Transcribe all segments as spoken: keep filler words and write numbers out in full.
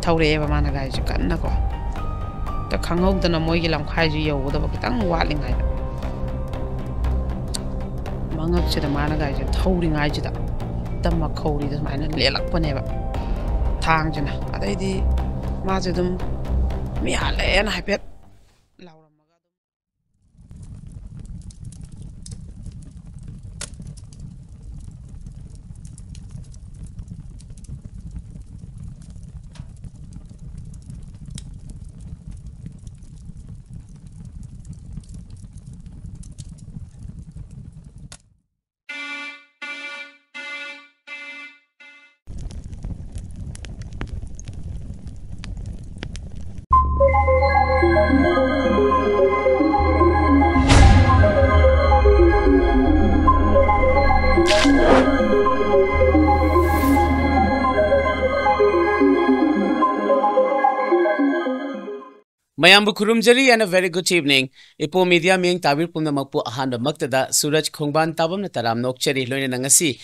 ꯊꯧꯔꯛꯑꯦꯕ ꯃꯥꯅ ꯒꯥꯔꯤꯁꯦ ꯀꯟꯅꯀꯣ꯫ ꯍꯦꯛꯇ ꯈꯪꯍꯧꯗꯅ ꯃꯣꯏꯒꯤ ꯂꯝꯈꯥꯏꯁꯦ ꯌꯧꯒꯗꯕ ꯈꯤꯇꯪ ꯋꯥꯠꯂꯤꯉꯩꯗ, ꯃꯉꯛꯁꯤꯗ ꯃꯥꯅ ꯒꯥꯔꯤꯁꯦ ꯊꯧꯔꯤꯉꯩꯁꯤꯗ ꯍꯦꯛꯇ ꯃꯈꯧꯔꯤꯗ ꯁꯨꯃꯥꯏꯅ ꯂꯦꯜꯂꯛꯄꯅꯦꯕ ꯊꯥꯡꯁꯤꯅ꯫ ꯑꯗꯩꯗꯤ ꯃꯥꯁꯦ ꯑꯗꯨꯝ "ꯃꯤ ꯍꯥꯠꯂꯦꯅ" ꯍꯥꯏꯐꯦꯠ ꯂꯥꯎꯔꯝꯃꯒ ꯑꯗꯨꯝ ꯃꯌꯥꯝꯕꯨ ꯈꯨꯔꯨꯝꯖꯔꯤ and a very good evening. ꯏꯄꯣ ꯃꯤꯗꯤꯌꯥ ꯃꯤꯌꯦꯡ ꯇꯥꯕꯤꯔ ꯄꯨꯝꯅꯃꯛꯄꯨ ꯑꯍꯥꯟꯕꯃꯛꯇꯗ ꯁꯨꯔꯖ ꯈꯣꯡꯕꯥꯟ ꯇꯥꯕꯝꯅ ꯇꯔꯥꯝꯅ ꯑꯣꯛꯆꯔꯤ꯫ ꯂꯣꯏꯅꯅ ꯉꯁꯤ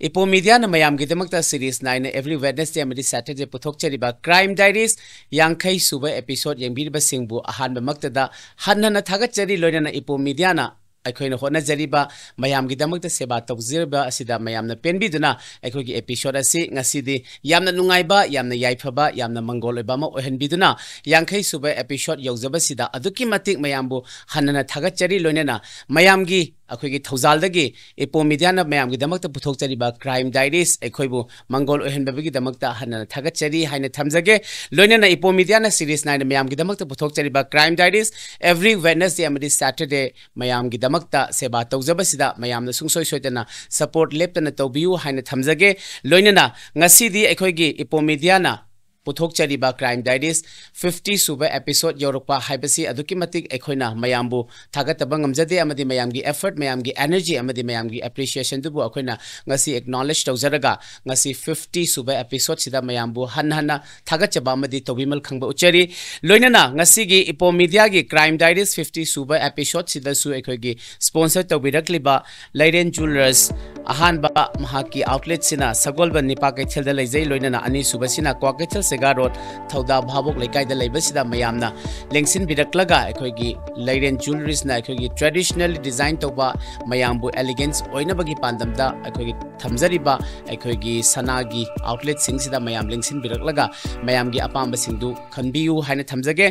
ꯏꯄꯣ ꯃꯤꯗꯤꯌꯥꯅ ꯃꯌꯥꯝꯒꯤꯗꯃꯛꯇ series ꯅꯥꯏꯅ every Wednesday ꯑꯃꯗꯤ Saturday ꯄꯨꯊꯣꯛꯆꯔꯤꯕ Crime Diaries ꯌꯥꯡꯈꯩ ꯁꯨꯕ episode ꯌꯦꯡꯕꯤꯔꯤꯕꯁꯤꯡꯕꯨ ꯑꯍꯥꯟꯕꯃꯛꯇꯗ ꯍꯟꯅ ꯍꯟꯅ ꯊꯥꯒꯠꯆꯔꯤ꯫ ꯂꯣꯏꯅꯅ ꯏꯄꯣ ꯃꯤꯗꯤꯌꯥꯅ ꯑꯩꯈꯣꯏꯅ ꯍꯣꯠꯅꯖꯔꯤꯕ, ꯃꯌꯥꯝꯒꯤꯗꯃꯛꯇ ꯁꯦꯕꯥ ꯇꯧꯖꯔꯤꯕ ꯑꯁꯤꯗ ꯃꯌꯥꯝꯅ ꯄꯦꯟꯕꯤꯗꯨꯅ ꯑꯩꯈꯣꯏꯒꯤ episode ꯑꯁꯤ ꯉꯁꯤꯗꯤ ꯌꯥꯝꯅ ꯅꯨꯡꯉꯥꯏꯕ, ꯌꯥꯝꯅ ꯌꯥꯏꯐꯕ, ꯌꯥꯝꯅ ꯃꯪꯒꯣꯜ ꯑꯣꯏꯕ ꯑꯃ ꯑꯣꯏꯍꯟꯕꯤꯗꯨꯅ ꯌꯥꯡꯈꯩ ꯁꯨꯕ episode ꯌꯧꯖꯕꯁꯤꯗ ꯑꯗꯨꯛꯀꯤ ꯃꯇꯤꯛ ꯃꯌꯥꯝꯕꯨ ꯍꯟꯅ ꯍꯟꯅ ꯊꯥꯒꯠꯆꯔꯤ꯫ ꯂꯣꯏꯅꯅ ꯃꯌꯥꯝꯒꯤ, ꯑꯩꯈꯣꯏꯒꯤ ꯊꯧꯖꯥꯜꯗꯒꯤ ꯏꯄꯣ ꯃꯤꯗꯤꯌꯥꯅ ꯃꯌꯥꯝꯒꯤꯗꯃꯛꯇ ꯄꯨꯊꯣꯛꯆꯔꯤꯕ Crime Diaries ꯑꯩꯈꯣꯏꯕꯨ ꯃꯪꯒꯣꯜ ꯑꯣꯏꯍꯟꯕꯤꯕꯒꯤꯗꯃꯛꯇ ꯍꯟꯅ ꯍꯟꯅ ꯊꯥꯒꯠꯆꯔꯤ ꯍꯥꯏꯅ ꯊꯝꯖꯒꯦ꯫ ꯂꯣꯏꯅꯅ ꯏꯄꯣ ꯃꯤꯗꯤꯌꯥꯅ series ꯅꯥꯏꯅ ꯃꯌꯥꯝꯒꯤꯗꯃꯛꯇ ꯄꯨꯊꯣꯛꯆꯔꯤꯕ Crime Diaries every Wednesday ꯑꯃꯗꯤ Saturday ꯃꯌꯥꯝꯒꯤꯗꯃꯛꯇ ꯁꯦꯕꯥ ꯇꯧꯖꯕꯁꯤꯗ ꯃꯌꯥꯝꯅ ꯁꯨꯡꯁꯣꯏ ꯁꯣꯏꯗꯅ support ꯂꯦꯞꯇꯅ ꯇꯧꯕꯤꯌꯨ ꯍꯥꯏꯅ ꯊꯝꯖꯒꯦ꯫ ꯂꯣꯏꯅꯅ ꯉꯁꯤꯗꯤ ꯑꯩꯈꯣꯏꯒꯤ ꯏꯄꯣ ꯃꯤꯗꯤꯌꯥꯅ ꯄꯨꯊꯣꯛꯆꯔꯤꯕ Crime Diaries fifty ꯁꯨꯕ episode ꯌꯧꯔꯛꯄ ꯍꯥꯏꯕꯁꯤ ꯑꯗꯨꯛꯀꯤ ꯃꯇꯤꯛ ꯑꯩꯈꯣꯏꯅ ꯃꯌꯥꯝꯕꯨ ꯊꯥꯒꯠꯇꯕ ꯉꯝꯖꯗꯦ, ꯑꯃꯗꯤ ꯃꯌꯥꯝꯒꯤ effort, ꯃꯌꯥꯝꯒꯤ energy ꯑꯃꯗꯤ ꯃꯌꯥꯝꯒꯤ appreciationꯗꯨꯕꯨ ꯑꯩꯈꯣꯏꯅ ꯉꯁꯤ acknowledge ꯇꯧꯖꯔꯒ, ꯉꯁꯤ fifty ꯁꯨꯕ episodeꯁꯤꯗ ꯃꯌꯥꯝꯕꯨ ꯍꯟꯅ ꯍꯟꯅ ꯊꯥꯒꯠꯆꯕ ꯑꯃꯗꯤ ꯇꯧꯕꯤꯃꯜ ꯈꯪꯕ ꯎꯠꯆꯔꯤ꯫ ꯂꯣꯏꯅꯅ ꯉꯁꯤꯒꯤ ꯏꯄꯣ ꯃꯤꯗꯤꯌꯥꯒꯤ Crime Diaries fifty ꯁꯨꯕ episodeꯁꯤꯗꯁꯨ ꯑꯩꯈꯣꯏꯒꯤ sponsor ꯇꯧꯕꯤꯔꯛꯂꯤꯕ ꯂꯩꯔꯦꯟ Jewellers, ꯑꯍꯥꯟꯕ ꯃꯍꯥꯛꯀꯤ outletꯁꯤꯅ ꯁꯒꯣꯜꯕꯟ ꯅꯤꯄꯥ ꯀꯩꯊꯦꯜꯗ ꯂꯩꯖꯩ, ꯂꯣꯏꯅꯅ ꯑꯅꯤꯁꯨꯕꯁꯤꯅ ꯀ꯭ꯋꯥꯀꯩꯊꯦꯜ ꯁꯦꯒꯥ ꯔꯣꯗ, ꯊꯧꯗꯥ ꯚꯥꯕꯣꯛ ꯂꯩꯀꯥꯏꯗ ꯂꯩꯕꯁꯤꯗ ꯃꯌꯥꯝꯅ ꯂꯦꯡꯁꯤꯟꯕꯤꯔꯛꯂꯒ ꯑꯩꯈꯣꯏꯒꯤ ꯂꯩꯔꯦꯟ ꯖ꯭ꯋꯦꯂꯔꯤꯁꯅ ꯑꯩꯈꯣꯏꯒꯤ traditionally design ꯇꯧꯕ, ꯃꯌꯥꯝꯕꯨ elegance ꯑꯣꯏꯅꯕꯒꯤ ꯄꯥꯟꯗꯝꯗ ꯑꯩꯈꯣꯏꯒꯤ ꯊꯝꯖꯔꯤꯕ ꯑꯩꯈꯣꯏꯒꯤ ꯁꯅꯥꯒꯤ outletꯁꯤꯡꯁꯤꯗ ꯃꯌꯥꯝ ꯂꯦꯡꯁꯤꯟꯕꯤꯔꯛꯂꯒ ꯃꯌꯥꯝꯒꯤ ꯑꯄꯥꯝꯕꯁꯤꯡꯗꯨ ꯈꯟꯕꯤꯌꯨ ꯍꯥꯏꯅ ꯊꯝꯖꯒꯦ꯫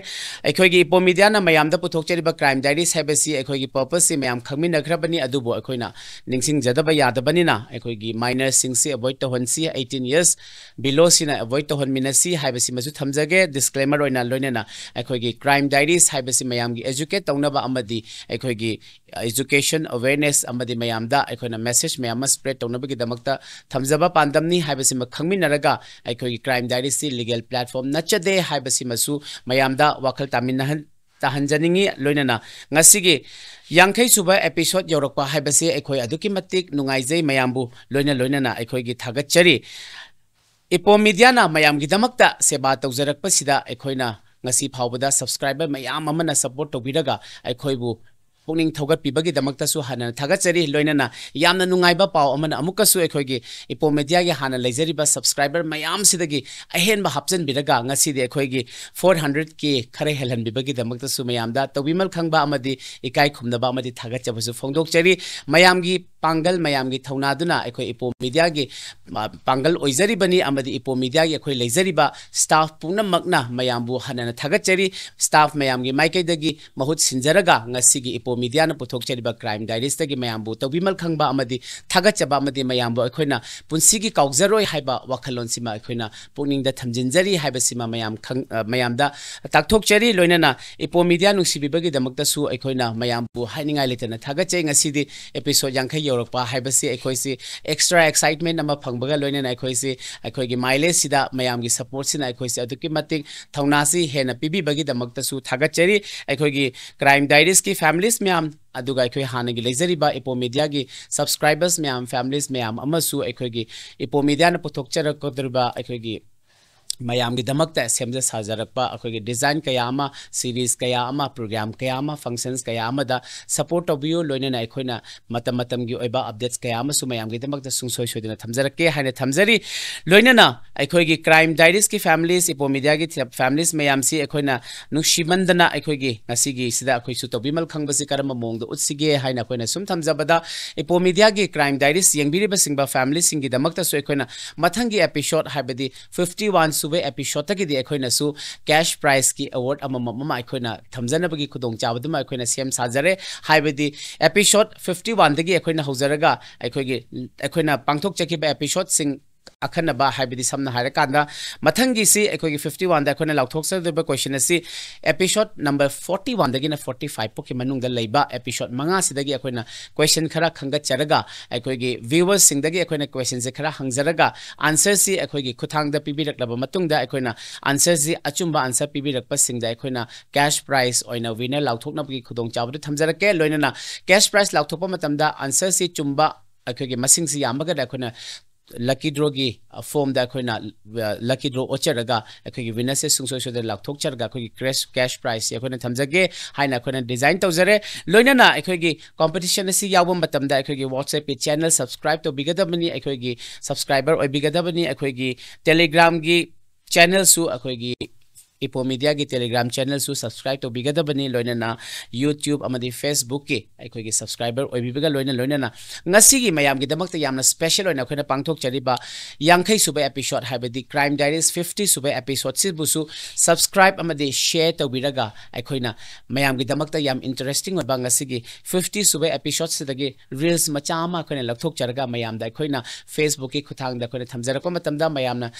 ꯑꯩꯈꯣꯏꯒꯤ ꯏꯄꯣꯝ ꯃꯤꯗꯤꯌꯥꯅ ꯃꯌꯥꯝꯗ ꯄꯨꯊꯣꯛꯆꯔꯤꯕ Crime Diaries ꯍꯥꯏꯕꯁꯤ ꯑꯩꯈꯣꯏꯒꯤ purposeꯁꯤ ꯃꯌꯥꯝ ꯈꯪꯃꯤꯟꯅꯈ꯭ꯔꯕꯅꯤ, ꯑꯗꯨꯕꯨ ꯑꯩꯈꯣꯏꯅ ꯅꯤꯡꯁꯤꯡꯖꯗꯕ ꯌꯥꯗꯕꯅꯤꯅ ꯑꯩꯈꯣꯏꯒꯤ minorꯁꯤꯡꯁꯤ avoid ꯇꯧꯍꯟꯁꯤ, eighteen years belowꯁꯤꯅ avoid ꯇꯧꯍꯟꯃꯤꯟꯅꯁꯤ ꯍꯥꯏꯕꯁꯤꯃꯁꯨ ꯊꯝꯖꯒꯦ꯫ Disclaimer ꯑꯣꯏꯅ ꯂꯣꯏꯅꯅ ꯑꯩꯈꯣꯏꯒꯤ Crime Diaries ꯍꯥꯏꯕꯁꯤ ꯃꯌꯥꯝꯒꯤ educate ꯇꯧꯅꯕ ꯑꯃꯗꯤ ꯑꯩꯈꯣꯏꯒꯤ education awareness ꯑꯃꯗꯤ ꯃꯌꯥꯝꯗ ꯑꯩꯈꯣꯏꯅ message ꯃꯌꯥꯝ ꯑꯃ spread ꯇꯧꯅꯕꯒꯤꯗꯃꯛꯇ ꯊꯝꯖꯕ ꯄꯥꯟꯗꯝꯅꯤ ꯍꯥꯏꯕꯁꯤꯃ ꯈꯪꯃꯤꯟꯅꯔꯒ ꯑꯩꯈꯣꯏꯒꯤ Crime Diariesꯁꯤ legal platform ꯅꯠꯆꯗꯦ ꯍꯥꯏꯕꯁꯤꯃꯁꯨ ꯃꯌꯥꯝꯗ ꯋꯥꯈꯜ ꯇꯥꯃꯤꯟꯅꯍꯟ-, ꯇꯥꯍꯟꯖꯅꯤꯡꯉꯤ꯫ ꯂꯣꯏꯅꯅ ꯉꯁꯤꯒꯤ ꯌꯥꯡꯈꯩ ꯁꯨꯕ episode ꯌꯧꯔꯛꯄ ꯍꯥꯏꯕꯁꯤ ꯑꯩꯈꯣꯏ ꯑꯗꯨꯛꯀꯤ ꯃꯇꯤꯛ ꯅꯨꯡꯉꯥꯏꯖꯩ꯫ ꯃꯌꯥꯝꯕꯨ ꯂꯣꯏꯅ ꯂꯣꯏꯅꯅ ꯑꯩꯈꯣꯏꯒꯤ ꯊꯥꯒꯠꯆꯔꯤ꯫ ꯏꯄꯣꯝ ꯃꯤꯗꯤꯌꯥꯅ ꯃꯌꯥꯝꯒꯤꯗꯃꯛꯇ ꯁꯦꯕꯥ ꯇꯧꯖꯔꯛꯄꯁꯤꯗ ꯑꯩꯈꯣꯏꯅ ꯉꯁꯤ ꯐꯥꯎꯕꯗ subscriber ꯃꯌꯥꯝ ꯑꯃꯅ support ꯇꯧꯕꯤꯔꯒ ꯑꯩꯈꯣꯏꯕꯨ ꯄꯨꯛꯅꯤꯡ ꯊꯧꯒꯠꯄꯤꯕꯒꯤꯗꯃꯛꯇꯁꯨ ꯍꯟꯅ ꯊꯥꯒꯠꯆꯔꯤ꯫ ꯂꯣꯏꯅꯅ ꯌꯥꯝꯅ ꯅꯨꯡꯉꯥꯏꯕ ꯄꯥꯎ ꯑꯃꯅ ꯑꯃꯨꯛꯀꯁꯨ ꯑꯩꯈꯣꯏꯒꯤ ꯏꯄꯣꯝ ꯃꯤꯗꯤꯌꯥꯒꯤ ꯍꯥꯟꯅ ꯂꯩꯖꯔꯤꯕ subscriber ꯃꯌꯥꯝꯁꯤꯗꯒꯤ ꯑꯍꯦꯟꯕ ꯍꯥꯞꯆꯤꯟꯕꯤꯔꯒ ꯉꯁꯤꯗꯤ ꯑꯩꯈꯣꯏꯒꯤ four hundred K ꯈꯔ ꯍꯦꯜꯍꯟꯕꯤꯕꯒꯤꯗꯃꯛꯇꯁꯨ ꯃꯌꯥꯝꯗ ꯇꯧꯕꯤꯃꯜ ꯈꯪꯕ ꯑꯃꯗꯤ ꯏꯀꯥꯏ ꯈꯨꯝꯅꯕ ꯑꯃꯗꯤ ꯊꯥꯒꯠꯆꯕꯁꯨ ꯐꯣꯡꯗꯣꯛꯆꯔꯤ꯫ ꯃꯌꯥꯝꯒꯤ ꯄꯥꯡꯒꯜ, ꯃꯌꯥꯝꯒꯤ ꯊꯧꯅꯥꯗꯨꯅ ꯑꯩꯈꯣꯏ ꯏꯄꯣꯝ ꯃꯤꯗꯤꯌꯥꯒꯤ, ꯑ, ꯄꯥꯡꯒꯜ ꯑꯣꯏꯖꯔꯤꯕꯅꯤ ꯑꯃꯗꯤ ꯏꯄꯣꯝ ꯃꯤꯗꯤꯌꯥꯒꯤ ꯑꯩꯈꯣꯏ ꯂꯩꯖꯔꯤꯕ staff ꯄꯨꯝꯅꯃꯛꯅ ꯃꯌꯥꯝꯕꯨ ꯍꯟꯅ ꯊꯥꯒꯠꯆꯔꯤ꯫ Staff ꯃꯌꯥꯝꯒꯤ ꯃꯥꯏꯀꯩꯗꯒꯤ ꯃꯍꯨꯠ ꯁꯤꯟꯖꯔꯒ ꯉꯁꯤꯒꯤ ꯏꯄꯣꯝ ꯃꯤꯗꯤꯌꯥꯅ ꯄꯨꯊꯣꯛꯆꯔꯤꯕ Crime Diariesꯇꯒꯤ ꯃꯌꯥꯝꯕꯨ ꯇꯧꯕꯤꯃꯜ ꯈꯪꯕ ꯑꯃꯗꯤ ꯊꯥꯒꯠꯆꯕ ꯑꯃꯗꯤ ꯃꯌꯥꯝꯕꯨ ꯑꯩꯈꯣꯏꯅ ꯄꯨꯟꯁꯤꯒꯤ ꯀꯥꯎꯖꯔꯣꯏ ꯍꯥꯏꯕ ꯋꯥꯈꯜꯂꯣꯟꯁꯤꯃ ꯑꯩꯈꯣꯏꯅ ꯄꯨꯛꯅꯤꯡꯗ ꯊꯝꯖꯤꯟꯖꯔꯤ ꯍꯥꯏꯕꯁꯤꯃ ꯃꯌꯥꯝ ꯈꯪ-, ꯑ, ꯃꯌꯥꯝꯗ ꯇꯥꯛꯊꯣꯛꯆꯔꯤ꯫ ꯂꯣꯏꯅꯅ ꯏꯄꯣꯝ ꯃꯤꯗꯤꯌꯥ ꯅꯨꯡꯁꯤꯕꯤꯕꯒꯤꯗꯃꯛꯇꯁꯨ ꯑꯩꯈꯣꯏꯅ ꯃꯌꯥꯝꯕꯨ ꯍꯥꯏꯅꯤꯡꯉꯥꯏ ꯂꯩꯇꯅ ꯊꯥꯒꯠꯆꯩ꯫ ꯉꯁꯤꯗꯤ episode ꯌꯥꯡꯈꯩ ꯌꯧꯔꯛꯄ ꯍꯥꯏꯕꯁꯤ ꯑꯩꯈꯣꯏꯁꯤ extra excitement ꯑꯃ ꯐꯪꯕꯒ ꯂꯣꯏꯅꯅ ꯑꯩꯈꯣꯏꯁꯤ ꯑꯩꯈꯣꯏꯒꯤ mileageꯁꯤꯗ ꯃꯌꯥꯝꯒꯤ supportꯁꯤꯅ ꯑꯩꯈꯣꯏꯁꯦ ꯑꯗꯨꯛꯀꯤ ꯃꯇꯤꯛ ꯊꯧꯅꯥꯁꯤ ꯍꯦꯟꯅ ꯄꯤꯕꯤꯕꯒꯤꯗꯃꯛꯇꯁꯨ ꯊꯥꯒꯠꯆꯔꯤ꯫ ꯑꯩꯈꯣꯏꯒꯤ Crime Diariesꯀꯤ families ꯃꯌꯥꯝ, ꯑꯗꯨꯒ ꯑꯩꯈꯣꯏ ꯍꯥꯟꯅꯒꯤ ꯂꯩꯖꯔꯤꯕ ꯏꯄꯣꯝ ꯃꯤꯗꯤꯌꯥꯒꯤ subscribers ꯃꯌꯥꯝ, families ꯃꯌꯥꯝ ꯑꯃꯁꯨ ꯑꯩꯈꯣꯏꯒꯤ ꯏꯄꯣꯝ ꯃꯤꯗꯤꯌꯥꯅ ꯄꯨꯊꯣꯛꯆꯔꯛꯀꯗꯧꯔꯤꯕ ꯑꯩꯈꯣꯏꯒꯤ ꯃꯌꯥꯝꯒꯤꯗꯃꯛꯇ ꯁꯦꯝꯖ ꯁꯥꯖꯔꯛꯄ ꯑꯩꯈꯣꯏꯒꯤ design ꯀꯌꯥ ꯑꯃ, series ꯀꯌꯥ ꯑꯃ, program ꯀꯌꯥ ꯑꯃ, functions ꯀꯌꯥ ꯑꯃꯗ support ꯇꯧꯕꯤꯌꯨ꯫ ꯂꯣꯏꯅꯅ ꯑꯩꯈꯣꯏꯅ ꯃꯇꯝ ꯃꯇꯝꯒꯤ ꯑꯣꯏꯕ updates ꯀꯌꯥ ꯑꯃꯁꯨ ꯃꯌꯥꯝꯒꯤꯗꯃꯛꯇ ꯁꯨꯡꯁꯣꯏ ꯁꯣꯏꯗꯅ ꯊꯝꯖꯔꯛꯀꯦ ꯍꯥꯏꯅ ꯊꯝꯖꯔꯤ꯫ ꯂꯣꯏꯅꯅ ꯑꯩꯈꯣꯏꯒꯤ Crime Diaries ꯀꯤ families, Ipomedia ꯒꯤ families ꯃꯌꯥꯝꯁꯤ ꯑꯩꯈꯣꯏꯅ ꯅꯨꯡꯁꯤꯃꯟꯗꯅ ꯑꯩꯈꯣꯏꯒꯤ ꯉꯁꯤꯒꯤꯁꯤꯗ ꯑꯩꯈꯣꯏꯁꯨ ꯇꯧꯕꯤꯃꯜ ꯈꯪꯕꯁꯤ ꯀꯔꯝꯕ ꯃꯑꯣꯡꯗ ꯎꯠꯁꯤꯒꯦ ꯍꯥꯏꯅ ꯑꯩꯈꯣꯏꯅ ꯁꯨꯝ ꯊꯝꯖꯕꯗ, Ipomedia ꯒꯤ Crime Diaries ꯌꯦꯡꯕꯤꯔꯤꯕꯁꯤꯡꯕ family ꯁꯤꯡꯒꯤꯗꯃꯛꯇꯁꯨ ꯑꯩꯈꯣꯏꯅ ꯃꯊꯪꯒꯤ episode, ꯍꯥꯏꯕꯗꯤ fifty one ꯁꯨꯕ episode ꯇꯒꯤꯗꯤ ꯑꯩꯈꯣꯏꯅꯁꯨ cash prize ꯀꯤ award ꯑꯃꯃꯝ ꯑꯃ ꯑꯩꯈꯣꯏꯅ ꯊꯝꯖꯅꯕꯒꯤ ꯈꯨꯗꯣꯡꯆꯥꯕꯗꯨꯃ ꯑꯩꯈꯣꯏꯅ ꯁꯦꯝ ꯁꯥꯖꯔꯦ꯫ ꯍꯥꯏꯕꯗꯤ episode fifty one ꯗꯒꯤ ꯑꯩꯈꯣꯏꯅ ꯍꯧꯖꯔꯒ ꯑꯩꯈꯣꯏꯒꯤ, ꯑꯩꯈꯣꯏꯅ ꯄꯥꯡꯊꯣꯛꯆꯈꯤꯕ episode ꯁꯤꯡ ꯑꯈꯟꯅꯕ, ꯍꯥꯏꯕꯗꯤ ꯁꯝꯅ ꯍꯥꯏꯔꯀꯥꯟꯗ ꯃꯊꯪꯒꯤꯁꯤ ꯑꯩꯈꯣꯏꯒꯤ fifty one ꯗ ꯑꯩꯈꯣꯏꯅ ꯂꯥꯎꯊꯣꯛꯆꯗꯣꯏꯕ question ꯑꯁꯤ episode number forty one ꯗꯒꯤꯅ forty five ꯐꯥꯎꯒꯤ ꯃꯅꯨꯡꯗ ꯂꯩꯕ episode ꯃꯉꯥꯁꯤꯗꯒꯤ ꯑꯩꯈꯣꯏꯅ question ꯈꯔ ꯈꯟꯒꯠꯆꯔꯒ, ꯑꯩꯈꯣꯏꯒꯤ viewers ꯁꯤꯡꯗꯒꯤ ꯑꯩꯈꯣꯏꯅ question ꯁꯦ ꯈꯔ ꯍꯪꯖꯔꯒ, answer ꯁꯤ ꯑꯩꯈꯣꯏꯒꯤ ꯈꯨꯠꯊꯥꯡꯗ ꯄꯤꯕꯤꯔꯛꯂꯕ ꯃꯇꯨꯡꯗ, ꯑꯩꯈꯣꯏꯅ answer ꯁꯤ ꯑꯆꯨꯝꯕ answer ꯄꯤꯕꯤꯔꯛꯄꯁꯤꯡꯗ ꯑꯩꯈꯣꯏꯅ cash prize ꯑꯣꯏꯅ winner ꯂꯥꯎꯊꯣꯛꯅꯕꯒꯤ ꯈꯨꯗꯣꯡꯆꯥꯕꯗꯨ ꯊꯝꯖꯔꯛꯀꯦ꯫ ꯂꯣꯏꯅꯅ cash prize ꯂꯥꯎꯊꯣꯛꯄ ꯃꯇꯝꯗ answer ꯁꯤ ꯆꯨꯝꯕ ꯑꯩꯈꯣꯏꯒꯤ ꯃꯁꯤꯡꯁꯤ ꯌꯥꯝꯃꯒꯗ ꯑꯩꯈꯣꯏꯅ lucky draw ꯒꯤ form ꯗ ꯑꯩꯈꯣꯏꯅ, ꯑ, lucky draw ꯑꯣꯠꯆꯔꯒ ꯑꯩꯈꯣꯏꯒꯤ winner ꯁꯦ ꯁꯨꯡꯁꯣꯏ ꯁꯣꯏꯗꯅ ꯂꯥꯎꯊꯣꯛꯆꯔꯒ ꯑꯩꯈꯣꯏꯒꯤ cash, cash prize ꯁꯦ ꯑꯩꯈꯣꯏꯅ ꯊꯝꯖꯒꯦ ꯍꯥꯏꯅ ꯑꯩꯈꯣꯏꯅ design ꯇꯧꯖꯔꯦ꯫ ꯂꯣꯏꯅꯅ ꯑꯩꯈꯣꯏꯒꯤ competition ꯑꯁꯤ ꯌꯥꯎꯕ ꯃꯇꯝꯗ ꯑꯩꯈꯣꯏꯒꯤ WhatsApp ꯀꯤ channel subscribe ꯇꯧꯕꯤꯒꯗꯕꯅꯤ, ꯑꯩꯈꯣꯏꯒꯤ subscriber ꯑꯣꯏꯕꯤꯒꯗꯕꯅꯤ, ꯑꯩꯈꯣꯏꯒꯤ Telegram ꯒꯤ channel ꯁꯨ, ꯑꯩꯈꯣꯏꯒꯤ Ipomedia ꯒꯤ Telegram channel ꯁꯨ subscribe ꯇꯧꯕꯤꯒꯗꯕꯅꯤ, ꯂꯣꯏꯅꯅ YouTube ꯑꯃꯗꯤ Facebook ꯀꯤ ꯑꯩꯈꯣꯏꯒꯤ subscriber ꯑꯣꯏꯕꯤꯕꯒ ꯂꯣꯏꯅ ꯂꯣꯏꯅꯅ ꯉꯁꯤꯒꯤ ꯃꯌꯥꯝꯒꯤꯗꯃꯛꯇ ꯌꯥꯝꯅ special ꯑꯣꯏꯅ ꯑꯩꯈꯣꯏꯅ ꯄꯥꯡꯊꯣꯛꯆꯔꯤꯕ ꯌꯥꯡꯈꯩ ꯁꯨꯕ episode, ꯍꯥꯏꯕꯗꯤ Crime Diaries fifty ꯁꯨꯕ episode ꯁꯤꯕꯨꯁꯨ subscribe ꯑꯃꯗꯤ share ꯇꯧꯕꯤꯔꯒ ꯑꯩꯈꯣꯏꯅ ꯃꯌꯥꯝꯒꯤꯗꯃꯛꯇ ꯌꯥꯝ interesting ꯑꯣꯏꯕ ꯉꯁꯤꯒꯤ fifty ꯁꯨꯕ episode ꯁꯤꯗꯒꯤ reels ꯃꯆꯥ ꯑꯃ ꯑꯩꯈꯣꯏꯅ ꯂꯧꯊꯣꯛꯆꯔꯒ ꯃꯌꯥꯝꯗ ꯑꯩꯈꯣꯏꯅ Facebook ꯀꯤ ꯈꯨꯠꯊꯥꯡꯗ ꯑꯩꯈꯣꯏꯅ ꯊꯝꯖꯔꯛꯄ ꯃꯇꯝꯗ ꯃꯌꯥꯝꯅ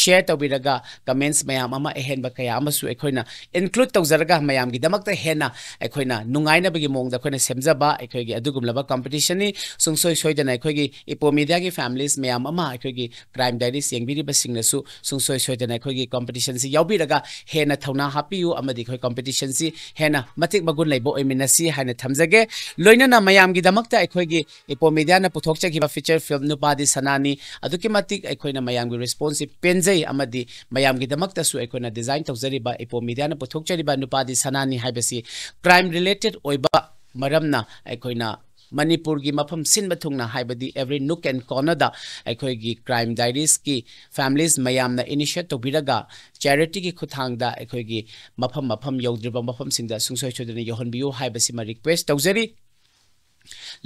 share ꯇꯧꯕꯤꯔꯒ comments ꯃꯌꯥꯝ ꯑꯃ ꯑꯍꯦꯟꯕ ꯀꯌꯥ ꯀꯌꯥ ꯑꯃꯁꯨ ꯑꯩꯈꯣꯏꯅ include ꯇꯧꯖꯔꯒ ꯃꯌꯥꯝꯒꯤꯗꯃꯛꯇ ꯍꯦꯟꯅ ꯑꯩꯈꯣꯏꯅ ꯅꯨꯡꯉꯥꯏꯅꯕꯒꯤ ꯃꯑꯣꯡꯗ ꯑꯩꯈꯣꯏꯅ ꯁꯦꯝꯖꯕ ꯑꯩꯈꯣꯏꯒꯤ ꯑꯗꯨꯒꯨꯝꯂꯕ competition ꯅꯤ꯫ ꯁꯨꯡꯁꯣꯏ ꯁꯣꯏꯗꯅ ꯑꯩꯈꯣꯏꯒꯤ ꯏꯄꯣ ꯃꯤꯗꯤꯌꯥꯒꯤ families ꯃꯌꯥꯝ ꯑꯃ ꯑꯩꯈꯣꯏꯒꯤ Crime Diaries ꯌꯦꯡꯕꯤꯔꯤꯕꯁꯤꯡꯅꯁꯨ ꯁꯨꯡꯁꯣꯏ ꯁꯣꯏꯗꯅ ꯑꯩꯈꯣꯏꯒꯤ competition ꯁꯤ ꯌꯥꯎꯕꯤꯔꯒ ꯍꯦꯟꯅ ꯊꯧꯅꯥ ꯍꯥꯞꯄꯤꯌꯨ ꯑꯃꯗꯤ ꯑꯩꯈꯣꯏ competition ꯁꯤ ꯍꯦꯟꯅ ꯃꯇꯤꯛ ꯃꯒꯨꯟ ꯂꯩꯕ ꯑꯣꯏꯃꯤꯟꯅꯁꯤ ꯍꯥꯏꯅ ꯊꯝꯖꯒꯦ꯫ ꯂꯣꯏꯅꯅ ꯃꯌꯥꯝꯒꯤꯗꯃꯛꯇ ꯑꯩꯈꯣꯏꯒꯤ ꯏꯄꯣ ꯃꯤꯗꯤꯌꯥꯅ ꯄꯨꯊꯣꯛꯆꯈꯤꯕ feature film ꯅꯨꯄꯥꯗꯤ ꯁꯅꯥꯅꯤ ꯑꯗꯨꯛꯀꯤ ꯃꯇꯤꯛ ꯑꯩꯈꯣꯏꯅ ꯃꯌꯥꯝꯒꯤ response ꯁꯤ ꯄꯦꯟꯖꯩ ꯑꯃꯗꯤ ꯃꯌꯥꯝꯒꯤꯗꯃꯛꯇꯁꯨ ꯑꯩꯈꯣꯏꯅ design ꯇꯧꯖꯔꯤꯕ ꯏꯄꯣ ꯃꯤꯗꯤꯌꯥꯅ ꯄꯨꯊꯣꯛꯆꯔꯤꯕ ꯅꯨꯄꯥꯗꯤ ꯁꯅꯥꯅꯤ ꯍꯥꯏꯕꯁꯤ crime related ꯑꯣꯏꯕ ꯃꯔꯝꯅ ꯑꯩꯈꯣꯏꯅ ꯃꯅꯤꯄꯨꯔꯒꯤ ꯃꯐꯝ ꯁꯤꯟꯕ ꯊꯨꯡꯅ ꯍꯥꯏꯕꯗꯤ every nook and corner ꯗ ꯑꯩꯈꯣꯏꯒꯤ Crime Diaries ꯀꯤ families ꯃꯌꯥꯝꯅ initiate ꯇꯧꯕꯤꯔꯒ charity ꯒꯤ ꯈꯨꯠꯊꯥꯡꯗ ꯑꯩꯈꯣꯏꯒꯤ ꯃꯐꯝ ꯃꯐꯝ ꯌꯧꯗ꯭ꯔꯤꯕ ꯃꯐꯝꯁꯤꯡꯗ ꯁꯨꯡꯁꯣꯏ ꯁꯣꯏꯗꯅ ꯌꯧꯍꯟꯕꯤꯌꯨ ꯍꯥꯏꯕꯁꯤꯃ request ꯇꯧꯖꯔꯤ꯫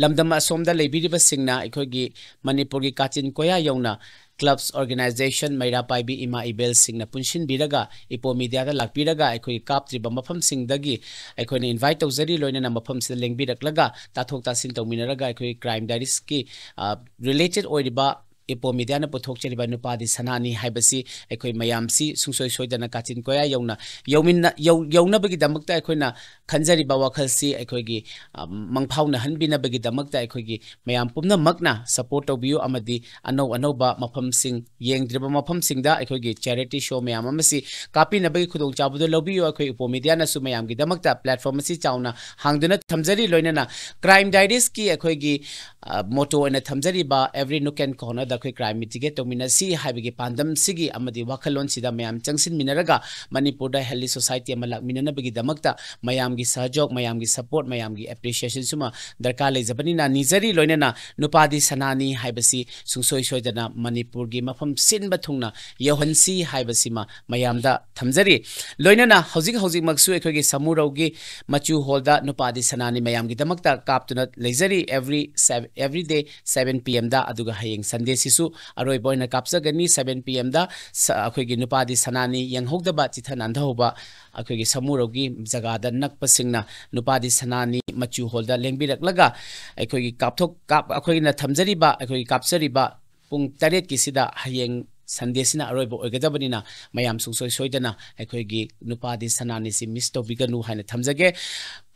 ꯂꯝꯗꯝ ꯑꯁꯣꯝꯗ ꯂꯩꯕꯤꯔꯤꯕꯁꯤꯡꯅ ꯑꯩꯈꯣꯏꯒꯤ ꯃꯅꯤꯄꯨꯔꯒꯤ ꯀꯥꯆꯤꯟ ꯀꯣꯌꯥ ꯌꯧꯅ clubs, organisation, ꯃꯩꯔꯥ ꯄꯥꯏꯕꯤ ꯏꯃꯥ ꯏꯕꯦꯜꯁꯤꯡꯅ ꯄꯨꯟꯁꯤꯟꯕꯤꯔꯒ ꯏꯄꯣ ꯃꯤꯗꯤꯌꯥꯗ ꯂꯥꯛꯄꯤꯔꯒ ꯑꯩꯈꯣꯏꯒꯤ ꯀꯥꯞꯇ꯭ꯔꯤꯕ ꯃꯐꯝꯁꯤꯡꯗꯒꯤ ꯑꯩꯈꯣꯏꯅ invite ꯇꯧꯖꯔꯤ꯫ ꯂꯣꯏꯅꯅ ꯃꯐꯝꯁꯤꯗ ꯂꯦꯡꯕꯤꯔꯛꯂꯒ ꯇꯥꯊꯣꯛ ꯇꯥꯁꯤꯟ ꯇꯧꯃꯤꯟꯅꯔꯒ ꯑꯩꯈꯣꯏꯒꯤ Crime Diaries ꯀꯤ, ꯑ, related ꯑꯣꯏꯔꯤꯕ ꯏꯄꯣ ꯃꯤꯗꯤꯌꯥꯅ ꯄꯨꯊꯣꯛꯆꯔꯤꯕ ꯅꯨꯄꯥꯗꯤ ꯁꯅꯥꯅꯤ ꯍꯥꯏꯕꯁꯤ ꯑꯩꯈꯣꯏ ꯃꯌꯥꯝꯁꯤ ꯁꯨꯡꯁꯣꯏ ꯁꯣꯏꯗꯅ ꯀꯥꯆꯤꯟ ꯀꯣꯌꯥ ꯌꯧꯅ ꯌꯧꯃꯤꯟꯅ-, ꯌꯧ-, ꯌꯧꯅꯕꯒꯤꯗꯃꯛꯇ ꯑꯩꯈꯣꯏꯅ ꯈꯟꯖꯔꯤꯕ ꯋꯥꯈꯜꯁꯤ ꯑꯩꯈꯣꯏꯒꯤ, ꯑ, ꯃꯪꯐꯥꯎꯅꯍꯟꯕꯤꯅꯕꯒꯤꯗꯃꯛꯇ ꯑꯩꯈꯣꯏꯒꯤ ꯃꯌꯥꯝ ꯄꯨꯝꯅꯃꯛꯅ support ꯇꯧꯕꯤꯌꯨ ꯑꯃꯗꯤ ꯑꯅꯧ ꯑꯅꯧꯕ ꯃꯐꯝꯁꯤꯡ, ꯌꯦꯡꯗ꯭ꯔꯤꯕ ꯃꯐꯝꯁꯤꯡꯗ ꯑꯩꯈꯣꯏꯒꯤ charity show ꯃꯌꯥꯝ ꯑꯃꯁꯤ ꯀꯥꯞꯄꯤꯅꯕꯒꯤ ꯈꯨꯗꯣꯡꯆꯥꯕꯗꯨ ꯂꯧꯕꯤꯌꯨ꯫ ꯑꯩꯈꯣꯏ ꯏꯄꯣ ꯃꯤꯗꯤꯌꯥꯅꯁꯨ ꯃꯌꯥꯝꯒꯤꯗꯃꯛꯇ platform ꯑꯁꯤ ꯆꯥꯎꯅ ꯍꯥꯡꯗꯨꯅ ꯊꯝꯖꯔꯤ꯫ ꯂꯣꯏꯅꯅ Crime Diaries ꯀꯤ ꯑꯩꯈꯣꯏꯒꯤ, ꯑ, motto ꯑꯣꯏꯅ ꯊꯝꯖꯔꯤꯕ every nook and corner ꯗ ꯑꯩꯈꯣꯏ crime mitigate ꯇꯧꯃꯤꯟꯅꯁꯤ ꯍꯥꯏꯕꯒꯤ ꯄꯥꯟꯗꯝꯁꯤꯒꯤ ꯑꯃꯗꯤ ꯋꯥꯈꯜꯂꯣꯟꯁꯤꯗ ꯃꯌꯥꯝ ꯆꯪꯁꯤꯟꯃꯤꯟꯅꯔꯒ ꯃꯅꯤꯄꯨꯔꯗ healthy society ꯑꯃ ꯂꯥꯛꯃꯤꯟꯅꯅꯕꯒꯤꯗꯃꯛꯇ ꯃꯌꯥꯝꯒꯤ ꯁꯍꯖꯣꯒ, ꯃꯌꯥꯝꯒꯤ support, ꯃꯌꯥꯝꯒꯤ appreciation ꯁꯤꯃ ꯗꯔꯀꯥꯔ ꯂꯩꯖꯕꯅꯤꯅ ꯅꯤꯖꯔꯤ꯫ ꯂꯣꯏꯅꯅ ꯅꯨꯄꯥꯗꯤ ꯁꯅꯥꯅꯤ ꯍꯥꯏꯕꯁꯤ ꯁꯨꯡꯁꯣꯏ ꯁꯣꯏꯗꯅ ꯃꯅꯤꯄꯨꯔꯒꯤ ꯃꯐꯝ ꯁꯤꯟꯕ ꯊꯨꯡꯅ ꯌꯧꯍꯟꯁꯤ ꯍꯥꯏꯕꯁꯤꯃ ꯃꯌꯥꯝꯗ ꯊꯝꯖꯔꯤ꯫ ꯂꯣꯏꯅꯅ ꯍꯧꯖꯤꯛ ꯍꯧꯖꯤꯛꯃꯛꯁꯨ ꯑꯩꯈꯣꯏꯒꯤ ꯁꯃꯨꯔꯧꯒꯤ ꯃꯆꯨ hall ꯗ ꯅꯨꯄꯥꯗꯤ ꯁꯅꯥꯅꯤ ꯃꯌꯥꯝꯒꯤꯗꯃꯛꯇ ꯀꯥꯞꯇꯨꯅ ꯂꯩꯖꯔꯤ꯫ Every sev-, every day seven P M ꯗ, ꯑꯗꯨꯒ ꯍꯌꯦꯡ Sunday ꯁꯤꯁꯨ ꯑꯔꯣꯏꯕ ꯑꯣꯏꯅ ꯀꯥꯞꯆꯒꯅꯤ꯫ Seven P M ꯗ ꯁ-, ꯑꯩꯈꯣꯏꯒꯤ ꯅꯨꯄꯥꯗꯤ ꯁꯅꯥꯅꯤ ꯌꯦꯡꯍꯧꯗꯕ, ꯆꯤꯊ ꯅꯥꯟꯊꯍꯧꯕ ꯑꯩꯈꯣꯏꯒꯤ ꯁꯃꯨꯔꯧꯒꯤ ꯖꯒꯥꯗ ꯅꯛꯄꯁꯤꯡꯅ ꯅꯨꯄꯥꯗꯤ ꯁꯅꯥꯅꯤ ꯃꯆꯨ hall ꯗ ꯂꯦꯡꯕꯤꯔꯛꯂꯒ ꯑꯩꯈꯣꯏꯒꯤ ꯀꯥꯞꯊꯣꯛ-, ꯀꯥꯞ-, ꯑꯩꯈꯣꯏꯅ ꯊꯝꯖꯔꯤꯕ, ꯑꯩꯈꯣꯏꯒꯤ ꯀꯥꯞꯆꯔꯤꯕ ꯄꯨꯡ ꯇꯔꯦꯠꯀꯤꯁꯤꯗ ꯍꯌꯦꯡ ꯁꯟꯗꯦꯁꯤꯅ ꯑꯔꯣꯏꯕ ꯑꯣꯏꯒꯗꯕꯅꯤꯅ, ꯃꯌꯥꯝ ꯁꯨꯡꯁꯣꯏ ꯁꯣꯏꯗꯅ ꯑꯩꯈꯣꯏꯒꯤ ꯅꯨꯄꯥꯗꯤ ꯁꯅꯥꯅꯤꯁꯤ ꯃꯤꯁ ꯇꯧꯕꯤꯒꯅꯨ ꯍꯥꯏꯅ ꯊꯝꯖꯒꯦ꯫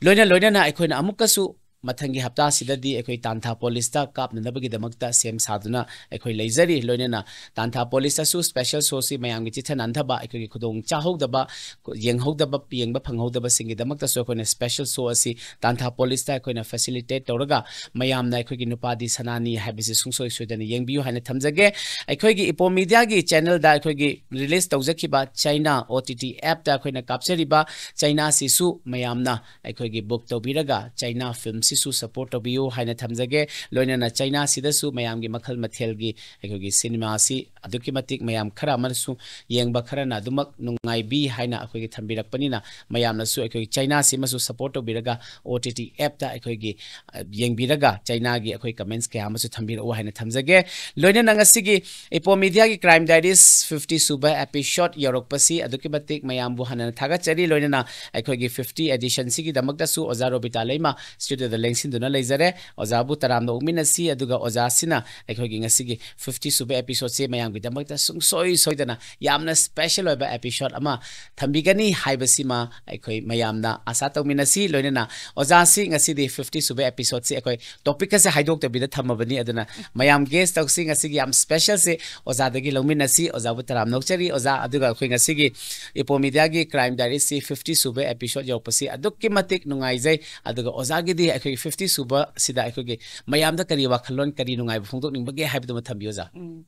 ꯂꯣꯏꯅ ꯂꯣꯏꯅꯅ ꯑꯩꯈꯣꯏꯅ ꯑꯃꯨꯛꯀꯁꯨ ꯃꯊꯪꯒꯤ ꯍꯞꯇꯥꯁꯤꯗꯗꯤ ꯑꯩꯈꯣꯏ ꯇꯥꯟꯊꯥ ꯄꯣꯂꯤꯁꯇ ꯀꯥꯞꯅꯅꯕꯒꯤꯗꯃꯛꯇ ꯁꯦꯝ ꯁꯥꯗꯨꯅ ꯑꯩꯈꯣꯏ ꯂꯩꯖꯔꯤ꯫ ꯂꯣꯏꯅꯅ ꯇꯥꯟꯊꯥ ꯄꯣꯂꯤꯁꯇꯁꯨ ꯁ꯭ꯄꯦꯁꯦꯜ ꯁꯣꯁꯤ ꯃꯌꯥꯝꯒꯤ ꯆꯤꯊ ꯅꯥꯟꯊꯕ, ꯑꯩꯈꯣꯏꯒꯤ ꯈꯨꯗꯣꯡ ꯆꯥꯍꯧꯗꯕ, ꯌꯦꯡꯍꯧꯗꯕ, ꯌꯦꯡꯕ ꯐꯪꯍꯧꯗꯕꯁꯤꯡꯒꯤꯗꯃꯛꯇꯁꯨ ꯑꯩꯈꯣꯏꯅ ꯁ꯭ꯄꯦꯁꯦꯜ ꯁꯣ ꯑꯁꯤ ꯇꯥꯟꯊꯥ ꯄꯣꯂꯤꯁꯇ ꯑꯩꯈꯣꯏꯅ ꯐꯦꯁꯤꯂꯤꯇꯦꯠ ꯇꯧꯔꯒ ꯃꯌꯥꯝꯅ ꯑꯩꯈꯣꯏꯒꯤ ꯅꯨꯄꯥꯗꯤ ꯁꯅꯥꯅꯤ ꯍꯥꯏꯕꯁꯤ ꯁꯨꯡꯁꯣꯏ ꯁꯣꯏꯗꯅ ꯌꯦꯡꯕꯤꯌꯨ ꯍꯥꯏꯅ ꯊꯝꯖꯒꯦ꯫ ꯑꯩꯈꯣꯏꯒꯤ ꯏꯄꯣ ꯃꯤꯗꯤꯌꯥꯒꯤ ꯆꯦꯅꯦꯜꯗ ꯑꯩꯈꯣꯏꯒꯤ ꯔꯤꯂꯤꯁ ꯇꯧꯖꯈꯤꯕ ꯆꯩꯅꯥ ꯑꯣ ꯇꯤ ꯇꯤ ꯑꯦꯞꯇ ꯑꯩꯈꯣꯏꯅ ꯀꯥꯞꯆꯔꯤꯕ ꯆꯩꯅꯥꯁꯤꯁꯨ ꯃꯌꯥꯝꯅ ꯑꯩꯈꯣꯏꯒꯤ ꯕꯨꯛ ꯇꯧꯕꯤꯔꯒ ꯆꯩꯅꯥ ꯐꯤꯜꯝꯁꯤꯁꯨ ꯁꯄꯣꯔꯠ ꯇꯧꯕꯤꯌꯨ ꯍꯥꯏꯅ ꯊꯝꯖꯒꯦ꯫ ꯂꯣꯏꯅꯅ ꯆꯩꯅꯥꯁꯤꯗꯁꯨ ꯃꯌꯥꯝꯒꯤ ꯃꯈꯜ ꯃꯊꯦꯜꯒꯤ ꯑꯩꯈꯣꯏꯒꯤ ꯁꯤꯅꯦꯃꯥꯁꯤ ꯑꯗꯨꯛꯀꯤ ꯃꯇꯤꯛ ꯃꯌꯥꯝ ꯈꯔ ꯑꯃꯅꯁꯨ ꯌꯦꯡꯕ, ꯈꯔꯅ ꯑꯗꯨꯃꯛ ꯅꯨꯡꯉꯥꯏꯕꯤ ꯍꯥꯏꯅ ꯑꯩꯈꯣꯏꯒꯤ ꯊꯝꯕꯤꯔꯛꯄꯅꯤꯅ, ꯃꯌꯥꯝꯅꯁꯨ ꯑꯩꯈꯣꯏꯒꯤ ꯆꯩꯅꯥꯁꯤꯃꯁꯨ ꯁꯄꯣꯔꯠ ꯇꯧꯕꯤꯔꯒ ꯑꯣ ꯇꯤ ꯇꯤ ꯑꯦꯞꯇ ꯑꯩꯈꯣꯏꯒꯤ, ꯑ, ꯌꯦꯡꯕꯤꯔꯒ ꯆꯩꯅꯥꯒꯤ ꯑꯩꯈꯣꯏ ꯀꯃꯦꯟꯁ ꯀꯌꯥ ꯑꯃꯁꯨ ꯊꯝꯕꯤꯔꯛꯎ ꯍꯥꯏꯅ ꯊꯝꯖꯒꯦ꯫ ꯂꯣꯏꯅꯅ ꯉꯁꯤꯒꯤ ꯏꯄꯣ ꯃꯤꯗꯤꯌꯥꯒꯤ ꯀ꯭ꯔꯥꯏꯝ ꯗꯥꯏꯔꯤꯁ ꯐꯤꯐꯇꯤ ꯁꯨꯕ ꯑꯦꯄꯤꯁꯣꯗ ꯌꯧꯔꯛꯄꯁꯤ ꯑꯗꯨꯛꯀꯤ ꯃꯇꯤꯛ ꯃꯌꯥꯝꯕꯨ ꯍꯟꯅ ꯊꯥꯒꯠꯆꯔꯤ꯫ ꯂꯣꯏꯅꯅ ꯑꯩꯈꯣꯏꯒꯤ ꯐꯤꯐꯇꯤ ꯑꯦꯗꯤꯁꯟꯁꯤꯒꯤꯗꯃꯛꯇꯁꯨ ꯑꯣꯖꯥ ꯔꯣꯕꯤꯇꯥ ꯂꯩꯃ ꯁ꯭ꯇꯨꯗꯤꯑꯣꯗ ꯂꯦꯡꯁꯤꯟꯗꯨꯅ ꯂꯩꯖꯔꯦ꯫ ꯑꯣꯖꯥꯕꯨ ꯇꯔꯥꯝꯅ ꯑꯣꯛꯃꯤꯟꯅꯁꯤ, ꯑꯗꯨꯒ ꯑꯣꯖꯥꯁꯤꯅ ꯑꯩꯈꯣꯏꯒꯤ ꯉꯁꯤꯒꯤ ꯐꯤꯐꯇꯤ ꯁꯨꯕ ꯑꯦꯄꯤꯁꯣꯗꯁꯤ ꯃꯌꯥꯝꯒꯤꯗꯃꯛꯇ ꯁꯨꯡꯁꯣꯏ ꯁꯣꯏꯗꯅ ꯌꯥꯝꯅ ꯁ꯭ꯄꯦꯁꯦꯜ ꯑꯣꯏꯕ ꯑꯦꯄꯤꯁꯣꯗ ꯑꯃ ꯊꯝꯕꯤꯒꯅꯤ ꯍꯥꯏꯕꯁꯤꯃ ꯑꯩꯈꯣꯏ ꯃꯌꯥꯝꯅ ꯑꯥꯁꯥ ꯇꯧꯃꯤꯟꯅꯁꯤ꯫ ꯂꯣꯏꯅꯅ ꯑꯣꯖꯥꯁꯤ ꯉꯁꯤꯗꯤ ꯐꯤꯐꯇꯤ ꯁꯨꯕ ꯑꯦꯄꯤꯁꯣꯗꯁꯤ ꯑꯩꯈꯣꯏ ꯇꯣꯄꯤꯛ ꯑꯁꯦ ꯍꯥꯏꯗꯣꯛꯇꯕꯤꯗ ꯊꯝꯃꯕꯅꯤ, ꯑꯗꯨꯅ ꯃꯌꯥꯝ ꯒꯦꯁ ꯇꯧꯁꯤ꯫ ꯉꯁꯤꯒꯤ ꯌꯥꯝ ꯁ꯭ꯄꯦꯁꯦꯜꯁꯦ ꯑꯣꯖꯥꯗꯒꯤ ꯂꯧꯃꯤꯟꯅꯁꯤ꯫ ꯑꯣꯖꯥꯕꯨ ꯇꯔꯥꯝ ꯅꯣꯛꯆꯔꯤ꯫ ꯑꯣꯖꯥ, ꯑꯗꯨꯒ ꯑꯩꯈꯣꯏ ꯉꯁꯤꯒꯤ ꯏꯄꯣ ꯃꯤꯗꯤꯌꯥꯒꯤ ꯀ꯭ꯔꯥꯏꯝ ꯗꯥꯏꯔꯤꯁꯤ ꯐꯤꯐꯇꯤ ꯁꯨꯕ ꯑꯦꯄꯤꯁꯣꯗ ꯌꯧꯔꯛꯄꯁꯤ ꯑꯗꯨꯛꯀꯤ ꯃꯇꯤꯛ ꯅꯨꯡꯉꯥꯏꯖꯩ꯫ ꯑꯗꯨꯒ ꯑꯣꯖꯥꯒꯤꯗꯤ ꯑꯩꯈꯣꯏꯒꯤ ꯐꯤꯐꯇꯤ ꯁꯨꯕꯁꯤꯗ ꯑꯩꯈꯣꯏꯒꯤ ꯃꯌꯥꯝꯗ ꯀꯔꯤ ꯋꯥꯈꯜꯂꯣꯟ, ꯀꯔꯤ ꯅꯨꯡꯉꯥꯏꯕ ꯐꯣꯡꯗꯣꯛꯅꯤꯡꯕꯒꯦ ꯍꯥꯏꯕꯗꯨꯃ ꯊꯝꯕꯤꯌꯨ, ꯑꯣꯖꯥ꯫ ꯎꯝ꯫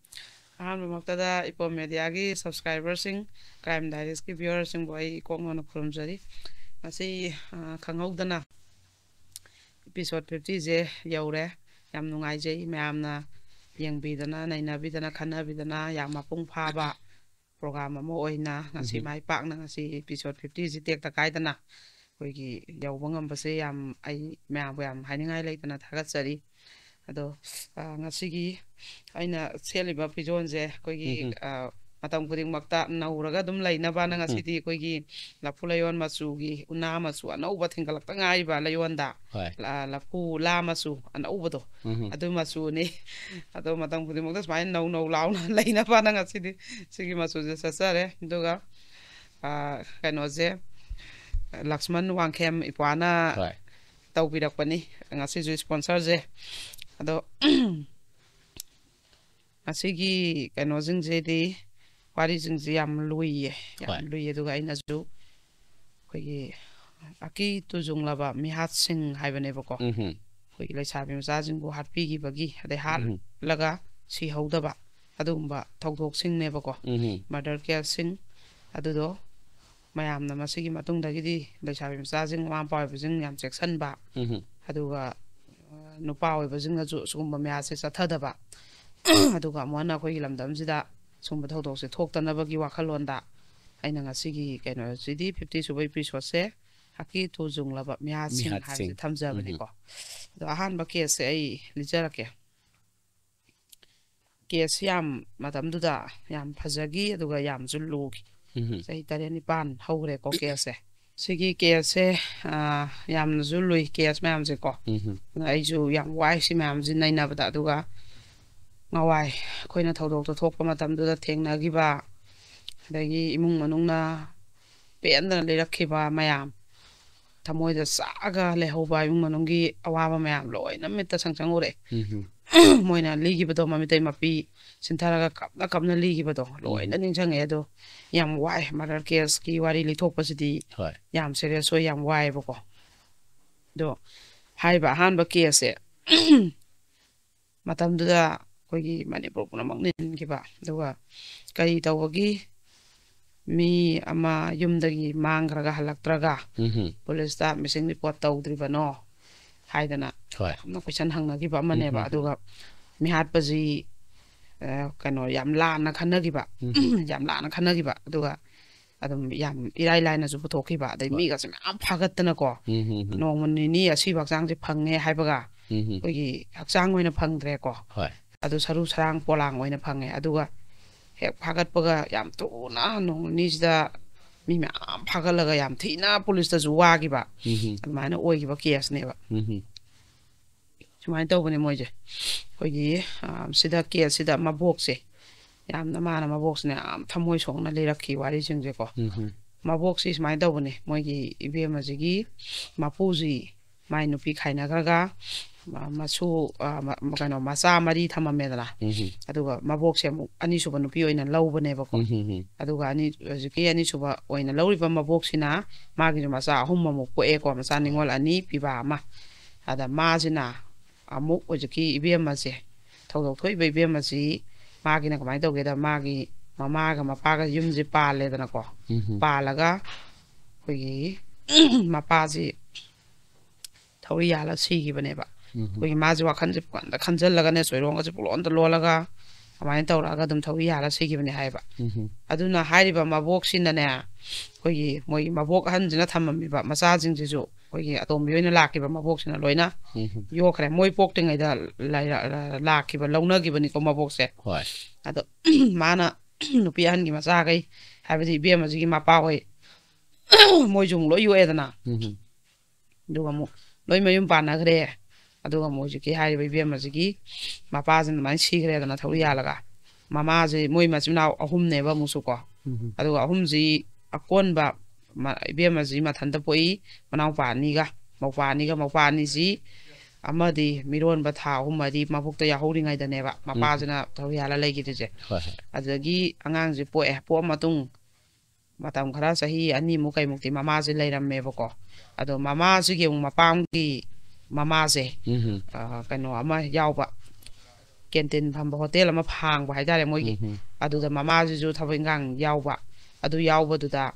ꯑꯍꯥꯟꯕꯃꯛꯇꯗ ꯏꯄꯣ ꯃꯦꯗꯤꯌꯥꯒꯤ ꯁꯕꯁꯀ꯭ꯔꯥꯏꯕꯔꯁꯤꯡ, ꯀ꯭ꯔꯥꯏꯝ ꯗꯥꯏꯔꯤꯁꯀꯤ ꯚ꯭ꯌꯨꯋꯔꯁꯤꯡꯕꯨ ꯑꯩ ꯏꯀꯣꯛ ꯅꯧꯅ ꯈꯨꯔꯨꯝꯖꯔꯤ꯫ ꯉꯁꯤ, ꯑ, ꯈꯪꯍꯧꯗꯅ ꯏꯄꯤꯁꯣꯗ ꯐꯤꯐꯇꯤꯁꯦ ꯌꯧꯔꯦ꯫ ꯌꯥꯝ ꯅꯨꯡꯉꯥꯏꯖꯩ, ꯃꯌꯥꯝꯅ ꯌꯦꯡꯕꯤꯗꯅ, ꯅꯩꯅꯕꯤꯗꯅ, ꯈꯟꯅꯕꯤꯗꯅ, ꯌꯥꯝ ꯃꯄꯨꯡ ꯐꯥꯕ ꯄ꯭ꯔꯣꯒ꯭ꯔꯥꯝ ꯑꯃ ꯑꯣꯏꯅ ꯉꯁꯤ ꯎꯝ꯫ ꯃꯥꯏ ꯄꯥꯛꯅ ꯉꯁꯤ ꯏꯄꯤꯁꯣꯗ ꯐꯤꯐꯇꯤꯁꯤ ꯇꯦꯛꯇ ꯀꯥꯏꯗꯅ ꯑꯩꯈꯣꯏꯒꯤ ꯌꯧꯕ ꯉꯝꯕꯁꯦ ꯌꯥꯝ, ꯑꯩ ꯃꯌꯥꯝꯕꯨ ꯌꯥꯝ ꯍꯥꯏꯅꯤꯡꯉꯥꯏ ꯂꯩꯇꯅ ꯊꯥꯒꯠꯆꯔꯤ꯫ ꯑꯗꯣ, ꯑ, ꯉꯁꯤꯒꯤ ꯑꯩꯅ ꯁꯦꯠꯂꯤꯕ ꯐꯤꯖꯣꯜꯁꯦ ꯑꯩꯈꯣꯏꯒꯤ, ꯎꯝ ꯎꯝ꯫ ꯑ, ꯃꯇꯝ ꯈꯨꯗꯤꯡꯃꯛꯇ ꯅꯧꯔꯒ ꯑꯗꯨꯝ ꯂꯩꯅꯕꯅ ꯎꯝ꯫ ꯉꯁꯤꯗꯤ ꯑꯩꯈꯣꯏꯒꯤ ꯂꯐꯨ ꯂꯩꯌꯣꯟ ꯃꯆꯨꯒꯤ ꯎꯅꯥ ꯃꯆꯨ ꯑꯅꯧꯕ ꯊꯤꯡꯒꯠꯂꯛꯇ ꯉꯥꯏꯔꯤꯕ ꯂꯩꯌꯣꯟꯗ, ꯍꯣꯏ꯫ ꯂ-, ꯂꯐꯨ ꯂꯥ ꯃꯆꯨ ꯑꯅꯧꯕꯗꯣ, ꯎꯝ꯫ ꯑꯗꯨ ꯃꯆꯨꯅꯤ꯫ ꯑꯗꯣ ꯃꯇꯝ ꯈꯨꯗꯤꯡꯃꯛꯇ ꯁꯨꯃꯥꯏꯅ ꯅꯧ ꯅꯧ ꯂꯥꯎꯅ ꯂꯩꯅꯕꯅ ꯉꯁꯤꯗꯤ ꯁꯤꯒꯤ ꯃꯆꯨꯁꯦ ꯆꯠꯆꯔꯦ꯫ ꯑꯗꯨꯒ, ꯑ, ꯀꯩꯅꯣꯁꯦ, ꯂꯛꯁꯃꯟ ꯋꯥꯡꯈꯦꯝ ꯏꯄ꯭ꯋꯥꯅ ꯍꯣꯏ꯫ ꯇꯧꯕꯤꯔꯛꯄꯅꯤ ꯉꯁꯤꯁꯨ sponsorꯁꯦ꯫ ꯑꯗꯣ ꯉꯁꯤꯒꯤ ꯀꯩꯅꯣꯁꯤꯡꯁꯤꯗꯤ, ꯋꯥꯔꯤꯁꯤꯡꯁꯤ ꯌꯥꯝ ꯂꯨꯏꯌꯦ, ꯌꯥꯝ ꯍꯣꯏ꯫ ꯂꯨꯏꯌꯦ꯫ ꯑꯗꯨꯒ ꯑꯩꯅꯁꯨ ꯑꯩꯈꯣꯏꯒꯤ ꯑꯀꯤ ꯇꯨꯖꯨꯡꯂꯕ ꯃꯤꯍꯥꯠꯁꯤꯡ ꯍꯥꯏꯕꯅꯦꯕꯀꯣ꯫ ꯎꯝꯍꯨꯝ꯫ ꯑꯩꯈꯣꯏꯒꯤ ꯂꯩꯁꯥꯕꯤ ꯃꯆꯥꯁꯤꯡꯕꯨ ꯍꯥꯠꯄꯤꯈꯤꯕꯒꯤ, ꯑꯗꯩ ꯎꯝꯍꯨꯝ꯫ ꯍꯥꯠꯂꯒ ꯁꯤꯍꯧꯗꯕ ꯑꯗꯨꯒꯨꯝꯕ ꯊꯧꯗꯣꯛꯁꯤꯡꯅꯦꯕꯀꯣ꯫ ꯎꯝꯍꯨꯝ꯫ Murder caseꯁꯤꯡ ꯑꯗꯨꯗꯣ ꯃꯌꯥꯝꯅ ꯃꯁꯤꯒꯤ ꯃꯇꯨꯡꯗꯒꯤꯗꯤ ꯂꯩꯁꯥꯕꯤ ꯃꯆꯥꯁꯤꯡ, ꯃꯃꯥ ꯃꯄꯥ ꯑꯣꯏꯕꯁꯤꯡ ꯌꯥꯝ ꯆꯦꯛꯁꯤꯟꯕ, ꯎꯝꯍꯨꯝ꯫ ꯑꯗꯨꯒ, ꯑ, ꯅꯨꯄꯥ ꯑꯣꯏꯕꯁꯤꯡꯅꯁꯨ ꯁꯤꯒꯨꯝꯕ ꯃꯌꯥꯝꯁꯦ ꯆꯠꯊꯗꯕ, ꯑꯗꯨꯒ ꯑꯃꯨꯛ ꯍꯟꯅ ꯑꯩꯈꯣꯏꯒꯤ ꯂꯝꯗꯝꯁꯤꯗ ꯁꯤꯒꯨꯝꯕ ꯊꯧꯗꯣꯛꯁꯦ ꯊꯣꯛꯇꯅꯕꯒꯤ ꯋꯥꯈꯜꯂꯣꯟꯗ ꯑꯩꯅ ꯉꯁꯤꯒꯤ ꯀꯩꯅꯣꯁꯤꯗꯤ, fifty ꯁꯨꯕ episodeꯁꯦ ꯍꯥꯀꯤ ꯇꯨꯖꯨꯡꯂꯕ ꯃꯤꯍꯥꯠꯁꯤꯡ ꯃꯤꯍꯥꯠꯁꯤꯡ꯫ ꯍꯥꯏꯕꯁꯦ ꯊꯝꯖꯕꯅꯤꯀꯣ꯫ ꯎꯝꯍꯨꯝ꯫ ꯑꯗꯣ ꯑꯍꯥꯟꯕ caseꯁꯦ ꯑꯩ ꯂꯤꯖꯔꯛꯀꯦ꯫ Case ꯌꯥꯝ ꯃꯇꯝꯗꯨꯗ ꯌꯥꯝ ꯐꯖꯈꯤ, ꯑꯗꯨꯒ ꯌꯥꯝꯁꯨ ꯂꯨꯈꯤ꯫ ꯎꯝꯍꯨꯝ꯫ ꯆꯍꯤ ꯇꯔꯦꯠ ꯅꯤꯄꯥꯟ ꯍꯧꯈ꯭ꯔꯦꯀꯣ caseꯁꯦ꯫ ꯁꯤꯒꯤ caseꯁꯦ, ꯑꯥ, ꯌꯥꯝꯅꯁꯨ ꯂꯨꯏ case ꯃꯌꯥꯝꯁꯦꯀꯣ꯫ ꯎꯝꯍꯨꯝ꯫ ꯑꯗꯨꯅ ꯑꯩꯁꯨ ꯌꯥꯝ ꯋꯥꯏ ꯁꯤ ꯃꯌꯥꯝꯁꯤ ꯅꯩꯅꯕꯗ꯫ ꯑꯗꯨꯒ ꯅꯍꯥꯟꯋꯥꯏ ꯑꯩꯈꯣꯏꯅ ꯊꯧꯗꯣꯛꯇꯣ ꯊꯣꯛꯄ ꯃꯇꯝꯗꯨꯗ ꯊꯦꯡꯅꯈꯤꯕ, ꯑꯗꯒꯤ ꯏꯃꯨꯡ ꯃꯅꯨꯡꯅ ꯄꯦꯟꯗꯅ ꯂꯩꯔꯛꯈꯤꯕ ꯃꯌꯥꯝ, ꯊꯃꯣꯏꯗ ꯆꯥꯛꯑꯒ ꯂꯩꯍꯧꯕ ꯏꯃꯨꯡ ꯃꯅꯨꯡꯒꯤ ꯑꯋꯥꯕ ꯃꯌꯥꯝ ꯂꯣꯏꯅ ꯃꯤꯠꯇ ꯁꯪ ꯁꯪ ꯎꯔꯛꯑꯦ꯫ ꯎꯝꯍꯨꯝ꯫ ꯃꯣꯏꯅ ꯂꯤꯈꯤꯕꯗꯣ, ꯃꯃꯤꯇꯩ ꯃꯄꯤ ꯁꯤꯟꯊꯔꯒ ꯀꯞꯅ ꯀꯞꯅ ꯂꯤꯈꯤꯕꯗꯣ ꯂꯣꯏꯅ ꯎꯝ꯫ ꯅꯤꯡꯁꯤꯡꯉꯛꯑꯦ꯫ ꯑꯗꯣ ꯌꯥꯝ ꯋꯥꯏ, murder caseꯀꯤ ꯋꯥꯔꯤ ꯂꯤꯊꯣꯛꯄꯁꯤꯗꯤ ꯍꯣꯏ꯫ ꯌꯥꯝ serious ꯑꯣꯏ, ꯌꯥꯝ ꯋꯥꯏꯑꯦꯕꯀꯣ꯫ ꯑꯗꯣ ꯍꯥꯏꯔꯤꯕ ꯑꯍꯥꯟꯕ caseꯁꯦ ꯃꯇꯝꯗꯨꯗ ꯑꯩꯈꯣꯏꯒꯤ ꯃꯅꯤꯄꯨꯔ ꯄꯨꯝꯅꯃꯛ ꯅꯤꯟꯈꯤꯕ, ꯑꯗꯨꯒ ꯀꯔꯤ ꯇꯧꯕꯒꯤ ꯃꯤ ꯑꯃ ꯌꯨꯝꯗꯒꯤ ꯃꯥꯡꯈ꯭ꯔꯒ ꯍꯜꯂꯛꯇ꯭ꯔꯒ ꯎꯝꯍꯨꯝ꯫ ꯄꯨꯂꯤꯁꯇ missing report ꯇꯧꯗ꯭ꯔꯤꯕꯅꯣ ꯍꯥꯏꯗꯅ ꯍꯣꯏ꯫ ꯌꯥꯝꯅ question ꯍꯪꯅꯈꯤꯕ ꯑꯃꯅꯦꯕ꯫ ꯎꯝꯍꯨꯝ꯫ ꯑꯗꯨꯒ ꯃꯤꯍꯥꯠꯄꯁꯤ, ꯑ, ꯀꯩꯅꯣ, ꯌꯥꯝ ꯂꯥꯟꯅ ꯈꯟꯅꯈꯤꯕ, ꯎꯝꯍꯨꯝ꯫ ꯌꯥꯝ ꯂꯥꯟꯅ ꯈꯟꯅꯈꯤꯕ꯫ ꯑꯗꯨꯒ ꯑꯗꯨꯝ ꯌꯥꯝ ꯏꯔꯥꯏ ꯂꯥꯏꯅꯁꯨ ꯄꯨꯊꯣꯛꯈꯤꯕ, ꯑꯗꯩ ꯍꯣꯏ꯫ ꯃꯤꯒꯁꯦ ꯃꯌꯥꯝ ꯐꯥꯒꯠꯇꯅꯀꯣ, ꯎꯝ, ꯎꯝ, ꯎꯝ꯫ ꯅꯣꯡꯃ ꯅꯤꯅꯤ ꯑꯁꯤꯕ ꯍꯛꯆꯥꯡꯁꯦ ꯐꯪꯉꯦ ꯍꯥꯏꯕꯒ ꯎꯝ, ꯎꯝ꯫ ꯑꯩꯈꯣꯏꯒꯤ ꯍꯛꯆꯥꯡ ꯑꯣꯏꯅ ꯐꯪꯗ꯭ꯔꯦꯀꯣ꯫ ꯍꯣꯏ꯫ ꯑꯗꯨ ꯁꯔꯨ ꯁꯔꯥꯡ ꯄꯣꯂꯥꯡ ꯑꯣꯏꯅ ꯐꯪꯉꯦ꯫ ꯑꯗꯨꯒ ꯍꯦꯛ ꯐꯥꯒꯠꯄꯒ ꯌꯥꯝ ꯊꯨꯅ ꯅꯣꯡ ꯅꯤꯅꯤꯁꯤꯗ ꯃꯤ ꯃꯌꯥꯝ ꯐꯥꯒꯠꯂꯒ ꯌꯥꯝ ꯊꯤꯅ ꯄꯨꯂꯤꯁꯇꯁꯨ ꯋꯥꯈꯤꯕ, ꯎꯝ꯫ ꯑꯗꯨꯃꯥꯏꯅ ꯑꯣꯏꯈꯤꯕ ꯀꯦꯁꯅꯦꯕ꯫ ꯎꯝ꯫ ꯁꯨꯃꯥꯏꯅ ꯇꯧꯕꯅꯦ ꯃꯣꯏꯁꯦ꯫ ꯑꯩꯈꯣꯏꯒꯤ, ꯑ, ꯁꯤꯗ ꯀꯦꯁꯁꯤꯗ ꯃꯕꯣꯛꯁꯦ, ꯌꯥꯝꯅ ꯃꯥꯅ ꯃꯕꯣꯛꯁꯤꯅ ꯌꯥꯝ ꯊꯃꯣꯏ ꯁꯣꯛꯅ ꯂꯤꯔꯛꯈꯤ ꯋꯥꯔꯤꯁꯤꯡꯁꯦꯀꯣ꯫ ꯎꯝ꯫ ꯃꯕꯣꯛꯁꯤ ꯁꯨꯃꯥꯏꯅ ꯇꯧꯕꯅꯦ, ꯃꯣꯏꯒꯤ ꯏꯕꯦꯝꯃꯁꯤꯒꯤ ꯃꯄꯨꯁꯤ ꯃꯥꯏ ꯅꯨꯄꯤ ꯈꯥꯏꯅꯈ꯭ꯔꯒ, ꯃ-, ꯃꯁꯨ, ꯑ, ꯃ-, ꯀꯩꯅꯣ, ꯃꯆꯥ ꯃꯔꯤ ꯊꯝꯃꯝꯃꯦꯗꯅ꯫ ꯎꯝ꯫ ꯑꯗꯨꯒ ꯃꯕꯣꯛꯁꯦ ꯑꯃꯨꯛ ꯑꯅꯤꯁꯨꯕ ꯅꯨꯄꯤ ꯑꯣꯏꯅ ꯂꯧꯕꯅꯦꯕꯀꯣ꯫ ꯎꯝ꯫ ꯑꯗꯨꯒ ꯑꯅꯤ-, ꯍꯧꯖꯤꯛꯀꯤ ꯑꯅꯤꯁꯨꯕ ꯑꯣꯏꯅ ꯂꯧꯔꯤꯕ ꯃꯕꯣꯛꯁꯤꯅ ꯃꯥꯒꯤꯁꯨ ꯃꯆꯥ ꯑꯍꯨꯝ ꯑꯃꯨꯛ ꯄꯣꯛꯑꯦꯀꯣ, ꯃꯆꯥ ꯅꯤꯉꯣꯜ ꯑꯅꯤ ꯄꯤꯕ ꯑꯃ꯫ ꯑꯗ ꯃꯥꯁꯤꯅ ꯑꯃꯨꯛ ꯍꯧꯖꯤꯛꯀꯤ ꯏꯕꯦꯝꯃꯁꯦ, ꯊꯧꯗꯣꯛ ꯊꯣꯛꯏꯕ ꯏꯕꯦꯝꯃꯁꯤ, ꯃꯥꯒꯤꯅ ꯀꯃꯥꯏꯅ ꯇꯧꯒꯦꯗ, ꯃꯥꯒꯤ ꯃꯃꯥꯒ ꯃꯄꯥꯒ ꯌꯨꯝꯁꯦ ꯄꯥꯜꯂꯦꯗꯅꯀꯣ꯫ ꯎꯝ꯫ ꯄꯥꯜꯂꯒ ꯑꯩꯈꯣꯏꯒꯤ ꯃꯄꯥꯁꯤ ꯊꯧꯔꯤ ꯌꯥꯜꯂ ꯁꯤꯈꯤꯕꯅꯦꯕ꯫ ꯎꯝ꯫ ꯑꯩꯈꯣꯏꯒꯤ ꯃꯥꯁꯦ ꯋꯥꯈꯜꯁꯦ ꯄꯨꯡꯈꯟꯗ ꯈꯟꯖꯜꯂꯒꯅꯦ, ꯆꯣꯏꯔꯣꯡꯒꯁꯦ ꯄꯨꯡꯂꯣꯟꯗ ꯂꯣꯜꯂꯒ ꯑꯗꯨꯃꯥꯏꯅ ꯇꯧꯔꯛꯑꯒ ꯑꯗꯨꯝ ꯊꯧꯔꯤ ꯌꯥꯜꯂ ꯁꯤꯈꯤꯕꯅꯦ ꯍꯥꯏꯕ꯫ ꯎꯝ꯫ ꯑꯗꯨꯅ ꯍꯥꯏꯔꯤꯕ ꯃꯕꯣꯛꯁꯤꯅꯅꯦ, ꯑꯩꯈꯣꯏꯒꯤ ꯃꯣꯏꯒꯤ ꯃꯕꯣꯛ ꯑꯍꯟꯁꯤꯅ ꯊꯝꯃꯝꯃꯤꯕ ꯃꯆꯥꯁꯤꯡꯁꯤꯁꯨ ꯑꯩꯈꯣꯏꯒꯤ ꯑꯇꯣꯝꯕꯤ ꯑꯣꯏꯅ ꯂꯥꯛꯈꯤꯕ ꯃꯕꯣꯛꯁꯤꯅ ꯂꯣꯏꯅ ꯎꯝ꯫ ꯌꯣꯛꯈ꯭ꯔꯦ꯫ ꯃꯣꯏ ꯄꯣꯛꯇ꯭ꯔꯤꯉꯩꯗ ꯂꯩꯔ-, ꯂꯥꯛꯈꯤꯕ, ꯂꯧꯅꯈꯤꯕꯅꯤꯀꯣ ꯃꯕꯣꯛꯁꯦ꯫ ꯍꯣꯏ꯫ ꯑꯗꯣ ꯃꯥꯅ ꯅꯨꯄꯤ ꯑꯍꯟꯒꯤ ꯃꯆꯥꯈꯩ, ꯍꯥꯏꯕꯗꯤ ꯏꯕꯦꯝꯃꯁꯤꯒꯤ ꯃꯄꯥ ꯍꯣꯏ, ꯃꯣꯏꯁꯨ ꯑꯃꯨꯛ ꯂꯣꯏ ꯌꯣꯛꯑꯦꯗꯅ꯫ ꯎꯝ꯫ ꯑꯗꯨꯒ ꯑꯃꯨꯛ ꯂꯣꯏ ꯃꯌꯨꯝ ꯄꯥꯟꯅꯈ꯭ꯔꯦ꯫ ꯑꯗꯨꯒ ꯑꯃꯨꯛ ꯍꯧꯖꯤꯛꯀꯤ ꯍꯥꯏꯔꯤꯕ ꯏꯕꯦꯝꯃꯁꯤꯒꯤ ꯃꯄꯥꯁꯤꯅ ꯑꯗꯨꯃꯥꯏꯅ ꯁꯤꯈ꯭ꯔꯦꯗꯅ ꯊꯧꯔꯤ ꯌꯥꯜꯂꯒ꯫ ꯃꯃꯥꯁꯦ, ꯃꯣꯏ ꯃꯆꯤꯟ ꯃꯅꯥꯎ ꯑꯍꯨꯝꯅꯦꯕ ꯑꯃꯨꯛꯁꯨ ꯀꯣ꯫ ꯎꯝ꯫ ꯑꯗꯨꯒ ꯑꯍꯨꯝꯁꯤ ꯑꯀꯣꯟꯕ ꯃ-, ꯏꯕꯦꯝꯃꯁꯤ ꯃꯊꯟꯇ ꯄꯣꯛꯏ, ꯃꯅꯥꯎꯄꯥ ꯑꯅꯤꯒ, ꯃꯧꯄꯥ ꯑꯅꯤꯒ, ꯃꯧꯄꯥ ꯑꯅꯤꯁꯤ ꯑꯃꯗꯤ ꯃꯤꯔꯣꯟꯕ ꯊꯥ ꯑꯍꯨꯝ ꯃꯔꯤ ꯃꯕꯨꯛꯇ ꯌꯥꯎꯍꯧꯔꯤꯉꯩꯗꯅꯦꯕ ꯎꯝ꯫ ꯃꯄꯥꯁꯤꯅ ꯊꯧꯔꯤ ꯌꯥꯜꯂ ꯂꯩꯈꯤꯗ꯭ꯔꯤꯁꯦ꯫ ꯍꯣꯏ, ꯍꯣꯏ꯫ ꯑꯗꯨꯗꯒꯤ ꯑꯉꯥꯡꯁꯤ ꯄꯣꯛꯑꯦ, ꯄꯣꯛꯑ ꯃꯇꯨꯡ ꯃꯇꯝ ꯈꯔ, ꯆꯍꯤ ꯑꯅꯤꯃꯨꯛ ꯀꯩꯃꯨꯛꯇꯤ ꯃꯃꯥꯁꯦ ꯂꯩꯔꯝꯃꯦꯕꯀꯣ꯫ ꯑꯗꯣ ꯃꯃꯥꯁꯤꯒꯤ ꯑꯃꯨꯛ ꯃꯄꯥꯝꯒꯤ ꯃꯃꯥꯁꯦ, ꯎꯝ꯫ ꯑ, ꯀꯩꯅꯣ ꯑꯃ ꯌꯥꯎꯕ, ꯀꯦꯟꯇꯤꯟ ꯐꯝꯕ ꯍꯣꯇꯦꯜ ꯑꯃ ꯍꯥꯡꯕ ꯍꯥꯏꯇꯥꯔꯦ ꯃꯣꯏꯒꯤ꯫ ꯎꯝ꯫ ꯑꯗꯨꯗ ꯃꯃꯥꯁꯤꯁꯨ ꯊꯕꯛ ꯏꯟꯈꯥꯡ ꯌꯥꯎꯕ꯫ ꯑꯗꯨ ꯌꯥꯎꯕꯗꯨꯗ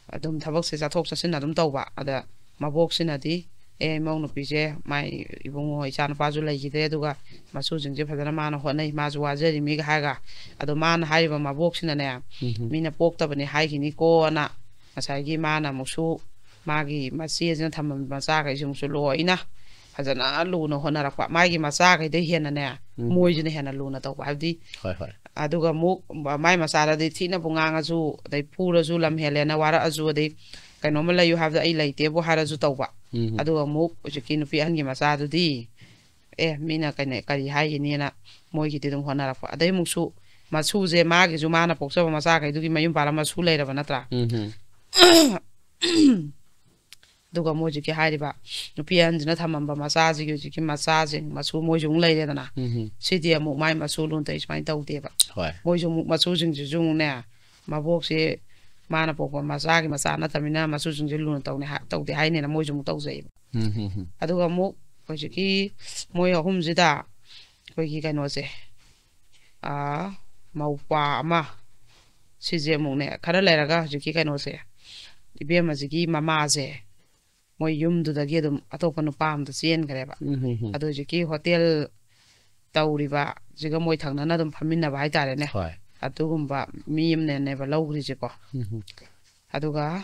ꯑꯗꯨꯝ ꯊꯕꯛꯁꯦ ꯆꯠꯊꯣꯛ ꯆꯠꯁꯤꯟ ꯑꯗꯨꯝ ꯇꯧꯕ꯫ ꯑꯗ ꯃꯕꯣꯛꯁꯤꯅꯗꯤ, "ꯑꯦ, ꯏꯃꯧ ꯅꯨꯄꯤꯁꯦ, ꯃꯥꯏ ꯏꯕꯨꯡꯉꯣ, ꯏꯆꯥ ꯅꯨꯄꯥꯁꯨ ꯂꯩꯈꯤꯗ꯭ꯔꯦ, ꯑꯗꯨꯒ ꯃꯁꯨꯁꯤꯡꯁꯦ ꯐꯖꯅ ꯃꯥꯅ ꯍꯣꯠꯅꯩ, ꯃꯥꯁꯨ ꯋꯥꯖꯔꯤꯃꯤꯒ" ꯍꯥꯏꯔꯒ꯫ ꯑꯗꯣ ꯃꯥꯅ ꯍꯥꯏꯔꯤꯕ ꯃꯕꯣꯛꯁꯤꯅꯅꯦ, ꯎꯝ꯫ "ꯃꯤꯅ ꯄꯣꯛꯇꯕꯅꯤ ꯍꯥꯏꯈꯤꯅꯤꯀꯣꯅ", ꯉꯁꯥꯏꯒꯤ ꯃꯥꯅ ꯑꯃꯨꯛꯁꯨ ꯃꯥꯒꯤ ꯃꯆꯦꯁꯤꯅ ꯊꯝꯃꯝꯕ ꯃꯆꯥꯈꯩꯁꯤ ꯑꯃꯨꯛꯁꯨ ꯂꯣꯏꯅ ꯐꯖꯅ ꯂꯨꯅ ꯍꯣꯠꯅꯔꯛꯄ, ꯃꯥꯒꯤ ꯃꯆꯥꯈꯩꯗꯩ ꯍꯦꯟꯅꯅꯦ, ꯎꯝ꯫ ꯃꯣꯏꯁꯤꯅ ꯍꯦꯟꯅ ꯂꯨꯅ ꯇꯧꯕ꯫ ꯍꯥꯏꯕꯗꯤ, ꯍꯣꯏ, ꯍꯣꯏ꯫ ꯑꯗꯨꯒ ꯑꯃꯨꯛ ꯃꯥꯏ ꯃꯆꯥꯗꯗꯤ ꯊꯤꯅꯕꯨ ꯉꯥꯡꯉꯁꯨ, ꯑꯗꯩ ꯐꯨꯔꯁꯨ, ꯂꯝ ꯍꯦꯜꯂꯦꯅ ꯋꯥꯔꯛꯑꯁꯨ, ꯑꯗꯩ ꯀꯩꯅꯣꯝꯃ ꯂꯩꯌꯨ ꯍꯥꯏꯕꯗ ꯑꯩ ꯂꯩꯇꯦꯕꯨ ꯍꯥꯏꯔꯁꯨ ꯇꯧꯕ꯫ ꯎꯝ꯫ ꯑꯗꯨꯒ ꯑꯃꯨꯛ ꯍꯧꯖꯤꯛꯀꯤ ꯅꯨꯄꯤ ꯑꯍꯟꯒꯤ ꯃꯆꯥꯗꯨꯗꯤ, ꯑꯦ, ꯃꯤꯅ ꯀꯩꯅꯣ, ꯀꯔꯤ ꯍꯥꯏꯒꯤꯅꯤꯅ ꯃꯣꯏꯒꯤꯗꯤ ꯑꯗꯨꯝ ꯍꯣꯠꯅꯔꯛꯄ꯫ ꯑꯗꯩ ꯑꯃꯨꯛꯁꯨ ꯃꯁꯨꯁꯦ, ꯃꯥꯒꯤꯁꯨ ꯃꯥꯅ ꯄꯣꯛꯆꯕ ꯃꯆꯥꯈꯩꯗꯨꯒꯤ ꯃꯌꯨꯝ ꯄꯥꯜꯂ ꯃꯁꯨ ꯂꯩꯔꯕ ꯅꯠꯇ꯭ꯔꯥ? ꯎꯝ꯫ ꯑꯗꯨꯒ ꯃꯣꯏ ꯍꯧꯖꯤꯛꯀꯤ ꯍꯥꯏꯔꯤꯕ ꯅꯨꯄꯤ ꯑꯍꯟꯁꯤꯅ ꯊꯝꯃꯝꯕ ꯃꯆꯥꯁꯤꯒꯤ ꯍꯧꯖꯤꯛꯀꯤ ꯃꯆꯥꯁꯤꯡ ꯃꯁꯨ ꯃꯣꯏꯁꯨ ꯑꯃꯨꯛ ꯂꯩꯔꯦꯗꯅ꯫ ꯎꯝ꯫ ꯁꯤꯗꯤ ꯑꯃꯨꯛ ꯃꯥꯏ ꯃꯁꯨ ꯂꯨꯅ ꯇꯧꯏ ꯁꯨꯃꯥꯏꯅ ꯇꯧꯗꯦꯕ꯫ ꯍꯣꯏ꯫ ꯃꯣꯏꯁꯨ ꯑꯃꯨꯛ ꯃꯁꯨꯁꯤꯡꯁꯤꯁꯨ ꯑꯃꯨꯛꯅꯦ, ꯃꯕꯣꯛꯁꯦ ꯃꯥꯅ ꯄꯣꯛꯄ ꯃꯆꯥꯒꯤ ꯃꯆꯥ ꯅꯠꯇꯕꯅꯤꯅ ꯃꯁꯨꯁꯤꯡꯁꯦ ꯂꯨꯅ ꯇꯧꯅꯤ ꯍꯥꯏ-, ꯇꯧꯗꯦ ꯍꯥꯏꯅꯦꯅ ꯃꯣꯏꯁꯨ ꯑꯃꯨꯛ ꯇꯧꯖꯩꯕ꯫ ꯎꯝ, ꯎꯝ, ꯎꯝ꯫ ꯑꯗꯨꯒ ꯑꯃꯨꯛ ꯍꯧꯖꯤꯛꯀꯤ ꯃꯣꯏ ꯑꯍꯨꯝꯁꯤꯗ ꯑꯩꯈꯣꯏꯒꯤ ꯀꯩꯅꯣꯁꯦ, ꯑꯥ, ꯃꯧꯄ꯭ꯋꯥ ꯑꯃ, ꯁꯤꯁꯦ ꯑꯃꯨꯛꯅꯦ, ꯈꯔ ꯂꯩꯔꯒ ꯍꯧꯖꯤꯛꯀꯤ ꯀꯩꯅꯣꯁꯦ, ꯏꯕꯦꯝꯃꯁꯤꯒꯤ ꯃꯃꯥꯁꯦ, ꯃꯣꯏ ꯌꯨꯝꯗꯨꯗꯒꯤ ꯑꯗꯨꯝ ꯑꯇꯣꯞꯄ ꯅꯨꯄꯥ ꯑꯃꯗ ꯆꯦꯟꯈ꯭ꯔꯦꯕ꯫ ꯎꯝ, ꯎꯝ, ꯎꯝ꯫ ꯑꯗꯣ ꯍꯧꯖꯤꯛꯀꯤ ꯍꯣꯇꯦꯜ ꯇꯧꯔꯤꯕꯁꯤꯒ ꯃꯣꯏ ꯊꯪꯅꯅ ꯑꯗꯨꯝ ꯐꯝꯃꯤꯟꯅꯕ ꯍꯥꯏꯇꯥꯔꯦꯅꯦ꯫ ꯍꯣꯏ꯫ ꯑꯗꯨꯒꯨꯝꯕ ꯃꯤ ꯑꯃꯅꯅꯦꯕ ꯂꯧꯈ꯭ꯔꯤꯁꯦꯀꯣ꯫ ꯎꯝ, ꯎꯝ꯫ ꯑꯗꯨꯒ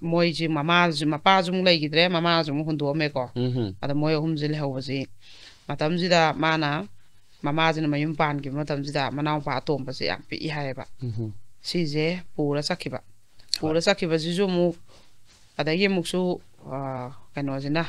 ꯃꯣꯏꯁꯤ ꯃꯃꯥꯁꯨ, ꯃꯄꯥꯁꯨ ꯑꯃꯨꯛ ꯂꯩꯈꯤꯗ꯭ꯔꯦ, ꯃꯃꯥꯁꯨ ꯑꯃꯨꯛ ꯍꯨꯟꯗꯣꯛꯑꯝꯃꯦꯀꯣ꯫ ꯎꯝ, ꯎꯝ꯫ ꯑꯗ ꯃꯣꯏ ꯑꯍꯨꯝꯁꯦ ꯂꯩꯍꯧꯕꯁꯤ ꯃꯇꯝꯁꯤꯗ ꯃꯥꯅ, ꯃꯃꯥꯁꯤꯅ ꯃꯌꯨꯝ ꯄꯥꯟꯈꯤꯕ ꯃꯇꯝꯁꯤꯗ ꯃꯅꯥꯎꯄꯥ ꯑꯇꯣꯝꯕꯁꯦ ꯌꯥꯝ ꯄꯤꯛꯏ ꯍꯥꯏꯌꯦꯕ꯫ ꯎꯝ, ꯎꯝ꯫ ꯁꯤꯁꯦ ꯄꯨꯔ ꯆꯠꯈꯤꯕ꯫ ꯄꯨꯔ ꯍꯣꯏ꯫ ꯆꯠꯈꯤꯕꯁꯤꯁꯨ ꯑꯃꯨꯛ, ꯑꯗꯒꯤ ꯑꯃꯨꯛꯁꯨ, ꯑ, ꯀꯩꯅꯣꯁꯤꯅ,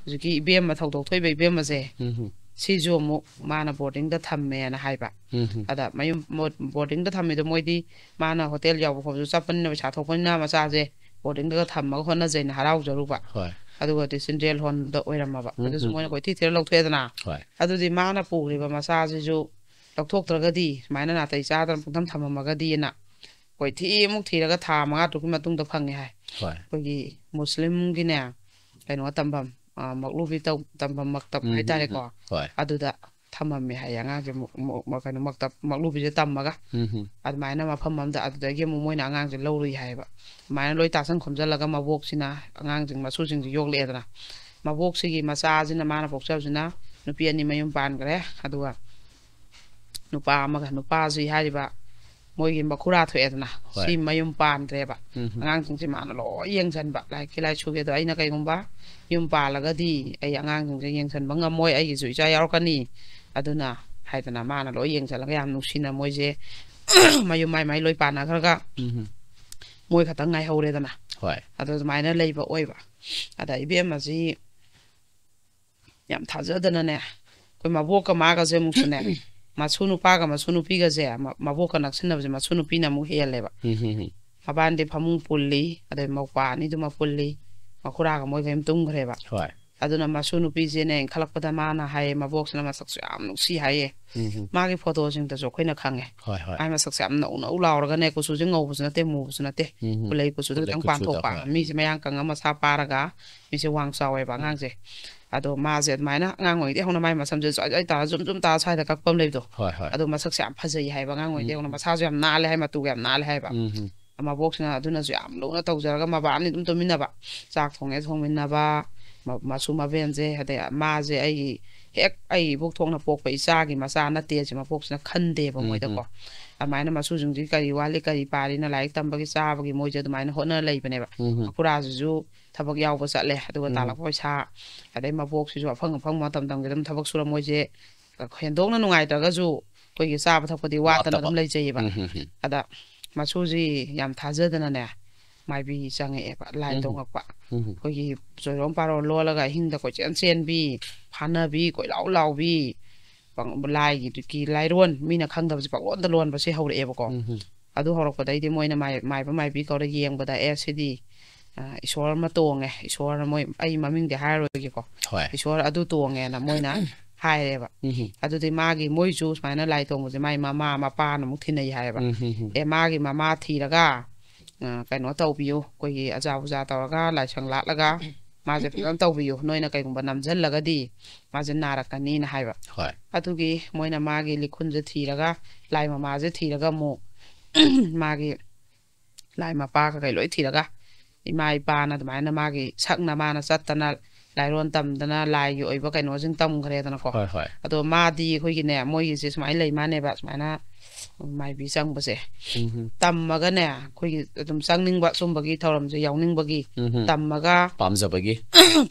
ꯍꯧꯖꯤꯛꯀꯤ ꯏꯕꯦꯝꯃ, ꯊꯧꯗꯣꯛ ꯊꯣꯛꯏꯕ ꯏꯕꯦꯝꯃꯁꯦ, ꯎꯝ, ꯎꯝ꯫ ꯁꯤꯁꯨ ꯑꯃꯨꯛ ꯃꯥꯅ ꯕꯣꯔꯗꯤꯡꯗ ꯊꯝꯃꯦꯅ ꯍꯥꯏꯕ꯫ ꯎꯝ, ꯎꯝ꯫ ꯑꯗ ꯃꯌꯨꯝ, ꯃꯣ-, ꯕꯣꯔꯗꯤꯡꯗ ꯊꯝꯃꯤꯗꯣ ꯃꯣꯏꯗꯤ ꯃꯥꯅ ꯍꯣꯇꯦꯜ ꯌꯥꯎꯕ ꯈꯣꯠꯄꯁꯨ ꯆꯠꯄꯅꯤꯅ, ꯄꯩꯁꯥ ꯊꯣꯛꯄꯅꯤꯅ ꯃꯆꯥꯁꯦ ꯕꯣꯔꯗꯤꯡꯗꯒ ꯊꯝꯃꯒ ꯍꯣꯠꯅꯖꯩꯅ ꯍꯔꯥꯎꯖꯔꯨꯕ꯫ ꯍꯣꯏ꯫ ꯑꯗꯨꯒꯗꯤ ꯆꯤꯜꯗ꯭ꯔꯦꯟ ꯍꯣꯝꯗ ꯑꯣꯏꯔꯝꯃꯕ꯫ ꯎꯝ, ꯑꯗꯨꯁꯨ ꯎꯝ, ꯃꯣꯏꯅ ꯎꯝ꯫ ꯀꯣꯏꯊꯤ ꯊꯤꯔ ꯂꯧꯊꯣꯛꯑꯦꯗꯅ꯫ ꯍꯣꯏ꯫ ꯑꯗꯨꯗꯤ ꯃꯥꯅ ꯄꯨꯈ꯭ꯔꯤꯕ ꯃꯆꯥꯁꯤꯁꯨ ꯂꯧꯊꯣꯛꯇ꯭ꯔꯒꯗꯤ, ꯁꯨꯃꯥꯏꯅ ꯅꯥꯇꯩ ꯆꯥꯗꯅ ꯄꯨꯡꯊꯝ ꯊꯝꯃꯝꯃꯒꯗꯤꯅ ꯀꯣꯏꯊꯤ ꯑꯃꯨꯛ ꯊꯤꯔꯒ ꯊꯥ ꯃꯉꯥ ꯇꯔꯨꯛꯀꯤ ꯃꯇꯨꯡꯗ ꯐꯪꯉꯦ ꯍꯥꯏ꯫ ꯍꯣꯏ꯫ ꯑꯩꯈꯣꯏꯒꯤ ꯃꯨꯁꯂꯤꯝꯒꯤꯅꯦ, ꯀꯩꯅꯣ ꯇꯝꯐꯝ, ꯑ, ꯃꯛꯂꯨꯕꯤ ꯇꯧ-, ꯇꯝꯐꯝ ꯃꯛꯇꯕ ꯎꯝ, ꯎꯝ, ꯍꯥꯏꯇꯥꯔꯦꯀꯣ꯫ ꯎꯝ꯫ ꯍꯣꯏ꯫ ꯑꯗꯨꯗ ꯊꯝꯃꯝꯃꯦ ꯍꯥꯏꯌꯦ ꯑꯉꯥꯡꯁꯦ, ꯃꯨ-, ꯃꯨ-, ꯃ-, ꯀꯩꯅꯣ, ꯃꯛꯇꯕ, ꯃꯛꯂꯨꯕꯤꯁꯦ ꯇꯝꯃꯒ꯫ ꯎꯝ, ꯎꯝ꯫ ꯑꯗꯨꯃꯥꯏꯅ ꯃꯐꯝ ꯑꯃꯗ, ꯑꯗꯨꯗꯒꯤ ꯑꯃꯨꯛ ꯃꯣꯏꯅ ꯑꯉꯥꯡꯁꯦ ꯂꯧꯔꯨꯏ ꯍꯥꯏꯌꯦꯕ꯫ ꯑꯗꯨꯃꯥꯏꯅ ꯂꯣꯏ ꯇꯥꯁꯟ ꯈꯣꯝꯖꯜꯂꯒ ꯃꯕꯣꯛꯁꯤꯅ ꯑꯉꯥꯡꯁꯤꯡ, ꯃꯁꯨꯁꯤꯡꯁꯦ ꯌꯣꯛꯂꯛꯑꯦꯗꯅ꯫ ꯃꯕꯣꯛꯁꯤꯒꯤ ꯃꯆꯥꯁꯤꯅ, ꯃꯥꯅ ꯄꯣꯛꯆꯕꯁꯤꯅ ꯅꯨꯄꯤ ꯑꯅꯤ ꯃꯌꯨꯝ ꯄꯥꯟꯈ꯭ꯔꯦ, ꯑꯗꯨꯒ ꯅꯨꯄꯥ ꯑꯃꯒ, ꯅꯨꯄꯥꯁꯤ ꯍꯥꯏꯔꯤꯕ ꯃꯣꯏꯒꯤ ꯃꯈꯨꯔꯥ ꯊꯣꯛꯑꯦꯗꯅ, ꯍꯣꯏ꯫ ꯁꯤ ꯃꯌꯨꯝ ꯄꯥꯟꯈ꯭ꯔꯦꯕ꯫ ꯎꯝ꯫ ꯑꯉꯥꯡꯁꯤꯡꯁꯦ ꯃꯥꯅ ꯂꯣꯏ ꯌꯦꯡꯁꯤꯟꯕ, ꯂꯥꯏꯔꯤꯛꯀꯤ ꯂꯥꯏꯁꯨꯒꯤ꯫ ꯑꯗꯣ ꯑꯩꯅ ꯀꯩꯒꯨꯝꯕ ꯌꯨꯝ ꯄꯥꯜꯂꯒꯗꯤ ꯑꯩ ꯑꯉꯥꯡꯁꯤꯡꯁꯦ ꯌꯦꯡꯁꯤꯟꯕ ꯉꯝꯃꯣꯏ, ꯑꯩꯒꯤꯁꯨ ꯏꯆꯥ ꯌꯥꯎꯔꯛꯀꯅꯤ꯫ ꯑꯗꯨꯅ ꯍꯥꯏꯗꯅ ꯃꯥꯅ ꯂꯣꯏ ꯌꯦꯡꯁꯤꯜꯂꯒ ꯌꯥꯝ ꯅꯨꯡꯁꯤꯅ ꯃꯣꯏꯁꯦ ꯃꯌꯨꯝ ꯃꯥꯏ ꯃꯥꯏ ꯂꯣꯏ ꯄꯥꯟꯅꯈ꯭ꯔꯒ ꯎꯝ꯫ ꯃꯣꯏ ꯈꯛꯇꯪ ꯉꯥꯏꯍꯧꯔꯦꯗꯅ꯫ ꯍꯣꯏ꯫ ꯑꯗꯣ ꯑꯗꯨꯃꯥꯏꯅ ꯂꯩꯕ ꯑꯣꯏꯕ꯫ ꯑꯗ ꯏꯕꯦꯝꯃꯁꯤ ꯌꯥꯝ ꯊꯥꯖꯗꯅꯅꯦ, ꯑꯩꯈꯣꯏ ꯃꯕꯣꯛꯀ ꯃꯥꯒꯁꯦ ꯑꯃꯨꯛꯁꯨꯅꯦ, ꯃꯁꯨ ꯅꯨꯄꯥꯒ ꯃꯁꯨ ꯅꯨꯄꯤꯒꯁꯦ ꯃ-, ꯃꯕꯣꯛꯀ ꯅꯛꯁꯤꯟꯅꯕꯁꯦ ꯃꯁꯨ ꯅꯨꯄꯤꯅ ꯑꯃꯨꯛ ꯍꯦꯜꯂꯦꯕ꯫ ꯎꯝ, ꯎꯝ, ꯎꯝ꯫ ꯃꯕꯥꯟꯗꯤ ꯐꯃꯨꯡ ꯄꯨꯜꯂꯤ, ꯑꯗꯩ ꯃꯧꯄꯥ ꯑꯅꯤꯗꯨꯃ ꯄꯨꯜꯂꯤ, ꯃꯈꯨꯔꯥꯒ ꯃꯣꯏꯒ ꯑꯗꯨꯝ ꯇꯨꯝꯈ꯭ꯔꯦꯕ꯫ ꯍꯣꯏ꯫ ꯑꯗꯨꯅ ꯃꯁꯨ ꯅꯨꯄꯤꯁꯦꯅꯦ ꯏꯟꯈꯠꯂꯛꯄꯗ ꯃꯥꯅ ꯍꯥꯏꯌꯦ, ꯃꯕꯣꯛꯁꯤꯅ ꯃꯁꯛꯁꯨ ꯌꯥꯝ ꯅꯨꯡꯁꯤ ꯍꯥꯏꯌꯦ꯫ ꯎꯝ, ꯎꯝ꯫ ꯃꯥꯒꯤ ꯐꯣꯇꯣꯁꯤꯡꯗꯁꯨ ꯑꯩꯈꯣꯏꯅ ꯈꯪꯉꯦ꯫ ꯍꯣꯏ, ꯍꯣꯏ꯫ ꯃꯥꯒꯤ ꯃꯁꯛꯁꯦ ꯌꯥꯝ ꯅꯧ ꯅꯧ ꯂꯥꯎꯔꯒꯅꯦ, ꯀꯨꯆꯨꯁꯦ ꯉꯧꯕꯁꯨ ꯅꯠꯇꯦ, ꯃꯨꯕꯁꯨ ꯅꯠꯇꯦ, ꯎꯝ, ꯎꯝ꯫ ꯀꯨꯂꯩ ꯀꯨꯆꯨꯗ ꯀꯨꯂꯩ ꯈꯤꯇꯪ ꯀꯨꯆꯨꯗ, ꯄꯥꯟꯊꯣꯛꯄ꯫ ꯍꯣꯏ꯫ ꯃꯤꯁꯦ ꯃꯌꯥꯡ ꯀꯪꯉ ꯃꯁꯥ ꯄꯥꯔꯒ ꯃꯤꯁꯦ ꯋꯥꯡ ꯆꯥꯎꯋꯦꯕ ꯑꯉꯥꯡꯁꯦ꯫ ꯑꯗꯣ ꯃꯥꯁꯦ ꯑꯗꯨꯃꯥꯏꯅ ꯑꯉꯥꯡ ꯑꯣꯏꯔꯤꯉꯩꯗꯒꯤ ꯍꯧꯅ ꯃꯥꯏ ꯃꯁꯝꯁꯦ ꯖ꯭ꯋꯥꯏ ꯖ꯭ꯋꯥꯏ ꯇꯥꯔ ꯖꯨꯝ ꯖꯨꯝ ꯇꯥꯔ ꯁ꯭ꯋꯥꯏꯗ ꯀꯛꯄ ꯑꯃ ꯂꯩꯕꯗꯣ꯫ ꯍꯣꯏ, ꯍꯣꯏ꯫ ꯑꯗꯣ ꯃꯁꯛꯁꯦ ꯌꯥꯝ ꯐꯖꯩ ꯍꯥꯏꯕ ꯑꯉꯥꯡ ꯑꯣꯏꯔꯤꯉꯩꯗꯒꯤ ꯎꯝ꯫ ꯍꯧꯅ꯫ ꯃꯁꯥꯁꯨ ꯌꯥꯝ ꯅꯥꯜꯂꯦ ꯍꯥꯏ, ꯃꯇꯨꯒ ꯌꯥꯝ ꯅꯥꯜꯂꯦ ꯍꯥꯏꯕ꯫ ꯎꯝ, ꯎꯝ꯫ ꯃꯕꯣꯛꯁꯤꯅ ꯑꯗꯨꯅꯁꯨ ꯌꯥꯝ ꯂꯨꯅ ꯇꯧꯖꯔꯒ ꯃꯕꯥꯅꯤ ꯑꯗꯨꯝ ꯇꯨꯝꯃꯤꯟꯅꯕ꯫ ꯆꯥꯛ ꯊꯣꯡꯉꯦ ꯊꯣꯡꯃꯤꯟꯅꯕ, ꯃ-, ꯃꯁꯨ ꯃꯕꯦꯟꯁꯦ, ꯑꯗꯩ ꯃꯥꯁꯦ ꯑꯩꯒꯤ ꯍꯦꯛ ꯑꯩ ꯏꯕꯣꯛ ꯊꯣꯛꯅ ꯄꯣꯛꯄ ꯏꯆꯥꯒꯤ ꯃꯆꯥ ꯅꯠꯇꯦ ꯁꯤ ꯃꯕꯣꯛꯁꯤꯅ ꯈꯟꯗꯦꯕ ꯎꯝ, ꯃꯣꯏꯗꯀꯣ꯫ ꯎꯝ꯫ ꯑꯗꯨꯃꯥꯏꯅ ꯃꯁꯨꯁꯤꯡꯁꯤ ꯀꯔꯤ ꯋꯥꯠꯂꯤ, ꯀꯔꯤ ꯄꯥꯔꯤꯅ ꯂꯥꯏꯔꯤꯛ ꯇꯝꯕꯒꯤ, ꯆꯥꯕꯒꯤ ꯃꯣꯏꯁꯦ ꯑꯗꯨꯃꯥꯏꯅ ꯍꯣꯠꯅꯔ ꯂꯩꯕꯅꯦꯕ꯫ ꯎꯝ, ꯎꯝ꯫ ꯃꯈꯨꯔꯥꯁꯤꯁꯨ ꯊꯕꯛ ꯌꯥꯎꯕ ꯆꯠꯂꯦ, ꯑꯗꯨꯒ ꯎꯝ꯫ ꯇꯥꯜꯂꯛꯄ ꯄꯩꯁꯥ, ꯑꯗꯩ ꯃꯕꯣꯛꯁꯤꯁꯨ ꯑꯐꯪ ꯑꯐꯪꯕ ꯃꯇꯝꯗꯝꯒꯤ ꯑꯗꯨꯝ ꯊꯕꯛ ꯁꯨꯔ ꯃꯣꯏꯁꯦ ꯍꯦꯟꯗꯣꯛꯅ ꯅꯨꯡꯉꯥꯏꯇ꯭ꯔꯒꯁꯨ ꯑꯩꯈꯣꯏꯒꯤ ꯆꯥꯕ ꯊꯛꯄꯗꯤ ꯋꯥꯠꯇꯅ ꯋꯥꯠꯇꯕ꯫ ꯑꯗꯨꯝ ꯂꯩꯖꯩꯌꯦꯕ꯫ ꯎꯝ, ꯎꯝ, ꯎꯝ꯫ ꯑꯗ ꯃꯁꯨꯁꯤ ꯌꯥꯝ ꯊꯥꯖꯗꯅꯅꯦ ꯃꯥꯏꯕꯤ ꯆꯪꯉꯛꯑꯦꯕ, ꯂꯥꯏ ꯎꯝ꯫ ꯇꯣꯡꯉꯛꯄ꯫ ꯎꯝ꯫ ꯑꯩꯈꯣꯏꯒꯤ ꯆꯣꯏꯔꯣꯝ ꯄꯥꯔꯣ ꯂꯣꯜꯂꯒ ꯑꯍꯤꯡꯗ ꯀꯣꯏꯆꯦꯟ ꯆꯦꯟꯕꯤ, ꯐꯥꯅꯕꯤ, ꯀꯣꯏꯂꯥꯎ ꯂꯥꯎꯕꯤ, ꯄꯪ-, ꯂꯥꯏꯒꯤ ꯂꯥꯏꯔꯣꯟ, ꯃꯤꯅ ꯈꯪꯗꯕꯁꯦ ꯄꯪꯂꯣꯟꯗ ꯂꯣꯟꯕꯁꯦ ꯍꯧꯔꯛꯑꯦꯕꯀꯣ꯫ ꯎꯝ꯫ ꯑꯗꯨ ꯍꯧꯔꯛꯄꯗꯩꯗꯤ ꯃꯣꯏꯅ ꯃꯥꯏ-, ꯃꯥꯏꯕ ꯃꯥꯏꯕꯤ ꯀꯧꯔ ꯌꯦꯡꯕꯗ, "ꯑꯦ, ꯁꯤꯗꯤ, ꯑ, ꯏꯁꯣꯔ ꯑꯃ ꯇꯣꯡꯉꯦ, ꯏꯁꯣꯔ ꯃꯣꯏ, ꯑꯩ ꯃꯃꯤꯡꯗꯤ ꯍꯥꯏꯔꯔꯣꯏꯒꯦꯀꯣ, ꯍꯣꯏ꯫ ꯏꯁꯣꯔ ꯑꯗꯨ ꯇꯣꯡꯉꯦꯅ" ꯃꯣꯏꯅ ꯍꯥꯏꯔꯦꯕ꯫ ꯎꯝ꯫ ꯑꯗꯨꯗꯤ ꯃꯥꯒꯤ, ꯃꯣꯏꯁꯨ ꯁꯨꯃꯥꯏꯅ ꯂꯥꯏ ꯇꯣꯡꯕꯁꯦ ꯃꯥꯏ ꯃꯃꯥ ꯃꯄꯥꯅ ꯑꯃꯨꯛ ꯊꯤꯟꯅꯩ ꯍꯥꯏꯌꯦꯕ꯫ ꯎꯝ꯫ "ꯑꯦ, ꯃꯥꯒꯤ ꯃꯃꯥ ꯊꯤꯔꯒ, ꯑ, ꯀꯩꯅꯣ ꯇꯧꯕꯤꯌꯨ, ꯑꯩꯈꯣꯏꯒꯤ ꯑꯖꯥ ꯄꯨꯖꯥ ꯇꯧꯔꯒ ꯂꯥꯏꯁꯪ ꯂꯥꯠꯂꯒ ꯃꯥꯁꯦ ꯐꯖꯅ ꯇꯧꯕꯤꯌꯨ, ꯅꯣꯏꯅ ꯀꯩꯒꯨꯝꯕ ꯅꯝꯁꯤꯜꯂꯒꯗꯤ ꯃꯥꯁꯦ ꯅꯥꯔꯛꯀꯅꯤꯅ" ꯍꯥꯏꯕ꯫ ꯍꯣꯏ꯫ ꯑꯗꯨꯒꯤ ꯃꯣꯏꯅ ꯃꯥꯒꯤ ꯂꯤꯈꯨꯟꯁꯦ ꯊꯤꯔꯒ, ꯂꯥꯏ ꯃꯃꯥꯁꯦ ꯊꯤꯔꯒ ꯑꯃꯨꯛ ꯃꯥꯒꯤ ꯂꯥꯏ ꯃꯄꯥ ꯀꯩꯀꯩ ꯂꯣꯏ ꯊꯤꯔꯒ, ꯏꯃꯥ ꯏꯄꯥꯅ ꯑꯗꯨꯃꯥꯏꯅ ꯃꯥꯒꯤ ꯁꯛꯅ ꯃꯥꯅ ꯆꯠꯇꯅ ꯂꯥꯏꯔꯣꯟ ꯇꯝꯗꯅ ꯂꯥꯏꯒꯤ ꯑꯣꯏꯕ ꯀꯩꯅꯣꯁꯤꯡ ꯇꯝꯈ꯭ꯔꯦꯗꯅꯀꯣ꯫ ꯍꯣꯏ ꯍꯣꯏ ꯑꯗꯣ ꯃꯥꯗꯤ ꯑꯩꯈꯣꯏꯒꯤꯅꯦ, ꯃꯣꯏꯒꯤꯁꯦ ꯁꯨꯃꯥꯏꯅ ꯂꯩ ꯃꯥꯅꯦꯕ, ꯁꯨꯃꯥꯏꯅ ꯃꯥꯏꯕꯤ ꯆꯪꯕꯁꯦ, ꯎꯝ ꯇꯝꯃꯒꯅꯦ ꯑꯩꯈꯣꯏꯒꯤ ꯑꯗꯨꯝ ꯆꯪꯅꯤꯡꯕ, ꯁꯨꯝꯕꯒꯤ ꯊꯧꯔꯝꯁꯦ ꯌꯥꯎꯅꯤꯡꯕꯒꯤ ꯎꯝ ꯇꯝꯃꯒ ꯄꯥꯝꯖꯕꯒꯤ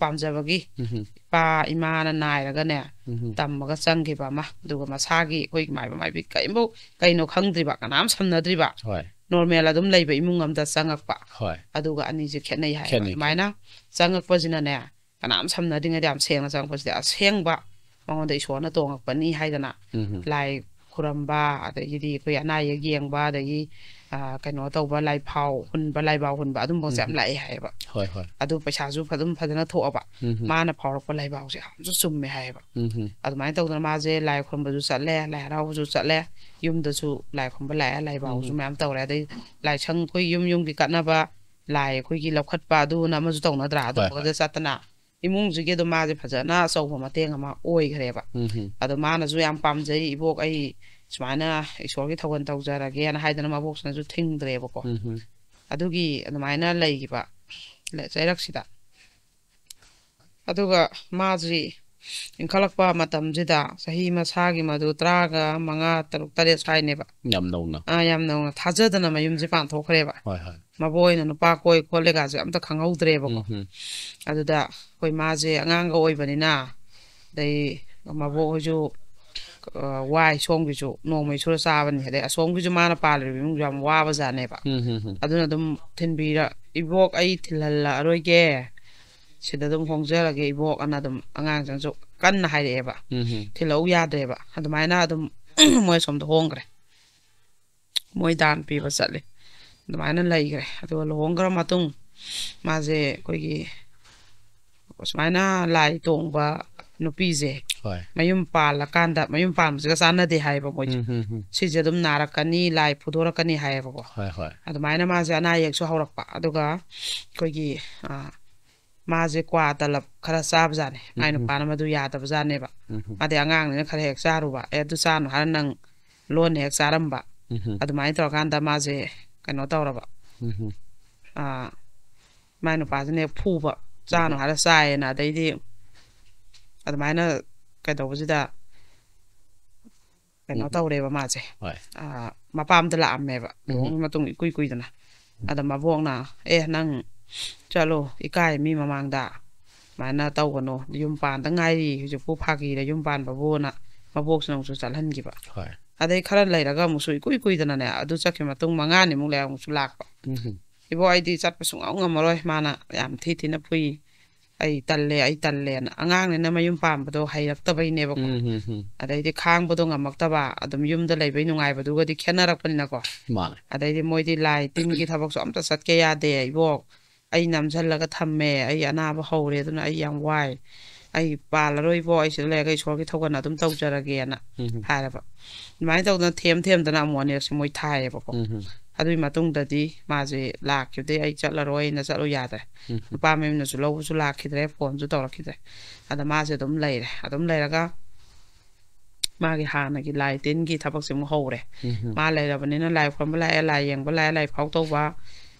ꯄꯥꯝꯖꯕꯒꯤ ꯎꯝ ꯏꯄꯥ ꯏꯃꯥꯅ ꯅꯥꯏꯔꯒꯅꯦ ꯎꯝ ꯇꯝꯃꯒ ꯆꯪꯈꯤꯕ ꯑꯃ, ꯑꯗꯨꯒ ꯃꯁꯥꯒꯤ ꯑꯩꯈꯣꯏꯒꯤ ꯃꯥꯏꯕ ꯃꯥꯏꯕꯤ ꯀꯔꯤꯝꯐꯥꯎ ꯀꯩꯅꯣ ꯈꯪꯗ꯭ꯔꯤꯕ, ꯀꯅꯥꯝ ꯁꯝꯅꯗ꯭ꯔꯤꯕ, ꯍꯣꯏ ꯅꯣꯔꯃꯦꯜ ꯑꯗꯨꯝ ꯂꯩꯕ ꯏꯃꯨꯡ ꯑꯝꯗ ꯆꯪꯉꯛꯄ꯫ ꯍꯣꯏ ꯑꯗꯨꯒ ꯑꯅꯤꯁꯦ ꯈꯦꯠꯅꯩ ꯍꯥꯏꯌꯦꯕ꯫ ꯈꯦꯠꯅꯩ, ꯑꯗꯨꯃꯥꯏꯅ ꯆꯪꯉꯛꯄꯁꯤꯅꯅꯦ, ꯀꯅꯥꯝ ꯁꯝꯅꯗ꯭ꯔꯤꯉꯩꯗ ꯌꯥꯝ ꯁꯦꯡꯅ ꯆꯪꯉꯛꯄꯁꯤꯗꯤ ꯑꯁꯦꯡꯕ ꯃꯉꯣꯟꯗ ꯏꯁꯣꯔꯅ ꯇꯣꯡꯉꯛꯄꯅꯤ ꯍꯥꯏꯗꯅ ꯎꯝ ꯂꯥꯏ ꯈꯨꯔꯝꯕ, ꯑꯗꯒꯤꯗꯤ ꯑꯩꯈꯣꯏ ꯑꯅꯥ ꯑꯌꯦꯛ ꯌꯦꯡꯕ, ꯑꯗꯒꯤ ꯑ, ꯀꯩꯅꯣ ꯇꯧꯕ, ꯂꯥꯏꯐꯥꯎ ꯍꯨꯟꯕ, ꯂꯥꯏꯕꯥꯎ ꯍꯨꯟꯕ ꯑꯗꯨꯝꯕꯁꯦ ꯌꯥꯝ ꯂꯥꯛꯑꯦ ꯍꯥꯏꯌꯦꯕ꯫ ꯍꯣꯏ ꯍꯣꯏ ꯑꯗꯨ ꯄꯩꯁꯥꯁꯨ ꯑꯗꯨꯝ ꯐꯖꯅ ꯊꯣꯛꯑꯕ꯫ ꯎꯝ ꯃꯥꯅ ꯐꯥꯎꯔꯛꯄ ꯂꯥꯏꯕꯥꯎꯁꯦ ꯌꯥꯝꯁꯨ ꯆꯨꯝꯃꯦ ꯍꯥꯏꯌꯦꯕ꯫ ꯎꯝ ꯑꯗꯨꯃꯥꯏꯅ ꯇꯧꯗꯅ ꯃꯥꯁꯦ ꯂꯥꯏ ꯈꯨꯔꯨꯝꯕꯁꯨ ꯆꯠꯂꯦ, ꯂꯥꯏ ꯍꯔꯥꯎꯕꯁꯨ ꯆꯠꯂꯦ, ꯌꯨꯝꯗꯁꯨ ꯂꯥꯏ ꯈꯨꯔꯨꯝꯕ ꯂꯥꯛꯑꯦ, ꯂꯥꯏꯕꯥꯎꯁꯨ ꯎꯝ ꯃꯌꯥꯝ ꯇꯧꯔꯦ꯫ ꯑꯗꯩ ꯂꯥꯏꯁꯪ ꯑꯩꯈꯣꯏ ꯌꯨꯝ ꯌꯨꯝꯒꯤ ꯀꯠꯅꯕ ꯂꯥꯏ ꯑꯩꯈꯣꯏꯒꯤ ꯂꯧꯈꯠꯄ ꯑꯗꯨꯅ ꯑꯃꯁꯨ ꯇꯧꯅꯗ꯭ꯔꯥ? ꯍꯣꯏ, ꯑꯗꯨꯝꯕꯒꯁꯦ ꯆꯠꯇꯅ ꯏꯃꯨꯡꯁꯤꯒꯤ ꯑꯗꯨꯝ ꯃꯥꯁꯦ ꯐꯖꯅ ꯑꯆꯧꯕ ꯃꯇꯦꯡ ꯑꯃ ꯑꯣꯏꯈ꯭ꯔꯦꯕ꯫ ꯎꯝ ꯑꯗꯣ ꯃꯥꯅꯁꯨ ꯌꯥꯝ ꯄꯥꯝꯖꯩ, "ꯏꯕꯣꯛ, ꯑꯩ ꯁꯨꯃꯥꯏꯅ ꯏꯁꯣꯔꯒꯤ ꯊꯧꯒꯜ ꯇꯧꯖꯔꯒꯦꯅ" ꯍꯥꯏꯗꯅ ꯃꯕꯣꯛꯁꯤꯅꯁꯨ ꯊꯤꯡꯗ꯭ꯔꯦꯕꯀꯣ꯫ ꯎꯝ ꯑꯗꯨꯒꯤ ꯑꯗꯨꯃꯥꯏꯅ ꯂꯩꯈꯤꯕ ꯆꯩꯔꯛꯁꯤꯗ꯫ ꯑꯗꯨꯒ ꯃꯥꯁꯤ ꯏꯟꯈꯠꯂꯛꯄ ꯃꯇꯝꯁꯤꯗ ꯆꯍꯤ ꯃꯁꯥꯒꯤ ꯃꯗꯨ ꯇꯔꯥꯒ ꯃꯉꯥ, ꯇꯔꯨꯛ, ꯇꯔꯦꯠ ꯁ꯭ꯋꯥꯏꯅꯦꯕ꯫ ꯌꯥꯝ ꯅꯧꯅ ꯑꯥ, ꯌꯥꯝ ꯅꯧꯅ ꯊꯥꯖꯗꯅ ꯃꯌꯨꯝꯁꯦ ꯄꯥꯟꯊꯣꯛꯈ꯭ꯔꯦꯕ꯫ ꯍꯣꯏ ꯍꯣꯏ ꯃꯕꯣꯏꯅ ꯅꯨꯄꯥ ꯀꯣꯏ ꯈꯣꯠꯂꯦꯒꯁꯦ ꯑꯝꯇ ꯈꯪꯍꯧꯗ꯭ꯔꯦꯕꯀꯣ꯫ ꯎꯝ ꯑꯗꯨꯗ ꯑꯩꯈꯣꯏ ꯃꯥꯁꯦ ꯑꯉꯥꯡꯒ ꯑꯣꯏꯕꯅꯤꯅ, ꯑꯗꯩ ꯃꯕꯣꯛ ꯍꯣꯏꯁꯨ ꯑ, ꯋꯥꯏ, ꯁꯣꯝꯒꯤꯁꯨ ꯅꯣꯡꯃꯩ ꯁꯨꯔ ꯆꯥꯕꯅꯤ, ꯑꯗꯩ ꯑꯁꯣꯝꯒꯤꯁꯨ ꯃꯥꯅ ꯄꯥꯜꯂꯤꯕ ꯏꯃꯨꯡꯁꯨ ꯌꯥꯝ ꯋꯥꯕꯖꯥꯠꯅꯦꯕ꯫ ꯎꯝ ꯎꯝ ꯎꯝ ꯑꯗꯨꯅ ꯑꯗꯨꯝ ꯊꯤꯟꯕꯤꯔ, "ꯏꯕꯣꯛ, ꯑꯩ ꯊꯤꯜꯍꯜꯂꯛꯑꯔꯣꯏꯒꯦ, ꯁꯤꯗ ꯑꯗꯨꯝ ꯍꯣꯡꯖꯔꯒꯦ ꯏꯕꯣꯛ" ꯑꯅ ꯑꯗꯨꯝ ꯑꯉꯥꯡꯁꯤꯡꯁꯨ ꯀꯟꯅ ꯍꯥꯏꯔꯛꯑꯦꯕ꯫ ꯎꯝ ꯎꯝ ꯊꯤꯜꯂꯛꯎ ꯌꯥꯗ꯭ꯔꯦꯕ꯫ ꯑꯗꯨꯃꯥꯏꯅ ꯑꯗꯨꯝ ꯃꯣꯏ ꯑꯁꯣꯝꯗ ꯍꯣꯡꯈ꯭ꯔꯦ, ꯃꯣꯏ ꯗꯥꯟ ꯄꯤꯕ ꯆꯠꯂꯦ, ꯑꯗꯨꯃꯥꯏꯅ ꯂꯩꯈ꯭ꯔꯦ꯫ ꯑꯗꯨꯒ ꯂꯨꯍꯣꯡꯈ꯭ꯔ ꯃꯇꯨꯡ ꯃꯥꯁꯦ ꯑꯩꯈꯣꯏꯒꯤ ꯁꯨꯃꯥꯏꯅ ꯂꯥꯏ ꯇꯣꯡꯕ ꯅꯨꯄꯤꯁꯦ ꯍꯣꯏ ꯃꯌꯨꯝ ꯄꯥꯜꯂꯀꯥꯟꯗ, ꯃꯌꯨꯝ ꯄꯥꯟꯕꯁꯤꯒ ꯆꯥꯟꯅꯗꯦ ꯍꯥꯏꯌꯦꯕ ꯃꯣꯏꯁꯦ꯫ ꯎꯝ ꯎꯝ ꯎꯝ "ꯁꯤꯁꯦ ꯑꯗꯨꯝ ꯅꯥꯔꯛꯀꯅꯤ, ꯂꯥꯏ ꯐꯨꯗꯣꯔꯛꯀꯅꯤ" ꯍꯥꯏꯌꯦꯕꯀꯣ꯫ ꯍꯣꯏ ꯍꯣꯏ ꯑꯗꯨꯃꯥꯏꯅ ꯃꯥꯁꯦ ꯑꯅꯥ ꯑꯌꯦꯛꯁꯨ ꯍꯧꯔꯛꯄ, ꯑꯗꯨꯒ ꯑꯩꯈꯣꯏꯒꯤ ꯑ, ꯃꯥꯁꯦ ꯀ꯭ꯋꯥ ꯇꯂꯞ ꯈꯔ ꯆꯥꯕꯖꯥꯠꯅꯦ꯫ ꯃꯥꯏ ꯎꯝ ꯎꯝ ꯅꯨꯄꯥꯅ ꯃꯗꯨ ꯌꯥꯗꯕꯖꯥꯠꯅꯦꯕ꯫ ꯎꯝ ꯎꯝ ꯃꯥꯗꯤ ꯑꯉꯥꯡꯅꯤꯅ ꯈꯔ ꯍꯦꯛ ꯆꯥꯔꯨꯕ, "ꯑꯦ, ꯑꯗꯨ ꯆꯥꯅꯨ" ꯍꯥꯏꯔ ꯅꯪ ꯂꯣꯟꯅ ꯍꯦꯛ ꯆꯥꯔꯝꯕ꯫ ꯎꯝ ꯎꯝ ꯑꯗꯨꯃꯥꯏꯅ ꯇꯧꯔꯀꯥꯟꯗ ꯃꯥꯁꯦ ꯀꯩꯅꯣ ꯇꯧꯔꯕ, ꯎꯝ ꯎꯝ ꯑ, ꯃꯥꯏ ꯅꯨꯄꯥꯁꯤꯅ ꯍꯦꯛ ꯐꯨꯕ꯫ ꯆꯥꯅꯨ ꯍꯥꯏꯔ ꯆꯥꯏꯌꯦꯅ꯫ ꯑꯗꯩꯗꯤ ꯑꯗꯨꯃꯥꯏꯅ ꯀꯩꯗꯧꯕꯁꯤꯗ ꯀꯩꯅꯣ ꯎꯝ꯫ ꯇꯧꯔꯦꯕ ꯃꯥꯁꯦ꯫ ꯍꯣꯏ꯫ ꯑꯥ, ꯃꯄꯥꯝꯗ ꯂꯥꯛꯑꯝꯃꯦꯕ꯫ ꯎꯝ꯫ ꯂꯨꯍꯣꯡꯉ ꯃꯇꯨꯡ ꯏꯀꯨꯏ ꯀꯨꯏꯗꯅ꯫ ꯑꯗ ꯃꯕꯣꯛꯅ, "ꯑꯦ, ꯅꯪ ꯆꯠꯂꯣ, ꯏꯀꯥꯏ ꯃꯤ ꯃꯃꯥꯡꯗ꯫ ꯁꯨꯃꯥꯏꯅ ꯇꯧꯒꯅꯨ꯫ ꯌꯨꯝ ꯄꯥꯟꯗ ꯉꯥꯏꯔꯤ, ꯍꯧꯖꯤꯛꯄꯨ ꯐꯥꯒꯤꯗ ꯌꯨꯝ ꯄꯥꯟꯕꯕꯨꯅ" ꯃꯕꯣꯛꯁꯤꯅ ꯑꯃꯨꯛꯁꯨ ꯆꯠꯍꯟꯈꯤꯕ꯫ ꯍꯣꯏ꯫ ꯑꯗꯩ ꯈꯔ ꯂꯩꯔꯒ ꯑꯃꯨꯛꯁꯨ ꯏꯀꯨꯏ ꯀꯨꯏꯗꯅꯅꯦ, ꯑꯗꯨ ꯆꯠꯈꯤ ꯃꯇꯨꯡ ꯃꯉꯥꯅꯤꯃꯨꯛ ꯂꯩꯔꯒ ꯑꯃꯨꯛꯁꯨ ꯂꯥꯛꯄ꯫ ꯎꯝ꯫ "ꯏꯕꯣ, ꯑꯩꯗꯤ ꯆꯠꯄ ꯁꯨꯡꯉꯝ ꯉꯝꯃꯔꯣꯏ꯫ ꯃꯥꯅ ꯌꯥꯝ ꯊꯤ ꯊꯤꯅ ꯐꯨꯏ꯫ ꯑꯩ ꯇꯜꯂꯦ, ꯑꯩ ꯇꯜꯂꯦꯅ"꯫ ꯑꯉꯥꯡꯅꯤꯅ ꯃꯌꯨꯝ ꯄꯥꯟꯕꯗꯣ ꯍꯩꯔꯛꯇꯕꯩꯅꯦꯕꯀꯣ꯫ ꯎꯝ, ꯎꯝ, ꯎꯝ꯫ ꯑꯗꯩꯗꯤ ꯈꯥꯡꯕꯗꯣ ꯉꯝꯃꯛꯇꯕ, ꯑꯗꯨꯝ ꯌꯨꯝꯗ ꯂꯩꯕꯩ ꯅꯨꯡꯉꯥꯏꯕꯗꯨꯒꯗꯤ ꯈꯦꯠꯅꯔꯛꯄꯅꯤꯅꯀꯣ꯫ ꯃꯥꯅꯦ꯫ ꯑꯗꯩꯗꯤ ꯃꯣꯏꯗꯤ ꯂꯥꯏ ꯇꯤꯟꯒꯤ ꯊꯕꯛꯁꯨ ꯑꯝꯇ ꯆꯠꯀꯦ ꯌꯥꯗꯦ, "ꯏꯕꯣꯛ, ꯑꯩ ꯅꯝꯁꯤꯜꯂꯒ ꯊꯝꯃꯦ, ꯑꯩ ꯑꯅꯥꯕ ꯍꯧꯔꯦ, ꯑꯗꯨꯅ ꯑꯩ ꯌꯥꯝ ꯋꯥꯏ, ꯑꯩ ꯄꯥꯜꯂꯔꯣꯏ ꯏꯕꯣꯛ, ꯑꯩ ꯁꯤꯗ ꯂꯩꯔꯒ ꯏꯁꯣꯔꯒꯤ ꯊꯧꯒꯜ ꯑꯗꯨꯝ ꯇꯧꯖꯔꯒꯦꯅ" ꯎꯝ꯫ ꯍꯥꯏꯔꯕ꯫ ꯑꯗꯨꯃꯥꯏꯅ ꯇꯧꯗꯅ ꯊꯦꯝ ꯊꯦꯝꯗꯅ ꯑꯃꯨꯛ ꯑꯅꯤꯔꯛꯁꯦ ꯃꯣꯏ ꯊꯥꯏꯌꯦꯕꯀꯣ꯫ ꯎꯝ꯫ ꯑꯗꯨꯒꯤ ꯃꯇꯨꯡꯗꯗꯤ ꯃꯥꯁꯦ ꯂꯥꯛꯈꯤꯕꯗꯩ ꯑꯩ ꯆꯠꯂꯔꯣꯏꯅ ꯆꯠꯂꯨ ꯌꯥꯗ꯭ꯔꯦ꯫ ꯎꯝ꯫ ꯅꯨꯄꯥ ꯃꯌꯨꯝꯅꯁꯨ ꯂꯧꯕꯁꯨ ꯂꯥꯛꯈꯤꯗ꯭ꯔꯦ, ꯐꯣꯟꯁꯨ ꯇꯧꯔꯛꯈꯤꯗ꯭ꯔꯦ꯫ ꯑꯗ ꯃꯥꯁꯦ ꯑꯗꯨꯝ ꯂꯩꯔꯦ꯫ ꯑꯗꯨꯝ ꯂꯩꯔꯒ ꯃꯥꯒꯤ ꯍꯥꯟꯅꯒꯤ ꯂꯥꯏ ꯇꯤꯟꯒꯤ ꯊꯕꯛꯁꯦ ꯑꯃꯨꯛ ꯍꯧꯔꯦ꯫ ꯎꯝ꯫ ꯃꯥ ꯂꯩꯔꯕꯅꯤꯅ ꯂꯥꯏ ꯈꯨꯔꯨꯝꯕ ꯂꯥꯛꯑꯦ, ꯂꯥꯏ ꯌꯦꯡꯕ ꯂꯥꯛꯑꯦ, ꯂꯥꯏ ꯐꯥꯎ ꯇꯧꯕ,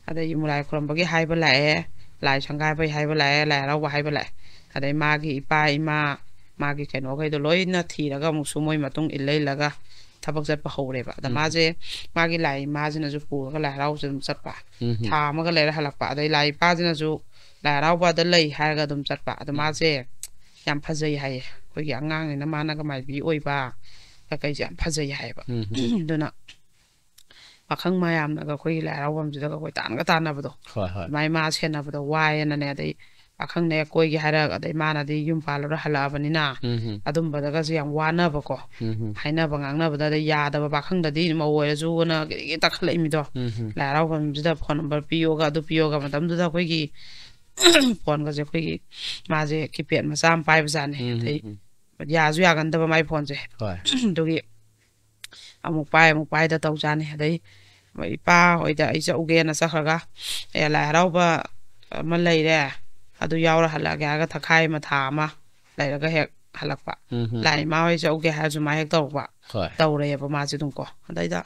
ꯑꯗꯩ ꯂꯥꯏ ꯈꯨꯔꯨꯝꯕꯒꯤ ꯍꯥꯏꯕ ꯂꯥꯛꯑꯦ, ꯂꯥꯏ ꯁꯪꯒꯥꯕꯩ ꯍꯥꯏꯕ ꯂꯥꯛꯑꯦ, ꯂꯥꯏ ꯍꯔꯥꯎꯕ ꯍꯥꯏꯕ ꯂꯥꯛꯑꯦ꯫ ꯑꯗꯩ ꯃꯥꯒꯤ ꯏꯄꯥ ꯏꯃꯥ, ꯃꯥꯒꯤ ꯀꯩꯅꯣꯈꯩꯗꯣ ꯂꯣꯏꯅ ꯊꯤꯔꯒ ꯑꯃꯨꯛꯁꯨ ꯃꯣꯏ ꯃꯇꯨꯡ ꯏꯜꯂ ꯏꯜꯂꯒ ꯊꯕꯛ ꯆꯠꯄ ꯍꯧꯔꯦꯕ꯫ ꯑꯗ ꯎꯝ꯫ ꯃꯥꯁꯦ ꯃꯥꯒꯤ ꯂꯥꯏ ꯏꯃꯥꯁꯤꯅꯁꯨ ꯄꯨꯔꯒ ꯂꯥꯏ ꯍꯔꯥꯎꯕꯁꯦ ꯑꯗꯨꯝ ꯆꯠꯄ꯫ ꯎꯝ꯫ ꯊꯥ ꯑꯃꯒ ꯂꯩꯔ ꯍꯜꯂꯛꯄ꯫ ꯑꯗꯩ ꯂꯥꯏ ꯏꯄꯥꯁꯤꯅꯁꯨ ꯂꯥꯏ ꯍꯔꯥꯎꯕꯗ ꯂꯩ ꯍꯥꯏꯔꯒ ꯑꯗꯨꯝ ꯆꯠꯄ꯫ ꯑꯗ ꯎꯝ꯫ ꯃꯥꯁꯦ ꯌꯥꯝ ꯐꯖꯩ ꯍꯥꯏꯌꯦ꯫ ꯑꯩꯈꯣꯏꯒꯤ ꯑꯉꯥꯡꯅꯤꯅ ꯃꯥꯅꯒ ꯃꯥꯏꯕꯤ ꯑꯣꯏꯕ ꯀꯩꯀꯩꯁꯦ ꯌꯥꯝ ꯐꯖꯩ ꯍꯥꯏꯌꯦꯕ꯫ ꯎꯝ꯫ ꯑꯗꯨꯅ ꯄꯥꯈꯪ ꯃꯌꯥꯝꯅꯒ ꯑꯩꯈꯣꯏꯒꯤ ꯂꯥꯏ ꯍꯔꯥꯎꯐꯝꯁꯤꯗꯒ ꯑꯩꯈꯣꯏ ꯇꯥꯟꯒ ꯇꯥꯟꯅꯕꯗꯣ꯫ ꯍꯣꯏ, ꯍꯣꯏ꯫ ꯑꯗꯨꯃꯥꯏꯅ ꯃꯥ ꯁꯦꯟꯅꯕꯗꯣ ꯋꯥꯏꯌꯦꯅꯅꯦ꯫ ꯑꯗꯩ ꯄꯥꯈꯪꯅꯦ ꯀꯣꯏꯒꯦ ꯍꯥꯏꯔꯒ, ꯑꯗꯩ ꯃꯥꯅꯗꯤ ꯌꯨꯝ ꯄꯥꯜꯂꯨꯔ ꯍꯜꯂꯛꯑꯕꯅꯤꯅ ꯎꯝ, ꯎꯝ꯫ ꯑꯗꯨꯝꯕꯗꯒꯁꯨ ꯌꯥꯝ ꯋꯥꯅꯕꯀꯣ꯫ ꯎꯝ, ꯎꯝ꯫ ꯍꯥꯏꯅꯕ ꯉꯥꯡꯅꯕꯗ, ꯑꯗꯩ ꯌꯥꯗꯕ ꯄꯥꯈꯪꯗꯗꯤ ꯃꯧ ꯑꯣꯏꯔꯁꯨꯅ ꯒꯤꯔꯤ ꯒꯤꯔꯤ ꯇꯛꯈꯠꯂꯛꯏꯃꯤꯗꯣ꯫ ꯎꯝ, ꯎꯝ꯫ ꯂꯥꯏ ꯍꯔꯥꯎꯐꯝꯁꯤꯗ ꯐꯣꯟ ꯅꯝꯕꯔ ꯄꯤꯌꯣꯒ ꯑꯗꯨ ꯄꯤꯌꯣꯒ꯫ ꯃꯇꯝꯗꯨꯗ ꯑꯩꯈꯣꯏꯒꯤ ꯐꯣꯟꯒꯁꯦ ꯑꯩꯈꯣꯏꯒꯤ, ꯃꯥꯁꯦ ꯀꯤꯄꯦꯗ ꯃꯆꯥ ꯑꯃ ꯄꯥꯏꯕꯖꯥꯠꯅꯦ꯫ ꯎꯝ, ꯑꯗꯩ ꯎꯝ꯫ ꯌꯥꯁꯨ ꯌꯥꯒꯟꯗꯕ ꯃꯥꯏ ꯐꯣꯟꯁꯦ꯫ ꯍꯣꯏ꯫ ꯑꯗꯨꯒꯤ ꯑꯃꯨꯛ ꯄꯥꯏ ꯑꯃꯨꯛ ꯄꯥꯏꯗ ꯇꯧꯖꯥꯠꯅꯤ꯫ ꯑꯗꯩ ꯏꯄꯥ ꯍꯣꯏꯗ ꯑꯩ ꯆꯠꯎꯒꯦꯅ ꯆꯠꯈ꯭ꯔꯒ, "ꯑꯦ, ꯂꯥꯏ ꯍꯔꯥꯎꯕ ꯑꯃ ꯂꯩꯔꯦ, ꯑꯗꯨ ꯌꯥꯎꯔ ꯍꯜꯂꯛꯑꯒꯦ" ꯍꯥꯏꯔꯒ ꯊꯈꯥꯏ ꯑꯃ ꯊꯥ ꯑꯃ ꯂꯩꯔꯒ ꯍꯦꯛ ꯍꯜꯂꯛꯄ꯫ ꯎꯝ, ꯎꯝ꯫ "ꯂꯥꯏ ꯏꯃꯥ ꯍꯣꯏ ꯆꯠꯎꯒꯦ" ꯍꯥꯏꯔꯁꯨ ꯃꯥ ꯍꯦꯛ ꯇꯧꯔꯛꯄ꯫ ꯍꯣꯏ꯫ ꯇꯧꯔꯦꯕ ꯃꯥꯁꯦ ꯑꯗꯨꯝ ꯀꯣ꯫ ꯑꯗꯩꯗ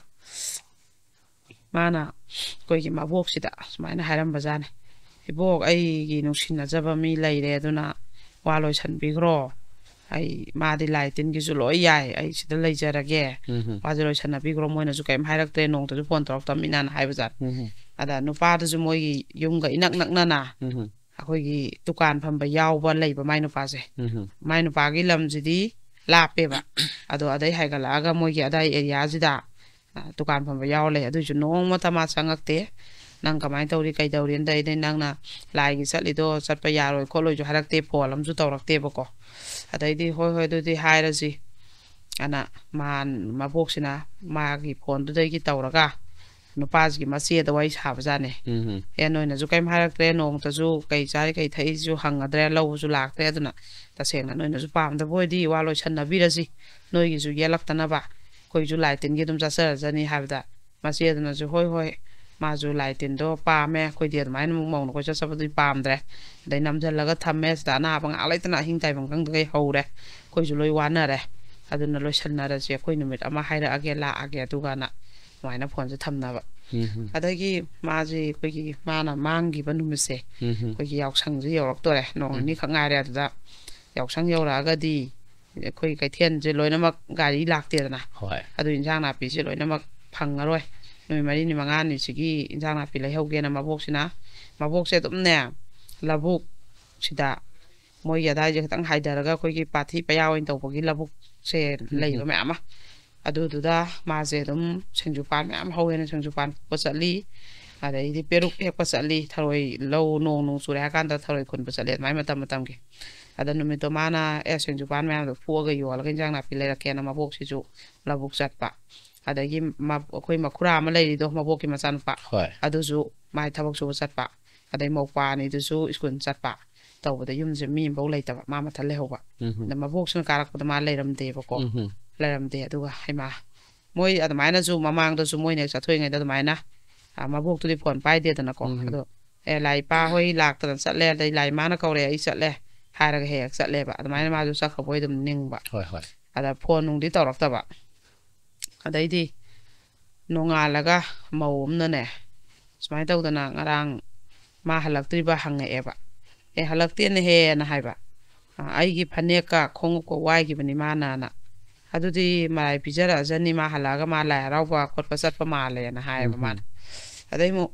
ꯃꯥꯅ ꯑꯩꯈꯣꯏꯒꯤ ꯃꯕꯣꯛꯁꯤꯗ ꯁꯨꯃꯥꯏꯅ ꯍꯥꯏꯔꯝꯕꯖꯥꯠꯅꯤ, "ꯏꯕꯣꯛ, ꯑꯩꯒꯤ ꯅꯨꯡꯁꯤꯅꯖꯕ ꯃꯤ ꯂꯩꯔꯦ, ꯑꯗꯨꯅ ꯋꯥ ꯂꯣꯏꯁꯟꯕꯤꯈ꯭ꯔꯣ꯫ ꯑꯩ, ꯃꯥꯗꯤ ꯂꯥꯏ ꯇꯤꯟꯒꯤꯁꯨ ꯂꯣꯏ ꯌꯥꯏ, ꯑꯩ ꯁꯤꯗ ꯂꯩꯖꯔꯒꯦ, ꯎꯝ ꯋꯥꯁꯦ ꯂꯣꯏꯁꯟꯅꯕꯤꯈ꯭ꯔꯣ, ꯃꯣꯏꯅꯁꯨ ꯀꯔꯤꯝ ꯍꯥꯏꯔꯛꯇ꯭ꯔꯦ, ꯅꯣꯡꯇꯁꯨ ꯐꯣꯟ ꯇꯧꯔꯛꯇꯕꯅꯤꯅꯅ" ꯍꯥꯏꯕꯖꯥꯠꯅꯤ꯫ ꯎꯝ ꯑꯗ ꯅꯨꯄꯥꯗꯨꯁꯨ ꯃꯣꯏꯒꯤ ꯌꯨꯝꯒ ꯏꯅꯛ ꯅꯛꯅꯅ ꯎꯝ ꯑꯩꯈꯣꯏꯒꯤ ꯗꯨꯀꯥꯟ ꯐꯝꯕ ꯌꯥꯎꯕ ꯂꯩꯕ ꯃꯥꯏ ꯅꯨꯄꯥꯁꯦ꯫ ꯎꯝ ꯃꯥꯏ ꯅꯨꯄꯥꯒꯤ ꯂꯝꯁꯤꯗꯤ ꯂꯥꯞꯄꯦꯕ꯫ ꯑꯗꯣ ꯑꯗꯩ ꯍꯥꯏꯒꯠꯂꯛꯑꯒ ꯃꯣꯏꯒꯤ ꯑꯗꯥꯏ ꯑꯦꯔꯤꯌꯥꯁꯤꯗ, ꯑ, ꯗꯨꯀꯥꯟ ꯐꯝꯕ ꯌꯥꯎ ꯂꯩ꯫ ꯑꯗꯨꯏꯁꯨ ꯅꯣꯡꯃꯇ ꯃꯥ ꯆꯪꯉꯛꯇꯦ꯫ "ꯅꯪ ꯀꯃꯥꯏꯅ ꯇꯧꯔꯤ, ꯀꯩꯗꯧꯔꯤ?" ꯑꯗꯩꯗꯤ "ꯅꯪꯅ ꯂꯥꯏꯒꯤ ꯆꯠꯂꯤꯗꯣ ꯆꯠꯄ ꯌꯥꯔꯣꯏ ꯈꯣꯠꯂꯣꯏꯁꯨ ꯍꯥꯏꯔꯛꯇꯦ, ꯐꯣꯟ ꯑꯃꯁꯨ ꯇꯧꯔꯛꯇꯦꯕꯀꯣ"꯫ ꯑꯗꯩꯗꯤ "ꯍꯣꯏ, ꯍꯣꯏ, ꯑꯗꯨꯗꯤ ꯍꯥꯏꯔꯁꯤ" ꯑꯅ ꯃꯥ, ꯃꯕꯣꯛꯁꯤꯅ ꯃꯥꯒꯤ ꯐꯣꯟꯗꯨꯗꯒꯤ ꯇꯧꯔꯒ ꯅꯨꯄꯥꯁꯤꯒꯤ ꯃꯆꯦꯗ ꯋꯥꯔꯤ ꯁꯥꯕꯖꯥꯠꯅꯦ꯫ ꯎꯝ "ꯑꯦ, ꯅꯣꯏꯅꯁꯨ ꯀꯔꯤꯝ ꯍꯥꯏꯔꯛꯇ꯭ꯔꯦ, ꯅꯣꯡꯃꯇꯁꯨ ꯀꯩ ꯆꯥꯔꯤ ꯀꯩ ꯊꯛꯏꯁꯨ ꯍꯪꯉꯗ꯭ꯔꯦ, ꯂꯧꯕꯁꯨ ꯂꯥꯛꯇ꯭ꯔꯦ, ꯑꯗꯨꯅ ꯇꯁꯦꯡꯅ ꯅꯣꯏꯅꯁꯨ ꯄꯥꯝꯗꯕ ꯑꯣꯏꯔꯗꯤ ꯋꯥ ꯂꯣꯏꯁꯟꯅꯕꯤꯔꯁꯤ, ꯅꯣꯏꯒꯤꯁꯨ ꯌꯦꯠꯂꯛꯇꯅꯕ, ꯑꯩꯈꯣꯏꯁꯨ ꯂꯥꯏ ꯇꯤꯟꯒꯤ ꯑꯗꯨꯝ ꯆꯠꯆꯔꯖꯅꯤ" ꯍꯥꯏꯕꯗ, ꯃꯆꯦꯗꯨꯅꯁꯨ "ꯍꯣꯏ, ꯍꯣꯏ, ꯃꯥꯁꯨ ꯂꯥꯏ ꯇꯤꯟꯗꯣ ꯄꯥꯝꯃꯦ, ꯑꯩꯈꯣꯏꯗꯤ ꯑꯗꯨꯃꯥꯏꯅ ꯑꯃꯨꯛ ꯃꯧꯅ ꯀꯣꯏꯆꯠ ꯆꯠꯄꯗꯨꯗꯤ ꯄꯥꯝꯗ꯭ꯔꯦ, ꯑꯗꯩ ꯅꯝꯁꯤꯜꯂꯒ ꯊꯝꯃꯦ, ꯁꯤꯗ ꯑꯅꯥꯕ ꯉꯥꯏꯍꯥꯛ ꯂꯩꯇꯅ ꯑꯍꯤꯡ ꯇꯥꯏꯕꯪ ꯈꯪꯗꯈꯩ ꯍꯧꯔꯦ, ꯑꯩꯈꯣꯏꯁꯨ ꯂꯣꯏ ꯋꯥꯅꯔꯦ, ꯑꯗꯨꯅ ꯂꯣꯏꯁꯟꯅꯔꯁꯤ, ꯑꯩꯈꯣꯏ ꯅꯨꯃꯤꯠ ꯑꯃ ꯍꯥꯏꯔꯛꯑꯒꯦ, ꯂꯥꯛꯑꯒꯦ, ꯑꯗꯨꯒꯅ" ꯑꯗꯨꯃꯥꯏꯅ ꯐꯣꯟꯁꯦ ꯊꯝꯅꯕ꯫ ꯎꯝ ꯑꯗꯒꯤ ꯃꯥꯁꯦ ꯑꯩꯈꯣꯏꯒꯤ ꯃꯥꯅ ꯃꯥꯡꯈꯤꯕ ꯅꯨꯃꯤꯠꯁꯦ ꯎꯝ ꯑꯩꯈꯣꯏꯒꯤ ꯌꯥꯎꯁꯪꯁꯦ ꯌꯧꯔꯛꯇꯣꯔꯦ, ꯅꯣꯡ ꯎꯝ꯫ ꯅꯤꯅꯤꯈꯛ ꯉꯥꯏꯔꯦ꯫ ꯑꯗꯨꯗ ꯌꯥꯎꯁꯪ ꯌꯧꯔꯛꯑꯒꯗꯤ ꯑꯩꯈꯣꯏ ꯀꯩꯊꯦꯜꯁꯦ ꯂꯣꯏꯅꯃꯛ ꯒꯥꯔꯤ ꯂꯥꯛꯇꯦꯗꯅ, ꯍꯣꯏ ꯑꯗꯨ ꯏꯟꯁꯥꯡ ꯅꯥꯄꯤꯁꯦ ꯂꯣꯏꯅꯃꯛ ꯐꯪꯉꯔꯣꯏ꯫ ꯅꯨꯃꯤꯠ ꯃꯔꯤꯅꯤ ꯃꯉꯥꯅꯤꯁꯤꯒꯤ ꯏꯟꯁꯥꯡ ꯅꯥꯄꯤ ꯂꯩꯍꯧꯒꯦꯅ ꯃꯕꯣꯛꯁꯤꯅ, ꯃꯕꯣꯛꯁꯦ ꯑꯗꯨꯝꯅꯦ ꯂꯧꯕꯨꯛꯁꯤꯗ, ꯃꯣꯏꯒꯤ ꯑꯗꯥꯏꯁꯦ ꯈꯤꯇꯪ ꯍꯥꯏꯊꯔꯒ ꯑꯩꯈꯣꯏꯒꯤ ꯄꯥꯊꯤ ꯄꯌꯥ ꯑꯣꯏꯅ ꯇꯧꯕꯒꯤ ꯂꯧꯕꯨꯛꯁꯦ ꯎꯝ꯫ ꯂꯩꯕ ꯃꯌꯥꯝ ꯑꯃ, ꯑꯗꯨꯗꯨꯗ ꯃꯥꯁꯦ ꯑꯗꯨꯝ ꯁꯤꯡꯖꯨ ꯄꯥꯟ ꯃꯌꯥꯝ ꯍꯧꯋꯦꯅ ꯁꯤꯡꯖꯨ ꯄꯥꯟ ꯐꯨꯛꯄ ꯆꯠꯂꯤ, ꯑꯗꯩꯗꯤ ꯄꯦꯔꯨꯛ ꯍꯦꯛꯄ ꯆꯠꯂꯤ, ꯊꯔꯣꯏ, ꯂꯧ ꯅꯣꯡ ꯅꯣꯡ ꯆꯨꯔꯦ ꯍꯥꯏ ꯀꯥꯟꯗ ꯊꯔꯣꯏ ꯈꯨꯟꯕ ꯆꯠꯂꯤ ꯑꯗꯨꯃꯥꯏꯅ ꯃꯇꯝ ꯃꯇꯝꯒꯤ꯫ ꯑꯗ ꯅꯨꯃꯤꯠꯇꯣ ꯃꯥꯅ ꯑꯦ ꯁꯤꯡꯖꯨ ꯄꯥꯟ ꯃꯌꯥꯝꯗꯣ ꯐꯨꯛꯑꯒ ꯌꯣꯜꯂꯒ ꯏꯟꯖꯥꯡ ꯅꯥꯄꯤ ꯂꯩꯔꯛꯀꯦꯅ ꯃꯕꯣꯛꯁꯤꯁꯨ ꯂꯧꯕꯨꯛ ꯆꯠꯄ, ꯑꯗꯒꯤ ꯃ-, ꯑꯩꯈꯣꯏ ꯃꯈꯨꯔꯥ ꯑꯃ ꯂꯩꯔꯤꯗꯣ ꯃꯕꯣꯛꯀꯤ ꯃꯆꯥꯅꯨꯄꯥ, ꯍꯣꯏ ꯑꯗꯨꯁꯨ ꯃꯥꯏ ꯊꯕꯛ ꯁꯨꯕ ꯆꯠꯄ, ꯑꯗꯩ ꯃꯧꯄꯥ ꯑꯅꯤꯗꯨꯁꯨ ꯁ꯭ꯀꯨꯜ ꯆꯠꯄ, ꯇꯧꯕꯗ ꯌꯨꯝꯁꯦ ꯃꯤ ꯑꯃꯐꯧ ꯂꯩꯇꯕ, ꯃꯥ ꯃꯊꯟ ꯂꯩꯍꯧꯕ꯫ ꯎꯝ ꯑꯗ ꯃꯕꯣꯛꯁꯤꯅ ꯀꯥꯔꯛꯄꯗ ꯃꯥ ꯂꯩꯔꯝꯗꯦꯕꯀꯣ꯫ ꯎꯝ ꯂꯩꯔꯝꯗꯦ꯫ ꯑꯗꯨꯒ ꯍꯩꯃꯥ, ꯃꯣꯏ ꯑꯗꯨꯃꯥꯏꯅꯁꯨ ꯃꯃꯥꯡꯗꯁꯨ ꯃꯣꯏꯅ ꯍꯦꯛ ꯆꯠꯊꯣꯛꯏꯉꯩꯗ ꯑꯗꯨꯃꯥꯏꯅ, ꯑ, ꯃꯕꯣꯛꯇꯨꯗꯤ ꯐꯣꯟ ꯄꯥꯏꯗꯦꯗꯅꯀꯣ꯫ ꯎꯝ꯫ ꯑꯗꯣ "ꯑꯦ, ꯂꯥꯏ ꯏꯄꯥ ꯍꯣꯏ ꯂꯥꯛꯇꯅ ꯆꯠꯂꯦ, ꯑꯗꯩ ꯂꯥꯏ ꯏꯃꯥꯅ ꯀꯧꯔꯦ, ꯑꯩ ꯆꯠꯂꯦ" ꯍꯥꯏꯔꯒ ꯍꯦꯛ ꯍꯦꯛ ꯆꯠꯂꯦꯕ꯫ ꯑꯗꯨꯃꯥꯏꯅ ꯃꯥꯁꯨ ꯆꯠꯈ꯭ꯔꯕꯣꯏ ꯑꯗꯨꯝ ꯅꯤꯡꯕ꯫ ꯍꯣꯏ ꯍꯣꯏ ꯑꯗ ꯐꯣꯟ ꯅꯨꯡꯗꯤ ꯇꯧꯔꯛꯇꯕ꯫ ꯑꯗꯩꯗꯤ ꯅꯣꯡꯉꯥꯜꯂꯒ ꯃꯧ ꯑꯃꯅꯅꯦ, "ꯁꯨꯃꯥꯏꯅ ꯇꯧꯗꯅ ꯉꯔꯥꯡ ꯃꯥ ꯍꯜꯂꯛꯇ꯭ꯔꯤꯕ ꯍꯪꯉꯛꯑꯦꯕ꯫ "ꯑꯦ, ꯍꯜꯂꯛꯇꯦꯅꯦꯍꯦꯅ" ꯍꯥꯏꯕ꯫ "ꯑ, ꯑꯩꯒꯤ ꯐꯅꯦꯛꯀ ꯈꯣꯡꯎꯞꯀ ꯋꯥꯏꯈꯤꯕꯅꯤ ꯃꯥꯅꯅ꯫ ꯑꯗꯨꯗꯤ ꯃꯔꯥꯏ ꯄꯤꯖꯔꯛꯑꯖꯅꯤ, ꯃꯥ ꯍꯜꯂꯛꯑꯒ ꯃꯥ ꯂꯥꯏ ꯍꯔꯥꯎꯕ ꯈꯣꯠꯄ ꯆꯠꯄ ꯃꯥꯜꯂꯦꯅ" ꯍꯥꯏꯌꯦꯕ ꯎꯝ꯫ ꯃꯥꯅ꯫ ꯑꯗꯩ ꯑꯃꯨꯛ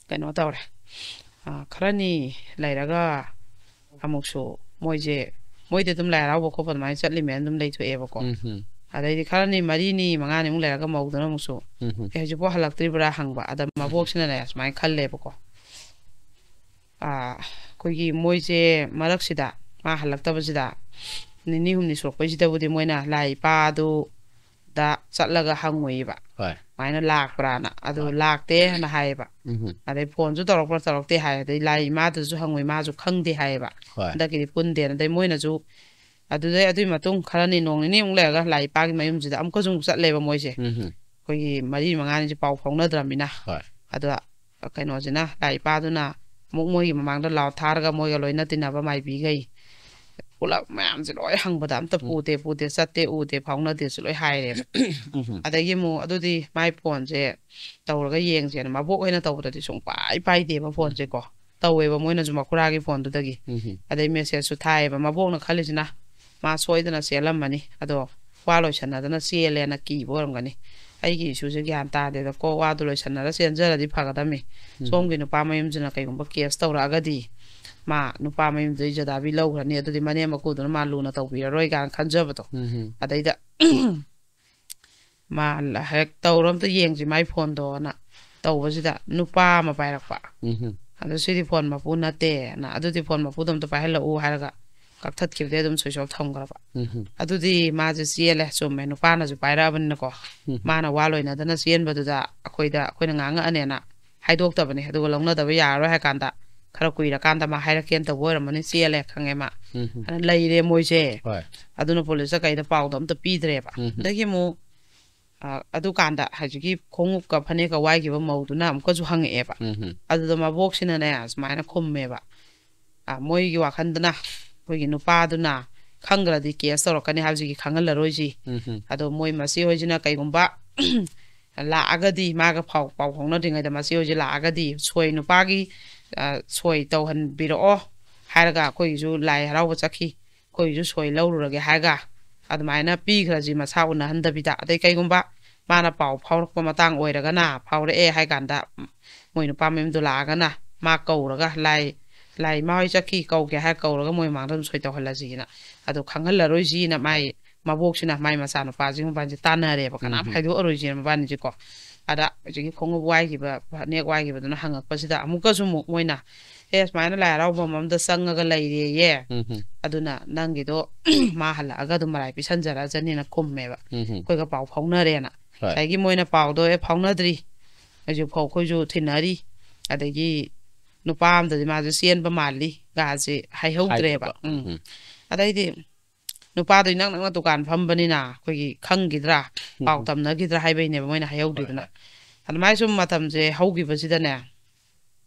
ꯀꯩꯅꯣ ꯇꯧꯔꯦ꯫ ꯑ, ꯈꯔꯅꯤ ꯂꯩꯔꯒ ꯑꯃꯨꯛꯁꯨ ꯃꯣꯏꯁꯦ, ꯃꯣꯏꯗꯤ ꯑꯗꯨꯝ ꯂꯥꯏ ꯍꯔꯥꯎꯕ ꯈꯣꯠꯄ ꯑꯗꯨꯃꯥꯏꯅ ꯆꯠꯂꯤꯃꯦꯅ ꯑꯗꯨꯝ ꯂꯩꯊꯣꯛꯑꯦꯕꯀꯣ꯫ ꯎꯝ꯫ ꯑꯗꯩꯗꯤ ꯈꯔꯅꯤ, ꯃꯔꯤꯅꯤ, ꯃꯉꯥꯅꯤꯃꯨꯛ ꯂꯩꯔꯒ ꯃꯧꯗꯨꯅ ꯑꯃꯨꯛꯁꯨ, ꯎꯝ꯫ "ꯑꯦ, ꯍꯧꯖꯤꯛꯐꯥꯎ ꯍꯜꯂꯛꯇ꯭ꯔꯤꯕ꯭ꯔꯥ?" ꯍꯪꯕ꯫ ꯑꯗ ꯃꯕꯣꯛꯁꯤꯅꯅꯦ ꯁꯨꯃꯥꯏꯅ ꯈꯜꯂꯦꯕꯀꯣ꯫ ꯑ, ꯑꯩꯈꯣꯏꯒꯤ ꯃꯣꯏꯁꯦ ꯃꯔꯛꯁꯤꯗ, ꯃꯥ ꯍꯜꯂꯛꯇꯕꯁꯤꯗ ꯅꯤꯅꯤ ꯍꯨꯝꯅꯤ ꯁꯨꯔꯛꯄꯩꯁꯤꯗꯕꯨꯗꯤ ꯃꯣꯏꯅ ꯂꯥꯏ ꯏꯄꯥꯗꯨ ꯗ ꯆꯠꯂꯒ ꯍꯪꯉꯨꯏꯕ꯫ ꯍꯣꯏ꯫ "ꯁꯨꯃꯥꯏꯅ ꯂꯥꯛꯄ꯭ꯔꯥꯅ?" ꯑꯗꯨ ꯍꯣꯏ꯫ "ꯂꯥꯛꯇꯦꯅ" ꯍꯥꯏꯌꯦꯕ꯫ ꯎꯝ꯫ ꯑꯗꯩ ꯐꯣꯟꯁꯨ ꯇꯧꯔꯛꯄ꯭ꯔꯥ ꯇꯧꯔꯛꯇꯦ ꯍꯥꯏ꯫ ꯑꯗꯩ ꯂꯥꯏ ꯏꯃꯥꯗꯨꯁꯨ ꯍꯪꯉꯨꯏ, ꯃꯥꯁꯨ ꯈꯪꯗꯦ ꯍꯥꯏꯌꯦꯕ꯫ ꯍꯣꯏ꯫ "ꯍꯟꯗꯛꯀꯤꯗꯤ ꯄꯨꯟꯗꯦꯅ"꯫ ꯑꯗꯩ ꯃꯣꯏꯅꯁꯨ ꯑꯗꯨꯗꯩ, ꯑꯗꯨꯒꯤ ꯃꯇꯨꯡ ꯈꯔꯅꯤ, ꯅꯣꯡ ꯅꯤꯅꯤꯃꯨꯛ ꯂꯩꯔꯒ ꯂꯥꯏ ꯏꯄꯥꯒꯤ ꯃꯌꯨꯝꯁꯤꯗ ꯑꯃꯨꯛꯀꯁꯨ ꯑꯃꯨꯛ ꯆꯠꯂꯦꯕ ꯃꯣꯏꯁꯦ꯫ ꯎꯝ꯫ ꯑꯩꯈꯣꯏꯒꯤ ꯃꯔꯤ ꯃꯉꯥꯅꯤꯁꯦ ꯄꯥꯎ ꯐꯥꯎꯅꯗ꯭ꯔꯕꯅꯤꯅ꯫ ꯍꯣꯏ꯫ ꯑꯗꯣ ꯀꯩꯅꯣꯁꯤꯅ, ꯂꯥꯏ ꯏꯄꯥꯗꯨꯅ ꯑꯃꯨꯛ ꯃꯣꯏꯒꯤ ꯃꯃꯥꯡꯗ ꯂꯥꯎ ꯊꯥꯔꯒ ꯃꯣꯏꯒ ꯂꯣꯏꯅ ꯇꯤꯟꯅꯕ ꯃꯥꯏꯕꯤꯈꯩ ꯄꯨꯂꯞ ꯃꯌꯥꯝꯁꯦ ꯂꯣꯏ ꯍꯪꯕꯗ ꯑꯝꯇ ꯎꯝ꯫ ꯄꯨꯗꯦ, ꯄꯨꯗꯦ, ꯆꯠꯇꯦ, ꯎꯗꯦ, ꯐꯥꯎꯅꯗꯦꯁꯨ ꯂꯣꯏ ꯍꯥꯏꯔꯦꯕ꯫ ꯎꯝ꯫ ꯑꯗꯒꯤ ꯑꯃꯨꯛ ꯑꯗꯨꯗꯤ ꯃꯥꯏ ꯐꯣꯟꯁꯦ ꯇꯧꯔꯒ ꯌꯦꯡꯁꯦꯅ ꯃꯕꯣꯛ ꯍꯣꯏꯅ ꯇꯧꯕꯗꯗꯤ ꯁꯨꯡꯄꯥꯏ ꯄꯥꯏꯗꯦꯕ ꯐꯣꯟꯁꯦꯀꯣ꯫ ꯇꯧꯋꯦꯕ ꯃꯣꯏꯅꯁꯨ ꯃꯈꯨꯔꯥꯒꯤ ꯐꯣꯟꯗꯨꯗꯒꯤ꯫ ꯎꯝ꯫ ꯑꯗꯩ ꯃꯦꯁꯦꯖꯁꯨ ꯊꯥꯏꯌꯦꯕ꯫ ꯃꯕꯣꯛꯅ ꯈꯜꯂꯤꯁꯤꯅ ꯃꯥ ꯁꯣꯏꯗꯅ ꯆꯦꯜꯂꯝꯃꯅꯤ꯫ ꯑꯗꯣ ꯋꯥ ꯂꯣꯏꯁꯟꯅꯗꯅ ꯆꯦꯜꯂꯦꯅ ꯀꯤꯕ ꯑꯣꯏꯔꯝꯒꯅꯤ꯫ ꯑꯩꯒꯤ ꯏꯁꯨꯁꯦ ꯒ꯭ꯌꯥꯟ ꯇꯥꯗꯦꯗꯀꯣ, ꯋꯥꯗꯣ ꯂꯣꯏꯁꯟꯅꯔ ꯆꯦꯟꯖꯔꯗꯤ ꯐꯒꯗꯝꯃꯤ꯫ ꯎꯝ꯫ ꯁꯣꯝꯒꯤ ꯅꯨꯄꯥ ꯃꯌꯨꯝꯁꯤꯅ ꯀꯩꯒꯨꯝꯕ ꯀꯦꯁ ꯇꯧꯔꯛꯑꯒꯗꯤ ꯃꯥ ꯅꯨꯄꯥ ꯃꯌꯨꯝꯗꯨꯗꯩ ꯖꯗꯥꯕꯤ ꯂꯧꯈ꯭ꯔꯅꯤ, ꯑꯗꯨꯗꯤ ꯃꯅꯦꯝ ꯃꯀꯨꯗꯨꯅ ꯃꯥ ꯂꯨꯅ ꯇꯧꯕꯤꯔꯔꯣꯏ ꯀꯥꯏꯅ ꯈꯟꯖꯕꯗꯣ꯫ ꯎꯝ꯫ ꯑꯗꯩꯗ ꯃꯥ ꯍꯦꯛ ꯇꯧꯔꯣ, ꯑꯝꯇ ꯌꯦꯡꯁꯤ ꯃꯥꯏ ꯐꯣꯟꯗꯣꯅ ꯇꯧꯕꯁꯤꯗ ꯅꯨꯄꯥ ꯑꯃ ꯄꯥꯏꯔꯛꯄ꯫ ꯎꯝ꯫ ꯑꯗꯣ "ꯁꯤꯗꯤ ꯐꯣꯟ ꯃꯄꯨ ꯅꯠꯇꯦꯅ", "ꯑꯗꯨꯗꯤ ꯐꯣꯟ ꯃꯄꯨꯗꯣ ꯑꯝꯇ ꯄꯥꯏꯍꯜꯂꯛꯎ" ꯍꯥꯏꯔꯒ ꯀꯛꯊꯠꯈꯤꯕꯗꯩ ꯑꯗꯨꯝ ꯁ꯭ꯋꯤꯆ ꯑꯣꯐ ꯊꯝꯈ꯭ꯔꯕ꯫ ꯎꯝ꯫ ꯑꯗꯨꯗꯤ ꯃꯥꯁꯦ ꯆꯦꯜꯂꯦ, ꯆꯨꯝꯃꯦ, ꯅꯨꯄꯥꯅꯁꯨ ꯄꯥꯏꯔꯛꯑꯕꯅꯤꯅꯀꯣ꯫ ꯎꯝ꯫ ꯃꯥꯅ ꯋꯥ ꯂꯣꯏꯅꯗꯅ ꯆꯦꯟꯕꯗꯨꯗ ꯑꯩꯈꯣꯏꯗ, ꯑꯩꯈꯣꯏꯅ ꯉꯥꯡꯉꯛꯑꯅꯦꯅ ꯍꯥꯏꯗꯣꯛꯇꯕꯅꯦ꯫ ꯑꯗꯨꯒ ꯂꯧꯅꯗꯕ ꯌꯥꯔꯔꯣꯏ ꯍꯥꯏ ꯀꯥꯟꯗ, ꯈꯔ ꯀꯨꯏꯔꯀꯥꯟꯗ ꯃꯥ ꯍꯥꯏꯔꯛꯀꯦꯅ ꯇꯧꯕ ꯑꯣꯏꯔꯝꯃꯅꯤ, ꯆꯦꯜꯂꯦ ꯈꯪꯉꯦ ꯃꯥ꯫ ꯎꯝ꯫ ꯑꯗꯨꯅ ꯂꯩꯔꯦ ꯃꯣꯏꯁꯦ꯫ ꯍꯣꯏ꯫ ꯑꯗꯨꯅ ꯄꯨꯂꯤꯁꯇ ꯀꯩꯗ ꯄꯥꯎꯗꯣ ꯑꯝꯇ ꯄꯤꯗ꯭ꯔꯦꯕ꯫ ꯎꯝ꯫ ꯑꯗꯒꯤ ꯑꯃꯨꯛ, ꯑ, ꯑꯗꯨꯀꯥꯟꯗ ꯍꯧꯖꯤꯛꯀꯤ ꯈꯣꯡꯎꯞꯀ ꯐꯅꯦꯛꯀ ꯋꯥꯏꯈꯤꯕ ꯃꯧꯗꯨꯅ ꯑꯃꯨꯛꯀꯁꯨ ꯍꯪꯉꯛꯑꯦꯕ꯫ ꯎꯝ꯫ ꯑꯗꯨꯗ ꯃꯕꯣꯛꯁꯤꯅꯅꯦ ꯁꯨꯃꯥꯏꯅ ꯈꯨꯝꯃꯦꯕ꯫ ꯑ, ꯃꯣꯏꯒꯤ ꯋꯥꯈꯜꯗꯅ ꯑꯩꯈꯣꯏꯒꯤ ꯅꯨꯄꯥꯗꯨꯅ ꯈꯪꯈ꯭ꯔꯗꯤ ꯀꯦꯁ ꯇꯧꯔꯛꯀꯅꯤ ꯍꯥꯏꯕꯁꯤꯒꯤ ꯈꯪꯍꯜꯂꯔꯣꯏꯁꯤ꯫ ꯎꯝ꯫ ꯑꯗꯣ ꯃꯣꯏ ꯃꯆꯦ ꯍꯣꯏꯁꯤꯅ ꯀꯩꯒꯨꯝꯕ ꯂꯥꯛꯑꯒꯗꯤ, ꯃꯥꯒ ꯄꯥꯎ ꯄꯥꯎ ꯐꯥꯎꯅꯗ꯭ꯔꯤꯉꯩꯗ ꯃꯆꯦ ꯍꯣꯏꯁꯦ ꯂꯥꯛꯑꯒꯗꯤ ꯁꯣꯏ ꯅꯨꯄꯥꯒꯤ, ꯑ, ꯁꯣꯏ ꯇꯧꯍꯟꯕꯤꯔꯛꯑꯣ ꯍꯥꯏꯔꯒ ꯑꯩꯈꯣꯏꯒꯤꯁꯨ ꯂꯥꯏ ꯍꯔꯥꯎꯕ ꯆꯠꯈꯤ, ꯑꯩꯈꯣꯏꯒꯤꯁꯨ ꯁꯣꯏ ꯂꯧꯔꯨꯔꯒꯦ ꯍꯥꯏꯔꯒ ꯑꯗꯨꯃꯥꯏꯅ ꯄꯤꯈ꯭ꯔꯁꯤ, ꯃꯁꯥ ꯎꯅꯍꯟꯗꯕꯤꯗ꯫ ꯑꯗꯩ ꯀꯩꯒꯨꯝꯕ ꯃꯥꯅ ꯄꯥꯎ ꯐꯥꯎꯔꯛꯄ ꯃꯇꯥꯡ ꯑꯣꯏꯔꯒꯅ, ꯐꯥꯎꯔꯛꯑꯦ ꯍꯥꯏ ꯀꯥꯟꯗ ꯃꯣꯏ ꯅꯨꯄꯥ ꯃꯌꯨꯝꯗꯣ ꯂꯥꯛꯑꯒꯅ ꯃꯥ ꯀꯧꯔꯒ, "ꯂꯥꯏ, ꯂꯥꯏ ꯏꯃꯥ ꯍꯣꯏ ꯆꯠꯈꯤ, ꯀꯧꯒꯦ" ꯍꯥꯏꯔ ꯀꯧꯔꯒ ꯃꯣꯏ ꯃꯃꯥꯡꯗ ꯑꯗꯨꯝ ꯁꯣꯏ ꯇꯧꯍꯜꯂꯁꯤꯅ꯫ ꯑꯗꯨ ꯈꯪꯍꯜꯂꯔꯣꯏꯁꯤꯅ ꯃꯥꯏ ꯃꯕꯣꯛꯁꯤꯅ ꯃꯥꯏ ꯃꯆꯥꯅꯨꯄꯥꯁꯤꯡ ꯃꯕꯥꯅꯤꯁꯦ ꯇꯥꯟꯅꯔꯦꯕ, ꯀꯅꯥꯝ ꯎꯝ꯫ ꯍꯥꯏꯗꯣꯛꯑꯔꯣꯏꯁꯤꯅ ꯃꯕꯥꯅꯤꯁꯦꯀꯣ꯫ ꯑꯗ ꯍꯧꯖꯤꯛꯀꯤ ꯈꯣꯡꯎꯞ ꯋꯥꯏꯈꯤꯕ, ꯐꯅꯦꯛ ꯋꯥꯏꯈꯤꯕꯗꯨꯅ ꯍꯪꯉꯛꯄꯁꯤꯗ ꯑꯃꯨꯛꯀꯁꯨ ꯑꯃꯨꯛ ꯃꯣꯏꯅ, "ꯑꯦ, ꯁꯨꯃꯥꯏꯅ ꯂꯥꯏ ꯍꯔꯥꯎꯕ ꯑꯃꯗ ꯆꯪꯉꯒ ꯂꯩꯔꯦꯌꯦ, ꯎꯝ꯫ ꯑꯗꯨꯅ ꯅꯪꯒꯤꯗꯣ ꯃꯥ ꯍꯜꯂꯛꯑꯒ ꯑꯗꯨꯝ ꯃꯔꯥꯏ ꯄꯤꯁꯟꯖꯔꯛꯑꯖꯅꯤꯅ" ꯈꯨꯝꯃꯦꯕ꯫ ꯎꯝ꯫ "ꯑꯩꯈꯣꯏꯒ ꯄꯥꯎ ꯐꯥꯎꯅꯔꯦꯅ"꯫ ꯍꯣꯏ꯫ ꯉꯁꯥꯏꯒꯤ ꯃꯣꯏꯅ ꯄꯥꯎꯗꯣ, "ꯑꯦ, ꯐꯥꯎꯅꯗ꯭ꯔꯤ, ꯍꯧꯖꯤꯛꯐꯥꯎ ꯑꯩꯈꯣꯏꯁꯨ ꯊꯤꯅꯔꯤ, ꯑꯗꯒꯤ ꯅꯨꯄꯥ ꯑꯃꯗꯗꯤ ꯃꯥꯁꯨ ꯆꯦꯟꯕ ꯃꯥꯜꯂꯤ" ꯒꯥꯁꯦ ꯍꯥꯏꯍꯧꯗ꯭ꯔꯦꯕ꯫ ꯍꯥꯏꯗꯕ꯫ ꯎꯝ꯫ ꯎꯝ꯫ ꯑꯗꯩꯗꯤ ꯅꯨꯄꯥꯗꯣ ꯏꯅꯛ ꯅꯛꯅ ꯗꯨꯀꯥꯟ ꯐꯝꯕꯅꯤꯅ ꯑꯩꯈꯣꯏꯒꯤ ꯈꯪꯈꯤꯗ꯭ꯔꯥ, ꯄꯥꯎ ꯎꯝ꯫ ꯇꯝꯅꯈꯤꯗ꯭ꯔꯥ ꯍꯥꯏꯕꯩꯅꯦꯕ ꯃꯣꯏꯅ ꯍꯥꯏꯍꯧꯗ꯭ꯔꯤꯗꯨꯅ꯫ ꯍꯣꯏ, ꯍꯣꯏ꯫ ꯑꯗꯨꯃꯥꯏꯅ ꯁꯨꯝ ꯃꯇꯝꯁꯦ ꯍꯧꯈꯤꯕꯁꯤꯗꯅꯦ,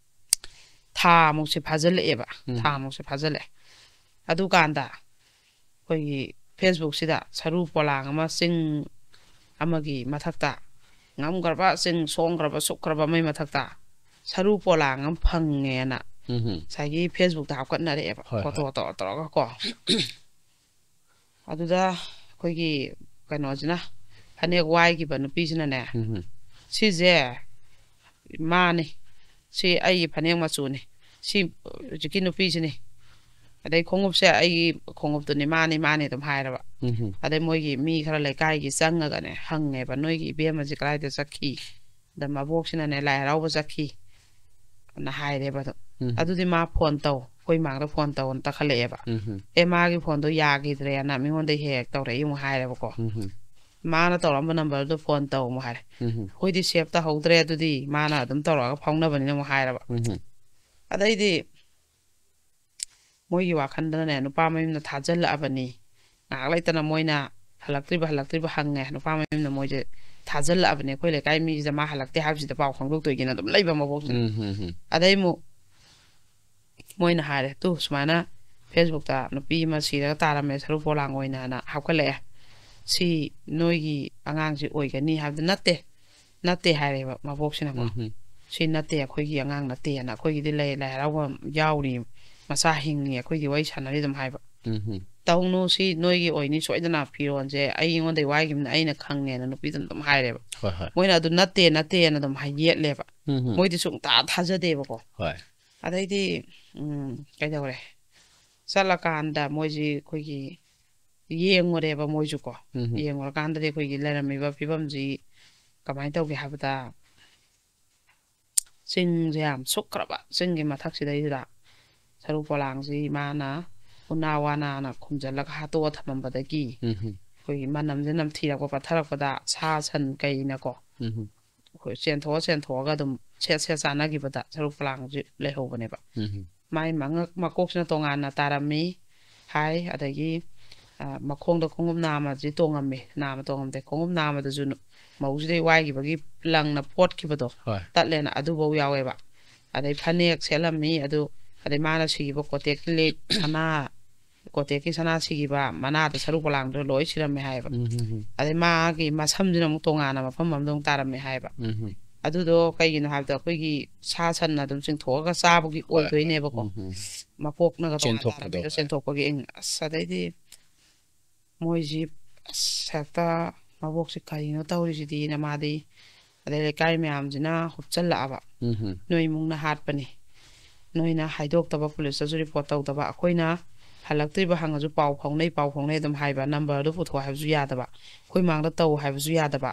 ꯊꯥ ꯑꯃꯨꯛꯁꯦ ꯐꯥꯖꯤꯜꯂꯛꯑꯦꯕ꯫ ꯎꯝ꯫ ꯊꯥ ꯑꯃꯨꯛꯁꯦ ꯐꯥꯖꯤꯜꯂꯛꯑꯦ꯫ ꯑꯗꯨꯀꯥꯟꯗ ꯑꯩꯈꯣꯏꯒꯤ Facebookꯁꯤꯗ ꯁꯔꯨ ꯄꯣꯂꯥꯡ ꯑꯃ, ꯆꯤꯡ ꯑꯃꯒꯤ ꯃꯊꯛꯇ, ꯉꯝꯈ꯭ꯔꯕ ꯆꯤꯡ, ꯁꯣꯡꯈ꯭ꯔꯕ, ꯁꯨꯛꯈ꯭ꯔꯕ ꯑꯃꯒꯤ ꯃꯊꯛꯇ ꯁꯔꯨ ꯄꯣꯂꯥꯡ ꯑꯃ ꯐꯪꯉꯦꯅ ꯎꯝ꯫ ꯉꯁꯥꯏꯒꯤ Facebookꯇ ꯍꯥꯞꯀꯠꯅꯔꯛꯑꯦꯕ, ꯍꯣꯏ, ꯐꯣꯇꯣ ꯍꯣꯏ꯫ ꯇꯧꯔ ꯇꯧꯔꯒꯀꯣ꯫ ꯑꯗꯨꯗ ꯑꯩꯈꯣꯏꯒꯤ ꯀꯩꯅꯣꯁꯤꯅ, ꯐꯅꯦꯛ ꯋꯥꯏꯈꯤꯕ ꯅꯨꯄꯤꯁꯤꯅꯅꯦ, ꯎꯝ꯫ "ꯁꯤꯁꯦ ꯃꯥꯅꯤ, ꯁꯤ ꯑꯩꯒꯤ ꯐꯅꯦꯛ ꯃꯆꯨꯅꯤ, ꯁꯤ ꯍꯧꯖꯤꯛꯀꯤ ꯅꯨꯄꯤꯁꯤꯅꯤ, ꯑꯗꯩ ꯈꯣꯡꯎꯞꯁꯦ ꯑꯩꯒꯤ ꯈꯣꯡꯎꯞꯇꯨꯅꯤ, ꯃꯥꯅꯤ, ꯃꯥꯅꯤ" ꯑꯗꯨꯝ ꯍꯥꯏꯔꯕ꯫ ꯎꯝ꯫ ꯑꯗꯩ ꯃꯣꯏꯒꯤ ꯃꯤ ꯈꯔ ꯂꯩꯀꯥꯏꯒꯤ ꯆꯪꯉꯒꯅꯦ ꯍꯪꯉꯦꯕ, "ꯅꯣꯏꯒꯤ ꯏꯕꯦꯝꯃꯁꯦ ꯀꯗꯥꯏꯗ ꯆꯠꯈꯤ?" ꯑꯗ ꯃꯕꯣꯛꯁꯤꯅꯅꯦ, "ꯂꯥꯏ ꯍꯔꯥꯎꯕ ꯆꯠꯈꯤ" ꯑꯅ ꯍꯥꯏꯔꯦꯕ ꯑꯗꯨꯝ꯫ ꯎꯝ꯫ "ꯑꯗꯨꯗꯤ ꯃꯥ ꯐꯣꯟ ꯇꯧ, ꯑꯩꯈꯣꯏ ꯃꯥꯡꯗ ꯐꯣꯟ ꯇꯧꯅ" ꯇꯛꯈꯠꯂꯛꯑꯦꯕ꯫ ꯎꯝ꯫ "ꯑꯦ, ꯃꯥꯒꯤ ꯐꯣꯟꯗꯣ ꯌꯥꯈꯤꯗ꯭ꯔꯦꯅ ꯃꯤꯉꯣꯟꯗ ꯍꯦꯛ ꯍꯦꯛ ꯇꯧꯔꯛꯏ" ꯑꯃꯨꯛ ꯍꯥꯏꯔꯦꯕꯀꯣ꯫ ꯎꯝ꯫ "ꯃꯥꯅ ꯇꯧꯔꯛꯑꯝꯕ ꯅꯝꯕꯔꯗꯨ ꯐꯣꯟ ꯇꯧ" ꯑꯃꯨꯛ ꯍꯥꯏꯔꯦ꯫ ꯎꯝ꯫ "ꯑꯩꯈꯣꯏꯗꯤ ꯁꯦꯞ ꯇꯧꯍꯧꯗ꯭ꯔꯦ, ꯑꯗꯨꯗꯤ ꯃꯥꯅ ꯑꯗꯨꯝ ꯇꯧꯔꯛꯑꯒ ꯐꯥꯎꯅꯕꯅꯤꯅ" ꯑꯃꯨꯛ ꯍꯥꯏꯔꯕ꯫ ꯎꯝ꯫ ꯑꯗꯩꯗꯤ ꯃꯣꯏꯒꯤ ꯋꯥꯈꯜꯗꯅꯅꯦ, ꯅꯨꯄꯥ ꯃꯌꯨꯝꯅ ꯊꯥꯖꯤꯜꯂꯛꯑꯕꯅꯤ, ꯉꯥꯏꯍꯥꯛ ꯂꯩꯇꯅ ꯃꯣꯏꯅ ꯍꯜꯂꯛꯇ꯭ꯔꯤꯕ, ꯍꯜꯂꯛꯇ꯭ꯔꯤꯕ ꯍꯪꯉꯦ꯫ ꯅꯨꯄꯥ ꯃꯌꯨꯝꯅ ꯃꯣꯏꯁꯦ ꯊꯥꯖꯤꯜꯂꯛꯑꯕꯅꯦ, "ꯑꯩꯈꯣꯏ ꯂꯩꯀꯥꯏ ꯃꯤꯁꯤꯗ ꯃꯥ ꯍꯜꯂꯛꯇꯦ ꯍꯥꯏꯕꯁꯤꯗ ꯄꯥꯎ ꯈꯪꯗꯣꯛꯇꯣꯏꯒꯤꯅ" ꯑꯗꯨꯝ ꯂꯩꯕ ꯃꯕꯣꯛꯁꯤꯅ꯫ ꯎꯝ, ꯎꯝ, ꯎꯝ꯫ ꯑꯗꯩ ꯑꯃꯨꯛ ꯃꯣꯏꯅ ꯍꯥꯏꯔꯦ, "ꯇꯨ, ꯁꯨꯃꯥꯏꯅ Facebookꯇ ꯅꯨꯄꯤ ꯑꯃ ꯁꯤꯔꯒ ꯇꯥꯔꯝꯃꯦ, ꯁꯔꯨ ꯄꯣꯂꯥꯡ ꯑꯣꯏꯅ" ꯍꯥꯏꯅ ꯍꯥꯞꯀꯠꯂꯛꯑꯦ꯫ "ꯁꯤ ꯅꯣꯏꯒꯤ ꯑꯉꯥꯡꯁꯤ ꯑꯣꯏꯒꯅꯤ" ꯍꯥꯏꯕꯗꯤ ꯅꯠꯇꯦ, ꯅꯠꯇꯦ ꯍꯥꯏꯔꯦꯕ ꯃꯕꯣꯛꯁꯤꯅꯀꯣ꯫ ꯎꯝ꯫ "ꯁꯤ ꯅꯠꯇꯦ, ꯑꯩꯈꯣꯏꯒꯤ ꯑꯉꯥꯡ ꯅꯠꯇꯦꯅ, ꯑꯩꯈꯣꯏꯒꯤꯗꯤ ꯂꯩ, ꯂꯥꯏ ꯍꯔꯥꯎꯕ ꯌꯥꯎꯔꯤ, ꯃꯆꯥ ꯍꯤꯡꯉꯤ, ꯑꯩꯈꯣꯏꯗꯤ ꯋꯥꯔꯤ ꯁꯥꯟꯅꯔꯤ" ꯑꯗꯨꯝ ꯍꯥꯏꯕ꯫ ꯎꯝ꯫ "ꯇꯧꯅꯨ, ꯁꯤ ꯅꯣꯏꯒꯤ ꯑꯣꯏꯅꯤ ꯁꯣꯏꯗꯅ, ꯐꯤꯔꯣꯜꯁꯦ ꯑꯩꯉꯣꯟꯗꯩ ꯋꯥꯏꯈꯤꯕꯅ ꯑꯩꯅ ꯈꯪꯉꯦꯅ" ꯅꯨꯄꯤꯗꯨꯅ ꯑꯗꯨꯝ ꯍꯥꯏꯔꯦꯕ꯫ ꯍꯣꯏ, ꯍꯣꯏ꯫ ꯃꯣꯏꯅ ꯑꯗꯨ ꯅꯠꯇꯦ, ꯅꯠꯇꯦꯅ ꯑꯗꯨꯝ ꯍꯥꯏ ꯌꯦꯠꯂꯦꯕ꯫ ꯎꯝ꯫ ꯃꯣꯏꯗꯤ ꯁꯨꯡꯇꯥ ꯊꯥꯖꯗꯦꯕꯀꯣ꯫ ꯍꯣꯏ꯫ ꯑꯗꯩꯗꯤ, ꯎꯝ, ꯀꯩꯗꯧꯔꯦ? ꯆꯠꯂꯀꯥꯟꯗ ꯃꯣꯏꯁꯤ ꯑꯩꯈꯣꯏꯒꯤ ꯌꯦꯡꯉꯨꯔꯦꯕ ꯃꯣꯏꯁꯨ ꯀꯣ꯫ ꯎꯝ꯫ ꯌꯦꯡꯉꯨꯔꯀꯥꯟꯗꯗꯤ ꯑꯩꯈꯣꯏꯒꯤ ꯂꯩꯔꯝꯃꯤꯕ ꯐꯤꯕꯝꯁꯤ ꯀꯃꯥꯏꯅ ꯇꯧꯒꯦ ꯍꯥꯏꯕꯗ, ꯆꯤꯡꯁꯦ ꯌꯥꯝ ꯁꯨꯛꯈ꯭ꯔꯕ, ꯆꯤꯡꯒꯤ ꯃꯊꯛꯁꯤꯗꯩꯁꯤꯗ ꯁꯔꯨ ꯄꯣꯂꯥꯡꯁꯤ ꯃꯥꯅ ꯎꯅꯥ ꯋꯥꯅꯥꯅ ꯈꯨꯝꯖꯤꯜꯂꯒ ꯍꯥꯠꯇꯣꯛꯑ ꯊꯝꯃꯝꯕꯗꯒꯤ ꯎꯝ꯫ ꯑꯩꯈꯣꯏꯒꯤ ꯃꯅꯝꯁꯦ ꯅꯝꯊꯤꯔꯛꯄ ꯄꯠꯊꯔꯛꯄꯗ ꯁꯥ ꯁꯟ ꯀꯩꯅꯀꯣ ꯎꯝ꯫ ꯑꯩꯈꯣꯏ ꯆꯦꯟꯊꯣꯛꯑ ꯆꯦꯟꯊꯣꯛꯑꯒ ꯑꯗꯨꯝ ꯁꯦꯠ ꯁꯦꯠ ꯆꯥꯅꯈꯤꯕꯗ ꯁꯔꯨ ꯄꯣꯂꯥꯡꯁꯤ ꯂꯩꯍꯧꯕꯅꯦꯕ꯫ ꯎꯝ꯫ ꯃꯥꯏ ꯃꯉꯛ ꯃꯀꯣꯛꯁꯤꯅ ꯇꯣꯉꯥꯟꯅ ꯇꯥꯔꯝꯃꯤ ꯍꯥꯏ꯫ ꯑꯗꯒꯤ, ꯑ, ꯃꯈꯣꯡꯗ ꯈꯣꯡꯎꯞ ꯅꯥꯝꯃꯁꯤ ꯇꯣꯡꯉꯝꯃꯤ, ꯅꯥꯝꯃ ꯇꯣꯡꯉꯝꯗꯦ, ꯈꯣꯡꯎꯞ ꯅꯥꯝꯃꯗꯨꯁꯨ ꯅꯨ-, ꯃꯧꯁꯤꯗꯩ ꯋꯥꯏꯈꯤꯕꯒꯤ ꯂꯪꯅ ꯐꯣꯠꯈꯤꯕꯗꯣ ꯍꯣꯏ꯫ ꯇꯠꯂꯦꯅ ꯑꯗꯨꯐꯧ ꯌꯥꯎꯋꯦꯕ꯫ ꯑꯗꯩ ꯐꯅꯦꯛ ꯁꯦꯠꯂꯝꯃꯤ ꯑꯗꯨ, ꯑꯗꯩ ꯃꯥꯅ ꯁꯤꯈꯤꯕ ꯀꯣꯇꯦꯛ ꯂꯤꯛ, ꯁꯅꯥ, ꯀꯣꯇꯦꯛꯀꯤ ꯁꯅꯥ ꯁꯤꯈꯤꯕ, ꯃꯅꯥꯗ ꯁꯔꯨ ꯄꯣꯂꯥꯡꯗꯣ ꯂꯣꯏ ꯁꯤꯔꯝꯃꯦ ꯍꯥꯏꯌꯦꯕ꯫ ꯎꯝ, ꯎꯝ, ꯎꯝ꯫ ꯑꯗꯩ ꯃꯥꯒꯤ ꯃꯁꯝꯁꯤꯅ ꯑꯃꯨꯛ ꯇꯣꯉꯥꯟꯅ ꯃꯐꯝ ꯑꯃꯗ ꯑꯃꯨꯛ ꯇꯥꯔꯝꯃꯦ ꯍꯥꯏꯌꯦꯕ꯫ ꯎꯝ, ꯎꯝ꯫ ꯑꯗꯨꯗꯣ ꯀꯩꯒꯤꯅꯣ ꯍꯥꯏꯕꯗ ꯑꯩꯈꯣꯏꯒꯤ ꯁꯥ ꯁꯟꯅ ꯑꯗꯨꯝ ꯆꯤꯡꯊꯣꯛꯑꯒ ꯆꯥꯕꯒꯤ ꯍꯣꯏ, ꯍꯣꯏ꯫ ꯑꯣꯏꯗꯣꯏꯅꯦꯕꯀꯣ꯫ ꯎꯝ, ꯎꯝ꯫ ꯃꯀꯣꯛꯅꯒ ꯇꯣꯉꯥꯟ ꯆꯦꯟꯊꯣꯛꯄꯗꯣ, ꯇꯥꯔꯝꯃꯤꯗꯣ ꯍꯣꯏ꯫ ꯆꯦꯟꯊꯣꯛꯄꯒꯤ꯫ ꯑꯁ, ꯑꯗꯩꯗꯤ ꯃꯣꯏꯁꯤ, ꯑꯁ, ꯍꯦꯛꯇ ꯃꯕꯣꯛꯁꯤ ꯀꯔꯤꯅꯣ ꯇꯧꯔꯤꯁꯤꯗꯤꯅ ꯃꯥꯗꯤ꯫ ꯑꯗꯩ ꯂꯩꯀꯥꯏ ꯃꯌꯥꯝꯁꯤꯅ ꯍꯨꯞꯆꯜꯂꯛꯑꯕ꯫ ꯎꯝ꯫ "ꯅꯣꯏ ꯏꯃꯨꯡꯅ ꯍꯥꯠꯄꯅꯤ, ꯅꯣꯏꯅ ꯍꯥꯏꯗꯣꯛꯇꯕ, ꯄꯨꯂꯤꯁꯇꯁꯨ ꯔꯤꯄꯣꯔꯠ ꯇꯧꯗꯕ, ꯑꯩꯈꯣꯏꯅ ꯍꯜꯂꯛꯇ꯭ꯔꯤꯕ ꯍꯪꯉꯁꯨ ꯄꯥꯎ ꯐꯥꯎꯅꯩ, ꯄꯥꯎ ꯐꯥꯎꯅꯩ" ꯑꯗꯨꯝ ꯍꯥꯏꯕ, ꯅꯝꯕꯔꯗꯨ ꯄꯨꯊꯣꯛ ꯍꯥꯏꯕꯁꯨ ꯌꯥꯗꯕ, ꯑꯩꯈꯣꯏ ꯃꯥꯡꯗ ꯇꯧ ꯍꯥꯏꯕꯁꯨ ꯌꯥꯗꯕ꯫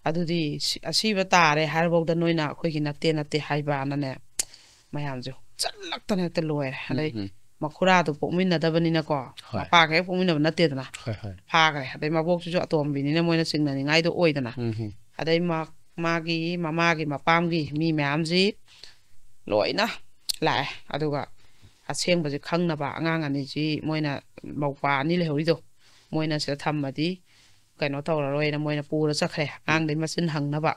ꯑꯗꯨꯗꯤ ꯁꯤ-, ꯑꯁꯤꯕ ꯇꯥꯔꯦ ꯍꯥꯏꯔꯐꯥꯎꯗ ꯅꯣꯏꯅ ꯑꯩꯈꯣꯏꯒꯤ ꯅꯠꯇꯦ, ꯅꯠꯇꯦ ꯍꯥꯏꯕꯅꯅꯦ, ꯃꯌꯥꯝꯁꯦ ꯍꯨꯞꯆꯜꯂꯛꯇꯅ ꯍꯦꯛꯇ ꯂꯣꯏꯔꯦ꯫ ꯑꯗꯩ ꯎꯝ, ꯎꯝ꯫ ꯃꯈꯨꯔꯥꯗꯨ ꯄꯣꯛꯃꯤꯟꯅꯗꯕꯅꯤꯅꯀꯣ, ꯍꯣꯏ꯫ ꯃꯄꯥꯒ ꯍꯦꯛ ꯄꯣꯛꯃꯤꯟꯅꯕ ꯅꯠꯇꯦꯗꯅ, ꯍꯣꯏ, ꯍꯣꯏ꯫ ꯐꯥꯈ꯭ꯔꯦ꯫ ꯑꯗꯩ ꯃꯕꯣꯛꯁꯤꯁꯨ ꯑꯇꯣꯝꯕꯤꯅꯤꯅ ꯃꯣꯏꯅ ꯆꯤꯡꯅꯅꯤꯡꯉꯥꯏꯗꯣ ꯑꯣꯏꯗꯅ꯫ ꯎꯝ, ꯎꯝ꯫ ꯑꯗꯩ ꯃꯥ-, ꯃꯥꯒꯤ ꯃꯃꯥꯒꯤ ꯃꯄꯥꯝꯒꯤ ꯃꯤ ꯃꯌꯥꯝꯁꯤ ꯂꯣꯏꯅ ꯂꯥꯛꯑꯦ꯫ ꯑꯗꯨꯒ ꯑꯁꯦꯡꯕꯁꯤ ꯈꯪꯅꯕ ꯑꯉꯥꯡ ꯑꯅꯤꯁꯤ ꯃꯣꯏꯅ, ꯃꯧꯄꯥ ꯑꯅꯤ ꯂꯩꯍꯧꯔꯤꯗꯣ, ꯃꯣꯏꯅ ꯁꯤꯗ ꯊꯝꯃꯗꯤ ꯀꯩꯅꯣ ꯇꯧꯔꯔꯣꯏꯅ ꯃꯣꯏꯅ ꯄꯨꯔ ꯆꯠꯈ꯭ꯔꯦ, ꯑꯉꯥꯡꯗꯩ ꯃꯆꯤꯟ ꯍꯪꯅꯕ꯫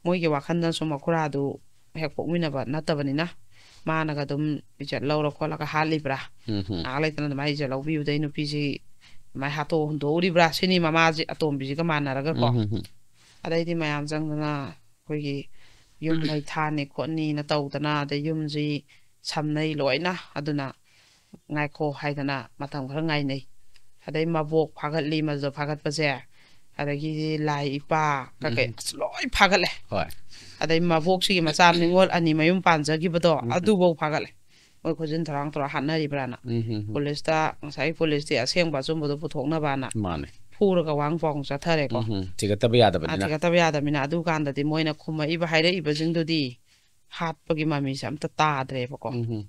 ꯃꯣꯏꯒꯤ ꯋꯥꯈꯜꯗꯁꯨ ꯃꯈꯨꯔꯥꯗꯨ ꯍꯦꯛ ꯄꯣꯛꯃꯤꯟꯅꯕ ꯅꯠꯇꯕꯅꯤꯅ, ꯃꯥꯅꯒ ꯑꯗꯨꯝ ꯏꯖꯠ ꯂꯧꯔ ꯈꯣꯠꯂꯒ ꯍꯥꯠꯂꯤꯕ꯭ꯔꯥ? ꯎꯝ, ꯎꯝ꯫ ꯉꯥꯏꯍꯥꯛ ꯂꯩꯇꯅ ꯑꯗꯨꯃꯥꯏꯅ ꯏꯖꯠ ꯂꯧꯕꯤꯕꯗꯩ ꯅꯨꯄꯤꯁꯤ ꯑꯗꯨꯃꯥꯏꯅ ꯍꯥꯠꯇꯣꯛ ꯍꯨꯟꯗꯣꯛꯎꯔꯤꯕ꯭ꯔꯥ ꯁꯤꯅꯤ, ꯃꯃꯥꯁꯤ ꯑꯇꯣꯝꯕꯤꯁꯤꯒ ꯃꯥꯟꯅꯔꯒꯀꯣ꯫ ꯎꯝ, ꯎꯝ, ꯎꯝ꯫ ꯑꯗꯩꯗꯤ ꯃꯌꯥꯝ ꯆꯪꯗꯅ ꯑꯩꯈꯣꯏꯒꯤ ꯌꯨꯝ ꯃꯩ ꯊꯥꯅꯤ ꯈꯣꯠꯅꯤꯅ ꯇꯧꯗꯅ, ꯑꯗꯩ ꯌꯨꯝꯁꯤ ꯁꯝꯅꯩ ꯂꯣꯏꯅ꯫ ꯑꯗꯨꯅ ꯉꯥꯏꯈꯣ ꯍꯥꯏꯗꯅ ꯃꯇꯝ ꯈꯔ ꯉꯥꯏꯅꯩ꯫ ꯑꯗꯩ ꯃꯕꯣꯛ ꯐꯥꯒꯠꯂꯤ, ꯃꯗꯨꯗ ꯐꯥꯒꯠꯄꯁꯦ, ꯑꯗꯒꯤꯗꯤ ꯂꯥꯏ ꯏꯄꯥ ꯀꯩꯀꯩ, ꯎꯝ꯫ ꯑꯁ, ꯂꯣꯏ ꯐꯥꯒꯠꯂꯦ꯫ ꯍꯣꯏ꯫ ꯑꯗꯩ ꯃꯕꯣꯛꯁꯤꯒꯤ ꯃꯆꯥ ꯅꯤꯉꯣꯜ ꯑꯅꯤ ꯃꯌꯨꯝ ꯄꯥꯟꯖꯈꯤꯕꯗꯣ, ꯎꯝ꯫ ꯑꯗꯨꯐꯧ ꯐꯥꯒꯠꯂꯦ꯫ ꯃꯣꯏ ꯈꯨꯖꯤꯟ ꯊꯧꯔꯥꯡ ꯇꯧꯔ ꯍꯥꯠꯅꯔꯤꯕ꯭ꯔꯥꯅ꯫ ꯎꯝ, ꯎꯝ, ꯎꯝ꯫ ꯄꯨꯂꯤꯁꯇ, ꯉꯁꯥꯏꯒꯤ ꯄꯨꯂꯤꯁꯇꯤ ꯑꯁꯦꯡꯕ ꯑꯆꯨꯝꯕꯗꯣ ꯄꯨꯊꯣꯛꯅꯕꯅ ꯃꯥꯅꯦ꯫ ꯐꯨꯔꯒ ꯋꯥꯡ ꯄꯥꯎ ꯆꯠꯊꯔꯦꯀꯣ꯫ ꯎꯝ, ꯎꯝ꯫ ꯊꯤꯒꯠꯇꯕ ꯑꯥ, ꯌꯥꯗꯕꯅꯤꯅ꯫ ꯊꯤꯒꯠꯇꯕ ꯌꯥꯗꯕꯅꯤꯅ꯫ ꯑꯗꯨꯀꯥꯟꯗꯗꯤ ꯃꯣꯏꯅ ꯈꯨꯝꯃꯛꯏꯕ, ꯍꯥꯏꯔꯛꯏꯕꯁꯤꯡꯗꯨꯗꯤ ꯍꯥꯠꯄꯒꯤ ꯃꯃꯤꯁꯦ ꯑꯝꯇ ꯇꯥꯗ꯭ꯔꯦꯕꯀꯣ꯫ ꯎꯝ, ꯎꯝ꯫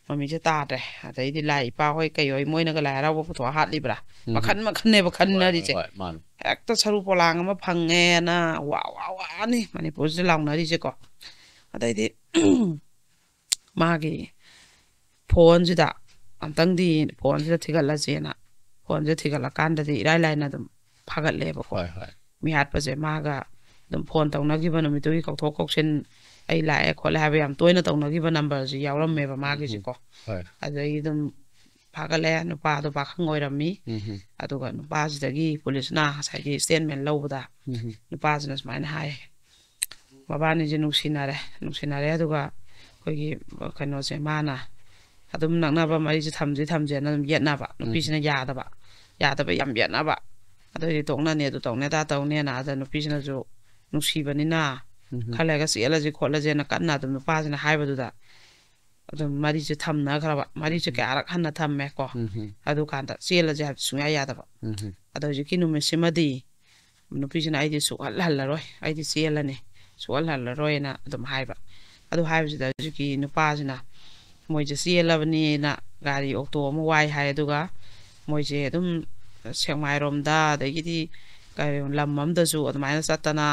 ꯃꯃꯤꯁꯦ ꯇꯥꯗ꯭ꯔꯦ꯫ ꯑꯗꯩꯗꯤ ꯂꯥꯏ ꯏꯄꯥ ꯍꯣꯏ ꯀꯩ ꯍꯣꯏ ꯃꯣꯏꯅꯒ ꯂꯥꯏ ꯍꯔꯥꯎꯕ ꯄꯨꯊꯣꯛꯑ ꯍꯥꯠꯂꯤꯕ꯭ꯔꯥ? ꯎꯝ, ꯎꯝ꯫ ꯃꯈꯟ ꯃꯈꯟꯅꯦꯕ ꯍꯣꯏ, ꯍꯣꯏ, ꯈꯟꯅꯔꯤꯁꯦ꯫ ꯍꯣꯏ, ꯃꯥꯅꯦ꯫ ꯍꯦꯛꯇ ꯁꯔꯨ ꯄꯣꯂꯥꯡ ꯑꯃ ꯐꯪꯉꯦꯅ ꯋꯥ ꯋꯥ ꯋꯥꯅꯤ ꯃꯅꯤꯄꯨꯔꯁꯤꯗ ꯂꯥꯎꯅꯔꯤꯁꯦꯀꯣ꯫ ꯑꯗꯩꯗꯤ ꯃꯥꯒꯤ ꯐꯣꯟꯁꯤꯗ ꯑꯝꯇꯪꯗꯤ, ꯐꯣꯟꯁꯤꯗ ꯊꯤꯒꯠꯂꯁꯦꯅ ꯐꯣꯟꯁꯤꯗ ꯊꯤꯒꯠꯂꯀꯥꯟꯗꯗꯤ ꯏꯔꯥꯏ ꯂꯥꯏꯅ ꯑꯗꯨꯝ ꯐꯥꯒꯠꯂꯦꯕꯀꯣ꯫ ꯍꯣꯏ, ꯍꯣꯏ꯫ ꯃꯤ ꯍꯥꯠꯄꯁꯦ ꯃꯥꯒ ꯑꯗꯨꯝ ꯐꯣꯟ ꯇꯧꯅꯈꯤꯕ ꯅꯨꯃꯤꯠꯇꯨꯒꯤ ꯀꯧꯊꯣꯛ ꯀꯧꯁꯤꯟ, "ꯑꯩ ꯂꯥꯛꯑꯦ ꯈꯣꯠꯂꯦ" ꯍꯥꯏꯕ ꯌꯥꯝ ꯇꯣꯏꯅ ꯇꯧꯅꯈꯤꯕ ꯅꯝꯕꯔꯁꯤ ꯌꯥꯎꯔꯝꯃꯦꯕ ꯎꯝ, ꯎꯝ꯫ ꯃꯥꯒꯤꯁꯤꯀꯣ꯫ ꯍꯣꯏ꯫ ꯑꯗꯨꯗꯒꯤ ꯑꯗꯨꯝ ꯐꯥꯒꯠꯂꯦ꯫ ꯅꯨꯄꯥꯗꯣ ꯄꯥꯈꯪ ꯑꯣꯏꯔꯝꯃꯤ꯫ ꯎꯝ, ꯎꯝ꯫ ꯑꯗꯨꯒ ꯅꯨꯄꯥꯁꯤꯗꯒꯤ ꯄꯨꯂꯤꯁꯅ ꯉꯁꯥꯏꯒꯤ ꯁ꯭ꯇꯦꯠꯃꯦꯟ ꯂꯧꯕꯗ ꯎꯝ, ꯎꯝ꯫ ꯅꯨꯄꯥꯁꯤꯅ ꯁꯨꯃꯥꯏꯅ ꯍꯥꯏ, ꯃꯕꯥꯅꯤꯁꯦ ꯅꯨꯡꯁꯤꯅꯔꯦ, ꯅꯨꯡꯁꯤꯅꯔꯦ꯫ ꯑꯗꯨꯒ ꯑꯩꯈꯣꯏꯒꯤ ꯀꯩꯅꯣꯁꯦ, ꯃꯥꯅ ꯑꯗꯨꯝ ꯅꯛꯅꯕ ꯃꯔꯤꯁꯦ ꯊꯝꯁꯤ ꯊꯝꯁꯦꯅ ꯑꯗꯨꯝ ꯌꯦꯠꯅꯕ, ꯎꯝ꯫ ꯅꯨꯄꯤꯁꯤꯅ ꯌꯥꯗꯕ, ꯌꯥꯗꯕ ꯌꯥꯝ ꯌꯦꯠꯅꯕ꯫ ꯑꯗꯨꯑꯣꯏꯗꯤ ꯇꯣꯛꯅꯅꯤ, ꯑꯗꯨ ꯇꯧꯅꯤ, ꯑꯗꯥ ꯇꯧꯅꯦꯅ꯫ ꯑꯗ ꯅꯨꯄꯤꯁꯤꯅꯁꯨ ꯅꯨꯡꯁꯤꯕꯅꯤꯅ ꯎꯝ꯫ ꯈꯔ ꯂꯩꯔꯒ ꯆꯦꯜꯂꯁꯤ ꯈꯣꯠꯂꯁꯦꯅ ꯀꯟꯅ ꯑꯗꯨꯝ ꯅꯨꯄꯥꯁꯤꯅ ꯍꯥꯏꯕꯗꯨꯗ ꯑꯗꯨꯝ ꯃꯔꯤꯁꯦ ꯊꯝꯅꯈ꯭ꯔꯕ꯫ ꯃꯔꯤꯁꯦ ꯎꯝ꯫ ꯀꯌꯥꯔꯛ ꯍꯟꯅ ꯊꯝꯃꯦꯀꯣ꯫ ꯎꯝ꯫ ꯑꯗꯨꯀꯥꯟꯗ ꯆꯦꯜꯂꯁꯦ ꯍꯥꯏꯕꯗꯤ ꯁꯨꯡꯌꯥ ꯌꯥꯗꯕ꯫ ꯎꯝ꯫ ꯑꯗꯣ ꯍꯧꯖꯤꯛꯀꯤ ꯅꯨꯃꯤꯠꯁꯤꯃꯗꯤ ꯅꯨꯄꯤꯁꯤꯅ "ꯑꯩꯗꯤ ꯁꯨꯛꯍꯜ ꯍꯜꯂꯔꯣꯏ, ꯑꯩꯗꯤ ꯆꯦꯜꯂꯅꯤ, ꯁꯨꯛꯍꯜ ꯍꯜꯂꯔꯣꯏꯅ" ꯑꯗꯨꯝ ꯍꯥꯏꯕ꯫ ꯑꯗꯨ ꯍꯥꯏꯕꯁꯤꯗ ꯍꯧꯖꯤꯛꯀꯤ ꯅꯨꯄꯥꯁꯤꯅ ꯃꯣꯏꯁꯦ ꯆꯦꯜꯂꯕꯅꯤꯅ ꯒꯥꯔꯤ ꯑꯣꯇꯣ ꯑꯃ ꯋꯥꯏ ꯍꯥꯏ꯫ ꯑꯗꯨꯒ ꯃꯣꯏꯁꯦ ꯑꯗꯨꯝ ꯁꯦꯛꯃꯥꯏꯔꯣꯝꯗ, ꯑꯗꯒꯤꯗꯤ ꯀꯩ ꯂꯝ ꯑꯃꯗꯁꯨ ꯑꯗꯨꯃꯥꯏꯅ ꯆꯠꯇꯅ,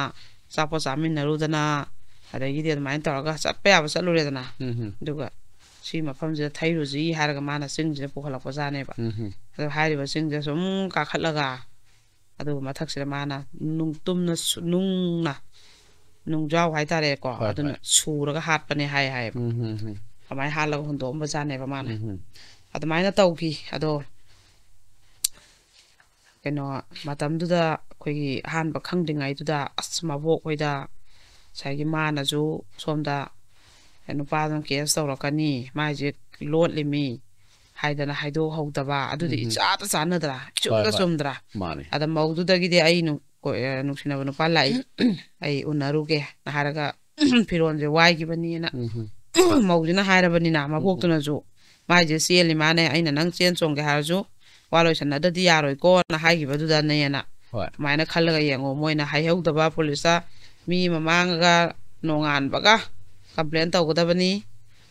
ꯑꯆꯥꯄꯣꯠ ꯆꯥꯃꯤꯟꯅꯔꯨꯗꯅ, ꯑꯗꯒꯤꯗꯤ ꯑꯗꯨꯃꯥꯏꯅ ꯇꯧꯔꯒ ꯆꯠꯄ ꯌꯥꯕ ꯆꯠꯂꯨꯔꯦꯗꯅ꯫ ꯎꯝ꯫ ꯑꯗꯨꯒ ꯁꯤ ꯃꯐꯝꯁꯤꯗ ꯊꯩꯔꯨꯁꯤ ꯍꯥꯏꯔꯒ ꯃꯥꯅ ꯆꯤꯡꯁꯤꯗ ꯄꯨꯈꯠꯂꯛꯄꯖꯥꯠꯅꯦꯕ꯫ ꯎꯝ꯫ ꯑꯗꯣ ꯍꯥꯏꯔꯤꯕ ꯆꯤꯡꯁꯤꯗ ꯁꯨꯝ ꯀꯥꯈꯠꯂꯒ, ꯑꯗꯨꯒ ꯃꯊꯛꯁꯤꯗ ꯃꯥꯅ ꯅꯨꯡ ꯇꯨꯝꯅ ꯁꯨ-, ꯅꯨꯡꯅ, ꯅꯨꯡꯖꯥꯎ ꯍꯥꯏꯇꯥꯔꯦꯀꯣ, ꯍꯣꯏ, ꯑꯗꯨꯅ ꯍꯣꯏ꯫ ꯁꯨꯔꯒ ꯍꯥꯠꯄꯅꯦ ꯍꯥꯏ ꯍꯥꯏꯌꯦꯕ꯫ ꯎꯝ, ꯎꯝ, ꯎꯝ꯫ ꯑꯗꯨꯃꯥꯏꯅ ꯍꯥꯠꯂꯒ ꯍꯨꯟꯗꯣꯛꯑꯝꯕ ꯖꯥꯠꯅꯦꯕ ꯃꯥꯅ꯫ ꯎꯝ, ꯎꯝ꯫ ꯑꯗꯨꯃꯥꯏꯅ ꯇꯧꯈꯤ꯫ ꯑꯗꯣ ꯀꯩꯅꯣ, ꯃꯇꯝꯗꯨꯗ ꯑꯩꯈꯣꯏꯒꯤ ꯑꯍꯥꯟꯕ ꯈꯪꯗ꯭ꯔꯤꯉꯩꯗꯨꯗ, ꯑꯁ, ꯃꯕꯣꯛ ꯍꯣꯏꯗ ꯉꯁꯥꯏꯒꯤ ꯃꯥꯅꯁꯨ ꯁꯣꯝꯗ ꯅꯨꯄꯥꯗꯨꯅ ꯀꯦꯁ ꯇꯧꯔꯛꯀꯅꯤ, ꯃꯥꯏꯁꯦ ꯂꯣꯠꯂꯤꯃꯤ ꯍꯥꯏꯗꯅ ꯍꯥꯏꯗꯣꯛꯍꯧꯗꯕ, ꯑꯗꯨꯗꯤ ꯎꯝ꯫ ꯏꯆꯥꯗ ꯆꯥꯟꯅꯗ꯭ꯔꯥ? ꯍꯣꯏ, ꯏꯆꯨꯝꯗ ꯍꯣꯏ꯫ ꯆꯨꯝꯗ꯭ꯔꯥ? ꯃꯥꯅꯦ꯫ ꯑꯗ ꯃꯧꯗꯨꯗꯒꯤꯗꯤ ꯑꯩ ꯅꯨ-, ꯀꯣ-, ꯑ, ꯅꯨꯡꯁꯤꯅꯕ ꯅꯨꯄꯥ ꯂꯥꯛꯏ, ꯑꯩ ꯎꯅꯔꯨꯒꯦꯅ ꯍꯥꯏꯔꯒ ꯐꯤꯔꯣꯜꯁꯦ ꯋꯥꯏꯈꯤꯕꯅꯤꯅ ꯎꯝ꯫ ꯃꯧꯁꯤꯅ ꯍꯥꯏꯔꯕꯅꯤꯅ, ꯎꯝ꯫ ꯃꯕꯣꯛꯇꯨꯅꯁꯨ ꯃꯥꯏꯁꯦ ꯆꯦꯜꯂꯤ ꯃꯥꯅꯦ, ꯑꯩꯅ ꯅꯪ ꯆꯦꯟ ꯆꯣꯡꯒꯦ ꯍꯥꯏꯔꯁꯨ ꯋꯥ ꯂꯣꯏꯁꯟꯅꯗꯗꯤ ꯌꯥꯔꯣꯏꯀꯣꯅ ꯍꯥꯏꯈꯤꯕꯗꯨꯗꯅꯦꯅ꯫ ꯍꯣꯏ꯫ ꯑꯗꯨꯃꯥꯏꯅ ꯈꯜꯂꯒ ꯌꯦꯡꯉꯣ, ꯃꯣꯏꯅ ꯍꯥꯏꯍꯧꯗꯕ ꯄꯨꯂꯤꯁꯇ ꯃꯤ ꯃꯃꯥꯡꯒ ꯅꯣꯡꯉꯥꯟꯕꯒ ꯀꯝꯄ꯭ꯂꯦꯟ ꯇꯧꯒꯗꯕꯅꯤ,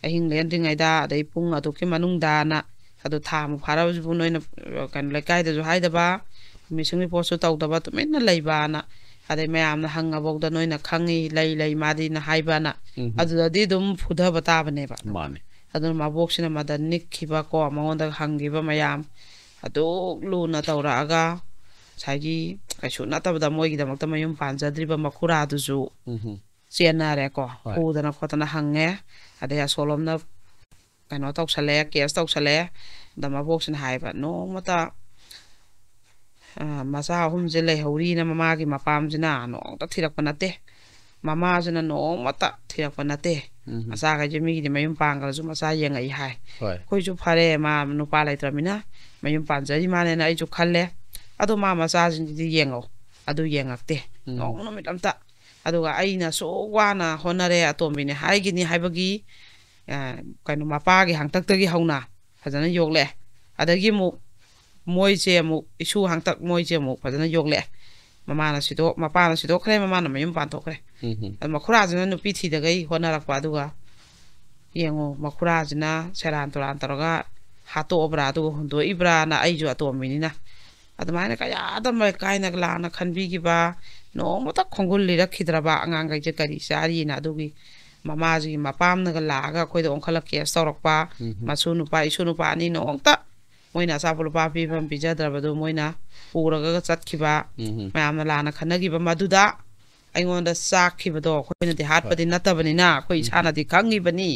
ꯑꯍꯤꯡ ꯂꯦꯟꯗ꯭ꯔꯤꯉꯩꯗ, ꯑꯗꯩ ꯄꯨꯡ ꯑꯗꯨꯛꯀꯤ ꯃꯅꯨꯡꯗꯅ, ꯑꯗꯨ ꯊꯥ ꯑꯃ ꯐꯥꯔꯕꯁꯤꯕꯨ ꯅꯣꯏꯅ, ꯑ, ꯀꯩꯅꯣ, ꯂꯩꯀꯥꯏꯗꯁꯨ ꯍꯥꯏꯗꯕ, ꯃꯤꯁꯤꯡ ꯔꯤꯄꯣꯔꯠꯁꯨ ꯇꯧꯗꯕ, ꯇꯨꯃꯤꯟꯅ ꯂꯩꯕꯅ, ꯑꯗꯩ ꯃꯌꯥꯝꯅ ꯍꯪꯉꯐꯥꯎꯗ ꯅꯣꯏꯅ ꯈꯪꯉꯤ, ꯂꯩ, ꯂꯩ, ꯃꯥꯗꯤꯅ ꯍꯥꯏꯕꯅ, ꯎꯝ꯫ ꯑꯗꯨꯗꯗꯤ ꯑꯗꯨꯝ ꯐꯨꯊꯕ ꯇꯥꯕꯅꯦꯕ꯫ ꯃꯥꯅꯦ꯫ ꯑꯗꯨꯅ ꯃꯕꯣꯛꯁꯤꯅ ꯃꯗ ꯅꯤꯛꯈꯤꯕꯀꯣ, ꯃꯉꯣꯟꯗ ꯍꯪꯈꯤꯕ ꯃꯌꯥꯝ ꯑꯗꯨꯛ ꯂꯨꯅ ꯇꯧꯔꯛꯑꯒ, ꯉꯁꯥꯏꯒꯤ ꯀꯩꯁꯨ ꯅꯠꯇꯕꯗ ꯃꯣꯏꯒꯤꯗꯃꯛꯇ ꯃꯌꯨꯝ ꯄꯥꯟꯖꯗ꯭ꯔꯤꯕ ꯃꯈꯨꯔꯥꯗꯨꯁꯨ ꯎꯝ꯫ ꯆꯦꯟꯅꯔꯦꯀꯣ, ꯍꯣꯏ꯫ ꯐꯨꯗꯅ ꯈꯣꯠꯇꯅ ꯍꯪꯉꯦ, ꯑꯗꯩ ꯑꯁꯣꯂꯣꯝꯅ ꯀꯩꯅꯣ ꯇꯧꯁꯜꯂꯛꯑꯦ, ꯀꯦꯁ ꯇꯧꯁꯜꯂꯛꯑꯦ꯫ ꯑꯗ ꯃꯕꯣꯛꯁꯤꯅ ꯍꯥꯏꯕ, ꯅꯣꯡꯃꯇ, ꯑ, ꯃꯆꯥ ꯑꯍꯨꯝꯁꯦ ꯂꯩꯍꯧꯔꯤꯅ ꯃꯃꯥꯒꯤ ꯃꯄꯥꯝꯁꯤꯅ ꯅꯣꯡꯃꯇ ꯊꯤꯔꯛꯄ ꯅꯠꯇꯦ, ꯃꯃꯥꯁꯤꯅ ꯅꯣꯡꯃꯇ ꯊꯤꯔꯛꯄ ꯅꯠꯇꯦ꯫ ꯎꯝ꯫ ꯃꯆꯥꯈꯩꯁꯦ ꯃꯤꯒꯤꯗꯤ ꯃꯌꯨꯝ ꯄꯥꯟꯈ꯭ꯔꯁꯨ ꯃꯆꯥ ꯌꯦꯡꯉꯛꯏ ꯍꯥꯏ꯫ ꯍꯣꯏ꯫ ꯑꯩꯈꯣꯏꯁꯨ ꯐꯔꯦ, ꯃꯥ ꯅꯨꯄꯥ ꯂꯩꯇ꯭ꯔꯕꯅꯤꯅ ꯃꯌꯨꯝ ꯄꯥꯟꯖꯔꯤ ꯃꯥꯅꯦꯅ ꯑꯩꯁꯨ ꯈꯜꯂꯦ꯫ ꯑꯗꯣ ꯃꯥ ꯃꯆꯥꯁꯤꯡꯁꯤꯗꯤ ꯌꯦꯡꯉꯧ, ꯑꯗꯨ ꯌꯦꯡꯉꯛꯇꯦ꯫ ꯎꯝ꯫ ꯅꯣꯡ ꯅꯨꯃꯤꯠ ꯑꯝꯇ꯫ ꯑꯗꯨꯒ ꯑꯩꯅ ꯑꯁꯨꯛ ꯋꯥꯅ ꯍꯣꯠꯅꯔꯦ, ꯑꯇꯣꯝꯕꯤꯅꯦ ꯍꯥꯏꯒꯤꯅꯤ ꯍꯥꯏꯕꯒꯤ, ꯑ, ꯀꯩꯅꯣ, ꯃꯄꯥꯒꯤ ꯍꯥꯡꯇꯛꯇꯒꯤ ꯍꯧꯅ ꯐꯖꯅ ꯌꯣꯛꯂꯛꯑꯦ꯫ ꯑꯗꯒꯤ ꯑꯃꯨꯛ ꯃꯣꯏꯁꯦ ꯑꯃꯨꯛ, ꯏꯁꯨ ꯍꯥꯡꯇꯛ ꯃꯣꯏꯁꯦ ꯑꯃꯨꯛ ꯐꯖꯅ ꯌꯣꯛꯂꯛꯑꯦ꯫ ꯃꯃꯥꯅ ꯁꯤꯗꯣꯛ-, ꯃꯄꯥꯅ ꯁꯤꯗꯣꯛꯈ꯭ꯔꯦ, ꯃꯃꯥꯅ ꯃꯌꯨꯝ ꯄꯥꯟꯊꯣꯛꯈ꯭ꯔꯦ꯫ ꯎꯝ꯫ ꯑꯗꯨ ꯃꯈꯨꯔꯥꯁꯤꯅ ꯅꯨꯄꯤ ꯊꯤꯗꯈꯩ ꯍꯣꯠꯅꯔꯛꯄ, ꯑꯗꯨꯒ ꯌꯦꯡꯉꯣ, ꯃꯈꯨꯔꯥꯁꯤꯅ ꯁꯦꯔꯥꯟ ꯇꯨꯔꯥꯟ ꯇꯧꯔꯒ ꯍꯥꯠꯇꯣꯛꯑꯕ꯭ꯔꯥ, ꯑꯗꯨꯒ ꯍꯨꯟꯗꯣꯛꯏꯕ꯭ꯔꯥꯅ ꯑꯩꯁꯨ ꯑꯇꯣꯝꯕꯤꯅꯤꯅ꯫ ꯑꯗꯨꯃꯥꯏꯅ ꯀꯌꯥꯗ ꯃ-, ꯀꯥꯏꯅ ꯂꯥꯟꯅ ꯈꯟꯕꯤꯈꯤꯕ, ꯅꯣꯡꯃꯇ ꯈꯣꯡꯒꯨꯜ ꯂꯤꯔꯛꯈꯤꯗ꯭ꯔꯕ ꯑꯉꯥꯡꯈꯩꯁꯦ ꯀꯔꯤ ꯆꯥꯔꯤꯅ, ꯑꯗꯨꯒꯤ ꯃꯃꯥꯁꯤꯒꯤ ꯃꯄꯥꯝꯅꯒ ꯂꯥꯛꯑꯒ ꯑꯩꯈꯣꯏꯗ ꯑꯣꯟꯈꯠꯂꯛ ꯀꯦꯁ ꯇꯧꯔꯛꯄ, ꯎꯝ꯫ ꯃꯁꯨ ꯅꯨꯄꯥ, ꯏꯁꯨ ꯅꯨꯄꯥ ꯑꯅꯤ ꯅꯣꯡꯃꯇ ꯃꯣꯏꯅ ꯑꯆꯥꯄꯣꯠ ꯂꯨꯄꯥ ꯄꯤꯕ ꯑꯃ ꯄꯤꯖꯗ꯭ꯔꯕꯗꯣ ꯃꯣꯏꯅ ꯄꯨꯔꯒ ꯆꯠꯈꯤꯕ, ꯎꯝ꯫ ꯃꯌꯥꯝꯅ ꯂꯥꯟꯅ ꯈꯟꯅꯈꯤꯕ ꯃꯗꯨꯗ ꯑꯩꯉꯣꯟꯗ ꯆꯥꯛꯈꯤꯕꯗꯣ ꯑꯩꯈꯣꯏꯅꯗꯤ ꯍꯥꯠꯄꯗꯤ ꯍꯣꯏ꯫ ꯅꯠꯇꯕꯅꯤꯅ ꯑꯩꯈꯣꯏ ꯎꯝ꯫ ꯏꯁꯥꯅꯗꯤ ꯈꯪꯉꯤꯕꯅꯤ꯫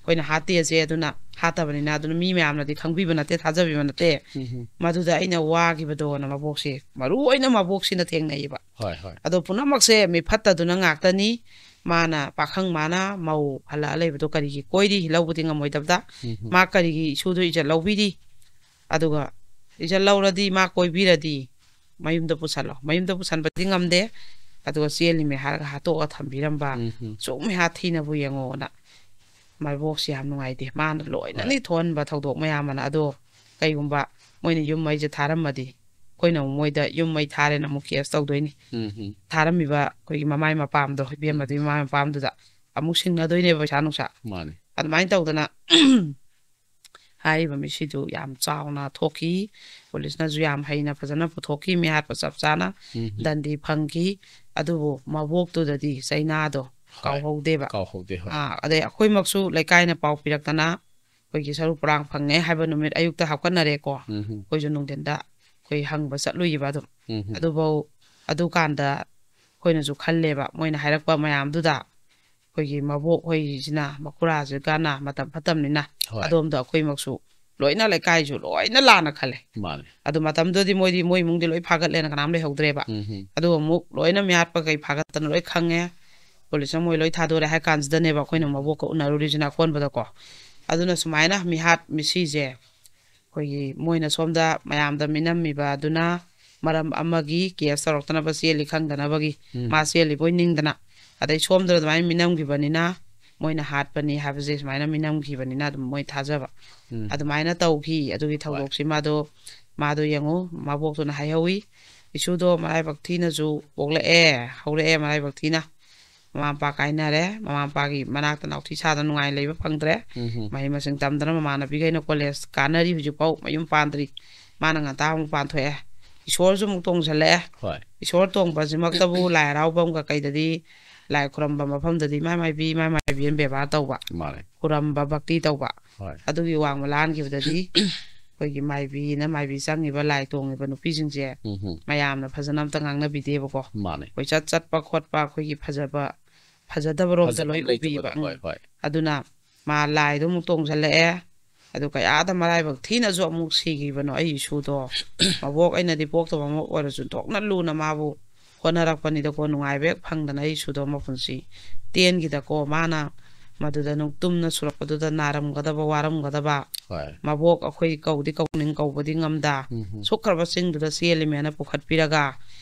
ꯑꯩꯈꯣꯏꯅ ꯍꯥꯠꯇꯦꯁꯦ, ꯑꯗꯨꯅ ꯍꯥꯠꯇꯕꯅꯤꯅ, ꯑꯗꯨꯅ ꯃꯤ ꯃꯌꯥꯝꯅꯗꯤ ꯈꯪꯕꯤꯕ ꯅꯠꯇꯦ, ꯊꯥꯖꯕꯤꯕ ꯅꯠꯇꯦ꯫ ꯎꯝ. ꯃꯗꯨꯗ ꯑꯩꯅ ꯋꯥꯈꯤꯕꯗꯣꯅ ꯃꯕꯣꯛꯁꯦ, ꯃꯔꯨ ꯑꯣꯏꯅ ꯃꯕꯣꯛꯁꯤꯅ ꯊꯦꯡꯅꯩꯌꯦꯕ꯫ ꯍꯣꯏ, ꯍꯣꯏ. ꯑꯗꯣ ꯄꯨꯝꯅꯃꯛꯁꯦ ꯃꯤꯐꯠꯇꯗꯨꯅ ꯉꯥꯛꯇꯅꯤ꯫ ꯃꯥꯅ, ꯄꯥꯈꯪ ꯃꯥꯅ ꯃꯧ ꯍꯜꯂꯛꯑ ꯂꯩꯕꯗꯣ ꯀꯔꯤꯒꯤ ꯀꯣꯏꯔꯤ? ꯂꯧꯕꯗꯤ ꯉꯝꯃꯣꯏꯗꯕꯗ꯫ ꯎꯝ. ꯃꯥ ꯀꯔꯤꯒꯤ ꯏꯁꯨꯗꯣ ꯏꯖꯠ ꯂꯧꯕꯤꯔꯤ? ꯑꯗꯨꯒ ꯏꯖꯠ ꯂꯧꯔꯗꯤ, ꯃꯥ ꯀꯣꯏꯕꯤꯔꯗꯤ ꯃꯌꯨꯝꯗ ꯄꯨꯁꯜꯂꯣ꯫ ꯃꯌꯨꯝꯗ ꯄꯨꯁꯟꯕꯗꯤ ꯉꯝꯗꯦ꯫ ꯑꯗꯨꯒ ꯆꯦꯜꯂꯤꯃꯦ ꯍꯥꯏꯔꯒ ꯍꯥꯠꯇꯣꯛꯑ ꯊꯝꯕꯤꯔꯝꯕ꯫ ꯎꯝ. ꯁꯨꯛ ꯃꯤꯍꯥꯠ ꯊꯤꯅꯕꯨ ꯌꯦꯡꯉꯣꯅ ꯃꯕꯣꯛꯁꯤ ꯌꯥꯝ ꯅꯨꯡꯉꯥꯏꯇꯦ꯫ ꯃꯥꯅ ꯂꯣꯏꯅꯅꯤ ꯊꯣꯛꯍꯟꯕ ꯊꯧꯗꯣꯛ ꯃꯌꯥꯝ ꯑꯃꯅ꯫ ꯑꯗꯣ ꯀꯩꯒꯨꯝꯕ ꯃꯣꯏꯅ ꯌꯨꯝ ꯃꯩꯁꯦ ꯊꯥꯔꯝꯃꯗꯤ, ꯑꯩꯈꯣꯏꯅ ꯑꯃꯨꯛ ꯃꯣꯏꯗ ꯌꯨꯝ ꯃꯩ ꯊꯥꯔꯦꯅ ꯑꯃꯨꯛ ꯀꯦꯁ ꯇꯧꯗꯣꯏꯅꯤ꯫ ꯎꯝ. ꯊꯥꯔꯝꯃꯤꯕ ꯑꯩꯈꯣꯏꯒꯤ ꯃꯃꯥꯏ ꯃꯄꯥꯝꯗꯣ, ꯏꯕꯦꯝꯃꯗꯨꯒꯤ ꯃꯃꯥꯏ ꯃꯄꯥꯝꯗꯨꯗ ꯑꯃꯨꯛ ꯁꯤꯡꯅꯗꯣꯏꯅꯦꯕ ꯄꯩꯁꯥ ꯅꯨꯡꯁꯥ꯫ ꯃꯥꯅꯤ. ꯑꯗꯨꯃꯥꯏꯅ ꯇꯧꯗꯅ ꯍꯥꯏꯔꯤꯕ ꯃꯤꯁꯤꯗꯨ ꯌꯥꯝ ꯆꯥꯎꯅ ꯊꯣꯛꯈꯤ꯫ ꯄꯨꯂꯤꯁꯅꯁꯨ ꯌꯥꯝ ꯍꯩꯅ ꯐꯖꯅ ꯄꯨꯊꯣꯛꯈꯤ, ꯃꯤꯍꯥꯠꯄ ꯆꯞ ꯆꯥꯅ ꯎꯝ. ꯗꯟꯗꯤ ꯐꯪꯈꯤ꯫ ꯑꯗꯨꯕꯨ ꯃꯕꯣꯛꯇꯨꯗꯗꯤ ꯆꯩꯅꯥꯗꯣ ꯍꯣꯏ. ꯀꯥꯎꯍꯧꯗꯦꯕ꯫ ꯀꯥꯎꯍꯧꯗꯦ, ꯍꯣꯏ. ꯑꯥ, ꯑꯗꯩ ꯑꯩꯈꯣꯏꯃꯛꯁꯨ ꯂꯩꯀꯥꯏꯅ ꯄꯥꯎ ꯄꯤꯔꯛꯇꯅ ꯑꯩꯈꯣꯏꯒꯤ ꯁꯔꯨꯛ ꯄꯣꯔꯥꯡ ꯐꯪꯉꯦ ꯍꯥꯏꯕ ꯅꯨꯃꯤꯠ ꯑꯌꯨꯛꯇ ꯍꯥꯞꯀꯠꯅꯔꯦꯀꯣ꯫ ꯎꯝ. ꯑꯩꯈꯣꯏꯁꯨ ꯅꯨꯡꯊꯤꯟꯗ ꯑꯩꯈꯣꯏ ꯍꯪꯕ ꯆꯠꯂꯨꯏꯌꯦꯕ ꯑꯗꯨꯝ꯫ ꯎꯝ. ꯑꯗꯨꯐꯧ, ꯑꯗꯨꯀꯥꯟꯗ ꯑꯩꯈꯣꯏꯅꯁꯨ ꯈꯜꯂꯦꯕ, ꯃꯣꯏꯅ ꯍꯥꯏꯔꯛꯄ ꯃꯌꯥꯝꯗꯨꯗ ꯑꯩꯈꯣꯏꯒꯤ ꯃꯕꯣꯛ ꯍꯣꯏꯁꯤꯅ, ꯃꯈꯨꯔꯥꯁꯤꯒꯅ ꯃꯇꯝ ꯐꯠꯇꯕꯅꯤꯅ ꯍꯣꯏ. ꯑꯗꯣꯝꯗ ꯑꯩꯈꯣꯏꯃꯛꯁꯨ ꯂꯣꯏꯅ, ꯂꯩꯀꯥꯏꯁꯨ ꯂꯣꯏꯅ ꯂꯥꯟꯅ ꯈꯜꯂꯦ꯫ ꯃꯥꯅꯦ. ꯑꯗꯨ ꯃꯇꯝꯗꯨꯗꯗꯤ ꯃꯣꯏꯗꯤ ꯃꯣꯏ ꯏꯃꯨꯡꯗꯤ ꯂꯣꯏ ꯐꯥꯒꯠꯂꯦꯅ ꯀꯅꯥꯝ ꯂꯩꯍꯧꯗ꯭ꯔꯦꯕ꯫ ꯎꯝ. ꯑꯗꯨꯒ ꯑꯃꯨꯛ ꯂꯣꯏꯅ ꯃꯤꯍꯥꯠꯄ ꯀꯩ ꯐꯥꯒꯠꯇꯅ ꯂꯣꯏ ꯈꯪꯉꯦ꯫ ꯄꯨꯂꯤꯁꯅ ꯃꯣꯏ ꯂꯣꯏ ꯊꯥꯗꯣꯔꯦ ꯍꯥꯏ ꯀꯥꯟꯁꯤꯗꯅꯦꯕ ꯑꯩꯈꯣꯏꯅ ꯃꯕꯣꯛꯀ ꯎꯅꯔꯨꯔꯤꯁꯤꯅ ꯑꯀꯣꯟꯕꯗꯀꯣ꯫ ꯑꯗꯨꯅ ꯁꯨꯃꯥꯏꯅ ꯃꯤꯍꯥꯠ ꯃꯤꯁꯤꯁꯦ ꯑꯩꯈꯣꯏꯒꯤ ꯃꯣꯏꯅ ꯁꯣꯝꯗ ꯃꯌꯥꯝꯗ ꯃꯤꯅꯝꯃꯤꯕ ꯑꯗꯨꯅ ꯃꯔꯝ ꯑꯃꯒꯤ ꯀꯦꯁ ꯇꯧꯔꯛꯇꯅꯕ, ꯆꯦꯜꯂꯤ ꯈꯪꯗꯅꯕꯒꯤ ꯎꯝ. ꯃꯥ ꯆꯦꯜꯂꯤꯕꯣꯏ ꯅꯤꯡꯗꯅ, ꯑꯗꯩ ꯁꯣꯝꯗ ꯑꯗꯨꯃꯥꯏꯅ ꯃꯤꯅꯝꯈꯤꯕꯅꯤꯅ, ꯃꯣꯏꯅ ꯍꯥꯠꯄꯅꯤ ꯍꯥꯏꯕꯁꯦ ꯁꯨꯃꯥꯏꯅ ꯃꯤꯅꯝꯈꯤꯕꯅꯤꯅ ꯑꯗꯨꯝ ꯃꯣꯏ ꯊꯥꯖꯕ꯫ ꯎꯝ. ꯑꯗꯨꯃꯥꯏꯅ ꯇꯧꯈꯤ꯫ ꯑꯗꯨꯒꯤ ꯊꯧꯗꯣꯛꯁꯤ ꯃꯥꯗꯣ, ꯃꯥꯗꯣ ꯌꯦꯡꯉꯨ, ꯃꯕꯣꯛꯇꯨꯅ ꯍꯥꯏꯍꯧꯋꯤ, "ꯏꯁꯨꯗꯣ ꯃꯔꯥꯏꯕꯛ ꯊꯤꯅꯁꯨ ꯄꯣꯛꯂꯛꯑꯦ, ꯍꯧꯔꯛꯑꯦ ꯃꯔꯥꯏꯕꯛ ꯊꯤꯅ꯫ ꯃꯃꯥ ꯃꯄꯥ ꯀꯥꯏꯅꯔꯦ, ꯃꯃꯥ ꯃꯄꯥꯒꯤ ꯃꯅꯥꯛꯇ ꯅꯥꯎꯊꯤ ꯁꯥꯗꯅ ꯅꯨꯡꯉꯥꯏꯅ ꯂꯩꯕ ꯐꯪꯗ꯭ꯔꯦ꯫ ꯎꯝ. ꯃꯍꯩ ꯃꯁꯤꯡ ꯇꯝꯗꯅ ꯃꯃꯥꯟꯅꯕꯤꯈꯩꯅ ꯀꯣꯂꯦꯖ ꯀꯥꯅꯔꯤ, ꯍꯧꯖꯤꯛꯐꯥꯎ ꯃꯌꯨꯝ ꯄꯥꯟꯗ꯭ꯔꯤ꯫ ꯃꯥꯅ ꯉꯟꯇꯥ ꯑꯃꯨꯛ ꯄꯥꯟꯊꯣꯛꯑꯦ꯫ ꯏꯁꯣꯔꯁꯨ ꯑꯃꯨꯛ ꯇꯣꯡꯁꯜꯂꯛꯑꯦ꯫ ꯍꯣꯏ. ꯏꯁꯣꯔ ꯇꯣꯡꯕꯁꯤꯃꯛꯇꯕꯨ ꯂꯥꯏ ꯍꯔꯥꯎꯐꯝꯒ ꯀꯩꯗꯗꯤ, ꯂꯥꯏ ꯈꯨꯔꯝꯕ ꯃꯐꯝꯗꯗꯤ ꯏꯃꯥ ꯃꯥꯏꯕꯤ, ꯏꯃꯥ ꯃꯥꯏꯕꯤꯅ ꯕꯦꯕꯥꯔ ꯇꯧꯕ, ꯃꯥꯅꯦ. ꯈꯨꯔꯝꯕ, ꯚꯛꯇꯤ ꯇꯧꯕ꯫ ꯍꯣꯏ. ꯑꯗꯨꯒꯤ ꯋꯥꯡꯃ ꯂꯥꯟꯈꯤꯕꯗꯗꯤ ꯑꯩꯈꯣꯏꯒꯤ ꯃꯥꯏꯕꯤꯅ, ꯃꯥꯏꯕꯤ ꯆꯪꯉꯤꯕ, ꯂꯥꯏ ꯇꯣꯡꯉꯤꯕ ꯅꯨꯄꯤꯁꯤꯡꯁꯦ ꯎꯝ. ꯃꯌꯥꯝꯅ ꯐꯖꯅ ꯑꯝꯇ ꯉꯥꯡꯅꯕꯤꯗꯦꯕꯀꯣ꯫ ꯃꯥꯅꯦ. ꯀꯣꯏꯆꯠ ꯆꯠꯄ ꯈꯣꯠꯄ, ꯑꯩꯈꯣꯏꯒꯤ ꯐꯖꯕ, ꯐꯖꯗꯕꯔꯣꯝꯗ ꯐꯖꯕ ꯂꯣꯏ ꯂꯩꯇꯕꯗꯣ, ꯎꯕꯤꯕ꯫ ꯎꯝ. ꯍꯣꯏ, ꯍꯣꯏ. ꯑꯗꯨꯅ ꯃꯥ ꯂꯥꯏꯗꯣ ꯑꯃꯨꯛ ꯇꯣꯡꯁꯤꯜꯂꯛꯑꯦ꯫ ꯑꯗꯨ ꯀꯌꯥꯗ ꯃꯔꯥꯏꯕꯛ ꯊꯤꯅꯁꯨ ꯑꯃꯨꯛ ꯁꯤꯈꯤꯕꯅꯣ ꯑꯩ ꯏꯁꯨꯗꯣ꯫ ꯃꯕꯣꯛ ꯑꯩꯅꯗꯤ ꯄꯣꯛꯇꯕ ꯑꯃ ꯑꯣꯏꯔꯁꯨ ꯊꯣꯛꯅ ꯂꯨꯅ ꯃꯥꯕꯨ ꯍꯣꯠꯅꯔꯛꯄꯅꯤꯗꯀꯣ, ꯅꯨꯡꯉꯥꯏꯕ ꯍꯦꯛ ꯐꯪꯗꯅ ꯑꯩ ꯏꯁꯨꯗꯣ ꯃꯄꯨꯟꯁꯤ ꯇꯦꯟꯈꯤꯗꯀꯣ꯫ ꯃꯥꯅ ꯃꯗꯨꯗ ꯅꯨꯡ ꯇꯨꯝꯅ ꯁꯨꯔꯛꯄꯗꯨꯗ ꯅꯥꯔꯝꯒꯗꯕ, ꯋꯥꯔꯝꯒꯗꯕ꯫ ꯍꯣꯏ꯫ ꯃꯕꯣꯛ ꯑꯩꯈꯣꯏ ꯀꯧꯗꯤ ꯀꯧꯅꯤꯡ ꯀꯧꯕꯗꯤ ꯉꯝꯗ꯫ ꯎꯝ꯫ ꯁꯨꯛꯈ꯭ꯔꯕ ꯆꯤꯡꯗꯨꯗ ꯆꯦꯜꯂꯤꯃꯦꯅ ꯄꯨꯈꯠꯄꯤꯔꯒ,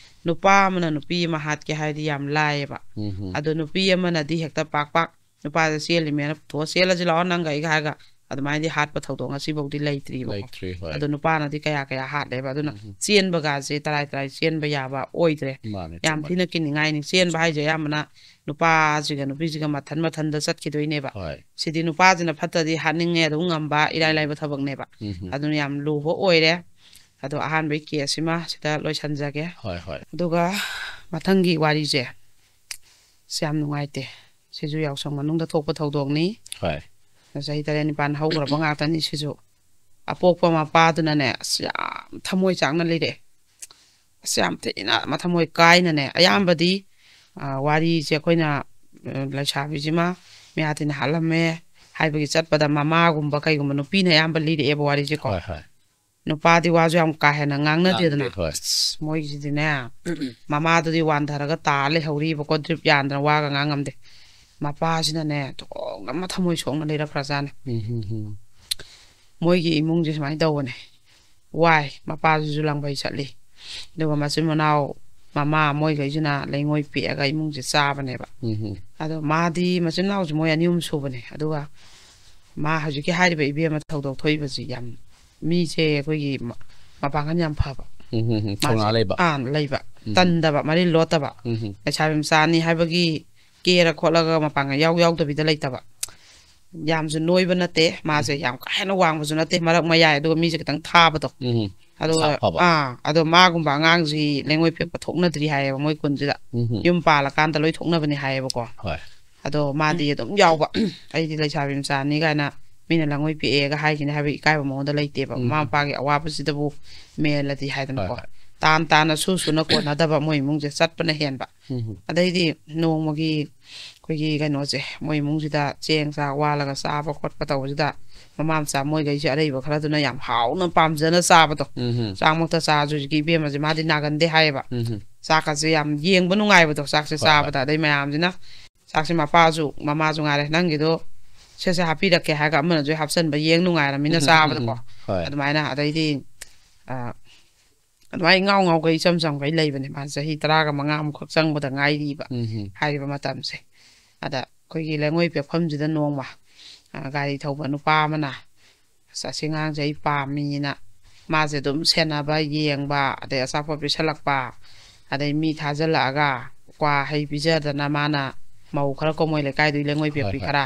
ꯅꯨꯄꯥ ꯑꯃꯅ ꯅꯨꯄꯤ ꯑꯃ ꯍꯥꯠꯀꯦ ꯍꯥꯏꯗꯤ ꯌꯥꯝ ꯂꯥꯏꯌꯦꯕ꯫ ꯎꯝ꯫ ꯑꯗꯣ ꯅꯨꯄꯤ ꯑꯃꯅꯗꯤ ꯍꯦꯛꯇ ꯄꯥꯛ ꯄꯥꯛ ꯅꯨꯄꯥꯗ ꯆꯦꯜꯂꯤꯃꯦꯅ ꯄꯨꯊꯣꯛꯑ ꯆꯦꯜꯂꯁꯤ ꯂꯥꯛꯑꯣ ꯅꯪꯒ ꯑꯩꯒ ꯍꯥꯏꯔꯒ ꯑꯗꯨꯃꯥꯏꯅꯗꯤ ꯍꯥꯠꯄ ꯊꯧꯗꯣꯛ ꯉꯁꯤꯐꯥꯎꯗꯤ ꯂꯩꯇ꯭ꯔꯤꯕꯀꯣ꯫ ꯂꯩꯇ꯭ꯔꯤ, ꯍꯣꯏ꯫ ꯑꯗꯣ ꯅꯨꯄꯥꯅꯗꯤ ꯀꯌꯥ ꯀꯌꯥ ꯍꯥꯠꯂꯦꯕ꯫ ꯑꯗꯨꯅ ꯎꯝ꯫ ꯆꯦꯟꯕꯒꯁꯦ ꯇꯔꯥꯏ ꯇꯔꯥꯏ ꯆꯦꯟꯕ ꯌꯥꯕ ꯑꯣꯏꯗ꯭ꯔꯦ꯫ ꯃꯥꯅꯦ, ꯌꯥꯝ ꯆꯨꯝꯃꯦ꯫ ꯊꯤꯅ ꯀꯤꯅꯤꯡꯉꯥꯏꯅꯤ꯫ ꯆꯦꯟꯕ ꯍꯥꯏꯁꯦ ꯑꯌꯥꯝꯕꯅ ꯅꯨꯄꯥꯁꯤꯒ ꯅꯨꯄꯤꯁꯤꯒ ꯃꯊꯟ ꯃꯊꯟꯗ ꯆꯠꯈꯤꯗꯣꯏꯅꯦꯕ꯫ ꯍꯣꯏ꯫ ꯁꯤꯗꯤ ꯅꯨꯄꯥꯁꯤꯅ ꯐꯠꯇꯗꯤ ꯍꯥꯠꯅꯤꯡꯉꯦ ꯑꯗꯨꯝ ꯉꯝꯕ ꯏꯔꯥꯏ ꯂꯥꯏꯕ ꯊꯕꯛꯅꯦꯕ꯫ ꯎꯝ꯫ ꯑꯗꯨꯅ ꯌꯥꯝ ꯂꯨꯕ ꯑꯣꯏꯔꯦ꯫ ꯑꯗꯣ ꯑꯍꯥꯟꯕꯒꯤ ꯀꯦꯁꯁꯤꯃ ꯁꯤꯗ ꯂꯣꯏꯁꯤꯟꯖꯒꯦ꯫ ꯍꯣꯏ, ꯍꯣꯏ꯫ ꯑꯗꯨꯒ ꯃꯊꯪꯒꯤ ꯋꯥꯔꯤꯁꯦ, ꯑꯁ, ꯌꯥꯝ ꯅꯨꯡꯉꯥꯏꯇꯦ꯫ ꯁꯤꯁꯨ ꯌꯥꯎꯁꯪ ꯃꯅꯨꯡꯗ ꯊꯣꯛꯄ ꯊꯧꯗꯣꯛꯅꯤ꯫ ꯍꯣꯏ꯫ ꯆꯍꯤ ꯇꯔꯦꯠ ꯅꯤꯄꯥꯟ ꯍꯧꯈ꯭ꯔꯕ ꯉꯥꯛꯇꯅꯤ ꯁꯤꯁꯨ꯫ ꯑꯄꯣꯛꯄ ꯃꯄꯥꯗꯨꯅꯅꯦ, ꯑꯁ, ꯌꯥꯝ ꯊꯃꯣꯏ ꯆꯥꯛꯅ ꯂꯩꯔꯛꯑꯦ꯫ ꯑꯁ, ꯌꯥꯝ ꯊꯤꯅ ꯃꯊꯃꯣꯏ ꯀꯥꯏꯅꯅꯦ꯫ ꯑꯌꯥꯝꯕꯗꯤ, ꯑ, ꯋꯥꯔꯤꯁꯦ ꯑꯩꯈꯣꯏꯅ, ꯑ, ꯂꯩꯁꯥꯕꯤꯁꯤꯃ ꯃꯌꯥ ꯇꯤꯟꯅ ꯍꯥꯠꯂꯝꯃꯦ ꯍꯥꯏꯕꯒꯤ ꯆꯠꯄꯗ ꯃꯃꯥꯒꯨꯝꯕ ꯀꯩꯒꯨꯝꯕ ꯅꯨꯄꯤꯅ ꯑꯌꯥꯝꯕ ꯂꯤꯔꯛꯑꯦꯕ ꯋꯥꯔꯤꯁꯦꯀꯣ꯫ ꯍꯣꯏ, ꯍꯣꯏ꯫ ꯅꯨꯄꯥꯗꯤ ꯋꯥꯁꯨ ꯌꯥꯝ ꯀꯥ ꯍꯦꯟꯅ ꯉꯥꯡꯅꯗꯦꯗꯅ꯫ ꯉꯥꯡꯗꯦ, ꯍꯣꯏ꯫ ꯑꯁ, ꯃꯣꯏꯒꯤꯁꯤꯗꯤꯅꯦ, ꯃꯃꯥꯗꯨꯗꯤ ꯋꯥꯟꯊꯔꯒ ꯇꯥ ꯂꯩꯍꯧꯔꯤꯕꯀꯣ, ꯗ꯭ꯔꯤꯞ ꯌꯥꯟꯗꯅ ꯋꯥꯒ ꯉꯥꯡ ꯉꯝꯗꯦ꯫ ꯃꯄꯥꯁꯤꯅꯅꯦ, ꯊꯣꯡꯅ ꯊꯃꯣꯏ ꯁꯣꯛꯅ ꯂꯩꯔꯛꯈ꯭ꯔꯖꯥꯠꯅꯤ꯫ ꯎꯝ, ꯎꯝ, ꯎꯝ꯫ ꯃꯣꯏꯒꯤ ꯏꯃꯨꯡꯁꯦ ꯁꯨꯃꯥꯏꯅ ꯇꯧꯕꯅꯦ, ꯋꯥꯏ, ꯃꯄꯥꯁꯤꯁꯨ ꯂꯪꯕꯩ ꯆꯠꯂꯤ, ꯑꯗꯨꯒ ꯃꯆꯤꯟ ꯃꯅꯥꯎ ꯃꯃꯥ ꯃꯣꯏꯈꯩꯁꯤꯅ ꯂꯩꯉꯣꯏ ꯄꯦꯛꯑꯒ ꯏꯃꯨꯡꯁꯦ ꯆꯥꯕꯅꯦꯕ꯫ ꯎꯝ, ꯎꯝ꯫ ꯑꯗꯣ ꯃꯥꯗꯤ ꯃꯆꯤꯟ ꯃꯅꯥꯎꯁꯦ ꯃꯣꯏ ꯑꯅꯤ ꯑꯍꯨꯝ ꯁꯨꯕꯅꯦ꯫ ꯑꯗꯨꯒ ꯃꯥ ꯍꯧꯖꯤꯛꯀꯤ ꯍꯥꯏꯔꯤꯕ ꯏꯕꯦꯝꯃ ꯊꯧꯗꯣꯛ ꯊꯣꯛꯏꯕꯁꯤ ꯌꯥꯝ ꯃꯤꯁꯦ ꯑꯩꯈꯣꯏꯒꯤ ꯃ-, ꯃꯄꯥꯡꯒꯜ ꯌꯥꯝ ꯐꯕ꯫ ꯎꯝ, ꯎꯝ, ꯎꯝ꯫ ꯊꯧꯅꯥ ꯃꯥꯁꯦ, ꯂꯩꯕ꯫ ꯑꯥ, ꯂꯩꯕ꯫ ꯎꯝ꯫ ꯇꯟꯗꯕ, ꯃꯔꯤꯜ ꯂꯣꯠꯇꯕ꯫ ꯎꯝ, ꯎꯝ꯫ ꯂꯩꯁꯥꯕꯤ ꯃꯆꯥꯅꯤ ꯍꯥꯏꯕꯒꯤ ꯀꯦꯔ ꯈꯣꯠꯂꯒ ꯃꯄꯥꯡꯒꯜ ꯌꯥꯎ ꯌꯥꯎꯗꯕꯤꯗ ꯂꯩꯇꯕ꯫ ꯌꯥꯝꯁꯨ ꯅꯣꯏꯕ ꯅꯠꯇꯦ, ꯃꯥꯁꯦ ꯌꯥꯝ ꯀꯥ ꯍꯦꯟꯅ ꯋꯥꯡꯕꯁꯨ ꯅꯠꯇꯦ, ꯃꯔꯛ ꯃꯌꯥꯏ, ꯑꯗꯨꯒ ꯃꯤꯁꯦ ꯈꯤꯇꯪ ꯊꯥꯕꯗꯣ꯫ ꯎꯝ꯫ ꯑꯗꯨꯒ, ꯃꯁꯥ ꯐꯕ꯫ ꯑꯥ, ꯑꯗꯣ ꯃꯥꯒꯨꯝꯕ ꯑꯉꯥꯡꯁꯤ ꯂꯩꯉꯣꯏ ꯄꯦꯛꯄ ꯊꯣꯛꯅꯗ꯭ꯔꯤ ꯍꯥꯏꯌꯦꯕ ꯃꯣꯏ ꯈꯨꯟꯁꯤꯗ꯫ ꯎꯝ꯫ ꯌꯨꯝ ꯄꯥꯜꯂꯀꯥꯟꯗ ꯂꯣꯏ ꯊꯣꯛꯅꯕꯅꯦ ꯍꯥꯏꯌꯦꯕꯀꯣ꯫ ꯍꯣꯏ꯫ ꯑꯗꯣ ꯃꯥꯗꯤ ꯑꯗꯨꯝ ꯌꯥꯎꯕ꯫ "ꯑꯩꯗꯤ ꯂꯩꯁꯥꯕꯤ ꯃꯆꯥꯅꯤ" ꯀꯥꯏꯅ ꯃꯤꯅ ꯂꯩꯉꯣꯏ ꯄꯦꯛꯑꯦꯒ ꯍꯥꯏꯈꯤꯅꯤ ꯍꯥꯏꯕꯒꯤ ꯏꯀꯥꯏꯕ ꯃꯉꯣꯟꯗ ꯂꯩꯇꯦꯕ꯫ ꯎꯝ꯫ ꯃꯃꯥ ꯃꯄꯥꯒꯤ ꯑꯋꯥꯕꯁꯤꯗꯕꯨ ꯃꯦꯜꯂꯗꯤ ꯍꯥꯏꯗꯅꯀꯣ꯫ ꯍꯣꯏ, ꯍꯣꯏ꯫ ꯇꯥꯟ ꯇꯥꯅ ꯁꯨ ꯁꯨꯅ ꯀꯣꯟꯅꯗꯕ ꯃꯣꯏ ꯏꯃꯨꯡꯁꯦ ꯆꯠꯄꯅ ꯍꯦꯟꯕ꯫ ꯎꯝ. ꯑꯗꯩꯗꯤ ꯅꯣꯡꯃꯒꯤ ꯑꯩꯈꯣꯏꯒꯤ ꯀꯩꯅꯣꯁꯦ, ꯃꯣꯏ ꯏꯃꯨꯡꯁꯤꯗ ꯆꯦꯡ ꯆꯥꯛ ꯋꯥꯜꯂꯒ ꯆꯥꯕ ꯈꯣꯠꯄ ꯇꯧꯕꯁꯤꯗ ꯃꯃꯥ ꯃꯆꯥ ꯃꯣꯏꯈꯩꯁꯦ ꯑꯔꯩꯕ ꯈꯔꯗꯨꯅ ꯌꯥꯝ ꯍꯥꯎꯅ ꯄꯥꯝꯖꯅ ꯆꯥꯕꯗꯣ꯫ ꯎꯝ. ꯆꯥꯛꯃꯛꯇ ꯆꯥꯔꯁꯨ ꯍꯧꯖꯤꯛꯀꯤ ꯏꯕꯦꯝꯃꯁꯦ ꯃꯥꯗꯤ ꯅꯥꯒꯟꯗꯦ ꯍꯥꯏꯌꯦꯕ꯫ ꯎꯝ. ꯆꯥꯛꯀꯁꯦ ꯌꯥꯝ ꯌꯦꯡꯕ ꯅꯨꯡꯉꯥꯏꯕꯗꯣ, ꯆꯥꯛꯁꯦ ꯍꯣꯏ, ꯆꯥꯕꯗ꯫ ꯑꯗꯩ ꯃꯌꯥꯝꯁꯤꯅ ꯆꯥꯛꯁꯦ, ꯃꯄꯥꯁꯨ ꯃꯃꯥꯁꯨ ꯉꯥꯏꯔꯦ, "ꯅꯪꯒꯤꯗꯣ ꯁꯦ ꯁꯦ ꯍꯥꯞꯄꯤꯔꯛꯀꯦ" ꯍꯥꯏꯔꯒ ꯑꯃꯅꯁꯨ ꯍꯥꯞꯆꯟꯕ, ꯌꯦꯡ ꯅꯨꯡꯉꯥꯏꯔꯃꯤꯅ ꯆꯥꯕꯗꯀꯣ꯫ ꯍꯣꯏ. ꯑꯗꯨꯃꯥꯏꯅ꯫ ꯑꯗꯩꯗꯤ ꯑ, ꯑꯗꯨꯃꯥꯏꯅ ꯏꯉꯥꯎ ꯉꯥꯎꯈꯩ ꯏꯆꯝ ꯆꯝꯈꯩ ꯂꯩꯕꯅꯦ꯫ ꯃꯥ ꯆꯍꯤ ꯇꯔꯥꯒ ꯃꯉꯥꯃꯨꯛꯈꯛ ꯆꯪꯕꯗ ꯉꯥꯏꯔꯤꯕ ꯎꯝ. ꯍꯥꯏꯔꯤꯕ ꯃꯇꯝꯁꯦ꯫ ꯑꯗ ꯑꯩꯈꯣꯏꯒꯤ ꯂꯩꯉꯣꯏ ꯄꯦꯛꯐꯝꯁꯤꯗ ꯅꯣꯡꯃ, ꯑ, ꯒꯥꯔꯤ ꯊꯧꯕ ꯅꯨꯄꯥ ꯑꯃꯅ, "ꯑꯁ, ꯑꯁꯤ ꯑꯉꯥꯡꯁꯦ ꯑꯩ ꯄꯥꯝꯃꯤꯅ", ꯃꯥꯁꯦ ꯑꯗꯨꯝ ꯁꯦꯟꯅꯕ, ꯌꯦꯡꯕ, ꯑꯗꯩ ꯑꯆꯥꯄꯣꯠ ꯄꯤꯁꯜꯂꯛꯄ, ꯑꯗꯩ ꯃꯤ ꯊꯥꯖꯤꯜꯂꯛꯑꯒ ꯀ꯭ꯋꯥ ꯍꯩ ꯄꯤꯖꯗꯅ ꯃꯥꯅ, ꯃꯧ ꯈꯔ ꯀꯣꯃꯣꯏ ꯂꯩꯀꯥꯏꯗꯨꯒꯤ ꯂꯩꯉꯣꯏ ꯍꯣꯏ, ꯄꯦꯛꯄꯤ ꯍꯣꯏ. ꯈꯔ,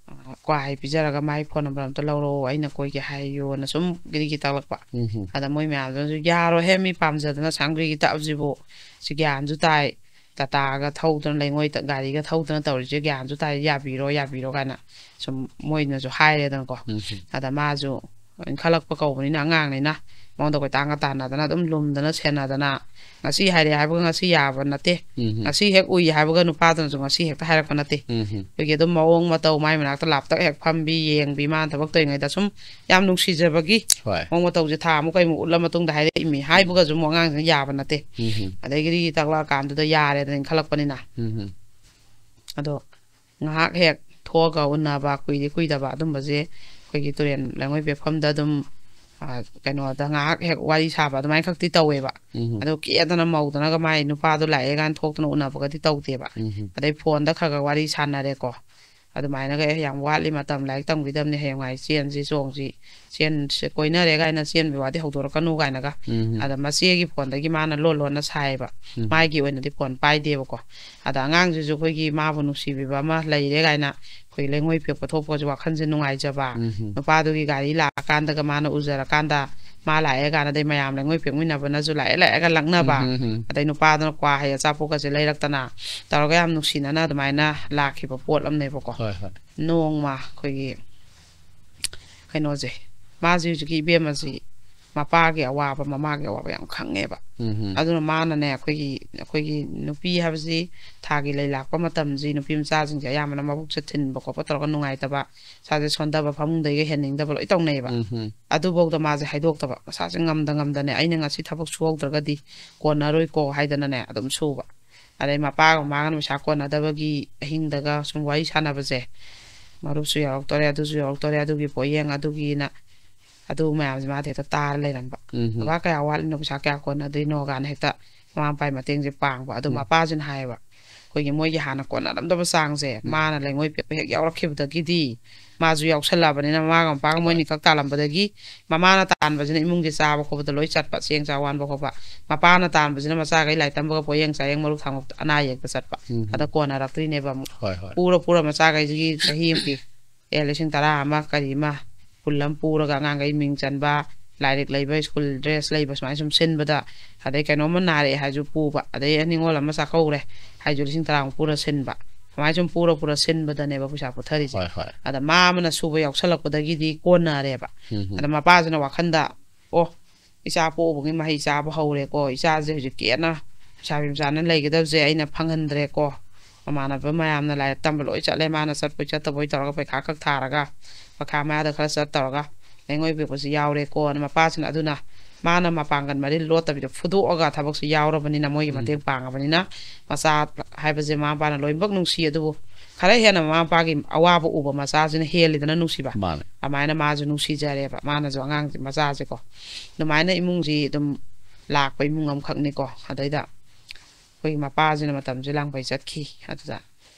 ꯑ, ꯀ꯭ꯋꯥ ꯍꯩ ꯄꯤꯖꯔꯒ ꯃꯥꯏ ꯐꯣꯟ ꯅꯝꯕꯔ ꯑꯝꯇ ꯂꯧꯔꯛꯑꯣ, ꯑꯩꯅ ꯀꯣꯏꯒꯦ ꯍꯥꯏꯌꯣꯅ ꯁꯨꯝ ꯒꯤꯔꯤꯒꯤ ꯇꯛꯂꯛꯄ꯫ ꯎꯝ. ꯑꯗ ꯃꯣꯏ ꯃꯌꯥꯝꯗꯨꯅꯁꯨ, "ꯌꯥꯔꯣꯏꯍꯦ, ꯃꯤ ꯄꯥꯝꯖꯗꯅ ꯁꯥꯡꯒ꯭ꯔꯤꯒꯤ ꯇꯛꯑꯕꯁꯤꯕꯨ, ꯁꯤ ꯒ꯭ꯌꯥꯟꯁꯨ ꯇꯥꯏ, ꯇꯥꯇꯥꯒ ꯊꯧꯗꯅ, ꯂꯩꯉꯣꯏ ꯇ-, ꯒꯥꯔꯤꯒ ꯊꯧꯗꯅ ꯇꯧꯔꯤꯁꯦ ꯒ꯭ꯌꯥꯟꯁꯨ ꯇꯥꯏ, ꯌꯥꯕꯤꯔꯣ, ꯌꯥꯕꯤꯔꯣ" ꯀꯥꯏꯅ ꯁꯨꯝ ꯃꯣꯏꯅꯁꯨ ꯍꯥꯏꯔꯦꯗꯅꯀꯣ꯫ ꯎꯝ. ꯑꯗ ꯃꯥꯁꯨ ꯏꯟꯈꯠꯂꯛꯄ ꯀꯧꯕꯅꯤꯅ, ꯑꯉꯥꯡꯅꯤꯅ ꯃꯉꯣꯟꯗ ꯀꯣꯏꯇꯥꯡꯒ ꯇꯥꯟꯅꯗꯅ, ꯑꯗꯨꯝ ꯂꯨꯝꯗꯅ ꯁꯦꯟꯅꯗꯅ, ꯉꯁꯤ ꯍꯥꯏꯔꯛꯑꯦ ꯍꯥꯏꯕꯒ ꯉꯁꯤ ꯌꯥꯕ ꯅꯠꯇꯦ, ꯎꯝ. ꯉꯁꯤ ꯍꯦꯛ ꯎꯏ ꯍꯥꯏꯕꯒ ꯅꯨꯄꯥꯗꯨꯅꯁꯨ ꯉꯁꯤ ꯍꯦꯛꯇ ꯍꯥꯏꯔꯛꯄ ꯅꯠꯇꯦ꯫ ꯎꯝ. ꯑꯩꯈꯣꯏꯒꯤ ꯑꯗꯨꯝ ꯃꯑꯣꯡ ꯃꯇꯧ, ꯃꯥꯏ ꯃꯅꯥꯛꯇ ꯂꯥꯞꯇꯛ ꯍꯦꯛ ꯐꯝꯕꯤ, ꯌꯦꯡꯕꯤ, ꯃꯥꯅ ꯊꯕꯛ ꯇꯧꯔꯤꯉꯩꯗ ꯁꯨꯝ ꯌꯥꯝ ꯅꯨꯡꯁꯤꯖꯕꯒꯤ ꯍꯣꯏ. ꯃꯑꯣꯡ ꯃꯇꯧꯁꯦ ꯊꯥ ꯑꯃꯨꯛ ꯀꯩꯃꯨꯛ ꯎꯠꯂ ꯃꯇꯨꯡꯗ ꯍꯥꯏꯔꯛꯏꯃꯤ ꯍꯥꯏꯕꯒꯁꯨ ꯑꯃꯨꯛ ꯑꯉꯥꯡꯁꯤꯅ ꯌꯥꯕ ꯅꯠꯇꯦ꯫ ꯎꯝ. ꯑꯗꯒꯤꯗꯤ ꯇꯛꯂꯛꯑꯀꯥꯟꯗꯨꯗ ꯌꯥꯔꯦꯗꯅ ꯏꯟꯈꯠꯂꯛꯄꯅꯤꯅ꯫ ꯎꯝ. ꯑꯗꯣ ꯉꯥꯏꯍꯥꯛ ꯍꯦꯛ ꯊꯣꯛꯑꯒ ꯎꯅꯕ, ꯀꯨꯏꯗꯤ ꯀꯨꯏꯗꯕ ꯑꯗꯨꯝꯕꯁꯦ ꯑꯩꯈꯣꯏꯒꯤ ꯇꯨꯔꯦꯟ ꯂꯩꯉꯣꯏ ꯄꯦꯛꯐꯝꯗ ꯑꯗꯨꯝ, ꯑ, ꯀꯩꯅꯣꯗ ꯉꯥꯏꯍꯥꯛ ꯍꯦꯛ ꯋꯥꯔꯤ ꯁꯥꯕ ꯑꯗꯨꯃꯥꯏꯅ ꯈꯛꯇꯤ ꯇꯧꯋꯦꯕ꯫ ꯎꯝ. ꯑꯗꯣ ꯀꯦꯗꯅ ꯃꯧꯗꯅꯒ ꯃꯥꯏ ꯅꯨꯄꯥꯗꯣ ꯂꯥꯛꯑꯦ ꯀꯥꯏꯅ ꯊꯣꯛꯇꯅ ꯎꯅꯕꯒꯗꯤ ꯇꯧꯗꯦꯕ꯫ ꯎꯝ. ꯑꯗꯩ ꯐꯣꯟꯗ ꯈꯔ ꯈꯔ ꯋꯥꯔꯤ ꯁꯥꯟꯅꯔꯦꯀꯣ꯫ ꯑꯗꯨꯃꯥꯏꯅꯒ, "ꯑꯦ, ꯌꯥꯝ ꯋꯥꯠꯂꯤ ꯃꯇꯝ, ꯂꯥꯏꯔꯤꯛ ꯇꯝꯈꯤꯗꯕꯅꯤ, ꯍꯌꯦꯡꯋꯥꯏ ꯆꯦꯟꯁꯤ ꯆꯣꯡꯁꯤ, ꯆꯦꯟꯁꯦ, ꯀꯣꯏꯅꯔꯦ ꯀꯥꯏꯅ ꯆꯦꯟꯕꯒꯤ ꯋꯥꯗꯤ ꯍꯧꯗꯣꯔꯛꯀꯅꯨ" ꯀꯥꯏꯅꯒ꯫ ꯎꯝ. ꯑꯗ ꯃꯆꯦꯒꯤ ꯐꯣꯟꯗꯒꯤ ꯃꯥꯅ ꯂꯣꯟ ꯂꯣꯟꯅ ꯁꯥꯏꯌꯦꯕ꯫ ꯎꯝ. ꯃꯥꯒꯤ ꯑꯣꯏꯅꯗꯤ ꯐꯣꯟ ꯄꯥꯏꯗꯦꯕꯀꯣ꯫ ꯑꯗ ꯑꯉꯥꯡꯁꯤꯁꯨ ꯑꯩꯈꯣꯏꯒꯤ ꯃꯥꯕꯨ ꯅꯨꯡꯁꯤꯕꯤꯕ ꯑꯃ ꯂꯩꯔꯦ ꯀꯥꯏꯅ ꯑꯩꯈꯣꯏ ꯂꯩꯉꯣꯏ ꯄꯦꯛꯄ ꯊꯣꯛꯄꯁꯦ ꯋꯥꯈꯜꯁꯦ ꯅꯨꯡꯉꯥꯏꯖꯕ꯫ ꯎꯝ. ꯅꯨꯄꯥꯗꯨꯒꯤ ꯒꯥꯔꯤ ꯂꯥꯛꯑꯀꯥꯟꯗꯒ ꯃꯥꯅ ꯎꯖꯔꯀꯥꯟꯗ, ꯃꯥ ꯂꯥꯛꯑꯦ ꯀꯥꯟꯗ ꯑꯗꯩ ꯃꯌꯥꯝ ꯂꯩꯉꯣꯏ ꯄꯦꯛꯃꯤꯟꯅꯕꯅꯁꯨ ꯂꯥꯛꯑꯦ ꯂꯥꯛꯑꯦꯒ ꯂꯛꯅꯕ꯫ ꯎꯝ, ꯎꯝ, ꯎꯝ. ꯑꯗꯩ ꯅꯨꯄꯥꯗꯨꯅ ꯀ꯭ꯋꯥ ꯍꯩ ꯑꯆꯥꯄꯣꯠꯀꯁꯦ ꯂꯩꯔꯛꯇꯅ ꯇꯧꯔꯒ ꯌꯥꯝ ꯅꯨꯡꯁꯤꯅꯅ ꯑꯗꯨꯃꯥꯏꯅ ꯂꯥꯛꯈꯤꯕ ꯄꯣꯠ ꯑꯃꯅꯦꯕꯀꯣ꯫ ꯍꯣꯏ, ꯍꯣꯏ. ꯅꯣꯡꯃ ꯑꯩꯈꯣꯏꯒꯤ ꯀꯩꯅꯣꯁꯦ, ꯃꯥꯁꯤ ꯍꯧꯖꯤꯛꯀꯤ ꯏꯕꯦꯝꯃꯁꯤ ꯃꯄꯥꯒꯤ ꯑꯋꯥꯕ, ꯃꯃꯥꯒꯤ ꯑꯋꯥꯕ ꯌꯥꯝ ꯈꯪꯉꯦꯕ꯫ ꯑꯗꯨꯅ ꯃꯥꯅꯅꯦ, ꯑꯩꯈꯣꯏꯒꯤ, ꯑꯩꯈꯣꯏꯒꯤ ꯅꯨꯄꯤ ꯍꯥꯏꯕꯁꯤ ꯊꯥꯒꯤ ꯂꯩ ꯂꯥꯛꯄ ꯃꯇꯝꯁꯤ ꯅꯨꯄꯤ ꯃꯆꯥꯁꯤꯡꯁꯦ ꯑꯌꯥꯝꯕꯅ ꯃꯕꯨꯛꯁꯦ ꯊꯤꯟꯕ ꯈꯣꯠꯄ ꯇꯧꯔꯒ ꯅꯨꯡꯉꯥꯏꯇꯕ, ꯏꯁꯥꯁꯦ ꯁꯣꯟꯊꯕ, ꯐꯃꯨꯡꯗꯒꯤꯒ ꯍꯦꯟꯅꯤꯡꯗꯕ ꯂꯣꯏ ꯇꯧꯅꯩꯌꯦꯕ꯫ ꯑꯗꯨꯐꯧꯗ ꯃꯥꯁꯦ ꯍꯥꯏꯗꯣꯛꯇꯕ, ꯃꯁꯥꯁꯦ ꯉꯝꯗ ꯉꯝꯗꯅꯦ, "ꯑꯩꯅ ꯉꯁꯤ ꯊꯕꯛ ꯁꯨꯍꯧꯗ꯭ꯔꯒꯗꯤ ꯀꯣꯟꯅꯔꯣꯏꯀꯣ" ꯍꯥꯏꯗꯅꯅꯦ ꯑꯗꯨꯝ ꯁꯨꯕ꯫ ꯑꯗꯩ ꯃꯄꯥꯒ ꯃꯃꯥꯒꯅ ꯄꯩꯁꯥ ꯀꯣꯟꯅꯗꯕꯒꯤ ꯑꯍꯤꯡꯗꯒ ꯁꯨꯝ ꯋꯥꯔꯤ ꯁꯥꯟꯅꯕꯁꯦ, ꯃꯔꯨꯞꯁꯨ ꯌꯥꯎꯔꯛꯇꯣꯔꯦ, ꯑꯗꯨꯁꯨ ꯌꯥꯎꯔꯛꯇꯣꯔꯦ, ꯑꯗꯨꯒꯤ ꯄꯣꯠꯌꯦꯡ, ꯑꯗꯨꯒꯤꯅ, ꯑꯗꯨ ꯃꯌꯥꯝꯁꯦ ꯃꯥꯗꯤ ꯍꯦꯛꯇ ꯇꯥꯔ ꯂꯩꯔꯝꯕ꯫ "ꯕꯕꯥ, ꯀꯌꯥ ꯋꯥꯠꯂꯤꯅꯣ, ꯄꯩꯁꯥ ꯀꯌꯥ ꯀꯣꯟꯅꯗꯣꯏꯅꯣ?" ꯀꯥꯏꯅ ꯍꯦꯛꯇ ꯃꯃꯥ ꯃꯄꯥꯒꯤ ꯃꯇꯦꯡꯁꯦ ꯄꯥꯡꯕ꯫ ꯑꯗꯣ ꯃꯄꯥꯁꯤꯅ ꯍꯥꯏꯌꯦꯕ, ꯑꯩꯈꯣꯏꯒꯤ ꯃꯣꯏꯒꯤ ꯍꯥꯟꯅ ꯀꯣꯟꯅꯔꯝꯗꯕ ꯆꯥꯡꯁꯦ ꯃꯥꯅ ꯂꯩꯉꯣꯏ ꯄꯦꯛꯄ ꯍꯦꯛ ꯌꯥꯎꯔꯛꯈꯤꯕꯗꯒꯤꯗꯤ, ꯃꯥꯁꯨ ꯌꯥꯎꯁꯜꯂꯛꯑꯕꯅꯤꯅ, ꯃꯃꯥꯒ ꯃꯄꯥꯒ ꯃꯣꯏꯅꯤꯈꯛ ꯇꯥꯜꯂꯝꯕꯗꯒꯤ, ꯃꯃꯥꯅ ꯇꯥꯟꯕꯁꯤꯅ ꯏꯃꯨꯡꯒꯤ ꯆꯥꯕ ꯈꯣꯠꯄꯗ ꯂꯣꯏ ꯆꯠꯄ, ꯆꯦꯡ ꯆꯥꯛ ꯋꯥꯟꯕ ꯈꯣꯠꯄ, ꯃꯄꯥꯅ ꯇꯥꯟꯕꯁꯤꯅ ꯃꯆꯥꯈꯩ ꯂꯥꯏꯔꯤꯛ ꯇꯝꯕꯒ ꯄꯣꯠꯌꯦꯡ ꯆꯥꯌꯦꯡ, ꯃꯔꯨꯞ ꯊꯥꯡꯉꯨꯞ, ꯑꯅꯥ ꯌꯦꯛꯇ ꯆꯠꯄ꯫ ꯑꯗ ꯀꯣꯟꯅꯔꯛꯇ꯭ꯔꯤꯅꯦꯕ ꯑꯃꯨꯛ꯫ ꯍꯣꯏ, ꯍꯣꯏ꯫ ꯄꯨꯔ ꯄꯨꯔ ꯃꯆꯥꯈꯩꯁꯤꯒꯤ ꯆꯍꯤ ꯑꯃꯒꯤ, ꯑꯦ, ꯂꯤꯁꯤꯡ ꯇꯔꯥ ꯑꯃ ꯀꯔꯤ ꯑꯃ, ꯀꯨꯟ ꯑꯃ ꯄꯨꯔꯒ ꯑꯉꯥꯡꯈꯩ ꯃꯤꯡ ꯆꯟꯕ, ꯂꯥꯏꯔꯤꯛ ꯂꯩꯕ, ꯁ꯭ꯀꯨꯜ ꯗ꯭ꯔꯦꯁ ꯂꯩꯕ, ꯁꯨꯃꯥꯏꯅ ꯁꯨꯝ ꯁꯤꯟꯕꯗ, ꯑꯗꯩ ꯀꯩꯅꯣꯝꯃ ꯅꯥꯔꯛꯑꯦ ꯍꯥꯏꯁꯨ ꯄꯨꯕ, ꯑꯗꯩ ꯅꯤꯉꯣꯜ ꯑꯃ ꯆꯥꯛꯀꯧꯔꯦ ꯍꯥꯏꯁꯨ ꯂꯤꯁꯤꯡ ꯇꯔꯥꯃꯨꯛ ꯄꯨꯔ ꯁꯤꯟꯕ, ꯁꯨꯃꯥꯏꯅ ꯁꯨꯝ ꯄꯨꯔ ꯄꯨꯔ ꯁꯤꯟꯕꯗꯅꯦꯕ ꯄꯩꯁꯥ ꯄꯨꯊꯔꯤꯁꯦ꯫ ꯍꯣꯏ, ꯍꯣꯏ꯫ ꯑꯗ ꯃꯥ ꯑꯃꯅ ꯁꯨꯕ ꯌꯥꯎꯁꯜꯂꯛꯄꯗꯒꯤꯗꯤ ꯀꯣꯟꯅꯔꯦꯕ꯫ ꯎꯝ, ꯎꯝ꯫ ꯑꯗ ꯃꯄꯥꯁꯤꯅ ꯋꯥꯈꯟꯗ, "ꯑꯣ, ꯏꯆꯥ ꯄꯣꯛꯎꯕꯒꯤ ꯃꯍꯩ ꯆꯥꯕ ꯍꯧꯔꯦꯀꯣ, ꯏꯆꯥꯁꯦ ꯍꯧꯖꯤꯛ ꯀꯦꯅ ꯂꯩꯁꯥꯕꯤ ꯃꯆꯥꯅ ꯂꯩꯒꯗꯕꯁꯦ ꯑꯩꯅ ꯐꯪꯍꯟꯗ꯭ꯔꯦꯀꯣ, ꯃꯃꯥꯟꯅꯕ ꯃꯌꯥꯝꯅ ꯂꯥꯏꯔꯤꯛ ꯇꯝꯕ ꯂꯣꯏ ꯆꯠꯂꯦ, ꯃꯥꯅ ꯆꯠꯄꯣꯏ ꯆꯠꯇꯕꯣꯏ ꯇꯧꯔꯒ ꯄꯩꯈꯥ ꯈꯛ ꯊꯥꯔꯒ ꯄꯩꯈꯥ ꯃꯌꯥꯗ ꯈꯔ ꯆꯠ ꯇꯧꯔꯒ ꯂꯩꯉꯣꯏ ꯄꯦꯛꯄꯁꯤ ꯌꯥꯎꯔꯦꯀꯣꯅ" ꯃꯄꯥꯁꯤꯅ ꯑꯗꯨꯅ ꯃꯥꯅ ꯃꯄꯥꯡꯒꯜ ꯃꯔꯤꯜ ꯂꯣꯠꯇꯕꯤꯗ ꯐꯨꯗꯣꯛꯑꯒ ꯊꯕꯛꯁꯤ ꯌꯥꯎꯔꯕꯅꯤꯅ, ꯃꯣꯏꯒꯤ ꯎꯝ꯫ ꯃꯇꯦꯡ ꯄꯥꯡꯉꯕꯅꯤꯅ, ꯃꯆꯥ ꯍꯥꯏꯕꯁꯦ ꯃꯃꯥ ꯃꯄꯥꯅ ꯂꯣꯏꯅꯃꯛ ꯅꯨꯡꯁꯤ, ꯑꯗꯨꯕꯨ ꯈꯔ ꯍꯦꯟꯅ ꯃꯃꯥ ꯃꯄꯥꯒꯤ ꯑꯋꯥꯕ ꯎꯕ ꯃꯆꯥꯁꯤꯅ ꯍꯦꯜꯂꯤꯗꯅ ꯅꯨꯡꯁꯤꯕ꯫ ꯃꯥꯅꯦ꯫ ꯑꯗꯨꯃꯥꯏꯅ ꯃꯥꯁꯨ ꯅꯨꯡꯁꯤꯖꯔꯦꯕ, ꯃꯥꯅꯁꯨ ꯑꯉꯥꯡꯁꯦ, ꯃꯆꯥꯁꯦꯀꯣ꯫ ꯑꯗꯨꯃꯥꯏꯅ ꯏꯃꯨꯡꯁꯤ ꯑꯗꯨꯝ ꯂꯥꯛꯄ ꯏꯃꯨꯡ ꯑꯃꯈꯛꯅꯤꯀꯣ꯫ ꯑꯗꯩꯗ ꯑꯩꯈꯣꯏꯒꯤ ꯃꯄꯥꯁꯤꯅ ꯃꯇꯝꯁꯦ ꯂꯥꯡꯕꯩ ꯆꯠꯈꯤ꯫ ꯑꯗꯨꯗ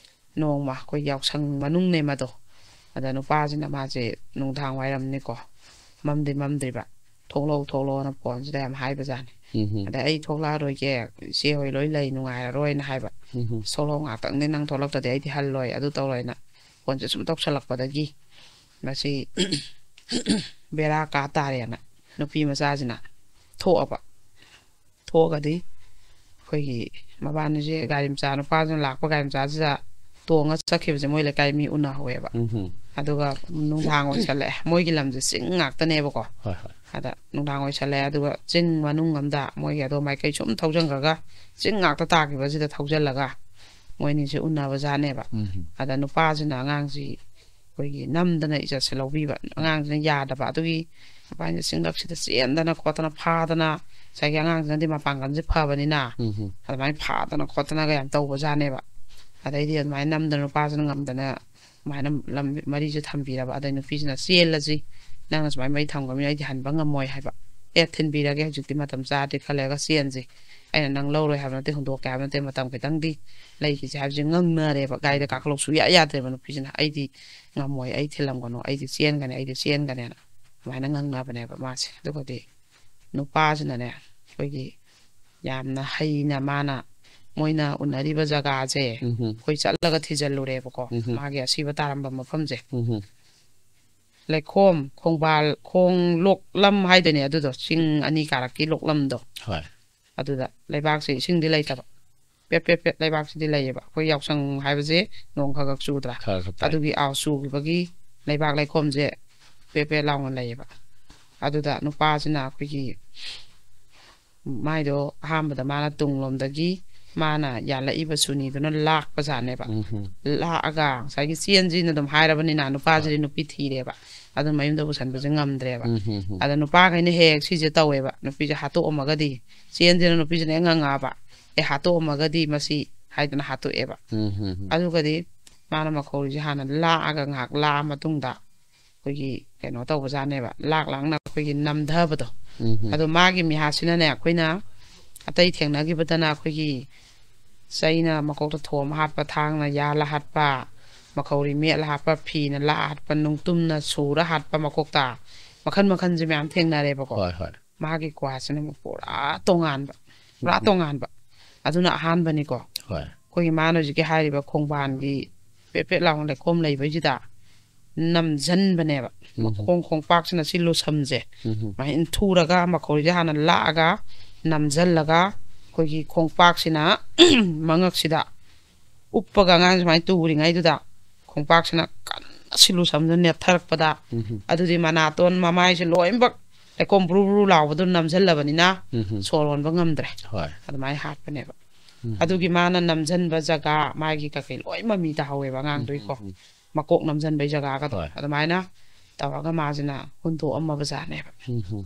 ꯅꯣꯡꯃ ꯑꯩꯈꯣꯏ ꯌꯥꯎꯁꯪ ꯃꯅꯨꯡꯅꯦ ꯃꯗꯣ꯫ ꯑꯗ ꯅꯨꯄꯥꯁꯤꯅ ꯃꯥꯁꯦ ꯅꯨꯡꯗꯥꯡ ꯋꯥꯏꯔꯝꯅꯤꯀꯣ, ꯃꯝꯗꯤ ꯃꯝꯗ꯭ꯔꯤꯕ, "ꯊꯣꯛꯂꯛꯑꯣ, ꯊꯣꯛꯂꯛꯑꯣꯅ" ꯐꯣꯟꯁꯤꯗ ꯌꯥꯝ ꯍꯥꯏꯕꯖꯥꯠꯅꯤ꯫ ꯎꯝ꯫ "ꯑꯗ ꯑꯩ ꯊꯣꯛꯂꯛꯑꯔꯣꯏꯒꯦ, ꯏꯆꯦ ꯍꯣꯏ ꯂꯣꯏ ꯂꯩ, ꯅꯨꯡꯉꯥꯏꯔꯔꯣꯏꯅ" ꯍꯥꯏꯕ꯫ ꯎꯝ꯫ "ꯊꯣꯛꯂꯛꯑꯣ, ꯉꯥꯛꯇꯪꯗꯤ ꯅꯪ ꯊꯣꯛꯂꯛꯇꯗꯤ ꯑꯩꯗꯤ ꯍꯜꯂꯣꯏ" ꯑꯗꯨ ꯇꯧꯔꯣꯏꯅ ꯐꯣꯟꯁꯦ ꯁꯨꯝ ꯇꯧꯁꯜꯂꯛꯄꯗꯒꯤ ꯃꯁꯤ ꯕꯦꯔꯥ ꯀꯥ ꯇꯥꯔꯦꯅ ꯅꯨꯄꯤ ꯃꯆꯥꯁꯤꯅ ꯊꯣꯛꯑꯕ꯫ ꯊꯣꯛꯑꯒꯗꯤ ꯑꯩꯈꯣꯏꯒꯤ ꯃꯕꯥꯅꯤꯁꯦ ꯒꯥꯔꯤ ꯃꯆꯥ, ꯅꯨꯄꯥꯁꯤꯅ ꯂꯥꯛꯄ ꯒꯥꯔꯤ ꯃꯆꯥꯁꯤꯗ ꯇꯣꯡꯉ ꯆꯠꯈꯤꯕꯁꯦ ꯃꯣꯏ ꯂꯩꯀꯥꯏ ꯃꯤ ꯎꯅꯍꯧꯋꯦꯕ꯫ ꯎꯝ꯫ ꯑꯗꯨꯒ ꯅꯨꯡꯗꯥꯡ ꯑꯣꯏꯁꯜꯂꯛꯑꯦ꯫ ꯃꯣꯏꯒꯤ ꯂꯝꯁꯦ ꯆꯤꯡ ꯉꯥꯛꯇꯅꯦꯕꯀꯣ꯫ ꯍꯣꯏ ꯍꯣꯏ꯫ ꯑꯗ ꯅꯨꯡꯗꯥꯡ ꯑꯣꯏꯁꯜꯂꯛꯑꯦ, ꯑꯗꯨꯒ ꯆꯤꯡ ꯃꯅꯨꯡ ꯑꯃꯗ ꯃꯣꯏꯒꯤ ꯑꯗꯣ ꯃꯥꯏꯀꯩ ꯁꯨꯝ ꯊꯧꯖꯟꯈ꯭ꯔꯒ ꯆꯤꯡ ꯉꯥꯛꯇ ꯇꯥꯈꯤꯕꯁꯤꯗ ꯊꯧꯖꯜꯂꯒ ꯃꯣꯏꯅꯤꯁꯦ ꯎꯅꯕ ꯖꯥꯠꯅꯦꯕ꯫ ꯎꯝ꯫ ꯑꯗ ꯅꯨꯄꯥꯁꯤꯅ ꯑꯉꯥꯡꯁꯤ ꯑꯩꯈꯣꯏꯒꯤ ꯅꯝꯗꯅ ꯏꯖꯠꯁꯦ ꯂꯧꯕꯤꯕ, ꯑꯉꯥꯡꯁꯤꯅ ꯌꯥꯗꯕ꯫ ꯑꯗꯨꯒꯤ ꯅꯨꯄꯥꯁꯤꯅ ꯆꯤꯡꯂꯛꯁꯤꯗ ꯆꯦꯟꯗꯅ ꯈꯣꯠꯇꯅ ꯐꯥꯗꯅ, ꯉꯁꯥꯏꯒꯤ ꯑꯉꯥꯡꯁꯤꯅꯗꯤ ꯃꯄꯥꯡꯒꯜꯁꯦ ꯐꯕꯅꯤꯅ ꯎꯝ꯫ ꯑꯗꯨꯃꯥꯏꯅ ꯐꯥꯗꯅ ꯈꯣꯠꯇꯅꯒ ꯌꯥꯝ ꯇꯧꯕ ꯖꯥꯠꯅꯦꯕ꯫ ꯑꯗꯩꯗꯤ ꯑꯗꯨꯃꯥꯏꯅ ꯅꯝꯗꯅ ꯅꯨꯄꯥꯁꯤꯅ ꯉꯝꯗꯅ ꯑꯗꯨꯃꯥꯏꯅ ꯂꯝ ꯃꯔꯤꯁꯦ ꯊꯝꯕꯤꯔꯕ꯫ ꯑꯗꯩ ꯅꯨꯄꯤꯁꯤꯅ, "ꯆꯦꯜꯂꯁꯤ, ꯅꯪꯅ ꯁꯨꯃꯥꯏꯅ ꯃꯔꯤ ꯊꯝꯈ꯭ꯔꯕꯅꯤꯅ ꯑꯩꯗꯤ ꯍꯟꯕ ꯉꯝꯃꯣꯏ" ꯍꯥꯏꯕ꯫ "ꯑꯦ, ꯊꯤꯟꯕꯤꯔꯒꯦ, ꯍꯧꯖꯤꯛꯇꯤ ꯃꯇꯝ ꯆꯥꯗ꯭ꯔꯤ, ꯈꯔ ꯂꯩꯔꯒ ꯆꯦꯟꯁꯤ꯫ ꯑꯩꯅ ꯅꯪ ꯂꯧꯔꯣꯏ ꯍꯥꯏꯕ ꯅꯠꯇꯦ, ꯍꯨꯟꯗꯣꯛꯀꯦ ꯍꯥꯏꯕ ꯅꯠꯇꯦ, ꯃꯇꯝ ꯈꯤꯇꯪꯗꯤ ꯂꯩꯈꯤꯁꯦ" ꯍꯥꯏꯕꯁꯦ ꯉꯪꯅꯔꯦꯕ꯫ ꯒꯥꯔꯤꯗ ꯀꯥꯈꯠꯂꯣ ꯁꯨꯡꯌꯥ ꯌꯥꯗ꯭ꯔꯦꯕ ꯅꯨꯄꯤꯁꯤꯅ꯫ "ꯑꯩꯗꯤ ꯉꯝꯃꯣꯏ, ꯑꯩ ꯊꯤꯜꯂꯝꯒꯅꯨ, ꯑꯩꯗꯤ ꯆꯦꯟꯒꯅꯤ, ꯑꯩꯗꯤ ꯆꯦꯟꯒꯅꯦꯅ" ꯑꯗꯨꯃꯥꯏꯅ ꯉꯪꯅꯕꯅꯦꯕ ꯃꯥꯁꯦ꯫ ꯑꯗꯨꯒꯗꯤ ꯅꯨꯄꯥꯁꯤꯅꯅꯦ, ꯑꯩꯈꯣꯏꯒꯤ ꯌꯥꯝꯅ ꯍꯩꯅ ꯃꯥꯅ, ꯃꯣꯏꯅ ꯎꯅꯔꯤꯕ ꯖꯒꯥꯁꯦ ꯎꯝ꯫ ꯑꯩꯈꯣꯏ ꯆꯠꯂꯒ ꯊꯤꯖꯤꯜꯂꯨꯔꯦꯕꯀꯣ, ꯎꯝ꯫ ꯃꯥꯒꯤ ꯑꯁꯤꯕ ꯇꯥꯔꯝꯕ ꯃꯐꯝꯁꯦ꯫ ꯎꯝ꯫ ꯂꯩꯈꯣꯝ, ꯈꯣꯡꯕꯥꯜ, ꯈꯣꯡ ꯂꯣꯛꯂꯝ ꯍꯥꯏꯗꯣꯏꯅꯦ ꯑꯗꯨꯗꯣ, ꯆꯤꯡ ꯑꯅꯤ ꯀꯥꯔꯛꯀꯤ ꯂꯣꯛꯂꯝꯗꯣ꯫ ꯍꯣꯏ꯫ ꯑꯗꯨꯗ ꯂꯩꯕꯥꯛꯁꯦ ꯏꯁꯤꯡꯗꯤ ꯂꯩꯇꯕ, ꯄꯦꯠ ꯄꯦꯠ ꯄꯦꯠ ꯂꯩꯕꯥꯛꯁꯤꯗꯤ ꯂꯩꯌꯦꯕ꯫ ꯑꯩꯈꯣꯏ ꯌꯥꯎꯁꯪ ꯍꯥꯏꯕꯁꯦ ꯅꯣꯡ ꯈꯔ ꯈꯔ ꯆꯨꯗ꯭ꯔꯥ? ꯈꯔ ꯈꯔ ꯇꯥꯏ꯫ ꯑꯗꯨꯒꯤ, ꯑꯥꯎ, ꯆꯨꯈꯤꯕꯒꯤ ꯂꯩꯕꯥꯛ ꯂꯩꯈꯣꯝꯁꯦ ꯄꯦꯠ ꯄꯦꯠ ꯂꯥꯎꯅ ꯂꯩꯌꯦꯕ꯫ ꯑꯗꯨꯗ ꯅꯨꯄꯥꯁꯤꯅ ꯑꯩꯈꯣꯏꯒꯤ ꯃꯥꯏꯗꯣ ꯑꯍꯥꯟꯕꯗ ꯃꯥꯅ ꯇꯨꯡꯂꯣꯝꯗꯒꯤ ꯃꯥꯅ ꯌꯥꯜꯂꯛꯏꯕ ꯁꯨꯅꯤꯗꯨꯅ ꯂꯥꯛꯄꯖꯥꯠꯅꯦꯕ꯫ ꯎꯝ꯫ ꯂꯥꯛꯑꯒ ꯉꯁꯥꯏꯒꯤ ꯆꯦꯟꯁꯤꯅ ꯑꯗꯨꯝ ꯍꯥꯏꯔꯕꯅꯤꯅ, ꯅꯨꯄꯥꯁꯤꯗꯤ ꯅꯨꯄꯤ ꯊꯤꯔꯦꯕ, ꯑꯗꯨ ꯃꯌꯨꯝꯗ ꯄꯨꯁꯟꯕꯁꯦ ꯉꯝꯗ꯭ꯔꯦꯕ꯫ ꯎꯝ꯫ ꯑꯗ ꯅꯨꯄꯥꯈꯩꯅ ꯍꯦꯛ ꯍꯦꯛ ꯁꯤꯁꯦ ꯇꯧꯋꯦꯕ, ꯅꯨꯄꯤꯁꯦ ꯍꯥꯠꯇꯣꯛꯑꯝꯃꯒꯗꯤ, ꯆꯦꯟꯁꯤꯅ ꯅꯨꯄꯤꯁꯤꯅ ꯍꯦꯛ ꯉꯪꯉꯛꯑꯕ, "ꯑꯦ, ꯍꯥꯠꯇꯣꯛꯑꯝꯃꯒꯗꯤ ꯃꯁꯤ" ꯍꯥꯏꯗꯅ ꯍꯥꯠꯇꯣꯛꯑꯦꯕ꯫ ꯎꯝ꯫ ꯑꯗꯨꯒꯗꯤ ꯃꯥꯅ ꯃꯈꯧꯔꯤꯁꯦ ꯍꯥꯟꯅ ꯂꯥꯛꯑꯒ, ꯉꯥꯏꯍꯥꯛ ꯂꯥꯛꯑ ꯃꯇꯨꯡꯗ ꯑꯩꯈꯣꯏꯒꯤ ꯀꯩꯅꯣ ꯇꯧꯕꯖꯥꯠꯅꯦꯕ, ꯂꯥꯛ ꯂꯥꯛꯅ ꯑꯩꯈꯣꯏꯒꯤ ꯅꯝꯊꯕꯗꯣ꯫ ꯎꯝ꯫ ꯑꯗꯣ ꯃꯥꯒꯤ ꯃꯤꯍꯥꯠꯁꯤꯅꯅꯦ, ꯑꯩꯈꯣꯏꯅ ꯑꯇꯩ ꯊꯦꯡꯅꯈꯤꯕꯗꯅ ꯑꯩꯈꯣꯏꯒꯤ ꯆꯩꯅ ꯃꯀꯣꯛꯇ ꯊꯣꯝ ꯍꯥꯠꯄ, ꯊꯥꯡꯅ ꯌꯥꯜꯂ ꯍꯥꯠꯄ, ꯃꯈꯧꯔꯤ ꯃꯦꯠꯂ ꯍꯥꯠꯄ, ꯐꯤꯅ ꯂꯥꯛꯑ ꯍꯥꯠꯄ, ꯅꯨꯡꯇꯨꯝꯅ ꯁꯨꯔ ꯍꯥꯠꯄ ꯃꯀꯣꯛꯇ, ꯃꯈꯟ ꯃꯈꯟꯁꯦ ꯃꯌꯥꯝ ꯊꯦꯡꯅꯔꯦꯕꯀꯣ꯫ ꯍꯣꯏ ꯍꯣꯏ꯫ ꯃꯥꯒꯤ ꯈꯨꯍꯥꯠꯁꯤꯅ ꯑꯃꯨꯛ ꯄꯨꯔꯥ ꯇꯣꯉꯥꯟꯕ, ꯄꯨꯔꯥ ꯇꯣꯉꯥꯟꯕ꯫ ꯑꯗꯨꯅ ꯑꯍꯥꯟꯕꯅꯤꯀꯣ꯫ ꯍꯣꯏ꯫ ꯑꯩꯈꯣꯏꯒꯤ ꯃꯥꯅ ꯍꯧꯖꯤꯛꯀꯤ ꯍꯥꯏꯔꯤꯕ ꯈꯣꯡꯕꯥꯟꯒꯤ ꯄꯦꯠ ꯄꯦꯠ ꯂꯥꯎꯅ ꯂꯩꯈꯣꯝ ꯂꯩꯕꯩꯁꯤꯗ ꯅꯝꯖꯟꯕꯅꯦꯕ꯫ ꯎꯝ꯫ ꯃꯈꯣꯡ ꯈꯣꯡꯄꯥꯛꯁꯤꯅ ꯁꯤ ꯂꯨꯁꯝꯁꯦ ꯎꯝ꯫ ꯁꯨꯃꯥꯏꯅ ꯏꯟꯊꯨꯔꯒ, ꯃꯈꯧꯔꯤꯁꯦ ꯍꯥꯟꯅ ꯂꯥꯛꯑꯒ ꯅꯝꯖꯜꯂꯒ, ꯑꯩꯈꯣꯏꯒꯤ ꯈꯣꯡꯄꯥꯛꯁꯤꯅ ꯃꯉꯛꯁꯤꯗ ꯎꯞꯄꯒ, ꯑꯉꯥꯡ ꯁꯨꯃꯥꯏꯅ ꯇꯨꯔꯤꯉꯩꯗꯨꯗ ꯈꯣꯡꯄꯥꯛꯁꯤꯅ ꯀꯟꯅ ꯁꯤꯂꯨ ꯁꯝꯗꯨꯅ ꯅꯦꯠꯊꯔꯛꯄꯗ, ꯎꯝ. ꯑꯗꯨꯗꯤ ꯃꯅꯥꯇꯣꯟ ꯃꯃꯥꯏꯁꯦ ꯂꯣꯏꯅꯃꯛ ꯂꯩꯈꯣꯝ ꯕ꯭ꯔꯨ ꯕ꯭ꯔꯨ ꯂꯥꯎꯕꯗꯨ ꯅꯝꯁꯤꯜꯂꯕꯅꯤꯅ ꯎꯝ. ꯁꯣꯔ ꯍꯣꯟꯕ ꯉꯝꯗ꯭ꯔꯦ꯫ ꯍꯣꯏ. ꯑꯗꯨꯃꯥꯏꯅ ꯍꯥꯠꯄꯅꯦꯕ꯫ ꯎꯝ. ꯑꯗꯨꯒꯤ ꯃꯥꯅ ꯅꯝꯁꯤꯟꯕ ꯖꯒꯥ, ꯃꯥꯒꯤꯀꯣ, ꯂꯣꯏ ꯃꯃꯤ ꯇꯥꯍꯧꯋꯦꯕ ꯑꯉꯥꯡꯗꯨꯒꯤꯀꯣ꯫ ꯎꯝ. ꯃꯀꯣꯛ ꯅꯝꯁꯤꯟꯕꯩ ꯖꯒꯥꯒꯗꯣ꯫ ꯍꯣꯏ. ꯑꯗꯨꯃꯥꯏꯅ ꯇꯧꯔꯒ ꯃꯥꯁꯤꯅ ꯍꯨꯟꯗꯣꯛꯑꯝꯃꯕꯖꯥꯠꯅꯦꯕ꯫ ꯎꯝ.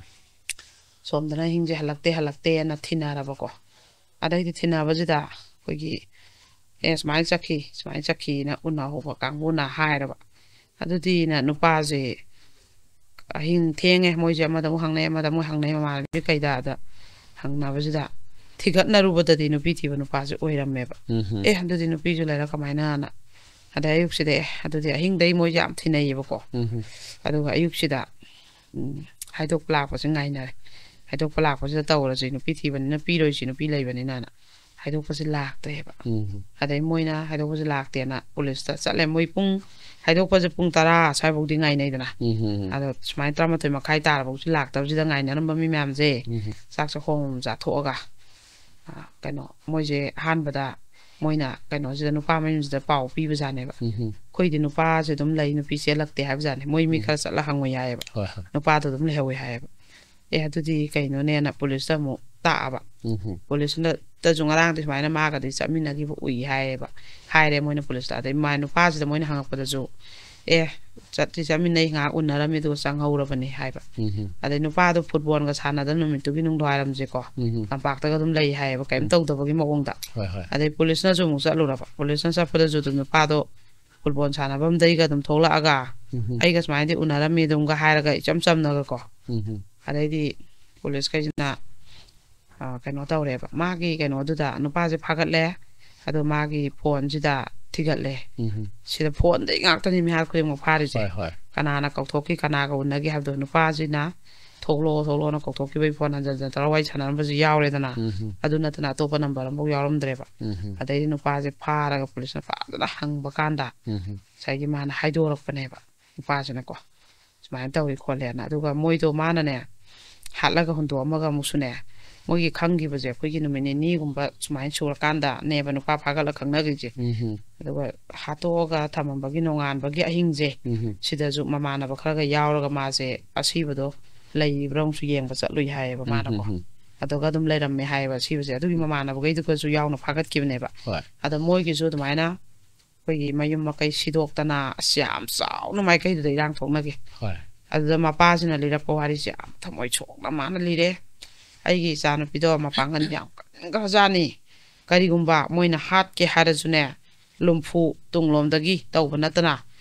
ꯁꯣꯝꯗꯅ ꯑꯍꯤꯡꯁꯦ ꯍꯜꯂꯛꯇꯦ, ꯍꯜꯂꯛꯇꯦꯅ ꯊꯤꯅꯔꯕꯀꯣ꯫ ꯑꯗꯩꯗꯤ ꯊꯤꯅꯕꯁꯤꯗ ꯑꯩꯈꯣꯏꯒꯤ, "ꯑꯦ, ꯁꯨꯃꯥꯏꯅ ꯆꯠꯈꯤ, ꯁꯨꯃꯥꯏꯅ ꯆꯠꯈꯤꯅ ꯎꯅꯍꯧꯕ ꯀꯥꯡꯕꯨꯅ ꯍꯥꯏꯔꯕ꯫ ꯑꯗꯨꯗꯤꯅ ꯅꯨꯄꯥꯁꯦ ꯑꯍꯤꯡ ꯊꯦꯡꯉꯦ, ꯃꯣꯏꯁꯦ ꯑꯃꯗ ꯑꯃꯨꯛ ꯍꯪꯅꯩ, ꯑꯃꯗ ꯑꯃꯨꯛ ꯍꯪꯅꯩ, ꯃꯃꯥꯟꯅꯕꯤ ꯀꯩꯗ꯫ ꯑꯗ ꯍꯪꯅꯕꯁꯤꯗ ꯊꯤꯒꯠꯅꯔꯨꯕꯗꯗꯤ ꯅꯨꯄꯤ ꯊꯤꯕ ꯅꯨꯄꯥꯁꯦ ꯑꯣꯏꯔꯝꯃꯦꯕ꯫ ꯎꯝ. "ꯑꯦ, ꯑꯗꯨꯗꯤ ꯅꯨꯄꯤꯁꯨ ꯂꯩꯔ ꯀꯃꯥꯏꯅꯅ?" ꯑꯗꯩ ꯑꯌꯨꯛꯁꯤꯗ, ꯑꯦ, ꯑꯗꯨꯗꯤ ꯑꯍꯤꯡꯗꯩ ꯃꯣꯏꯁꯦ ꯌꯥꯝ ꯊꯤꯅꯩꯌꯦꯕꯀꯣ꯫ ꯎꯝ. ꯑꯗꯨꯒ ꯑꯌꯨꯛꯁꯤꯗ, ꯎꯝ, ꯍꯥꯏꯗꯣꯛꯄ ꯂꯥꯛꯄꯁꯦ ꯉꯥꯏꯅꯔꯦ꯫ ꯍꯥꯏꯗꯣꯛꯄ ꯂꯥꯛꯄꯁꯤꯗ ꯇꯧꯔꯁꯤ, ꯅꯨꯄꯤ ꯊꯤꯕꯅꯤꯅ ꯄꯤꯔꯣꯏꯁꯤ, ꯅꯨꯄꯤ ꯂꯩꯕꯅꯤꯅꯅ ꯍꯥꯏꯗꯣꯛꯄꯁꯦ ꯂꯥꯛꯇ꯭ꯔꯦꯕ꯫ ꯎꯝ. ꯑꯗꯩ ꯃꯣꯏꯅ ꯍꯥꯏꯗꯣꯛꯄꯁꯦ ꯂꯥꯛꯇꯦꯅ ꯄꯨꯂꯤꯁꯇ ꯆꯠꯂꯦ꯫ ꯃꯣꯏ ꯄꯨꯡ, ꯍꯥꯏꯗꯣꯛꯄꯁꯦ ꯄꯨꯡ ꯇꯔꯥ ꯁ꯭ꯋꯥꯏꯐꯥꯎꯗꯤ ꯉꯥꯏꯅꯩꯗꯅ꯫ ꯎꯝ. ꯑꯗꯣ ꯁꯨꯃꯥꯏꯅ ꯇꯔꯥꯃꯥꯊꯣꯏ ꯃꯈꯥꯏ ꯇꯥꯔꯐꯥꯎꯁꯨ ꯂꯥꯛꯇꯕꯁꯤꯗ ꯉꯥꯏꯅꯔꯝꯕ ꯃꯤ ꯃꯌꯥꯝꯁꯦ ꯎꯝ. ꯆꯥꯛ ꯆꯥꯛꯈꯣꯝ ꯑꯃ ꯆꯥꯊꯣꯛꯑꯒ, ꯑ, ꯀꯩꯅꯣ, ꯃꯣꯏꯁꯦ ꯑꯍꯥꯟꯕꯗ ꯃꯣꯏꯅ ꯀꯩꯅꯣꯁꯤꯗ, ꯅꯨꯄꯥ ꯃꯌꯨꯝꯁꯤꯗ ꯄꯥꯎ ꯄꯤꯕꯖꯥꯠꯅꯦꯕ꯫ ꯎꯝ. "ꯑꯩꯈꯣꯏꯗꯤ ꯅꯨꯄꯥꯁꯦ ꯑꯗꯨꯝ ꯂꯩ, ꯅꯨꯄꯤ ꯆꯦꯜꯂꯛꯇꯦ" ꯍꯥꯏꯕꯖꯥꯠꯅꯦ꯫ ꯃꯣꯏ ꯃꯤ ꯎꯝ. ꯈꯔ ꯆꯠꯂ ꯍꯪꯉꯨꯏ ꯍꯥꯏꯌꯦꯕ꯫ ꯍꯣꯏ, ꯍꯣꯏ. "ꯅꯨꯄꯥꯗꯣ ꯑꯗꯨꯝ ꯂꯩꯍꯧꯋꯦ" ꯍꯥꯏꯌꯦꯕ꯫ "ꯑꯦ, ꯑꯗꯨꯗꯤ ꯀꯩꯅꯣꯅꯦꯅ" ꯄꯨꯂꯤꯁꯇ ꯑꯃꯨꯛ ꯇꯥꯛꯑꯕ꯫ ꯎꯝ. ꯄꯨꯂꯤꯁꯇꯁꯨ ꯉꯔꯥꯡꯗꯤ ꯁꯨꯃꯥꯏꯅ ꯃꯥꯒꯗꯤ ꯆꯠꯃꯤꯟꯅꯈꯤꯕ ꯎꯏ ꯍꯥꯏꯌꯦꯕ, ꯍꯥꯏꯔꯦ ꯃꯣꯏꯅ ꯄꯨꯂꯤꯁꯇ꯫ ꯑꯗꯩ ꯃꯥ ꯅꯨꯄꯥꯁꯤꯗ ꯃꯣꯏꯅ ꯍꯪꯉꯛꯄꯗꯁꯨ, "ꯑꯦ, ꯆꯠꯇꯤ ꯆꯠꯃꯤꯟꯅꯩ, ꯉꯥꯏꯍꯥꯛ ꯎꯅꯔꯝꯃꯤ, ꯑꯗꯨꯒ ꯆꯪꯍꯧꯔꯕꯅꯤ" ꯍꯥꯏꯕ꯫ ꯎꯝ. ꯑꯗꯩ ꯅꯨꯄꯥꯗꯣ ꯐꯨꯠꯕꯣꯜꯒ ꯁꯥꯟꯅꯗꯅ ꯅꯨꯃꯤꯠꯇꯨꯒꯤ ꯅꯨꯡꯗꯥꯡꯋꯥꯏꯔꯝꯁꯦꯀꯣ, ꯎꯝ. ꯂꯝꯄꯥꯛꯇꯒ ꯑꯗꯨꯝ ꯂꯩ ꯍꯥꯏꯌꯦꯕ, ꯀꯩꯝ ꯎꯝ. ꯇꯧꯗꯕꯒꯤ ꯃꯑꯣꯡꯗ꯫ ꯍꯣꯏ, ꯍꯣꯏ. ꯑꯗꯩ ꯄꯨꯂꯤꯁꯅꯁꯨ ꯑꯃꯨꯛ ꯆꯠꯂꯨꯔꯕ꯫ ꯄꯨꯂꯤꯁꯅ ꯆꯠꯄꯗꯁꯨ ꯑꯗꯨꯝ ꯅꯨꯄꯥꯗꯣ ꯐꯨꯠꯕꯣꯜ ꯁꯥꯟꯅꯐꯝꯗꯩꯒ ꯑꯗꯨꯝ ꯊꯣꯛꯂꯛꯑꯒ, ꯎꯝ. "ꯑꯩꯒ ꯁꯨꯃꯥꯏꯅꯗꯤ ꯎꯅꯔꯝꯃꯤ" ꯑꯗꯨꯝꯒ ꯍꯥꯏꯔꯒ ꯏꯆꯝ ꯆꯝꯅꯒꯀꯣ꯫ ꯎꯝ. ꯑꯗꯩꯗꯤ ꯄꯨꯂꯤꯁꯈꯩꯁꯤꯅ, ꯑ, ꯀꯩꯅꯣ ꯇꯧꯔꯦꯕ, ꯃꯥꯒꯤ ꯀꯩꯅꯣꯗꯨꯗ ꯅꯨꯄꯥꯁꯦ ꯐꯥꯒꯠꯂꯦ, ꯑꯗꯣ ꯃꯥꯒꯤ ꯐꯣꯟꯁꯤꯗ ꯊꯤꯒꯠꯂꯦ꯫ ꯎꯝ. ꯁꯤꯗ ꯐꯣꯟꯗꯩ ꯉꯥꯛꯇꯅꯤ ꯃꯤꯍꯥꯠ ꯈꯨꯗꯤꯡꯃꯛ ꯐꯥꯔꯤꯁꯦ꯫ ꯍꯣꯏ, ꯍꯣꯏ. ꯀꯅꯥꯅ ꯀꯧꯊꯣꯛꯈꯤ, ꯀꯅꯥꯒ ꯎꯅꯒꯦ ꯍꯥꯏꯕꯗꯣ ꯅꯨꯄꯥꯁꯤꯅ "ꯊꯣꯛꯂꯛꯑꯣ, ꯊꯣꯛꯂꯛꯑꯣꯅ" ꯀꯧꯊꯣꯛꯈꯤꯕꯒꯤ ꯐꯣꯟ ꯍꯟꯖꯟ ꯍꯟꯖꯟ ꯇꯧꯔꯒ ꯋꯥꯔꯤ ꯁꯥꯟꯅꯔꯝꯕꯁꯨ ꯌꯥꯎꯔꯦꯗꯅ꯫ ꯎꯝ. ꯑꯗꯨ ꯅꯠꯇꯅ ꯑꯇꯣꯞꯄ ꯅꯝꯕꯔ ꯑꯃꯐꯥꯎ ꯌꯥꯎꯔꯝꯗ꯭ꯔꯦꯕ꯫ ꯎꯝ. ꯑꯗꯩꯗꯤ ꯅꯨꯄꯥꯁꯦ ꯐꯥꯔꯒ ꯄꯨꯂꯤꯁꯅ ꯐꯖꯅ ꯍꯪꯕ ꯀꯥꯟꯗ ꯎꯝ. ꯉꯁꯥꯏꯒꯤ ꯃꯥꯅ ꯍꯥꯏꯗꯣꯔꯛꯄꯅꯦꯕ, ꯅꯨꯄꯥꯁꯤꯅꯀꯣ, ꯁꯨꯃꯥꯏꯅ ꯇꯧꯏ ꯈꯣꯠꯂꯦꯅ꯫ ꯑꯗꯨꯒ ꯃꯣꯏꯗꯣ ꯃꯥꯅꯅꯦ ꯍꯥꯠꯂꯒ ꯍꯨꯟꯗꯣꯛꯑꯝꯃꯒ ꯑꯃꯨꯛꯁꯨꯅꯦ, ꯃꯣꯏꯒꯤ ꯈꯪꯈꯤꯕꯁꯦ ꯑꯩꯈꯣꯏꯒꯤ ꯅꯨꯃꯤꯠ ꯅꯤꯅꯤꯒꯨꯝꯕ ꯁꯨꯃꯥꯏꯅ ꯁꯨꯔꯀꯥꯟꯗꯅꯦꯕ ꯅꯨꯄꯥ ꯐꯥꯒꯠꯂ ꯈꯪꯅꯈ꯭ꯔꯤꯁꯦ꯫ ꯑꯗꯨꯒ ꯍꯥꯠꯇꯣꯛꯑꯒ ꯊꯝꯃꯝꯕꯒꯤ ꯅꯣꯡꯉꯥꯟꯕꯒꯤ ꯑꯍꯤꯡꯁꯦ, ꯁꯤꯗꯁꯨ ꯃꯃꯥꯟꯅꯕ ꯈꯔꯒ ꯌꯥꯎꯔꯒ ꯃꯥꯁꯦ ꯑꯁꯤꯕꯗꯣ ꯂꯩꯔꯤꯕ꯭ꯔꯥ ꯑꯃꯨꯛꯁꯨ ꯌꯦꯡꯕ ꯆꯠꯂꯨꯏ ꯍꯥꯏꯌꯦꯕ ꯃꯥꯅꯀꯣ꯫ ꯑꯗꯨꯒ ꯑꯗꯨꯝ ꯂꯩꯔꯝꯃꯦ ꯍꯥꯏꯌꯦꯕ ꯑꯁꯤꯕꯁꯦ꯫ ꯑꯗꯨꯒꯤ ꯃꯃꯥꯟꯅꯕꯈꯩꯗꯨꯒꯁꯨ ꯌꯥꯎꯅ ꯐꯥꯒꯠꯈꯤꯕꯅꯦꯕ꯫ ꯍꯣꯏ꯫ ꯑꯗ ꯃꯣꯏꯒꯤꯁꯨ ꯑꯗꯨꯃꯥꯏꯅ ꯑꯩꯈꯣꯏꯒꯤ ꯃꯌꯨꯝ ꯃꯀꯩ ꯁꯤꯗꯣꯛꯇꯅ ꯑꯁ ꯌꯥꯝ ꯆꯥꯎꯅ ꯃꯥꯏꯀꯩꯗꯨꯗ ꯏꯔꯥꯡ ꯊꯣꯛꯅꯈꯤ꯫ ꯍꯣꯏ꯫ ꯑꯗꯨꯗ ꯃꯄꯥꯁꯤꯅ ꯂꯤꯔꯛꯄ ꯋꯥꯔꯤꯁꯦ ꯌꯥꯝ ꯊꯃꯣꯏ ꯁꯣꯛꯅ ꯃꯥꯅ ꯂꯤꯔꯦ꯫ "ꯑꯩꯒꯤ ꯏꯆꯥꯅꯨꯄꯤꯗꯣ ꯃꯄꯥꯡꯒꯜ ꯌꯥꯝ ꯀꯟꯈ꯭ꯔꯖꯥꯠꯅꯤ꯫ ꯀꯔꯤꯒꯨꯝꯕ ꯃꯣꯏꯅ ꯍꯥꯠꯀꯦ ꯍꯥꯏꯔꯁꯨꯅꯦ, ꯂꯨꯝꯐꯨ ꯇꯨꯡꯂꯣꯝꯗꯒꯤ ꯇꯧꯕ ꯅꯠꯇꯅ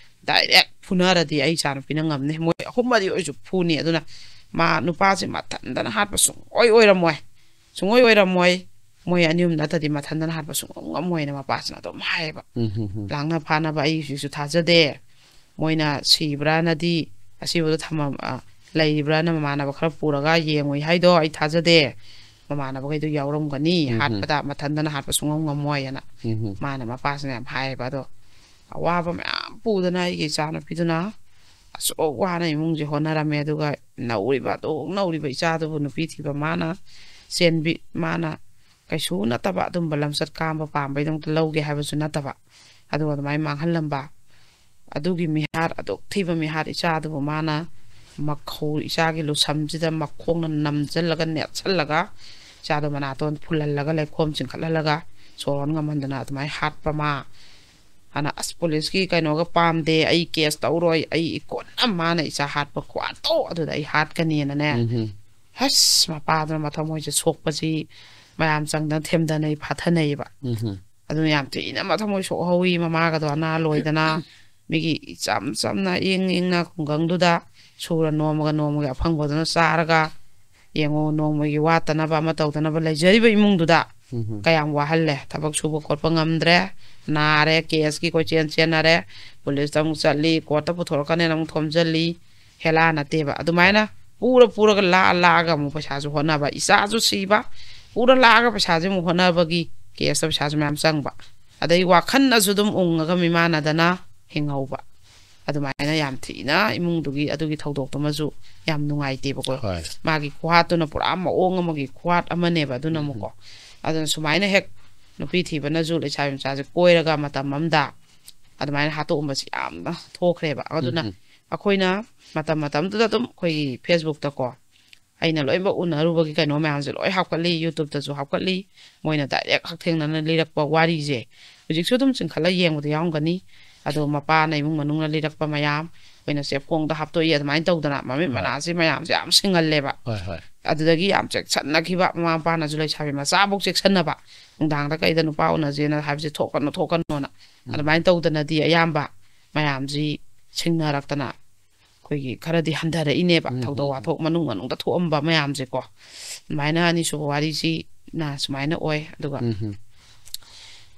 direct ꯐꯨꯅꯔꯗꯤ ꯑꯩ ꯏꯆꯥꯅꯨꯄꯤꯅ ꯉꯝꯅꯤ꯫ ꯃꯣꯏ ꯑꯍꯨꯝ ꯃꯔꯤ ꯑꯣꯏꯔꯁꯨ ꯐꯨꯅꯤ꯫ ꯑꯗꯨꯅ ꯃꯥ ꯅꯨꯄꯥꯁꯦ ꯃꯊꯟꯗꯅ ꯍꯥꯠꯄ ꯁꯨꯡꯑꯣꯏ ꯑꯣꯏꯔꯝꯃꯣꯏ, ꯁꯨꯡꯑꯣꯏ ꯑꯣꯏꯔꯝꯃꯣꯏ꯫ ꯃꯣꯏ ꯑꯅꯤ ꯑꯍꯨꯝ ꯅꯠꯇ꯭ꯔꯗꯤ ꯃꯊꯟꯗꯅ ꯍꯥꯠꯄ ꯁꯨꯡꯉꯝ ꯉꯝꯃꯣꯏꯅ" ꯃꯄꯥꯁꯤꯅ ꯑꯗꯨꯝ ꯍꯥꯏꯌꯦꯕ꯫ ꯎꯝ, ꯎꯝ, ꯎꯝ꯫ ꯂꯥꯡꯅ ꯐꯥꯅꯕ ꯑꯩ ꯍꯧꯖꯤꯛꯁꯨ ꯊꯥꯖꯗꯦ꯫ ꯃꯣꯏꯅ ꯁꯤꯕ꯭ꯔꯥꯅꯗꯤ, ꯑꯁꯤꯕꯗꯣ ꯊꯝꯃꯝ-, ꯑ, ꯂꯩꯔꯤꯕ꯭ꯔꯥꯅ ꯃꯃꯥꯟꯅꯕ ꯈꯔ ꯄꯨꯔꯒ ꯌꯦꯡꯉꯨꯏ ꯍꯥꯏꯗꯣ ꯑꯩ ꯊꯥꯖꯗꯦ꯫ ꯃꯃꯥꯟꯅꯕꯈꯩꯗꯣ ꯌꯥꯎꯔꯝꯒꯅꯤ꯫ ꯎꯝ, ꯎꯝ꯫ ꯍꯥꯠꯄꯗ ꯃꯊꯟꯗꯅ ꯍꯥꯠꯄ ꯁꯨꯡꯉꯝ ꯉꯝꯃꯣꯏꯅ ꯎꯝ, ꯎꯝ꯫ ꯃꯥꯅ ꯃꯄꯥꯁꯤꯅ ꯌꯥꯝ ꯍꯥꯏꯌꯦꯕ꯫ ꯑꯗꯣ ꯑꯋꯥꯕ ꯃꯌꯥꯝ ꯄꯨꯗꯅ ꯑꯩꯒꯤ ꯏꯆꯥꯅꯨꯄꯤꯗꯨꯅ ꯑꯁꯨꯛ ꯋꯥꯅ ꯏꯃꯨꯡꯁꯦ ꯍꯣꯠꯅꯔꯝꯃꯦ꯫ ꯑꯗꯨꯒ ꯅꯧꯔꯤꯕ, ꯑꯗꯨꯛ ꯅꯧꯔꯤꯕ ꯏꯆꯥꯗꯨꯕꯨ ꯅꯨꯄꯤ ꯊꯤꯕ ꯃꯥꯅ ꯆꯦꯟꯕꯤ-, ꯃꯥꯅ ꯀꯩꯁꯨ ꯅꯠꯇꯕ ꯑꯗꯨꯝꯕ ꯂꯝꯆꯠ ꯀꯥꯝꯕ ꯄꯥꯝꯕꯩꯗꯃꯛꯇ ꯂꯧꯒꯦ ꯍꯥꯏꯕꯁꯨ ꯅꯠꯇꯕ꯫ ꯑꯗꯨꯒ ꯑꯗꯨꯃꯥꯏꯅ ꯃꯥꯡꯍꯜꯂꯝꯕ꯫ ꯑꯗꯨꯒꯤ ꯃꯤꯍꯥꯠ, ꯑꯗꯨꯛ ꯊꯤꯕ ꯃꯤꯍꯥꯠ ꯏꯆꯥꯗꯨꯕꯨ ꯃꯥꯅ ꯃꯈꯧ-, ꯏꯆꯥꯒꯤ ꯂꯨꯁꯝꯁꯤꯗ ꯃꯈꯣꯡꯅ ꯅꯝꯖꯜꯂꯒ ꯅꯦꯠꯁꯜꯂꯒ ꯏꯆꯥꯗꯣ ꯃꯅꯥꯇꯣꯟ ꯐꯨꯜꯍꯜꯂꯒ ꯂꯩꯈꯣꯝ ꯆꯤꯡꯈꯠꯍꯜꯂꯒ ꯁꯣꯔ ꯍꯣꯟ ꯉꯝꯍꯟꯗꯅ ꯑꯗꯨꯃꯥꯏꯅ ꯍꯥꯠꯄ ꯃꯥ꯫ ꯑꯗꯨꯅ "ꯑꯁ ꯄꯨꯂꯤꯁꯀꯤ ꯀꯩꯅꯣꯒ ꯄꯥꯝꯗꯦ, ꯑꯩ ꯀꯦꯁ ꯇꯧꯔꯣꯏ, ꯑꯩ ꯏꯀꯣꯟꯅ ꯃꯥꯅ ꯏꯆꯥ ꯍꯥꯠꯄ ꯈꯨꯍꯥꯠꯇꯣ ꯑꯗꯨꯗ ꯑꯩ ꯍꯥꯠꯀꯅꯤꯅꯅꯦ"꯫ ꯎꯝ, ꯎꯝ꯫ ꯍꯁ ꯃꯄꯥꯗꯨꯅ ꯃꯊꯃꯣꯏꯁꯦ ꯁꯣꯛꯄꯁꯤ ꯃꯌꯥꯝ ꯆꯪꯗꯅ ꯊꯦꯝꯗꯅ ꯑꯩ ꯐꯥꯊꯅꯩꯌꯦꯕ꯫ ꯎꯝ, ꯎꯝ꯫ ꯑꯗꯨꯅ ꯌꯥꯝ ꯊꯤꯅ ꯃꯊꯃꯣꯏ ꯁꯣꯛꯍꯧꯋꯤ꯫ ꯃꯃꯥꯒꯗꯣ ꯑꯅꯥ ꯂꯣꯏꯗꯅ ꯃꯤꯒꯤ ꯏꯆꯝ ꯆꯝꯅ ꯏꯪ ꯏꯪꯅ ꯈꯨꯡꯒꯪꯗꯨꯗ ꯁꯨꯔ ꯅꯣꯝꯃꯒ ꯅꯣꯡꯃꯒꯤ ꯑꯐꯪꯕꯗꯨꯅ ꯆꯥꯔꯒ ꯌꯦꯡꯉꯣ, ꯅꯣꯡꯃꯒꯤ ꯋꯥꯠꯇꯅꯕ ꯑꯃ ꯇꯧꯗꯅꯕ ꯂꯩꯖꯔꯤꯕ ꯏꯃꯨꯡꯗꯨꯗ ꯎꯝ, ꯎꯝ꯫ ꯀꯌꯥꯝ ꯋꯥꯍꯜꯂꯦ꯫ ꯊꯕꯛ ꯁꯨꯕ ꯈꯣꯠꯄ ꯉꯝꯗ꯭ꯔꯦ, ꯅꯥꯔꯦ, ꯀꯦꯁꯀꯤ ꯀꯣꯏꯆꯦꯟ ꯆꯦꯟꯅꯔꯦ, ꯄꯨꯂꯤꯁꯇ ꯑꯃꯨꯛ ꯆꯠꯂꯤ, ꯀꯣꯔꯠꯇ ꯄꯨꯊꯣꯔꯛꯀꯅꯦꯅ ꯑꯃꯨꯛ ꯊꯣꯝꯖꯤꯜꯂꯤ꯫ ꯍꯦꯂꯥ ꯅꯠꯇꯦꯕ꯫ ꯑꯗꯨꯃꯥꯏꯅ ꯄꯨꯔ ꯄꯨꯔꯒ ꯂꯥꯛꯑ ꯂꯥꯛꯑꯒ ꯑꯃꯨꯛ ꯄꯩꯁꯥꯁꯨ ꯍꯣꯠꯅꯕ, ꯏꯆꯥꯁꯨ ꯁꯤꯕ, ꯄꯨꯔ ꯂꯥꯛꯑꯒ ꯄꯩꯁꯥꯁꯦ ꯑꯃꯨꯛ ꯍꯣꯠꯅꯕꯒꯤ ꯀꯦꯁꯇ ꯄꯩꯁꯥꯁꯨ ꯃꯌꯥꯝ ꯆꯪꯕ, ꯑꯗꯩ ꯋꯥꯈꯜꯅꯁꯨ ꯑꯗꯨꯝ ꯎꯪꯉꯒ ꯃꯤꯃꯥꯟꯅꯗꯅ ꯍꯤꯡꯍꯧꯕ꯫ ꯑꯗꯨꯃꯥꯏꯅ ꯌꯥꯝ ꯊꯤꯅ ꯏꯃꯨꯡꯗꯨꯒꯤ ꯑꯗꯨꯒꯤ ꯊꯧꯗꯣꯛꯇꯨꯃꯁꯨ ꯌꯥꯝ ꯅꯨꯡꯉꯥꯏꯇꯦꯕꯀꯣ꯫ ꯍꯣꯏ꯫ ꯃꯥꯒꯤ ꯈꯨꯍꯥꯠꯇꯨꯅ ꯄꯨꯔꯥ ꯃꯑꯣꯡ ꯑꯃꯒꯤ ꯈꯨꯍꯥꯠ ꯑꯃꯅꯦꯕ ꯑꯗꯨꯅ ꯎꯝ꯫ ꯑꯃꯨꯛꯀꯣ꯫ ꯑꯗꯨꯅ ꯁꯨꯃꯥꯏꯅ ꯍꯦꯛ ꯅꯨꯄꯤ ꯊꯤꯕꯅꯁꯨ ꯂꯩꯁꯥꯕꯤ ꯃꯆꯥꯁꯦ ꯀꯣꯏꯔꯒ ꯃꯇꯝ ꯑꯃꯗ ꯑꯗꯨꯃꯥꯏꯅ ꯍꯥꯠꯇꯣꯛꯑꯝꯕꯁꯤ ꯌꯥꯝꯅ ꯊꯣꯛꯈ꯭ꯔꯦꯕ꯫ ꯑꯗꯨꯅ ꯎꯝ꯫ ꯑꯩꯈꯣꯏꯅ ꯃꯇꯝ ꯃꯇꯝꯗꯨꯗ ꯑꯗꯨꯝ ꯑꯩꯈꯣꯏꯒꯤ Facebookꯇꯀꯣ ꯑꯩꯅ ꯂꯣꯏꯅꯃꯛ ꯎꯅꯔꯨꯕꯒꯤ ꯀꯩꯅꯣ ꯃꯌꯥꯝꯁꯦ ꯂꯣꯏ ꯍꯥꯞꯀꯠꯂꯤ, YouTubeꯇꯁꯨ ꯍꯥꯞꯀꯠꯂꯤ꯫ ꯃꯣꯏꯅ direct ꯍꯛꯊꯦꯡꯅꯅ ꯂꯤꯔꯛꯄ ꯋꯥꯔꯤꯁꯦ ꯍꯧꯖꯤꯛꯁꯨ ꯑꯗꯨꯝ ꯆꯤꯡꯈꯠꯂ ꯌꯦꯡꯕꯗ ꯌꯥꯎꯔꯝꯒꯅꯤ꯫ ꯑꯗꯣ ꯃꯄꯥꯅ ꯏꯃꯨꯡ ꯃꯅꯨꯡꯅ ꯂꯤꯔꯛꯄ ꯃꯌꯥꯝ, ꯑꯩꯈꯣꯏꯅ ꯆꯦꯞꯀꯣꯡꯗ ꯍꯥꯞꯇꯣꯛꯏ, ꯑꯗꯨꯃꯥꯏꯅ ꯇꯧꯗꯅ ꯃꯃꯤꯠ ꯍꯣꯏ꯫ ꯃꯅꯥꯁꯦ ꯃꯌꯥꯝꯁꯦ ꯌꯥꯝ ꯁꯤꯡꯍꯜꯂꯦꯕ꯫ ꯍꯣꯏ, ꯍꯣꯏ꯫ ꯑꯗꯨꯗꯒꯤ ꯌꯥꯝ ꯆꯦꯛꯁꯤꯟꯅꯈꯤꯕ, ꯃꯃꯥ ꯃꯄꯥꯅꯁꯨ ꯂꯩꯁꯥꯕꯤ ꯃꯆꯥꯕꯨ ꯆꯦꯛꯁꯤꯟꯅꯕ, ꯅꯨꯡꯗꯥꯡꯗ ꯀꯩꯗ ꯅꯨꯄꯥ ꯎꯅꯁꯦꯅ ꯍꯥꯏꯕꯁꯦ ꯊꯣꯛꯀꯅꯨ, ꯊꯣꯛꯀꯅꯣꯅ꯫ ꯎꯝ꯫ ꯑꯗꯨꯃꯥꯏꯅ ꯇꯧꯗꯅꯗꯤ ꯑꯌꯥꯝꯕ ꯃꯌꯥꯝꯁꯤ ꯁꯤꯡꯅꯔꯛꯇꯅ ꯑꯩꯈꯣꯏꯒꯤ ꯈꯔꯗꯤ ꯍꯟꯊꯔꯛꯏꯅꯦꯕ꯫ ꯎꯝ, ꯊꯧꯗꯣꯛ ꯎꯝ, ꯎꯝ꯫ ꯋꯥꯊꯣꯛ ꯃꯅꯨꯡ ꯃꯅꯨꯡꯗ ꯊꯣꯛꯑꯝꯕ ꯃꯌꯥꯝꯁꯦꯀꯣ꯫ ꯑꯗꯨꯃꯥꯏꯅ ꯑꯅꯤꯁꯨꯕ ꯋꯥꯔꯤꯁꯤꯅ ꯁꯨꯃꯥꯏꯅ ꯑꯣꯏ꯫ ꯑꯗꯨꯒ ꯎꯝ, ꯎꯝ꯫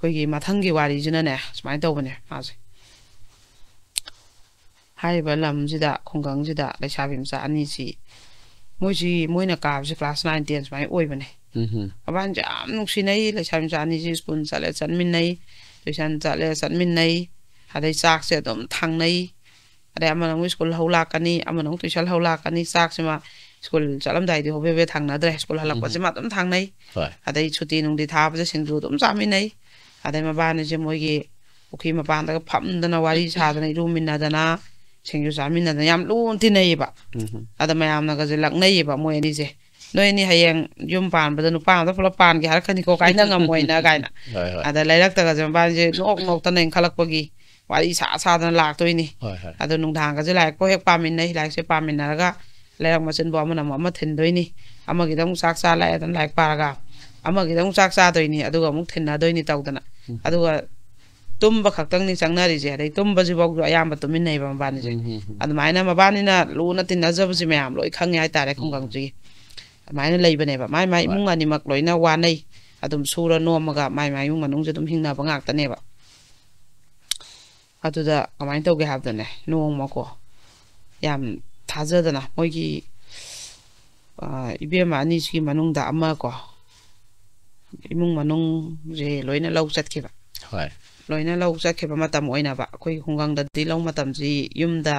ꯑꯩꯈꯣꯏꯒꯤ ꯃꯊꯪꯒꯤ ꯋꯥꯔꯤꯁꯤꯅꯅꯦ ꯁꯨꯃꯥꯏꯅ ꯇꯧꯕꯅꯦ ꯃꯥꯁꯦ꯫ ꯍꯥꯏꯔꯤꯕ ꯂꯝꯁꯤꯗ, ꯈꯨꯡꯒꯪꯁꯤꯗ ꯂꯩꯁꯥꯕꯤ ꯃꯆꯥ ꯑꯅꯤꯁꯤ, ꯃꯣꯏꯁꯤ, ꯃꯣꯏꯅ ꯀꯥꯕꯁꯤ class nine, ten ꯁꯨꯃꯥꯏꯅ ꯑꯣꯏꯕꯅꯦ꯫ ꯎꯝ, ꯎꯝ꯫ ꯃꯕꯥꯅꯤꯁꯦ ꯌꯥꯝ ꯅꯨꯡꯁꯤꯅꯩ꯫ ꯂꯩꯁꯥꯕꯤ ꯃꯆꯥ ꯑꯅꯤꯁꯤ school ꯆꯠꯂꯦ ꯆꯠꯃꯤꯟꯅꯩ, tuition ꯆꯠꯂꯦ ꯆꯠꯃꯤꯟꯅꯩ, ꯑꯗꯩ ꯆꯥꯛꯁꯦ ꯑꯗꯨꯝ ꯊꯥꯡꯅꯩ꯫ ꯑꯗꯩ ꯑꯃꯅ ꯑꯃꯨꯛ school ꯍꯧ ꯂꯥꯛꯀꯅꯤ, ꯑꯃꯅ ꯑꯃꯨꯛ tuition ꯍꯧ ꯂꯥꯛꯀꯅꯤ꯫ ꯆꯥꯛꯁꯤꯃ school ꯆꯠꯂꯝꯗꯥꯏꯗꯤ ꯍꯣꯕꯦ ꯍꯣꯕꯦ ꯊꯥꯡꯅꯗ꯭ꯔꯦ, school ꯍꯜꯂꯛꯄꯁꯤꯃ ꯑꯗꯨꯝ ꯊꯥꯡꯅꯩ꯫ ꯍꯣꯏ꯫ ꯑꯗꯩ ꯁꯨꯇꯤ ꯅꯨꯡꯇꯤ ꯊꯥꯕꯁꯦ ꯁꯤꯡꯖꯨ ꯑꯗꯨꯝ ꯆꯥꯃꯤꯟꯅꯩ꯫ ꯑꯗꯩ ꯃꯕꯥꯅꯤꯁꯦ ꯃꯣꯏꯒꯤ ꯄꯨꯈ꯭ꯔꯤ ꯃꯄꯥꯟꯗꯒ ꯐꯝꯗꯅ ꯋꯥꯔꯤ ꯁꯥꯗꯅ ꯏꯔꯨꯃꯤꯟꯅꯗꯅ ꯁꯤꯡꯖꯨ ꯆꯥꯃꯤꯟꯅꯗꯅ ꯌꯥꯝ ꯂꯨꯅ ꯇꯤꯟꯅꯩꯌꯦꯕ꯫ ꯎꯝ, ꯎꯝ꯫ ꯑꯗ ꯃꯌꯥꯝꯅꯒꯁꯦ ꯂꯛꯅꯩꯌꯦꯕ ꯃꯣꯏ ꯑꯅꯤꯁꯦ, "ꯅꯣꯏ ꯑꯅꯤ ꯍꯌꯦꯡ ꯌꯨꯝ ꯄꯥꯟꯕꯗ ꯅꯨꯄꯥ ꯑꯃꯗ ꯄꯨꯂꯞ ꯄꯥꯟꯒꯦ ꯍꯥꯏꯔꯛꯀꯅꯤꯀꯣ, ꯀꯥꯏꯅ ꯉꯝꯃꯣꯏꯅ" ꯀꯥꯏꯅ꯫ ꯍꯣꯏ, ꯍꯣꯏ꯫ ꯑꯗ ꯂꯩꯔꯛꯇꯒꯁꯦ ꯃꯕꯥꯅꯤꯁꯦ ꯅꯣꯛ ꯅꯣꯛꯇꯅ ꯏꯟꯈꯠꯂꯛꯄꯒꯤ ꯋꯥꯔꯤ ꯁꯥ ꯁꯥꯗꯅ ꯂꯥꯛꯇꯣꯏꯅꯤ꯫ ꯍꯣꯏ, ꯍꯣꯏ꯫ ꯑꯗꯣ ꯅꯨꯡꯗꯥꯡꯒꯁꯦ ꯂꯥꯏꯔꯤꯛꯄꯨ ꯍꯦꯛ ꯄꯥꯃꯤꯟꯅꯩ, ꯂꯥꯏꯔꯤꯛꯁꯦ ꯄꯥꯃꯤꯟꯅꯔꯒ ꯂꯩꯔꯛ ꯃꯆꯤꯟꯕꯨ ꯑꯃꯅ ꯑꯃꯨꯛ ꯑꯃ ꯊꯤꯟꯗꯣꯏꯅꯤ, ꯑꯃꯒꯤꯗ ꯑꯃꯨꯛ ꯆꯥꯛ ꯆꯥ ꯂꯥꯛꯑꯦꯗꯅ ꯂꯥꯏꯔꯤꯛ ꯄꯥꯔꯒ, ꯑꯃꯒꯤꯗ ꯑꯃꯨꯛ ꯆꯥꯛ ꯆꯥꯗꯣꯏꯅꯤ, ꯑꯗꯨꯒ ꯑꯃꯨꯛ ꯊꯤꯟꯅꯗꯣꯏꯅꯤ ꯇꯧꯗꯅ꯫ ꯎꯝ꯫ ꯑꯗꯨꯒ ꯇꯨꯝꯕ ꯈꯛꯇꯪꯅꯤ ꯆꯪꯅꯔꯤꯁꯦ, ꯑꯗꯩ ꯇꯨꯝꯕꯁꯤꯐꯥꯎꯁꯨ ꯑꯌꯥꯝꯕ ꯇꯨꯃꯤꯟꯅꯩꯕ ꯃꯕꯥꯅꯤꯁꯦ꯫ ꯎꯝ, ꯎꯝ, ꯎꯝ꯫ ꯑꯗꯨꯃꯥꯏꯅ ꯃꯕꯥꯅꯤꯅ ꯂꯨꯅ ꯇꯤꯟꯅꯖꯕꯁꯦ ꯃꯌꯥꯝ ꯂꯣꯏ ꯈꯪꯉꯦ ꯍꯥꯏꯇꯥꯔꯦ, ꯎꯝ꯫ ꯈꯨꯡꯒꯪꯁꯤꯒꯤ꯫ ꯑꯗꯨꯃꯥꯏꯅ ꯂꯩꯕꯅꯦꯕ꯫ ꯃꯥꯏ ꯃꯥꯏ ꯍꯣꯏ꯫ ꯏꯃꯨꯡ ꯑꯅꯤꯃꯛ ꯂꯣꯏꯅ ꯋꯥꯅꯩ꯫ ꯑꯗꯨꯝ ꯁꯨꯔ ꯅꯣꯝꯃꯒ ꯃꯥꯏ ꯃꯥꯏ ꯏꯃꯨꯡ ꯃꯅꯨꯡꯁꯦ ꯑꯗꯨꯝ ꯍꯤꯡꯅꯕ ꯉꯥꯛꯇꯅꯦꯕ꯫ ꯑꯗꯨꯗ ꯀꯃꯥꯏꯅ ꯇꯧꯒꯦ ꯍꯥꯏꯕꯗꯅꯦ, ꯅꯣꯡꯃꯀꯣ, ꯌꯥꯝ ꯊꯥꯖꯗꯅ ꯃꯣꯏꯒꯤ, ꯑ, ꯏꯕꯦꯝꯃ ꯑꯅꯤꯁꯤꯒꯤ ꯃꯅꯨꯡꯗ ꯑꯃ ꯀꯣ, ꯏꯃꯨꯡ ꯃꯅꯨꯡꯁꯦ ꯂꯣꯏꯅ ꯂꯧ ꯆꯠꯈꯤꯕ꯫ ꯍꯣꯏ꯫ ꯂꯣꯏꯅ ꯂꯧ ꯆꯠꯈꯤꯕ ꯃꯇꯝ ꯑꯣꯏꯅꯕ꯫ ꯑꯩꯈꯣꯏ ꯈꯨꯡꯒꯪꯗꯗꯤ ꯂꯧ ꯃꯇꯝꯁꯤ ꯌꯨꯝꯗ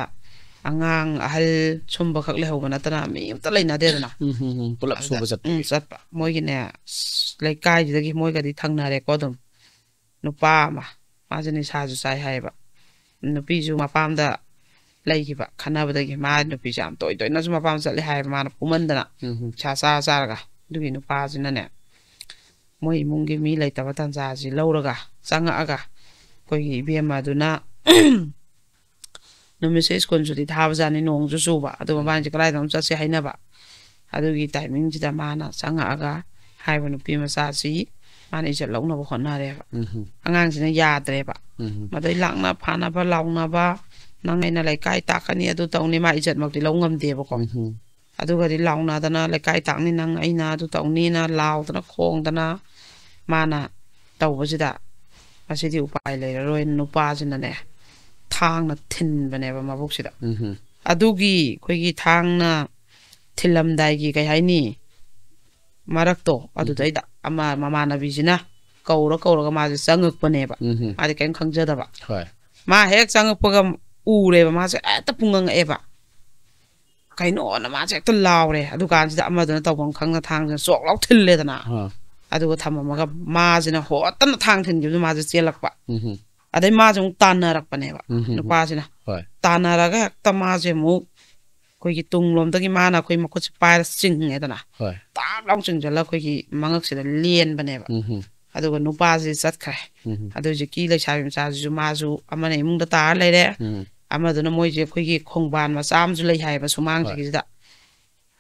ꯑꯉꯥꯡ ꯑꯍꯜ ꯁꯨꯝꯕ ꯈꯛ ꯂꯩꯍꯧꯕ ꯅꯠꯇꯅ ꯃꯤ ꯑꯝꯇ ꯂꯩꯅꯗꯦꯗꯅ꯫ ꯎꯝ, ꯎꯝ, ꯎꯝ. ꯄꯨꯂꯞ ꯁꯨꯕ ꯆꯠꯄ꯫ ꯎꯝ, ꯆꯠꯄ꯫ ꯃꯣꯏꯒꯤꯅꯦ, ꯑꯁ, ꯂꯩꯀꯥꯏꯁꯤꯗꯒꯤ ꯃꯣꯏꯒꯗꯤ ꯊꯪꯅꯔꯦꯀꯣ ꯑꯗꯨꯝ꯫ ꯅꯨꯄꯥ ꯑꯃ, ꯃꯥꯁꯦ ꯅꯤꯁꯥꯁꯨ ꯆꯥꯏ ꯍꯥꯏꯌꯦꯕ꯫ ꯅꯨꯄꯤꯁꯨ ꯃꯄꯥꯝꯗ ꯂꯩꯈꯤꯕ, ꯈꯠꯅꯕꯗꯒꯤ ꯃꯥ ꯅꯨꯄꯤꯁꯦ ꯌꯥꯝ ꯇꯣꯏ ꯇꯣꯏꯅꯁꯨ ꯃꯄꯥꯝ ꯆꯠꯂꯦ ꯍꯥꯏꯌꯦꯕ, ꯃꯥꯅ ꯐꯨꯃꯟꯗꯅ꯫ ꯎꯝ, ꯎꯝ. ꯅꯤꯁꯥ ꯆꯥ ꯆꯥꯔꯒ꯫ ꯑꯗꯨꯒꯤ ꯅꯨꯄꯥꯁꯤꯅꯅꯦ, ꯃꯣꯏ ꯏꯃꯨꯡꯒꯤ ꯃꯤ ꯂꯩꯇꯕ ꯇꯥꯟꯖꯥꯁꯤ ꯂꯧꯔꯒ ꯆꯪꯉꯛꯑꯒ ꯑꯩꯈꯣꯏꯒꯤ ꯏꯕꯦꯝꯃ ꯑꯗꯨꯅ ꯅꯨꯃꯤꯠꯁꯦ ꯁ꯭ꯀꯨꯜ ꯁꯨꯇꯤ ꯊꯥꯕꯖꯥꯠꯅꯤ, ꯅꯣꯡꯁꯨ ꯆꯨꯕ, ꯑꯗꯨ ꯃꯕꯥꯅꯤꯁꯦ ꯀꯗꯥꯏꯗꯅꯣ ꯆꯠꯁꯦ ꯍꯥꯏꯅꯕ꯫ ꯑꯗꯨꯒꯤ ꯇꯥꯏꯃꯤꯡꯁꯤꯗ ꯃꯥꯅ ꯆꯪꯉꯛꯑꯒ ꯍꯥꯏꯕ ꯅꯨꯄꯤ ꯃꯆꯥꯁꯤ ꯃꯥꯅ ꯏꯖꯠ ꯂꯧꯅꯕ ꯍꯣꯠꯅꯔꯦꯕ꯫ ꯎꯝ, ꯎꯝ. ꯑꯉꯥꯡꯁꯤꯅ ꯌꯥꯗ꯭ꯔꯦꯕ꯫ ꯎꯝ, ꯎꯝ. ꯃꯗꯩ ꯂꯥꯛꯅ ꯐꯥꯅꯕ ꯂꯥꯎꯅꯕ, "ꯅꯪ ꯑꯩꯅ ꯂꯩꯀꯥꯏ ꯇꯥꯛꯀꯅꯤ, ꯑꯗꯨ ꯇꯧꯅꯤ", ꯃꯥ ꯏꯖꯠꯃꯛꯇꯤ ꯂꯧ ꯉꯝꯗꯦꯕꯀꯣ꯫ ꯎꯝ, ꯎꯝ. ꯑꯗꯨꯒꯗꯤ ꯂꯥꯎꯅꯗꯅ, "ꯂꯩꯀꯥꯏ ꯇꯥꯛꯅꯤ ꯅꯪ, ꯑꯩꯅ ꯑꯗꯨ ꯇꯧꯅꯤꯅ" ꯂꯥꯎꯗꯅ ꯈꯣꯡꯗꯅ ꯃꯥꯅ ꯇꯧꯕꯁꯤꯗ ꯃꯁꯤꯗꯤ ꯎꯄꯥꯏ ꯂꯩꯔꯔꯣꯏ, ꯅꯨꯄꯥꯁꯤꯅꯅꯦ ꯊꯥꯡꯅ ꯊꯤꯟꯕꯅꯦꯕ ꯃꯕꯨꯛꯁꯤꯗ꯫ ꯎꯝ, ꯎꯝ. ꯑꯗꯨꯒꯤ ꯑꯩꯈꯣꯏꯒꯤ ꯊꯥꯡꯅ ꯊꯤꯜꯂꯝꯗꯥꯏꯒꯤ ꯀꯩ ꯍꯥꯏꯅꯤ, ꯃꯔꯛꯇꯣ ꯑꯗꯨꯗꯩꯗ ꯑꯃ ꯃꯃꯥꯟꯅꯕꯤꯁꯤꯅ ꯀꯧꯔ ꯀꯧꯔꯒ ꯃꯥꯁꯦ ꯆꯪꯉꯛꯄꯅꯦꯕ꯫ ꯎꯝ, ꯎꯝ. ꯃꯥꯗꯤ ꯀꯔꯤꯝ ꯈꯪꯖꯗꯕ꯫ ꯍꯣꯏ. ꯃꯥ ꯍꯦꯛ ꯆꯪꯉꯛꯄꯒ ꯎꯔꯦꯕ, ꯃꯥꯁꯦ ꯍꯦꯛꯇ ꯄꯨꯡꯉꯪꯉꯛꯑꯦꯕ꯫ ꯀꯩꯅꯣꯅ ꯃꯥꯁꯦ ꯍꯦꯛꯇ ꯂꯥꯎꯔꯦ꯫ ꯑꯗꯨꯀꯥꯟꯁꯤꯗ ꯑꯃꯗꯨꯅ ꯇꯧꯐꯝ ꯈꯪꯗ ꯊꯥꯡꯁꯤꯅ ꯆꯣꯛ ꯂꯥꯎ ꯊꯤꯜꯂꯦꯗꯅ꯫ ꯑꯥ. ꯑꯗꯨꯒ ꯊꯝꯃꯝꯃꯒ ꯃꯥꯁꯤꯅ ꯍꯣꯠꯇꯅ ꯊꯥꯡ ꯊꯤꯟꯈꯤꯕꯗꯨ ꯃꯥꯁꯦ ꯆꯦꯜꯂꯛꯄ꯫ ꯎꯝ, ꯎꯝ. ꯑꯗꯩ ꯃꯥꯁꯦ ꯑꯃꯨꯛ ꯇꯥꯟꯅꯔꯛꯄꯅꯦꯕ ꯎꯝ, ꯎꯝ. ꯅꯨꯄꯥꯁꯤꯅ꯫ ꯍꯣꯏ. ꯇꯥꯟꯅꯔꯒ ꯍꯦꯛꯇ ꯃꯥꯁꯦ ꯑꯃꯨꯛ ꯑꯩꯈꯣꯏꯒꯤ ꯇꯨꯡꯂꯣꯝꯗꯒꯤ ꯃꯥꯅ ꯑꯩꯈꯣꯏ ꯃꯈꯨꯠꯁꯦ ꯄꯥꯏꯔ ꯆꯤꯡꯉꯦꯗꯅ꯫ ꯍꯣꯏ. ꯇꯥꯞ ꯂꯥꯎ ꯆꯤꯡꯁꯤꯜꯂꯒ ꯑꯩꯈꯣꯏꯒꯤ ꯃꯉꯛꯁꯤꯗ ꯂꯦꯟꯕꯅꯦꯕ꯫ ꯎꯝ, ꯎꯝ. ꯑꯗꯨꯒ ꯅꯨꯄꯥꯁꯤ ꯆꯠꯈ꯭ꯔꯦ꯫ ꯎꯝ, ꯎꯝ. ꯑꯗꯨ ꯍꯧꯖꯤꯛꯀꯤ ꯂꯩꯁꯥꯕꯤ ꯃꯆꯥꯁꯤꯁꯨ ꯃꯥꯁꯨ ꯑꯃꯅ ꯏꯃꯨꯡꯗ ꯇꯥꯔ ꯂꯩꯔꯦ꯫ ꯎꯝ. ꯑꯃꯗꯨꯅ ꯃꯣꯏꯁꯦ ꯑꯩꯈꯣꯏꯒꯤ ꯈꯣꯡꯕꯥꯟ ꯃꯆꯥ ꯑꯃꯁꯨ ꯂꯩ ꯍꯥꯏꯌꯦꯕ ꯁꯨꯃꯥꯡꯁꯤꯒꯤꯁꯤꯗ꯫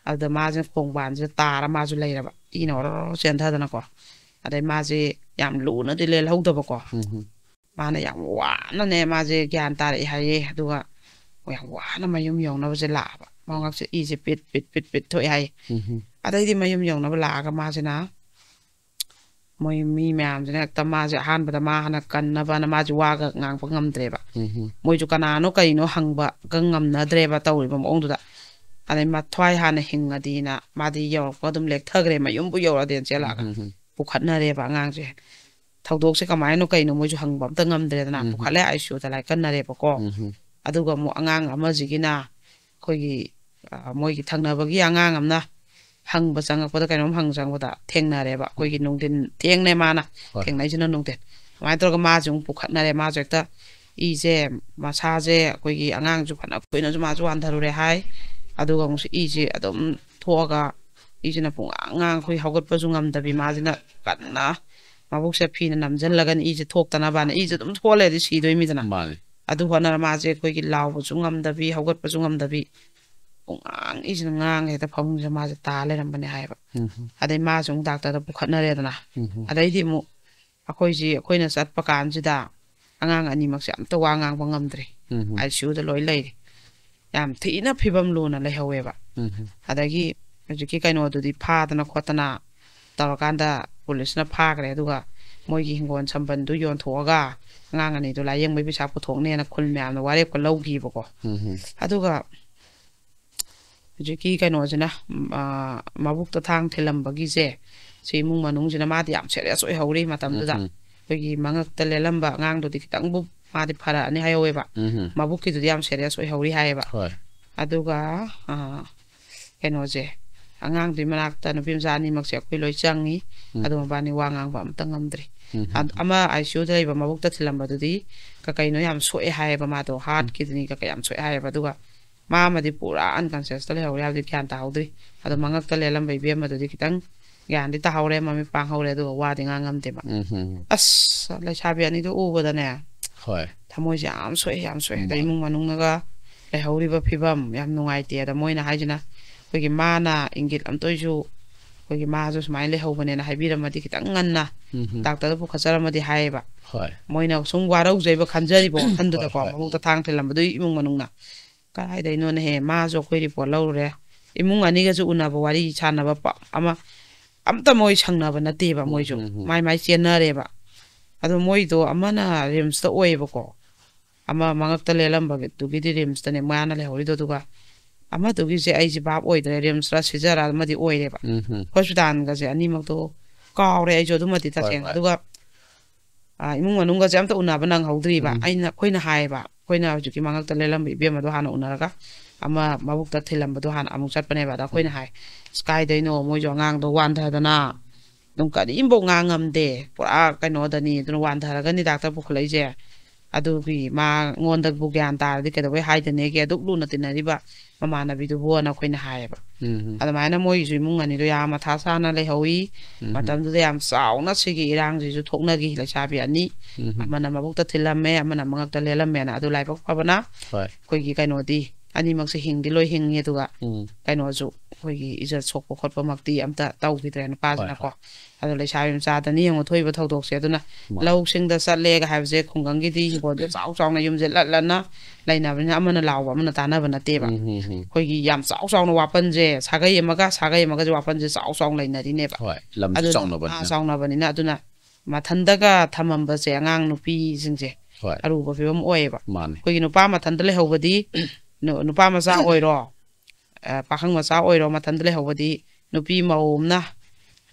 ꯑꯗꯨꯗ ꯃꯥꯁꯦ ꯈꯣꯡꯕꯥꯟꯁꯤꯗ ꯇꯥꯔ ꯃꯥꯁꯨ ꯂꯩꯔꯕ, ꯏꯅ ꯑꯣꯔꯣ ꯆꯦꯟꯊꯗꯅꯀꯣ꯫ ꯑꯗꯩ ꯃꯥꯁꯦ ꯌꯥꯝ ꯂꯨꯅꯗꯤ ꯂꯦꯜꯍꯧꯗꯕꯀꯣ꯫ ꯎꯝ, ꯎꯝ. ꯃꯥꯅ ꯌꯥꯝ ꯋꯥꯅꯅꯦ ꯃꯥꯁꯦ ꯒ꯭ꯌꯥꯟ ꯇꯥꯔꯛꯑꯦ ꯍꯥꯏꯌꯦ꯫ ꯑꯗꯨꯒ ꯌꯥꯝ ꯋꯥꯅ ꯃꯌꯨꯝ ꯌꯧꯅꯕꯁꯦ ꯂꯥꯛꯑꯕ, ꯃꯉꯛꯁꯦ ꯏꯁꯦ ꯄꯤꯠ ꯄꯤꯠ ꯄꯤꯠ ꯄꯤꯠ ꯊꯣꯛꯑꯦ ꯍꯥꯏꯌꯦ꯫ ꯎꯝ, ꯎꯝ. ꯑꯗꯩꯗꯤ ꯃꯌꯨꯝ ꯌꯧꯅꯕ ꯂꯥꯛꯑꯒ ꯃꯥꯁꯤꯅ ꯃꯣꯏ ꯃꯤ ꯃꯌꯥꯝꯁꯤꯅ ꯍꯦꯛꯇ ꯃꯥꯁꯦ ꯑꯍꯥꯟꯕꯗ ꯃꯥ ꯍꯥꯟꯅ ꯀꯟꯅꯕꯅ ꯃꯥꯁꯦ ꯋꯥꯒ ꯉꯥꯡꯕ ꯉꯝꯗ꯭ꯔꯦꯕ꯫ ꯎꯝ, ꯎꯝ. ꯃꯣꯏꯁꯨ ꯀꯅꯥꯅꯣ ꯀꯩꯅꯣ ꯍꯪꯕꯒ ꯉꯝꯅꯗ꯭ꯔꯦꯕ ꯇꯧꯔꯤꯕ ꯃꯑꯣꯡꯗꯨꯗ꯫ ꯑꯗꯩ ꯃꯊ꯭ꯋꯥꯏ ꯍꯥꯟꯅ ꯍꯤꯡꯉꯗꯤꯅ ꯃꯥꯗꯤ ꯌꯧꯔꯛꯄ ꯑꯗꯨꯝ ꯂꯦꯛꯊꯈ꯭ꯔꯦ, ꯃꯌꯨꯝꯕꯨ ꯌꯧꯔꯛꯑꯗꯤꯅ ꯆꯦꯜꯂꯛꯑꯒ꯫ ꯎꯝ, ꯎꯝ. ꯄꯨꯈꯠꯅꯔꯦꯕ ꯑꯉꯥꯡꯁꯦ꯫ ꯊꯧꯗꯣꯛꯁꯦ ꯀꯃꯥꯏꯅꯣ ꯀꯩꯅꯣ ꯃꯣꯏꯁꯨ ꯍꯪꯕ ꯑꯝꯇ ꯉꯝꯗ꯭ꯔꯦꯗꯅ꯫ ꯎꯝ꯫ ꯄꯨꯈꯠꯂꯦ, ꯑꯥꯏ ꯁꯤ ꯌꯨꯗ ꯂꯥꯏꯀꯠꯅꯔꯦꯕꯀꯣ꯫ ꯎꯝ꯫ ꯑꯗꯨꯒ ꯑꯃꯨꯛ ꯑꯉꯥꯡ ꯑꯃꯁꯤꯒꯤꯅ ꯑꯩꯈꯣꯏꯒꯤ, ꯑ, ꯃꯣꯏꯒꯤ ꯊꯪꯅꯕꯒꯤ ꯑꯉꯥꯡ ꯑꯃꯅ ꯍꯪꯕ ꯆꯪꯉꯛꯄꯗ, ꯀꯩꯅꯣꯝ ꯍꯪ ꯆꯪꯉꯛꯄꯗ ꯊꯦꯡꯅꯔꯦꯕ꯫ ꯑꯩꯈꯣꯏꯒꯤ ꯅꯨꯡꯊꯤꯟ ꯊꯦꯡꯅ ꯃꯥꯅ ꯍꯣꯏ꯫ ꯊꯦꯡꯅꯩꯁꯤꯅ ꯅꯨꯡꯊꯤꯟ꯫ ꯑꯗꯨꯃꯥꯏꯅ ꯇꯧꯔꯒ ꯃꯥꯁꯦ ꯑꯃꯨꯛ ꯄꯨꯈꯠꯅꯔꯦ꯫ ꯃꯥꯁꯨ ꯍꯦꯛꯇ ꯏꯁꯦ, ꯃꯁꯥꯁꯦ, ꯑꯩꯈꯣꯏꯒꯤ ꯑꯉꯥꯡꯁꯨ ꯐꯅ ꯀꯨꯏꯅꯁꯨ ꯃꯥꯁꯨ ꯋꯥꯟꯊꯔꯨꯔꯦ ꯍꯥꯏ꯫ ꯑꯗꯨꯒ ꯑꯃꯨꯛꯁꯨ ꯏꯁꯦ ꯑꯗꯨꯝ ꯊꯣꯛꯑꯒ ꯏꯁꯤꯅ ꯄꯨꯡꯉꯥꯡ ꯉꯥꯡ, ꯑꯩꯈꯣꯏ ꯍꯧꯒꯠꯄꯁꯨ ꯉꯝꯗꯕꯤ, ꯃꯥꯁꯤꯅ ꯀꯟꯅ ꯃꯕꯨꯛꯁꯦ ꯐꯤꯅ ꯅꯝꯁꯤꯜꯂꯒꯅꯤ ꯏꯁꯦ ꯊꯣꯛꯇꯅꯕꯅ꯫ ꯏꯁꯦ ꯑꯗꯨꯝ ꯊꯣꯛꯍꯜꯂꯗꯤ ꯁꯤꯗꯣꯏꯃꯤꯗꯅ꯫ ꯃꯥꯅꯤ꯫ ꯑꯗꯨ ꯍꯣꯠꯅꯔ ꯃꯥꯁꯦ ꯑꯩꯈꯣꯏꯒꯤ ꯂꯥꯎꯕꯁꯨ ꯉꯝꯗꯕꯤ, ꯍꯧꯒꯠꯄꯁꯨ ꯉꯝꯗꯕꯤ, ꯄꯨꯡꯉꯥꯡ ꯏꯁꯤꯅ ꯉꯥꯡꯉꯦ ꯍꯦꯛꯇ ꯐꯃꯨꯡꯁꯤꯗ ꯃꯥꯁꯦ ꯇꯥ ꯂꯩꯔꯝꯕꯅꯦ ꯍꯥꯏꯌꯦꯕ꯫ ꯎꯝ꯫ ꯑꯗꯩ ꯃꯥꯁꯦ ꯑꯃꯨꯛ ꯗꯥꯛꯇꯔꯗ ꯄꯨꯈꯠꯅꯔꯦꯗꯅ꯫ ꯎꯝ꯫ ꯑꯗꯩꯗꯤ ꯑꯃꯨꯛ ꯑꯩꯈꯣꯏꯁꯤ, ꯑꯩꯈꯣꯏꯅ ꯆꯠꯄ ꯀꯥꯟꯁꯤꯗ ꯑꯉꯥꯡ ꯑꯅꯤꯃꯛꯁꯦ ꯑꯝꯇ ꯋꯥ ꯉꯥꯡꯕ ꯉꯝꯗ꯭ꯔꯦ꯫ ꯎꯝ꯫ ꯑꯥꯏ ꯁꯤ ꯌꯨꯗ ꯂꯣꯏ ꯂꯩꯔꯦ꯫ ꯌꯥꯝ ꯊꯤꯅ ꯐꯤꯕꯝ ꯂꯨꯅ ꯂꯩꯍꯧꯋꯦꯕ꯫ ꯎꯝ꯫ ꯑꯗꯒꯤ ꯍꯧꯖꯤꯛꯀꯤ ꯀꯩꯅꯣꯗꯨꯗꯤ ꯐꯥꯗꯅ ꯈꯣꯠꯇꯅ ꯇꯧꯔꯀꯥꯟꯗ ꯄꯨꯂꯤꯁꯅ ꯐꯥꯈ꯭ꯔꯦ꯫ ꯑꯗꯨꯒ ꯃꯣꯏꯒꯤ ꯍꯤꯡꯒꯣꯜ ꯁꯝꯕꯜꯗꯨ ꯌꯣꯟꯊꯣꯛꯑꯒ ꯑꯉꯥꯡ ꯑꯅꯤꯗꯨ ꯂꯥꯏꯌꯦꯡꯕꯩ ꯄꯩꯁꯥ ꯄꯨꯊꯣꯛꯅꯦꯅ ꯈꯨꯜ ꯃꯌꯥꯝꯅ ꯋꯥꯔꯦꯞꯀ ꯂꯧꯈꯤꯕꯀꯣ꯫ ꯎꯝ꯫ ꯑꯗꯨꯒ ꯍꯧꯖꯤꯛꯀꯤ ꯀꯩꯅꯣꯁꯤꯅ, ꯎꯝ, ꯑ, ꯃꯕꯨꯛꯇ ꯊꯥꯡ ꯊꯤꯜꯂꯝꯕꯒꯤꯁꯦ, ꯁꯤ ꯏꯃꯨꯡ ꯃꯅꯨꯡꯁꯤꯅ, ꯃꯥꯗꯤ ꯌꯥꯝ ꯁꯦꯔꯤꯌꯁ ꯑꯣꯏꯍꯧꯔꯤ ꯃꯇꯝꯗꯨꯗ꯫ ꯎꯝ꯫ ꯑꯩꯈꯣꯏꯒꯤ ꯃꯉꯛꯇ ꯂꯦꯜꯂꯝꯕ ꯑꯉꯥꯡꯗꯨꯗꯤ ꯈꯤꯇꯪꯕꯨ ꯃꯥꯗꯤ ꯐꯔꯛꯑꯅꯤ ꯍꯥꯏꯍꯧꯋꯦꯕ꯫ ꯎꯝ꯫ ꯃꯕꯨꯛꯀꯤꯗꯨꯗꯤ ꯌꯥꯝ ꯁꯦꯔꯤꯌꯁ ꯑꯣꯏꯍꯧꯔꯤ ꯍꯥꯏꯌꯦꯕ꯫ ꯍꯣꯏ꯫ ꯑꯗꯨꯒ, ꯑ, ꯀꯩꯅꯣꯁꯦ, ꯑꯉꯥꯡꯗꯨꯒꯤ ꯃꯅꯥꯛꯇ ꯅꯨꯄꯤ ꯃꯆꯥ ꯑꯅꯤꯃꯛꯁꯦ ꯑꯩꯈꯣꯏ ꯂꯣꯏ ꯆꯪꯉꯤ꯫ ꯎꯝ꯫ ꯑꯗꯨ ꯃꯕꯥꯅꯤ ꯋꯥ ꯉꯥꯡꯕ ꯑꯝꯇ ꯉꯝꯗ꯭ꯔꯤ꯫ ꯎꯝ꯫ ꯑ-, ꯑꯃ ꯑꯥꯏ ꯁꯤ ꯌꯨꯗ ꯂꯩꯕ ꯃꯕꯨꯛꯇ ꯊꯤꯜꯂꯝꯕꯗꯨꯗꯤ ꯀꯀꯩꯅꯣ ꯌꯥꯝ ꯁꯣꯛꯑꯦ ꯍꯥꯏꯌꯦꯕ ꯃꯥꯗꯣ, ꯍꯥꯔꯠ ꯎꯝ꯫ ꯀꯤꯗꯅꯤ ꯀꯀꯩ ꯌꯥꯝ ꯁꯣꯛꯑꯦ ꯍꯥꯏꯌꯦꯕ꯫ ꯑꯗꯨꯒ ꯃꯥ ꯑꯃꯗꯤ ꯄꯨꯔꯥ ꯑꯟꯀꯟꯁꯤꯌꯁꯇ ꯂꯩꯍꯧꯔꯤ ꯍꯥꯏꯕꯗꯤ ꯒ꯭ꯌꯥꯟ ꯇꯥꯍꯧꯗ꯭ꯔꯤ꯫ ꯑꯗꯣ ꯃꯉꯛꯇ ꯂꯦꯜꯂꯝꯕ ꯏꯕꯦꯝꯃꯗꯨꯗꯤ ꯈꯤꯇꯪ ꯒ꯭ꯌꯥꯟꯗꯤ ꯇꯥꯍꯧꯔꯦ, ꯃꯃꯤꯠ ꯄꯥꯡꯍꯧꯔꯦ, ꯑꯗꯨꯒ ꯋꯥꯗꯤ ꯉꯥꯡꯉꯝꯗꯦꯕ꯫ ꯎꯝ ꯍꯝ꯫ ꯑꯁ, ꯂꯩꯁꯥꯕꯤ ꯑꯅꯤꯗꯨ ꯎꯕꯗꯅꯦ, ꯍꯣꯏ꯫ ꯊꯃꯣꯏꯁꯦ ꯌꯥꯝ ꯁꯣꯛꯑꯦ, ꯌꯥꯝ ꯁꯣꯛꯑꯦ꯫ ꯑꯗ ꯃꯥꯅꯦ꯫ ꯏꯃꯨꯡ ꯃꯅꯨꯡꯅꯒ ꯂꯩꯍꯧꯔꯤꯕ ꯐꯤꯕꯝ ꯌꯥꯝ ꯅꯨꯡꯉꯥꯏꯇꯦ꯫ ꯑꯗ ꯃꯣꯏꯅ ꯍꯥꯏꯁꯤꯅ, ꯑꯩꯈꯣꯏꯒꯤ ꯃꯥꯅ ꯏꯪꯒꯤꯠ ꯑꯝꯇ ꯑꯣꯏꯁꯨ, ꯑꯩꯈꯣꯏꯒꯤ ꯃꯥꯁꯨ ꯁꯨꯃꯥꯏꯅ ꯂꯩꯍꯧꯕꯅꯦꯅ ꯍꯥꯏꯕꯤꯔꯝꯃꯗꯤ ꯈꯤꯇꯪ ꯉꯟꯅ ꯎꯝ ꯍꯝ꯫ ꯗꯥꯛꯇꯔꯗ ꯄꯨꯈꯠꯆꯔꯝꯃꯗꯤ ꯍꯥꯏꯌꯦꯕ꯫ ꯍꯣꯏ꯫ ꯃꯣꯏꯅ ꯁꯨꯝ ꯋꯥꯔꯧꯖꯩꯕ ꯈꯟꯖꯔꯤꯕ ꯋꯥꯈꯟꯗꯨꯗꯀꯣ, ꯍꯣꯏ, ꯍꯣꯏ꯫ ꯃꯕꯨꯛꯇ ꯊꯥꯡ ꯊꯤꯜꯂꯝꯕꯗꯨꯒꯤ ꯏꯃꯨꯡ ꯃꯅꯨꯡꯅ꯫ ꯀꯗꯥꯏꯗꯩꯅꯣꯅꯦꯍꯦ, ꯃꯥꯁꯨ ꯑꯩꯈꯣꯏ ꯔꯤꯄꯣꯔꯠ ꯂꯧꯔꯨꯔꯦ꯫ ꯏꯃꯨꯡ ꯑꯅꯤꯒꯁꯨ ꯎꯅꯕ, ꯋꯥꯔꯤ ꯁꯥꯟꯅꯕ ꯄ-, ꯑꯃ, ꯑꯝꯇ ꯃꯣꯏ ꯁꯪꯅꯕ ꯅꯠꯇꯦꯕ, ꯎꯝ, ꯃꯣꯏꯁꯨ꯫ ꯎꯝ, ꯎꯝ꯫ ꯃꯥꯏ ꯃꯥꯏ ꯆꯦꯟꯅꯔꯦꯕ꯫ ꯑꯗꯣ ꯃꯣꯏꯗꯣ ꯑꯃꯅ ꯔꯤꯝꯁꯇ ꯑꯣꯏꯌꯦꯕꯀꯣ, ꯑꯃ ꯃꯉꯛꯇ ꯂꯦꯜꯂꯝꯕꯗꯨꯒꯤꯗꯤ ꯔꯤꯝꯁꯇꯅꯦ ꯃꯥꯅ ꯂꯩꯍꯧꯔꯤꯗꯣ꯫ ꯑꯗꯨꯒ ꯑꯃꯗꯨꯒꯤꯁꯦ ꯑꯩꯁꯦ ꯚꯥꯞ ꯑꯣꯏꯗ꯭ꯔꯦ, ꯔꯤꯝꯁꯔ ꯁꯤꯖꯔ ꯑꯃꯗꯤ ꯑꯣꯏꯔꯦꯕ꯫ ꯎꯝ, ꯎꯝ꯫ ꯍꯣꯁꯄꯤꯇꯥꯜꯒꯁꯦ ꯑꯅꯤꯃꯛꯇꯣ ꯀꯥꯎꯔꯦ ꯑꯩꯁꯨ ꯑꯗꯨꯃꯗꯤ ꯍꯣꯏ, ꯇꯁꯦꯡꯅ꯫ ꯍꯣꯏ꯫ ꯑꯗꯨꯒ ꯑ, ꯏꯃꯨꯡ ꯃꯅꯨꯡꯒꯁꯦ ꯑꯝꯇ ꯎꯅꯕ ꯅꯪꯍꯧꯗ꯭ꯔꯤꯕ꯫ ꯎꯝ꯫ ꯑꯩꯅ, ꯑꯩꯈꯣꯏꯅ ꯍꯥꯏꯌꯦꯕ, ꯑꯩꯈꯣꯏꯅ ꯍꯧꯖꯤꯛꯀꯤ ꯃꯉꯛꯇ ꯂꯦꯜꯂꯝꯕ ꯏꯕꯦꯝꯃꯗꯣ ꯍꯥꯟꯅ ꯎꯅꯔꯒ, ꯑꯃ ꯃꯕꯨꯛꯇ ꯊꯤꯜꯂꯝꯕꯗꯣ ꯍꯥꯟꯅ ꯑꯃꯨꯛ ꯆꯠꯄꯅꯦꯕ꯫ ꯑꯗ ꯑꯩꯈꯣꯏꯅ ꯎꯝ꯫ ꯍꯥꯏ, "ꯑꯁ, ꯀꯥꯏꯗꯩꯅꯣ, ꯃꯣꯏꯁꯨ ꯑꯉꯥꯡꯗꯣ ꯋꯥꯟꯊꯗꯅ ꯑꯗꯨꯝ ꯀꯔꯤꯝꯐꯧ ꯉꯥꯡ ꯉꯝꯗꯦ, ꯄꯨꯔꯥ ꯀꯩꯅꯣꯗꯅꯤ, ꯑꯗꯨꯅ ꯋꯥꯟꯊꯔꯒꯅꯤ ꯗꯥꯛꯇꯔ ꯄꯨꯈꯠꯂꯛꯏꯁꯦ꯫ ꯑꯗꯨꯒꯤ ꯃꯉꯣꯟꯗꯕꯨ ꯒ꯭ꯌꯥꯟ ꯇꯥꯔꯗꯤ ꯀꯩꯗꯧꯕꯩ ꯍꯥꯏꯗꯅꯦꯒꯦ, ꯑꯗꯨꯛ ꯂꯨꯅ ꯇꯤꯟꯅꯔꯤꯕ ꯃꯃꯥꯟꯅꯕꯤꯗꯨꯕꯨꯅ?" ꯑꯩꯈꯣꯏꯅ ꯍꯥꯏꯌꯦꯕ꯫ ꯎꯝ꯫ ꯑꯗꯨꯃꯥꯏꯅ ꯃꯣꯏꯒꯤꯁꯨ ꯏꯃꯨꯡ ꯑꯅꯤꯗꯣ ꯌꯥꯝ ꯃꯊꯥ ꯁꯥꯅ ꯂꯩꯍꯧꯋꯤ꯫ ꯎꯝ꯫ ꯃꯇꯝꯗꯨꯗ ꯌꯥꯝ ꯆꯥꯎꯅ ꯁꯤꯒꯤ ꯏꯔꯥꯡꯁꯤꯁꯨ ꯊꯣꯛꯅꯈꯤ, ꯂꯩꯁꯥꯕꯤ ꯑꯅꯤ꯫ ꯎꯝ꯫ ꯑꯃꯅ ꯃꯕꯨꯛꯇ ꯊꯤꯜꯂꯝꯃꯦ, ꯑꯃꯅ ꯃꯉꯛꯇ ꯂꯦꯜꯂꯝꯃꯦꯅ꯫ ꯑꯗꯨ ꯂꯥꯏꯕꯛ ꯐꯕꯅ ꯍꯣꯏ꯫ ꯑꯩꯈꯣꯏꯒꯤ ꯀꯩꯅꯣꯗꯤ ꯑꯅꯤꯃꯛꯁꯦ ꯍꯤꯡꯗꯤ ꯂꯣꯏ ꯍꯤꯡꯉꯤ, ꯑꯗꯨꯒ ꯎꯝ꯫ ꯀꯩꯅꯣꯁꯨ ꯑꯩꯈꯣꯏꯒꯤ ꯏꯖꯠ ꯁꯣꯛꯄ ꯈꯣꯠꯄꯃꯛꯇꯤ ꯑꯝꯇ ꯇꯧꯈꯤꯗ꯭ꯔꯦ ꯍꯣꯏ, ꯅꯨꯄꯥꯁꯤꯅꯀꯣ꯫ ꯍꯣꯏ꯫ ꯑꯗꯣ ꯂꯩꯁꯥꯕꯤ ꯃꯆꯥꯗꯅꯤ ꯌꯦꯡꯉꯣ ꯊꯣꯛꯏꯕ ꯊꯧꯗꯣꯛꯁꯦ꯫ ꯑꯗꯨꯅ ꯃꯥꯅꯤ꯫ ꯂꯧꯁꯤꯡꯗ ꯆꯠꯂꯦꯒ ꯍꯥꯏꯕꯁꯦ, ꯈꯨꯡꯒꯪꯒꯤꯗꯤ ꯍꯤꯡꯒꯣꯜꯁꯦ ꯆꯥꯎ ꯆꯥꯎꯅ ꯌꯨꯝꯁꯦ ꯂꯠ ꯂꯠꯅ ꯂꯩꯅꯕꯅꯤꯅ ꯑꯃꯅ ꯂꯥꯎꯕ ꯑꯃꯅ ꯇꯥꯟꯅꯕ ꯅꯠꯇꯦꯕ꯫ ꯎꯝ, ꯎꯝ, ꯎꯝ꯫ ꯑꯩꯈꯣꯏꯒꯤ ꯌꯥꯝ ꯆꯥꯎ ꯆꯥꯎꯅ ꯋꯥꯄꯟꯁꯦ, ꯁꯥꯒꯩ ꯑꯃꯒ ꯁꯥꯒꯩ ꯑꯃꯒꯁꯦ ꯋꯥꯄꯟꯁꯦ ꯆꯥꯎ ꯆꯥꯎꯅ ꯂꯩꯅꯔꯤꯅꯦꯕ꯫ ꯍꯣꯏ, ꯂꯝꯁꯨ ꯑꯗꯨꯅ, ꯆꯥꯎꯅꯕꯅꯤꯅ꯫ ꯑꯥ, ꯆꯥꯎꯅꯕꯅꯤꯅ꯫ ꯑꯗꯨꯅ ꯃꯊꯟꯗꯒ ꯊꯝꯃꯝꯕꯁꯦ ꯑꯉꯥꯡ ꯅꯨꯄꯤꯁꯤꯡꯁꯦ ꯍꯣꯏ꯫ ꯑꯔꯨꯕ ꯐꯤꯕꯝ ꯑꯣꯏꯌꯦꯕ꯫ ꯃꯥꯅꯤ꯫ ꯑꯩꯈꯣꯏꯒꯤ ꯅꯨꯄꯥ ꯃꯊꯟꯇ ꯂꯩꯍꯧꯕꯗꯤ, ꯅꯨ-, ꯅꯨꯄꯥ ꯃꯆꯥ ꯑꯣꯏꯔꯣ, ꯑ, ꯄꯥꯈꯪ ꯃꯆꯥ ꯑꯣꯏꯔꯣ, ꯃꯊꯟꯇ ꯂꯩꯍꯧꯕꯗꯤ ꯅꯨꯄꯤ ꯃꯧ ꯑꯃꯅ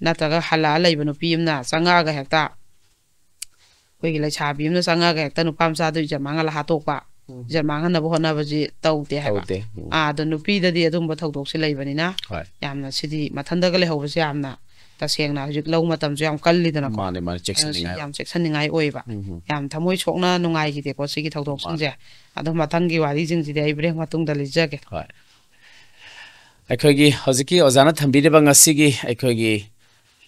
ꯅꯠꯇ꯭ꯔꯒ ꯍꯜꯂꯛꯑ ꯂꯩꯕ ꯅꯨꯄꯤ ꯑꯃꯅ ꯆꯪꯉꯛꯑꯒ ꯍꯦꯛꯇ, ꯑꯩꯈꯣꯏꯒꯤ ꯂꯩꯁꯥꯕꯤ ꯑꯃꯅ ꯆꯪꯉꯛꯑꯒ ꯍꯦꯛꯇ ꯅꯨꯄꯥ ꯃꯆꯥꯗꯨ ꯏꯖꯠ ꯃꯥꯡꯍꯜꯂ ꯍꯥꯠꯇꯣꯛꯄ, ꯎꯝ꯫ ꯏꯖꯠ ꯃꯥꯡꯍꯟꯅꯕ ꯍꯣꯠꯅꯕꯁꯤ ꯇꯧꯗꯦ ꯍꯥꯏꯕ꯫ ꯇꯧꯗꯦ꯫ ꯎꯝ꯫ ꯑꯥ, ꯑꯗꯣ ꯅꯨꯄꯤꯗꯗꯤ ꯑꯗꯨꯝꯕ ꯊꯧꯗꯣꯛꯁꯦ ꯂꯩꯕꯅꯤꯅ ꯍꯣꯏ꯫ ꯌꯥꯝꯅ ꯁꯤꯗꯤ ꯃꯊꯟꯇꯒ ꯂꯩꯍꯧꯕꯁꯦ ꯌꯥꯝꯅ, ꯇꯁꯦꯡꯅ ꯍꯧꯖꯤꯛ ꯂꯧ ꯃꯇꯝꯁꯨ ꯌꯥꯝ ꯀꯜꯂꯤꯗꯅꯀꯣ꯫ ꯃꯥꯅꯦ, ꯃꯥꯅꯦ, ꯑꯗꯨꯅ ꯁꯤ ꯆꯦꯛꯁꯤꯟꯅꯤꯡꯉꯥꯏ꯫ ꯌꯥꯝ ꯆꯦꯛꯁꯤꯟꯅꯤꯡꯉꯥꯏ ꯑꯣꯏꯌꯦꯕ꯫ ꯎꯝ, ꯎꯝ꯫ ꯌꯥꯝ ꯊꯃꯣꯏ ꯁꯣꯛꯅ ꯅꯨꯡꯉꯥꯏꯈꯤꯗꯦꯀꯣ ꯁꯤꯒꯤ ꯊꯧꯗꯣꯛꯁꯤꯡꯁꯦ꯫ ꯃꯥꯅꯦ꯫ ꯑꯗꯣ ꯃꯊꯪꯒꯤ ꯋꯥꯔꯤꯁꯤꯡꯁꯤꯗꯤ ꯑꯩ ꯕ꯭ꯔꯦꯛ ꯃꯇꯨꯡꯗ ꯂꯤꯖꯒꯦ꯫ ꯍꯣꯏ꯫ ꯑꯩꯈꯣꯏꯒꯤ ꯍꯧꯖꯤꯛꯀꯤ ꯑꯣꯖꯥꯅ ꯊꯝꯕꯤꯔꯤꯕ ꯉꯁꯤꯒꯤ ꯑꯩꯈꯣꯏꯒꯤ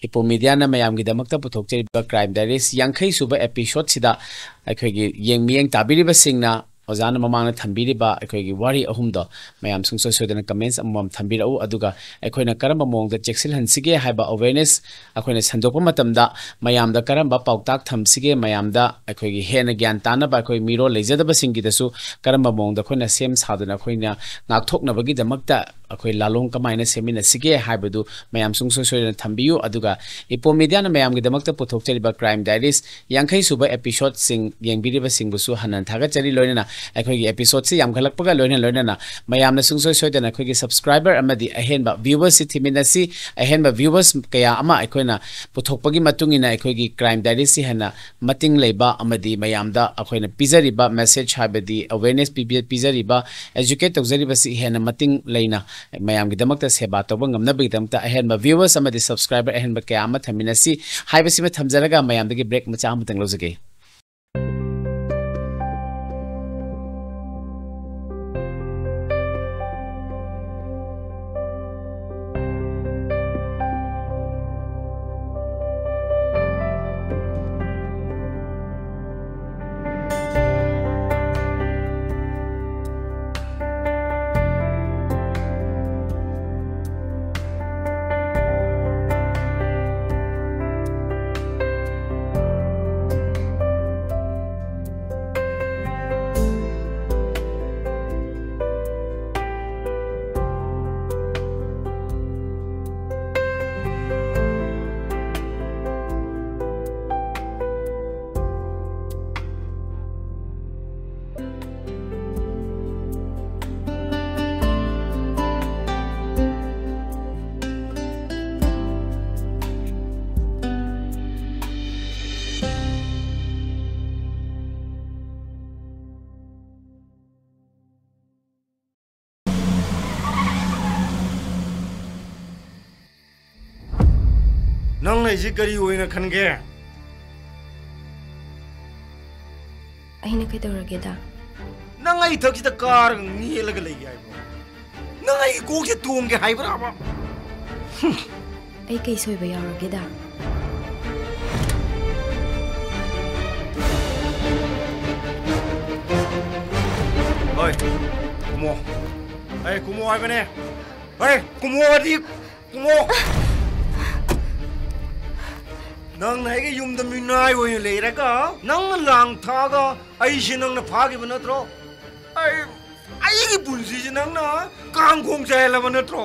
ꯏꯄꯣ ꯃꯤꯗꯤꯌꯥꯅ ꯃꯌꯥꯝꯒꯤꯗꯃꯛꯇ ꯄꯨꯊꯣꯛꯆꯔꯤꯕ Crime Diaries ꯌꯥꯡꯈꯩ ꯁꯨꯕ episode ꯁꯤꯗ ꯑꯩꯈꯣꯏꯒꯤ ꯌꯦꯡ-, ꯃꯤꯠꯌꯦꯡ ꯇꯥꯕꯤꯔꯤꯕꯁꯤꯡꯅ ꯑꯣꯖꯥꯅ ꯃꯃꯥꯡꯗ ꯊꯝꯕꯤꯔꯤꯕ ꯑꯩꯈꯣꯏꯒꯤ ꯋꯥꯔꯤ ꯑꯍꯨꯝꯗꯣ ꯃꯌꯥꯝ ꯁꯨꯡꯁꯣꯏ ꯁꯣꯏꯗꯅ comments ꯑꯃꯃꯝ ꯊꯝꯕꯤꯔꯛꯎ꯫ ꯑꯗꯨꯒ ꯑꯩꯈꯣꯏꯅ ꯀꯔꯝꯕ ꯃꯑꯣꯡꯗ ꯆꯦꯛꯁꯤꯜꯍꯟꯁꯤꯒꯦ ꯍꯥꯏꯕ awareness ꯑꯩꯈꯣꯏꯅ ꯁꯟꯗꯣꯛꯄ ꯃꯇꯝꯗ ꯃꯌꯥꯝꯗ ꯀꯔꯝꯕ ꯄꯥꯎꯇꯥꯛ ꯊꯝꯁꯤꯒꯦ, ꯃꯌꯥꯝꯗ ꯑꯩꯈꯣꯏꯒꯤ ꯍꯦꯟꯅ ꯒ꯭ꯌꯥꯟ ꯇꯥꯅꯕ, ꯑꯩꯈꯣꯏ ꯃꯤꯔꯣꯜ ꯂꯩꯖꯗꯕꯁꯤꯡꯒꯤꯗꯁꯨ ꯀꯔꯝꯕ ꯃꯑꯣꯡꯗ ꯑꯩꯈꯣꯏꯅ ꯁꯦꯝ ꯁꯥꯗꯨꯅ ꯑꯩꯈꯣꯏꯅ ꯉꯥꯛꯊꯣꯛꯅꯕꯒꯤꯗꯃꯛꯇ ꯑꯩꯈꯣꯏ ꯂꯥꯂꯣꯡ ꯀꯃꯥꯏꯅ ꯁꯦꯝꯃꯤꯟꯅꯁꯤꯒꯦ ꯍꯥꯏꯕꯗꯨ ꯃꯌꯥꯝ ꯁꯨꯡꯁꯣꯏ ꯁꯣꯏꯗꯅ ꯊꯝꯕꯤꯌꯨ꯫ ꯑꯗꯨꯒ ꯏꯄꯣꯝ ꯃꯤꯗꯤꯌꯥꯅ ꯃꯌꯥꯝꯒꯤꯗꯃꯛꯇ ꯄꯨꯊꯣꯛꯆꯔꯤꯕ ꯀ꯭ꯔꯥꯏꯝ ꯗꯥꯏꯔꯤꯁ ꯌꯥꯡꯈꯩ ꯁꯨꯕ ꯑꯦꯄꯤꯁꯣꯗꯁꯤꯡ ꯌꯦꯡꯕꯤꯔꯤꯕꯁꯤꯡꯕꯨꯁꯨ ꯍꯟꯅ ꯊꯥꯒꯠꯆꯔꯤ꯫ ꯂꯣꯏꯅꯅ ꯑꯩꯈꯣꯏꯒꯤ ꯑꯦꯄꯤꯁꯣꯗꯁꯤ ꯌꯥꯝꯈꯠꯂꯛꯄꯒ ꯂꯣꯏꯅ ꯂꯣꯏꯅꯅ ꯃꯌꯥꯝꯅ ꯁꯨꯡꯁꯣꯏ ꯁꯣꯏꯗꯅ ꯑꯩꯈꯣꯏꯒꯤ ꯁꯕꯁꯀ꯭ꯔꯥꯏꯕꯔ ꯑꯃꯗꯤ ꯑꯍꯦꯟꯕ ꯚ꯭ꯌꯨꯋꯔꯁꯁꯤ ꯊꯤꯃꯤꯟꯅꯁꯤ꯫ ꯑꯍꯦꯟꯕ ꯚ꯭ꯌꯨꯋꯔꯁ ꯀꯌꯥ ꯑꯃ ꯑꯩꯈꯣꯏꯅ ꯄꯨꯊꯣꯛꯄꯒꯤ ꯃꯇꯨꯡ ꯏꯟꯅ ꯑꯩꯈꯣꯏꯒꯤ ꯀ꯭ꯔꯥꯏꯝ ꯗꯥꯏꯔꯤꯁꯤ ꯍꯦꯟꯅ ꯃꯇꯤꯡ ꯂꯩꯕ ꯑꯃꯗꯤ ꯃꯌꯥꯝꯗ ꯑꯩꯈꯣꯏꯅ ꯄꯤꯖꯔꯤꯕ ꯃꯦꯁꯦꯖ ꯍꯥꯏꯕꯗꯤ ꯑꯋꯦꯔꯅꯦꯁ ꯄꯤꯕꯤ-, ꯄꯤꯖꯔꯤꯕ, ꯑꯦꯖꯨꯀꯦꯠ ꯇꯧꯖꯔꯤꯕꯁꯤ ꯍꯦꯟꯅ ꯃꯇꯤꯡ ꯂꯩꯅ ꯃꯌꯥꯝꯒꯤꯗꯃꯛꯇ ꯁꯦꯕꯥ ꯇꯧꯕ ꯉꯝꯅꯕꯒꯤꯗꯃꯛꯇ ꯑꯍꯦꯟꯕ ꯚ꯭ꯌꯨꯋꯔꯁ ꯑꯃꯗꯤ ꯁꯕꯁꯀ꯭ꯔꯥꯏꯕꯔ ꯑꯍꯦꯟꯕ ꯀꯌꯥ ꯑꯃ ꯊꯝꯃꯤꯟꯅꯁꯤ ꯍꯥꯏꯕꯁꯤꯃ ꯊꯝꯖꯔꯒ ꯃꯌꯥꯝꯗꯒꯤ ꯕ꯭ꯔꯦꯛ ꯃꯆꯥ ꯑꯃꯇꯪ ꯂꯧꯖꯒꯦ꯫ ꯅꯪꯅ ꯑꯩꯁꯤ ꯀꯔꯤ ꯑꯣꯏꯅ ꯈꯟꯒꯦ? ꯑꯩꯅ ꯀꯩꯗꯧꯔꯒꯦꯗ? ꯅꯪ ꯑꯩ ꯏꯊꯛꯁꯤꯗ ꯀꯥꯔꯒ ꯉꯦꯜꯂꯒ ꯂꯩꯒꯦ ꯍꯥꯏꯕ꯭ꯔꯣ? ꯅꯪ ꯑꯩꯒꯤ ꯀꯣꯛꯁꯦ ꯇꯣꯡꯒꯦ ꯍꯥꯏꯕ꯭ꯔꯕ? ꯑꯩ ꯀꯩ ꯁꯣꯏꯕ ꯌꯥꯎꯔꯒꯦꯗ? ꯍꯣꯏ, ꯀꯨꯝꯃꯣ꯫ ꯑꯩ ꯀꯨꯝꯃꯣ ꯍꯥꯏꯕꯅꯦ꯫ ꯍꯣꯏ, ꯀꯨꯝꯃꯣ ꯍꯥꯏꯗꯤ ꯀꯨꯝꯃꯣ꯫ ꯅꯪꯅ ꯑꯩꯒꯤ ꯌꯨꯝꯗ ꯃꯤꯅꯥꯏ ꯑꯣꯏꯅ ꯂꯩꯔꯒ, ꯅꯪꯅ ꯂꯥꯡ ꯊꯥꯛꯑꯒ ꯑꯩꯁꯦ ꯅꯪꯅ ꯐꯥꯈꯤꯕ ꯅꯠꯇ꯭ꯔꯣ? ꯑꯩ, ꯑꯩꯒꯤ ꯄꯨꯟꯁꯤꯁꯦ ꯅꯪꯅ ꯀꯥꯡ ꯈꯣꯡ ꯆꯥꯏꯍꯜꯂꯕ ꯅꯠꯇ꯭ꯔꯣ?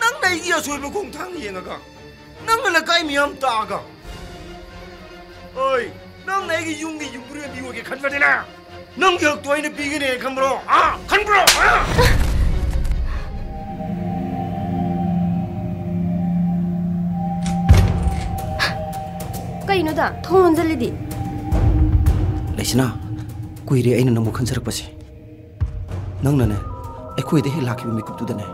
ꯅꯪꯅ ꯑꯩꯒꯤ ꯑꯁꯣꯏꯕ ꯈꯣꯡꯊꯥꯡ ꯌꯦꯡꯉꯒ, ꯅꯪꯅ ꯂꯩꯀꯥꯏ ꯃꯤꯌꯥꯝ ꯇꯥꯛꯑꯒ, ꯑꯣꯏ, ꯅꯪꯅ ꯑꯩꯒꯤ ꯌꯨꯝꯒꯤ ꯌꯨꯝꯕꯨꯔꯦꯝꯕꯤ ꯑꯣꯏꯒꯦ ꯈꯟꯕꯗꯤꯅꯦ, ꯅꯪꯒꯤ ꯍꯛꯇꯣ ꯑꯩꯅ ꯄꯤꯒꯅꯦ ꯈꯟꯕ꯭ꯔꯣ? ꯍꯥ? ꯈꯟꯕ꯭ꯔꯣ? ꯍꯥ? ꯀꯩꯅꯣꯗ ꯊꯣꯡ ꯂꯣꯟꯖꯜꯂꯤꯗꯤ? ꯂꯩꯁꯅꯥ, ꯀꯨꯏꯔꯦ ꯑꯩꯅ ꯅꯪꯕꯨ ꯈꯟꯖꯔꯛꯄꯁꯦ꯫ ꯅꯪꯅꯅꯦ, ꯑꯩꯈꯣꯏꯗ ꯍꯦꯛ ꯂꯥꯛꯈꯤꯕ ꯃꯤꯀꯨꯞꯇꯨꯗꯅꯦ,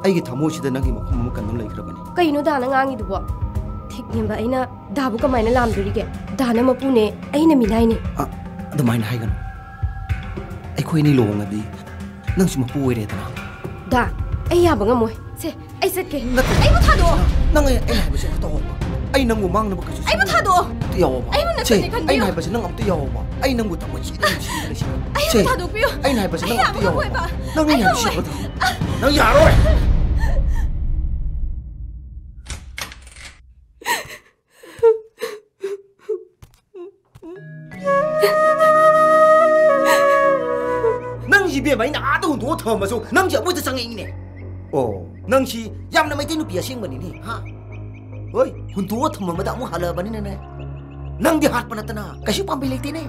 ꯑꯩꯒꯤ ꯊꯃꯣꯏꯁꯤꯗ ꯅꯪꯒꯤ ꯃꯐꯝ ꯑꯃ ꯀꯟꯗꯨꯅ ꯂꯩꯈ꯭ꯔꯕꯅꯤ꯫ ꯀꯩꯅꯣ ꯗꯥꯅ ꯉꯥꯡꯉꯤꯗꯨꯕꯣ? ꯊꯤꯛꯅꯦꯝꯕ ꯑꯩꯅ ꯗꯥꯕꯨ ꯀꯃꯥꯏꯅ ꯂꯥꯝꯗꯣꯔꯤꯒꯦ? ꯗꯥꯅ ꯃꯄꯨꯅꯦ, ꯑꯩꯅ ꯃꯤꯅꯥꯏꯅꯦ꯫ ꯑ, ꯑꯗꯨꯃꯥꯏꯅ ꯍꯥꯏꯒꯅꯨ꯫ ꯑꯩꯈꯣꯏꯅꯤ ꯂꯨꯍꯣꯡꯉꯗꯤ ꯅꯪꯁꯨ ꯃꯄꯨ ꯑꯣꯏꯔꯦꯗꯅ꯫ ꯗꯥ, ꯑꯩ ꯌꯥꯕ ꯉꯝꯃꯣꯏ꯫ ꯁꯦ, ꯑꯩ ꯆꯠꯀꯦ꯫ ꯅꯠꯇꯦ꯫ ꯑꯩꯕꯨ ꯊꯥꯗꯣꯛꯑꯣ꯫ ꯅꯪ ꯑꯩ, ꯑꯩꯅ ꯍꯥꯏꯕꯁꯦ ꯑꯝꯇ ꯇꯧꯑꯣꯕ꯫ ꯑꯩ ꯅꯪꯕꯨ ꯃꯥꯡꯅꯕ ꯀꯩꯁꯨ ꯑꯩꯕꯨ ꯁꯤꯖꯤꯟꯅꯔꯣꯏ꯫ ꯊꯥꯗꯣꯛꯑꯣ꯫ ꯑꯝꯇ ꯌꯥꯎꯑꯣꯕ꯫ ꯑꯩꯕꯨ ꯁꯦ, ꯅꯠꯇꯗꯤ ꯈꯟꯕꯤꯌꯨ꯫ ꯑꯩꯅ ꯍꯥꯏꯕꯁꯦ ꯅꯪ ꯑꯝꯇ ꯌꯥꯎꯑꯣꯕ꯫ ꯑꯩ ꯅꯪꯕꯨ ꯊꯃꯣꯏ ꯁꯦꯡꯅ ꯅꯨꯡꯁꯤꯅ ꯂꯩꯁꯤꯅꯦ꯫ ꯑꯩꯕꯨ ꯁꯦ, ꯊꯥꯗꯣꯛꯄꯤꯌꯨ꯫ ꯑꯩꯅ ꯍꯥꯏꯕꯁꯦ ꯅꯪ ꯑꯩ ꯑꯝꯇ ꯌꯥꯕ ꯌꯥꯎꯑꯣꯕ꯫ ꯉꯝꯃꯣꯏꯕ꯫ ꯅꯪ ꯑꯩ ꯑꯩꯅ ꯉꯝꯃꯣꯏ꯫ ꯅꯨꯡꯁꯤꯕꯗꯣ꯫ ꯅꯪ ꯌꯥꯔꯣꯏ꯫ ꯅꯪꯁꯤ ꯏꯕꯦꯝꯃ, ꯑꯩꯅ ꯑꯥꯗ ꯍꯨꯟꯗꯣꯛꯑ ꯊꯝꯃꯝꯃꯁꯨ ꯅꯪꯁꯤ ꯑꯃꯨꯛꯇ ꯆꯪꯉꯛꯏꯅꯦ꯫ ꯑꯣ, ꯅꯪꯁꯤ ꯌꯥꯝꯅ ꯃꯩꯇꯩ ꯅꯨꯄꯤ ꯑꯁꯦꯡꯕꯅꯤꯅꯦ, ꯍꯥ? ꯍꯣꯏ, ꯍꯨꯟꯗꯣꯛꯑ ꯊꯝꯃꯝꯕꯗ ꯑꯃꯨꯛ ꯍꯜꯂꯛꯑꯕꯅꯤꯅꯅꯦ, ꯅꯪꯗꯤ ꯍꯥꯠꯄ ꯅꯠꯇꯅ ꯀꯩꯁꯨ ꯄꯥꯝꯕꯩ ꯂꯩꯇꯦꯅꯦ꯫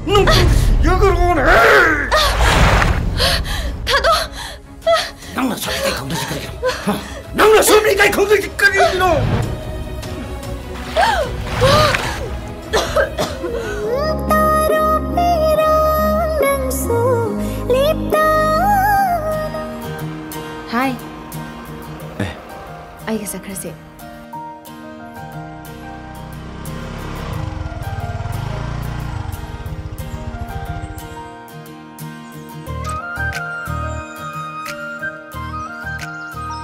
ꯅꯨꯡꯁꯤꯒ꯭ꯔꯣꯅꯦ! ꯊꯥꯗꯣꯛ! ꯅꯪꯅ ꯁꯨꯝ ꯏꯀꯥꯏ ꯈꯪꯗ꯭ꯔꯤꯁꯤ ꯀꯔꯤꯒꯤꯅꯣ? ꯍꯥ? ꯅꯪꯅ ꯁꯨꯝ ꯏꯀꯥꯏ ꯈꯪꯗ꯭ꯔꯤꯁꯤ ꯀꯔꯤꯒꯤꯅꯣ? ꯍꯥꯏ꯫ ꯑꯦ꯫ ꯑꯩꯒ ꯆꯠꯈ꯭ꯔꯁꯦ꯫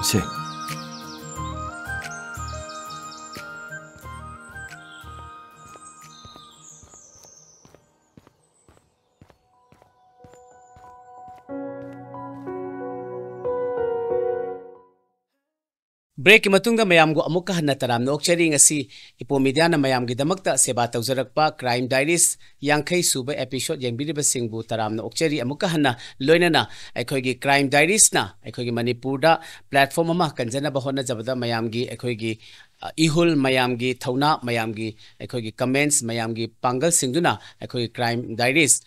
ꯁꯦ꯫ ꯕ꯭ꯔꯦꯛꯀꯤ ꯃꯇꯨꯡꯗ ꯃꯌꯥꯝꯕꯨ ꯑꯃꯨꯛꯀ ꯍꯟꯅ ꯇꯔꯥꯝꯅ ꯑꯣꯛꯆꯔꯤ꯫ ꯉꯁꯤ ꯏꯄꯣ ꯃꯤꯗꯤꯌꯥꯅ ꯃꯌꯥꯝꯒꯤꯗꯃꯛꯇ ꯁꯦꯕꯥ ꯇꯧꯖꯔꯛꯄ ꯀ꯭ꯔꯥꯏꯝ ꯗꯥꯏꯔꯤꯁ ꯌꯥꯡꯈꯩ ꯁꯨꯕ ꯑꯦꯄꯤꯁꯣꯗ ꯌꯦꯡꯕꯤꯔꯤꯕꯁꯤꯡꯕꯨ ꯇꯔꯥꯝꯅ ꯑꯣꯛꯆꯔꯤ꯫ ꯑꯃꯨꯛꯀ ꯍꯟꯅ ꯂꯣꯏꯅꯅ ꯑꯩꯈꯣꯏꯒꯤ ꯀ꯭ꯔꯥꯏꯝ ꯗꯥꯏꯔꯤꯁꯅ ꯑꯩꯈꯣꯏꯒꯤ ꯃꯅꯤꯄꯨꯔꯗ ꯄ꯭ꯂꯦꯠꯐꯣꯝ ꯑꯃ ꯀꯟꯖꯅꯕ ꯍꯣꯠꯅꯖꯕꯗ ꯃꯌꯥꯝꯒꯤ ꯑꯩꯈꯣꯏꯒꯤ, ꯑ, ꯏꯍꯨꯜ, ꯃꯌꯥꯝꯒꯤ ꯊꯧꯅꯥ, ꯃꯌꯥꯝꯒꯤ ꯑꯩꯈꯣꯏꯒꯤ ꯀꯃꯦꯟꯠꯁ, ꯃꯌꯥꯝꯒꯤ ꯄꯥꯡꯒꯜꯁꯤꯡꯗꯨꯅ ꯑꯩꯈꯣꯏꯒꯤ ꯀ꯭ꯔꯥꯏꯝ ꯗꯥꯏꯔꯤꯁ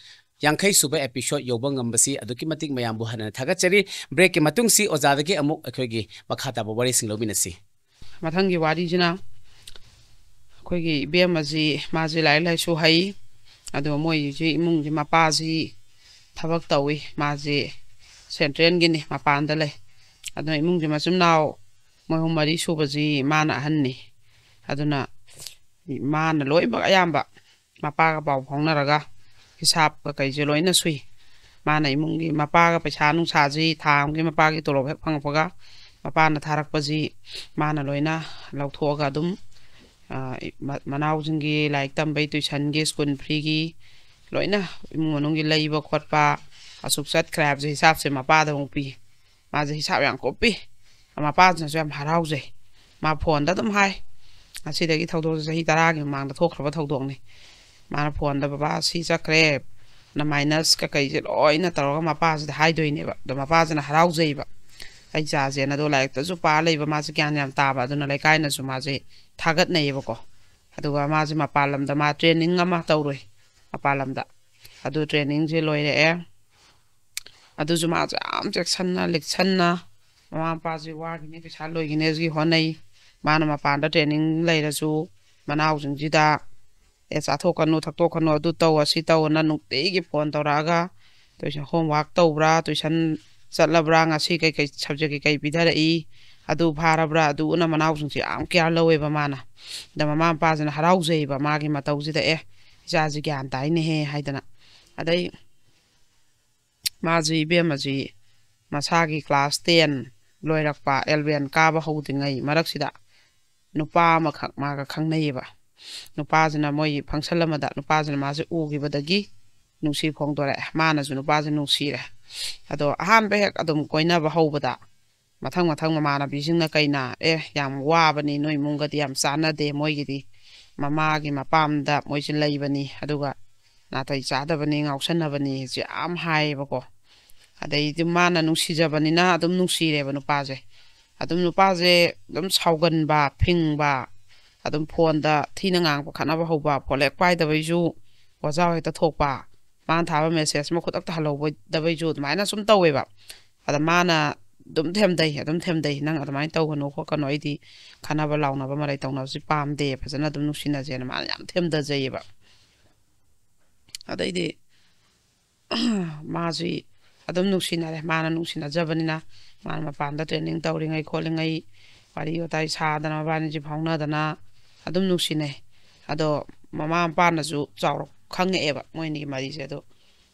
ꯌꯥꯡꯈꯩ ꯁꯨꯕ ꯑꯦꯄꯤꯁꯣꯗ ꯌꯧꯕ ꯉꯝꯕꯁꯤ ꯑꯗꯨꯛꯀꯤ ꯃꯇꯤꯛ ꯃꯌꯥꯝꯕꯨ ꯍꯟꯅ ꯊꯥꯒꯠꯆꯔꯤ꯫ ꯕ꯭ꯔꯦꯛꯀꯤ ꯃꯇꯨꯡꯁꯤ ꯑꯣꯖꯥꯗꯒꯤ ꯑꯃꯨꯛ ꯑꯩꯈꯣꯏꯒꯤ ꯃꯈꯥ ꯇꯥꯕ ꯋꯥꯔꯤꯁꯤꯡ ꯂꯧꯃꯤꯟꯅꯁꯤ꯫ ꯃꯊꯪꯒꯤ ꯋꯥꯔꯤꯁꯤꯅ ꯑꯩꯈꯣꯏꯒꯤ ꯏꯕꯦꯝꯃꯁꯤ, ꯃꯥꯁꯤ ꯂꯥꯏꯔꯤꯛ ꯂꯥꯏꯁꯨ ꯍꯩ, ꯑꯗꯨꯒ ꯃꯣꯏꯁꯤ ꯏꯃꯨꯡꯁꯤ ꯃꯄꯥꯁꯤ ꯊꯕꯛ ꯇꯧꯏ, ꯃꯥꯁꯤ ꯁꯦꯟꯇ꯭ꯔꯦꯜꯒꯤꯅꯤ, ꯃꯄꯥꯟꯗ ꯂꯩ꯫ ꯑꯗꯨꯅ ꯏꯃꯨꯡꯁꯤ ꯃꯆꯤꯟ ꯃꯅꯥꯎ ꯃꯣꯏ ꯑꯍꯨꯝ ꯃꯔꯤ ꯁꯨꯕꯁꯤ ꯃꯥꯅ ꯑꯍꯟꯅꯤ꯫ ꯑꯗꯨꯅ ꯃꯥꯅ ꯂꯣꯏꯅꯃꯛ ꯑꯌꯥꯝꯕ ꯃꯄꯥꯒ ꯄꯥꯎ ꯐꯥꯎꯅꯔꯒ ꯍꯤꯁꯥꯞ ꯀꯀꯩꯁꯦ ꯂꯣꯏꯅ ꯁꯨꯏ꯫ ꯃꯥꯅ ꯏꯃꯨꯡꯒꯤ ꯃꯄꯥꯒ ꯄꯩꯁꯥ ꯅꯨꯡꯁꯥꯁꯤ ꯊꯥ ꯑꯃꯒꯤ ꯃꯄꯥꯒꯤ ꯇꯣꯂꯣꯞ ꯍꯦꯛ ꯐꯪꯉꯛꯄꯒ ꯃꯄꯥꯅ ꯊꯥꯔꯛꯄꯁꯤ ꯃꯥꯅ ꯂꯣꯏꯅ ꯂꯧꯊꯣꯛꯑꯒ ꯑꯗꯨꯝ, ꯑ, ꯃ-, ꯃꯅꯥꯎꯁꯤꯡꯒꯤ ꯂꯥꯏꯔꯤꯛ ꯇꯝꯕꯩ ꯇꯨꯏꯁꯟꯒꯤ, ꯁ꯭ꯀꯨꯜ ꯐꯤꯒꯤ, ꯂꯣꯏꯅ ꯏꯃꯨꯡ ꯃꯅꯨꯡꯒꯤ ꯂꯩꯕ ꯈꯣꯠꯄ, ꯑꯁꯨꯛ ꯆꯠꯈ꯭ꯔꯦ ꯍꯥꯏꯕꯁꯦ ꯍꯤꯁꯥꯞꯁꯦ ꯃꯄꯥꯗ ꯑꯃꯨꯛ ꯄꯤ꯫ ꯃꯥꯁꯦ ꯍꯤꯁꯥꯞ ꯌꯥꯝ ꯀꯨꯞꯄꯤ꯫ ꯃꯄꯥꯁꯤꯅꯁꯨ ꯌꯥꯝ ꯍꯔꯥꯎꯖꯩ꯫ ꯃꯥ ꯐꯣꯟꯗ ꯑꯗꯨꯝ ꯍꯥꯏ꯫ ꯉꯁꯤꯗꯒꯤ ꯊꯧꯗꯣꯛꯁꯦ ꯆꯍꯤ ꯇꯔꯥꯒꯤ ꯃꯃꯥꯡꯗ ꯊꯣꯛꯈ꯭ꯔꯕ ꯊꯧꯗꯣꯛꯅꯤ꯫ ꯃꯥꯅ ꯐꯣꯟꯗ, "ꯕꯕꯥ, ꯁꯤ ꯆꯠꯈ꯭ꯔꯦ", ꯅ ꯃꯥꯏꯅꯁ ꯀꯀꯩꯁꯦ ꯂꯣꯏꯅ ꯇꯧꯔꯒ ꯃꯄꯥꯁꯤꯗ ꯍꯥꯏꯗꯣꯏꯅꯦꯕ꯫ ꯑꯗꯣ ꯃꯄꯥꯁꯤꯅ ꯍꯔꯥꯎꯖꯩꯕ, "ꯑꯩ ꯏꯆꯥꯁꯦꯅ"꯫ ꯑꯗꯣ ꯂꯥꯏꯔꯤꯛꯇꯁꯨ ꯄꯥ ꯂꯩꯕ, ꯃꯥꯁꯦ ꯒ꯭ꯌꯥꯟ ꯌꯥꯝ ꯇꯥꯕ, ꯑꯗꯨꯅ ꯂꯩꯀꯥꯏꯅꯁꯨ ꯃꯥꯁꯦ ꯊꯥꯒꯠꯅꯩꯌꯦꯕꯀꯣ꯫ ꯑꯗꯨꯒ ꯃꯥꯁꯦ ꯃꯄꯥꯟ ꯂꯝꯗ ꯃꯥ ꯇ꯭ꯔꯦꯅꯤꯡ ꯑꯃ ꯇꯧꯔꯨꯏ, ꯃꯄꯥꯟ ꯂꯝꯗ꯫ ꯑꯗꯨ ꯇ꯭ꯔꯦꯅꯤꯡꯁꯦ ꯂꯣꯏꯔꯛꯑꯦ꯫ ꯑꯗꯨꯁꯨ ꯃꯥꯁꯦ ꯌꯥꯝ ꯆꯦꯛꯁꯟꯅ ꯂꯤꯛꯁꯟꯅ, ꯃꯃꯥ ꯃꯄꯥꯁꯦ ꯋꯥꯈꯤꯅꯤ, ꯄꯩꯁꯥ ꯂꯣꯏꯈꯤꯅꯤ ꯍꯥꯏꯕꯒꯤ ꯍꯣꯠꯅꯩ꯫ ꯃꯥꯅ ꯃꯄꯥꯟꯗ ꯇ꯭ꯔꯦꯅꯤꯡ ꯂꯩꯔꯁꯨ ꯃꯅꯥꯎꯁꯤꯡꯁꯤꯗ, "ꯑꯦ, ꯆꯥꯊꯣꯛꯀꯅꯨ, ꯊꯛꯇꯣꯛꯀꯅꯨ, ꯑꯗꯨ ꯇꯧ, ꯑꯁꯤ ꯇꯧꯅ" ꯅꯨꯡꯇꯤꯒꯤ ꯐꯣꯟ ꯇꯧꯔꯛꯑꯒ, "ꯇꯨꯏꯁꯟ ꯍꯣꯝꯋꯥꯔꯛ ꯇꯧꯕ꯭ꯔꯥ, ꯇꯨꯏꯁꯟ ꯆꯠꯂꯕ꯭ꯔꯥ, ꯉꯁꯤ ꯀꯩꯀꯩ ꯁꯕꯖꯦꯛꯀꯤ ꯀꯩ ꯄꯤꯊꯔꯛꯏ, ꯑꯗꯨ ꯐꯥꯔꯕ꯭ꯔꯥ?" ꯑꯗꯨꯅ ꯃꯅꯥꯎꯁꯤꯡꯁꯦ ꯌꯥꯝ ꯀꯤꯌꯥꯔ ꯂꯧꯋꯦꯕ ꯃꯥꯅ꯫ ꯑꯗ ꯃꯃꯥ ꯃꯄꯥꯁꯤꯅ ꯍꯔꯥꯎꯖꯩꯕ ꯃꯥꯒꯤ ꯃꯇꯧꯁꯤꯗ, "ꯑꯦ, ꯏꯆꯥꯁꯤ ꯒ꯭ꯌꯥꯟ ꯇꯥꯏꯅꯦꯍꯦ" ꯍꯥꯏꯗꯅ꯫ ꯑꯗꯩ ꯃꯥꯁꯤ, ꯏꯕꯦꯝꯃꯁꯤ ꯃꯁꯥꯒꯤ ꯀ꯭ꯂꯥꯁ ꯇꯦꯟ ꯂꯣꯏꯔꯛꯄ, ꯑꯦꯂꯚꯦꯟ ꯀꯥꯕ ꯍꯧꯗ꯭ꯔꯤꯉꯩ ꯃꯔꯛꯁꯤꯗ ꯅꯨꯄꯥ ꯑꯃꯈꯛ ꯃꯥꯒ ꯈꯪꯅꯩꯌꯦꯕ꯫ ꯅꯨꯄꯥꯁꯤꯅ ꯃꯣꯏ ꯐꯪꯁꯟ ꯑꯃꯗ ꯅꯨꯄꯥꯁꯤꯅ ꯃꯥꯁꯦ ꯎꯈꯤꯕꯗꯒꯤ ꯅꯨꯡꯁꯤ ꯐꯣꯡꯗꯣꯔꯛꯑꯦ꯫ ꯃꯥꯅꯁꯨ ꯅꯨꯄꯥꯁꯦ ꯅꯨꯡꯁꯤꯔꯦ꯫ ꯑꯗꯣ ꯑꯍꯥꯟꯕ ꯍꯦꯛ ꯑꯗꯨꯝ ꯀꯣꯏꯅꯕ ꯍꯧꯕꯗ ꯃꯊꯪ ꯃꯊꯪ ꯃꯃꯥꯟꯅꯕꯤꯁꯤꯡꯅ ꯀꯩꯅ, "ꯑꯦ, ꯌꯥꯝ ꯋꯥꯕꯅꯤ, ꯅꯣꯏ ꯏꯃꯨꯡꯒꯗꯤ ꯌꯥꯝ ꯆꯥꯟꯅꯗꯦ, ꯃꯣꯏꯒꯤꯗꯤ ꯃꯃꯥꯒꯤ ꯃꯄꯥꯝꯗ ꯃꯣꯏꯁꯦ ꯂꯩꯕꯅꯤ, ꯑꯗꯨꯒ ꯅꯥꯇꯩ ꯆꯥꯗꯕꯅꯤ, ꯉꯥꯎꯁꯟꯅꯕꯅꯤ" ꯁꯤ ꯌꯥꯝ ꯍꯥꯏꯌꯦꯕꯀꯣ꯫ ꯑꯗꯩꯗꯤ ꯃꯥꯅ ꯅꯨꯡꯁꯤꯖꯕꯅꯤꯅ ꯑꯗꯨꯝ ꯅꯨꯡꯁꯤꯔꯦꯕ ꯅꯨꯄꯥꯁꯦ꯫ ꯑꯗꯨꯝ ꯅꯨꯄꯥꯁꯦ ꯑꯗꯨꯝ ꯁꯥꯎꯒꯟꯕ, ꯐꯤꯡꯕ, ꯑꯗꯨꯝ ꯐꯣꯟꯗ ꯊꯤꯅ ꯉꯥꯡꯕ, ꯈꯠꯅꯕ ꯍꯧꯕ, ꯐꯣꯟ ꯍꯦꯛ ꯄꯥꯏꯗꯕꯩꯁꯨ ꯋꯥꯖꯥꯎ ꯍꯦꯛꯇ ꯊꯣꯛꯄ, ꯃꯥꯅ ꯊꯥꯕ ꯃꯦꯁꯦꯖ ꯑꯃ ꯈꯨꯗꯛꯇ ꯍꯜꯍꯧꯗꯕꯩꯁꯨ ꯑꯗꯨꯃꯥꯏꯅ ꯁꯨꯝ ꯇꯧꯋꯦꯕ꯫ ꯑꯗ ꯃꯥꯅ ꯑꯗꯨꯝ ꯊꯦꯝꯗꯩ, ꯑꯗꯨꯝ ꯊꯦꯝꯗꯩ, "ꯅꯪ ꯑꯗꯨꯃꯥꯏꯅ ꯇꯧꯒꯅꯨ ꯈꯣꯠꯀꯅꯨ, ꯑꯩꯗꯤ ꯈꯠꯅꯕ ꯂꯥꯎꯅꯕ ꯃꯔꯩ ꯇꯧꯅꯕꯁꯤ ꯄꯥꯝꯗꯦ, ꯐꯖꯅ ꯑꯗꯨꯝ ꯅꯨꯡꯁꯤꯅꯁꯦꯅ" ꯃꯥꯅ ꯌꯥꯝ ꯊꯦꯝꯗꯖꯩꯌꯦꯕ꯫ ꯑꯗꯩꯗꯤ ꯃꯥꯁꯤ ꯑꯗꯨꯝ ꯅꯨꯡꯁꯤꯅꯔꯦ꯫ ꯃꯥꯅ ꯅꯨꯡꯁꯤꯅꯖꯕꯅꯤꯅ, ꯃꯥꯅ ꯃꯄꯥꯟꯗ ꯇ꯭ꯔꯦꯅꯤꯡ ꯇꯧꯔꯤꯉꯩ ꯈꯣꯠꯂꯤꯉꯩ ꯋꯥꯔꯤ ꯋꯥꯇꯥꯏ ꯁꯥꯗꯅ, ꯃꯕꯥꯅꯤꯁꯤ ꯐꯥꯎꯅꯗꯅ ꯑꯗꯨꯝ ꯅꯨꯡꯁꯤꯅꯩ꯫ ꯑꯗꯣ ꯃꯃꯥ ꯃꯄꯥꯅꯁꯨ ꯆꯥꯎꯔꯛ ꯈꯪꯉꯛꯑꯦꯕ ꯃꯣꯏ ꯑꯅꯤꯒꯤ ꯃꯔꯤꯁꯦ꯫ ꯑꯗꯣ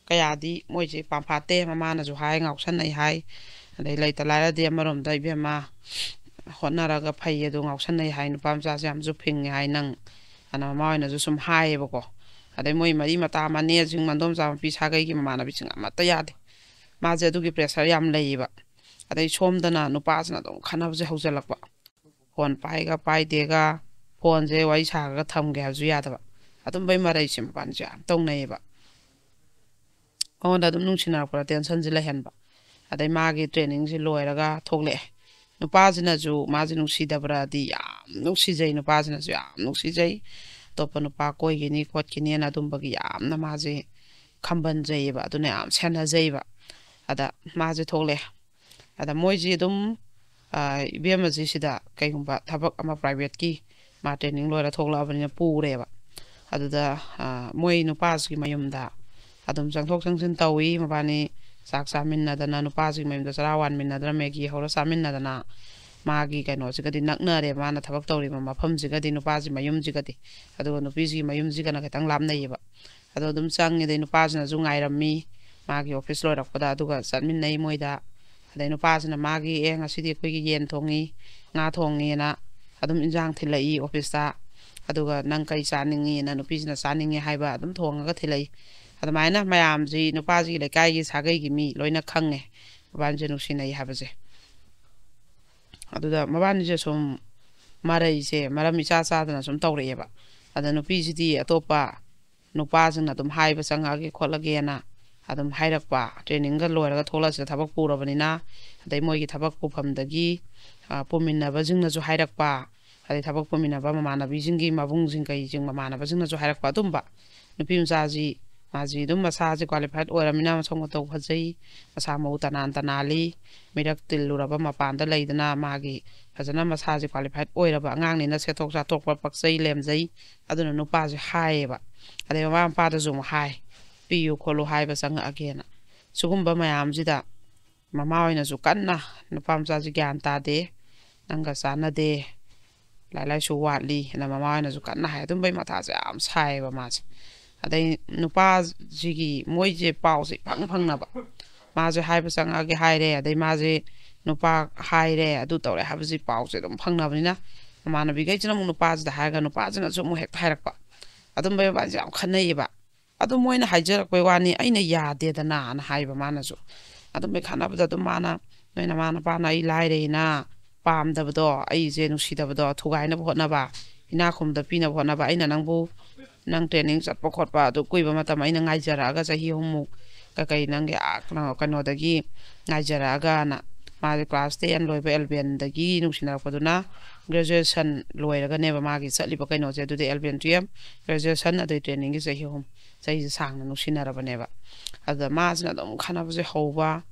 ꯀꯌꯥꯗꯤ ꯃꯣꯏꯁꯦ ꯄꯥꯝꯐꯥꯠꯇꯦ, ꯃꯃꯥꯅꯁꯨ ꯍꯥꯏ, ꯉꯥꯎꯁꯟꯅꯩ ꯍꯥꯏ꯫ ꯑꯗꯩ ꯂꯩꯇ ꯂꯥꯏꯔꯗꯤ ꯑꯃꯔꯣꯝꯗ, "ꯏꯕꯦꯝꯃ, ꯍꯣꯠꯅꯔꯒ ꯐꯩ, ꯑꯗꯣ ꯉꯥꯎꯁꯟꯅꯩ ꯍꯥꯏ, ꯅꯨꯄꯥ ꯃꯆꯥꯁꯦ ꯌꯥꯝꯁꯨ ꯐꯤꯡꯉꯦ ꯍꯥꯏ ꯅꯪ", ꯑꯅ ꯃꯃꯥ ꯍꯣꯏꯅꯁꯨ ꯁꯨꯝ ꯍꯥꯏꯌꯦꯕꯀꯣ꯫ ꯑꯗꯩ ꯃꯣꯏ ꯃꯔꯤ ꯃꯇꯥ ꯃꯅꯦꯁꯤꯡ, ꯃꯟꯗꯣꯝꯆꯥ ꯃꯄꯤ ꯁꯥꯒꯩꯒꯤ ꯃꯃꯥꯟꯅꯕꯤꯁꯤꯡ ꯑꯃꯠꯇ ꯌꯥꯗꯦ꯫ ꯃꯥꯁꯦ ꯑꯗꯨꯒꯤ ꯄ꯭ꯔꯦꯁꯔ ꯌꯥꯝ ꯂꯩꯌꯦꯕ꯫ ꯑꯗꯩ ꯁꯣꯝꯗꯅ ꯅꯨꯄꯥꯁꯤꯅ ꯑꯗꯨꯝ ꯈꯠꯅꯕꯁꯦ ꯍꯧꯖꯤꯜꯂꯛꯄ꯫ ꯐꯣꯟ ꯄꯥꯏꯒ ꯄꯥꯏꯗꯦꯒ, ꯐꯣꯟꯁꯦ ꯋꯥꯔꯤ ꯁꯥꯔꯒ ꯊꯝꯒꯦ ꯍꯥꯏꯕꯁꯨ ꯌꯥꯗꯕ꯫ ꯑꯗꯨꯝꯕꯩ ꯃꯔꯩꯁꯦ ꯃꯕꯥꯅꯤꯁꯦ ꯌꯥꯝ ꯇꯧꯅꯩꯌꯦꯕ꯫ ꯃꯉꯣꯟꯗ ꯑꯗꯨꯝ ꯅꯨꯡꯁꯤꯅꯔꯛꯄꯗ ꯇꯦꯟꯁꯟꯁꯦ ꯂꯩꯍꯟꯕ꯫ ꯑꯗꯩ ꯃꯥꯒꯤ ꯇ꯭ꯔꯦꯅꯤꯡꯁꯦ ꯂꯣꯏꯔꯒ ꯊꯣꯛꯂꯛꯑꯦ꯫ ꯅꯨꯄꯥꯁꯤꯅꯁꯨ ꯃꯥꯁꯦ ꯅꯨꯡꯁꯤꯗꯕ꯭ꯔꯗꯤ ꯌꯥꯝ ꯅꯨꯡꯁꯤꯖꯩ, ꯅꯨꯄꯥꯁꯤꯅꯁꯨ ꯌꯥꯝ ꯅꯨꯡꯁꯤꯖꯩ꯫ ꯑꯇꯣꯞꯄ ꯅꯨꯄꯥ ꯀꯣꯏꯈꯤꯅꯤ ꯈꯣꯠꯈꯤꯅꯤꯅ ꯑꯗꯨꯝꯕꯒꯤ ꯌꯥꯝꯅ ꯃꯥꯁꯦ ꯈꯝꯕꯟꯖꯩꯌꯦꯕ, ꯑꯗꯨꯅ ꯌꯥꯝ ꯁꯦꯟꯅꯖꯩꯕ꯫ ꯑꯗ ꯃꯥꯁꯦ ꯊꯣꯛꯂꯛꯑꯦ꯫ ꯑꯗ ꯃꯣꯏꯁꯤ ꯑꯗꯨꯝ, ꯑ, ꯏꯕꯦꯝꯃꯁꯤ ꯁꯤꯗ ꯀꯩꯒꯨꯝꯕ ꯊꯕꯛ ꯑꯃ ꯄ꯭ꯔꯥꯏꯚꯦꯠꯀꯤ ꯃꯥ ꯇ꯭ꯔꯦꯅꯤꯡ ꯂꯣꯏꯔ ꯊꯣꯛꯂꯛꯑꯕꯅꯤꯅ ꯄꯨꯔꯦꯕ꯫ ꯑꯗꯨꯗ, ꯑ, ꯃꯣꯏ ꯅꯨꯄꯥꯁꯤꯒꯤ ꯃꯌꯨꯝꯗ ꯑꯗꯨꯝ ꯆꯪꯊꯣꯛ ꯆꯪꯁꯤꯟ ꯇꯧꯏ꯫ ꯃꯕꯥꯅꯤ ꯆꯥꯛ ꯆꯥꯃꯤꯟꯅꯗꯅ, ꯅꯨꯄꯥꯁꯤꯒꯤ ꯃꯌꯨꯝꯗ ꯆꯔꯥ ꯋꯥꯟꯃꯤꯟꯅꯗꯅ, ꯃꯦꯒꯤ ꯍꯧꯔ ꯆꯥꯃꯤꯟꯅꯗꯅ, ꯃꯥꯒꯤ ꯀꯩꯅꯣꯁꯤꯒꯗꯤ ꯅꯛꯅꯔꯦ, ꯃꯥꯅ ꯊꯕꯛ ꯇꯧꯔꯤꯕ ꯃꯐꯝꯁꯤꯒꯗꯤ, ꯅꯨꯄꯥꯁꯤ ꯃꯌꯨꯝꯁꯤꯒꯗꯤ꯫ ꯑꯗꯨꯒ ꯅꯨꯄꯤꯁꯤꯒꯤ ꯃꯌꯨꯝꯁꯤꯒꯅ ꯈꯤꯇꯪ ꯂꯥꯞꯅꯩꯌꯦꯕ꯫ ꯑꯗꯣ ꯑꯗꯨꯝ ꯆꯪꯉꯦ, ꯑꯗꯩ ꯅꯨꯄꯥꯁꯤꯅꯁꯨ ꯉꯥꯏꯔꯝꯃꯤ ꯃꯥꯒꯤ ꯑꯣꯐꯤꯁ ꯂꯣꯏꯔꯛꯄꯗ, ꯑꯗꯨꯒ ꯆꯠꯃꯤꯟꯅꯩ ꯃꯣꯏꯗ꯫ ꯑꯗꯩ ꯅꯨꯄꯥꯁꯤꯅ ꯃꯥꯒꯤ, "ꯑꯦ, ꯉꯁꯤꯗꯤ ꯑꯩꯈꯣꯏꯒꯤ ꯌꯦꯟ ꯊꯣꯡꯉꯤ, ꯉꯥ ꯊꯣꯡꯉꯤꯅ" ꯑꯗꯨꯝ ꯏꯟꯖꯥꯡ ꯊꯤꯜꯂꯛꯏ ꯑꯣꯐꯤꯁꯇ꯫ ꯑꯗꯨꯒ "ꯅꯪ ꯀꯩ ꯆꯥꯅꯤꯡꯉꯤꯅ?" ꯅꯨꯄꯤꯁꯤꯅ ꯆꯥꯅꯤꯡꯉꯦ ꯍꯥꯏꯕ ꯑꯗꯨꯝ ꯊꯣꯡꯉꯒ ꯊꯤꯜꯂꯛꯏ꯫ ꯑꯗꯨꯃꯥꯏꯅ ꯃꯌꯥꯝꯁꯤ, ꯅꯨꯄꯥꯁꯤꯒꯤ ꯂꯩꯀꯥꯏꯒꯤ ꯁꯥꯒꯩꯒꯤ ꯃꯤ ꯂꯣꯏꯅ ꯈꯪꯉꯦ ꯃꯕꯥꯅꯤꯁꯦ ꯅꯨꯡꯁꯤꯅꯩ ꯍꯥꯏꯕꯁꯦ꯫ ꯑꯗꯨꯗ ꯃꯕꯥꯅꯤꯁꯦ ꯁꯨꯝ ꯃꯔꯩꯁꯦ ꯃꯔꯝ ꯏꯆꯥ ꯆꯥꯗꯅ ꯁꯨꯝ ꯇꯧꯔꯛꯑꯦꯕ꯫ ꯑꯗ ꯅꯨꯄꯤꯁꯤꯗꯤ ꯑꯇꯣꯞꯄ ꯅꯨꯄꯥꯁꯤꯡꯅ ꯑꯗꯨꯝ ꯍꯥꯏꯕ ꯆꯪꯉꯛꯑꯒꯦ ꯈꯣꯠꯂꯒꯦꯅ ꯑꯗꯨꯝ ꯍꯥꯏꯔꯛꯄ, ꯇ꯭ꯔꯦꯅꯤꯡꯒ ꯂꯣꯏꯔꯒ ꯊꯣꯛꯂꯛꯑꯁꯤꯗ ꯊꯕꯛ ꯄꯨꯔꯕꯅꯤꯅ, ꯑꯗꯩ ꯃꯣꯏꯒꯤ ꯊꯕꯛ ꯄꯨꯐꯝꯗꯒꯤ, ꯑ, ꯄꯨꯃꯤꯟꯅꯕꯁꯤꯡꯅꯁꯨ ꯍꯥꯏꯔꯛꯄ, ꯑꯗꯩ ꯊꯕꯛ ꯄꯨꯃꯤꯟꯅꯕ ꯃꯃꯥꯟꯅꯕꯤꯁꯤꯡꯒꯤ ꯃꯕꯨꯡꯁꯤꯡ ꯀꯩꯁꯤꯡ ꯃꯃꯥꯟꯅꯕꯁꯤꯡꯅꯁꯨ ꯍꯥꯏꯔꯛꯄ ꯑꯗꯨꯝꯕ꯫ ꯅꯨꯄꯤ ꯃꯆꯥꯁꯤ ꯃꯥꯁꯤ ꯑꯗꯨꯝ ꯃꯁꯥꯁꯤ ꯀ꯭ꯋꯥꯂꯤꯐꯥꯏꯠ ꯑꯣꯏꯔꯃꯤꯅ ꯃꯁꯛ ꯃꯇꯧ ꯐꯖꯩ, ꯃꯁꯥ ꯃꯎ ꯇꯅꯥꯟ ꯇꯅꯥꯜꯂꯤ, ꯃꯤꯔꯛ ꯇꯤꯜꯂꯨꯔꯕ ꯃꯄꯥꯟꯗ ꯂꯩꯗꯅ ꯃꯥꯒꯤ ꯐꯖꯅ ꯃꯁꯥꯁꯤ ꯀ꯭ꯋꯥꯂꯤꯐꯥꯏꯠ ꯑꯣꯏꯔꯕ ꯑꯉꯥꯡꯅꯤꯅ ꯁꯦꯠꯊꯣꯛ ꯆꯥꯊꯣꯛꯄ ꯄꯛꯆꯩ ꯂꯦꯝꯖꯩ꯫ ꯑꯗꯨꯅ ꯅꯨꯄꯥꯁꯦ ꯍꯥꯏꯌꯦꯕ꯫ ꯑꯗꯩ ꯃꯃꯥ ꯃꯄꯥꯗꯁꯨ ꯑꯃꯨꯛ ꯍꯥꯏ, "ꯄꯤꯌꯨ ꯈꯣꯠꯂꯨ ꯍꯥꯏꯕ ꯆꯪꯉꯛꯑꯒꯦꯅ"꯫ ꯁꯤꯒꯨꯝꯕ ꯃꯌꯥꯝꯁꯤꯗ ꯃꯃꯥ ꯍꯣꯏꯅꯁꯨ ꯀꯟꯅ, "ꯅꯨꯄꯥ ꯃꯆꯥꯁꯤ ꯒ꯭ꯌꯥꯟ ꯇꯥꯗꯦ, ꯅꯪꯒ ꯆꯥꯟꯅꯗꯦ, ꯂꯥꯏꯔꯤꯛ ꯂꯥꯏꯁꯨ ꯋꯥꯠꯂꯤ" ꯍꯥꯏꯅ ꯃꯃꯥ ꯍꯣꯏꯅꯁꯨ ꯀꯟꯅ ꯍꯥꯏ꯫ ꯑꯗꯨꯝꯕꯩ ꯃꯊꯥꯁꯦ ꯌꯥꯝ ꯁꯥꯏꯌꯦꯕ ꯃꯥꯁꯦ꯫ ꯑꯗꯩ ꯅꯨꯄꯥꯁꯤꯒꯤ, ꯃꯣꯏꯁꯦ ꯄꯥꯎꯁꯦ ꯏꯐꯪ ꯐꯪꯅꯕ, ꯃꯥꯁꯦ ꯍꯥꯏꯕ ꯆꯪꯉꯛꯑꯒꯦ ꯍꯥꯏꯔꯦ, ꯑꯗꯩ ꯃꯥꯁꯦ ꯅꯨꯄꯥ ꯍꯥꯏꯔꯦ, ꯑꯗꯨ ꯇꯧꯔꯦ ꯍꯥꯏꯕꯁꯤ ꯄꯥꯎꯁꯦ ꯑꯗꯨꯝ ꯐꯪꯅꯕꯅꯤꯅ, ꯃꯃꯥꯟꯅꯕꯤꯈꯩꯁꯤꯅ ꯑꯃꯨꯛ ꯅꯨꯄꯥꯁꯤꯗ ꯍꯥꯏꯔꯒ ꯅꯨꯄꯥꯁꯤꯅꯁꯨ ꯑꯃꯨꯛ ꯍꯦꯛꯇ ꯍꯥꯏꯔꯛꯄ꯫ ꯑꯗꯨꯝꯕꯩ ꯃꯕꯥꯅꯤꯁꯦ ꯌꯥꯝ ꯈꯟꯅꯩꯌꯦꯕ꯫ ꯑꯗꯨ ꯃꯣꯏꯅ ꯍꯥꯏꯖꯔꯛꯄꯩ ꯋꯥꯅꯤ, ꯑꯩꯅ ꯌꯥꯗꯦꯗꯅ ꯍꯥꯏꯕ ꯃꯥꯅꯁꯨ꯫ ꯑꯗꯨꯝꯕꯩ ꯈꯟꯅꯕꯗ ꯑꯗꯨꯝ ꯃꯥꯅ, "ꯅꯣꯏ ꯅꯃꯥ ꯅꯄꯥꯅ ꯑꯩ ꯂꯥꯏꯔꯩꯅ ꯄꯥꯝꯗꯕꯗꯣ, ꯑꯩꯁꯦ ꯅꯨꯡꯁꯤꯗꯕꯗꯣ ꯊꯨꯒꯥꯏꯅꯕ ꯍꯣꯠꯅꯕ, ꯏꯅꯥꯛ ꯈꯨꯟꯕꯗ ꯄꯤꯅꯕ ꯍꯣꯠꯅꯕ, ꯑꯩꯅ ꯅꯪꯕꯨ, ꯅꯪ ꯇ꯭ꯔꯦꯅꯤꯡ ꯆꯠꯄ ꯈꯣꯠꯄ ꯑꯗꯨ ꯀꯨꯏꯕ ꯃꯇꯝ ꯑꯩꯅ ꯉꯥꯏꯖꯔꯛꯑꯒ, ꯆꯍꯤ ꯑꯍꯨꯝꯃꯨꯛ ꯀꯩꯀꯩ ꯅꯪꯒꯤ, ꯑꯥ, ꯀꯩꯅꯣ, ꯀꯩꯅꯣꯗꯒꯤ ꯉꯥꯏꯖꯔꯛꯑꯒꯅ", ꯃꯥꯁꯦ ꯀ꯭ꯂꯥꯁ ꯇꯦꯟ ꯂꯣꯏꯕ ꯑꯦꯂꯚꯦꯟꯗꯒꯤ ꯅꯨꯡꯁꯤꯅꯔꯛꯄꯗꯨꯅ ꯒ꯭ꯔꯦꯖꯨꯑꯦꯁꯟ ꯂꯣꯏꯔꯒꯅꯦꯕ ꯃꯥꯒꯤ ꯆꯠꯂꯤꯕ ꯀꯩꯅꯣꯁꯦ꯫ ꯑꯗꯨꯗꯤ ꯑꯦꯂꯚꯦꯟ, ꯇꯨꯌꯦꯜꯞ, ꯒ꯭ꯔꯦꯖꯨꯑꯦꯁꯟ, ꯑꯗꯩ ꯇ꯭ꯔꯦꯅꯤꯡꯒꯤ ꯆꯍꯤ ꯑꯍꯨꯝ, ꯆꯍꯤꯁꯦ ꯁꯥꯡꯅ ꯅꯨꯡꯁꯤꯅꯔꯕꯅꯦꯕ꯫ ꯑꯗꯨꯗ ꯃꯥꯁꯤꯅ ꯑꯗꯨꯝ ꯈꯠꯅꯕꯁꯦ ꯍꯧꯕ,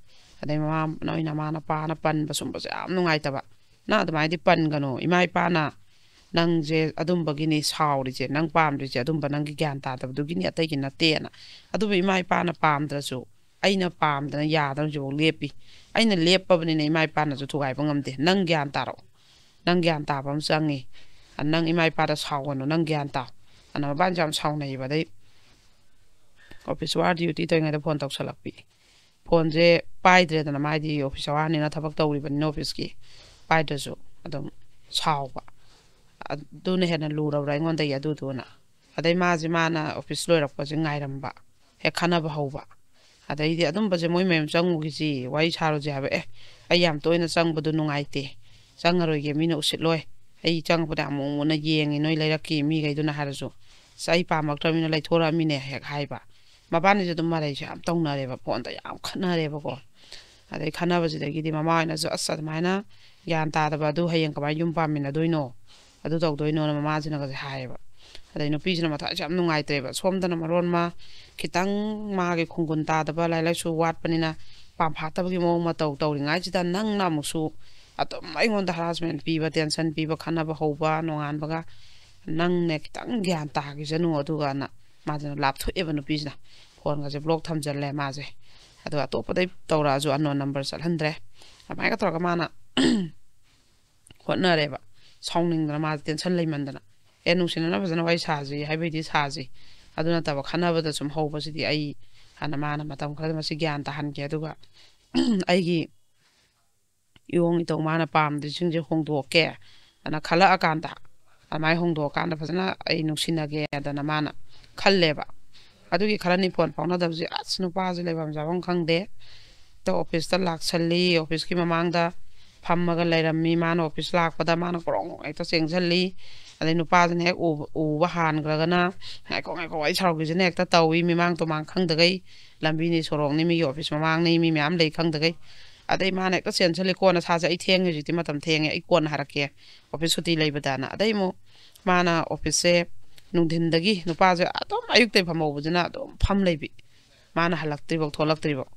ꯑꯗꯩ ꯃꯃꯥ, ꯅꯣꯏ ꯅꯃꯥ ꯅꯄꯥꯅ ꯄꯟꯕ ꯁꯨꯝꯕꯁꯦ ꯌꯥꯝ ꯅꯨꯡꯉꯥꯏꯇꯕ꯫ "ꯅꯪ ꯑꯗꯨꯃꯥꯏꯅꯗꯤ ꯄꯟꯒꯅꯨ, ꯏꯃꯥ ꯏꯄꯥꯅ ꯅꯪꯁꯦ ꯑꯗꯨꯝꯕꯒꯤꯅꯤ ꯁꯥꯎꯔꯤꯁꯦ, ꯅꯪ ꯄꯥꯝꯗ꯭ꯔꯤꯁꯦ ꯑꯗꯨꯝꯕ ꯅꯪꯒꯤ ꯒ꯭ꯌꯥꯟ ꯇꯥꯗꯕꯗꯨꯒꯤꯅꯤ, ꯑꯇꯩꯒꯤ ꯅꯠꯇꯦꯅ"꯫ ꯑꯗꯨꯕꯨ ꯏꯃꯥ ꯏꯄꯥꯅ ꯄꯥꯝꯗ꯭ꯔꯁꯨ ꯑꯩꯅ ꯄꯥꯝꯗꯅ ꯌꯥꯗꯅ ꯍꯧꯖꯤꯛꯐꯥꯎ ꯂꯦꯞꯄꯤ꯫ ꯑꯩꯅ ꯂꯦꯞꯄꯕꯅꯤꯅ ꯏꯃꯥ ꯏꯄꯥꯅꯁꯨ ꯊꯨꯒꯥꯏꯕ ꯉꯝꯗꯦ꯫ "ꯅꯪ ꯒ꯭ꯌꯥꯟ ꯇꯥꯔꯛꯑꯣ, ꯅꯪ ꯒ꯭ꯌꯥꯟ ꯇꯥꯕ ꯑꯃ ꯆꯪꯉꯤ꯫ ꯅꯪ ꯏꯃꯥ ꯏꯄꯥꯗ ꯁꯥꯎꯒꯅꯨ, ꯅꯪ ꯒ꯭ꯌꯥꯟ ꯇꯥꯎ"꯫ ꯑꯗꯨꯅ ꯃꯕꯥꯅꯤꯁꯦ ꯌꯥꯝ ꯁꯥꯎꯅꯩꯌꯦꯕ꯫ ꯑꯗꯩ ꯑꯣꯐꯤꯁ ꯑꯋꯥꯔ ꯗ꯭ꯌꯨꯇꯤ ꯇꯧꯔꯤꯉꯩꯗ ꯐꯣꯟ ꯇꯧꯁꯜꯂꯛꯄꯤ꯫ ꯐꯣꯟꯁꯦ ꯄꯥꯏꯗ꯭ꯔꯦꯗꯅ, ꯃꯥꯗꯤ ꯑꯣꯐꯤꯁ ꯑꯋꯥꯔꯅꯤꯅ ꯊꯕꯛ ꯇꯧꯔꯤꯕꯅꯤꯅ ꯑꯣꯐꯤꯁꯀꯤ, ꯄꯥꯏꯗ꯭ꯔꯁꯨ ꯑꯗꯨꯝ ꯁꯥꯎꯕ꯫ ꯑꯗꯨꯅ ꯍꯦꯟꯅ ꯂꯨꯔꯕ꯭ꯔꯥ ꯑꯩꯉꯣꯟꯗꯒꯤ ꯑꯗꯨꯗꯨꯅ꯫ ꯑꯗꯩ ꯃꯥꯁꯦ, ꯃꯥꯅ ꯑꯣꯐꯤꯁ ꯂꯣꯏꯔꯛꯄꯁꯦ ꯉꯥꯏꯔꯝꯕ, ꯍꯦꯛ ꯈꯟꯅꯕ ꯍꯧꯕ꯫ ꯑꯗꯩꯗꯤ ꯑꯗꯨꯝꯕꯁꯦ ꯃꯣꯏ ꯃꯌꯨꯝ ꯆꯪꯉꯨꯈꯤꯁꯤ, ꯋꯥꯔꯤ ꯁꯥꯔꯨꯁꯤ ꯍꯥꯏꯕ꯫ "ꯑꯦ, ꯑꯩ ꯌꯥꯝ ꯇꯣꯏꯅ ꯆꯪꯕꯗꯣ ꯅꯨꯡꯉꯥꯏꯇꯦ, ꯆꯪꯉꯔꯣꯏꯒꯦ, ꯃꯤꯅ ꯎꯁꯤꯠꯂꯣꯏ, ꯑꯩ ꯆꯪꯉꯛꯄꯗ ꯌꯥꯝ ꯃꯨꯛ ꯃꯨꯟꯅ ꯌꯦꯡꯉꯤ ꯅꯣꯏ ꯂꯩꯔꯛꯀꯤ ꯃꯤꯈꯩꯗꯨꯅ ꯍꯥꯏꯔꯁꯨ, ꯑꯁ ꯑꯩ ꯄꯥꯝꯃꯛꯇ꯭ꯔꯕꯅꯤꯅ ꯂꯩꯊꯣꯔꯛꯑꯃꯤꯅꯦ ꯍꯦꯛ ꯍꯥꯏꯕ꯫ ꯃꯕꯥꯅꯤꯁꯦ ꯑꯗꯨꯝ ꯃꯔꯩꯁꯦ ꯌꯥꯝ ꯇꯧꯅꯔꯦꯕ, ꯐꯣꯟꯗ ꯌꯥꯝ ꯈꯠꯅꯔꯦꯕꯀꯣ꯫ ꯑꯗꯩ ꯈꯠꯅꯕꯁꯤꯗꯒꯤꯗꯤ ꯃꯃꯥ ꯍꯣꯏꯅꯁꯨ, "ꯑꯁ ꯑꯗꯨꯃꯥꯏꯅ ꯒ꯭ꯌꯥꯟ ꯇꯥꯗꯕ ꯑꯗꯨ ꯍꯌꯦꯡ ꯀꯃꯥꯏꯅ ꯌꯨꯝ ꯄꯥꯟꯃꯤꯟꯅꯗꯣꯏꯅꯣ, ꯑꯗꯨ ꯇꯧꯗꯣꯏꯅꯣꯅ" ꯃꯃꯥꯁꯤꯅꯒꯁꯦ ꯍꯥꯏꯌꯦꯕ꯫ ꯑꯗꯩ ꯅꯨꯄꯤꯁꯤꯅ ꯃꯊꯥꯁꯦ ꯌꯥꯝ ꯅꯨꯡꯉꯥꯏꯇ꯭ꯔꯦꯕ, ꯁꯣꯝꯗꯅ ꯃꯔꯣꯟ ꯑꯃ ꯈꯤꯇꯪ ꯃꯥꯒꯤ ꯈꯣꯡꯒꯨꯟ ꯇꯥꯗꯕ, ꯂꯥꯏꯔꯤꯛ ꯂꯥꯏꯁꯨ ꯋꯥꯠꯄꯅꯤꯅ ꯄꯥꯝꯐꯥꯠꯇꯕꯒꯤ ꯃꯑꯣꯡ ꯃꯇꯧ ꯇꯧꯔꯤꯉꯩꯁꯤꯗ ꯅꯪꯅ ꯑꯃꯨꯛꯁꯨ ꯑꯗꯨꯝ ꯑꯩꯉꯣꯟꯗ ꯍꯔꯥꯁꯃꯦꯟ ꯄꯤꯕ, ꯇꯦꯟꯁꯟ ꯄꯤꯕ, ꯈꯠꯅꯕ ꯍꯧꯕ, ꯅꯣꯡꯉꯥꯟꯕꯒ ꯅꯪꯅꯦ ꯈꯤꯇꯪ ꯒ꯭ꯌꯥꯟ ꯇꯥꯈꯤꯁꯅꯨ ꯑꯗꯨꯒꯅ ꯃꯥꯁꯤꯅ ꯂꯥꯞꯊꯣꯛꯑꯦꯕ ꯅꯨꯄꯤꯁꯤꯅ꯫ ꯐꯣꯟꯒꯁꯦ ꯕ꯭ꯂꯣꯛ ꯊꯝꯖꯤꯜꯂꯦ ꯃꯥꯁꯦ꯫ ꯑꯗꯨꯒ ꯑꯇꯣꯞꯄꯗꯩ ꯇꯧꯔꯛꯑꯁꯨ ꯑꯟꯅꯣꯟ ꯅꯝꯕꯔ ꯆꯠꯍꯟꯗ꯭ꯔꯦ꯫ ꯑꯗꯨꯃꯥꯏꯅ ꯇꯧꯔꯒ ꯃꯥꯅ ꯍꯣꯠꯅꯔꯦꯕ꯫ ꯁꯥꯎꯅꯤꯡꯗꯅ ꯃꯥꯁꯦ ꯇꯦꯟꯁꯟ ꯂꯩꯃꯟꯗꯅ, "ꯑꯦ, ꯅꯨꯡꯁꯤꯅꯅ ꯐꯖꯅ ꯋꯥꯔꯤ ꯁꯥꯁꯤ" ꯍꯥꯏꯕꯩꯗꯤ ꯁꯥꯁꯤ, ꯑꯗꯨ ꯅꯠꯇꯕ ꯈꯠꯅꯕꯗ ꯁꯨꯝ ꯍꯧꯕꯁꯤꯗꯤ ꯑꯩ ꯍꯥꯟꯅ ꯃꯥꯅ ꯃꯇꯝ ꯈꯔꯗ ꯃꯁꯤ ꯒ꯭ꯌꯥꯟ ꯇꯥꯍꯟꯒꯦ, ꯑꯗꯨꯒ ꯑꯩꯒꯤ ꯏꯋꯣꯡ ꯏꯇꯧ ꯃꯥꯅ ꯄꯥꯝꯗ꯭ꯔꯤꯁꯤꯡꯁꯦ ꯍꯣꯡꯗꯣꯛꯀꯦ ꯑꯅ ꯈꯜꯂꯛꯑꯀꯥꯟꯗ, ꯑꯗꯨꯃꯥꯏꯅ ꯍꯣꯡꯗꯣꯛꯑꯀꯥꯟꯗ ꯐꯖꯅ ꯑꯩ ꯅꯨꯡꯁꯤꯅꯒꯦꯗꯅ ꯃꯥꯅ ꯈꯜꯂꯦꯕ꯫ ꯑꯗꯨꯒꯤ ꯈꯔꯅꯤ ꯐꯣꯟ ꯐꯥꯎꯅꯗꯕꯁꯦ ꯑꯁ ꯅꯨꯄꯥꯁꯦ ꯂꯩꯐꯝ ꯆꯥꯐꯝ ꯈꯪꯗꯦ꯫ ꯍꯦꯛꯇ ꯑꯣꯐꯤꯁꯇ ꯂꯥꯛꯁꯜꯂꯤ, ꯑꯣꯐꯤꯁꯀꯤ ꯃꯃꯥꯡꯗ ꯐꯝꯃꯒ ꯂꯩꯔꯝꯃꯤ꯫ ꯃꯥꯅ ꯑꯣꯐꯤꯁ ꯂꯥꯛꯄꯗ ꯃꯥꯅ ꯀ꯭ꯔꯣꯡ ꯍꯦꯛꯇ ꯆꯦꯟꯁꯤꯜꯂꯤ꯫ ꯑꯗꯩ ꯅꯨꯄꯥꯁꯤꯅ ꯍꯦꯛ ꯎꯕ, ꯎꯕ ꯍꯥꯟꯈ꯭ꯔꯒꯅ, "ꯉꯥꯏꯈꯣ, ꯉꯥꯏꯈꯣ, ꯋꯥꯔꯤ ꯁꯥꯎꯈꯤꯁꯤꯅ" ꯍꯦꯛꯇ ꯇꯧꯏ꯫ ꯃꯤꯃꯥꯡ ꯇꯨꯃꯥꯡ ꯈꯪꯗꯈꯩ, ꯂꯝꯕꯤꯅꯤ ꯁꯣꯔꯣꯛꯅꯤ, ꯃꯤꯒꯤ ꯑꯣꯐꯤꯁ ꯃꯃꯥꯡꯅꯤ, ꯃꯤ ꯃꯌꯥꯝ ꯂꯩ ꯈꯪꯗꯈꯩ꯫ ꯑꯗꯩ ꯃꯥꯅ ꯍꯦꯛꯇ ꯆꯦꯟꯁꯤꯜꯂꯤ꯫ "ꯀꯣꯟꯅ ꯁꯥꯁꯦ, ꯑꯩ ꯊꯦꯡꯉꯦ ꯍꯧꯖꯤꯛꯇꯤ, ꯃꯇꯝ ꯊꯦꯡꯉꯦ, ꯑꯩ ꯀꯣꯟꯅ ꯍꯥꯏꯔꯛꯀꯦ, ꯑꯣꯐꯤꯁ ꯁꯨꯇꯤ ꯂꯩꯕꯗꯅ"꯫ ꯑꯗꯩ ꯑꯃꯨꯛ ꯃꯥꯅ ꯑꯣꯐꯤꯁꯁꯦ ꯅꯨꯡꯊꯤꯟꯗꯒꯤ ꯅꯨꯄꯥꯁꯦ ꯑꯗꯨꯝ ꯑꯌꯨꯛꯇꯩ ꯐꯝꯍꯧꯕꯁꯤꯅ ꯑꯗꯨꯝ ꯐꯝ ꯂꯩꯕꯤ꯫ ꯃꯥꯅ ꯍꯜꯂꯛꯇ꯭ꯔꯤꯐꯧ, ꯊꯣꯛꯂꯛꯇ꯭ꯔꯤꯐꯧ꯫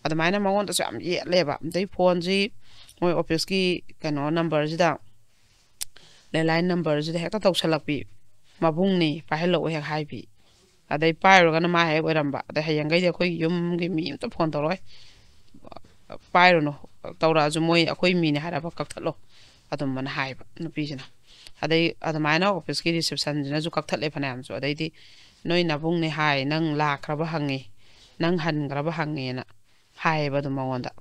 ꯑꯗꯨꯃꯥꯏꯅ ꯃꯉꯣꯟꯗꯁꯨ ꯌꯥꯝ ꯌꯦꯠꯂꯦꯕ꯫ ꯑꯗꯩ ꯐꯣꯟꯁꯤ ꯃꯣꯏ ꯑꯣꯐꯤꯁꯀꯤ ꯀꯩꯅꯣ ꯅꯝꯕꯔꯁꯤꯗ, ꯂꯦꯟꯂꯥꯏꯟ ꯅꯝꯕꯔꯁꯤꯗ ꯍꯦꯛꯇ ꯇꯧꯁꯜꯂꯛꯄꯤ꯫ "ꯃꯕꯨꯡꯅꯤ, ꯄꯥꯏꯍꯜꯂꯛꯑꯣ" ꯍꯦꯛ ꯍꯥꯏꯕꯤ꯫ ꯑꯗꯩ ꯄꯥꯏꯔꯨꯔꯒꯅ ꯃꯥ ꯍꯦꯛ ꯑꯣꯏꯔꯝꯕ꯫ ꯑꯗꯩ ꯍꯌꯦꯡꯈꯩꯗꯤ ꯑꯩꯈꯣꯏꯒꯤ ꯌꯨꯝꯒꯤ ꯃꯤ ꯑꯝꯇ ꯐꯣꯟ ꯇꯧꯔꯛꯑꯣꯏ꯫ "ꯄꯥꯏꯔꯨꯅꯨ, ꯇꯧꯔꯛꯑꯁꯨ ꯃꯣꯏ ꯑꯩꯈꯣꯏ ꯃꯤꯅꯦ ꯍꯥꯏꯔꯕ ꯀꯛꯊꯠꯂꯣ" ꯑꯗꯨꯝꯕꯅ ꯍꯥꯏꯕ ꯅꯨꯄꯤꯁꯤꯅ꯫ ꯑꯗꯩ ꯑꯗꯨꯃꯥꯏꯅ ꯑꯣꯐꯤꯁꯀꯤ ꯔꯤꯁꯦꯞꯁꯟꯁꯤꯅꯁꯨ ꯀꯛꯊꯠꯂꯦ ꯐꯅꯌꯥꯝꯁꯨ꯫ ꯑꯗꯩꯗꯤ "ꯅꯣꯏ ꯅꯕꯨꯡꯅꯦ ꯍꯥꯏ, ꯅꯪ ꯂꯥꯛꯈ꯭ꯔꯕ ꯍꯪꯉꯤ, ꯅꯪ ꯍꯟꯈ꯭ꯔꯕ ꯍꯪꯉꯤꯅ" ꯍꯥꯏꯌꯦꯕ ꯑꯗꯨꯝ ꯃꯉꯣꯟꯗ꯫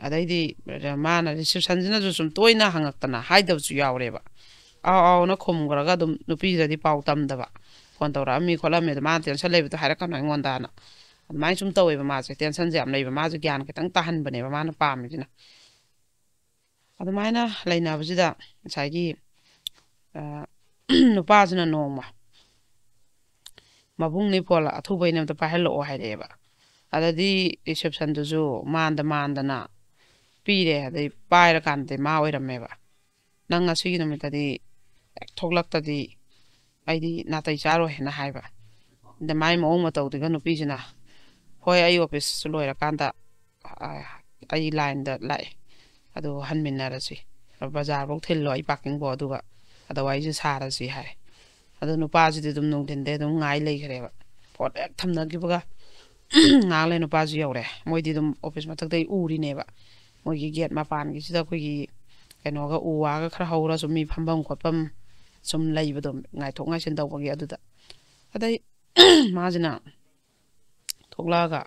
ꯑꯗꯩꯗꯤ ꯃꯥꯅ ꯔꯤꯁꯦꯞꯁꯟꯁꯤꯅꯁꯨ ꯁꯨꯝ ꯇꯣꯏꯅ ꯍꯪꯉꯛꯇꯅ ꯍꯥꯏꯗꯕꯁꯨ ꯌꯥꯎꯔꯦꯕ꯫ "ꯑꯥꯎ ꯑꯥꯎꯅ" ꯈꯨꯝꯈ꯭ꯔꯒ ꯑꯗꯨꯝ ꯅꯨꯄꯤꯗꯗꯤ ꯄꯥꯎ ꯇꯝꯗꯕ꯫ "ꯐꯣꯟ ꯇꯧꯔꯛꯑꯝꯃꯤ ꯈꯣꯠꯂꯝꯃꯤ, ꯑꯗꯣ ꯃꯥꯅ ꯇꯦꯟꯁꯟ ꯂꯩꯕꯗꯣ ꯍꯥꯏꯔꯛꯀꯅꯨ ꯑꯩꯉꯣꯟꯗꯅ", ꯑꯗꯨꯃꯥꯏꯅ ꯁꯨꯝ ꯇꯧꯋꯦꯕ꯫ ꯃꯥꯁꯦ ꯇꯦꯟꯁꯟꯁꯦ ꯌꯥꯝ ꯂꯩꯕ, ꯃꯥꯁꯦ ꯒ꯭ꯌꯥꯟ ꯈꯤꯇꯪ ꯇꯥꯍꯟꯕꯅꯦꯕ ꯃꯥꯅ ꯄꯥꯝꯃꯤꯁꯤꯅ꯫ ꯑꯗꯨꯃꯥꯏꯅ ꯂꯩꯅꯕꯁꯤꯗ ꯉꯁꯥꯏꯒꯤ, ꯑ, ꯅꯨꯄꯥꯁꯤꯅ ꯅꯣꯡꯃ ꯃꯕꯨꯡꯅꯦ ꯐꯣꯟ ꯑꯊꯨꯕꯩꯅꯦ ꯑꯝꯇ ꯄꯥꯏꯍꯜꯂꯛꯑꯣ ꯍꯥꯏꯔꯛꯑꯦꯕ꯫ ꯑꯗꯗꯤ receptionꯗꯨꯁꯨ ꯃꯥꯟꯗ ꯃꯥꯟꯗꯅ ꯄꯤꯔꯦ꯫ ꯑꯗꯩ ꯄꯥꯏꯔꯀꯥꯟꯗꯗꯤ ꯃꯥ ꯑꯣꯏꯔꯝꯃꯦꯕ꯫ "ꯅꯪ ꯉꯁꯤꯒꯤ ꯅꯨꯃꯤꯠꯇꯗꯤ ꯍꯦꯛ ꯊꯣꯛꯂꯛꯇꯗꯤ ꯑꯩꯗꯤ ꯅꯥꯇꯩ ꯆꯥꯔꯣꯏ" ꯍꯥꯏꯅ ꯍꯥꯏꯕ꯫ ꯑꯗ ꯃꯥꯏ ꯃꯑꯣꯡ ꯃꯇꯧꯗꯨꯒ ꯅꯨꯄꯤꯁꯤꯅ, "ꯍꯣꯏ, ꯑꯩ office ꯂꯣꯏꯔꯀꯥꯟꯗ, ꯑ, ꯑꯩ lineꯗ ꯂꯥꯛꯑꯦ, ꯑꯗꯨ ꯍꯟꯃꯤꯟꯅꯔꯁꯤ, ꯕꯖꯥꯔꯐꯧ ꯊꯤꯜꯂꯣ ꯑꯩ parkingꯐꯧ, ꯑꯗꯨꯒ ꯑꯗ ꯋꯥꯔꯤꯁꯦ ꯁꯥꯔꯁꯤ" ꯍꯥꯏ꯫ ꯑꯗꯣ ꯅꯨꯄꯥꯁꯤꯗꯤ ꯑꯗꯨꯝ ꯅꯨꯡꯊꯤꯟꯗꯩ ꯑꯗꯨꯝ ꯉꯥꯏ ꯂꯩꯈ꯭ꯔꯦꯕ꯫ ꯐꯣꯟ ꯍꯦꯛ ꯊꯝꯅꯈꯤꯕꯒ ꯉꯥꯏꯍꯥꯛ ꯂꯩ ꯅꯨꯄꯥꯁꯨ ꯌꯧꯔꯦ꯫ ꯃꯣꯏꯗꯤ ꯑꯗꯨꯝ office ꯃꯊꯛꯇꯩ ꯎꯔꯤꯅꯦꯕ꯫ ꯃꯣꯏꯒꯤ gate ꯃꯄꯥꯟꯒꯤꯁꯤꯗ ꯑꯩꯈꯣꯏꯒꯤ ꯀꯩꯅꯣꯒ, ꯎ ꯋꯥꯒ ꯈꯔ ꯍꯧꯔ ꯁꯨꯝ ꯃꯤ ꯐꯝꯐꯝ ꯈꯣꯠꯐꯝ ꯁꯨꯝ ꯂꯩꯕꯗꯣ, ꯉꯥꯏꯊꯣꯛ ꯉꯥꯏꯁꯤꯟ ꯇꯧꯕꯒꯤ꯫ ꯑꯗꯨꯗ ꯑꯗꯩ ꯃꯥꯁꯤꯅ ꯊꯣꯛꯂꯛꯑꯒ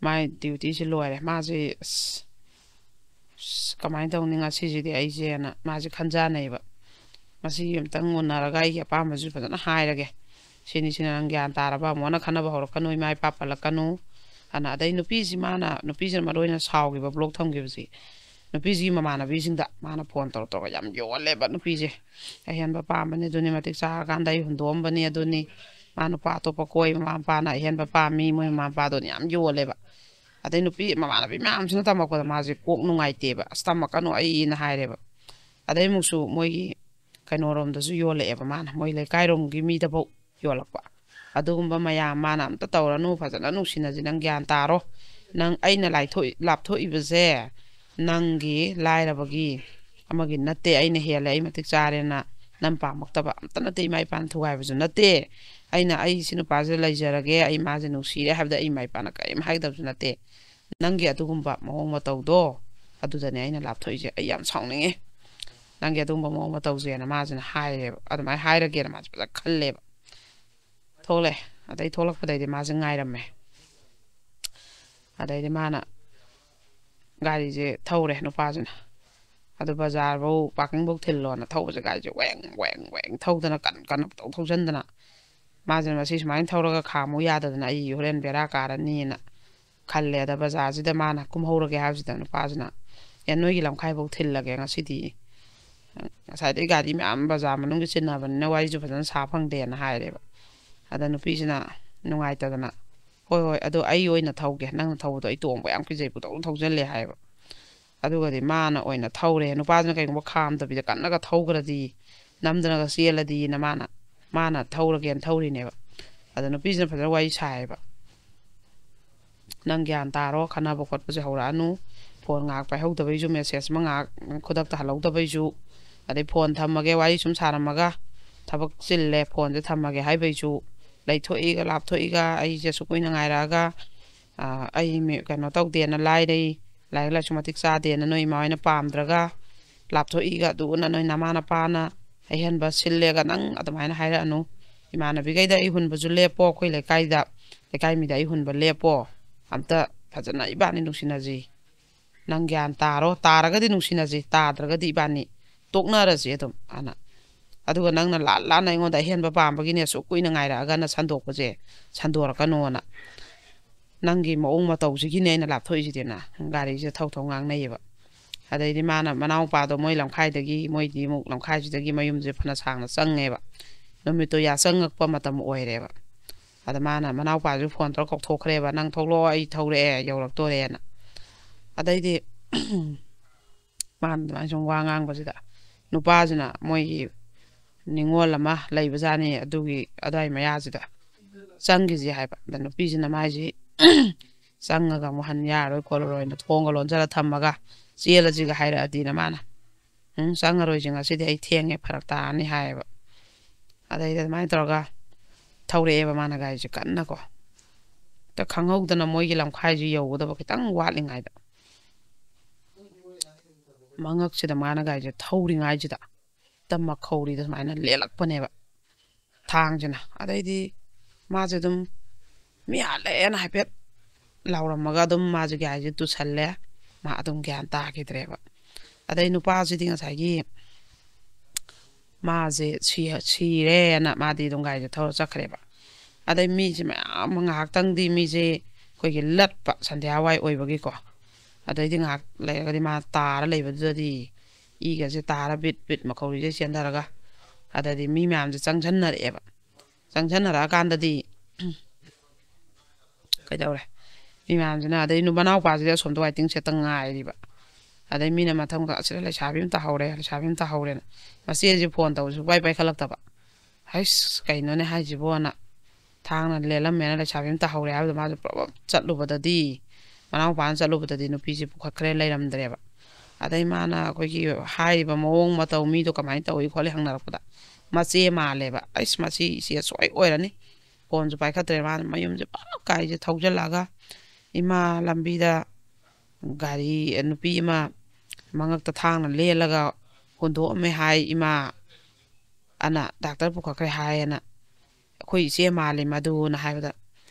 ꯃꯥꯏ dutyꯁꯤ ꯂꯣꯏꯔꯦ꯫ ꯃꯥꯁꯤ, ꯑꯁ, ꯑꯁ, ꯀꯃꯥꯏꯅ ꯇꯧꯅꯤ ꯉꯁꯤꯁꯤꯗꯤ ꯑꯩꯁꯦꯅ ꯃꯥꯁꯦ ꯈꯟꯖꯥꯟꯅꯩꯕ꯫ "ꯃꯁꯤ ꯑꯝꯇꯪ ꯎꯅꯔꯒ ꯑꯩꯒꯤ ꯑꯄꯥꯝꯕꯁꯨ ꯐꯖꯅ ꯍꯥꯏꯔꯒꯦ꯫ ꯁꯤꯅꯤ ꯁꯤꯅ ꯅꯪ ꯒ꯭ꯌꯥꯟ ꯇꯥꯔꯕ? ꯑꯃꯨꯛ ꯍꯟꯅ ꯈꯟꯅꯕ ꯍꯧꯔꯛꯀꯅꯨ, ꯏꯃꯥ ꯏꯄꯥ ꯄꯜꯂꯛꯀꯅꯨ" ꯑꯅ꯫ ꯑꯗꯩ ꯅꯨꯄꯤꯁꯤ ꯃꯥꯅ, ꯅꯨꯄꯤꯁꯤꯅ ꯃꯔꯨ ꯑꯣꯏꯅ ꯁꯥꯎꯈꯤꯕ, block ꯊꯝꯈꯤꯕꯁꯤ, ꯅꯨꯄꯤꯁꯤꯒꯤ ꯃꯃꯥꯟꯅꯕꯤꯁꯤꯡꯗ ꯃꯥꯅ ꯐꯣꯟ ꯇꯧꯔ ꯇꯧꯔꯒ ꯌꯥꯝ ꯌꯣꯜꯂꯦꯕ꯫ ꯅꯨꯄꯤꯁꯦ ꯑꯍꯦꯟꯕ ꯄꯥꯝꯕꯅꯤ, ꯑꯗꯨꯅꯤ, ꯃꯇꯤꯛ ꯆꯥꯔꯀꯥꯟꯗ ꯑꯩ ꯍꯨꯟꯗꯣꯛꯑꯝꯕꯅꯤ, ꯑꯗꯨꯅꯤ, ꯃꯥ ꯅꯨꯄꯥ ꯑꯇꯣꯞꯄ ꯀꯣꯏ, ꯃꯃꯥ ꯃꯄꯥꯅ ꯑꯍꯦꯟꯕ ꯄꯥꯝꯃꯤ, ꯃꯣꯏ ꯃꯃꯥ ꯃꯄꯥꯗꯨꯅ ꯌꯥꯝ ꯌꯣꯜꯂꯦꯕ꯫ ꯑꯗꯩ ꯅꯨꯄꯤ ꯃꯃꯥꯟꯅꯕꯤ ꯃꯌꯥꯝꯁꯤꯅ ꯇꯝꯃꯛꯄꯗ ꯃꯥꯁꯦ ꯀꯣꯛ ꯅꯨꯡꯉꯥꯏꯇꯦꯕ꯫ "ꯑꯁ, ꯇꯝꯃꯛꯀꯅꯨ ꯑꯩꯅ" ꯍꯥꯏꯔꯦꯕ꯫ ꯑꯗꯩ ꯑꯃꯨꯛꯁꯨ ꯃꯣꯏꯒꯤ ꯀꯩꯅꯣꯔꯣꯝꯗꯁꯨ ꯌꯣꯜꯂꯛꯑꯦꯕ ꯃꯥꯅ, ꯃꯣꯏ ꯂꯩꯀꯥꯏꯔꯣꯝꯒꯤ ꯃꯤꯗꯐꯥꯎ ꯌꯣꯜꯂꯛꯄ꯫ "ꯑꯗꯨꯒꯨꯝꯕ ꯃꯌꯥꯝ ꯃꯥꯅ ꯑꯝꯇ ꯇꯧꯔꯅꯨ, ꯐꯖꯅ ꯅꯨꯡꯁꯤꯅꯁꯤ, ꯅꯪ ꯒ꯭ꯌꯥꯟ ꯇꯥꯔꯣ꯫ ꯅꯪ, ꯑꯩꯅ ꯂꯥꯏꯊꯣꯛ-, ꯂꯥꯞꯊꯣꯛꯏꯕꯁꯦ ꯅꯪꯒꯤ ꯂꯥꯏꯔꯕꯒꯤ ꯑꯃꯒꯤ ꯅꯠꯇꯦ, ꯑꯩꯅ ꯍꯦꯜꯂꯦ, ꯑꯩ ꯃꯇꯤꯛ ꯆꯥꯔꯦꯅ ꯅꯪ ꯄꯥꯝꯃꯛꯇꯕ ꯑꯝꯇ ꯅꯠꯇꯦ, ꯏꯃꯥ ꯏꯄꯥꯅ ꯊꯨꯒꯥꯏꯕꯁꯨ ꯅꯠꯇꯦ꯫ ꯑꯩꯅ ꯑꯩ ꯁꯤ ꯅꯨꯄꯥꯁꯤꯗ ꯂꯩꯖꯔꯒꯦ, ꯑꯩ ꯃꯥꯁꯦ ꯅꯨꯡꯁꯤꯔꯦ ꯍꯥꯏꯕꯗ ꯑꯩ ꯏꯃꯥ ꯏꯄꯥꯅ ꯀꯔꯤꯝ ꯍꯥꯏꯒꯗꯕꯁꯨ ꯅꯠꯇꯦ꯫ ꯅꯪꯒꯤ ꯑꯗꯨꯒꯨꯝꯕ ꯃꯑꯣꯡ ꯃꯇꯧꯗꯣ, ꯑꯗꯨꯗꯅꯦ ꯑꯩꯅ ꯂꯥꯞꯊꯣꯛꯏꯁꯦ, ꯑꯩ ꯌꯥꯝ ꯁꯥꯎꯅꯤꯡꯉꯦ, ꯅꯪꯒꯤ ꯑꯗꯨꯒꯨꯝꯕ ꯃꯑꯣꯡ ꯃꯇꯧꯁꯦꯅ" ꯃꯥꯁꯤꯅ ꯍꯥꯏꯔꯦꯕ꯫ ꯑꯗꯨꯃꯥꯏꯅ ꯍꯥꯏꯔꯒꯦꯅ ꯃꯥꯁꯦ ꯐꯖꯅ ꯈꯜꯂꯦꯕ꯫ ꯊꯣꯛꯂꯛꯑꯦ꯫ ꯑꯗꯩ ꯊꯣꯛꯂꯛꯄꯗꯩꯗꯤ ꯃꯥꯁꯦ ꯉꯥꯏꯔꯝꯃꯦ꯫ ꯑꯗꯩꯗꯤ ꯃꯥꯅ ꯒꯥꯔꯤꯁꯦ ꯊꯧꯔꯦ ꯅꯨꯄꯥꯁꯤꯅ꯫ ꯑꯗꯨ ꯕꯖꯥꯔꯐꯧ, parkingꯐꯧ ꯊꯤꯜꯂꯣꯅ ꯊꯧꯕꯁꯦ, ꯒꯥꯔꯤꯁꯦ ꯋꯦꯡ ꯋꯦꯡ ꯋꯦꯡ ꯊꯧꯗꯅ ꯀꯟ ꯀꯟꯅ ꯄꯪꯊꯧ ꯊꯧꯖꯟꯗꯅ, ꯃꯥꯁꯤꯅ ꯃꯁꯤ ꯁꯨꯃꯥꯏꯅ ꯊꯧꯔꯒ ꯈꯥꯝꯃꯨ ꯌꯥꯗꯗꯅ ꯑꯩ ꯍꯣꯔꯦꯟ ꯕꯦꯔꯥ ꯀꯥꯔꯅꯤꯅ ꯈꯜꯂꯦ꯫ ꯑꯗ ꯕꯖꯥꯔꯁꯤꯗ ꯃꯥꯅ ꯀꯨꯝꯍꯧꯔꯒꯦ ꯍꯥꯏꯕꯁꯤꯗ ꯅꯨꯄꯥꯁꯤꯅ "ꯑꯦ, ꯅꯣꯏꯒꯤ ꯂꯝꯈꯥꯏꯐꯥꯎ ꯊꯤꯜꯂꯒꯦ ꯉꯁꯤꯗꯤ, ꯉꯁꯥꯏꯗꯩ ꯒꯥꯔꯤ ꯃꯌꯥꯝ ꯕꯖꯥꯔ ꯃꯅꯨꯡꯒꯤ ꯆꯤꯟꯅꯕꯅꯤꯅ ꯋꯥꯔꯤꯁꯨ ꯐꯖꯅ ꯁꯥ ꯐꯪꯗꯦꯅ" ꯍꯥꯏꯔꯦꯕ꯫ ꯑꯗ ꯅꯨꯄꯤꯁꯤꯅ ꯅꯨꯡꯉꯥꯏꯇꯗꯅ, "ꯍꯣꯏ, ꯍꯣꯏ, ꯑꯗꯣ ꯑꯩ ꯑꯣꯏꯅ ꯊꯧꯒꯦ, ꯅꯪꯅ ꯊꯧꯕꯗꯣ ꯑꯩ ꯇꯣꯡꯕ ꯌꯥꯝ ꯀꯤꯖꯩ, ꯄꯨꯊꯧ ꯊꯧꯖꯜꯂꯦ" ꯍꯥꯏꯕ꯫ ꯑꯗꯨꯒꯗꯤ ꯃꯥꯅ ꯑꯣꯏꯅ ꯊꯧꯔꯦ꯫ ꯅꯨꯄꯥꯗꯨꯅ ꯀꯩꯒꯨꯝꯕ ꯈꯥꯝꯗꯕꯤꯗ ꯀꯟꯅꯒ ꯊꯧꯈ꯭ꯔꯗꯤ, ꯅꯝꯗꯅꯒ ꯆꯦꯜꯂꯗꯤꯅ ꯃꯥꯅ, ꯃꯥꯅ ꯊꯧꯔꯒꯦꯅ ꯊꯧꯔꯤꯅꯦꯕ꯫ ꯑꯗ ꯅꯨꯄꯤꯁꯤꯅ ꯐꯖꯅ ꯋꯥꯔꯤ ꯁꯥꯏꯌꯦꯕ꯫ "ꯅꯪ ꯒ꯭ꯌꯥꯟ ꯇꯥꯔꯣ, ꯈꯠꯅꯕ ꯈꯣꯠꯄꯁꯦ ꯍꯧꯔꯛꯑꯅꯨ, ꯐꯣꯟ ꯉꯥꯏꯍꯥꯛ ꯄꯥꯏꯍꯧꯗꯕꯩꯁꯨ, ꯃꯦꯁꯦꯖ ꯑꯃ ꯉꯥꯏꯍꯥꯛ ꯈꯨꯗꯛꯇ ꯍꯜꯍꯧꯗꯕꯩꯁꯨ, ꯑꯗꯩ ꯐꯣꯟ ꯊꯝꯃꯒꯦ, ꯋꯥꯔꯤ ꯁꯨꯝ ꯁꯥꯔꯝꯃꯒ ꯊꯕꯛ ꯆꯤꯜꯂꯦ, ꯐꯣꯟꯁꯦ ꯊꯝꯃꯒꯦ ꯍꯥꯏꯕꯩꯁꯨ, ꯂꯩꯊꯣꯛꯏꯒ ꯂꯥꯞꯊꯣꯛꯏꯒ, ꯑꯩꯁꯦ ꯑꯁꯨꯛ ꯀꯨꯏꯅ ꯉꯥꯏꯔꯛꯑꯒ, ꯑꯥ, ꯑꯩ ꯃꯤ-, ꯀꯩꯅꯣ ꯇꯧꯗꯦꯅ ꯂꯥꯏꯔꯩ, ꯂꯥꯏꯔꯤꯛ ꯂꯥꯏꯁꯨ ꯃꯇꯤꯛ ꯆꯥꯗꯦꯅ ꯅꯣꯏ ꯏꯃꯥ ꯍꯣꯏꯅ ꯄꯥꯝꯗ꯭ꯔꯒ, ꯂꯥꯞꯊꯣꯛꯏꯒ ꯑꯗꯨꯅ ꯅꯣꯏ ꯅꯃꯥ ꯅꯄꯥꯅ ꯑꯍꯦꯟꯕ ꯁꯤꯜꯂꯦꯒ ꯅꯪ ꯑꯗꯨꯃꯥꯏꯅ ꯍꯥꯏꯔꯛꯑꯅꯨ꯫ ꯏꯃꯥꯟꯅꯕꯤꯈꯩꯗ ꯑꯩ ꯍꯨꯟꯕꯁꯨ ꯂꯦꯞꯄꯣ, ꯑꯩꯈꯣꯏ ꯂꯩꯀꯥꯏꯗ, ꯂꯩꯀꯥꯏ ꯃꯤꯗ ꯑꯩ ꯍꯨꯟꯕ ꯂꯦꯞꯄꯣ, ꯑꯝꯇ ꯐꯖꯅ ꯏꯕꯥꯅꯤ ꯅꯨꯡꯁꯤꯅꯁꯤ꯫ ꯅꯪ ꯒ꯭ꯌꯥꯟ ꯇꯥꯔꯣ, ꯇꯥꯔꯒꯗꯤ ꯅꯨꯡꯁꯤꯅꯁꯤ, ꯇꯥꯗ꯭ꯔꯒꯗꯤ ꯏꯕꯥꯅꯤ ꯇꯣꯛꯅꯔꯁꯤ ꯑꯗꯨꯝ" ꯑꯅ꯫ "ꯑꯗꯨꯒ ꯅꯪꯅ ꯂꯥꯟ ꯂꯥꯟꯅ ꯑꯩꯉꯣꯟꯗ ꯑꯍꯦꯟꯕ ꯄꯥꯝꯕꯒꯤꯅꯦ ꯑꯁꯨꯛ ꯀꯨꯏꯅ ꯉꯥꯏꯔꯛꯑꯒꯅ ꯁꯟꯗꯣꯛꯄꯁꯦ, ꯁꯟꯗꯣꯔꯛꯀꯅꯣꯅ꯫ ꯅꯪꯒꯤ ꯃꯑꯣꯡ ꯃꯇꯧꯁꯤꯒꯤꯅꯦ ꯑꯩꯅ ꯂꯥꯞꯊꯣꯛꯏꯁꯤꯗꯤꯅ" ꯒꯥꯔꯤꯁꯦ ꯊꯧ ꯊꯧ ꯉꯥꯡꯅꯩꯌꯦꯕ꯫ ꯑꯗꯩꯗꯤ ꯃꯥꯅ ꯃꯅꯥꯎꯄꯥꯗꯣ ꯃꯣꯏ ꯂꯝꯈꯥꯏꯗꯒꯤ, ꯃꯣꯏꯗꯤ ꯑꯃꯨꯛ ꯂꯝꯈꯥꯏꯁꯤꯗꯒꯤ ꯃꯌꯨꯝꯁꯦ ꯐꯅ ꯁꯥꯡꯅ ꯆꯪꯉꯦꯕ꯫ ꯅꯨꯃꯤꯠꯇꯣ ꯌꯥꯆꯪꯉꯛꯄ ꯃꯇꯝ ꯑꯣꯏꯔꯦꯕ꯫ ꯑꯗ ꯃꯥꯅ ꯃꯅꯥꯎꯄꯥꯁꯨ ꯐꯣꯟ ꯇꯧꯔ ꯀꯧꯊꯣꯛꯈ꯭ꯔꯦꯕ, "ꯅꯪ ꯊꯣꯛꯂꯛꯑꯣ, ꯑꯩ ꯊꯧꯔꯛꯑꯦ, ꯌꯧꯔꯛꯇꯣꯔꯦꯅ"꯫ ꯑꯗꯩꯗꯤ ꯃꯥꯅ ꯑꯗꯨꯃꯥꯏꯅ ꯁꯨꯝ ꯋꯥ ꯉꯥꯡꯕꯁꯤꯗ ꯅꯨꯄꯥꯁꯤꯅ ꯃꯣꯏꯒꯤ ꯅꯤꯉꯣꯜ ꯑꯃ ꯂꯩꯕꯖꯥꯠꯅꯤ ꯑꯗꯨꯒꯤ ꯑꯗꯨꯋꯥꯏ ꯃꯌꯥꯁꯤꯗ ꯆꯪꯈꯤꯁꯤ ꯍꯥꯏꯕ꯫ ꯑꯗ ꯅꯨꯄꯤꯁꯤꯅ ꯃꯥꯏꯁꯤ ꯆꯪꯉꯒ ꯑꯃꯨꯛ ꯍꯟ ꯌꯥꯔꯣꯏ ꯈꯣꯠꯂꯔꯣꯏꯅ ꯊꯣꯡꯒ ꯂꯣꯟꯖꯜꯂ ꯊꯝꯃꯒ ꯆꯦꯜꯂꯁꯤꯒ ꯍꯥꯏꯔꯛꯑꯗꯤꯅ ꯃꯥꯅ, "ꯎꯝ, ꯆꯪꯉꯔꯣꯏꯁꯤ, ꯉꯁꯤꯗꯤ ꯑꯩ ꯊꯦꯡꯉꯦ, ꯐꯔꯛ ꯇꯥꯔꯅꯤ" ꯍꯥꯏꯌꯦꯕ꯫ ꯑꯗꯩꯗꯤ ꯑꯗꯨꯃꯥꯏꯅ ꯇꯧꯔꯒ ꯊꯧꯔꯛꯑꯦꯕ ꯃꯥꯅ ꯒꯥꯔꯤꯁꯦ ꯀꯟꯅꯀꯣ꯫ ꯍꯦꯛꯇ ꯈꯪꯍꯧꯗꯅ ꯃꯣꯏꯒꯤ ꯂꯝꯈꯥꯏꯁꯦ ꯌꯧꯒꯗꯕ ꯈꯤꯇꯪ ꯋꯥꯠꯂꯤꯉꯩꯗ, ꯃꯉꯛꯁꯤꯗ ꯃꯥꯅ ꯒꯥꯔꯤꯁꯦ ꯊꯧꯔꯤꯉꯩꯁꯤꯗ ꯍꯦꯛꯇ ꯃꯈꯧꯔꯤꯗ ꯁꯨꯃꯥꯏꯅ ꯂꯦꯜꯂꯛꯄꯅꯦꯕ ꯊꯥꯡꯁꯤꯅ꯫ ꯑꯗꯩꯗꯤ ꯃꯥꯁꯦ ꯑꯗꯨꯝ "ꯃꯤ ꯍꯥꯠꯂꯦꯅ" ꯍꯥꯏꯐꯦꯠ ꯂꯥꯎꯔꯝꯃꯒ ꯑꯗꯨꯝ ꯃꯥꯁꯦ ꯒꯥꯔꯤꯁꯦ ꯇꯨꯁꯜꯂꯦ꯫ ꯃꯥ ꯑꯗꯨꯝ ꯒ꯭ꯌꯥꯟ ꯇꯥꯈꯤꯗ꯭ꯔꯦꯕ꯫ ꯑꯗꯩ ꯅꯨꯄꯥꯁꯤꯗꯤ ꯉꯁꯥꯏꯒꯤ ꯃꯥꯁꯦ ꯁꯤ-, ꯁꯤꯔꯦꯅ ꯃꯥꯗꯤ ꯑꯗꯨꯝ ꯒꯥꯔꯤꯁꯦ ꯊꯧꯔ ꯆꯠꯈ꯭ꯔꯦꯕ꯫ ꯑꯗꯩ ꯃꯤꯁꯦ ꯃꯌꯥꯝ ꯑꯃ, ꯉꯥꯏꯍꯥꯛꯇꯪꯗꯤ ꯃꯤꯁꯦ ꯑꯩꯈꯣꯏꯒꯤ ꯂꯠꯄ, ꯁꯟꯙ꯭ꯌꯥꯋꯥꯏ ꯑꯣꯏꯕꯒꯤꯀꯣ, ꯑꯗꯩꯗꯤ ꯉꯥꯏꯍꯥꯛ ꯂꯩꯔꯒꯗꯤ ꯃꯥ ꯇꯥꯔ ꯂꯩꯕꯗꯨꯗꯗꯤ ꯏꯒꯁꯦ ꯇꯥꯔ ꯕꯤꯠ ꯕꯤꯠ ꯃꯈꯧꯔꯤꯁꯦ ꯆꯦꯟꯊꯔꯒ, ꯑꯗꯩꯗꯤ ꯃꯤ ꯃꯌꯥꯝꯁꯦ ꯆꯪꯁꯟꯅꯔꯛꯑꯦꯕ꯫ ꯆꯪꯁꯟꯅꯔꯛꯑꯀꯥꯟꯗꯗꯤ ꯀꯩꯗꯧꯔꯦ? ꯃꯤ ꯃꯌꯥꯝꯁꯤꯅ, ꯑꯗꯩ ꯅꯨ-, ꯃꯅꯥꯎꯄꯥꯁꯤꯗꯤ ꯑꯁꯣꯝꯗ waiting shed ꯇ ꯉꯥꯏꯔꯤꯕ꯫ ꯑꯗꯩ ꯃꯤꯅ ꯃꯊꯪꯗ, "ꯑꯁꯤꯗ ꯂꯩꯁꯥꯕꯤ ꯑꯃ ꯇꯥꯍꯧꯔꯦ, ꯂꯩꯁꯥꯕꯤ ꯑꯃ ꯇꯥꯍꯧꯔꯦꯅ"꯫ ꯃꯆꯦꯁꯦ phone ꯇꯧꯕꯁꯨ ꯁꯨꯡꯄꯥꯏ ꯄꯥꯏꯈꯠꯂꯛꯇꯕ꯫ "ꯍꯩꯁ, ꯀꯩꯅꯣꯅꯦ ꯍꯥꯏꯁꯤꯕꯣꯅ"꯫ ꯊꯥꯡꯅ ꯂꯦꯜꯂꯝꯃꯦꯅ ꯂꯩꯁꯥꯕꯤ ꯑꯃ ꯇꯥꯍꯧꯔꯦ ꯍꯥꯏꯕꯗꯣ ꯃꯥꯁꯨ ꯄ꯭ꯔꯞ ꯄ꯭ꯔꯞ ꯆꯠꯂꯨꯕꯗꯗꯤ, ꯃꯅꯥꯎꯄꯥꯅ ꯆꯠꯂꯨꯕꯗꯗꯤ ꯅꯨꯄꯤꯁꯦ ꯄꯨꯈꯠꯈ꯭ꯔꯦ, ꯂꯩꯔꯝꯗ꯭ꯔꯦꯕ꯫ ꯑꯗꯩ ꯃꯥꯅ ꯑꯩꯈꯣꯏꯒꯤ ꯍꯥꯏꯔꯤꯕ ꯃꯑꯣꯡ ꯃꯇꯧ, ꯃꯤꯗꯣ ꯀꯃꯥꯏꯅ ꯇꯧꯏ ꯈꯣꯠꯂꯤ ꯍꯪꯅꯔꯛꯄꯗ, ꯃꯆꯦ ꯃꯥꯜꯂꯦꯕ꯫ "ꯑꯩꯁ, ꯃꯁꯤ ꯏꯆꯦ ꯁꯣꯏ ꯑꯣꯏꯔꯅꯤ"꯫ Phone ꯁꯨ ꯄꯥꯏꯈꯠꯇ꯭ꯔꯦ꯫ ꯃꯥꯅ ꯃꯌꯨꯝꯁꯦ ꯄꯥꯛ ꯀꯥꯏꯁꯦ ꯊꯧꯖꯤꯜꯂꯛꯑꯒ, "ꯏꯃꯥ, ꯂꯝꯕꯤꯗ ꯒꯥꯔꯤ, ꯅꯨꯄꯤ ꯑꯃ ꯃꯉꯛꯇ ꯊꯥꯡꯅ ꯂꯦꯜꯂꯒ ꯍꯨꯟꯗꯣꯛꯑꯝꯃꯦ ꯍꯥꯏ ꯏꯃꯥ, ꯑꯅ ꯗꯥꯛꯇꯔ ꯄꯨꯈꯠꯈ꯭ꯔꯦ ꯍꯥꯏꯌꯦꯅ, ꯑꯩꯈꯣꯏ ꯏꯆꯦ ꯃꯥꯜꯂꯤ ꯃꯗꯨꯅ" ꯍꯥꯏꯕꯗ,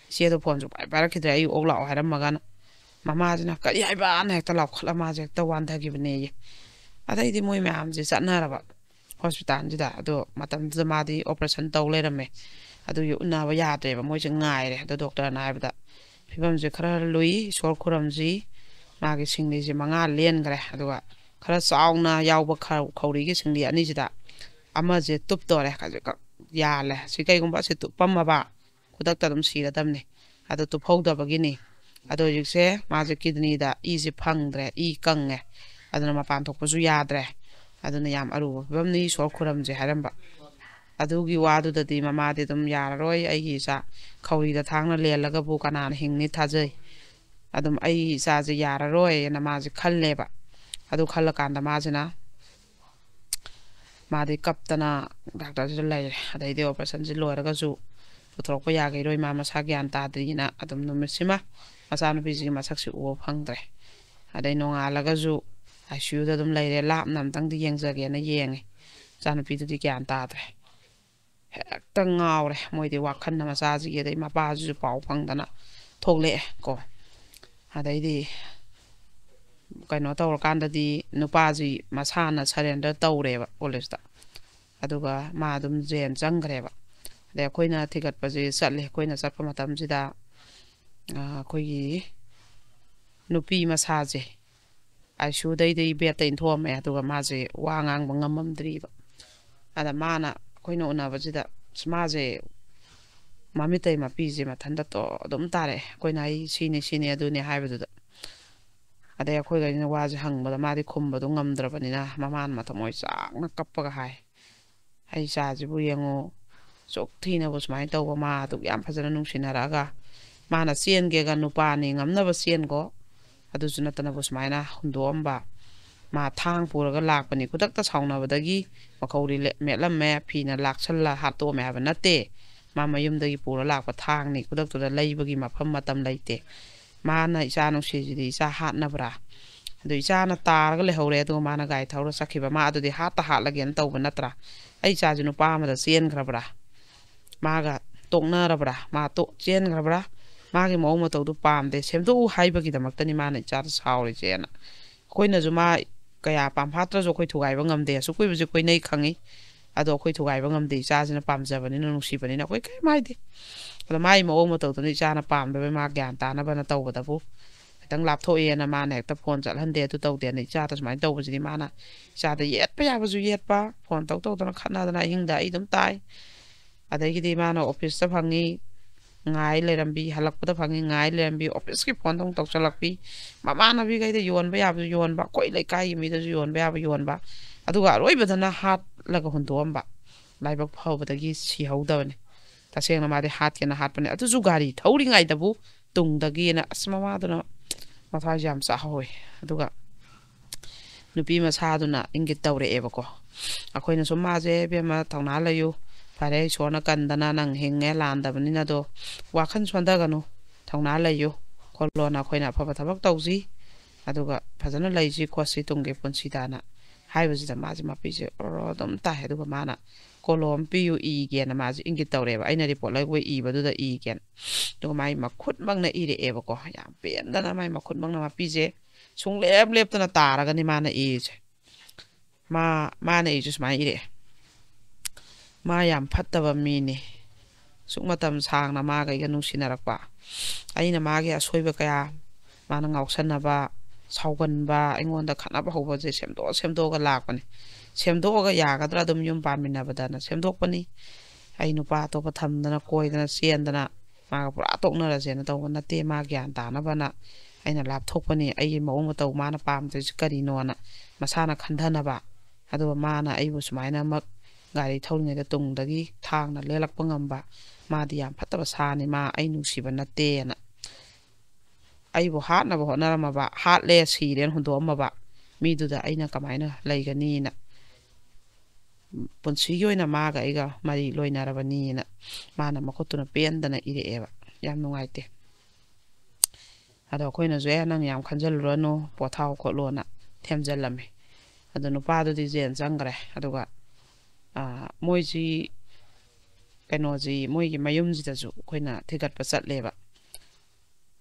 ꯏꯆꯦꯗꯣ phone ꯁꯨ ꯄꯥꯏ ꯄꯥꯏꯔꯛꯈꯤꯗ꯭ꯔꯦ, "ꯑꯩ ꯑꯣꯛ ꯂꯥꯛꯑꯣ" ꯍꯥꯏꯔꯝꯃꯒꯅ꯫ ꯃꯃꯥꯁꯤꯅ "ꯀꯔꯤ ꯍꯥꯏꯕꯅ" ꯍꯦꯛꯇ ꯂꯥꯎꯈꯠꯂ ꯃꯥꯁꯦ ꯍꯦꯛꯇ ꯋꯥꯟꯊꯈꯤꯕꯅꯦꯌꯦ꯫ ꯑꯗꯩꯗꯤ ꯃꯣꯏ ꯃꯌꯥꯝꯁꯦ ꯆꯠꯅꯔꯕ hospital ꯁꯤꯗ꯫ ꯑꯗꯣ ꯃꯇꯝꯗꯨꯗ ꯃꯥꯗꯤ operation ꯇꯧ ꯂꯩꯔꯝꯃꯦ꯫ ꯑꯗꯨꯒꯤ ꯎꯅꯕ ꯌꯥꯗ꯭ꯔꯦꯕ, ꯃꯣꯏꯁꯦ ꯉꯥꯏꯔꯦ꯫ ꯑꯗꯣ doctor ꯅ ꯍꯥꯏꯕꯗ, "ꯐꯤꯕꯝꯁꯦ ꯈꯔ ꯂꯨꯏ, ꯏꯁꯣꯔ ꯈꯨꯔꯝꯁꯤ"꯫ ꯃꯥꯒꯤ ꯁꯤꯡꯂꯤꯁꯦ ꯃꯉꯥ ꯂꯦꯟꯈ꯭ꯔꯦ꯫ ꯑꯗꯨꯒ ꯈꯔ ꯆꯥꯎꯅ ꯌꯥꯎꯕ ꯈ-, ꯈꯧꯔꯤꯒꯤ ꯁꯤꯡꯂꯤ ꯑꯅꯤꯁꯤꯗ ꯑꯃꯁꯦ ꯇꯨꯞꯇꯣꯔꯦ, ꯈꯖꯤꯛꯈꯛ ꯌꯥꯜꯂꯦ꯫ ꯁꯤ ꯀꯩꯒꯨꯝꯕ ꯑꯁꯤ ꯇꯨꯞꯄꯝꯃꯕ, ꯈꯨꯗꯛꯇ ꯑꯗꯨꯝ ꯁꯤꯔꯗꯝꯅꯤ꯫ ꯑꯗꯨ ꯇꯨꯞꯍꯧꯗꯕꯒꯤꯅꯤ꯫ ꯑꯗꯣ ꯍꯧꯖꯤꯛꯁꯦ ꯃꯥꯁꯦ kidney ꯗ ꯏꯁꯦ ꯐꯪꯗ꯭ꯔꯦ, ꯏ ꯀꯪꯉꯦ꯫ ꯑꯗꯨꯅ ꯃꯄꯥꯟ ꯊꯣꯛꯄꯁꯨ ꯌꯥꯗ꯭ꯔꯦ꯫ ꯑꯗꯨꯅ ꯌꯥꯝ ꯑꯔꯨꯕ ꯐꯤꯕꯝꯅꯤ, ꯏꯁꯣꯔ ꯈꯨꯔꯝꯁꯦ ꯍꯥꯏꯔꯝꯕ꯫ ꯑꯗꯨꯒꯤ ꯋꯥꯗꯨꯗꯗꯤ ꯃꯃꯥꯗꯤ ꯑꯗꯨꯝ, "ꯌꯥꯔꯔꯣꯏ, ꯑꯩꯒꯤ ꯏꯆꯥ ꯈꯧꯔꯤꯗ ꯊꯥꯡꯅ ꯂꯦꯜꯂꯒꯕꯨ ꯀꯅꯥꯅ ꯍꯤꯡꯅꯤ ꯊꯥꯖꯩ꯫ ꯑꯗꯨꯝ ꯑꯩ ꯏꯆꯥꯁꯦ ꯌꯥꯔꯔꯣꯏꯅ" ꯃꯥꯁꯦ ꯈꯜꯂꯦꯕ꯫ ꯑꯗꯨ ꯈꯜꯂꯀꯥꯟꯗ ꯃꯥꯁꯤꯅ, ꯃꯥꯗꯤ ꯀꯞꯇꯅ doctor ꯁꯤꯗ ꯂꯩꯔꯦ꯫ ꯑꯗꯩꯗꯤ operation ꯁꯤ ꯂꯣꯏꯔꯒꯁꯨ ꯄꯨꯊꯣꯔꯛꯄ ꯌꯥꯈꯤꯔꯣꯏ, ꯃꯥ ꯃꯁꯥ ꯒ꯭ꯌꯥꯟ ꯇꯥꯗ꯭ꯔꯤꯅ꯫ ꯑꯗꯨꯝ ꯅꯨꯃꯤꯠꯁꯤꯃ ꯃꯆꯥꯅꯨꯄꯤꯁꯤꯒꯤ ꯃꯁꯛꯁꯤ ꯎꯕ ꯐꯪꯗ꯭ꯔꯦ꯫ ꯑꯗꯩ ꯅꯣꯡꯉꯥꯜꯂꯒꯁꯨ I C U ꯗ ꯑꯗꯨꯝ ꯂꯩꯔꯦ꯫ ꯂꯥꯞꯅ ꯑꯝꯇꯪꯗꯤ ꯌꯦꯡꯖꯒꯦꯅ ꯌꯦꯡꯉꯦ꯫ ꯃꯆꯥꯅꯨꯄꯤꯗꯨꯗꯤ ꯒ꯭ꯌꯥꯟ ꯇꯥꯗ꯭ꯔꯦ꯫ ꯍꯦꯛꯇ ꯉꯥꯎꯔꯦ꯫ ꯃꯣꯏꯗꯤ ꯋꯥꯈꯜꯅ ꯃꯆꯥꯁꯤꯒꯤ, ꯑꯗꯩ ꯃꯄꯥꯁꯤꯁꯨ ꯄꯥꯎ ꯐꯪꯗꯅ ꯊꯣꯛꯂꯛꯑꯦ ꯀꯣ꯫ ꯑꯗꯩꯗꯤ ꯀꯩꯅꯣ ꯇꯧꯔꯀꯥꯟꯗꯗꯤ ꯅꯨꯄꯥꯁꯤ ꯃꯁꯥꯅ surrender ꯇꯧꯔꯦꯕ police ꯇ꯫ ꯑꯗꯨꯒ ꯃꯥ ꯑꯗꯨꯝ jail ꯆꯪꯈ꯭ꯔꯦꯕ꯫ ꯑꯗꯩ ꯑꯩꯈꯣꯏꯅ ꯊꯤꯒꯠꯄꯁꯦ ꯆꯠꯂꯦ꯫ ꯑꯩꯈꯣꯏꯅ ꯆꯠꯄ ꯃꯇꯝꯁꯤꯗ, ꯑ, ꯑꯩꯈꯣꯏꯒꯤ ꯅꯨꯄꯤ ꯃꯁꯥꯁꯦ ꯑꯥꯏ ꯁꯤ ꯌꯨꯗꯩꯗꯤ ꯕꯦꯗꯇ ꯏꯟꯊꯣꯛꯑꯝꯃꯦ꯫ ꯑꯗꯨꯒ ꯃꯥꯁꯦ ꯋꯥ ꯉꯥꯡꯕ ꯉꯝꯃꯝꯗ꯭ꯔꯤꯕ꯫ ꯑꯗ ꯃꯥꯅ, ꯑꯩꯈꯣꯏꯅ ꯎꯅꯕꯁꯤꯗ, "ꯑꯁ, ꯃꯥꯁꯦ ꯃꯃꯤꯠꯇꯩ ꯃꯄꯤꯁꯦ ꯃꯊꯟꯇ ꯇꯣ ꯑꯗꯨꯝ ꯇꯥꯔꯛꯑꯦ"꯫ ꯑꯩꯈꯣꯏꯅ, "ꯑꯩ ꯁꯤꯅꯤ, ꯁꯤꯅꯤ, ꯑꯗꯨꯅꯤ" ꯍꯥꯏꯕꯗꯨꯗ, ꯑꯗꯩ ꯑꯩꯈꯣꯏꯈꯩꯅ ꯋꯥꯁꯦ ꯍꯪꯕꯗ ꯃꯥꯗꯤ ꯈꯨꯝꯕꯗꯣ ꯉꯝꯗ꯭ꯔꯕꯅꯤꯅ ꯃꯃꯥꯅ ꯃꯊꯃꯣꯏ ꯆꯥꯛꯅ ꯀꯞꯄꯒ ꯍꯥꯏ, "ꯑꯩ ꯏꯆꯥꯁꯤꯕꯨ ꯌꯦꯡꯉꯨ, ꯁꯨꯛ ꯊꯤꯅꯕꯨ ꯁꯨꯃꯥꯏꯅ ꯇꯧꯕ, ꯃꯥ ꯑꯗꯨꯛ ꯌꯥꯝ ꯐꯖꯅ ꯅꯨꯡꯁꯤꯅꯔꯛꯑꯒ, ꯃꯥꯅ ꯆꯦꯟꯒꯦꯒ ꯅꯨꯄꯥꯅꯤ ꯉꯝꯅꯕ ꯆꯦꯟꯈꯣ, ꯑꯗꯨꯁꯨ ꯅꯠꯇꯅꯕꯨ ꯁꯨꯃꯥꯏꯅ ꯍꯨꯟꯗꯣꯛꯑꯝꯕ, ꯃꯥ ꯊꯥꯡ ꯄꯨꯔꯒ ꯂꯥꯛꯄꯅꯤ, ꯈꯨꯗꯛꯇ ꯁꯥꯎꯅꯕꯗꯒꯤ ꯃꯈꯧꯔꯤ ꯂꯦ-, ꯃꯦꯠꯂꯝꯃꯦ, ꯐꯤꯅ ꯂꯥꯛꯁꯜꯂ ꯍꯥꯠꯇꯣꯛꯑꯝꯃꯦ ꯍꯥꯏꯕ ꯅꯠꯇꯦ, ꯃꯥ ꯃꯌꯨꯝꯗꯒꯤ ꯄꯨꯔ ꯂꯥꯛꯄ ꯊꯥꯡꯅꯤ, ꯈꯨꯗꯛꯇꯨꯗ ꯂꯩꯕꯒꯤ ꯃꯐꯝ ꯃꯇꯝ ꯂꯩꯇꯦ, ꯃꯥꯅ ꯏꯆꯥ ꯅꯨꯡꯁꯤꯁꯤꯗꯤ ꯏꯆꯥ ꯍꯥꯠꯅꯕ꯭ꯔꯥ?" ꯑꯗꯨ ꯏꯆꯥꯅ ꯇꯥꯔꯒ ꯂꯩꯍꯧꯔꯦ, ꯑꯗꯨꯒ ꯃꯥꯅ ꯒꯥꯔꯤ ꯊꯧꯔ ꯆꯠꯈꯤꯕ꯫ ꯃꯥ ꯑꯗꯨꯗꯤ ꯍꯥꯠꯇ ꯍꯥꯠꯂꯒꯦꯅ ꯇꯧꯕ ꯅꯠꯇ꯭ꯔꯥ? "ꯑꯩ ꯏꯆꯥꯁꯤ ꯅꯨꯄꯥ ꯑꯃꯗ ꯆꯦꯟꯈ꯭ꯔꯕ꯭ꯔꯥ? ꯃꯥꯒ ꯇꯣꯛꯅꯔꯕ꯭ꯔꯥ? ꯃꯥ ꯇꯣꯛ-, ꯆꯦꯟꯈ꯭ꯔꯕ꯭ꯔꯥ? ꯃꯥꯒꯤ ꯃꯑꯣꯡ ꯃꯇꯧꯗꯨ ꯄꯥꯝꯗꯦ, ꯁꯦꯝꯗꯣꯛꯎ" ꯍꯥꯏꯕꯒꯤꯗꯃꯛꯇꯅꯤ ꯃꯥꯅ ꯏꯆꯥꯗ ꯁꯥꯎꯔꯤꯁꯦꯅ꯫ ꯑꯩꯈꯣꯏꯅꯁꯨ ꯃꯥ ꯀꯌꯥ ꯄꯥꯝꯐꯥꯠꯇ꯭ꯔꯁꯨ ꯑꯩꯈꯣꯏ ꯊꯨꯒꯥꯏꯕ ꯉꯝꯗꯦ꯫ ꯑꯁꯨꯛ ꯀꯨꯏꯕꯁꯦ ꯀꯣꯏꯅꯩ ꯈꯪꯉꯤ꯫ ꯑꯗꯣ ꯑꯩꯈꯣꯏ ꯊꯨꯒꯥꯏꯕ ꯉꯝꯗꯦ꯫ ꯏꯆꯥꯁꯤꯅ ꯄꯥꯝꯖꯕꯅꯤꯅ, ꯅꯨꯡꯁꯤꯕꯅꯤꯅ ꯑꯩꯈꯣꯏ ꯀꯔꯤꯝ ꯍꯥꯏꯗꯦ꯫ ꯑꯗꯣ ꯃꯥꯒꯤ ꯃꯑꯣꯡ ꯃꯇꯧꯗꯨꯅ ꯏꯆꯥꯅ ꯄꯥꯝꯗꯕꯩ ꯃꯥ ꯒ꯭ꯌꯥꯟ ꯇꯥꯅꯕꯅ ꯇꯧꯕꯗꯕꯨ, ꯈꯤꯇꯪ ꯂꯥꯞꯊꯣꯛꯑꯦꯅ ꯃꯥꯅ ꯍꯦꯛꯇ ꯐꯣꯟ ꯆꯠꯍꯟꯗꯦ, ꯑꯗꯨ ꯇꯧꯗꯦꯅ ꯏꯆꯥꯗ ꯁꯨꯃꯥꯏꯅ ꯇꯧꯕꯁꯤꯗꯤ, ꯃꯥꯅ ꯏꯆꯥꯗ ꯌꯦꯠꯄ ꯌꯥꯕꯁꯨ ꯌꯦꯠꯄ, ꯐꯣꯟ ꯇꯧ ꯇꯧꯗꯅ ꯈꯠꯅꯗꯅ ꯑꯍꯤꯡꯗ ꯑꯩ ꯑꯗꯨꯝ ꯇꯥꯏ꯫ ꯑꯗꯒꯤꯗꯤ ꯃꯥꯅ ꯑꯣꯐꯤꯁꯇ ꯐꯪꯉꯤ, ꯉꯥꯏ ꯂꯩꯔꯝꯕꯤ, ꯍꯜꯂꯛꯄꯗ ꯐꯪꯉꯤ, ꯉꯥꯏ ꯂꯩꯔꯝꯕꯤ, ꯑꯣꯐꯤꯁꯀꯤ ꯐꯣꯟꯗ ꯑꯃꯨꯛ ꯇꯧꯁꯜꯂꯛꯄꯤ, ꯃꯃꯥꯟꯅꯕꯤꯈꯩꯗ ꯌꯣꯟꯕ ꯌꯥꯕꯁꯨ ꯌꯣꯟꯕ, ꯑꯩꯈꯣꯏ ꯂꯩꯀꯥꯏꯒꯤ ꯃꯤꯗꯁꯨ ꯌꯣꯟꯕ ꯌꯥꯕ ꯌꯣꯟꯕ, ꯑꯗꯨꯒ ꯑꯔꯣꯏꯕꯗꯅ ꯍꯥꯠꯂꯒ ꯍꯨꯟꯗꯣꯛꯑꯝꯕ꯫ ꯂꯥꯏꯕꯛ ꯐꯕꯗꯒꯤ ꯁꯤꯍꯧꯗꯕꯅꯤ꯫ ꯇꯁꯦꯡꯅ ꯃꯥꯗꯤ ꯍꯥꯠꯀꯦꯅ ꯍꯥꯠꯄꯅꯦ꯫ ꯑꯗꯨꯁꯨ ꯒꯥꯔꯤ ꯊꯧꯔꯤꯉꯩꯗꯕꯨ ꯇꯨꯡꯗꯒꯤꯅ, ꯑꯁ, ꯃꯃꯥꯗꯨꯅ ꯃꯊ꯭ꯋꯥꯏꯁꯨ ꯌꯥꯝ ꯆꯥꯍꯧꯋꯦ꯫ ꯑꯗꯨꯒ ꯅꯨꯄꯤ ꯃꯁꯥꯗꯨꯅ ꯏꯪꯒꯤꯠ ꯇꯧꯔꯛꯑꯦꯕꯀꯣ꯫ ꯑꯩꯈꯣꯏꯅ ꯁꯨꯝ ꯃꯥꯁꯦ, "ꯏꯕꯦꯝꯃ, ꯊꯧꯅꯥ ꯂꯩꯌꯨ, ꯐꯔꯦ, ꯏꯁꯣꯔꯅ ꯀꯟꯗꯅ ꯅꯪ ꯍꯤꯡꯉꯦ, ꯂꯥꯟꯗꯕꯅꯤꯅ, ꯑꯗꯣ ꯋꯥꯈꯜ ꯁꯣꯟꯊꯒꯅꯨ, ꯊꯧꯅꯥ ꯂꯩꯌꯨ" ꯈꯣꯠꯂꯣꯅ ꯑꯩꯈꯣꯏꯅ ꯑꯐꯕ ꯊꯕꯛ ꯇꯧꯁꯤ, ꯑꯗꯨꯒ ꯐꯖꯅ ꯂꯩꯁꯤ ꯈꯣꯠꯁꯤ ꯇꯨꯡꯒꯤ ꯄꯨꯟꯁꯤꯗꯅ ꯍꯥꯏꯕꯁꯤꯗ, ꯃꯥꯁꯦ ꯃꯄꯤꯁꯦ ꯑꯣꯔꯣ ꯑꯗꯨꯝ ꯇꯥꯏ꯫ ꯑꯗꯨꯒ ꯃꯥꯅ ꯀꯣꯂꯣꯝ ꯄꯤꯌꯨ ꯏꯒꯦꯅ ꯃꯥꯁꯦ ꯏꯪꯒꯤꯠ ꯇꯧꯔꯦꯕ꯫ ꯑꯩꯅ ꯔꯤꯄꯣꯔꯠ ꯂꯧꯕ ꯏꯕꯗꯨꯗ ꯏꯒꯦꯅ꯫ ꯑꯗꯨꯒ ꯃꯥꯏ ꯃꯈꯨꯠꯃꯛꯅ ꯏꯔꯛꯑꯦꯕꯀꯣ꯫ ꯌꯥꯝ ꯄꯦꯟꯗꯅ ꯃꯥꯏ ꯃꯈꯨꯠꯃꯛꯅ ꯃꯄꯤꯁꯦ ꯁꯨꯡꯂꯦꯞ ꯂꯦꯞꯇꯅ ꯇꯥꯔꯒꯅꯤ ꯃꯥꯅ ꯏꯔꯤꯁꯦ꯫ ꯃꯥ, ꯃꯥꯅ ꯏꯔꯤꯁꯦ ꯁꯨꯃꯥꯏꯅ ꯏꯔꯛꯑꯦ: "ꯃꯥ ꯌꯥꯝ ꯐꯠꯇꯕ ꯃꯤꯅꯤ꯫ ꯁꯨꯛ ꯃꯇꯝ ꯁꯥꯡꯅ ꯃꯥꯒ ꯑꯩꯒ ꯅꯨꯡꯁꯤꯅꯔꯛꯄ꯫ ꯑꯩꯅ ꯃꯥꯒꯤ ꯑꯁꯣꯏꯕ ꯀꯌꯥ ꯃꯥꯅ ꯉꯥꯎꯁꯟꯅꯕ, ꯁꯥꯎꯒꯟꯕ, ꯑꯩꯉꯣꯟꯗ ꯈꯠꯅꯕ ꯍꯧꯕꯁꯦ ꯁꯦꯝꯗꯣꯛꯑ ꯁꯦꯝꯗꯣꯛꯑꯒ ꯂꯥꯛꯄꯅꯤ꯫ ꯁꯦꯝꯗꯣꯛꯑꯒ ꯌꯥꯒꯗ꯭ꯔꯥ, ꯑꯗꯨꯝ ꯌꯨꯝ ꯄꯥꯟꯃꯤꯟꯅꯕꯗꯅ ꯁꯦꯝꯗꯣꯛꯄꯅꯤ꯫ ꯑꯩ ꯅꯨꯄꯥ ꯑꯇꯣꯞꯄ ꯊꯝꯗꯅ, ꯀꯣꯏꯗꯅ, ꯆꯦꯟꯗꯅ ꯃꯥꯒ ꯄꯨꯔꯥ ꯇꯣꯛꯅꯔꯁꯦꯅ ꯇꯧꯕ ꯅꯠꯇꯦ꯫ ꯃꯥ ꯒ꯭ꯌꯥꯟ ꯇꯥꯅꯕꯅ ꯑꯩꯅ ꯂꯥꯞꯊꯣꯛꯄꯅꯤ꯫ ꯑꯩꯒꯤ ꯃꯑꯣꯡ ꯃꯇꯧ ꯃꯥꯅ ꯄꯥꯝꯗ꯭ꯔꯤꯁꯤ ꯀꯔꯤꯅꯣꯅ ꯃꯁꯥꯅ ꯈꯟꯊꯅꯕ꯫ ꯑꯗꯨꯒ ꯃꯥꯅ ꯑꯩꯕꯨ ꯁꯨꯃꯥꯏꯅꯃꯛ ꯒꯥꯔꯤ ꯊꯧꯔꯤꯉꯩꯗ ꯇꯨꯡꯗꯒꯤ ꯊꯥꯡꯅ ꯂꯦꯜꯂꯛꯄ ꯉꯝꯕ, ꯃꯥꯗꯤ ꯌꯥꯝ ꯐꯠꯇꯕ ꯁꯥꯅꯤ, ꯃꯥ ꯑꯩ ꯅꯨꯡꯁꯤꯕ ꯅꯠꯇꯦꯅ, ꯑꯩꯕꯨ ꯍꯥꯠꯅꯕ ꯍꯣꯠꯅꯔꯝꯃꯕ, ꯍꯥꯠꯂꯦ ꯁꯤꯔꯦꯅ ꯍꯨꯟꯗꯣꯛꯑꯝꯃꯕ ꯃꯤꯗꯨꯗ ꯑꯩꯅ ꯀꯃꯥꯏꯅ ꯂꯩꯒꯅꯤꯅ, ꯄꯨꯟꯁꯤꯒꯤ ꯑꯣꯏꯅ ꯃꯥꯒ ꯑꯩꯒ ꯃꯔꯤ ꯂꯣꯏꯅꯔꯕꯅꯤꯅ ꯃꯥꯅ ꯃꯈꯨꯠꯇꯨꯅ ꯄꯦꯟꯗꯅ ꯏꯔꯛꯑꯦꯕ꯫ ꯌꯥꯝ ꯅꯨꯡꯉꯥꯏꯇꯦ꯫ ꯑꯗꯣ ꯑꯩꯈꯣꯏꯅꯁꯨ, "ꯑꯦ, ꯅꯪ ꯌꯥꯝ ꯈꯟꯖꯜꯂꯨꯔꯅꯨ, ꯄꯣꯊꯥꯎ ꯈꯣꯠꯂꯣꯅ" ꯊꯦꯝꯖꯤꯜꯂꯝꯃꯦ꯫ ꯑꯗꯣ ꯅꯨꯄꯥꯗꯨꯗꯤ ꯖꯦꯜ ꯆꯪꯈ꯭ꯔꯦ꯫ ꯑꯗꯨꯒ, ꯑꯥ, ꯃꯣꯏꯁꯤ, ꯀꯩꯅꯣꯁꯤ, ꯃꯣꯏꯒꯤ ꯃꯌꯨꯝꯁꯤꯗꯁꯨ ꯑꯩꯈꯣꯏꯅ ꯊꯤꯒꯠꯄ ꯆꯠꯂꯦꯕ꯫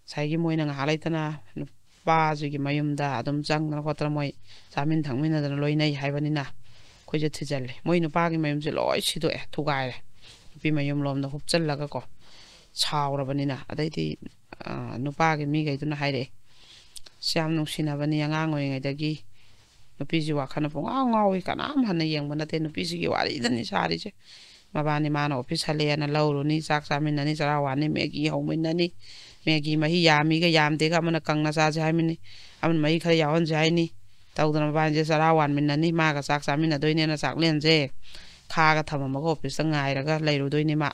ꯉꯁꯥꯏꯒꯤ ꯃꯣꯏꯅ ꯉꯥꯏꯍꯥꯛ ꯂꯩꯇꯅ ꯅꯨꯄꯥꯁꯤꯒꯤ ꯃꯌꯨꯝꯗ ꯑꯗꯨꯝ ꯆꯪꯗꯅ ꯈꯣꯠꯇꯅ ꯃꯣꯏ ꯆꯥꯃꯤꯟ ꯊꯛꯃꯤꯟꯅꯗꯅ ꯂꯣꯏꯅꯩ ꯍꯥꯏꯕꯅꯤꯅ ꯑꯩꯈꯣꯏꯁꯦ ꯊꯤꯖꯤꯜꯂꯦ꯫ ꯃꯣꯏ ꯅꯨꯄꯥꯒꯤ ꯃꯌꯨꯝꯁꯦ ꯂꯣꯏ ꯁꯤꯗꯣꯛꯑꯦ, ꯊꯨꯒꯥꯏꯔꯦ꯫ ꯅꯨꯄꯤ ꯃꯌꯨꯝ ꯂꯣꯝꯗ ꯍꯨꯞꯆꯜꯂꯒꯀꯣ, ꯁꯥꯎꯔꯕꯅꯤꯅ꯫ ꯑꯗꯩꯗꯤ, ꯑ, ꯅꯨꯄꯥꯒꯤ ꯃꯤꯈꯩꯗꯨꯅ ꯍꯥꯏꯔꯛꯑꯦ, "ꯑꯁ, ꯌꯥꯝ ꯅꯨꯡꯁꯤꯅꯕꯅꯤ ꯑꯉꯥꯡ ꯑꯣꯏꯔꯤꯉꯩꯗꯒꯤ, ꯅꯨꯄꯤꯁꯤ ꯋꯥꯈꯜꯅ ꯄꯨꯡꯉꯥꯎ ꯉꯥꯎꯏ, ꯀꯅꯥꯝ ꯍꯟꯅ ꯌꯦꯡꯕ ꯅꯠꯇꯦ, ꯅꯨꯄꯤꯁꯤꯒꯤ ꯋꯥꯔꯤꯗꯅꯤ ꯁꯥꯔꯤꯁꯦ꯫ ꯃꯕꯥꯅꯤ, ꯃꯥꯅ ꯑꯣꯐꯤꯁ ꯍꯜꯂꯛꯑꯦꯅ ꯂꯧꯔꯨꯅꯤ, ꯆꯥꯛ ꯆꯥꯃꯤꯟꯅꯅꯤ, ꯆꯔꯥ ꯋꯥꯅꯤ, ꯃꯦꯒꯤ ꯍꯧꯃꯤꯟꯅꯅꯤ, ꯃꯦꯒꯤ ꯃꯍꯤ ꯌꯥꯝꯃꯤꯒ ꯌꯥꯝꯗꯦꯒ, ꯑꯃꯅ ꯀꯪꯅ ꯆꯥꯁꯦ ꯍꯥꯏꯃꯤꯟꯅꯤ, ꯑꯃꯅ ꯃꯍꯤ ꯈꯔ ꯌꯥꯎꯍꯟꯁꯦ ꯍꯥꯏꯅꯤ, ꯇꯧꯗꯅ ꯃꯕꯥꯅꯤꯁꯦ ꯆꯔꯥ ꯋꯥꯟꯃꯤꯟꯅꯅꯤ, ꯃꯥꯒ ꯆꯥꯛ ꯆꯥꯃꯤꯟꯅꯗꯣꯏꯅꯦꯅ ꯆꯥꯛꯂꯦꯟꯁꯦ ꯈꯥꯒ ꯊꯝꯃꯝꯃꯒ ꯑꯣꯐꯤꯁꯇ ꯉꯥꯏꯔꯒ ꯂꯩꯔꯨꯗꯣꯏꯅꯤ ꯃꯥ꯫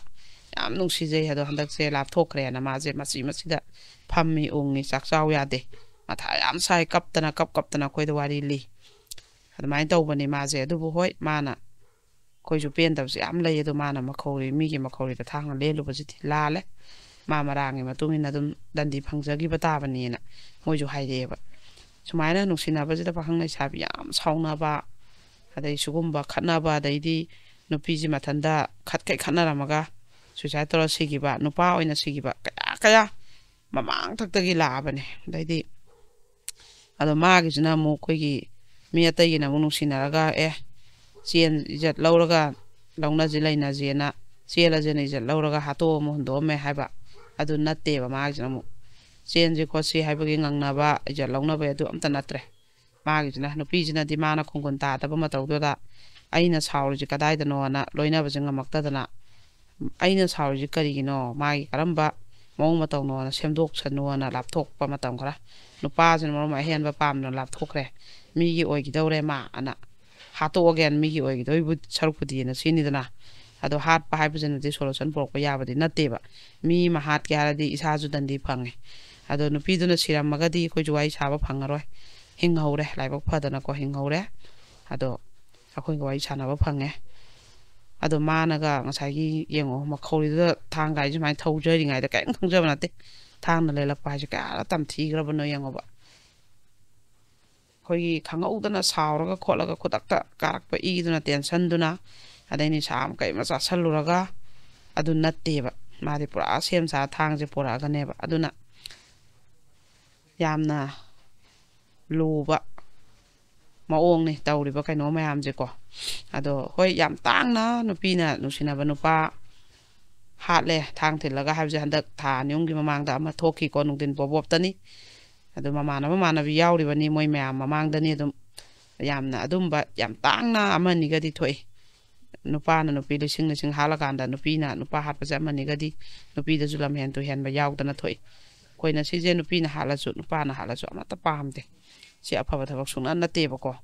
ꯌꯥꯝ ꯅꯨꯡꯁꯤꯖꯩ꯫ ꯑꯗꯣ ꯍꯟꯗꯛꯁꯦ ꯂꯥꯞꯊꯣꯛꯈ꯭ꯔꯦꯅ ꯃꯥꯁꯦ ꯃꯆꯤ ꯃꯆꯤꯗ ꯐꯝꯃꯤ, ꯎꯪꯉꯤ, ꯆꯥꯛ ꯆꯥꯎ ꯌꯥꯗꯦ, ꯃꯊꯥ ꯌꯥꯝ ꯁꯥꯏ, ꯀꯞꯇꯅ, ꯀꯞ ꯀꯞꯇꯅ ꯑꯩꯈꯣꯏꯗ ꯋꯥꯔꯤ ꯂꯤ꯫ ꯑꯗꯨꯃꯥꯏꯅ ꯇꯧꯕꯅꯤ ꯃꯥꯁꯦ꯫ ꯑꯗꯨꯕꯨ ꯍꯣꯏ, ꯃꯥꯅ, ꯑꯩꯈꯣꯏꯁꯨ ꯄꯦꯟꯗꯕꯁꯦ ꯌꯥꯝ ꯂꯩ, ꯑꯗꯣ ꯃꯥꯅ ꯃꯈꯧꯔꯤ, ꯃꯤꯒꯤ ꯃꯈꯧꯔꯤꯗ ꯊꯥꯡꯅ ꯂꯦꯜꯂꯨꯕꯁꯤꯗꯤ ꯂꯥꯜꯂꯦ꯫ ꯃꯥ ꯃꯔꯥꯡꯒꯤ ꯃꯇꯨꯡ ꯏꯟꯅ ꯑꯗꯨꯝ ꯗꯟꯗꯤ ꯐꯪꯖꯈꯤꯕ ꯇꯥꯕꯅꯦꯅ ꯃꯣꯏꯁꯨ ꯍꯥꯏꯔꯛꯑꯦꯕ꯫ ꯁꯨꯃꯥꯏꯅ ꯅꯨꯡꯁꯤꯅꯕꯁꯤꯗ ꯄꯥꯈꯪ ꯂꯩꯁꯥꯕꯤ ꯌꯥꯝ ꯁꯥꯎꯅꯕ, ꯑꯗꯩ ꯁꯤꯒꯨꯝꯕ ꯈꯠꯅꯕ, ꯑꯗꯩꯗꯤ ꯅꯨꯄꯤꯁꯤ ꯃꯊꯟꯇ ꯈꯠꯈꯩ ꯈꯠꯅꯔꯝꯃꯒ ꯁꯨꯏꯁꯥꯏꯠ ꯇꯧꯔ ꯁꯤꯈꯤꯕ, ꯅꯨꯄꯥ ꯑꯣꯏꯅ ꯁꯤꯈꯤꯕ ꯀꯌꯥ ꯀꯌꯥ ꯃꯃꯥꯡ ꯊꯛꯇꯒꯤ ꯂꯥꯛꯑꯕꯅꯦ꯫ ꯑꯗꯩꯗꯤ ꯑꯗꯣ ꯃꯥꯒꯤꯁꯤꯅ ꯑꯃꯨꯛ ꯑꯩꯈꯣꯏꯒꯤ ꯃꯤ ꯑꯇꯩꯒꯤꯅ ꯑꯃꯨꯛ ꯅꯨꯡꯁꯤꯅꯔꯒ, "ꯑꯦ, ꯆꯦꯟ, ꯏꯖꯠ ꯂꯧꯔꯒ ꯂꯧꯅꯁꯤ ꯂꯩꯅꯁꯦꯅ, ꯆꯦꯜꯂꯁꯦꯅ ꯏꯖꯠ ꯂꯧꯔꯒ ꯍꯥꯠꯇꯣꯛꯑ ꯑꯃꯨꯛ ꯍꯨꯟꯗꯣꯛꯑꯝꯃꯦ" ꯍꯥꯏꯕ꯫ ꯑꯗꯨ ꯅꯠꯇꯦꯕ ꯃꯥꯒꯤꯁꯤꯅ ꯑꯃꯨꯛ꯫ ꯆꯦꯟꯁꯤ ꯈꯣꯠꯁꯤ ꯍꯥꯏꯕꯒꯤ ꯉꯪꯅꯕ, ꯏꯖꯠ ꯂꯧꯅꯕ ꯑꯗꯨ ꯑꯝꯇ ꯅꯠꯇ꯭ꯔꯦ꯫ ꯃꯥꯒꯤꯁꯤꯅ, ꯅꯨꯄꯤꯁꯤꯅꯗꯤ ꯃꯥꯅ ꯈꯣꯡꯒꯨꯟ ꯇꯥꯗꯕ ꯃꯇꯧꯗꯨꯗ ꯑꯩꯅ ꯁꯥꯎꯔꯤꯁꯤ ꯀꯗꯥꯏꯗꯅꯣꯅ ꯂꯣꯏꯅꯕꯁꯦ ꯉꯝꯃꯛꯇꯗꯅ, "ꯑꯩꯅ ꯁꯥꯎꯔꯤꯁꯤ ꯀꯔꯤꯒꯤꯅꯣ? ꯃꯥꯒꯤ ꯀꯔꯝꯕ ꯃꯑꯣꯡ ꯃꯇꯧꯅꯣꯅ ꯁꯦꯝꯗꯣꯛꯁꯅꯨꯅ" ꯂꯥꯞꯊꯣꯛꯄ ꯃꯇꯝ ꯈꯔ꯫ ꯅꯨꯄꯥꯁꯤꯅ ꯃꯔꯣꯟ ꯑꯃ ꯑꯍꯦꯟꯕ ꯄꯥꯝꯗꯅ ꯂꯥꯞꯊꯣꯛꯈ꯭ꯔꯦ꯫ "ꯃꯤꯒꯤ ꯑꯣꯏꯈꯤꯗꯧꯔꯦ ꯃꯥ" ꯑꯅ, "ꯍꯥꯠꯇꯣꯛꯑꯒꯦꯅ ꯃꯤꯒꯤ ꯑꯣꯏꯈꯤꯗꯣꯏꯕꯨ ꯁꯔꯨꯛꯄꯨꯗꯤꯅ" ꯁꯤꯅꯤꯗꯅ꯫ ꯑꯗꯣ ꯍꯥꯠꯄ ꯍꯥꯏꯕꯁꯤꯅꯗꯤ solution ꯄꯨꯔꯛꯄ ꯌꯥꯕꯗꯤ ꯅꯠꯇꯦꯕ꯫ ꯃꯤ ꯑꯃ ꯍꯥꯠꯀꯦ ꯍꯥꯏꯔꯗꯤ ꯏꯁꯥꯁꯨ ꯗꯟꯗꯤ ꯐꯪꯉꯦ꯫ ꯑꯗꯣ ꯅꯨꯄꯤꯗꯨꯅ ꯁꯤꯔꯝꯃꯒꯗꯤ ꯑꯩꯈꯣꯏꯁꯨ ꯋꯥꯔꯤ ꯁꯥꯕ ꯐꯪꯉꯔꯣꯏ꯫ ꯍꯤꯡꯍꯧꯔꯦ, ꯂꯥꯏꯕꯛ ꯐꯗꯅꯀꯣ ꯍꯤꯡꯍꯧꯔꯦ꯫ ꯑꯗꯣ ꯑꯩꯈꯣꯏꯒ ꯋꯥꯔꯤ ꯁꯥꯟꯅꯕ ꯐꯪꯉꯦ꯫ ꯑꯗꯣ ꯃꯥꯅꯒ ꯉꯁꯥꯏꯒꯤ, ꯌꯦꯡꯉꯣ, ꯃꯈꯧꯔꯤꯗꯨꯗ ꯊꯥꯡ ꯒꯥꯔꯤ ꯁꯨꯃꯥꯏꯅ ꯊꯧꯖꯔꯤꯉꯩꯗ ꯀꯔꯤꯝ ꯈꯪꯖꯕ ꯅꯠꯇꯦ꯫ ꯊꯥꯡꯅ ꯂꯩꯂꯛꯄ ꯍꯥꯏꯁꯦ ꯀꯌꯥꯗ ꯇꯝꯊꯤꯈ꯭ꯔꯕꯅꯣ ꯌꯦꯡꯉꯣꯕ꯫ ꯑꯩꯈꯣꯏꯒꯤ ꯈꯪꯍꯧꯗꯅ ꯁꯥꯎꯔꯒ ꯈꯣꯠꯂꯒ ꯈꯨꯗꯛꯇ ꯀꯥꯔꯛꯄ ꯏꯗꯨꯅ, ꯇꯦꯟꯁꯟꯗꯨꯅ, ꯑꯗꯩ ꯅꯤꯁꯥ ꯑꯃ ꯀꯩ ꯑꯃ ꯆꯥꯁꯜꯂꯨꯔꯒ, ꯑꯗꯨ ꯅꯠꯇꯦꯕ꯫ ꯃꯥꯗꯤ ꯄꯨꯔꯥ ꯁꯦꯝ ꯁꯥ ꯊꯥꯡꯁꯦ ꯄꯨꯔꯛꯑꯒꯅꯦꯕ꯫ ꯑꯗꯨꯅ ꯌꯥꯝꯅ ꯂꯨꯕ ꯃꯑꯣꯡꯅꯤ ꯇꯧꯔꯤꯕ ꯀꯩꯅꯣ ꯃꯌꯥꯝꯁꯦꯀꯣ꯫ ꯑꯗꯣ ꯍꯣꯏ, ꯌꯥꯝ ꯇꯥꯡꯅ ꯅꯨꯄꯤꯅ ꯅꯨꯡꯁꯤꯅꯕ ꯅꯨꯄꯥ ꯍꯥꯠꯂꯦ ꯊꯥꯡ ꯊꯤꯜꯂꯒ ꯍꯥꯏꯕꯁꯦ ꯍꯟꯗꯛ ꯊꯥ ꯑꯅꯤ ꯑꯍꯨꯝꯒꯤ ꯃꯃꯥꯡꯗ ꯑꯃ ꯊꯣꯛꯈꯤꯀꯣ, ꯅꯨꯡꯊꯤꯟ ꯄꯣꯞ ꯄꯣꯞꯇꯅꯤ꯫ ꯑꯗꯨ ꯃꯃꯥꯟꯅꯕ ꯃꯃꯥꯟꯅꯕꯤ ꯌꯥꯎꯔꯤꯕꯅꯤ, ꯃꯣꯏ ꯃꯌꯥꯝ ꯃꯃꯥꯡꯗꯅꯤ꯫ ꯑꯗꯨꯝ ꯌꯥꯝꯅ ꯑꯗꯨꯝꯕ ꯌꯥꯝ ꯇꯥꯡꯅ ꯑꯃꯅꯤꯒꯗꯤ ꯊꯣꯛꯏ꯫ ꯅꯨꯄꯥꯅ ꯅꯨꯄꯤ ꯂꯤꯁꯤꯡ ꯂꯤꯁꯤꯡ ꯍꯥꯠꯂꯀꯥꯟꯗ ꯅꯨꯄꯤꯅ ꯅꯨꯄꯥ ꯍꯥꯠꯄꯁꯦ ꯑꯃꯅꯤꯒꯗꯤ, ꯅꯨꯄꯤꯗꯁꯨ ꯂꯝꯍꯦꯟ ꯇꯨꯍꯦꯟꯕ ꯌꯥꯎꯗꯅ ꯊꯣꯛꯏ꯫ ꯑꯩꯈꯣꯏꯅ ꯁꯤꯁꯦ ꯅꯨꯄꯤꯅ ꯍꯥꯠꯂꯁꯨ ꯅꯨꯄꯥꯅ ꯍꯥꯠꯂꯁꯨ ꯑꯃꯠꯇ ꯄꯥꯝꯗꯦ꯫ ꯁꯤ ꯑꯐꯕ ꯊꯕꯛ ꯁꯨꯡꯅ ꯅꯠꯇꯦꯕꯀꯣ꯫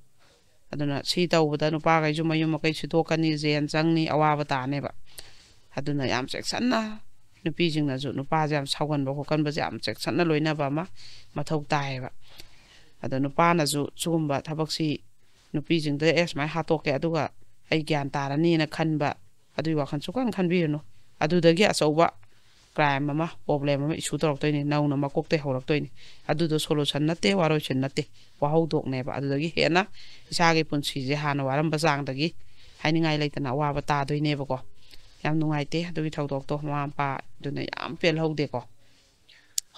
ꯑꯗꯨꯅ ꯁꯤ ꯇꯧꯕꯗ ꯅꯨꯄꯥꯈꯩꯁꯨ ꯃꯌꯨꯝ ꯃꯀꯩ ꯁꯤꯗꯣꯛꯀꯅꯤ, ꯖꯦꯜ ꯆꯪꯅꯤ, ꯑꯋꯥꯕ ꯇꯥꯅꯦꯕ꯫ ꯑꯗꯨꯅ ꯌꯥꯝ ꯆꯦꯛꯁꯤꯟꯅ, ꯅꯨꯄꯤꯁꯤꯡꯅꯁꯨ ꯅꯨꯄꯥꯁꯦ ꯌꯥꯝ ꯁꯥꯎꯒꯟꯕ ꯈꯣꯠꯀꯟꯕꯁꯦ ꯌꯥꯝ ꯆꯦꯛꯁꯤꯟꯅ ꯂꯣꯏꯅꯕ ꯑꯃ ꯃꯊꯧ ꯇꯥꯏꯌꯦꯕ꯫ ꯑꯗꯣ ꯅꯨꯄꯥꯅꯁꯨ ꯁꯤꯒꯨꯝꯕ ꯊꯕꯛꯁꯤ ꯅꯨꯄꯤꯁꯤꯡꯗ, "ꯑꯦ, ꯁꯨꯃꯥꯏꯅ ꯍꯥꯠꯇꯣꯛꯀꯦ, ꯑꯗꯨꯒ ꯑꯩ ꯒ꯭ꯌꯥꯟ ꯇꯥꯔꯅꯤꯅ" ꯈꯟꯕ, ꯑꯗꯨꯒꯤ ꯋꯥꯈꯜ ꯁꯨꯛꯈꯟ ꯈꯟꯕꯤꯔꯨꯅꯨ꯫ ꯑꯗꯨꯗꯒꯤ ꯑꯆꯧꯕ crime ꯑꯃ, problem ꯑꯃ issue ꯇꯧꯔꯛꯇꯣꯏꯅꯤ꯫ ꯅꯧꯅ ꯃꯀꯣꯛꯇꯩ ꯍꯧꯔꯛꯇꯣꯏꯅꯤ꯫ ꯑꯗꯨꯗꯣ solution ꯅꯠꯇꯦ, ꯋꯥꯔꯣꯏꯁꯤꯟ ꯅꯠꯇꯦ, ꯋꯥꯍꯧꯗꯣꯛꯅꯦꯕ꯫ ꯑꯗꯨꯗꯒꯤ ꯍꯦꯟꯅ ꯏꯁꯥꯒꯤ ꯄꯨꯟꯁꯤꯁꯦ ꯍꯥꯟꯅ ꯋꯥꯔꯝꯕ ꯆꯥꯡꯗꯒꯤ ꯍꯥꯏꯅꯤꯡꯉꯥꯏ ꯂꯩꯇꯅ ꯑꯋꯥꯕ ꯇꯥꯗꯣꯏꯅꯦꯕꯀꯣ꯫ ꯌꯥꯝ ꯅꯨꯡꯉꯥꯏꯇꯦ ꯑꯗꯨꯒꯤ ꯊꯧꯗꯣꯛꯇꯣ, ꯃꯃꯥ ꯃꯄꯥ ꯑꯗꯨꯅ ꯌꯥꯝ ꯄꯦꯜꯍꯧꯗꯦꯀꯣ꯫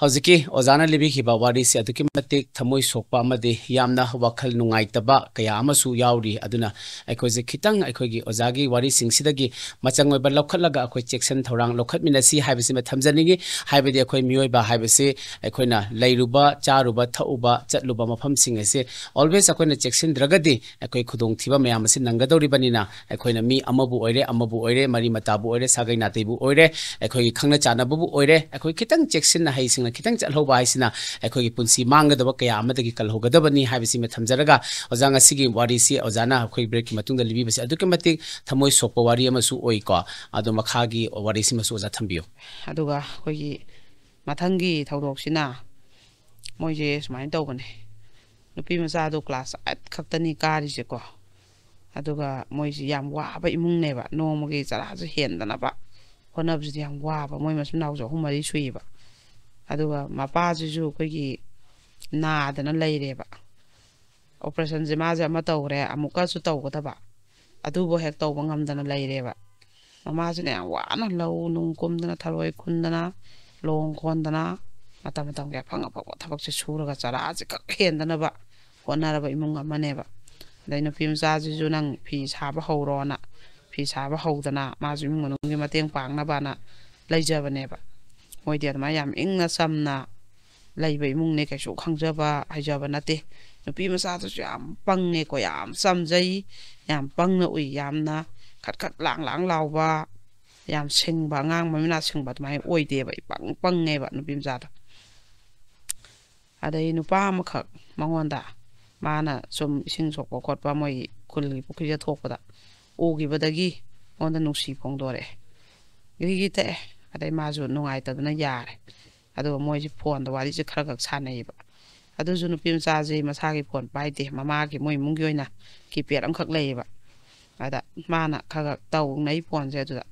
ꯍꯧꯖꯤꯛꯀꯤ ꯑꯣꯖꯥꯅ ꯂꯤꯕꯤꯈꯤꯕ ꯋꯥꯔꯤꯁꯦ ꯑꯗꯨꯛꯀꯤ ꯃꯇꯤꯛ ꯊꯃꯣꯏ ꯁꯣꯛꯄ ꯑꯃꯗꯤ ꯌꯥꯝꯅ ꯋꯥꯈꯜ ꯅꯨꯡꯉꯥꯏꯇꯕ ꯀꯌꯥ ꯑꯃꯁꯨ ꯌꯥꯎꯔꯤ꯫ ꯑꯗꯨꯅ ꯑꯩꯈꯣꯏꯁꯦ ꯈꯤꯇꯪ ꯑꯩꯈꯣꯏꯒꯤ ꯑꯣꯖꯥꯒꯤ ꯋꯥꯔꯤꯁꯤꯡꯁꯤꯗꯒꯤ ꯃꯆꯪ ꯑꯣꯏꯕ ꯂꯧꯈꯠꯂꯒ ꯑꯩꯈꯣꯏ ꯆꯦꯛꯁꯤꯟ ꯊꯧꯔꯥꯡ ꯂꯧꯈꯠꯃꯤꯟꯅꯁꯤ ꯍꯥꯏꯕꯁꯤꯃ ꯊꯝꯖꯅꯤꯡꯉꯤ꯫ ꯍꯥꯏꯕꯗꯤ ꯑꯩꯈꯣꯏ ꯃꯤꯑꯣꯏꯕ ꯍꯥꯏꯕꯁꯤ ꯑꯩꯈꯣꯏꯅ ꯂꯩꯔꯨꯕ, ꯆꯥꯔꯨꯕ, ꯊꯛꯎꯕ, ꯆꯠꯂꯨꯕ ꯃꯐꯝꯁꯤꯡ ꯑꯁꯤ always ꯑꯩꯈꯣꯏꯅ ꯆꯦꯛꯁꯤꯟꯗ꯭ꯔꯒꯗꯤ ꯑꯩꯈꯣꯏ ꯈꯨꯗꯣꯡꯊꯤꯕ ꯃꯌꯥꯝ ꯑꯁꯤ ꯅꯪꯒꯗꯧꯔꯤꯕꯅꯤꯅ, ꯑꯩꯈꯣꯏꯅ ꯃꯤ ꯑꯃꯕꯨ ꯑꯣꯏꯔꯦ, ꯑꯃꯕꯨ ꯑꯣꯏꯔꯦ, ꯃꯔꯤ ꯃꯇꯥꯕꯨ ꯑꯣꯏꯔꯦ, ꯁꯥꯒꯩ ꯅꯥꯇꯩꯕꯨ ꯑꯣꯏꯔꯦ, ꯑꯩꯈꯣꯏꯒꯤ ꯈꯪꯅ ꯆꯥꯟꯅꯕꯕꯨ ꯑꯣꯏꯔꯦ, ꯑꯩꯈꯣꯏ ꯈꯤꯇꯪ ꯆꯦꯛꯁꯤꯟꯅ ꯍꯩꯁꯤꯡꯅ ꯈꯤꯇꯪ ꯆꯠꯍꯧꯕ ꯍꯥꯏꯁꯤꯅ ꯑꯩꯈꯣꯏꯒꯤ ꯄꯨꯟꯁꯤ ꯃꯥꯡꯒꯗꯕ ꯀꯌꯥ ꯑꯃꯗꯒꯤ ꯀꯜꯍꯧꯒꯗꯕꯅꯤ ꯍꯥꯏꯕꯁꯤꯃ ꯊꯝꯖꯔꯒ, ꯑꯣꯖꯥ, ꯉꯁꯤꯒꯤ ꯋꯥꯔꯤꯁꯤ ꯑꯣꯖꯥꯅ ꯑꯩꯈꯣꯏ breakꯀꯤ ꯃꯇꯨꯡꯗ ꯂꯤꯕꯤꯕꯁꯤ ꯑꯗꯨꯛꯀꯤ ꯃꯇꯤꯛ ꯊꯃꯣꯏ ꯁꯣꯛꯄ ꯋꯥꯔꯤ ꯑꯃꯁꯨ ꯑꯣꯏꯀꯣ꯫ ꯑꯗꯣ ꯃꯈꯥꯒꯤ ꯋꯥꯔꯤꯁꯤꯃꯁꯨ ꯑꯣꯖꯥ ꯊꯝꯕꯤꯌꯨ꯫ ꯑꯗꯨꯒ ꯑꯩꯈꯣꯏꯒꯤ ꯃꯊꯪꯒꯤ ꯊꯧꯗꯣꯛꯁꯤꯅ ꯃꯣꯏꯁꯦ ꯁꯨꯃꯥꯏꯅ ꯇꯧꯕꯅꯦ꯫ ꯅꯨꯄꯤ ꯃꯆꯥꯗꯣ class eight ꯈꯛꯇꯅꯤ ꯀꯥꯔꯤꯁꯦꯀꯣ꯫ ꯑꯗꯨꯒ ꯃꯣꯏꯁꯤ ꯌꯥꯝ ꯋꯥꯕ ꯏꯃꯨꯡꯅꯦꯕ꯫ ꯅꯣꯡꯃꯒꯤ ꯆꯔꯥꯁꯨ ꯍꯦꯟꯗꯅꯕ ꯍꯣꯠꯅꯕꯁꯤꯗꯤ ꯌꯥꯝ ꯋꯥꯕ꯫ ꯃꯣꯏ ꯃꯆꯤꯟ ꯃꯅꯥꯎꯁꯨ ꯑꯍꯨꯝ ꯃꯔꯤ ꯁꯨꯏꯌꯦꯕ꯫ ꯑꯗꯨꯒ ꯃꯄꯥꯁꯤꯁꯨ ꯑꯩꯈꯣꯏꯒꯤ ꯅꯥꯗꯅ ꯂꯩꯔꯦꯕ꯫ Operationꯁꯦ ꯃꯥꯁꯦ ꯑꯃ ꯇꯧꯈ꯭ꯔꯦ, ꯑꯃꯨꯛꯀꯁꯨ ꯇꯧꯒꯗꯕ꯫ ꯑꯗꯨꯕꯨ ꯍꯦꯛ ꯇꯧꯕ ꯉꯝꯗꯅ ꯂꯩꯔꯦꯕ꯫ ꯃꯃꯥꯁꯤꯅ ꯌꯥꯝ ꯋꯥꯅ ꯂꯧ ꯅꯨꯡ ꯀꯨꯝꯗꯅ, ꯊꯔꯣꯏ ꯈꯨꯟꯗꯅ, ꯂꯣꯡ ꯈꯣꯟꯗꯅ, ꯃꯇꯝ ꯃꯇꯝꯒꯤ ꯑꯐꯪ ꯑꯐꯪꯕ ꯊꯕꯛꯁꯦ ꯁꯨꯔꯒ ꯆꯔꯥꯁꯦ ꯈꯛ ꯍꯦꯟꯗꯅꯕ ꯍꯣꯠꯅꯔꯕ ꯏꯃꯨꯡ ꯑꯃꯅꯦꯕ꯫ ꯑꯗꯩ ꯅꯨꯄꯤ ꯃꯆꯥꯁꯤꯁꯨ ꯅꯪ ꯐꯤ ꯁꯥꯕ ꯍꯧꯔꯣꯅ, ꯐꯤ ꯁꯥꯕ ꯍꯧꯗꯅ ꯃꯥꯁꯨ ꯏꯃꯨꯡ ꯃꯅꯨꯡꯒꯤ ꯃꯇꯦꯡ ꯄꯥꯡꯅꯕꯅ ꯂꯩꯖꯕꯅꯦꯕ꯫ ꯃꯣꯏꯗꯤ ꯑꯗꯨꯃꯥꯏꯅ ꯌꯥꯝ ꯏꯪꯅ ꯆꯝꯅ ꯂꯩꯕ ꯏꯃꯨꯡꯅꯦ, ꯀꯩꯁꯨ ꯈꯪꯖꯕ ꯍꯩꯖꯕ ꯅꯠꯇꯦ꯫ ꯅꯨꯄꯤ ꯃꯆꯥꯗꯨꯁꯨ ꯌꯥꯝ ꯄꯪꯉꯦꯀꯣ, ꯌꯥꯝ ꯆꯝꯖꯩ, ꯌꯥꯝ ꯄꯪꯅ ꯎꯏ, ꯌꯥꯝꯅ ꯈꯠ ꯈꯠ ꯂꯥꯡ ꯂꯥꯡ ꯂꯥꯎꯕ, ꯌꯥꯝ ꯁꯤꯡꯕ, ꯑꯉꯥꯡ ꯃꯃꯤꯠ ꯃꯅꯥ ꯁꯤꯡꯕ ꯑꯗꯨꯃꯥꯏꯅ ꯑꯣꯏꯗꯦꯕ, ꯏꯄꯪ ꯄꯪꯉꯦꯕ ꯅꯨꯄꯤ ꯃꯆꯥꯗꯣ꯫ ꯑꯗꯩ ꯅꯨꯄꯥ ꯑꯃꯈꯛ ꯃꯉꯣꯟꯗ, ꯃꯥꯅ ꯁꯨꯝ ꯏꯁꯤꯡ ꯁꯣꯛꯄ ꯈꯣꯠꯄ ꯃꯣꯏ ꯈꯨꯜꯒꯤ ꯄꯨꯈ꯭ꯔꯤꯗ ꯊꯣꯛꯄꯗ ꯎꯈꯤꯕꯗꯒꯤ ꯃꯉꯣꯟꯗ ꯅꯨꯡꯁꯤ ꯐꯣꯡꯗꯣꯔꯛꯑꯦ꯫ ꯒ꯭ꯔꯤꯒꯤ ꯇꯛꯑꯦ꯫ ꯑꯗꯩ ꯃꯥꯁꯨ ꯅꯨꯡꯉꯥꯏꯇꯗꯅ ꯌꯥꯔꯦ꯫ ꯑꯗꯨꯒ ꯃꯣꯏꯁꯦ phoneꯗ ꯋꯥꯔꯤꯁꯦ ꯈꯔ ꯈꯛ ꯁꯥꯟꯅꯩꯌꯦꯕ꯫ ꯑꯗꯨꯁꯨ ꯅꯨꯄꯤ ꯃꯆꯥꯁꯦ ꯃꯁꯥꯒꯤ phone ꯄꯥꯏꯗꯦ, ꯃꯃꯥꯒꯤ, ꯃꯣꯏ ꯏꯃꯨꯡꯒꯤ ꯑꯣꯏꯅ keypad ꯑꯃꯈꯛ ꯂꯩꯌꯦꯕ꯫ ꯑꯗ ꯃꯥꯅ ꯈꯔ ꯈꯔ ꯇꯧꯅꯩ phoneꯁꯦ꯫ ꯑꯗꯨꯗ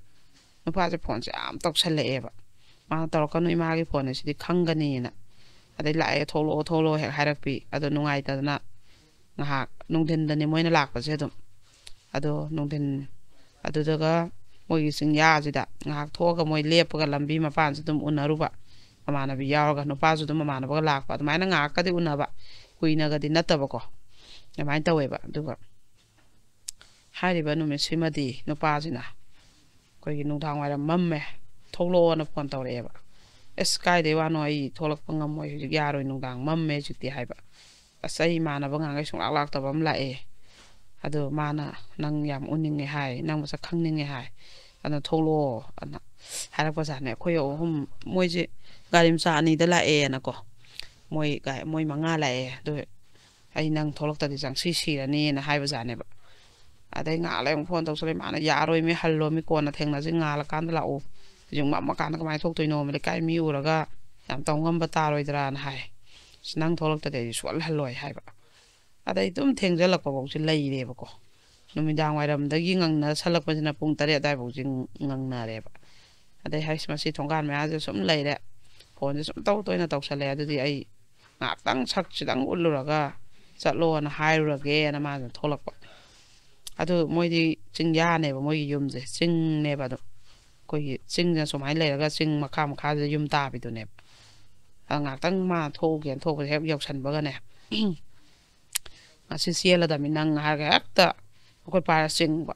ꯅꯨꯄꯥꯁꯦ phoneꯁꯦ ꯌꯥꯝ ꯇꯧꯁꯜꯂꯛꯑꯦꯕ꯫ ꯃꯥꯅ "ꯇꯧꯔꯛꯀꯅꯨ, ꯏꯃꯥꯒꯤ phoneꯅꯦ ꯁꯤꯗꯤ, ꯈꯪꯒꯅꯤꯅ"꯫ ꯑꯗꯩ "ꯂꯥꯛꯑꯦ, ꯊꯣꯛꯂꯛꯑꯣ, ꯊꯣꯛꯂꯛꯑꯣ" ꯍꯦꯛ ꯍꯥꯏꯔꯛꯄꯤ꯫ ꯑꯗꯣ ꯅꯨꯡꯉꯥꯏꯇꯗꯅ ꯉꯥꯏꯍꯥꯛ ꯅꯨꯡꯊꯤꯟꯗꯅꯦ ꯃꯣꯏꯅ ꯂꯥꯛꯄꯁꯦ ꯑꯗꯨꯝ꯫ ꯑꯗꯣ ꯅꯨꯡꯊꯤꯟ ꯑꯗꯨꯗꯒ ꯃꯣꯏꯒꯤ ꯆꯤꯡꯌꯥꯁꯤꯗ ꯉꯥꯏꯍꯥꯛ ꯊꯣꯛꯑꯒ ꯃꯣꯏ ꯂꯦꯞꯄꯒ ꯂꯝꯕꯤ ꯃꯄꯥꯟꯁꯤ ꯑꯗꯨꯝ ꯎꯅꯔꯨꯕ꯫ ꯃꯃꯥꯟꯅꯕꯤ ꯌꯥꯎꯔꯒ, ꯅꯨꯄꯥꯁꯨ ꯑꯗꯨꯝ ꯃꯃꯥꯟꯅꯕꯒ ꯂꯥꯛꯄ, ꯑꯗꯨꯃꯥꯏꯅ ꯉꯥꯏꯍꯥꯛꯀꯗꯤ ꯎꯅꯕ, ꯀꯨꯏꯅꯒꯗꯤ ꯅꯠꯇꯕꯀꯣ, ꯑꯗꯨꯃꯥꯏꯅ ꯇꯧꯋꯦꯕ꯫ ꯑꯗꯨꯒ ꯍꯥꯏꯔꯤꯕ ꯅꯨꯃꯤꯠꯁꯤꯃꯗꯤ ꯅꯨꯄꯥꯁꯤꯅ ꯑꯩꯈꯣꯏꯒꯤ ꯅꯨꯡꯗꯥꯡ ꯋꯥꯏꯔꯝ ꯃꯝꯃꯦ, ꯊꯣꯛꯂꯛꯑꯣꯅ ꯐꯣꯟ ꯇꯧꯔꯛꯑꯦꯕ꯫ "ꯑꯁ, ꯀꯥꯏꯗꯩ ꯋꯥꯅꯣ, ꯑꯩ ꯊꯣꯛꯂꯛꯄ ꯉꯝꯃꯣꯏ, ꯍꯧꯖꯤꯛ ꯌꯥꯔꯣꯏ, ꯅꯨꯡꯗꯥꯡ ꯃꯝꯃꯦ ꯍꯧꯖꯤꯛꯇꯤ" ꯍꯥꯏꯕ꯫ "ꯑꯁ, ꯑꯩ ꯏꯃꯥꯟꯅꯕ ꯉꯥꯡꯈꯩ ꯁꯨꯡꯂꯥꯛ ꯂꯥꯛꯇꯕ ꯑꯃ ꯂꯥꯛꯑꯦ, ꯑꯗꯣ ꯃꯥꯅ ꯅꯪ ꯌꯥꯝ ꯎꯅꯤꯡꯉꯦ ꯍꯥꯏ, ꯅꯪ ꯃꯁꯛ ꯈꯪꯅꯤꯡꯉꯦ ꯍꯥꯏ, ꯑꯗꯨꯅ ꯊꯣꯛꯂꯛꯑꯣ" ꯑꯅ ꯍꯥꯏꯔꯛꯄꯖꯥꯠꯅꯦ꯫ ꯑꯩꯈꯣꯏ ꯑꯍꯨꯝ, ꯃꯣꯏꯁꯦ ꯒꯥꯔꯤ ꯃꯆꯥ ꯑꯅꯤꯗ ꯂꯥꯛꯑꯦꯅꯀꯣ, ꯃꯣꯏ ꯒꯥ-, ꯃꯣꯏ ꯃꯉꯥ ꯂꯥꯛꯑꯦ꯫ ꯑꯗꯨ "ꯑꯩ ꯅꯪ ꯊꯣꯛꯂꯛꯇꯗꯤ ꯆꯪꯁꯤ ꯁꯤꯔꯅꯤꯅ" ꯍꯥꯏꯕꯖꯥꯠꯅꯦꯕ꯫ ꯑꯗꯩ ꯉꯥꯏꯍꯥꯛ ꯂꯩ ꯑꯃꯨꯛ ꯐꯣꯟ ꯇꯧꯁꯜꯂꯦ꯫ ꯃꯥꯅ "ꯌꯥꯔꯣꯏꯃꯤ, ꯍꯜꯂꯣꯃꯤ, ꯀꯣꯟꯅ ꯊꯦꯡꯅꯁꯤ, ꯉꯥꯜꯂꯀꯥꯟꯗ ꯂꯥꯛꯎ, ꯍꯧꯖꯤꯛ ꯃꯝꯃꯀꯥꯟꯗ ꯀꯃꯥꯏꯅ ꯊꯣꯛꯇꯣꯏꯅꯣ, ꯂꯩꯀꯥꯏ ꯃꯤ ꯎꯔꯒ ꯌꯥꯝ ꯇꯧ ꯉꯝꯕ ꯇꯥꯔꯣꯏꯗ꯭ꯔꯥꯅ" ꯍꯥꯏ꯫ "ꯑꯁ, ꯅꯪ ꯊꯣꯛꯂꯛꯇꯗꯤ ꯑꯩꯗꯤ ꯁꯨꯛꯍꯜ ꯍꯜꯂꯣꯏ" ꯍꯥꯏꯕ꯫ ꯑꯗꯩ ꯑꯗꯨꯝ ꯊꯦꯡꯖꯜꯂꯛꯄꯐꯧꯁꯦ ꯂꯩꯔꯦꯕꯀꯣ꯫ ꯅꯨꯃꯤꯗꯥꯡ ꯋꯥꯏꯔꯝꯗꯒꯤ ꯉꯪꯅꯁꯜꯂꯛꯄꯁꯤꯅ ꯄꯨꯡ ꯇꯔꯦꯠ ꯑꯗꯨꯋꯥꯏꯐꯥꯎꯁꯦ ꯉꯪꯅꯔꯦꯕ꯫ ꯑꯗꯩ ꯍꯥꯏꯁ, ꯃꯁꯤ ꯊꯣꯡꯒꯥꯟ ꯃꯌꯥꯁꯤꯗ ꯁꯨꯝ ꯂꯩꯔꯦ, ꯐꯣꯟꯁꯦ ꯁꯨꯝ ꯇꯧ ꯇꯣꯏꯅ ꯇꯧꯁꯜꯂꯦ, ꯑꯗꯨꯗꯤ ꯑꯩ ꯉꯥꯏꯍꯥꯛꯇꯪ ꯁꯛꯁꯤꯗꯪ ꯎꯠꯂꯨꯔꯒ ꯆꯠꯂꯣꯅ ꯍꯥꯏꯔꯨꯔꯒꯦꯅ ꯃꯥꯅ ꯊꯣꯛꯂꯛꯄ꯫ ꯑꯗꯨ ꯃꯣꯏꯗꯤ ꯆꯤꯡꯌꯥꯅꯦꯕ ꯃꯣꯏꯒꯤ ꯌꯨꯝꯁꯦ, ꯆꯤꯡꯅꯦꯕ ꯑꯗꯨꯝ꯫ ꯑꯩꯈꯣꯏꯒꯤ ꯆꯤꯡꯁꯤꯅ ꯁꯨꯃꯥꯏꯅ ꯂꯩꯔꯒ ꯆꯤꯡ ꯃꯈꯥ ꯃꯈꯥꯁꯤꯗ ꯌꯨꯝ ꯇꯥꯕꯤꯗꯨꯅꯦꯕ꯫ ꯑꯗ ꯉꯥꯏꯍꯥꯛꯇꯪ ꯃꯥ ꯊꯣꯛꯎꯒꯦꯅ ꯊꯣꯛꯄꯁꯦ ꯍꯦꯛ ꯌꯧꯁꯟꯕꯒꯅꯦ, "ꯉꯁꯤ ꯆꯦꯜꯂꯗꯕꯅꯤ ꯅꯪ" ꯍꯥꯏꯔꯒ ꯍꯦꯛꯇ ꯃꯈꯨꯠ ꯄꯥꯏꯔ ꯆꯤꯡꯕ꯫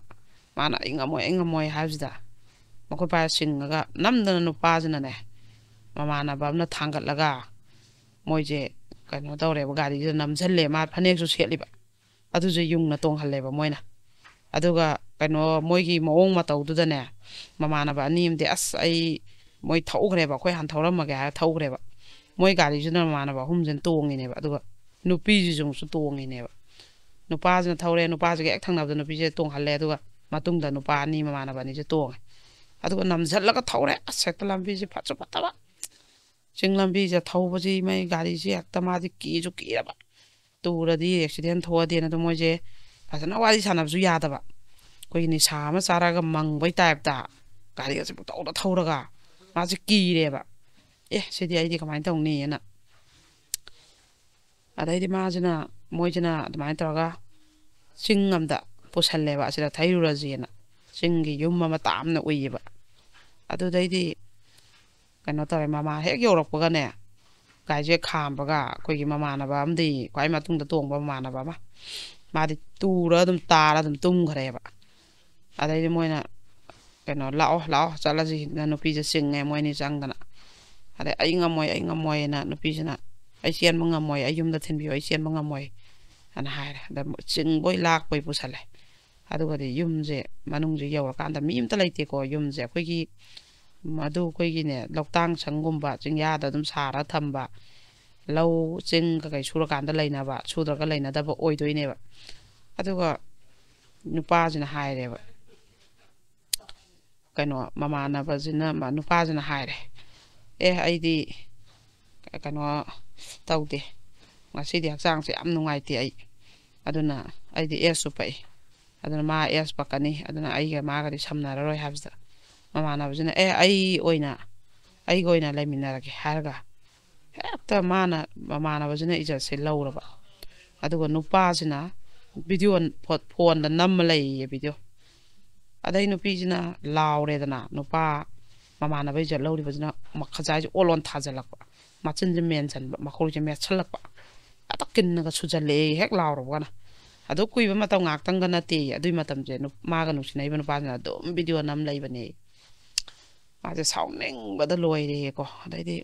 ꯃꯥꯅ "ꯑꯩ ꯉꯝꯃꯣꯏ, ꯑꯩ ꯉꯝꯃꯣꯏ" ꯍꯥꯏꯕꯁꯤꯗ ꯃꯈꯨꯠ ꯄꯥꯏꯔ ꯆꯤꯡꯉꯒ ꯅꯝꯗꯅ ꯅꯨꯄꯥꯁꯤꯅꯅꯦ, ꯃꯃꯥꯟꯅꯕ ꯑꯃꯅ ꯊꯥꯡꯒꯠꯂꯒ ꯃꯣꯏꯁꯦ ꯀꯩꯅꯣ ꯇꯧꯔꯦꯕ, ꯒꯥꯔꯤꯁꯤꯗ ꯅꯝꯁꯤꯜꯂꯦ꯫ ꯃꯥ ꯐꯅꯦꯛꯁꯨ ꯁꯦꯠꯂꯤꯕ, ꯑꯗꯨꯁꯨ ꯌꯨꯡꯅ ꯇꯣꯡꯍꯜꯂꯦꯕ ꯃꯣꯏꯅ꯫ ꯑꯗꯨꯒ ꯀꯩꯅꯣ, ꯃꯣꯏꯒꯤ ꯃꯑꯣꯡ ꯃꯇꯧꯗꯨꯗꯅꯦ, ꯃꯃꯥꯟꯅꯕ ꯑꯅꯤ ꯑꯃꯗꯤ "ꯑꯁ, ꯑꯩ", ꯃꯣꯏ ꯊꯧꯈ꯭ꯔꯦꯕ, "ꯑꯩꯈꯣꯏ ꯍꯥꯟꯅ ꯊꯧꯔꯝꯃꯒꯦ" ꯍꯥꯏꯔ ꯊꯧꯈ꯭ꯔꯦꯕ꯫ ꯃꯣꯏ ꯒꯥꯔꯤꯁꯤꯅ ꯃꯃꯥꯟꯅꯕ ꯑꯍꯨꯝꯁꯤꯅ ꯇꯣꯡꯉꯤꯅꯦꯕ, ꯑꯗꯨꯒ ꯅꯨꯄꯤꯁꯤꯁꯨ ꯑꯃꯨꯛꯁꯨ ꯇꯣꯡꯉꯤꯅꯦꯕ꯫ ꯅꯨꯄꯥꯁꯤꯅ ꯊꯧꯔꯦ, ꯅꯨꯄꯥꯁꯤꯒ ꯍꯦꯛ ꯊꯪꯅꯕꯗ ꯅꯨꯄꯤꯁꯦ ꯇꯣꯡꯍꯜꯂꯦ, ꯑꯗꯨꯒ ꯃꯇꯨꯡꯗ ꯅꯨꯄꯥ ꯑꯅꯤ, ꯃꯃꯥꯟꯅꯕ ꯑꯅꯤꯁꯦ ꯇꯣꯡꯉꯦ꯫ ꯑꯗꯨꯒ ꯅꯝꯁꯤꯜꯂꯒ ꯊꯧꯔꯦ꯫ ꯑꯁ, ꯍꯦꯛꯇ ꯂꯝꯕꯤꯁꯦ ꯐꯠꯁꯨ ꯐꯠꯇꯕ, ꯆꯤꯡ ꯂꯝꯕꯤꯁꯦ ꯊꯧꯕꯁꯤ ꯃꯩ ꯒꯥꯔꯤꯁꯤ ꯍꯦꯛꯇ, ꯃꯥꯗꯤ ꯀꯤꯁꯨ ꯀꯤꯔꯕ, ꯇꯨꯔꯗꯤ ꯑꯦꯛꯁꯤꯗꯦꯟ ꯊꯣꯛꯑꯗꯤꯅ꯫ ꯑꯗꯨ ꯃꯣꯏꯁꯦ ꯐꯖꯅ ꯋꯥꯔꯤ ꯁꯥꯟꯅꯕꯁꯨ ꯌꯥꯗꯕ, ꯑꯩꯈꯣꯏꯒꯤ ꯅꯤꯁꯥ ꯑꯃ ꯆꯥꯔꯒ ꯃꯪꯕꯩ ꯇꯥꯏꯞꯇ ꯒꯥꯔꯤꯒꯁꯦ ꯄꯨꯡꯊꯧꯗ ꯊꯧꯔꯒ ꯃꯥꯁꯦ ꯀꯤꯔꯦꯕ꯫ "ꯑꯦ, ꯁꯤꯗꯤ ꯑꯩꯗꯤ ꯀꯃꯥꯏꯅ ꯇꯧꯅꯤꯅ"꯫ ꯑꯗꯩꯗꯤ ꯃꯥꯁꯤꯅ, ꯃꯣꯏꯁꯤꯅ ꯑꯗꯨꯃꯥꯏꯅ ꯇꯧꯔꯒ ꯆꯤꯡ ꯑꯃꯗ ꯄꯨꯁꯜꯂꯦꯕ, "ꯑꯁꯤꯗ ꯊꯩꯔꯨꯔꯁꯦꯅ"꯫ ꯆꯤꯡꯒꯤ ꯌꯨꯝ ꯑꯃ ꯇꯥꯝꯅ ꯎꯏꯌꯦꯕ꯫ ꯑꯗꯨꯗꯩꯗꯤ ꯀꯩꯅꯣ ꯇꯧꯔꯦ, ꯃꯃꯥ ꯍꯦꯛ ꯌꯧꯔꯛꯄꯒꯅꯦ, ꯒꯥꯔꯤꯁꯦ ꯈꯥꯝꯕꯒ ꯑꯩꯈꯣꯏꯒꯤ ꯃꯃꯥꯟꯅꯕ ꯑꯃꯗꯤ, ꯈ꯭ꯋꯥꯏ ꯃꯇꯨꯡꯗ ꯇꯣꯡꯕ ꯃꯃꯥꯟꯅꯕ ꯑꯃ, ꯃꯥꯗꯤ ꯇꯨꯔ ꯑꯗꯨꯝ ꯇꯥꯔ ꯑꯗꯨꯝ ꯇꯨꯝꯈ꯭ꯔꯦꯕ꯫ ꯑꯗꯩꯗꯤ ꯃꯣꯏꯅ, "ꯀꯩꯅꯣ, ꯂꯥꯛꯑꯣ, ꯂꯥꯛꯑꯣ, ꯆꯠꯂꯁꯤ"ꯅ ꯅꯨꯄꯤꯁꯦ ꯆꯤꯡꯉꯦ, ꯃꯣꯏ ꯑꯅꯤ ꯆꯪꯗꯅ꯫ ꯑꯗꯩ, "ꯑꯩ ꯉꯝꯃꯣꯏ, ꯑꯩ ꯉꯝꯃꯣꯏꯅ" ꯅꯨꯄꯤꯁꯤꯅ, "ꯑꯩ ꯆꯦꯟꯕ ꯉꯝꯃꯣꯏ, ꯑꯩ ꯌꯨꯝꯗ ꯊꯤꯟꯕꯤꯌꯣ, ꯑꯩ ꯆꯦꯟꯕ ꯉꯝꯃꯣꯏ" ꯑꯅ ꯍꯥꯏꯔꯦ꯫ ꯑꯗ ꯆꯤꯡꯕꯣꯏ ꯂꯥꯛꯄꯣꯏ ꯄꯨꯁꯜꯂꯦ꯫ ꯑꯗꯨꯒꯗꯤ ꯌꯨꯝꯁꯦ, ꯃꯅꯨꯡꯁꯦ ꯌꯧꯔꯀꯥꯟꯗ ꯃꯤ ꯑꯝꯇ ꯂꯩꯇꯦꯀꯣ꯫ ꯌꯨꯝꯁꯦ ꯑꯩꯈꯣꯏꯒꯤ, ꯃꯗꯨ ꯑꯩꯈꯣꯏꯒꯤꯅꯦ, ꯂꯧꯇꯥꯡ ꯁꯪꯒꯨꯝꯕ ꯆꯤꯡꯌꯥꯗ ꯑꯗꯨꯝ ꯁꯥꯔ ꯊꯝꯕ, ꯂꯧ ꯆꯤꯡ ꯀꯩꯀꯩ ꯁꯨꯔꯀꯥꯟꯗ ꯂꯩꯅꯕ, ꯁꯨꯗ꯭ꯔꯒ ꯂꯩꯅꯗꯕ ꯑꯣꯏꯗꯣꯏꯅꯦꯕ꯫ ꯑꯗꯨꯒ ꯅꯨꯄꯥꯁꯤꯅ ꯍꯥꯏꯔꯦꯕ, ꯀꯩꯅꯣ, ꯃꯃꯥꯟꯅꯕꯁꯤꯅ, ꯃ-, ꯅꯨꯄꯥꯁꯤꯅ ꯍꯥꯏꯔꯦ, "ꯑꯦ, ꯑꯩꯗꯤ ꯀꯩꯅꯣ ꯇꯧꯗꯦ, ꯉꯁꯤꯗꯤ ꯍꯛꯆꯥꯡꯁꯦ ꯌꯥꯝ ꯅꯨꯡꯉꯥꯏꯇꯦ ꯑꯩ, ꯑꯗꯨꯅ ꯑꯩꯗꯤ ꯑꯦꯁꯁꯨ ꯄꯛꯏ, ꯑꯗꯨꯅ ꯃꯥ ꯑꯦꯁ ꯄꯛꯀꯅꯤ, ꯑꯗꯨꯅ ꯑꯩꯒ ꯃꯥꯒꯗꯤ ꯁꯝꯅꯔꯔꯣꯏ" ꯍꯥꯏꯕꯁꯤꯗ, ꯃꯃꯥꯟꯅꯕꯁꯤꯅ, "ꯑꯦ, ꯑꯩ ꯑꯣꯏꯅ, ꯑꯩꯒ ꯑꯣꯏꯅ ꯂꯩꯃꯤꯟꯅꯔꯒꯦ" ꯍꯥꯏꯔꯒ, ꯍꯦꯛꯇ ꯃꯥꯅ, ꯃꯃꯥꯟꯅꯕꯁꯤꯅ ꯏꯖꯠꯁꯦ ꯂꯧꯔꯕ꯫ ꯑꯗꯨꯒ ꯅꯨꯄꯥꯁꯤꯅ ꯚꯤꯗꯤꯑꯣ ꯐꯣ-, ꯐꯣꯟꯗ ꯅꯝꯃ ꯂꯩꯌꯦ, ꯚꯤꯗꯤꯑꯣ꯫ ꯑꯗꯩ ꯅꯨꯄꯤꯁꯤꯅ ꯂꯥꯎꯔꯦꯗꯅ, ꯅꯨꯄꯥ ꯃꯃꯥꯟꯅꯕ ꯏꯖꯠ ꯂꯧꯔꯤꯕꯁꯤꯅ ꯃꯈꯖꯥꯏꯁꯦ ꯑꯣꯟ ꯑꯣꯟ ꯊꯥꯖꯜꯂꯛꯄ, ꯃꯆꯤꯟꯁꯦ ꯃꯦꯟꯁꯤꯟꯕ, ꯃꯈꯧꯔꯤꯁꯦ ꯃꯦꯠꯁꯜꯂꯛꯄ, ꯍꯦꯛꯇ ꯀꯤꯟꯅꯒ ꯁꯨꯖꯜꯂꯛꯑꯦ ꯍꯦꯛ ꯂꯥꯎꯔꯕꯒꯅ꯫ ꯑꯗꯨ ꯀꯨꯏꯕ ꯃꯇꯝ ꯉꯥꯛꯇꯪꯒ ꯅꯠꯇꯦ, ꯑꯗꯨꯏ ꯃꯇꯝꯁꯦ ꯅꯨ-, ꯃꯥꯒ ꯅꯨꯡꯁꯤꯅꯔꯤꯕ ꯅꯨꯄꯥꯁꯤꯅ ꯑꯗꯨꯝ ꯚꯤꯗꯤꯑꯣ ꯅꯝ ꯂꯩꯕꯅꯦ꯫ ꯃꯥꯁꯦ ꯁꯥꯎꯅꯤꯡꯕꯗ ꯂꯣꯏꯔꯦꯀꯣ꯫ ꯑꯗꯩꯗꯤ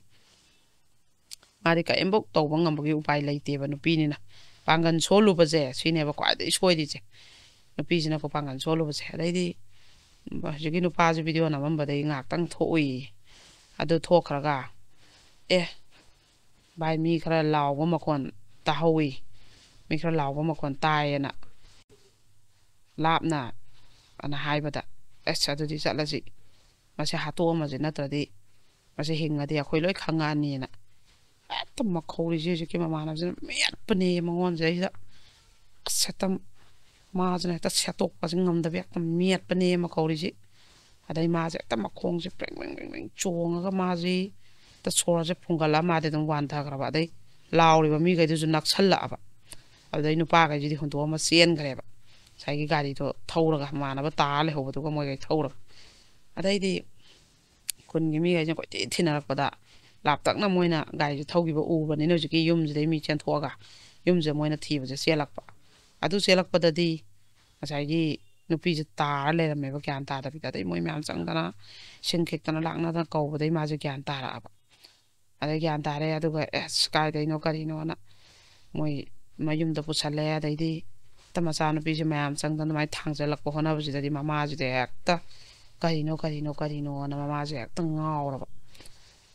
ꯃꯥꯗꯤ ꯀꯔꯤꯝꯐꯧ ꯇꯧꯕ ꯉꯝꯕꯒꯤ ꯎꯄꯥꯏ ꯂꯩꯇꯦꯕ, ꯅꯨꯄꯤꯅꯤꯅ꯫ ꯄꯥꯡꯒꯜ ꯁꯣꯜꯂꯨꯕꯁꯦ ꯁꯤꯅꯦꯕ ꯈ꯭ꯋꯥꯏꯗꯒꯤ ꯁꯣꯏꯔꯤꯁꯦ, ꯅꯨꯄꯤꯁꯤꯅꯀꯣ ꯄꯥꯡꯒꯜ ꯁꯣꯜꯂꯨꯕꯁꯦ꯫ ꯑꯗꯩꯗꯤ ꯍꯧꯖꯤꯛꯀꯤ ꯅꯨꯄꯥꯁꯦ ꯚꯤꯗꯤꯑꯣ ꯅꯝꯃꯝꯕꯗꯒꯤ ꯉꯥꯏꯍꯥꯛꯇꯪ ꯊꯣꯛꯎꯏ꯫ ꯑꯗꯨ ꯊꯣꯛꯈ꯭ꯔꯒ, "ꯑꯦ, ꯚꯥꯏ, ꯃꯤ ꯈꯔ ꯂꯥꯎꯕ ꯃꯈꯣꯟ ꯇꯥꯍꯧꯏ, ꯃꯤ ꯈꯔ ꯂꯥꯎꯕ ꯃꯈꯣꯟ ꯇꯥꯏꯌꯦꯅ" ꯂꯥꯞꯅ ꯑꯅ ꯍꯥꯏꯕꯗ, "ꯑꯁ, ꯑꯗꯨꯗꯤ ꯆꯠꯂꯁꯤ, ꯃꯁꯤ ꯍꯥꯠꯇꯣꯛꯑꯝꯃꯁꯤ, ꯅꯠꯇ꯭ꯔꯗꯤ ꯃꯁꯤ ꯍꯤꯡꯉꯗꯤ ꯑꯩꯈꯣꯏ ꯂꯣꯏ ꯈꯪꯉꯛꯑꯅꯤꯅ" ꯍꯦꯛꯇ ꯃꯈꯧꯔꯤꯁꯦ ꯍꯧꯖꯤꯛꯀꯤ ꯃꯃꯥꯟꯅꯕꯁꯤꯅ ꯃꯦꯠꯄꯅꯦ ꯃꯉꯣꯟꯁꯤꯗꯩꯁꯤꯗ꯫ ꯑꯁ, ꯍꯦꯛꯇ ꯃꯥꯁꯤꯅ ꯍꯦꯛꯇ ꯁꯦꯠꯇꯣꯛꯄꯁꯦ ꯉꯝꯗꯕ ꯍꯦꯛꯇ ꯃꯦꯠꯄꯅꯦ ꯃꯈꯧꯔꯤꯁꯦ꯫ ꯑꯗꯩ ꯃꯥꯁꯦ ꯍꯦꯛꯇ ꯃꯈꯣꯡꯁꯦ ꯄ꯭ꯔꯦꯡ ꯄ꯭ꯔꯦꯡ ꯄ꯭ꯔꯦꯡ ꯄ꯭ꯔꯦꯡ ꯆꯣꯡꯉꯒ ꯃꯥꯁꯦ ꯍꯦꯛꯇ ꯁꯣꯔꯁꯦ ꯐꯨꯟꯒꯠꯂ ꯃꯥꯗꯤ ꯑꯗꯨꯝ ꯋꯥꯟꯊꯈ꯭ꯔꯕ꯫ ꯑꯗꯩ ꯂꯥꯎꯔꯤꯕ ꯃꯤꯈꯩꯗꯨꯁꯨ ꯅꯛꯁꯜꯂꯛꯑꯕ꯫ ꯑꯗꯨꯗꯩ ꯅꯨꯄꯥꯈꯩꯁꯤꯗꯤ ꯍꯨꯟꯗꯣꯛꯑꯝꯃ ꯆꯦꯟꯈ꯭ꯔꯦꯕ, ꯉꯁꯥꯏꯒꯤ ꯒꯥꯔꯤꯗꯣ ꯊꯧꯔꯒ, ꯃꯃꯥꯟꯅꯕ ꯇꯥꯔ ꯂꯩꯍꯧꯕꯗꯨꯒ ꯃꯣꯏꯈꯩ ꯊꯧꯔꯒ꯫ ꯑꯗꯩꯗꯤ ꯈꯨꯟꯒꯤ ꯃꯤꯈꯩꯁꯤꯅ ꯀꯣꯏꯊꯤ ꯊꯤꯅꯔꯛꯄꯗ, ꯂꯥꯞꯇꯛꯅ ꯃꯣꯏꯅ ꯒꯥꯔꯤꯁꯦ ꯊꯧꯈꯤꯕ ꯎꯕꯅꯤꯅ, ꯍꯧꯖꯤꯛꯀꯤ ꯌꯨꯝꯁꯤꯗꯩ ꯃꯤ ꯆꯦꯟꯊꯣꯛꯑꯒ ꯌꯨꯝꯁꯦ ꯃꯣꯏꯅ ꯊꯤꯕꯁꯦ ꯆꯦꯜꯂꯛꯄ꯫ ꯑꯗꯨ ꯆꯦꯜꯂꯛꯄꯗꯗꯤ ꯉꯁꯥꯏꯒꯤ ꯅꯨꯄꯤꯁꯦ ꯇꯥꯔ ꯂꯩꯔꯝꯃꯦꯕ, ꯒ꯭ꯌꯥꯟ ꯇꯥꯗꯕꯤꯗ꯫ ꯑꯗꯩ ꯃꯣꯏ ꯃꯌꯥꯝ ꯆꯪꯗꯅ, ꯁꯤꯡ ꯈꯤꯛꯇꯅ ꯂꯥꯛꯅꯗꯅ ꯀꯧꯕꯗꯩ ꯃꯥꯁꯦ ꯒ꯭ꯌꯥꯟ ꯇꯥꯔꯛꯑꯕ꯫ ꯑꯗꯩ ꯒ꯭ꯌꯥꯟ ꯇꯥꯔꯦ꯫ ꯑꯗꯨꯒ "ꯑꯦꯁ, ꯀꯥꯏꯗꯩꯅꯣ ꯀꯔꯤꯅꯣꯅ" ꯃꯣꯏ ꯃꯌꯨꯝꯗ ꯄꯨꯁꯜꯂꯦ꯫ ꯑꯗꯩꯗꯤ ꯍꯦꯛꯇ ꯃꯆꯥꯅꯨꯄꯤꯁꯦ ꯃꯌꯥꯝ ꯆꯪꯗꯅ ꯑꯗꯨꯃꯥꯏꯅ ꯊꯥꯡꯖꯜꯂꯛꯄ ꯍꯣꯠꯅꯕꯁꯤꯗꯗꯤ ꯃꯃꯥꯁꯤꯗꯤ ꯍꯦꯛꯇ "ꯀꯔꯤꯅꯣ, ꯀꯔꯤꯅꯣ, ꯀꯔꯤꯅꯣꯅ" ꯃꯃꯥꯁꯦ ꯍꯦꯛꯇ ꯉꯥꯎꯔꯕ꯫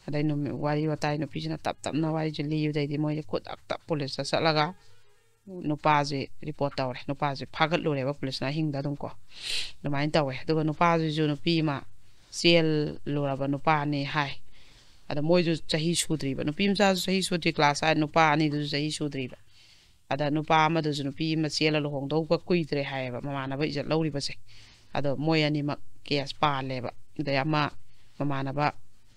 ꯑꯗꯩ ꯅꯨꯃꯤꯠ ꯋꯥꯔꯤ ꯋꯥꯇꯥꯏ ꯅꯨꯄꯤꯁꯤꯅ ꯇꯞ ꯇꯞꯅ ꯋꯥꯔꯤꯁꯦ ꯂꯤꯕꯗꯩꯗꯤ ꯃꯣꯏꯁꯦ ꯈꯨꯗꯛꯇ ꯄꯨꯂꯤꯁꯇ ꯆꯠꯂꯒ ꯅꯨꯄꯥꯁꯦ ꯔꯤꯄꯣꯔꯠ ꯇꯧꯔꯦ꯫ ꯅꯨꯄꯥꯁꯦ ꯐꯥꯒꯠꯂꯨꯔꯦꯕ ꯄꯨꯂꯤꯁꯅ ꯑꯍꯤꯡꯗ ꯑꯗꯨꯝ ꯀꯣ꯫ ꯑꯗꯨꯃꯥꯏꯅ ꯇꯧꯋꯦ꯫ ꯑꯗꯨꯒ ꯅꯨꯄꯥꯁꯤꯁꯨ ꯅꯨꯄꯤ ꯑꯃ ꯆꯦꯜꯂꯨꯔꯕ ꯅꯨꯄꯥꯅꯤ ꯍꯥꯏ꯫ ꯑꯗꯣ ꯃꯣꯏꯁꯨ ꯆꯍꯤ ꯁꯨꯗ꯭ꯔꯤꯕ, ꯅꯨꯄꯤ ꯃꯆꯥꯁꯨ ꯆꯍꯤ ꯁꯨꯗ꯭ꯔꯤ, class eight, ꯅꯨꯄꯥ ꯑꯅꯤꯗꯨꯁꯨ ꯆꯍꯤ ꯁꯨꯗ꯭ꯔꯤꯕ꯫ ꯑꯗ ꯅꯨꯄꯥ ꯑꯃꯗꯨꯁꯨ ꯅꯨꯄꯤ ꯑꯃ ꯆꯦꯜꯂ ꯂꯨꯍꯣꯡꯗꯧꯕ ꯀꯨꯏꯗ꯭ꯔꯦ ꯍꯥꯏꯌꯦꯕ, ꯃꯃꯥꯟꯅꯕ ꯏꯖꯠ ꯂꯧꯔꯤꯕꯁꯦ꯫ ꯑꯗꯣ ꯃꯣꯏ ꯑꯅꯤꯃꯛ ꯀꯦꯁ ꯄꯥꯜꯂꯦꯕ꯫ ꯑꯗꯩ ꯑꯃ ꯃꯃꯥꯟꯅꯕ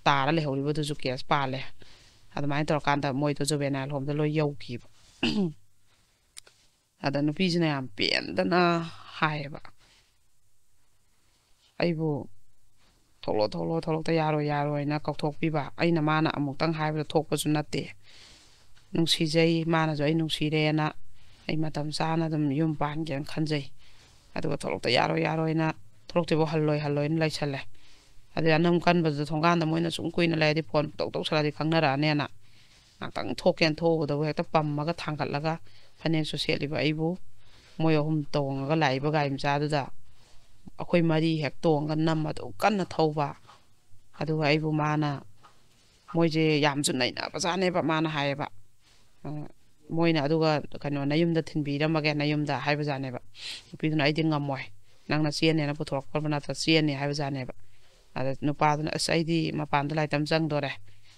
ꯇꯥꯔ ꯂꯩꯍꯧꯔꯤꯕꯗꯨꯁꯨ ꯀꯦꯁ ꯄꯥꯜꯂꯦ꯫ ꯑꯗꯨꯃꯥꯏꯅ ꯇꯧꯔꯀꯥꯟꯗ ꯃꯣꯏꯗꯣ ꯖꯨꯕꯦꯅꯥꯏꯜ ꯍꯣꯝꯗ ꯂꯣꯏ ꯌꯧꯈꯤꯕ꯫ ꯑꯗ ꯅꯨꯄꯤꯁꯤꯅ ꯌꯥꯝ ꯄꯦꯟꯗꯅ ꯍꯥꯏꯌꯦꯕ, "ꯑꯩꯕꯨ ꯊꯣꯛꯂꯛꯑꯣ, ꯊꯣꯛꯂꯛꯑꯣ, ꯊꯣꯛꯂꯛꯇ ꯌꯥꯔꯣꯏ, ꯌꯥꯔꯣꯏꯅ ꯀꯧꯊꯣꯛꯄꯤꯕ꯫ ꯑꯩꯅ ꯃꯥꯅ ꯑꯃꯨꯛꯇꯪ ꯍꯥꯏꯕꯗ ꯊꯣꯛꯄꯁꯨ ꯅꯠꯇꯦ꯫ ꯅꯨꯡꯁꯤꯖꯩ, ꯃꯥꯅꯁꯨ ꯑꯩ ꯅꯨꯡꯁꯤꯔꯦꯅ ꯑꯩ ꯃꯇꯝ ꯆꯥꯅ ꯑꯗꯨꯝ ꯌꯨꯝ ꯄꯥꯟꯒꯦꯅ ꯈꯟꯖꯩ꯫ ꯑꯗꯨꯒ ꯊꯣꯛꯂꯛꯇ ꯌꯥꯔꯣꯏ, ꯌꯥꯔꯣꯏꯅ, ꯊꯣꯛꯂꯛꯇ꯭ꯔꯤꯐꯥꯎ ꯍꯜꯂꯣꯏ, ꯍꯜꯂꯣꯏꯅ ꯂꯩꯁꯜꯂꯦ꯫ ꯑꯗꯨ ꯑꯅꯝ ꯀꯟꯕꯗꯨꯗ ꯊꯣꯡꯒꯥꯟꯗ ꯃꯣꯏꯅ ꯁꯨꯝ ꯀꯨꯏꯅ ꯂꯩꯔꯗꯤ ꯐꯣꯟ ꯄꯨꯡꯇꯧ ꯇꯧꯁꯜꯂꯛꯑꯗꯤ ꯈꯪꯅꯔꯛꯑꯅꯦꯅ ꯉꯥꯛꯇꯪ ꯊꯣꯛꯀꯦꯅ ꯊꯣꯛꯎꯕꯗꯕꯨ ꯍꯦꯛꯇ ꯄꯝꯃꯒ ꯊꯥꯡꯒꯠꯂꯒ ꯐꯅꯦꯛꯁꯨ ꯁꯦꯠꯂꯤꯕ ꯑꯩꯕꯨ ꯃꯣꯏ ꯑꯍꯨꯝ ꯇꯣꯡꯉꯒ ꯂꯥꯛꯏꯕ ꯒꯥꯔꯤ ꯃꯆꯥꯗꯨꯗ ꯑꯩꯈꯣꯏ ꯃꯔꯤ ꯍꯦꯛ ꯇꯣꯡꯉꯒ ꯅꯝꯃ ꯑꯗꯨꯝ ꯀꯟꯅ ꯊꯧꯕ꯫ ꯑꯗꯨꯒ ꯑꯩꯕꯨ ꯃꯥꯅ, ꯃꯣꯏꯁꯦ ꯌꯥꯝꯁꯨ ꯅꯩꯅꯕꯖꯥꯠꯅꯦꯕ, ꯃꯥꯅ ꯍꯥꯏꯌꯦꯕ, ꯑ, ꯃꯣꯏꯅ ꯑꯗꯨꯒ ꯀꯩꯅꯣ, "ꯅꯌꯨꯝꯗ ꯊꯤꯟꯕꯤꯔꯝꯃꯒꯦ, ꯅꯌꯨꯝꯗ" ꯍꯥꯏꯕꯖꯥꯠꯅꯦꯕ꯫ ꯅꯨꯄꯤꯗꯨꯅ "ꯑꯩꯗꯤ ꯉꯝꯃꯣꯏ, ꯅꯪꯅ ꯆꯦꯟꯅꯦꯅ ꯄꯨꯊꯣꯔꯛꯄ ꯅꯠꯇ꯭ꯔ ꯆꯦꯟꯅꯤ" ꯍꯥꯏꯕꯖꯥꯠꯅꯦꯕ꯫ ꯑꯗ ꯅꯨꯄꯥꯗꯨꯅ, "ꯑꯁ, ꯑꯩꯗꯤ ꯃꯄꯥꯟꯗ ꯂꯥꯏꯇꯝ ꯆꯪꯗꯣꯔꯦ,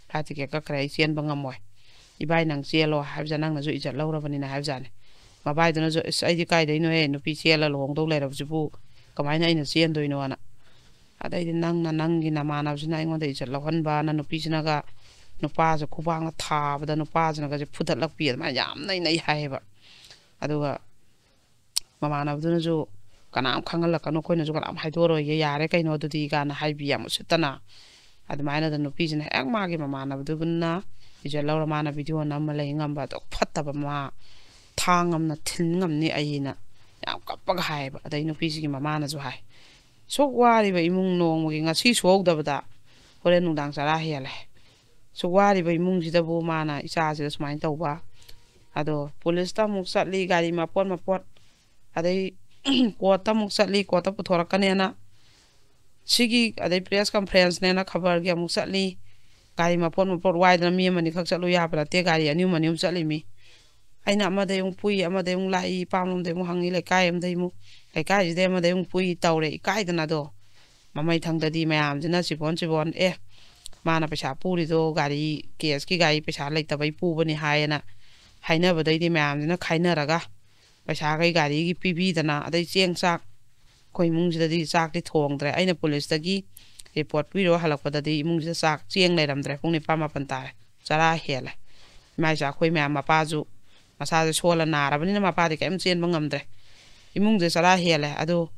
flight ticket ꯀꯛꯈ꯭ꯔꯦ, ꯑꯩ ꯆꯦꯟꯕ ꯉꯝꯃꯣꯏ, ꯏꯕꯥꯏ ꯅꯪ ꯆꯦꯜꯂꯣ" ꯍꯥꯏꯕꯖꯥꯠ, "ꯅꯪꯅꯁꯨ ꯏꯖꯠ ꯂꯧꯔꯕꯅꯤꯅ" ꯍꯥꯏꯕꯖꯥꯠꯅꯦ꯫ ꯃꯕꯥꯏꯗꯨꯅꯁꯨ, "ꯑꯁ, ꯑꯩꯗꯤ ꯀꯥꯏꯗꯩꯅꯣꯍꯦ, ꯅꯨꯄꯤ ꯆꯦꯜꯂ ꯂꯨꯍꯣꯡꯗꯧ ꯂꯩꯔꯕꯁꯤꯕꯨ ꯀꯃꯥꯏꯅ ꯑꯩꯅ ꯆꯦꯟꯗꯣꯏꯅꯣꯅ?" ꯑꯗꯩꯗꯤ, "ꯅꯪꯅ, ꯅꯪꯒꯤ ꯅꯃꯥꯟꯅꯕꯁꯤꯅ ꯑꯩꯉꯣꯟꯗ ꯏꯖꯠ ꯂꯧꯍꯟꯕꯅ" ꯅꯨꯄꯤꯁꯤꯅꯒ ꯅꯨꯄꯥꯁꯦ ꯈꯨꯕꯥꯛꯅ ꯊꯥꯕꯗ ꯅꯨꯄꯥꯁꯤꯅꯒꯁꯦ ꯐꯨꯗꯠꯂꯛꯄꯤ, ꯑꯗꯨꯃꯥꯏꯅ ꯌꯥꯝ ꯅꯩꯅꯩ ꯍꯥꯏꯌꯦꯕ꯫ ꯑꯗꯨꯒ ꯃꯃꯥꯟꯅꯕꯗꯨꯅꯁꯨ "ꯀꯅꯥꯝ ꯈꯪꯍꯜꯂꯛꯀꯅꯨ, ꯑꯩꯈꯣꯏꯅꯁꯨ ꯀꯅꯥꯝ ꯍꯥꯏꯗꯣꯔꯣꯏꯒꯦ, ꯌꯥꯔꯦ ꯀꯩꯅꯣ ꯑꯗꯨꯗꯤ" ꯀꯥꯏꯅ ꯍꯥꯏꯕꯤ ꯌꯥꯝ ꯎꯁꯤꯠꯇꯅ꯫ ꯑꯗꯨꯃꯥꯏꯅ ꯑꯗ ꯅꯨꯄꯤꯁꯤꯅ ꯍꯦꯛ ꯃꯥꯒꯤ ꯃꯃꯥꯟꯅꯕꯗꯨꯅ ꯏꯖꯠ ꯂꯧꯔ ꯃꯥꯅ ꯚꯤꯗꯤꯑꯣ ꯅꯝꯃ ꯂꯩ ꯉꯝꯕ, ꯑꯗꯨ ꯐꯠꯇꯕ ꯃꯥ ꯊꯥꯡ ꯑꯃꯅ ꯊꯤꯟ ꯉꯝꯅꯤ ꯑꯩꯅ ꯌꯥꯝ ꯀꯞꯄꯒ ꯍꯥꯏꯌꯦꯕ꯫ ꯑꯗꯩ ꯅꯨꯄꯤꯁꯤꯒꯤ ꯃꯃꯥꯅꯁꯨ ꯍꯥꯏ, "ꯁꯨꯛ ꯋꯥꯔꯤꯕ ꯏꯃꯨꯡ, ꯅꯣꯡꯃꯒꯤ ꯉꯁꯤ ꯁꯨꯍꯧꯗꯕꯗ ꯍꯣꯔꯦꯟ ꯅꯨꯡꯗꯥꯡ ꯆꯔꯥ ꯍꯦꯜꯂꯦ꯫ ꯁꯨꯛ ꯋꯥꯔꯤꯕ ꯏꯃꯨꯡꯁꯤꯗꯕꯨ ꯃꯥꯅ ꯏꯆꯥꯁꯤꯗ ꯁꯨꯃꯥꯏꯅ ꯇꯧꯕ?" ꯑꯗꯣ ꯄꯨꯂꯤꯁꯇ ꯑꯃꯨꯛ ꯆꯠꯂꯤ, ꯒꯥꯔꯤ ꯃꯄꯣꯠ ꯃꯄꯣꯠ, ꯑꯗꯩ ꯀꯣꯔꯠꯇ ꯑꯃꯨꯛ ꯆꯠꯂꯤ, ꯀꯣꯔꯠꯇ ꯄꯨꯊꯣꯔꯛꯀꯅꯦꯅ꯫ ꯁꯤꯒꯤ ꯑꯗꯩ ꯄ꯭ꯔꯦꯁ ꯀꯟꯐ꯭ꯔꯦꯟꯁꯅꯦꯅ ꯈꯕꯔꯒꯤ ꯑꯃꯨꯛ ꯆꯠꯂꯤ꯫ ꯒꯥꯔꯤ ꯃꯄꯣꯠ ꯃꯄꯣꯠ ꯋꯥꯏꯗꯅ ꯃꯤ ꯑꯃꯅꯤ ꯈꯛ ꯆꯠꯂꯨ ꯌꯥꯕ ꯅꯠꯇꯦ, ꯒꯥꯔꯤ ꯑꯅꯤ ꯑꯍꯨꯝ ꯑꯅꯤ ꯑꯍꯨꯝ ꯆꯠꯂꯤ ꯃꯤ꯫ ꯑꯩꯅ ꯑꯃꯗꯩ ꯑꯃꯨꯛ ꯄꯨꯏ, ꯑꯃꯗꯩ ꯑꯃꯨꯛ ꯂꯥꯛꯏ, ꯏꯄꯥꯝꯂꯣꯝꯗꯩ ꯑꯃꯨꯛ ꯍꯪꯉꯤ, ꯂꯩꯀꯥꯏ ꯑꯃꯗꯩ ꯑꯃꯨꯛ, ꯂꯩꯀꯥꯏꯁꯤꯗꯩ ꯑꯃꯗꯩ ꯑꯃꯨꯛ ꯄꯨꯏ ꯇꯧꯔꯦ, ꯏꯀꯥꯏꯗꯅ ꯑꯗꯣ꯫ ꯃꯃꯩ ꯊꯪꯗꯗꯤ ꯃꯌꯥꯝꯁꯤꯅ ꯆꯤꯕꯣꯟ ꯆꯤꯕꯣꯟ, "ꯑꯦ, ꯃꯥꯅ ꯄꯩꯁꯥ ꯄꯨꯔꯤꯗꯣ ꯒꯥꯔꯤ, ꯀꯦꯁꯀꯤ ꯒꯥꯔꯤ ꯄꯩꯁꯥ ꯂꯩꯇꯕꯩ ꯄꯨꯕꯅꯤ" ꯍꯥꯏꯌꯦꯅ ꯍꯥꯏꯅꯕꯗꯩꯗꯤ ꯃꯌꯥꯝꯁꯤꯅ ꯈꯥꯏꯅꯔꯒ ꯄꯩꯁꯥꯈꯩ ꯒꯥꯔꯤꯒꯤ ꯄꯤꯕꯤꯗꯅ, ꯑꯗꯩ ꯆꯦꯡ ꯆꯥꯛ, ꯑꯩꯈꯣꯏ ꯏꯃꯨꯡꯁꯤꯗꯗꯤ ꯆꯥꯛꯇꯤ ꯊꯣꯡꯗ꯭ꯔꯦ꯫ ꯑꯩꯅ ꯄꯨꯂꯤꯁꯇꯒꯤ ꯔꯤꯄꯣꯔꯠ ꯄꯤꯔꯨꯔ ꯍꯜꯂꯛꯄꯗꯗꯤ ꯏꯃꯨꯡꯁꯤꯗ ꯆꯥꯛ ꯆꯦꯡ ꯂꯩꯔꯝꯗ꯭ꯔꯦ꯫ ꯄꯨꯡ ꯅꯤꯄꯥꯟ ꯃꯥꯄꯟ ꯇꯥꯔꯦ꯫ ꯆꯔꯥ ꯍꯦꯜꯂꯦ꯫ ꯏꯃꯥ ꯏꯆꯥ ꯑꯩꯈꯣꯏ ꯃꯌꯥꯝ, ꯃꯄꯥꯁꯨ ꯃꯁꯥꯁꯦ ꯁꯣꯜꯂ ꯅꯥꯔꯕꯅꯤꯅ ꯃꯄꯥꯗꯤ ꯀꯔꯤꯝ ꯆꯦꯟꯕ ꯉꯝꯗ꯭ꯔꯦ꯫ ꯏꯃꯨꯡꯁꯦ ꯆꯔꯥ ꯍꯦꯜꯂꯦ꯫ ꯑꯗꯨ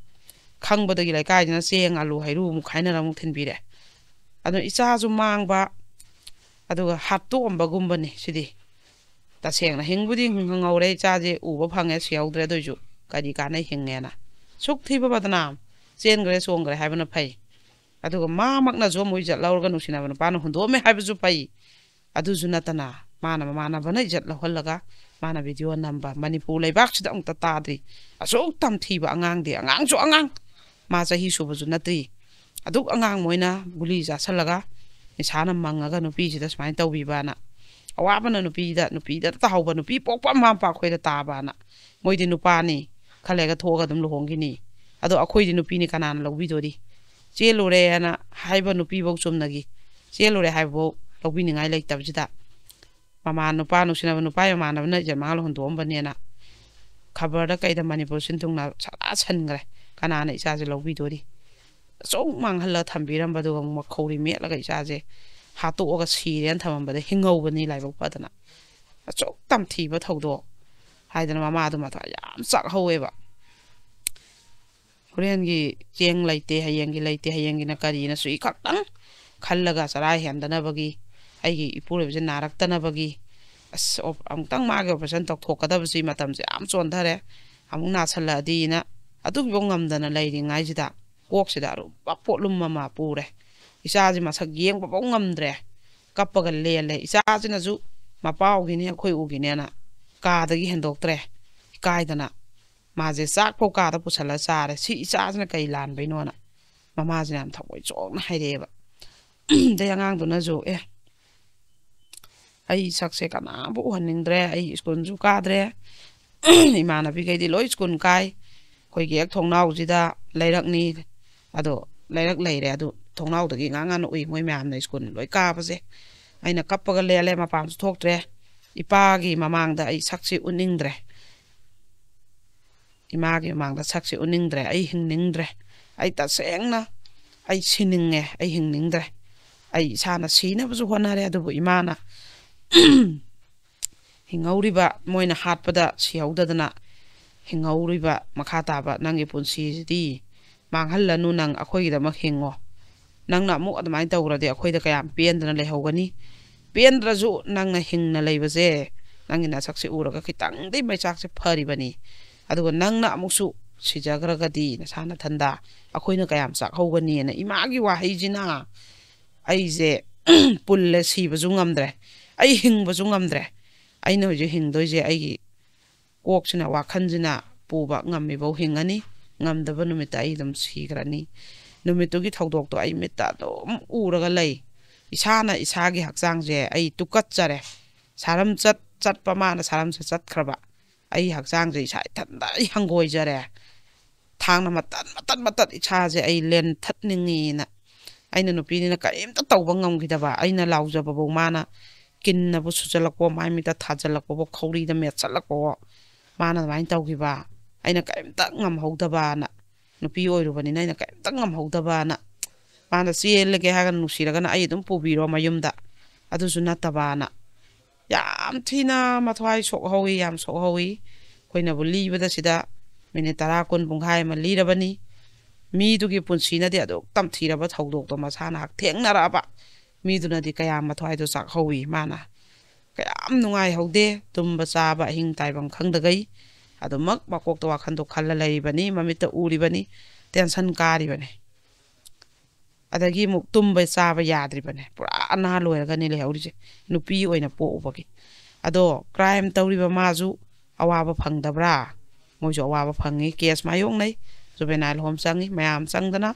ꯈꯪꯕꯗꯒꯤ ꯂꯩꯀꯥꯏꯁꯤꯅ ꯆꯦꯡ, ꯑꯂꯨ, ꯍꯩꯔꯨ ꯑꯃꯨꯛ ꯈꯥꯏꯅꯔ ꯑꯃꯨꯛ ꯊꯤꯟꯕꯤꯔꯦ꯫ ꯑꯗꯨ ꯏꯆꯥꯁꯨ ꯃꯥꯡꯕ, ꯑꯗꯨꯒ ꯍꯥꯠꯇꯣꯛꯑꯝꯕꯒꯨꯝꯕꯅꯤ ꯁꯤꯗꯤ꯫ ꯇꯁꯦꯡꯅ ꯍꯤꯡꯕꯨꯗꯤ ꯍꯤꯡꯍꯧꯔꯦ, ꯏꯆꯥꯁꯦ ꯎꯕ ꯐꯪꯉꯦ, ꯁꯤꯍꯧꯗ꯭ꯔꯦ, ꯑꯗꯨꯏꯁꯨ ꯀꯔꯤ ꯀꯥꯟꯅꯩ ꯍꯤꯡꯉꯦꯅ? ꯁꯨꯛ ꯊꯤꯕ ꯕꯗꯅꯥꯝ꯫ ꯆꯦꯟꯈ꯭ꯔꯦ ꯆꯣꯡꯈ꯭ꯔꯦ ꯍꯥꯏꯕꯅ ꯐꯩ꯫ ꯑꯗꯨꯒ ꯃꯥꯃꯛꯅꯁꯨ ꯑꯃꯨꯛ ꯏꯖꯠ ꯂꯧꯔꯒ ꯅꯨꯡꯁꯤꯅꯕ ꯅꯨꯄꯥꯅ ꯍꯨꯟꯗꯣꯛꯑꯝꯃꯦ ꯍꯥꯏꯕꯁꯨ ꯐꯩ꯫ ꯑꯗꯨꯁꯨ ꯅꯠꯇꯅ ꯃꯥꯅ ꯃꯃꯥꯟꯅꯕꯅ ꯏꯖꯠ ꯂꯧꯍꯜꯂꯒ ꯃꯥꯅ ꯚꯤꯗꯤꯑꯣ ꯅꯝꯕ, ꯃꯅꯤꯄꯨꯔ ꯂꯩꯕꯥꯛꯁꯤꯗ ꯑꯃꯨꯛꯇ ꯇꯥꯗ꯭ꯔꯤ꯫ ꯑꯁꯨꯛ ꯇꯝꯊꯤꯕ ꯑꯉꯥꯡꯗꯤ, ꯑꯉꯥꯡꯁꯨ ꯑꯉꯥꯡ, ꯃꯥ ꯆꯍꯤ ꯁꯨꯕꯁꯨ ꯅꯠꯇ꯭ꯔꯤ꯫ ꯑꯗꯨꯛ ꯑꯉꯥꯡ ꯃꯣꯏꯅ ꯒꯨꯂꯤ ꯆꯥꯁꯜꯂꯒ ꯅꯤꯁꯥꯅ ꯃꯪꯉꯒ ꯅꯨꯄꯤꯁꯤꯗ ꯁꯨꯃꯥꯏꯅ ꯇꯧꯕꯤꯕꯅ꯫ ꯑꯋꯥꯕꯅ ꯅꯨꯄꯤꯗ, ꯅꯨꯄꯤꯗ ꯇꯥꯍꯧꯕ, ꯅꯨꯄꯤ ꯄꯣꯛꯄ ꯃꯃꯥ ꯃꯄꯥ ꯑꯩꯈꯣꯏꯗ ꯇꯥꯕꯅ꯫ ꯃꯣꯏꯗꯤ ꯅꯨꯄꯥꯅꯤ, ꯈꯔ ꯂꯩꯔꯒ ꯊꯣꯛꯑꯒ ꯑꯗꯨꯝ ꯂꯨꯍꯣꯡꯈꯤꯅꯤ꯫ ꯑꯗꯣ ꯑꯩꯈꯣꯏꯗꯤ ꯅꯨꯄꯤꯅꯤ, ꯀꯅꯥꯅ ꯂꯧꯕꯤꯗꯣꯔꯤ? ꯆꯦꯜꯂꯨꯔꯦ ꯍꯥꯏꯅ ꯍꯥꯏꯕ ꯅꯨꯄꯤꯐꯧ ꯆꯨꯝꯅꯒꯤ꯫ ꯆꯦꯜꯂꯨꯔꯦ ꯍꯥꯏꯕꯐꯧ ꯂꯧꯕꯤꯅꯤꯡꯉꯥꯏ ꯂꯩꯇꯕꯁꯤꯗ꯫ ꯃꯃꯥ ꯅꯨꯄꯥ, ꯅꯨꯡꯁꯤꯅꯕ ꯅꯨꯄꯥ ꯃꯃꯥꯟꯅꯕꯅ ꯏꯖꯠ ꯃꯥꯡꯍꯜꯂ ꯍꯨꯟꯗꯣꯛꯑꯝꯕꯅꯦꯅ ꯈꯕꯔꯗ ꯀꯩꯗ ꯃꯅꯤꯄꯨꯔ ꯁꯤꯟ ꯊꯨꯡꯅ ꯁꯂꯥ ꯁꯟꯈ꯭ꯔꯦ꯫ ꯀꯅꯥꯅ ꯏꯆꯥꯁꯦ ꯂꯧꯕꯤꯗꯣꯔꯤ? ꯑꯁꯨꯛ ꯃꯥꯡꯍꯜꯂꯒ ꯊꯝꯕꯤꯔꯝꯕꯗꯨꯒ ꯑꯃꯨꯛ ꯃꯈꯧꯔꯤ ꯃꯦꯠꯂꯒ ꯏꯆꯥꯁꯦ ꯍꯥꯠꯇꯣꯛꯑꯒ ꯁꯤꯔꯦꯅ ꯊꯝꯃꯝꯕꯗ ꯍꯤꯡꯍꯧꯕꯅꯤ ꯂꯥꯏꯕꯛ ꯐꯗꯅ꯫ ꯑꯁꯨꯛ ꯇꯝꯊꯤꯕ ꯊꯧꯗꯣꯛ ꯍꯥꯏꯗꯅ ꯃꯃꯥꯗꯣ ꯃꯊꯥ ꯌꯥꯝ ꯆꯥꯛꯍꯧꯋꯦꯕ꯫ ꯍꯣꯔꯦꯟꯒꯤ ꯆꯦꯡ ꯂꯩꯇꯦ, ꯍꯌꯦꯡꯒꯤ ꯂꯩꯇꯦ, ꯍꯌꯦꯡꯒꯤꯅ ꯀꯔꯤꯅ ꯁꯨꯏ ꯈꯛꯇꯪ ꯈꯜꯂꯒ ꯆꯔꯥ ꯍꯦꯟꯗꯅꯕꯒꯤ, ꯑꯩꯒꯤ ꯏꯄꯨꯔꯣꯏꯕꯁꯦ ꯅꯥꯔꯛꯇꯅꯕꯒꯤ, ꯑꯁ, ꯑꯣꯞ-, ꯑꯃꯨꯛꯇꯪ ꯃꯥꯒꯤ operation ꯇꯧꯊꯣꯛꯀꯗꯕꯁꯤ ꯃꯇꯝꯁꯦ ꯌꯥꯝ ꯆꯣꯟꯊꯔꯦ, ꯑꯃꯨꯛ ꯅꯥꯁꯜꯂꯛꯑꯗꯤꯅ ꯑꯗꯨꯒꯤꯐꯥꯎ ꯉꯝꯗꯅ ꯂꯩꯔꯤꯉꯩꯁꯤꯗ ꯀꯣꯛꯁꯤꯗ ꯑꯔꯨꯝꯕ ꯄꯣꯠꯂꯨꯝ ꯑꯃ ꯄꯨꯔꯦ꯫ ꯏꯆꯥꯁꯤ ꯃꯁꯛ ꯌꯦꯡꯕꯐꯥꯎ ꯉꯝꯗ꯭ꯔꯦ, ꯀꯞꯄꯒ ꯂꯦꯜꯂꯦ꯫ ꯏꯆꯥꯁꯤꯅꯁꯨ ꯃꯄꯥ ꯎꯒꯤꯅꯤ, ꯑꯩꯈꯣꯏ ꯎꯒꯤꯅꯦꯅ ꯀꯥꯗꯒꯤ ꯍꯦꯟꯗꯣꯛꯇ꯭ꯔꯦ, ꯏꯀꯥꯏꯗꯅ꯫ ꯃꯥꯁꯦ ꯆꯥꯛꯐꯥꯎ ꯀꯥꯗ ꯄꯨꯁꯜꯂ ꯆꯥꯔꯦ꯫ "ꯁꯤ ꯏꯆꯥꯁꯤꯅ ꯀꯩ ꯂꯥꯟꯕꯩꯅꯣꯅ?" ꯃꯃꯥꯁꯤꯅ ꯌꯥꯝ ꯊꯃꯣꯏ ꯆꯣꯛꯅ ꯍꯥꯏꯔꯛꯑꯦꯕ꯫ ꯑꯗꯩ ꯑꯉꯥꯡꯗꯨꯅꯁꯨ, "ꯑꯦ, ꯑꯩ ꯁꯛꯁꯦ ꯀꯅꯥꯝꯕꯨ ꯎꯍꯟꯅꯤꯡꯗ꯭ꯔꯦ, ꯑꯩ ꯁ꯭ꯀꯨꯜꯁꯨ ꯀꯥꯗ꯭ꯔꯦ, ꯏꯃꯥꯟꯅꯕꯤꯈꯩꯗꯤ ꯂꯣꯏ ꯁ꯭ꯀꯨꯜ ꯀꯥꯏ, ꯑꯩꯈꯣꯏꯒꯤ ꯍꯦꯛ ꯊꯣꯡꯅꯥꯎꯁꯤꯗ ꯂꯩꯔꯛꯅꯤ, ꯑꯗꯣ ꯂꯩꯔꯛ ꯂꯩꯔꯦ, ꯑꯗꯨ ꯊꯣꯡꯅꯥꯎꯗꯒꯤ ꯉꯥꯡ ꯉꯥꯟꯅ ꯎꯏ ꯃꯣꯏ ꯃꯌꯥꯝꯅ ꯁ꯭ꯀꯨꯜ ꯂꯣꯏ ꯀꯥꯕꯁꯦ꯫ ꯑꯩꯅ ꯀꯞꯄꯒ ꯂꯦꯜꯂꯦ, ꯃꯄꯥꯟꯁꯨ ꯊꯣꯛꯇ꯭ꯔꯦ, ꯏꯄꯥꯒꯤ ꯃꯃꯥꯡꯗ ꯑꯩ ꯁꯛꯁꯤ ꯎꯠꯅꯤꯡꯗ꯭ꯔꯦ, ꯏꯃꯥꯒꯤ ꯃꯃꯥꯡꯗ ꯁꯛꯁꯤ ꯎꯠꯅꯤꯡꯗ꯭ꯔꯦ, ꯑꯩ ꯍꯤꯡꯅꯤꯡꯗ꯭ꯔꯦ, ꯑꯩ ꯇꯁꯦꯡꯅ ꯑꯩ ꯁꯤꯅꯤꯡꯉꯦ, ꯑꯩ ꯍꯤꯡꯅꯤꯡꯗ꯭ꯔꯦ, ꯑꯩ ꯏꯁꯥꯅ ꯁꯤꯅꯕꯁꯨ ꯍꯣꯠꯅꯔꯦ, ꯑꯗꯨꯕꯨ ꯏꯃꯥꯅ ꯍꯤꯡꯍꯧꯔꯤꯕ, ꯃꯣꯏꯅ ꯍꯥꯠꯄꯗ ꯁꯤꯍꯧꯗꯗꯅ ꯍꯤꯡꯍꯧꯔꯤꯕ ꯃꯈꯥ ꯇꯥꯕ ꯅꯪꯒꯤ ꯄꯨꯟꯁꯤꯁꯤꯗꯤ ꯃꯥꯡꯍꯜꯂꯅꯨ, ꯅꯪ ꯑꯩꯈꯣꯏꯒꯤꯗꯃꯛ ꯍꯤꯡꯉꯣ꯫ ꯅꯪꯅ ꯑꯃꯨꯛ ꯑꯗꯨꯃꯥꯏꯅ ꯇꯧꯔꯗꯤ ꯑꯩꯈꯣꯏꯗ ꯀꯌꯥꯝ ꯄꯦꯟꯗꯅ ꯂꯩꯍꯧꯒꯅꯤ? ꯄꯦꯟꯗ꯭ꯔꯁꯨ ꯅꯪꯅ ꯍꯤꯡꯅ ꯂꯩꯕꯁꯦ ꯅꯪꯒꯤ ꯅꯁꯛꯁꯦ ꯎꯔꯒ ꯈꯤꯇꯪꯗꯤ ꯃꯩꯆꯥꯛꯁꯦ ꯐꯔꯤꯕꯅꯤ꯫ ꯑꯗꯨꯒ ꯅꯪꯅ ꯑꯃꯨꯛꯁꯨ ꯁꯤꯖꯈ꯭ꯔꯒꯗꯤ ꯅꯁꯥ ꯅꯊꯟꯗ ꯑꯩꯈꯣꯏꯅ ꯀꯌꯥꯝ ꯆꯥꯛꯍꯧꯒꯅꯤꯅ ꯏꯃꯥꯒꯤ ꯋꯥꯍꯩꯁꯤꯅ ꯑꯩꯁꯦ ꯄꯨꯜꯂꯦ, ꯁꯤꯕꯁꯨ ꯉꯝꯗ꯭ꯔꯦ, ꯑꯩ ꯍꯤꯡꯕꯁꯨ ꯉꯝꯗ꯭ꯔꯦ꯫ ꯑꯩꯅ ꯍꯧꯖꯤꯛ ꯍꯤꯡꯗꯣꯏꯁꯦ ꯑꯩꯒꯤ ꯀꯣꯛꯁꯤꯅ, ꯋꯥꯈꯜꯁꯤꯅ ꯄꯨꯕ ꯉꯝꯃꯤꯐꯧ ꯍꯤꯡꯉꯅꯤ, ꯉꯝꯗꯕ ꯅꯨꯃꯤꯠꯇ ꯑꯩ ꯑꯗꯨꯝ ꯁꯤꯈ꯭ꯔꯅꯤ꯫ ꯅꯨꯃꯤꯠꯇꯨꯒꯤ ꯊꯧꯗꯣꯛꯇꯣ ꯑꯩ ꯃꯤꯠꯇ ꯑꯗꯨꯝ ꯎꯔꯒ ꯂꯩ꯫ ꯏꯁꯥꯅ ꯏꯁꯥꯒꯤ ꯍꯛꯆꯥꯡꯁꯦ ꯑꯩ ꯇꯨꯀꯠꯆꯔꯦ꯫ ꯁꯥꯔꯝꯆꯠ ꯆꯠꯄ ꯃꯥꯅ ꯁꯥꯔꯝꯆꯠ ꯆꯠꯈ꯭ꯔꯕ꯫ ꯑꯩ ꯍꯛꯆꯥꯡꯁꯦ ꯏꯁꯥ ꯏꯊꯟꯗ ꯑꯩ ꯍꯪꯒꯣꯏꯖꯔꯦ꯫ ꯊꯥꯡꯅ ꯃꯇꯠ ꯃꯇꯠ ꯃꯇꯠ ꯏꯁꯥꯁꯦ ꯑꯩ ꯂꯦꯟꯊꯠꯅꯤꯡꯉꯤꯅ꯫ ꯑꯩꯅ ꯅꯨꯄꯤꯅꯤꯅ ꯀꯔꯤꯝꯇ ꯇꯧꯕ ꯉꯝꯈꯤꯗꯕ꯫ ꯑꯩꯅ ꯂꯥꯎꯖꯕꯕꯨ ꯃꯥꯅ ꯀꯤꯟꯅꯕꯨ ꯁꯨꯖꯜꯂꯛꯄꯣ, ꯃꯥꯏ ꯃꯤꯠꯇ ꯊꯥꯖꯜꯂꯛꯄꯕꯨ, ꯈꯧꯔꯤꯗ ꯃꯦꯠꯁꯜꯂꯛꯄꯕꯨ, ꯃꯥꯅ ꯑꯗꯨꯃꯥꯏꯅ ꯇꯧꯈꯤꯕ꯫ ꯑꯩꯅ ꯀꯔꯤꯝꯇ ꯉꯝꯍꯧꯗꯕꯅ, ꯅꯨꯄꯤ ꯑꯣꯏꯔꯨꯕꯅꯤꯅ ꯑꯩꯅ ꯀꯔꯤꯝꯇ ꯉꯝꯍꯧꯗꯕꯅ꯫ ꯃꯥꯅ ꯆꯦꯜꯂꯒꯦ ꯍꯥꯏꯔꯒꯅ ꯅꯨꯡꯁꯤꯔꯒꯅ ꯑꯩ ꯑꯗꯨꯝ ꯄꯨꯕꯤꯔꯣ ꯃꯌꯨꯝꯗ, ꯑꯗꯨꯁꯨ ꯅꯠꯇꯕꯅ꯫ ꯌꯥꯝ ꯊꯤꯅ ꯃꯊ꯭ꯋꯥꯏ ꯁꯣꯛꯍꯧꯋꯤ, ꯌꯥꯝ ꯁꯣꯛꯍꯧꯋꯤ꯫ ꯑꯩꯈꯣꯏꯅꯕꯨ ꯂꯤꯕꯗ ꯁꯤꯗ ꯃꯤꯅꯤꯠ ꯇꯔꯥ, ꯀꯨꯟ, ꯄꯨꯡꯈꯥꯏ ꯑꯃ ꯂꯤꯔꯕꯅꯤ꯫ ꯃꯤꯗꯨꯒꯤ ꯄꯨꯟꯁꯤꯅꯗꯤ ꯑꯗꯨꯛ ꯇꯝꯊꯤꯔꯕ ꯊꯧꯗꯣꯛꯇꯣ ꯃꯁꯥꯅ ꯍꯛꯊꯦꯡꯅꯔꯛꯑꯕ ꯃꯤꯗꯨꯅꯗꯤ ꯀꯌꯥꯝ ꯃꯊ꯭ꯋꯥꯏꯗꯣ ꯆꯥꯛꯍꯧꯋꯤ꯫ ꯃꯥꯅ ꯀꯌꯥꯝ ꯅꯨꯡꯉꯥꯏꯍꯧꯗꯦ꯫ ꯇꯨꯝꯕ ꯆꯥꯕ ꯑꯍꯤꯡ ꯇꯥꯏꯕꯪ ꯈꯪꯗꯒꯩ ꯑꯗꯨꯃꯛ ꯃꯀꯣꯛꯇ ꯋꯥꯈꯟꯗꯣ ꯈꯜꯂ ꯂꯩꯔꯤꯕꯅꯤ, ꯃꯃꯤꯠꯇ ꯎꯔꯤꯕꯅꯤ, ꯇꯦꯟꯁꯟ ꯀꯥꯔꯤꯕꯅꯤ꯫ ꯑꯗꯒꯤ ꯑꯃꯨꯛ ꯇꯨꯝꯕ ꯆꯥꯕ ꯌꯥꯗ꯭ꯔꯤꯕꯅꯦ꯫ ꯄꯨꯔꯥ ꯑꯅꯥ ꯂꯣꯏꯔꯒꯅꯤ ꯂꯩꯍꯧꯔꯤꯁꯦ, ꯅꯨꯄꯤ ꯑꯣꯏꯅ ꯄꯣꯛꯎꯕꯒꯤ꯫ ꯑꯗꯣ ꯀ꯭ꯔꯥꯏꯝ ꯇꯧꯔꯤꯕ ꯃꯥꯁꯨ ꯑꯋꯥꯕ ꯐꯪꯗꯕ꯭ꯔꯥ? ꯃꯣꯏꯁꯨ ꯑꯋꯥꯕ ꯐꯪꯉꯤ, ꯀꯦꯁ ꯃꯥꯌꯣꯛꯅꯩ, ꯖꯨꯕꯦꯅꯥꯏꯜ ꯍꯣꯝ ꯆꯪꯉꯤ, ꯃꯌꯥꯝ ꯆꯪꯗꯅ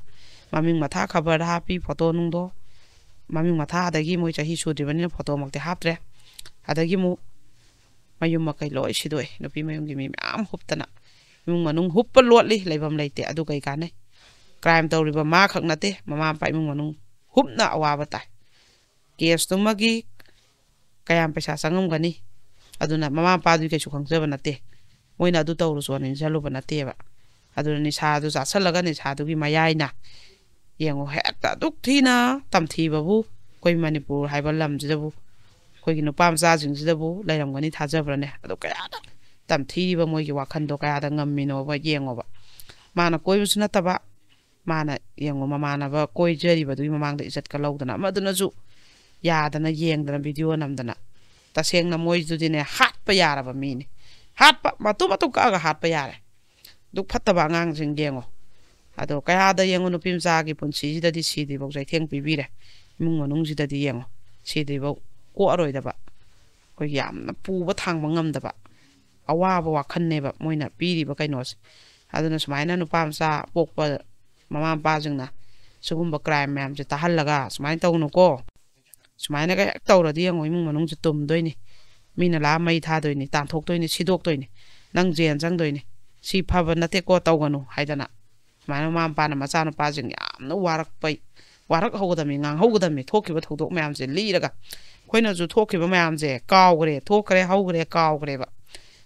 ꯃꯃꯤꯡ ꯃꯊꯥ ꯈꯕꯔꯗ ꯍꯥꯞꯄꯤ, ꯐꯣꯇꯣ ꯅꯨꯡꯗꯣ꯫ ꯃꯃꯤꯡ ꯃꯊꯥ, ꯑꯗꯒꯤ ꯃꯣꯏ ꯆꯍꯤ ꯁꯨꯗ꯭ꯔꯤꯕꯅꯤꯅ ꯐꯣꯇꯣꯃꯛꯇꯤ ꯍꯥꯞꯇ꯭ꯔꯦ꯫ ꯑꯗꯒꯤ ꯑꯃꯨꯛ ꯃꯌꯨꯝ ꯃꯀꯩ ꯂꯣꯏ ꯁꯤꯗꯣꯛꯑꯦ, ꯅꯨꯄꯤ ꯃꯌꯨꯝꯒꯤ ꯃꯤ ꯃꯌꯥꯝ ꯍꯨꯞꯇꯅ꯫ ꯏꯃꯨꯡ ꯃꯅꯨꯡ ꯍꯨꯞꯄ ꯂꯣꯠꯂꯤ, ꯂꯩꯐꯝ ꯂꯩꯇꯦ꯫ ꯑꯗꯨ ꯀꯩ ꯀꯥꯟꯅꯩ? ꯀ꯭ꯔꯥꯏꯝ ꯇꯧꯔꯤꯕ ꯃꯥ ꯈꯛ ꯅꯠꯇꯦ, ꯃꯃꯥ ꯃꯄꯥ ꯏꯃꯨꯡ ꯃꯅꯨꯡ ꯍꯨꯞꯅ ꯑꯋꯥꯕ ꯇꯥꯏ꯫ ꯀꯦꯁꯇꯨꯃꯒꯤ ꯀꯌꯥꯝ ꯄꯩꯁꯥ ꯆꯪꯉꯝꯒꯅꯤ? ꯑꯗꯨꯅ ꯃꯃꯥ ꯃꯄꯥꯗꯨꯒꯤ ꯀꯩꯁꯨ ꯈꯪꯖꯕ ꯅꯠꯇꯦ꯫ ꯃꯣꯏꯅ ꯑꯗꯨ ꯇꯧꯔꯨꯁꯨ ꯅꯤꯡꯁꯤꯜꯂꯨꯕ ꯅꯠꯇꯦꯕ꯫ ꯑꯗꯨꯅ ꯅꯤꯁꯥꯗꯨ ꯆꯥꯁꯜꯂꯒ ꯅꯤꯁꯥꯗꯨꯒꯤ ꯃꯌꯥꯏꯅ ꯌꯦꯡꯉꯣ, ꯍꯦꯛꯇ ꯑꯗꯨꯛ ꯊꯤꯅ ꯇꯝꯊꯤꯕꯕꯨ ꯑꯩꯈꯣꯏ ꯃꯅꯤꯄꯨꯔ ꯍꯥꯏꯕ ꯂꯝꯁꯤꯗꯕꯨ, ꯑꯩꯈꯣꯏꯒꯤ ꯅꯨꯄꯥ ꯃꯆꯥꯁꯤꯡꯁꯤꯗꯕꯨ ꯂꯩꯔꯝꯒꯅꯤ ꯊꯥꯖꯕ꯭ꯔꯅꯦ? ꯑꯗꯨ ꯀꯌꯥꯗ ꯇꯝꯊꯤꯔꯤꯕ ꯃꯣꯏꯒꯤ ꯋꯥꯈꯟꯗꯣ ꯀꯌꯥꯗ ꯉꯝꯃꯤꯅꯣꯕ ꯌꯦꯡꯉꯣꯕ꯫ ꯃꯥꯅ ꯀꯣꯏꯕꯁꯨ ꯅꯠꯇꯕ, ꯃꯥꯅ ꯌꯦꯡꯉꯣ, ꯃꯃꯥꯟꯅꯕ ꯀꯣꯏꯖꯔꯤꯕꯗꯨꯒꯤ ꯃꯃꯥꯡꯗ ꯏꯖꯠꯀ ꯂꯧꯗꯅ, ꯑꯃꯗꯨꯅꯁꯨ ꯌꯥꯗꯅ ꯌꯦꯡꯗꯅ ꯚꯤꯗꯤꯑꯣ ꯅꯝꯗꯅ꯫ ꯇꯁꯦꯡꯅ ꯃꯣꯏꯗꯨꯗꯤꯅꯦ, ꯍꯥꯠꯄ ꯌꯥꯔꯕ ꯃꯤꯅꯤ꯫ ꯍꯥꯠꯄ, ꯃꯇꯨꯝ ꯃꯇꯨꯝ ꯀꯛꯑꯒ ꯍꯥꯠꯄ ꯌꯥꯔꯦ꯫ ꯑꯗꯨꯛ ꯐꯠꯇꯕ ꯑꯉꯥꯡꯁꯤꯡ ꯌꯦꯡꯉꯣ꯫ ꯑꯗꯣ ꯀꯌꯥꯗ ꯌꯦꯡꯉꯣ, ꯅꯨꯄꯤ ꯃꯆꯥꯒꯤ ꯄꯨꯟꯁꯤꯁꯤꯗꯗꯤ ꯁꯤꯗ꯭ꯔꯤꯐꯥꯎ ꯆꯩꯊꯦꯡ ꯄꯤꯕꯤꯔꯦ꯫ ꯏꯃꯨꯡ ꯃꯅꯨꯡꯁꯤꯗꯗꯤ ꯌꯦꯡꯉꯣ, ꯁꯤꯗ꯭ꯔꯤꯐꯥꯎ ꯀꯣꯛꯑꯔꯣꯏꯗꯕ, ꯑꯩꯈꯣꯏꯒꯤ ꯌꯥꯝꯅ ꯄꯨꯕ ꯊꯥꯡꯕ ꯉꯝꯗꯕ ꯑꯋꯥꯕ ꯋꯥꯈꯜꯅꯦꯕ ꯃꯣꯏꯅ ꯄꯤꯔꯤꯕ ꯀꯩꯅꯣꯁꯦ꯫ ꯑꯗꯨꯅ ꯁꯨꯃꯥꯏꯅ ꯅꯨꯄꯥ ꯃꯆꯥ ꯄꯣꯛꯄ ꯃꯃꯥ ꯃꯄꯥꯁꯤꯡꯅ ꯁꯤꯒꯨꯝꯕ ꯀ꯭ꯔꯥꯏꯝ ꯃꯌꯥꯝꯁꯦ ꯇꯥꯍꯜꯂꯒ, "ꯁꯨꯃꯥꯏꯅ ꯇꯧꯅꯨꯀꯣ, ꯁꯨꯃꯥꯏꯅꯒ ꯍꯦꯛ ꯇꯧꯔꯗꯤ ꯌꯦꯡꯉꯣ, ꯏꯃꯨꯡ ꯃꯅꯨꯡꯁꯦ ꯇꯨꯝꯗꯣꯏꯅꯤ, ꯃꯤꯅ ꯂꯥꯛꯑ ꯃꯩ ꯊꯥꯗꯣꯏꯅꯤ, ꯇꯥꯟꯊꯣꯛꯇꯣꯏꯅꯤ, ꯁꯤꯗꯣꯛꯇꯣꯏꯅꯤ, ꯅꯪ ꯖꯦꯜ ꯆꯪꯗꯣꯏꯅꯤ, ꯁꯤ ꯐꯕ ꯅꯠꯇꯦꯀꯣ, ꯇꯧꯒꯅꯨ" ꯍꯥꯏꯗꯅ ꯁꯨꯃꯥꯏꯅ ꯃꯃꯥ ꯃꯄꯥꯅ ꯃꯆꯥꯅꯨꯄꯥꯁꯤꯡ ꯌꯥꯝꯅ ꯋꯥꯔꯛꯄ, ꯋꯥꯔꯛ ꯍꯧꯒꯗꯕꯅꯤ, ꯉꯥꯡꯍꯧꯒꯗꯕꯅꯤ, ꯊꯣꯛꯈꯤꯕ ꯊꯧꯗꯣꯛ ꯃꯌꯥꯝꯁꯦ ꯂꯤꯔꯒ꯫ ꯑꯩꯈꯣꯏꯅꯁꯨ ꯊꯣꯛꯈꯤꯕ ꯃꯌꯥꯝꯁꯦ ꯀꯥꯎꯈ꯭ꯔꯦ, ꯊꯣꯛꯈ꯭ꯔꯦ, ꯍꯧꯈ꯭ꯔꯦ, ꯀꯥꯎꯈ꯭ꯔꯦꯕ꯫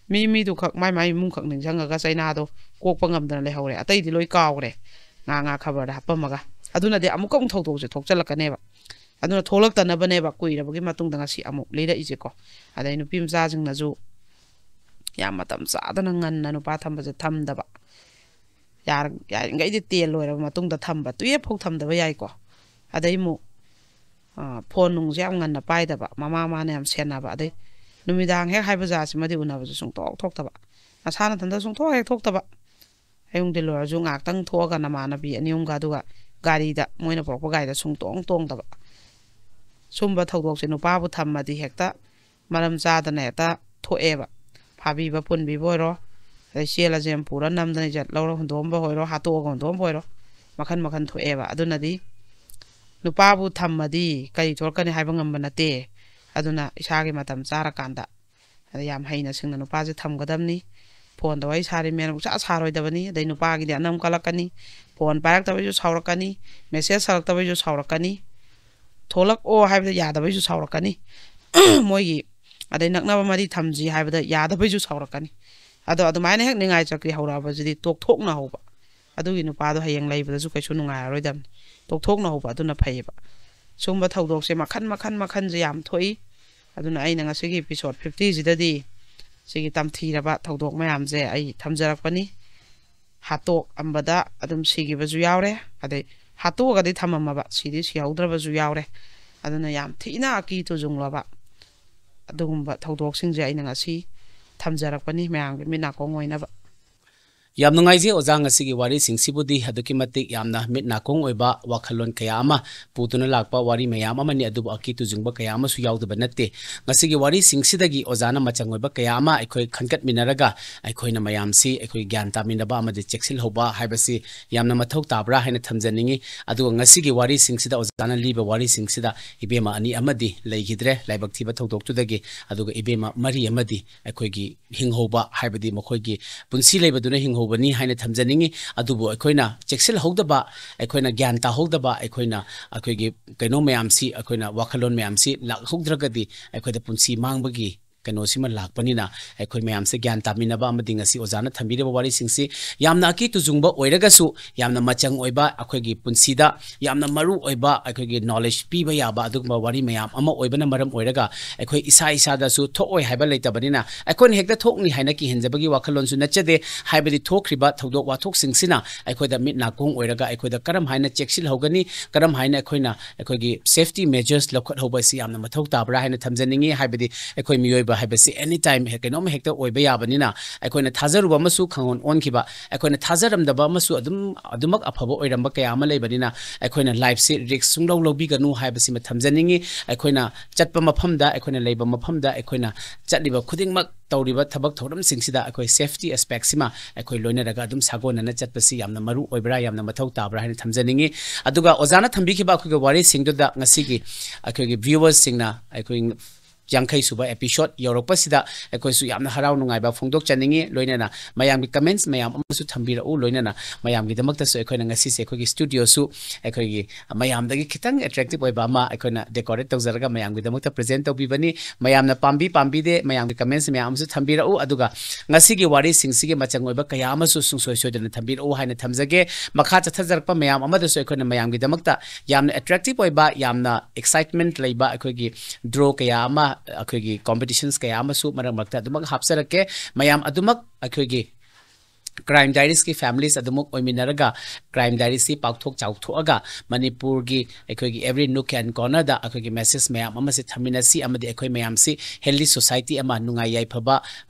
ꯃꯤ ꯃꯤꯗꯨꯈꯛ, ꯃꯥꯏ ꯃꯥꯏ ꯏꯃꯨꯡꯈꯛ ꯅꯤꯡꯁꯤꯡꯉꯒ ꯆꯩꯅꯥꯗꯣ ꯀꯣꯛꯄ ꯉꯝꯗꯅ ꯂꯩꯍꯧꯔꯦ꯫ ꯑꯇꯩꯗꯤ ꯂꯣꯏ ꯀꯥꯎꯈ꯭ꯔꯦ, ꯉꯥ ꯉꯥ ꯈꯕꯔꯗ ꯍꯥꯞꯄꯝꯃꯒ꯫ ꯑꯗꯨꯅꯗꯤ ꯑꯃꯨꯛꯀ ꯑꯃꯨꯛ ꯊꯧꯗꯣꯛꯁꯦ ꯊꯣꯛꯆꯜꯂꯛꯀꯅꯦꯕ꯫ ꯑꯗꯨꯅ ꯊꯣꯛꯂꯛꯇꯅꯕꯅꯦꯕ ꯀꯨꯏꯔꯕꯒꯤ ꯃꯇꯨꯡꯗ ꯉꯁꯤ ꯑꯃꯨꯛ ꯂꯤꯔꯛꯏꯁꯦꯀꯣ꯫ ꯑꯗꯩ ꯅꯨꯄꯤ ꯃꯆꯥꯁꯤꯡꯅꯁꯨ ꯌꯥꯝ ꯃꯇꯝ ꯆꯥꯗꯅ ꯉꯟꯅ ꯅꯨꯄꯥ ꯊꯝꯕꯁꯦ ꯊꯝꯗꯕ꯫ ꯌꯥꯔ-, ꯌꯥꯔꯤꯈꯩꯗꯤ ꯇꯦꯟ ꯂꯣꯏꯔꯕ ꯃꯇꯨꯡꯗ ꯊꯝꯕ, ꯇꯨꯌꯦꯜꯞ ꯐꯥꯎ ꯊꯝꯗꯕ ꯌꯥꯏꯀꯣ꯫ ꯑꯗꯩ ꯑꯃꯨꯛ, ꯑ, ꯐꯣꯟ ꯅꯨꯡꯁꯦ ꯌꯥꯝ ꯉꯟꯅ ꯄꯥꯏꯗꯕ, ꯃꯃꯥ ꯃꯥꯅ ꯌꯥꯝ ꯁꯦꯟꯅꯕ꯫ ꯑꯗꯩ ꯅꯨꯃꯤꯗꯥꯡ ꯍꯦꯛ ꯍꯥꯏꯕ ꯖꯥꯠꯁꯤꯃꯗꯤ ꯎꯅꯕꯁꯨ ꯁꯨꯡꯊꯣꯛ ꯊꯣꯛꯇꯕ, ꯃꯁꯥ ꯃꯊꯟꯇ ꯁꯨꯡꯊꯣꯛ ꯍꯦꯛ ꯊꯣꯛꯇꯕ꯫ ꯑꯌꯨꯛ ꯅꯨꯡꯊꯤꯜ ꯑꯣꯏꯔꯁꯨ ꯉꯥꯏꯍꯥꯛꯇꯪ ꯊꯣꯛꯑꯒ ꯅꯃꯥꯟꯅꯕꯤ ꯑꯅꯤ ꯑꯍꯨꯝꯒ, ꯑꯗꯨꯒ ꯒꯥꯔꯤꯗ, ꯃꯣꯏꯅ ꯄꯨꯔꯛꯄ ꯒꯥꯔꯤꯗ ꯁꯨꯡꯇꯣꯡ ꯇꯣꯡꯗꯕ꯫ ꯁꯨꯝꯕ ꯊꯧꯗꯣꯛꯁꯦ ꯅꯨꯄꯥꯕꯨ ꯊꯝꯃꯗꯤ ꯍꯦꯛꯇ ꯃꯔꯝ ꯆꯥꯗꯅ ꯍꯦꯛꯇ ꯊꯣꯛꯑꯦꯕ꯫ ꯐꯥꯕꯤꯕ ꯄꯨꯟꯕꯤꯕ ꯑꯣꯏꯔꯣ, ꯑꯗꯩ ꯆꯦꯜꯂꯁꯦꯅ ꯄꯨꯔ ꯅꯝꯗꯅ ꯏꯖꯠ ꯂꯧꯔ ꯍꯨꯟꯗꯣꯛꯑꯝꯕ ꯑꯣꯏꯔꯣ, ꯍꯥꯠꯇꯣꯛꯑꯒ ꯍꯨꯟꯗꯣꯛꯑꯝꯕ ꯑꯣꯏꯔꯣ, ꯃꯈꯟ ꯃꯈꯟ ꯊꯣꯛꯑꯦꯕ꯫ ꯑꯗꯨꯅꯗꯤ ꯅꯨꯄꯥꯕꯨ ꯊꯝꯃꯗꯤ ꯀꯔꯤ ꯊꯣꯛꯂꯛꯀꯅꯤ ꯍꯥꯏꯕ ꯉꯝꯕ ꯅꯠꯇꯦ꯫ ꯑꯗꯨꯅ ꯏꯁꯥꯒꯤ ꯃꯇꯝ ꯆꯥꯔꯀꯥꯟꯗ, ꯑꯗ ꯌꯥꯝ ꯍꯩꯅ ꯁꯤꯡꯅ ꯅꯨꯄꯥꯁꯦ ꯊꯝꯒꯗꯕꯅꯤ꯫ ꯐꯣꯟꯗ ꯋꯥꯔꯤ ꯁꯥꯔꯤ ꯃꯌꯥꯝ ꯁꯨꯡꯁꯥ ꯁꯥꯔꯣꯏꯗꯕꯅꯤ꯫ ꯑꯗꯩ ꯅꯨꯄꯥꯒꯤꯗꯤ ꯑꯅꯝ ꯀꯜꯂꯛꯀꯅꯤ, ꯐꯣꯟ ꯄꯥꯏꯔꯛꯇꯕꯩꯁꯨ ꯁꯥꯎꯔꯛꯀꯅꯤ, ꯃꯦꯁꯦꯖ ꯍꯜꯂꯛꯇꯕꯩꯁꯨ ꯁꯥꯎꯔꯛꯀꯅꯤ, ꯊꯣꯛꯂꯛꯑꯣ ꯍꯥꯏꯕꯗ ꯌꯥꯗꯕꯩꯁꯨ ꯁꯥꯎꯔꯛꯀꯅꯤ꯫ ꯃꯣꯏꯒꯤ, ꯑꯗꯩ ꯅꯛꯅꯕ ꯃꯔꯤ ꯊꯝꯁꯤ ꯍꯥꯏꯕꯗ ꯌꯥꯗꯕꯩꯁꯨ ꯁꯥꯎꯔꯛꯀꯅꯤ꯫ ꯑꯗꯣ ꯑꯗꯨꯃꯥꯏꯅ ꯍꯦꯛ ꯅꯤꯡꯉꯥꯏ ꯆꯀ꯭ꯔꯤ ꯍꯧꯔꯛꯑꯕꯁꯤꯗꯤ ꯇꯣꯛꯊꯣꯛꯅ ꯍꯧꯕ꯫ ꯑꯗꯨꯒꯤ ꯅꯨꯄꯥꯗꯣ ꯍꯌꯦꯡ ꯂꯩꯕꯗꯁꯨ ꯀꯩꯁꯨ ꯅꯨꯡꯉꯥꯏꯔꯔꯣꯏꯗꯕꯅꯤ꯫ ꯇꯣꯛꯊꯣꯛꯅ ꯍꯧꯕ ꯑꯗꯨꯅ ꯐꯩꯌꯦꯕ꯫ ꯁꯨꯝꯕ ꯊꯧꯗꯣꯛꯁꯦ ꯃꯈꯟ, ꯃꯈꯟ, ꯃꯈꯟꯁꯦ ꯌꯥꯝ ꯊꯣꯛꯏ꯫ ꯑꯗꯨꯅ ꯑꯩꯅ ꯉꯁꯤꯒꯤ episode fifty ꯁꯤꯗꯗꯤ ꯁꯤꯒꯤ ꯇꯝꯊꯤꯔꯕ ꯊꯧꯗꯣꯛ ꯃꯌꯥꯝꯁꯦ ꯑꯩ ꯊꯝꯖꯔꯛꯄꯅꯤ꯫ ꯍꯥꯠꯇꯣꯛꯑꯝꯕꯗ ꯑꯗꯨꯝ ꯁꯤꯈꯤꯕꯁꯨ ꯌꯥꯎꯔꯦ, ꯑꯗꯩ ꯍꯥꯠꯇꯣꯛꯑꯒꯗꯤ ꯊꯝꯃꯝꯃꯕ, ꯁꯤꯗꯤ ꯁꯤꯍꯧꯗ꯭ꯔꯕꯁꯨ ꯌꯥꯎꯔꯦ꯫ ꯑꯗꯨꯅ ꯌꯥꯝ ꯊꯤꯅ ꯑꯀꯤ ꯇꯨꯖꯨꯡꯂꯕ ꯑꯗꯨꯒꯨꯝꯕ ꯊꯧꯗꯣꯛꯁꯤꯡꯁꯦ ꯑꯩꯅ ꯉꯁꯤ ꯊꯝꯖꯔꯛꯄꯅꯤ, ꯃꯌꯥꯝꯒꯤ ꯃꯤꯠ ꯅꯥꯀꯣꯡ ꯑꯣꯏꯅꯕ꯫ ꯌꯥꯝ ꯅꯨꯡꯉꯥꯏꯖꯩ ꯑꯣꯖꯥ, ꯉꯁꯤꯒꯤ ꯋꯥꯔꯤꯁꯤꯡꯁꯤꯕꯨꯗꯤ ꯑꯗꯨꯛꯀꯤ ꯃꯇꯤꯛ ꯌꯥꯝꯅ ꯃꯤꯠ ꯅꯥꯀꯣꯡ ꯑꯣꯏꯕ ꯋꯥꯈꯜꯂꯣꯟ ꯀꯌꯥ ꯑꯃ ꯄꯨꯗꯨꯅ ꯂꯥꯛꯄ ꯋꯥꯔꯤ ꯃꯌꯥꯝ ꯑꯃꯅꯤ꯫ ꯑꯗꯨꯕꯨ ꯑꯀꯤ ꯇꯨꯖꯨꯡꯕ ꯀꯌꯥ ꯑꯃꯁꯨ ꯌꯥꯎꯗꯕ ꯅꯠꯇꯦ꯫ ꯉꯁꯤꯒꯤ ꯋꯥꯔꯤꯁꯤꯡꯁꯤꯗꯒꯤ ꯑꯣꯖꯥꯅ ꯃꯆꯪ ꯑꯣꯏꯕ ꯀꯌꯥ ꯑꯃ ꯑꯩꯈꯣꯏ ꯈꯟꯒꯠꯃꯤꯟꯅꯔꯒ ꯑꯩꯈꯣꯏꯅ ꯃꯌꯥꯝꯁꯤ ꯑꯩꯈꯣꯏ ꯒ꯭ꯌꯥꯟ ꯇꯥꯃꯤꯟꯅꯕ ꯑꯃꯗꯤ ꯆꯦꯛꯁꯤꯜꯍꯧꯕ ꯍꯥꯏꯕꯁꯤ ꯌꯥꯝꯅ ꯃꯊꯧ ꯇꯥꯕ꯭ꯔꯥ ꯍꯥꯏꯅ ꯊꯝꯖꯅꯤꯡꯏ꯫ ꯑꯗꯨꯒ ꯉꯁꯤꯒꯤ ꯋꯥꯔꯤꯁꯤꯡꯁꯤꯗ ꯑꯣꯖꯥꯅ ꯂꯤꯕ ꯋꯥꯔꯤꯁꯤꯡꯁꯤꯗ ꯏꯕꯦꯝꯃ ꯑꯅꯤ ꯑꯃꯗꯤ ꯂꯩꯈꯤꯗ꯭ꯔꯦ ꯂꯥꯏꯕꯛ ꯊꯤꯕ ꯊꯧꯗꯣꯛꯇꯨꯗꯒꯤ, ꯑꯗꯨꯒ ꯏꯕꯦꯝꯃ ꯃꯔꯤ ꯑꯃꯗꯤ ꯑꯩꯈꯣꯏꯒꯤ ꯍꯤꯡꯍꯧꯕ ꯍꯥꯏꯕꯗꯤ ꯃꯈꯣꯏꯒꯤ ꯄꯨꯟꯁꯤ ꯂꯩꯕꯗꯨꯅ ꯍꯤꯡꯍꯧꯕꯅꯤ ꯍꯥꯏꯅ ꯊꯝꯖꯅꯤꯡꯏ꯫ ꯑꯗꯨꯕꯨ ꯑꯩꯈꯣꯏꯅ ꯆꯦꯛꯁꯤꯜꯍꯧꯗꯕ, ꯑꯩꯈꯣꯏꯅ ꯒ꯭ꯌꯥꯟ ꯇꯥꯍꯧꯗꯕ, ꯑꯩꯈꯣꯏꯅ ꯑꯩꯈꯣꯏꯒꯤ ꯀꯩꯅꯣ ꯃꯌꯥꯝꯁꯤ, ꯑꯩꯈꯣꯏꯅ ꯋꯥꯈꯜꯂꯣꯟ ꯃꯌꯥꯝꯁꯤ ꯂꯥꯛꯍꯧꯗ꯭ꯔꯒꯗꯤ ꯑꯩꯈꯣꯏꯗ ꯄꯨꯟꯁꯤ ꯃꯥꯡꯕꯒꯤ ꯀꯩꯅꯣꯁꯤꯃ ꯂꯥꯛꯄꯅꯤꯅ ꯑꯩꯈꯣꯏ ꯃꯌꯥꯝꯁꯦ ꯒ꯭ꯌꯥꯟ ꯇꯥꯃꯤꯟꯅꯕ ꯑꯃꯗꯤ ꯉꯁꯤ ꯑꯣꯖꯥꯅ ꯊꯝꯕꯤꯔꯤꯕ ꯋꯥꯔꯤꯁꯤꯡꯁꯤ ꯌꯥꯝꯅ ꯑꯀꯤ ꯇꯨꯖꯨꯡꯕ ꯑꯣꯏꯔꯒꯁꯨ ꯌꯥꯝꯅ ꯃꯆꯪ ꯑꯣꯏꯕ, ꯑꯩꯈꯣꯏꯒꯤ ꯄꯨꯟꯁꯤꯗ ꯌꯥꯝꯅ ꯃꯔꯨ ꯑꯣꯏꯕ, ꯑꯩꯈꯣꯏꯒꯤ ꯅꯣꯂꯦꯖ ꯄꯤꯕ ꯌꯥꯕ ꯑꯗꯨꯒꯨꯝꯕ ꯋꯥꯔꯤ ꯃꯌꯥꯝ ꯑꯃ ꯑꯣꯏꯕꯅ ꯃꯔꯝ ꯑꯣꯏꯔꯒ ꯑꯩꯈꯣꯏ ꯏꯁꯥ ꯏꯁꯥꯗꯁꯨ ꯊꯣꯛꯑꯣꯏ ꯍꯥꯏꯕ ꯂꯩꯇꯕꯅꯤꯅ ꯑꯩꯈꯣꯏꯅ ꯍꯦꯛꯇ ꯊꯣꯛꯅꯤ ꯍꯥꯏꯅ ꯀꯤꯍꯟꯖꯕꯒꯤ ꯋꯥꯈꯜꯂꯣꯟꯁꯨ ꯅꯠꯆꯗꯦ꯫ ꯍꯥꯏꯕꯗꯤ ꯊꯣꯛꯈ꯭ꯔꯤꯕ ꯊꯧꯗꯣꯛ ꯋꯥꯊꯣꯛꯁꯤꯡꯁꯤꯅ ꯑꯩꯈꯣꯏꯗ ꯃꯤꯠ ꯅꯥꯀꯣꯡ ꯑꯣꯏꯔꯒ ꯑꯩꯈꯣꯏꯗ ꯀꯔꯝ ꯍꯥꯏꯅ ꯆꯦꯛꯁꯤꯜꯍꯧꯒꯅꯤ, ꯀꯔꯝ ꯍꯥꯏꯅ ꯑꯩꯈꯣꯏꯅ ꯑꯩꯈꯣꯏꯒꯤ ꯁꯦꯐꯇꯤ ꯃꯦꯖꯔꯁ ꯂꯧꯈꯠꯍꯧꯕ ꯑꯁꯤ ꯌꯥꯝꯅ ꯃꯊꯧ ꯇꯥꯕ꯭ꯔꯥ ꯍꯥꯏꯅ ꯊꯝꯖꯅꯤꯡꯉꯤ꯫ ꯍꯥꯏꯕꯗꯤ ꯑꯩꯈꯣꯏ ꯃꯤꯑꯣꯏꯕ ꯍꯥꯏꯕꯁꯤ ꯑꯦꯅꯤ ꯇꯥꯏꯝ ꯀꯩꯅꯣꯝ ꯍꯦꯛꯇ ꯑꯣꯏꯕ ꯌꯥꯕꯅꯤꯅ ꯑꯩꯈꯣꯏꯅ ꯊꯥꯖꯔꯨꯕ ꯑꯃꯁꯨ ꯈꯪꯍꯣꯟ ꯑꯣꯟꯈꯤꯕ, ꯑꯩꯈꯣꯏꯅ ꯊꯥꯖꯔꯝꯗꯕ ꯑꯃꯁꯨ ꯑꯗꯨꯝ ꯑꯗꯨꯃꯛ ꯑꯐꯕ ꯑꯣꯏꯔꯝꯕ ꯀꯌꯥ ꯑꯃ ꯂꯩꯕꯅꯤꯅ ꯑꯩꯈꯣꯏꯅ ꯂꯥꯏꯐꯁꯤ ꯔꯤꯛꯁ ꯁꯨꯡꯂꯧ ꯂꯧꯕꯤꯒꯅꯨ ꯍꯥꯏꯕꯁꯤꯃ ꯊꯝꯖꯅꯤꯡꯉꯤ꯫ ꯑꯩꯈꯣꯏꯅ ꯆꯠꯄ ꯃꯐꯝꯗ, ꯑꯩꯈꯣꯏꯅ ꯂꯩꯕ ꯃꯐꯝꯗ, ꯑꯩꯈꯣꯏꯅ ꯆꯠꯂꯤꯕ ꯈꯨꯗꯤꯡꯃꯛ ꯇꯧꯔꯤꯕ ꯊꯕꯛ ꯊꯧꯔꯝꯁꯤꯡꯁꯤꯗ ꯑꯩꯈꯣꯏ ꯁꯦꯐꯇꯤ ꯑꯦꯁꯄꯦꯛꯁꯤꯃ ꯑꯩꯈꯣꯏ ꯂꯣꯏꯅꯔꯒ ꯑꯗꯨꯝ ꯁꯥꯒꯣꯟꯅꯅ ꯆꯠꯄꯁꯤ ꯌꯥꯝꯅ ꯃꯔꯨ ꯑꯣꯏꯕ꯭ꯔꯥ, ꯌꯥꯝꯅ ꯃꯊꯧ ꯇꯥꯕ꯭ꯔꯥ ꯍꯥꯏꯅ ꯊꯝꯖꯅꯤꯡꯉꯤ꯫ ꯑꯗꯨꯒ ꯑꯣꯖꯥꯅ ꯊꯝꯕꯤꯈꯤꯕ ꯑꯩꯈꯣꯏꯒꯤ ꯋꯥꯔꯤꯁꯤꯡꯗꯨꯗ ꯉꯁꯤꯒꯤ ꯑꯩꯈꯣꯏꯒꯤ ꯚ꯭ꯌꯨꯋꯔꯁꯁꯤꯡꯅ ꯑꯩꯈꯣꯏ ꯌꯥꯡꯈꯩ ꯁꯨꯕ ꯑꯦꯄꯤꯁꯣꯗ ꯌꯧꯔꯛꯄꯁꯤꯗ ꯑꯩꯈꯣꯏꯁꯨ ꯌꯥꯝꯅ ꯍꯔꯥꯎ ꯅꯨꯡꯉꯥꯏꯕ ꯐꯣꯡꯗꯣꯛꯆꯅꯤꯡꯉꯤ꯫ ꯂꯣꯏꯅꯅ ꯃꯌꯥꯝꯒꯤ ꯀꯃꯦꯟꯠꯁ ꯃꯌꯥꯝ ꯑꯃꯁꯨ ꯊꯝꯕꯤꯔꯛꯎ꯫ ꯂꯣꯏꯅꯅ ꯃꯌꯥꯝꯒꯤꯗꯃꯛꯇꯁꯨ ꯑꯩꯈꯣꯏꯅ ꯉꯁꯤꯁꯦ ꯑꯩꯈꯣꯏꯒꯤ ꯁ꯭ꯇꯨꯗꯤꯑꯣꯁꯨ ꯑꯩꯈꯣꯏꯒꯤ ꯃꯌꯥꯝꯗꯒꯤ ꯈꯤꯇꯪ ꯑꯦꯇ꯭ꯔꯦꯛꯇꯤꯚ ꯑꯣꯏꯕ ꯑꯃ ꯑꯩꯈꯣꯏꯅ ꯗꯦꯀꯣꯔꯦꯠ ꯇꯧꯖꯔꯒ ꯃꯌꯥꯝꯒꯤꯗꯃꯛꯇ ꯄ꯭ꯔꯖꯦꯟꯠ ꯇꯧꯕꯤꯕꯅꯤ꯫ ꯃꯌꯥꯝꯅ ꯄꯥꯝꯕꯤ ꯄꯥꯝꯕꯤꯗꯦ, ꯃꯌꯥꯝꯒꯤ ꯀꯃꯦꯟꯠꯁ ꯃꯌꯥꯝ ꯑꯃꯁꯨ ꯊꯝꯕꯤꯔꯛꯎ꯫ ꯑꯗꯨꯒ ꯉꯁꯤꯒꯤ ꯋꯥꯔꯤꯁꯤꯡꯁꯤꯒꯤ ꯃꯆꯪ ꯑꯣꯏꯕ ꯀꯌꯥ ꯑꯃꯁꯨ ꯁꯨꯡꯁꯣꯏ ꯁꯣꯏꯗꯅ ꯊꯝꯕꯤꯔꯛꯎ ꯍꯥꯏꯅ ꯊꯝꯖꯒꯦ꯫ ꯃꯈꯥ ꯆꯠꯊꯖꯔꯛꯄ ꯃꯌꯥꯝ ꯑꯃꯗꯁꯨ ꯑꯩꯈꯣꯏꯅ ꯃꯌꯥꯝꯒꯤꯗꯃꯛꯇ ꯌꯥꯝꯅ ꯑꯦꯇ꯭ꯔꯦꯛꯇꯤꯚ ꯑꯣꯏꯕ, ꯌꯥꯝꯅ ꯑꯦꯛꯁꯥꯏꯠꯃꯦꯟꯠ ꯂꯩꯕ ꯑꯩꯈꯣꯏꯒꯤ ꯗ꯭ꯔꯣ ꯀꯌꯥ ꯑꯃ, ꯑꯩꯈꯣꯏꯒꯤ ꯀꯣꯝꯄꯤꯇꯤꯁꯟꯁ ꯀꯌꯥ ꯑꯃꯁꯨ ꯃꯔꯛ ꯃꯔꯛꯇ ꯑꯗꯨꯃꯛ ꯍꯥꯞꯆꯔꯛꯀꯦ꯫ ꯃꯌꯥꯝ ꯑꯗꯨꯃꯛ ꯑꯩꯈꯣꯏꯒꯤ ꯀ꯭ꯔꯥꯏꯝ ꯗꯥꯏꯔꯤꯁꯀꯤ ꯐꯦꯃꯤꯂꯤꯁ ꯑꯗꯨꯃꯛ ꯑꯣꯏꯃꯤꯟꯅꯔꯒ ꯀ꯭ꯔꯥꯏꯝ ꯗꯥꯏꯔꯤꯁꯁꯤ ꯄꯥꯛꯊꯣꯛ ꯆꯥꯎꯊꯣꯛꯑꯒ ꯃꯅꯤꯄꯨꯔꯒꯤ ꯑꯩꯈꯣꯏꯒꯤ every nook and corner ꯗ ꯑꯩꯈꯣꯏꯒꯤ ꯃꯦꯁꯦꯖ ꯃꯌꯥꯝ ꯑꯃꯁꯦ ꯊꯝꯃꯤꯟꯅꯁꯤ ꯑꯃꯗꯤ ꯑꯩꯈꯣꯏ ꯃꯌꯥꯝꯁꯤ ꯍꯦꯜꯗꯤ ꯁꯣꯁꯥꯏꯇꯤ ꯑꯃ, ꯅꯨꯡꯉꯥꯏ ꯌꯥꯏꯐꯕ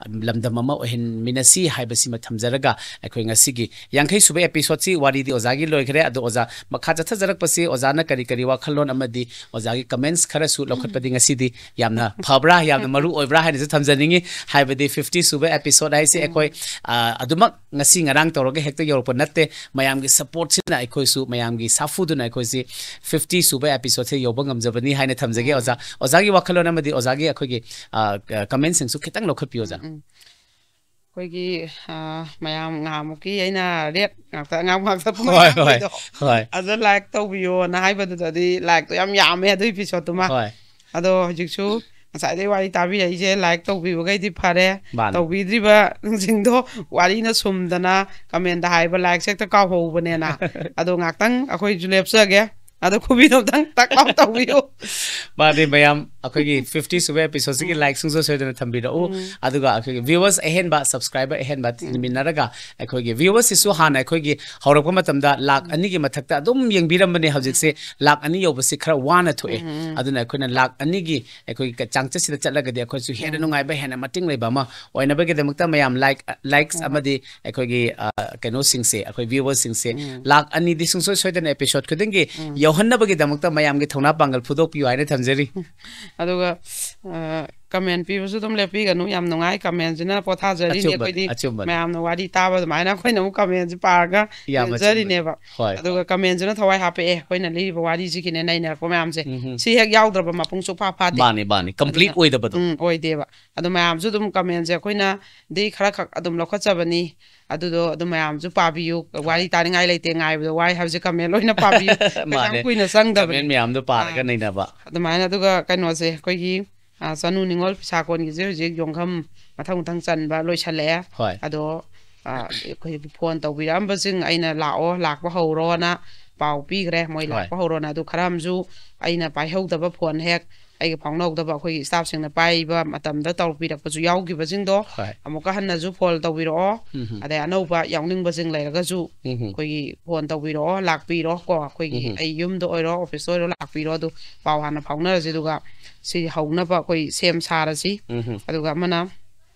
ꯂꯝꯗꯝ ꯑꯃ ꯑꯣꯏꯍꯟꯃꯤꯟꯅꯁꯤ ꯍꯥꯏꯕꯁꯤꯃ ꯊꯝꯖꯔꯒ ꯑꯩꯈꯣꯏ ꯉꯁꯤꯒꯤ ꯌꯥꯡꯈꯩ ꯁꯨꯕ ꯑꯦꯄꯤꯁꯣꯗꯁꯤ ꯋꯥꯔꯤꯗꯤ ꯑꯣꯖꯥꯒꯤ ꯂꯣꯏꯈ꯭ꯔꯦ꯫ ꯑꯗꯣ ꯑꯣꯖꯥ, ꯃꯈꯥ ꯆꯠꯊꯖꯔꯛꯄꯁꯤ ꯑꯣꯖꯥꯅ ꯀꯔꯤ ꯀꯔꯤ ꯋꯥꯈꯜꯂꯣꯟ ꯑꯃꯗꯤ ꯑꯣꯖꯥꯒꯤ ꯀꯃꯦꯟꯠꯁ ꯈꯔꯁꯨ ꯂꯧꯈꯠꯄꯗꯤ ꯉꯁꯤꯗꯤ ꯌꯥꯝꯅ ꯐꯕ꯭ꯔꯥ, ꯌꯥꯝꯅ ꯃꯔꯨ ꯑꯣꯏꯕ꯭ꯔꯥ ꯍꯥꯏꯅꯁꯨ ꯊꯝꯖꯅꯤꯡꯉꯤ꯫ ꯍꯥꯏꯕꯗꯤ ꯐꯤꯐꯇꯤ ꯁꯨꯕ ꯑꯦꯄꯤꯁꯣꯗ ꯍꯥꯏꯁꯦ ꯑꯩꯈꯣꯏ, ꯑ, ꯑꯗꯨꯃꯛ ꯉꯁꯤ ꯉꯔꯥꯡ ꯇꯧꯔꯒ ꯍꯦꯛꯇ ꯌꯧꯔꯛꯄ ꯅꯠꯇꯦ꯫ ꯃꯌꯥꯝꯒꯤ ꯁꯄꯣꯔꯠꯁꯤꯅ ꯑꯩꯈꯣꯏꯁꯨ, ꯃꯌꯥꯝꯒꯤ ꯁꯥꯐꯨꯗꯨꯅ ꯑꯩꯈꯣꯏꯁꯤ ꯐꯤꯐꯇꯤ ꯁꯨꯕ ꯑꯦꯄꯤꯁꯣꯗꯁꯦ ꯌꯧꯕ ꯉꯝꯖꯕꯅꯤ ꯍꯥꯏꯅ ꯊꯝꯖꯒꯦ ꯑꯣꯖꯥ꯫ ꯑꯣꯖꯥꯒꯤ ꯋꯥꯈꯜꯂꯣꯟ ꯑꯃꯗꯤ ꯑꯣꯖꯥꯒꯤ ꯑꯩꯈꯣꯏꯒꯤ, ꯑ, ꯀꯃꯦꯟꯠꯁꯤꯡꯁꯨ ꯈꯤꯇꯪ ꯂꯧꯈꯠꯄꯤꯌꯨ ꯑꯣꯖꯥ꯫ ꯎꯝ, ꯎꯝ꯫ ꯑꯩꯈꯣꯏꯒꯤ, ꯑ, ꯃꯌꯥꯝ ꯉꯍꯥꯟꯃꯨꯛꯀꯤ ꯑꯩꯅ ꯔꯦꯞ ꯉꯥꯛꯇ, ꯑꯉꯥꯡ ꯉꯥꯛꯇ ꯍꯣꯏ, ꯍꯣꯏ, ꯍꯣꯏ꯫ ꯑꯗ ꯂꯥꯏꯛ ꯇꯧꯕꯤꯌꯣꯅ ꯍꯥꯏꯕꯗꯨꯗꯗꯤ ꯂꯥꯏꯛꯇꯣ ꯌꯥꯝ ꯌꯥꯝꯃꯦ ꯑꯗꯨ ꯑꯦꯄꯤꯁꯣꯗꯇꯨꯃ꯫ ꯍꯣꯏ꯫ ꯑꯗꯣ ꯍꯧꯖꯤꯛꯁꯨ ꯉꯁꯥꯏꯗꯩ ꯋꯥꯔꯤ ꯇꯥꯕꯤꯔꯛꯏꯁꯦ ꯂꯥꯏꯛ ꯇꯧꯕꯤꯕꯈꯩꯗꯤ ꯐꯔꯦ꯫ ꯃꯥꯅꯦ꯫ ꯇꯧꯕꯤꯗ꯭ꯔꯤꯕꯁꯤꯡꯗꯣ ꯋꯥꯔꯤꯅ ꯁꯨꯝꯗꯅ ꯀꯃꯦꯟꯗ ꯍꯥꯏꯕ ꯂꯥꯏꯛꯁꯦ ꯍꯦꯛꯇ ꯀꯥꯎꯍꯧꯕꯅꯦꯅ꯫ ꯑꯗꯣ ꯉꯥꯛꯇꯪ ꯑꯩꯈꯣꯏꯁꯨ ꯂꯦꯞꯆꯒꯦ꯫ ꯑꯗꯣ ꯈꯨꯕꯤꯗꯣ ꯑꯝꯇꯪ ꯇꯛ ꯂꯥꯎ ꯇꯧꯕꯤꯌꯨ꯫ ꯃꯥꯅꯦ ꯃꯌꯥꯝ, ꯑꯩꯈꯣꯏꯒꯤ ꯐꯤꯐꯇꯤ ꯁꯨꯕ ꯑꯦꯄꯤꯁꯣꯗꯁꯤꯒꯤ ꯎꯝ꯫ ꯂꯥꯏꯛ ꯁꯨꯡꯁꯣꯏ ꯁꯣꯏꯗꯅ ꯊꯝꯕꯤꯔꯛꯎ꯫ ꯎꯝ꯫ ꯑꯗꯨꯒ ꯑꯩꯈꯣꯏꯒꯤ ꯚ꯭ꯌꯨꯋꯔꯁ ꯑꯍꯦꯟꯕ, ꯁꯕꯁꯀ꯭ꯔꯥꯏꯕꯔ ꯑꯍꯦꯟꯕ ꯎꯝ꯫ ꯊꯤꯟꯃꯤꯟꯅꯔꯒ ꯑꯩꯈꯣꯏꯒꯤ ꯚ꯭ꯌꯨꯋꯔꯁꯤꯁꯨ ꯍꯥꯟꯅ ꯑꯩꯈꯣꯏꯒꯤ ꯍꯧꯔꯛꯄ ꯃꯇꯝꯗ ꯂꯥꯛ ꯎꯝ꯫ ꯑꯅꯤꯒꯤ ꯃꯊꯛꯇ ꯑꯗꯨꯝ ꯌꯦꯡꯕꯤꯔꯝꯕꯅꯦ꯫ ꯍꯧꯖꯤꯛꯁꯦ ꯎꯝ꯫ ꯂꯥꯛ ꯑꯅꯤ ꯌꯧꯕꯁꯤ ꯈꯔ ꯋꯥꯅ ꯊꯣꯛꯑꯦ꯫ ꯎꯝ, ꯎꯝ꯫ ꯑꯗꯨꯅ ꯑꯩꯈꯣꯏꯅ ꯂꯥꯛ ꯑꯅꯤꯒꯤ ꯑꯩꯈꯣꯏꯒꯤ ꯆꯥꯡꯆꯠꯁꯤꯗ ꯆꯠꯂꯒꯗꯤ ꯑꯩꯈꯣꯏꯁꯨ ꯍꯦꯟꯅ ꯎꯝ꯫ ꯅꯨꯡꯉꯥꯏꯕ, ꯍꯦꯟꯅ ꯃꯇꯤꯡ ꯂꯩꯕ ꯑꯃ ꯑꯣꯏꯅꯕꯒꯤꯗꯃꯛꯇ ꯃꯌꯥꯝ ꯂꯥꯏꯛ, ꯂꯥꯏꯛꯁ ꯍꯣꯏ, ꯍꯣꯏ꯫ ꯑꯃꯗꯤ ꯑꯩꯈꯣꯏꯒꯤ, ꯑ, ꯀꯩꯅꯣꯁꯤꯡꯁꯦ, ꯑꯩꯈꯣꯏ ꯚ꯭ꯌꯨꯋꯔꯁꯤꯡꯁꯦ ꯎꯝ꯫ ꯂꯥꯛ ꯑꯅꯤꯗꯤ ꯁꯨꯡꯁꯣꯏ ꯁꯣꯏꯗꯅ ꯑꯦꯄꯤꯁꯣꯗ ꯈꯨꯗꯤꯡꯒꯤ ꯎꯝ꯫ ꯌꯧꯍꯟꯅꯕꯒꯤꯗꯃꯛꯇ ꯃꯌꯥꯝꯒꯤ ꯊꯧꯅꯥ ꯄꯥꯡꯒꯜ ꯐꯨꯗꯣꯛꯄꯤꯌꯨ ꯍꯥꯏꯅ ꯊꯝꯖꯔꯤ꯫ ꯑꯗꯨꯒ, ꯑ, ꯀꯃꯦꯟ ꯄꯤꯕꯁꯨ ꯑꯗꯨꯝ ꯂꯦꯞꯄꯤꯒꯅꯨ, ꯌꯥꯝ ꯅꯨꯡꯉꯥꯏ꯫ ꯀꯃꯦꯟꯁꯤꯅ ꯄꯣꯊꯥꯖꯔꯤꯅꯦ ꯑꯆꯨꯝꯕꯅꯤ, ꯑꯩꯈꯣꯏꯗꯤ꯫ ꯑꯆꯨꯝꯕꯅꯤ꯫ ꯃꯌꯥꯝꯅ ꯋꯥꯔꯤ ꯇꯥꯕ ꯑꯗꯨꯃꯥꯏꯅ ꯑꯩꯈꯣꯏꯅ ꯑꯃꯨꯛ ꯀꯃꯦꯟꯁꯤ ꯄꯥꯔꯒ ꯌꯥꯝ ꯑꯆꯨꯝꯕꯅꯤ꯫ ꯂꯦꯞꯆꯔꯤꯅꯦꯕ꯫ ꯍꯣꯏ, ꯑꯗꯨꯒ ꯍꯣꯏ꯫ ꯀꯃꯦꯟꯁꯤꯅ ꯊꯋꯥꯏ ꯍꯥꯞꯄꯛꯑꯦ, ꯑꯩꯈꯣꯏꯅ ꯂꯤꯔꯤꯕ ꯋꯥꯔꯤꯁꯤꯒꯤꯅꯦ ꯅꯩꯅꯔꯛꯄ ꯃꯌꯥꯝꯁꯦ꯫ ꯎꯝ, ꯎꯝ꯫ ꯁꯤ ꯍꯦꯛ ꯌꯥꯎꯗ꯭ꯔꯕ ꯃꯄꯨꯡ ꯁꯨꯛꯐꯥ ꯐꯥꯗꯦ꯫ ꯃꯥꯅꯤ, ꯃꯥꯅꯤ꯫ ꯀꯝꯄ꯭ꯂꯤꯠ ꯑꯗꯨꯅ, ꯑꯣꯏꯗꯕꯗꯣ꯫ ꯎꯝ, ꯑꯣꯏꯗꯦꯕ꯫ ꯑꯗꯣ ꯃꯌꯥꯝꯁꯨ ꯑꯗꯨꯝ ꯀꯃꯦꯟꯁꯦ ꯑꯩꯈꯣꯏꯅꯗꯤ ꯈꯔ ꯈꯛ ꯑꯗꯨꯝ ꯂꯧꯈꯠꯆꯕꯅꯤ꯫ ꯑꯗꯨꯗꯣ ꯑꯗꯨꯝ ꯃꯌꯥꯝꯁꯨ ꯄꯥꯕꯤꯌꯨ꯫ ꯋꯥꯔꯤ ꯍꯣꯏ꯫ ꯇꯥꯅꯤꯡꯉꯥꯏ ꯂꯩꯇꯦ, ꯉꯥꯏꯕꯗꯣ ꯋꯥꯏ ꯍꯥꯏꯕꯁꯦ ꯀꯃꯦꯟ ꯂꯣꯏꯅ ꯄꯥꯕꯤꯌꯨ꯫ ꯀꯩꯁꯨ ꯌꯥꯝ ꯃꯥꯅꯦ꯫ ꯀꯨꯏꯅ ꯆꯪꯗꯕꯅꯤ꯫ ꯀꯃꯦꯟ ꯃꯌꯥꯝꯗꯣ ꯄꯥꯔꯒ ꯑꯥ꯫ ꯅꯩꯅꯕ꯫ ꯑꯗꯨꯃꯥꯏꯅ ꯑꯗꯨꯒ ꯀꯩꯅꯣꯁꯦ ꯑꯩꯈꯣꯏꯒꯤ, ꯑꯥ, ꯆꯅꯨ ꯅꯤꯉꯣꯜ ꯐꯤꯁꯥ ꯀꯣꯟꯒꯤꯁꯦ ꯍꯧꯖꯤꯛ ꯌꯣꯡꯈꯝ ꯃꯊꯪ ꯃꯊꯪ ꯆꯟꯕ ꯂꯣꯏꯁꯜꯂꯛꯑꯦ꯫ ꯍꯣꯏ꯫ ꯑꯗꯣ, ꯑꯥ, ꯑꯩꯈꯣꯏ ꯐꯣꯟ ꯇꯧꯕꯤꯔꯛꯑꯝꯕꯁꯤꯡ ꯑꯩꯅ ꯂꯥꯛꯑꯣ, ꯂꯥꯛꯄ ꯍꯧꯔꯣꯅ ꯄꯥꯎ ꯄꯤꯈ꯭ꯔꯦ꯫ ꯃꯣꯏ ꯍꯣꯏ꯫ ꯂꯥꯛꯄ ꯍꯧꯔꯣꯅ꯫ ꯑꯗꯨ ꯈꯔ ꯑꯃꯁꯨ ꯑꯩꯅ ꯄꯥꯏꯍꯧꯗꯕ ꯐꯣꯟ ꯍꯦꯛ ꯑꯩꯒ ꯐꯥꯎꯅꯍꯧꯗꯕ ꯑꯩꯈꯣꯏꯒꯤ ꯁ꯭ꯇꯥꯐꯁꯤꯡꯅ ꯄꯥꯏꯕ ꯃꯇꯝꯗ ꯇꯧꯕꯤꯔꯛꯄꯁꯨ ꯌꯥꯎꯈꯤꯕꯁꯤꯡꯗꯣ ꯍꯣꯏ꯫ ꯑꯃꯨꯛꯀ ꯍꯟꯅꯁꯨ ꯐꯣꯟ ꯇꯧꯕꯤꯔꯛꯑꯣ꯫ ꯎꯝ, ꯎꯝ꯫ ꯑꯗꯩ ꯑꯅꯧꯕ ꯌꯥꯎꯅꯤꯡꯕꯁꯤꯡ ꯂꯩꯔꯒꯁꯨ ꯎꯝ, ꯎꯝ꯫ ꯑꯩꯈꯣꯏꯒꯤ ꯐꯣꯟ ꯇꯧꯕꯤꯔꯛꯑꯣ, ꯂꯥꯛꯄꯤꯔꯣ ꯀꯣ꯫ ꯑꯩꯈꯣꯏꯒꯤ ꯎꯝ, ꯎꯝ꯫ ꯑꯩ ꯌꯨꯝꯗ ꯑꯣꯏꯔꯣ, ꯑꯣꯐꯤꯁꯇ ꯑꯣꯏꯔꯣ, ꯂꯥꯛꯄꯤꯔꯣ꯫ ꯑꯗꯨ ꯄꯥꯎ ꯍꯥꯟꯅ ꯐꯥꯎꯅꯔꯁꯤ, ꯑꯗꯨꯒ ꯁꯤ ꯍꯧꯅꯕ ꯑꯩꯈꯣꯏ ꯁꯦꯝ ꯁꯥꯔꯁꯤ꯫ ꯎꯝ, ꯎꯝ꯫ ꯑꯗꯨꯒ ꯑꯃꯅ,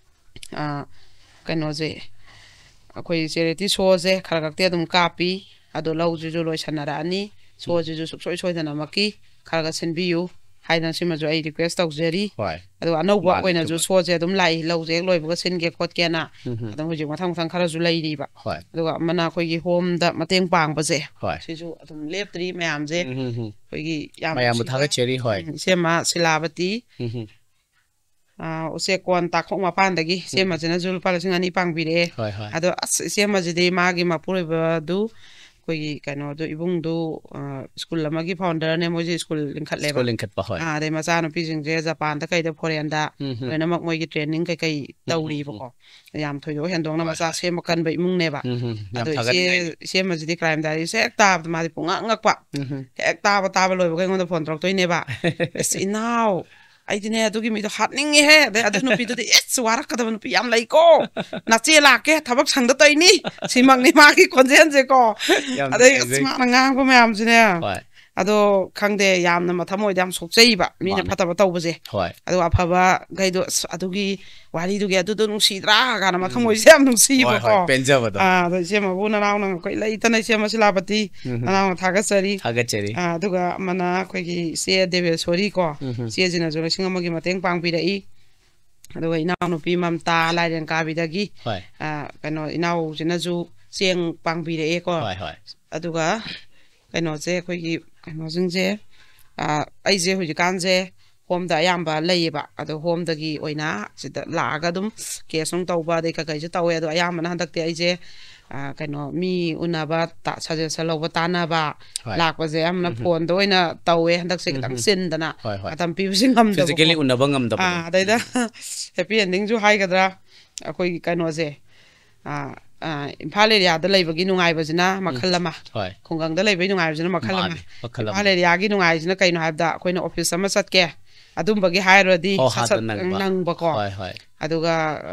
ꯑ, ꯀꯩꯅꯣꯁꯦ, ꯑꯩꯈꯣꯏ ꯆꯦꯔꯤꯇꯤ ꯁꯣꯁꯦ ꯈꯔ ꯈꯛꯇꯤ ꯑꯗꯨꯝ ꯀꯥꯞꯄꯤ꯫ ꯑꯗꯣ ꯂꯧꯁꯤꯁꯨ ꯂꯣꯏꯁꯟꯅꯔꯛꯑꯅꯤ꯫ ꯁꯣꯁꯤꯁꯨ ꯁꯨꯡꯁꯣꯏ ꯁꯣꯏꯗꯅꯃꯛꯀꯤ ꯈꯔ ꯈꯔ ꯁꯤꯟꯕꯤꯌꯨ ꯍꯥꯏꯗꯅ ꯁꯤꯃꯁꯨ ꯑꯩ ꯔꯤꯀ꯭ꯋꯦꯁ ꯇꯧꯖꯔꯤ꯫ ꯍꯣꯏ꯫ ꯑꯗꯨꯒ ꯑꯅꯧꯕ ꯃꯥꯅꯦ, ꯑꯣꯏꯅꯁꯨ ꯆꯨꯝꯃꯦ꯫ ꯁꯣꯁꯦ ꯑꯗꯨꯝ ꯂꯥꯛꯏ, ꯂꯧꯁꯦ ꯍꯦꯛ ꯂꯣꯏꯕꯒ ꯁꯤꯟꯒꯦ ꯈꯣꯠꯀꯦꯅ꯫ ꯎꯝ, ꯎꯝ꯫ ꯑꯗꯨꯝ ꯍꯧꯖꯤꯛ ꯃꯊꯪ ꯃꯊꯪ ꯈꯔꯁꯨ ꯂꯩꯔꯤꯕ꯫ ꯍꯣꯏ꯫ ꯑꯗꯨꯒ ꯑꯃꯅ ꯑꯩꯈꯣꯏꯒꯤ ꯍꯣꯝꯗ ꯃꯇꯦꯡ ꯄꯥꯡꯕꯁꯦ꯫ ꯍꯣꯏ꯫ ꯁꯤꯁꯨ ꯑꯗꯨꯝ ꯂꯦꯞꯇ꯭ꯔꯤ ꯃꯌꯥꯝꯁꯦ꯫ ꯎꯝ, ꯎꯝ, ꯎꯝ꯫ ꯑꯩꯈꯣꯏꯒꯤ ꯌꯥꯝ ꯃꯌꯥꯝꯕꯨ ꯅꯨꯡꯁꯤꯕ, ꯊꯥꯒꯠꯆꯔꯤ, ꯍꯣꯏ꯫ ꯎꯝ, ꯏꯆꯦꯃ ꯁꯤꯂꯥꯕꯇꯤ꯫ ꯎꯝ, ꯎꯝ꯫ ꯑꯥ, ꯎꯆꯦꯛ ꯀꯣꯟ ꯇꯥꯈꯣꯡ ꯃꯄꯥꯟꯗꯒꯤ ꯎꯝ꯫ ꯁꯦꯝꯕꯁꯤꯅꯁꯨ ꯂꯨꯄꯥ ꯂꯤꯁꯤꯡ ꯑꯅꯤ ꯄꯥꯡꯕꯤꯔꯛꯑꯦ꯫ ꯍꯣꯏ, ꯍꯣꯏ꯫ ꯑꯗꯣ ꯑꯁ, ꯏꯆꯦꯃꯁꯤꯗꯤ ꯃꯥꯒꯤ ꯃꯄꯨꯔꯣꯏꯕꯗꯨ ꯑꯩꯈꯣꯏꯒꯤ ꯀꯩꯅꯣꯗꯨ, ꯏꯕꯨꯡꯗꯨ ꯁ꯭ꯀꯨꯜ ꯑꯃꯒꯤ ꯐꯥꯎꯟꯗꯔꯅꯦ, ꯃꯣꯏꯁꯦ ꯁ꯭ꯀꯨꯜ ꯂꯤꯡꯈꯠꯂꯦꯕ꯫ ꯁ꯭ꯀꯨꯜ ꯂꯤꯡꯈꯠꯄ, ꯍꯣꯏ꯫ ꯑꯥ, ꯑꯗꯩ ꯃꯆꯥꯅꯨꯄꯤꯁꯤꯡꯁꯦ ꯖꯄꯥꯟꯗ ꯀꯩꯗ, ꯐꯣꯔꯦꯟꯗ ꯎꯝ, ꯎꯝ꯫ ꯂꯣꯏꯅꯃꯛ ꯃꯣꯏꯒꯤ ꯇ꯭ꯔꯦꯅꯤꯡ ꯀꯩꯀꯩ ꯎꯝ, ꯎꯝ, ꯇꯧꯔꯤꯕꯀꯣ꯫ ꯌꯥꯝ ꯊꯣꯏꯗꯣꯛ ꯍꯦꯟꯗꯣꯛꯅ ꯍꯣꯏ, ꯃꯆꯥ ꯍꯣꯏ꯫ ꯁꯦꯝꯕ ꯀꯟꯕ ꯏꯃꯨꯡꯅꯦꯕ꯫ ꯎꯝ, ꯎꯝ꯫ ꯌꯥꯝ ꯑꯗꯣ ꯏꯆꯦ ꯊꯥꯒꯠꯅꯤꯡꯉꯥꯏꯅꯤ꯫ ꯏꯆꯦꯃꯁꯤꯗꯤ ꯀ꯭ꯔꯥꯏꯝ ꯗꯥꯏꯔꯤꯁꯦ ꯍꯦꯛ ꯇꯥꯕꯗ ꯃꯥꯗꯤ ꯄꯨꯡꯉꯛ ꯉꯛꯄ꯫ ꯎꯝ, ꯎꯝ꯫ ꯍꯦꯛ ꯇꯥꯕ ꯇꯥꯕ ꯂꯣꯏꯕꯒ ꯑꯩꯉꯣꯟꯗ ꯐꯣꯟ ꯇꯧꯔꯛꯇꯣꯏꯅꯦꯕ꯫ "ꯑꯁ, ꯏꯅꯥꯎ, ꯑꯩꯗꯤꯅꯦ ꯑꯗꯨꯒꯤ ꯃꯤꯗꯣ ꯍꯥꯠꯅꯤꯡꯉꯤꯍꯦ꯫ ꯑꯗꯩ ꯑꯗꯨ ꯅꯨꯄꯤꯗꯨꯗꯤ, ꯑꯦꯁ, ꯋꯥꯔꯛꯀꯗꯕ ꯅꯨꯄꯤ ꯌꯥꯝ ꯂꯩꯀꯣ꯫ ꯅꯆꯦ ꯂꯥꯛꯀꯦ, ꯊꯕꯛ ꯁꯪꯗ ꯇꯧꯏꯅꯤ"꯫ ꯁꯤꯃꯛꯅꯤ ꯃꯥꯒꯤ ꯈꯣꯟꯖꯦꯜꯁꯦꯀꯣ꯫ ꯌꯥꯝ ꯑꯗꯩ ꯅꯨꯡꯉꯥꯏꯖꯩ꯫ ꯑꯁ, ꯃꯥꯅ ꯉꯥꯡꯕ ꯃꯌꯥꯝꯁꯤꯅꯦ꯫ ꯍꯣꯏ꯫ ꯑꯗꯣ ꯈꯪꯗꯦ, ꯌꯥꯝꯅ ꯃꯊꯃꯣꯏꯗ ꯌꯥꯝ ꯁꯣꯛꯆꯩꯕ, ꯃꯤꯅ ꯃꯥꯅꯦ꯫ ꯐꯠꯇꯕ ꯇꯧꯕꯁꯦ꯫ ꯍꯣꯏ꯫ ꯑꯗꯨꯒ ꯑꯐꯕꯈꯩꯗꯣ, "ꯑꯁ, ꯑꯗꯨꯒꯤ ꯋꯥꯔꯤꯗꯨꯒꯤ ꯑꯗꯨꯗꯣ ꯅꯨꯡꯁꯤꯗ꯭ꯔꯥ?" ꯀꯥꯏꯅ ꯎꯝ꯫ ꯃꯊꯃꯣꯏꯁꯦ ꯌꯥꯝ ꯍꯣꯏ, ꯅꯨꯡꯁꯤꯕꯀꯣ꯫ ꯍꯣꯏ, ꯄꯦꯟꯖꯕꯗꯣ꯫ ꯑꯥ, ꯑꯗꯣ ꯏꯆꯦꯃꯕꯨ ꯅꯅꯥꯎꯅ ꯑꯩꯈꯣꯏ ꯂꯩꯇꯅ, ꯏꯆꯦꯃ ꯁꯤꯂꯥꯄꯇꯤ, ꯎꯝ꯫ ꯅꯅꯥꯎꯅ ꯊꯥꯒꯠꯆꯔꯤ꯫ ꯊꯥꯒꯠꯆꯔꯤ꯫ ꯑꯥ, ꯑꯗꯨꯒ ꯑꯃꯅ ꯑꯩꯈꯣꯏꯒꯤ ꯏꯆꯦ ꯗꯦꯕꯦꯁꯣꯔꯤ ꯀꯣ, ꯎꯝ꯫ ꯏꯆꯦꯁꯤꯅꯁꯨ ꯂꯤꯁꯤꯡ ꯑꯃꯒꯤ ꯃꯇꯦꯡ ꯄꯥꯡꯕꯤꯔꯛꯏ꯫ ꯑꯗꯨꯒ ꯏꯅꯥꯎꯅꯨꯄꯤ ꯃꯝꯇꯥ ꯂꯥꯏꯔꯦꯟ ꯀꯥꯕꯤꯗꯒꯤ, ꯍꯣꯏ꯫ ꯑꯥ, ꯀꯩꯅꯣ, ꯏꯅꯥꯎꯁꯤꯅꯁꯨ ꯆꯦꯡ ꯄꯥꯡꯕꯤꯔꯛꯑꯦꯀꯣ꯫ ꯍꯣꯏ, ꯍꯣꯏ꯫ ꯑꯗꯨꯒ ꯀꯩꯅꯣꯁꯦ, ꯑꯩꯈꯣꯏꯒꯤ ꯀꯩꯅꯣꯁꯤꯡꯁꯦ, ꯑꯥ, ꯑꯩꯁꯦ ꯍꯧꯖꯤꯛꯀꯥꯟꯁꯦ ꯍꯣꯝꯗ ꯑꯌꯥꯝꯕ ꯂꯩꯌꯦꯕ꯫ ꯑꯗꯣ ꯍꯣꯝꯗꯒꯤ ꯑꯣꯏꯅ ꯁꯤꯗ ꯂꯥꯛꯑꯒ ꯑꯗꯨꯝ ꯀꯦꯁ ꯅꯨꯡ ꯇꯧꯕ, ꯑꯗꯩ ꯀꯩꯀꯩꯁꯨ ꯇꯧꯋꯦ꯫ ꯑꯗꯣ ꯑꯌꯥꯝꯕꯅ ꯍꯟꯗꯛꯇꯤ ꯑꯩꯁꯦ, ꯑꯥ, ꯀꯩꯅꯣ, ꯃꯤ ꯎꯅꯕ, ꯇ-, ꯁꯖꯦꯁꯟ ꯂꯧꯕ, ꯇꯥꯟꯅꯕ ꯍꯣꯏ꯫ ꯂꯥꯛꯄꯁꯦ ꯑꯌꯥꯝꯕꯅ ꯎꯝ꯫ ꯐꯣꯟꯗ ꯑꯣꯏꯅ ꯇꯧꯋꯦ ꯍꯟꯗꯛꯁꯦ, ꯈꯤꯇꯪ ꯎꯝ꯫ ꯆꯤꯟꯗꯅ ꯍꯣꯏ, ꯍꯣꯏ꯫ ꯃꯇꯝ ꯄꯤꯕꯁꯦ ꯉꯝꯗꯕꯀꯣ꯫ Physically ꯎꯅꯕ ꯉꯝꯗꯕꯗꯣ꯫ ꯑꯥ, ꯑꯗꯩꯗ ꯍꯦꯄꯤ ꯑꯦꯟꯗꯤꯡꯁꯨ ꯍꯥꯏꯒꯗ꯭ꯔꯥ, ꯑꯩꯈꯣꯏꯒꯤ ꯀꯩꯅꯣꯁꯦ, ꯑꯥ, ꯑꯥ, ꯏꯝꯐꯥꯜ ꯑꯦꯔꯤꯌꯥꯗ ꯂꯩꯕꯒꯤ ꯅꯨꯡꯉꯥꯏꯕꯁꯤꯅ ꯃꯈꯜ ꯑꯃ, ꯍꯣꯏ꯫ ꯈꯨꯡꯒꯪꯗ ꯂꯩꯕꯒꯤ ꯅꯨꯡꯉꯥꯏꯕꯁꯤꯅ ꯃꯈꯜ ꯑꯃ꯫ ꯃꯥꯅꯦ, ꯃꯈꯜ ꯏꯝꯐꯥꯜ ꯑꯃ꯫ ꯑꯦꯔꯤꯌꯥꯒꯤ ꯅꯨꯡꯉꯥꯏꯕꯁꯤꯅ ꯀꯩꯅꯣ ꯍꯥꯏꯕꯗ, ꯑꯩꯈꯣꯏꯅ ꯑꯣꯐꯤꯁ ꯑꯃ ꯆꯠꯀꯦ, ꯑꯗꯨꯝꯕꯒꯤ ꯍꯥꯏꯔꯨꯔꯗꯤ ꯍꯣ ꯁꯠ ꯍꯥꯗ ꯁꯠ ꯅꯪꯕ꯫ ꯅꯪꯕꯀꯣ꯫ ꯍꯣꯏ, ꯍꯣꯏ꯫ ꯑꯗꯨꯒ, ꯑ,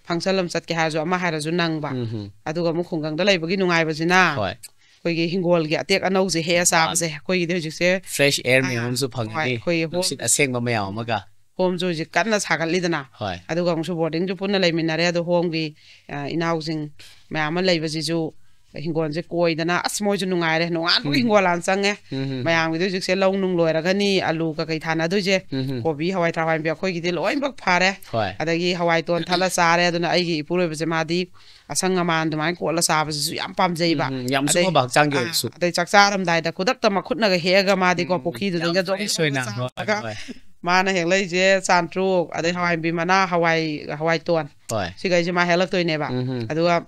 ꯐꯪꯁꯟ ꯑꯃ ꯆꯠꯀꯦ ꯍꯥꯏꯔꯁꯨ, ꯑꯃ ꯍꯥꯏꯔꯁꯨ ꯅꯪꯕ꯫ ꯎꯝ, ꯎꯝ꯫ ꯑꯗꯨꯒ ꯑꯃꯨꯛ ꯈꯨꯡꯒꯪꯗ ꯂꯩꯕꯒꯤ ꯅꯨꯡꯉꯥꯏꯕꯁꯤꯅ ꯍꯣꯏ꯫ ꯑꯩꯈꯣꯏꯒꯤ ꯍꯤꯡꯒꯣꯜꯒꯤ ꯑꯇꯦꯛ ꯑꯅꯧꯁꯦ ꯍꯦꯛꯑ ꯆꯥꯕꯁꯦ, ꯃꯥꯅꯦ꯫ ꯑꯩꯈꯣꯏꯒꯤꯗꯤ ꯍꯧꯖꯤꯛꯁꯦ, Fresh air ꯑꯥ, ꯃꯌꯥꯝ ꯑꯃꯁꯨ ꯐꯪꯉꯅꯤ, ꯍꯣꯏ, ꯑꯩꯈꯣꯏꯒꯤ ꯍꯣꯝ ꯅꯨꯡꯁꯤꯠ ꯑꯁꯦꯡꯕ ꯃꯌꯥꯝ ꯑꯃꯒ꯫ ꯍꯣꯝꯁꯨ ꯍꯧꯖꯤꯛ ꯀꯟꯅ ꯁꯥꯒꯠꯂꯤꯗꯅ꯫ ꯍꯣꯏ꯫ ꯑꯗꯨꯒ ꯑꯃꯨꯛꯁꯨ ꯕꯣꯔꯗꯤꯡꯁꯨ ꯄꯨꯟꯅ ꯂꯩꯃꯤꯟꯅꯔꯦ꯫ ꯑꯗꯣ ꯍꯣꯝꯒꯤ, ꯑ, ꯏꯅꯥꯎꯁꯤꯡ ꯃꯌꯥꯝ ꯑꯃ ꯂꯩꯕꯁꯤꯁꯨ ꯍꯤꯡꯒꯣꯜꯁꯦ ꯀꯣꯏꯗꯅ, ꯑꯁ, ꯃꯣꯏꯁꯨ ꯅꯨꯡꯉꯥꯏꯔꯦ, ꯅꯣꯡꯉꯥꯟꯕꯒ ꯎꯝ꯫ ꯍꯤꯡꯒꯣꯜ ꯍꯥꯟꯅ ꯆꯪꯉꯦ꯫ ꯎꯝ, ꯎꯝ꯫ ꯃꯌꯥꯝꯒꯤꯗꯤ ꯍꯧꯖꯤꯛꯁꯦ ꯂꯧ ꯅꯨꯡ ꯂꯣꯏꯔꯒꯅꯤ, ꯑꯂꯨ ꯀꯀꯩ ꯊꯥꯅꯗꯣꯏꯁꯦ, ꯎꯝ, ꯎꯝ꯫ ꯀꯣꯕꯤ, ꯍꯋꯥꯏ ꯊ꯭ꯔꯥꯛ, ꯍꯋꯥꯏ ꯃꯨꯕꯤ, ꯑꯩꯈꯣꯏꯒꯤꯗꯤ ꯂꯣꯏꯅꯃꯛ ꯐꯔꯦ꯫ ꯍꯣꯏ꯫ ꯑꯗꯒꯤ ꯍꯋꯥꯏ ꯇꯣꯟ ꯊꯠꯂ ꯆꯥꯔꯦ꯫ ꯑꯗꯨꯅ ꯑꯩꯒꯤ ꯏꯄꯨꯔꯣꯏꯕꯁꯦ, ꯃꯥꯗꯤ ꯑꯁꯪ ꯑꯃꯥꯟ ꯑꯗꯨꯃꯥꯏꯅ ꯀꯣꯠꯂ ꯆꯥꯕꯁꯤꯁꯨ ꯌꯥꯝ ꯄꯥꯝꯖꯩꯕ꯫ ꯎꯝ, ꯎꯝ, ꯌꯥꯝꯁꯨ ꯑꯗꯩ, ꯐꯕ ꯍꯛꯆꯥꯡꯒꯤ ꯑꯥ, ꯑꯣꯏꯔꯁꯨ꯫ ꯑꯗꯩ ꯆꯥꯛ ꯆꯥꯔꯝꯗꯥꯏꯗ ꯈꯨꯗꯛꯇ ꯃꯈꯨꯠꯅꯒ ꯍꯦꯛꯑꯒ ꯃꯥꯗꯤꯀꯣ, ꯎꯝ, ꯄꯨꯈ꯭ꯔꯤꯗꯨꯗꯒꯤ ꯌꯥꯝ ꯑꯗꯨꯝ fresh ꯑꯣꯏꯅ꯫ ꯍꯣꯏ, ꯆꯥꯔꯒ ꯍꯣꯏ, ꯍꯣꯏ꯫ ꯃꯥꯅ ꯍꯦꯛꯂꯛꯏꯁꯦ ꯆꯥꯟꯇ꯭ꯔꯨꯛ, ꯑꯗꯩ ꯍꯋꯥꯏ ꯃꯨꯕꯤ ꯃꯅꯥ, ꯍꯋꯥꯏ, ꯍꯋꯥꯏ ꯇꯣꯟ, ꯍꯣꯏ꯫ ꯁꯤꯈꯩꯁꯦ ꯃꯥ ꯍꯦꯛꯂꯛꯇꯣꯏꯅꯦꯕ꯫ ꯎꯝ, ꯎꯝ꯫ ꯑꯗꯨꯒ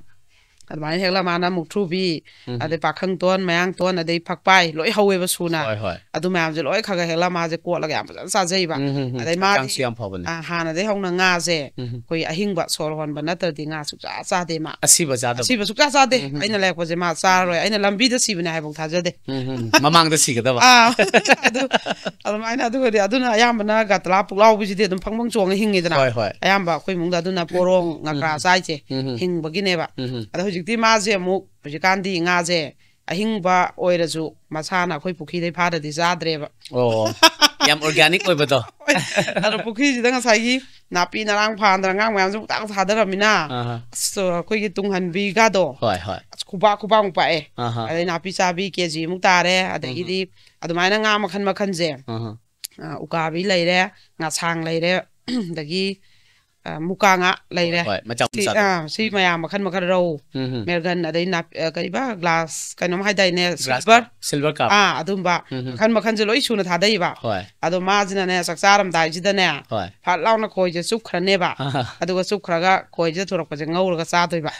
ꯑꯗꯨꯃꯥꯏꯅ ꯍꯦꯛꯂ ꯃꯥꯅ ꯃꯨꯛꯊ꯭ꯔꯨꯕꯤ, ꯑꯗꯩ ꯄꯥꯈꯪ ꯇꯣꯟ, ꯃꯌꯥꯡ ꯇꯣꯟ, ꯑꯗꯩ ꯐꯛꯄꯥꯏ ꯂꯣꯏ ꯍꯧꯋꯦꯕ ꯁꯨꯅ꯫ ꯍꯣꯏ, ꯍꯣꯏ꯫ ꯑꯗꯨ ꯃꯌꯥꯝꯁꯦ ꯂꯣꯏ ꯈꯔ ꯈꯔ ꯍꯦꯛꯂ ꯃꯥꯁꯦ ꯀꯣꯠꯂꯒ ꯌꯥꯝ ꯐꯖꯅ ꯆꯥꯖꯩꯕ꯫ ꯎꯝ, ꯎꯝ, ꯎꯝ꯫ ꯑꯗꯩ ꯃꯥꯗꯤ, ꯍꯛꯆꯥꯡꯁꯨ ꯌꯥꯝ ꯐꯕꯅꯦ꯫ ꯑ, ꯍꯥꯟꯅꯗꯩ ꯍꯧꯅ ꯉꯥꯁꯦ ꯎꯝ꯫ ꯑꯩꯈꯣꯏ ꯑꯍꯤꯡꯕ ꯁꯣꯔ ꯍꯣꯟꯕ ꯅꯠꯇ꯭ꯔꯗꯤ ꯉꯥ ꯁꯨꯡꯆꯥ ꯆꯥꯗꯦ ꯃꯥ꯫ ꯑꯁꯤꯕ ꯆꯥꯗꯕ꯫ ꯑꯁꯤꯕ ꯁꯨꯡꯆꯥ ꯆꯥꯗꯦ꯫ ꯎꯝ, ꯎꯝ꯫ ꯑꯩꯅ ꯂꯩꯔꯛꯄꯁꯦ ꯃꯥ ꯆꯥꯔꯔꯣꯏ꯫ ꯑꯩꯅ ꯂꯝꯕꯤꯗ ꯁꯤꯕꯅꯦ ꯍꯥꯏꯐꯥꯎ ꯊꯥꯖꯗꯦ꯫ ꯎꯝ, ꯎꯝ, ꯎꯝ꯫ ꯃꯃꯥꯡꯗ ꯁꯤꯒꯗꯕ꯫ ꯑꯥ, ꯑꯗꯨ, ꯑꯗꯨꯃꯥꯏꯅ ꯑꯗꯨꯒꯗꯤ ꯑꯗꯨꯅ ꯑꯌꯥꯝꯕꯅ ꯒꯇꯂꯥ ꯄꯨꯛꯂꯥꯎꯕꯤꯁꯤꯗꯤ ꯑꯗꯨꯝ ꯐꯪꯐꯪ ꯆꯣꯡꯉ ꯍꯤꯡꯉꯤꯗꯅ꯫ ꯍꯣꯏ, ꯍꯣꯏ꯫ ꯑꯌꯥꯝꯕ ꯑꯩꯈꯣꯏ ꯏꯃꯨꯡꯗ ꯑꯗꯨꯅ ꯄꯣꯔꯣꯡ ꯉꯀ꯭ꯔꯥ ꯆꯥꯏꯁꯦ ꯎꯝ, ꯎꯝ꯫ ꯍꯤꯡꯕꯒꯤꯅꯦꯕ꯫ ꯎꯝ, ꯎꯝ꯫ ꯑꯗꯣ ꯍꯧꯖꯤꯛꯇꯤ ꯃꯥꯁꯦ ꯑꯃꯨꯛ, ꯍꯧꯖꯤꯛꯀꯥꯟꯗꯤ ꯉꯥꯁꯦ ꯑꯍꯤꯡꯕ ꯑꯣꯏꯔꯁꯨ ꯃꯁꯥꯅ ꯑꯩꯈꯣꯏ ꯄꯨꯈ꯭ꯔꯤꯗꯩ ꯐꯥꯗ꯭ꯔꯗꯤ ꯆꯥꯗ꯭ꯔꯦꯕ꯫ ꯑꯣ, ꯌꯥꯝ organic ꯑꯣꯏꯕꯗꯣ꯫ ꯑꯗꯣ ꯄꯨꯈ꯭ꯔꯤꯁꯤꯗ ꯉꯁꯥꯏꯒꯤ ꯅꯥꯄꯤ ꯅꯔꯥꯡ ꯐꯥꯟꯗꯅ ꯑꯉꯥꯡ ꯃꯌꯥꯝꯁꯦ ꯄꯨꯡꯇꯥꯛ ꯊꯥꯗꯔꯝꯃꯤꯅ, ꯑꯍꯥ꯫ ꯑꯁ, ꯑꯩꯈꯣꯏꯒꯤ ꯇꯨꯡꯍꯟꯕꯤꯒꯗꯣ, ꯍꯣꯏ, ꯍꯣꯏ꯫ ꯑꯁ, ꯈꯨꯕꯥꯛ ꯈꯨꯕꯥꯛꯃꯨꯛ ꯄꯥꯛꯑꯦ꯫ ꯑꯍꯥ꯫ ꯑꯗꯩ ꯅꯥꯄꯤ ꯆꯥꯕꯤ ꯀꯦꯖꯤ ꯃꯨꯛ ꯇꯥꯔꯦ꯫ ꯑꯗꯒꯤꯗꯤ ꯑꯗꯨꯃꯥꯏꯅ ꯉꯥ ꯃꯈꯜ ꯃꯈꯜꯁꯦ, ꯑꯍꯥ꯫ ꯑ, ꯎꯀꯥꯕꯤ ꯂꯩꯔꯦ, ꯉꯥꯁꯥꯡ ꯂꯩꯔꯦ, ꯑꯗꯒꯤ, ꯑ, ꯃꯨꯀꯥ ꯉꯥ ꯂꯩꯔꯦ꯫ ꯍꯣꯏ, ꯃꯆꯥ ꯁꯤ, ꯃꯆꯥꯗꯣ꯫ ꯑ, ꯁꯤ ꯃꯌꯥꯝ ꯃꯈꯜ ꯃꯈꯜ, ꯔꯧ, ꯎꯝ, ꯎꯝ꯫ ꯃꯦꯔꯒꯟ, ꯑꯗꯩ ꯅꯥꯞ-, ꯑ, ꯀꯔꯤꯕ, ꯒ꯭ꯂꯥꯁ ꯀꯩꯅꯣꯝ ꯍꯥꯏꯗꯥꯏꯅꯦ, ꯒ꯭ꯂꯥꯁ ꯁꯤꯜꯚꯔ꯫ ꯀꯥꯞ, ꯁꯤꯜꯚꯔ ꯀꯥꯞ꯫ ꯑꯥ, ꯑꯗꯨꯝꯕ ꯎꯝ, ꯎꯝ꯫ ꯃꯈꯜ ꯃꯈꯜꯁꯦ ꯂꯣꯏ ꯁꯨꯅ ꯊꯥꯗꯩꯕ꯫ ꯍꯣꯏ꯫ ꯑꯗꯣ ꯃꯥꯁꯤꯅꯅꯦ, ꯆꯥꯛ ꯆꯥꯔꯝꯗꯥꯏꯁꯤꯗꯅꯦ, ꯍꯣꯏ꯫ ꯐꯠ ꯂꯥꯎꯅ ꯈꯣꯏꯁꯦ ꯆꯨꯞꯈ꯭ꯔꯅꯦꯕ꯫ ꯑꯍꯥ꯫ ꯑꯗꯨꯒ ꯆꯨꯞꯈ꯭ꯔꯒ ꯈꯣꯏꯁꯦ ꯊꯣꯔꯛꯄꯁꯦ ꯉꯧꯔꯒ ꯆꯥꯗꯣꯏꯕ꯫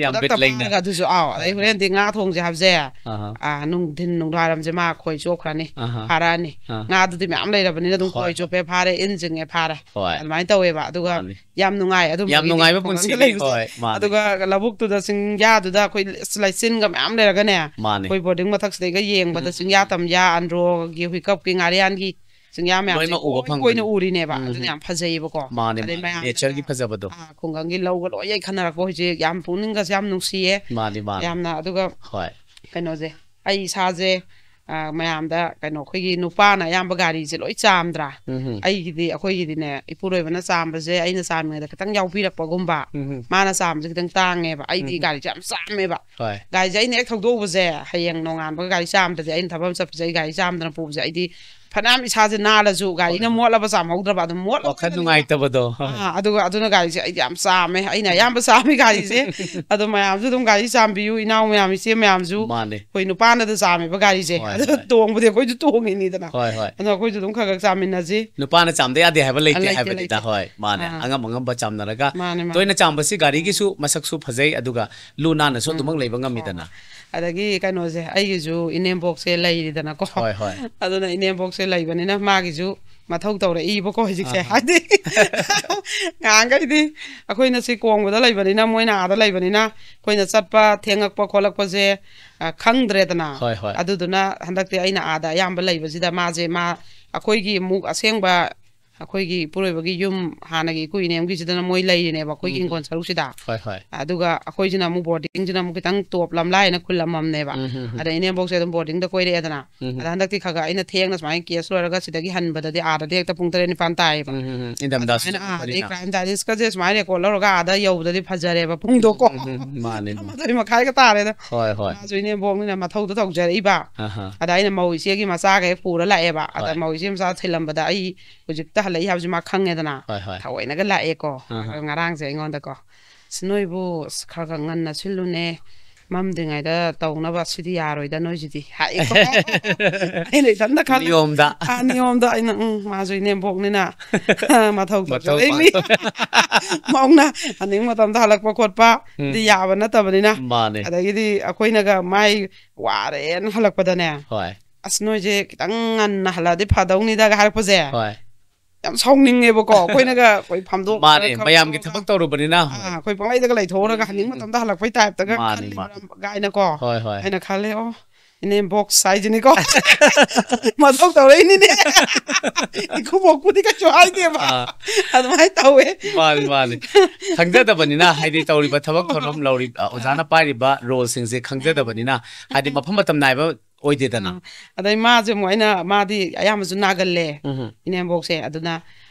ꯌꯥꯝ ꯈꯨꯗꯛꯇ ꯕꯤꯠ ꯂꯩꯅ꯫ ꯐꯥꯔꯒ ꯑꯗꯨꯁꯨ, ꯑꯥꯎ, ꯑꯗꯩ ꯍꯣꯔꯦꯟꯗꯤ ꯉꯥ ꯊꯣꯡꯁꯦ ꯍꯥꯏꯕꯁꯦ, ꯑꯍꯥ꯫ ꯑꯥ, ꯅꯨꯡꯊꯤꯟ ꯅꯨꯡꯗꯥꯡꯋꯥꯏꯔꯝꯁꯦ ꯃꯥ ꯈꯣꯏ ꯆꯣꯞꯈ꯭ꯔꯅꯤ, ꯑꯍꯥ꯫ ꯐꯥꯔꯛꯑꯅꯤ꯫ ꯑꯍꯥ꯫ ꯉꯥꯗꯨꯗꯤ ꯃꯌꯥꯝ ꯂꯩꯔꯕꯅꯤꯅ ꯑꯗꯨꯝ ꯍꯣꯏ꯫ ꯈꯣꯏ ꯆꯣꯞꯄꯦ, ꯐꯥꯔꯦ, ꯏꯟ ꯆꯤꯡꯉꯦ, ꯐꯥꯔꯦ꯫ ꯍꯣꯏ꯫ ꯑꯗꯨꯃꯥꯏꯅ ꯇꯧꯋꯦꯕ꯫ ꯑꯗꯨꯒ ꯃꯥꯅꯤ꯫ ꯌꯥꯝ ꯅꯨꯡꯉꯥꯏ ꯑꯗꯨꯝ ꯌꯥꯝ ꯅꯨꯡꯉꯥꯏꯕ ꯈꯨꯡꯒꯪꯗ ꯄꯨꯟꯁꯤꯅꯤ꯫ ꯂꯩꯕꯁꯦ꯫ ꯍꯣꯏ, ꯃꯥꯅꯤ꯫ ꯑꯗꯨꯒ ꯂꯧꯕꯨꯛꯇꯨꯗ ꯆꯤꯡꯌꯥꯗꯨꯗ ꯑꯩꯈꯣꯏ ꯂꯩꯆꯤꯟꯒ ꯃꯌꯥꯝ ꯂꯩꯔꯒꯅꯦ, ꯃꯥꯅꯤ꯫ ꯑꯩꯈꯣꯏ ꯕꯣꯔꯗꯤꯡ ꯃꯊꯛꯁꯤꯗꯩꯒ ꯌꯦꯡꯕꯗ ꯎꯝ꯫ ꯆꯤꯡꯌꯥ ꯇꯝꯌꯥ, ꯑꯟꯗ꯭ꯔꯣꯒꯤ, ꯍꯨꯏꯀꯞꯀꯤ, ꯉꯥꯔꯤꯌꯥꯟꯒꯤ ꯆꯤꯡꯌꯥ ꯃꯌꯥꯝꯁꯦ ꯂꯣꯏꯅꯃꯛ ꯎꯕ ꯂꯣꯏ ꯐꯪꯕꯅꯤ꯫ ꯀꯣꯏꯅ ꯎꯔꯤꯅꯦꯕ꯫ ꯎꯝ꯫ ꯑꯗꯨꯅ ꯌꯥꯝ ꯐꯖꯩꯌꯦꯕꯀꯣ꯫ ꯃꯥꯅꯤ, ꯑꯗꯩ ꯃꯥꯅꯤ꯫ ꯃꯌꯥꯝꯅ, Nature ꯒꯤ ꯐꯖꯕꯗꯣ꯫ ꯑꯥ, ꯈꯨꯡꯒꯪꯒꯤ ꯂꯧꯒ ꯂꯣꯏ ꯌꯩꯈꯠꯅꯔꯛꯄ ꯍꯧꯖꯤꯛ ꯌꯥꯝ ꯄꯨꯛꯅꯤꯡꯒꯁꯦ ꯌꯥꯝ ꯅꯨꯡꯁꯤꯌꯦ꯫ ꯃꯥꯅꯤ, ꯃꯥꯅꯤ꯫ ꯌꯥꯝꯅ꯫ ꯑꯗꯨꯒ ꯍꯣꯏ꯫ ꯀꯩꯅꯣꯁꯦ, ꯑꯩ ꯏꯁꯥꯁꯦ, ꯑ, ꯃꯌꯥꯝꯗ ꯀꯩꯅꯣ, ꯑꯩꯈꯣꯏꯒꯤ ꯅꯨꯄꯥꯅ ꯑꯌꯥꯝꯕ ꯒꯥꯔꯤꯁꯦ ꯂꯣꯏ ꯆꯥꯝꯗ꯭ꯔꯥ? ꯎꯝ꯫ ꯑꯩꯒꯤꯗꯤ, ꯑꯩꯈꯣꯏꯒꯤꯗꯤꯅꯦ, ꯏꯄꯨꯔꯣꯏꯕꯅ ꯆꯥꯝꯕꯁꯦ ꯑꯩꯅ ꯆꯥꯝꯃꯤꯉꯩꯗ ꯈꯤꯇꯪ ꯌꯥꯎꯕꯤꯔꯛꯄꯒꯨꯝꯕ, ꯎꯝ꯫ ꯃꯥꯅ ꯆꯥꯝꯕꯁꯦ ꯈꯤꯇꯪ ꯇꯥꯡꯉꯦꯕ, ꯑꯩꯗꯤ ꯎꯝ꯫ ꯒꯥꯔꯤꯁꯦ ꯌꯥꯝ ꯆꯥꯝꯃꯦꯕ꯫ ꯍꯣꯏ꯫ ꯒꯥꯔꯤꯁꯦ ꯑꯩꯅ ꯍꯦꯛ ꯊꯧꯗꯣꯛꯎꯕꯁꯦ, ꯍꯌꯦꯡ ꯅꯣꯡꯉꯥꯟꯕꯒ ꯒꯥꯔꯤ ꯆꯥꯝꯗ꯭ꯔꯗꯤ, ꯑꯩꯅ ꯊꯕꯛ ꯑꯃ ꯆꯠꯄꯁꯦ ꯑꯩ ꯒꯥꯔꯤ ꯆꯥꯝꯗꯅ ꯄꯨꯕꯁꯦ ꯑꯩꯗꯤ ꯐꯅꯌꯥꯝ ꯏꯁꯥꯁꯦ ꯅꯥꯜꯂꯁꯨ ꯒꯥꯔꯤꯅ ꯍꯣꯏ, ꯍꯣꯏ꯫ ꯃꯣꯠꯂꯕ ꯆꯥꯝꯍꯧꯗ꯭ꯔꯕ ꯑꯗꯨꯝ ꯃꯣꯠꯂ ꯋꯥꯈꯜ ꯅꯨꯡꯉꯥꯏꯇꯕꯗꯣ꯫ ꯍꯣꯏ꯫ ꯑꯥ, ꯑꯗꯨꯒ ꯑꯗꯨꯅ ꯒꯥꯔꯤꯁꯦ ꯑꯩꯗꯤ ꯌꯥꯝ ꯆꯥꯝꯃꯦ, ꯑꯩꯅ ꯑꯌꯥꯝꯕ ꯆꯥꯝꯃꯤ ꯒꯥꯔꯤꯁꯦ꯫ ꯑꯗꯣ ꯃꯌꯥꯝꯁꯨ ꯑꯗꯨꯝ ꯒꯥꯔꯤ ꯆꯥꯝꯕꯤꯌꯨ, ꯏꯅꯥꯎ ꯃꯌꯥꯝ, ꯏꯆꯦ ꯃꯌꯥꯝꯁꯨ꯫ ꯃꯥꯅꯦ꯫ ꯑꯩꯈꯣꯏ ꯅꯨꯄꯥꯅꯗ ꯆꯥꯝꯃꯦꯕ ꯒꯥꯔꯤꯁꯦ꯫ ꯍꯣꯏ, ꯑꯗꯣ ꯍꯣꯏ꯫ ꯇꯣꯡꯕꯗꯤ ꯑꯩꯈꯣꯏꯁꯨ ꯇꯣꯡꯉꯤꯅꯤꯗꯅ꯫ ꯍꯣꯏ, ꯍꯣꯏ꯫ ꯑꯗꯣ ꯑꯩꯈꯣꯏꯁꯨ ꯑꯗꯨꯝ ꯈꯔ ꯈꯔ ꯆꯥꯃꯤꯟꯅꯁꯤ꯫ ꯅꯨꯄꯥꯅ ꯆꯥꯝꯗ ꯌꯥꯗꯦ ꯍꯥꯏꯕ ꯂꯩꯇꯦ ꯑ, ꯂꯩꯇꯦ, ꯍꯥꯏꯕꯅꯤꯗ꯫ ꯂꯩꯇꯦ꯫ ꯍꯣꯏ, ꯃꯥꯅꯦ꯫ ꯑꯥ꯫ ꯑꯉꯝ ꯑꯉꯝꯕ ꯆꯥꯝꯅꯔꯒ ꯃꯥꯅꯦ, ꯃꯥꯅꯦ꯫ ꯇꯣꯏꯅ ꯆꯥꯝꯕꯁꯤ ꯒꯥꯔꯤꯒꯤꯁꯨ ꯃꯁꯛꯁꯨ ꯐꯖꯩ, ꯑꯗꯨꯒ ꯂꯨ ꯅꯥꯟꯅꯁꯨ ꯎꯝ꯫ ꯑꯗꯨꯃꯛ ꯂꯩꯕ ꯉꯝꯃꯤꯗꯅ꯫ ꯍꯣꯏ꯫ ꯑꯗꯒꯤ ꯀꯩꯅꯣꯁꯦ, ꯑꯩꯒꯤꯁꯨ ꯏꯅꯦꯝꯕꯣꯛꯁꯦ ꯂꯩꯔꯤꯗꯅꯀꯣ꯫ ꯍꯣꯏ, ꯍꯣꯏ꯫ ꯑꯗꯨꯅ ꯏꯅꯦꯝꯕꯣꯛꯁꯦ ꯂꯩꯕꯅꯤꯅ ꯃꯥꯒꯤꯁꯨ ꯃꯊꯧ ꯇꯧꯔꯛꯏꯕꯀꯣ ꯍꯧꯖꯤꯛꯁꯦ꯫ ꯑꯍꯥ꯫ ꯍꯥꯏꯗꯤ ꯉꯍꯥꯟꯈꯩꯗꯤ ꯑꯩꯈꯣꯏꯅ ꯁꯤ ꯀꯣꯡꯕꯗ ꯂꯩꯕꯅꯤꯅ, ꯃꯣꯏꯅ ꯑꯥꯗ ꯂꯩꯕꯅꯤꯅ, ꯑꯩꯈꯣꯏꯅ ꯆꯠꯄ ꯊꯦꯡꯉꯛꯄ ꯈꯣꯠꯂꯛꯄꯁꯦ, ꯑ, ꯈꯪꯗ꯭ꯔꯦꯗꯅ꯫ ꯍꯣꯏ, ꯍꯣꯏ꯫ ꯑꯗꯨꯗꯨꯅ ꯍꯟꯗꯛꯇꯤ ꯑꯩꯅ ꯑꯥꯗ ꯑꯌꯥꯝꯕ ꯂꯩꯕꯁꯤꯗ ꯃꯥꯁꯦ, ꯃꯥ, ꯑꯩꯈꯣꯏꯒꯤ ꯑꯃꯨꯛ ꯑꯁꯦꯡꯕ ꯑꯩꯈꯣꯏꯒꯤ ꯏꯄꯨꯔꯣꯏꯕꯒꯤ ꯌꯨꯝ, ꯍꯥꯟꯅꯒꯤ ꯏꯄꯨ ꯏꯅꯦꯝꯒꯤꯁꯤꯗꯅ ꯃꯣꯏ ꯂꯩꯔꯤꯅꯦꯕ, ꯑꯩꯈꯣꯏꯒꯤ ꯎꯝ꯫ ꯍꯤꯡꯒꯣꯜ ꯁꯔꯨꯛꯁꯤꯗ꯫ ꯍꯣꯏ, ꯍꯣꯏ꯫ ꯑꯗꯨꯒ ꯑꯩꯈꯣꯏꯁꯤꯅ ꯑꯃꯨꯛ ꯕꯣꯔꯗꯤꯡꯁꯤꯅ ꯑꯃꯨꯛ ꯈꯤꯇꯪ ꯇꯣꯞ ꯂꯝꯂꯥꯏꯅ ꯈꯨꯜ ꯑꯃꯃꯝꯅꯦꯕ꯫ ꯎꯝ, ꯎꯝ, ꯎꯝ꯫ ꯑꯗ ꯏꯅꯦꯝꯕꯣꯛꯁꯦ ꯑꯗꯨꯝ ꯕꯣꯔꯗꯤꯡꯗ ꯀꯣꯏꯔꯛꯑꯦꯗꯅ꯫ ꯎꯝ꯫ ꯑꯗ ꯍꯟꯗꯛꯇꯤ ꯈꯔ ꯈꯔ ꯑꯩꯅ ꯊꯦꯡꯅ ꯁꯨꯃꯥꯏꯅ ꯀꯦꯁ ꯂꯣꯏꯔꯒ ꯁꯤꯗꯒꯤ ꯍꯟꯕꯗꯗꯤ ꯑꯥꯗꯗꯤ ꯍꯦꯛꯇ ꯄꯨꯡ ꯇꯔꯦꯠ ꯅꯤꯄꯥꯟ ꯇꯥꯏꯌꯦꯕ꯫ ꯎꯝ, ꯎꯝ, ꯎꯝ꯫ ꯏꯟꯊꯝꯊꯥꯁꯨ ꯑꯗꯨꯃꯥꯏꯅ, ꯑꯥ, ꯑꯗꯩ ꯑꯣꯏꯕꯅꯤꯅ꯫ ꯀ꯭ꯔꯥꯏꯝ ꯗꯥꯏꯔꯤꯁꯀꯁꯦ ꯁꯨꯃꯥꯏꯅ ꯔꯦꯀꯣꯔꯠ ꯂꯧꯔꯒ ꯑꯥꯗ ꯌꯧꯕꯗꯗꯤ ꯐꯖꯔꯦꯕ ꯄꯨꯡꯗꯣꯀꯣ꯫ ꯎꯝ, ꯎꯝ, ꯎꯝ, ꯃꯥꯅꯦ, ꯃꯥꯅꯦ꯫ ꯃꯥꯊꯣꯏ ꯃꯈꯥꯏꯒ ꯇꯥꯔꯦꯗ꯫ ꯍꯣꯏ, ꯍꯣꯏ꯫ ꯃꯥꯁꯨ ꯏꯅꯦꯝꯕꯣꯛꯅꯤꯅ ꯃꯊꯧꯗꯣ ꯇꯧꯖꯔꯛꯏꯕ꯫ ꯑꯍꯥ꯫ ꯑꯗ ꯑꯩꯅ ꯃꯧ ꯏꯆꯦꯒꯤ ꯃꯆꯥꯒ ꯍꯦꯛ ꯄꯨꯔ ꯂꯥꯛꯑꯦꯕ꯫ ꯑꯗ ꯍꯣꯏ꯫ ꯃꯧ ꯏꯆꯦ ꯃꯆꯥ ꯊꯤꯜꯂꯝꯕꯗ ꯑꯩ ꯍꯧꯖꯤꯛꯇ ꯍꯜꯂꯛꯏ ꯍꯥꯏꯕꯁꯤ ꯃꯥ ꯈꯪꯉꯦꯗꯅ꯫ ꯍꯣꯏ, ꯍꯣꯏ꯫ ꯊꯑꯣꯏꯅꯒ ꯂꯥꯛꯑꯦꯀꯣ꯫ ꯑꯍꯥ꯫ ꯉꯔꯥꯡꯁꯦ ꯑꯩꯉꯣꯟꯗꯀꯣ, "ꯑꯁ, ꯅꯣꯏꯕꯨ, ꯑꯁ, ꯈꯔ ꯈꯔ ꯉꯟꯅ ꯁꯤꯜꯂꯨꯅꯦ, ꯃꯝꯗ꯭ꯔꯤꯉꯩꯗ ꯇꯧꯅꯕ, ꯁꯤꯗꯤ ꯌꯥꯔꯣꯏꯗ ꯅꯣꯏꯁꯤꯗꯤ", ꯍꯥꯏꯀꯣ꯫ ꯑꯩꯅ ꯏꯊꯟꯇ ꯈꯜꯂꯦ꯫ ꯅꯤꯌꯣꯝꯗ꯫ ꯑꯥ, ꯅꯤꯌꯣꯝꯗ ꯑꯩꯅ, "ꯎꯝ, ꯃꯥꯁꯨ ꯏꯅꯦꯝꯕꯣꯛꯅꯤꯅ ꯃꯊꯧ ꯃꯊꯧ ꯇꯧꯖꯔꯛꯏꯅꯤ"꯫ ꯄꯥꯡ-꯫ ꯃꯧꯅ ꯑꯅꯤꯡꯕ ꯃꯇꯝꯗ ꯍꯜꯂꯛꯄ ꯈꯣꯠꯄ ꯎꯝ꯫ ꯗꯤ ꯌꯥꯕ ꯅꯠꯇꯕꯅꯤꯅ꯫ ꯃꯥꯅꯦ꯫ ꯑꯗꯒꯤꯗꯤ ꯑꯩꯈꯣꯏꯅꯒ ꯃꯥꯏ ꯋꯥꯔꯦꯅ ꯍꯜꯂꯛꯄꯗꯅꯦ, ꯍꯣꯏ꯫ "ꯑꯁ, ꯅꯣꯏꯁꯦ ꯈꯤꯇꯪ ꯉꯟꯅ ꯍꯜꯂꯛꯑꯗꯤ ꯐꯗꯧꯅꯤꯗꯒ" ꯍꯥꯏꯔꯛꯄꯁꯦ꯫ ꯍꯣꯏ꯫ ꯌꯥꯝ ꯁꯥꯎꯅꯤꯡꯉꯦꯕꯀꯣ꯫ ꯑꯩꯈꯣꯏꯅꯒ ꯑꯩꯈꯣꯏ ꯐꯝꯗꯣꯛ ꯃꯥꯅꯦ, ꯈꯔ ꯃꯌꯥꯝꯒꯤ ꯈꯔ ꯊꯕꯛ ꯇꯧꯔꯨꯕꯅꯤꯅ꯫ ꯑꯥ, ꯑꯩꯈꯣꯏ ꯄꯪꯂꯩꯗꯒ ꯂꯩꯊꯣꯛꯎꯔꯒ ꯎꯝ, ꯍꯟꯅꯤꯡ ꯎꯝ, ꯎꯝ꯫ ꯃꯇꯝꯗ ꯍꯜꯂꯛꯄꯩ ꯇꯥꯏꯞꯇꯒ ꯃꯥꯅꯦ, ꯈꯜꯂꯤꯕ꯭ꯔꯥ ꯃꯥꯅꯦ꯫ ꯀꯥꯏꯅꯀꯣ꯫ ꯍꯣꯏ, ꯍꯣꯏ꯫ ꯑꯩꯅ ꯈꯜꯂꯦ, "ꯑꯣ, ꯏꯅꯦꯝꯕꯣꯛꯁ ꯍꯥꯏꯁꯤꯅꯤꯀꯣ꯫ ꯃꯊꯧ ꯇꯧꯔꯛꯏꯅꯤꯅꯦ"꯫ ꯏꯀꯨꯕꯣꯛꯄꯨꯗꯤ ꯀꯩꯁꯨ ꯍꯥꯏꯗꯦꯕ꯫ ꯑꯥ꯫ ꯑꯗꯨꯃꯥꯏꯅ ꯇꯧꯋꯦ꯫ ꯃꯥꯅꯤ, ꯃꯥꯅꯤ꯫ ꯈꯪꯖꯗꯕꯅꯤꯅ, ꯍꯥꯏꯗꯤ ꯇꯧꯔꯤꯕ ꯊꯕꯛ ꯊꯧꯔꯝ, ꯂꯧꯔꯤ-, ꯑ, ꯑꯣꯖꯥꯅ ꯄꯥꯏꯔꯤꯕ ꯔꯣꯜꯁꯤꯡꯁꯦ ꯈꯪꯖꯗꯕꯅꯤꯅ, ꯍꯥꯏꯗꯤ ꯃꯐꯝ ꯃꯇꯝ ꯅꯥꯏꯕ ꯑꯣꯏꯗꯦꯗꯅ꯫ ꯑꯥ꯫ ꯑꯗꯩ ꯃꯥꯁꯦ ꯑꯃꯨꯛ, ꯑꯩꯅ, ꯃꯥꯗꯤ ꯑꯌꯥꯝꯕꯁꯨ ꯅꯥꯒꯜꯂꯦ, ꯎꯝ꯫ ꯏꯅꯦꯝꯕꯣꯛꯁꯦ꯫ ꯑꯗꯨꯅ,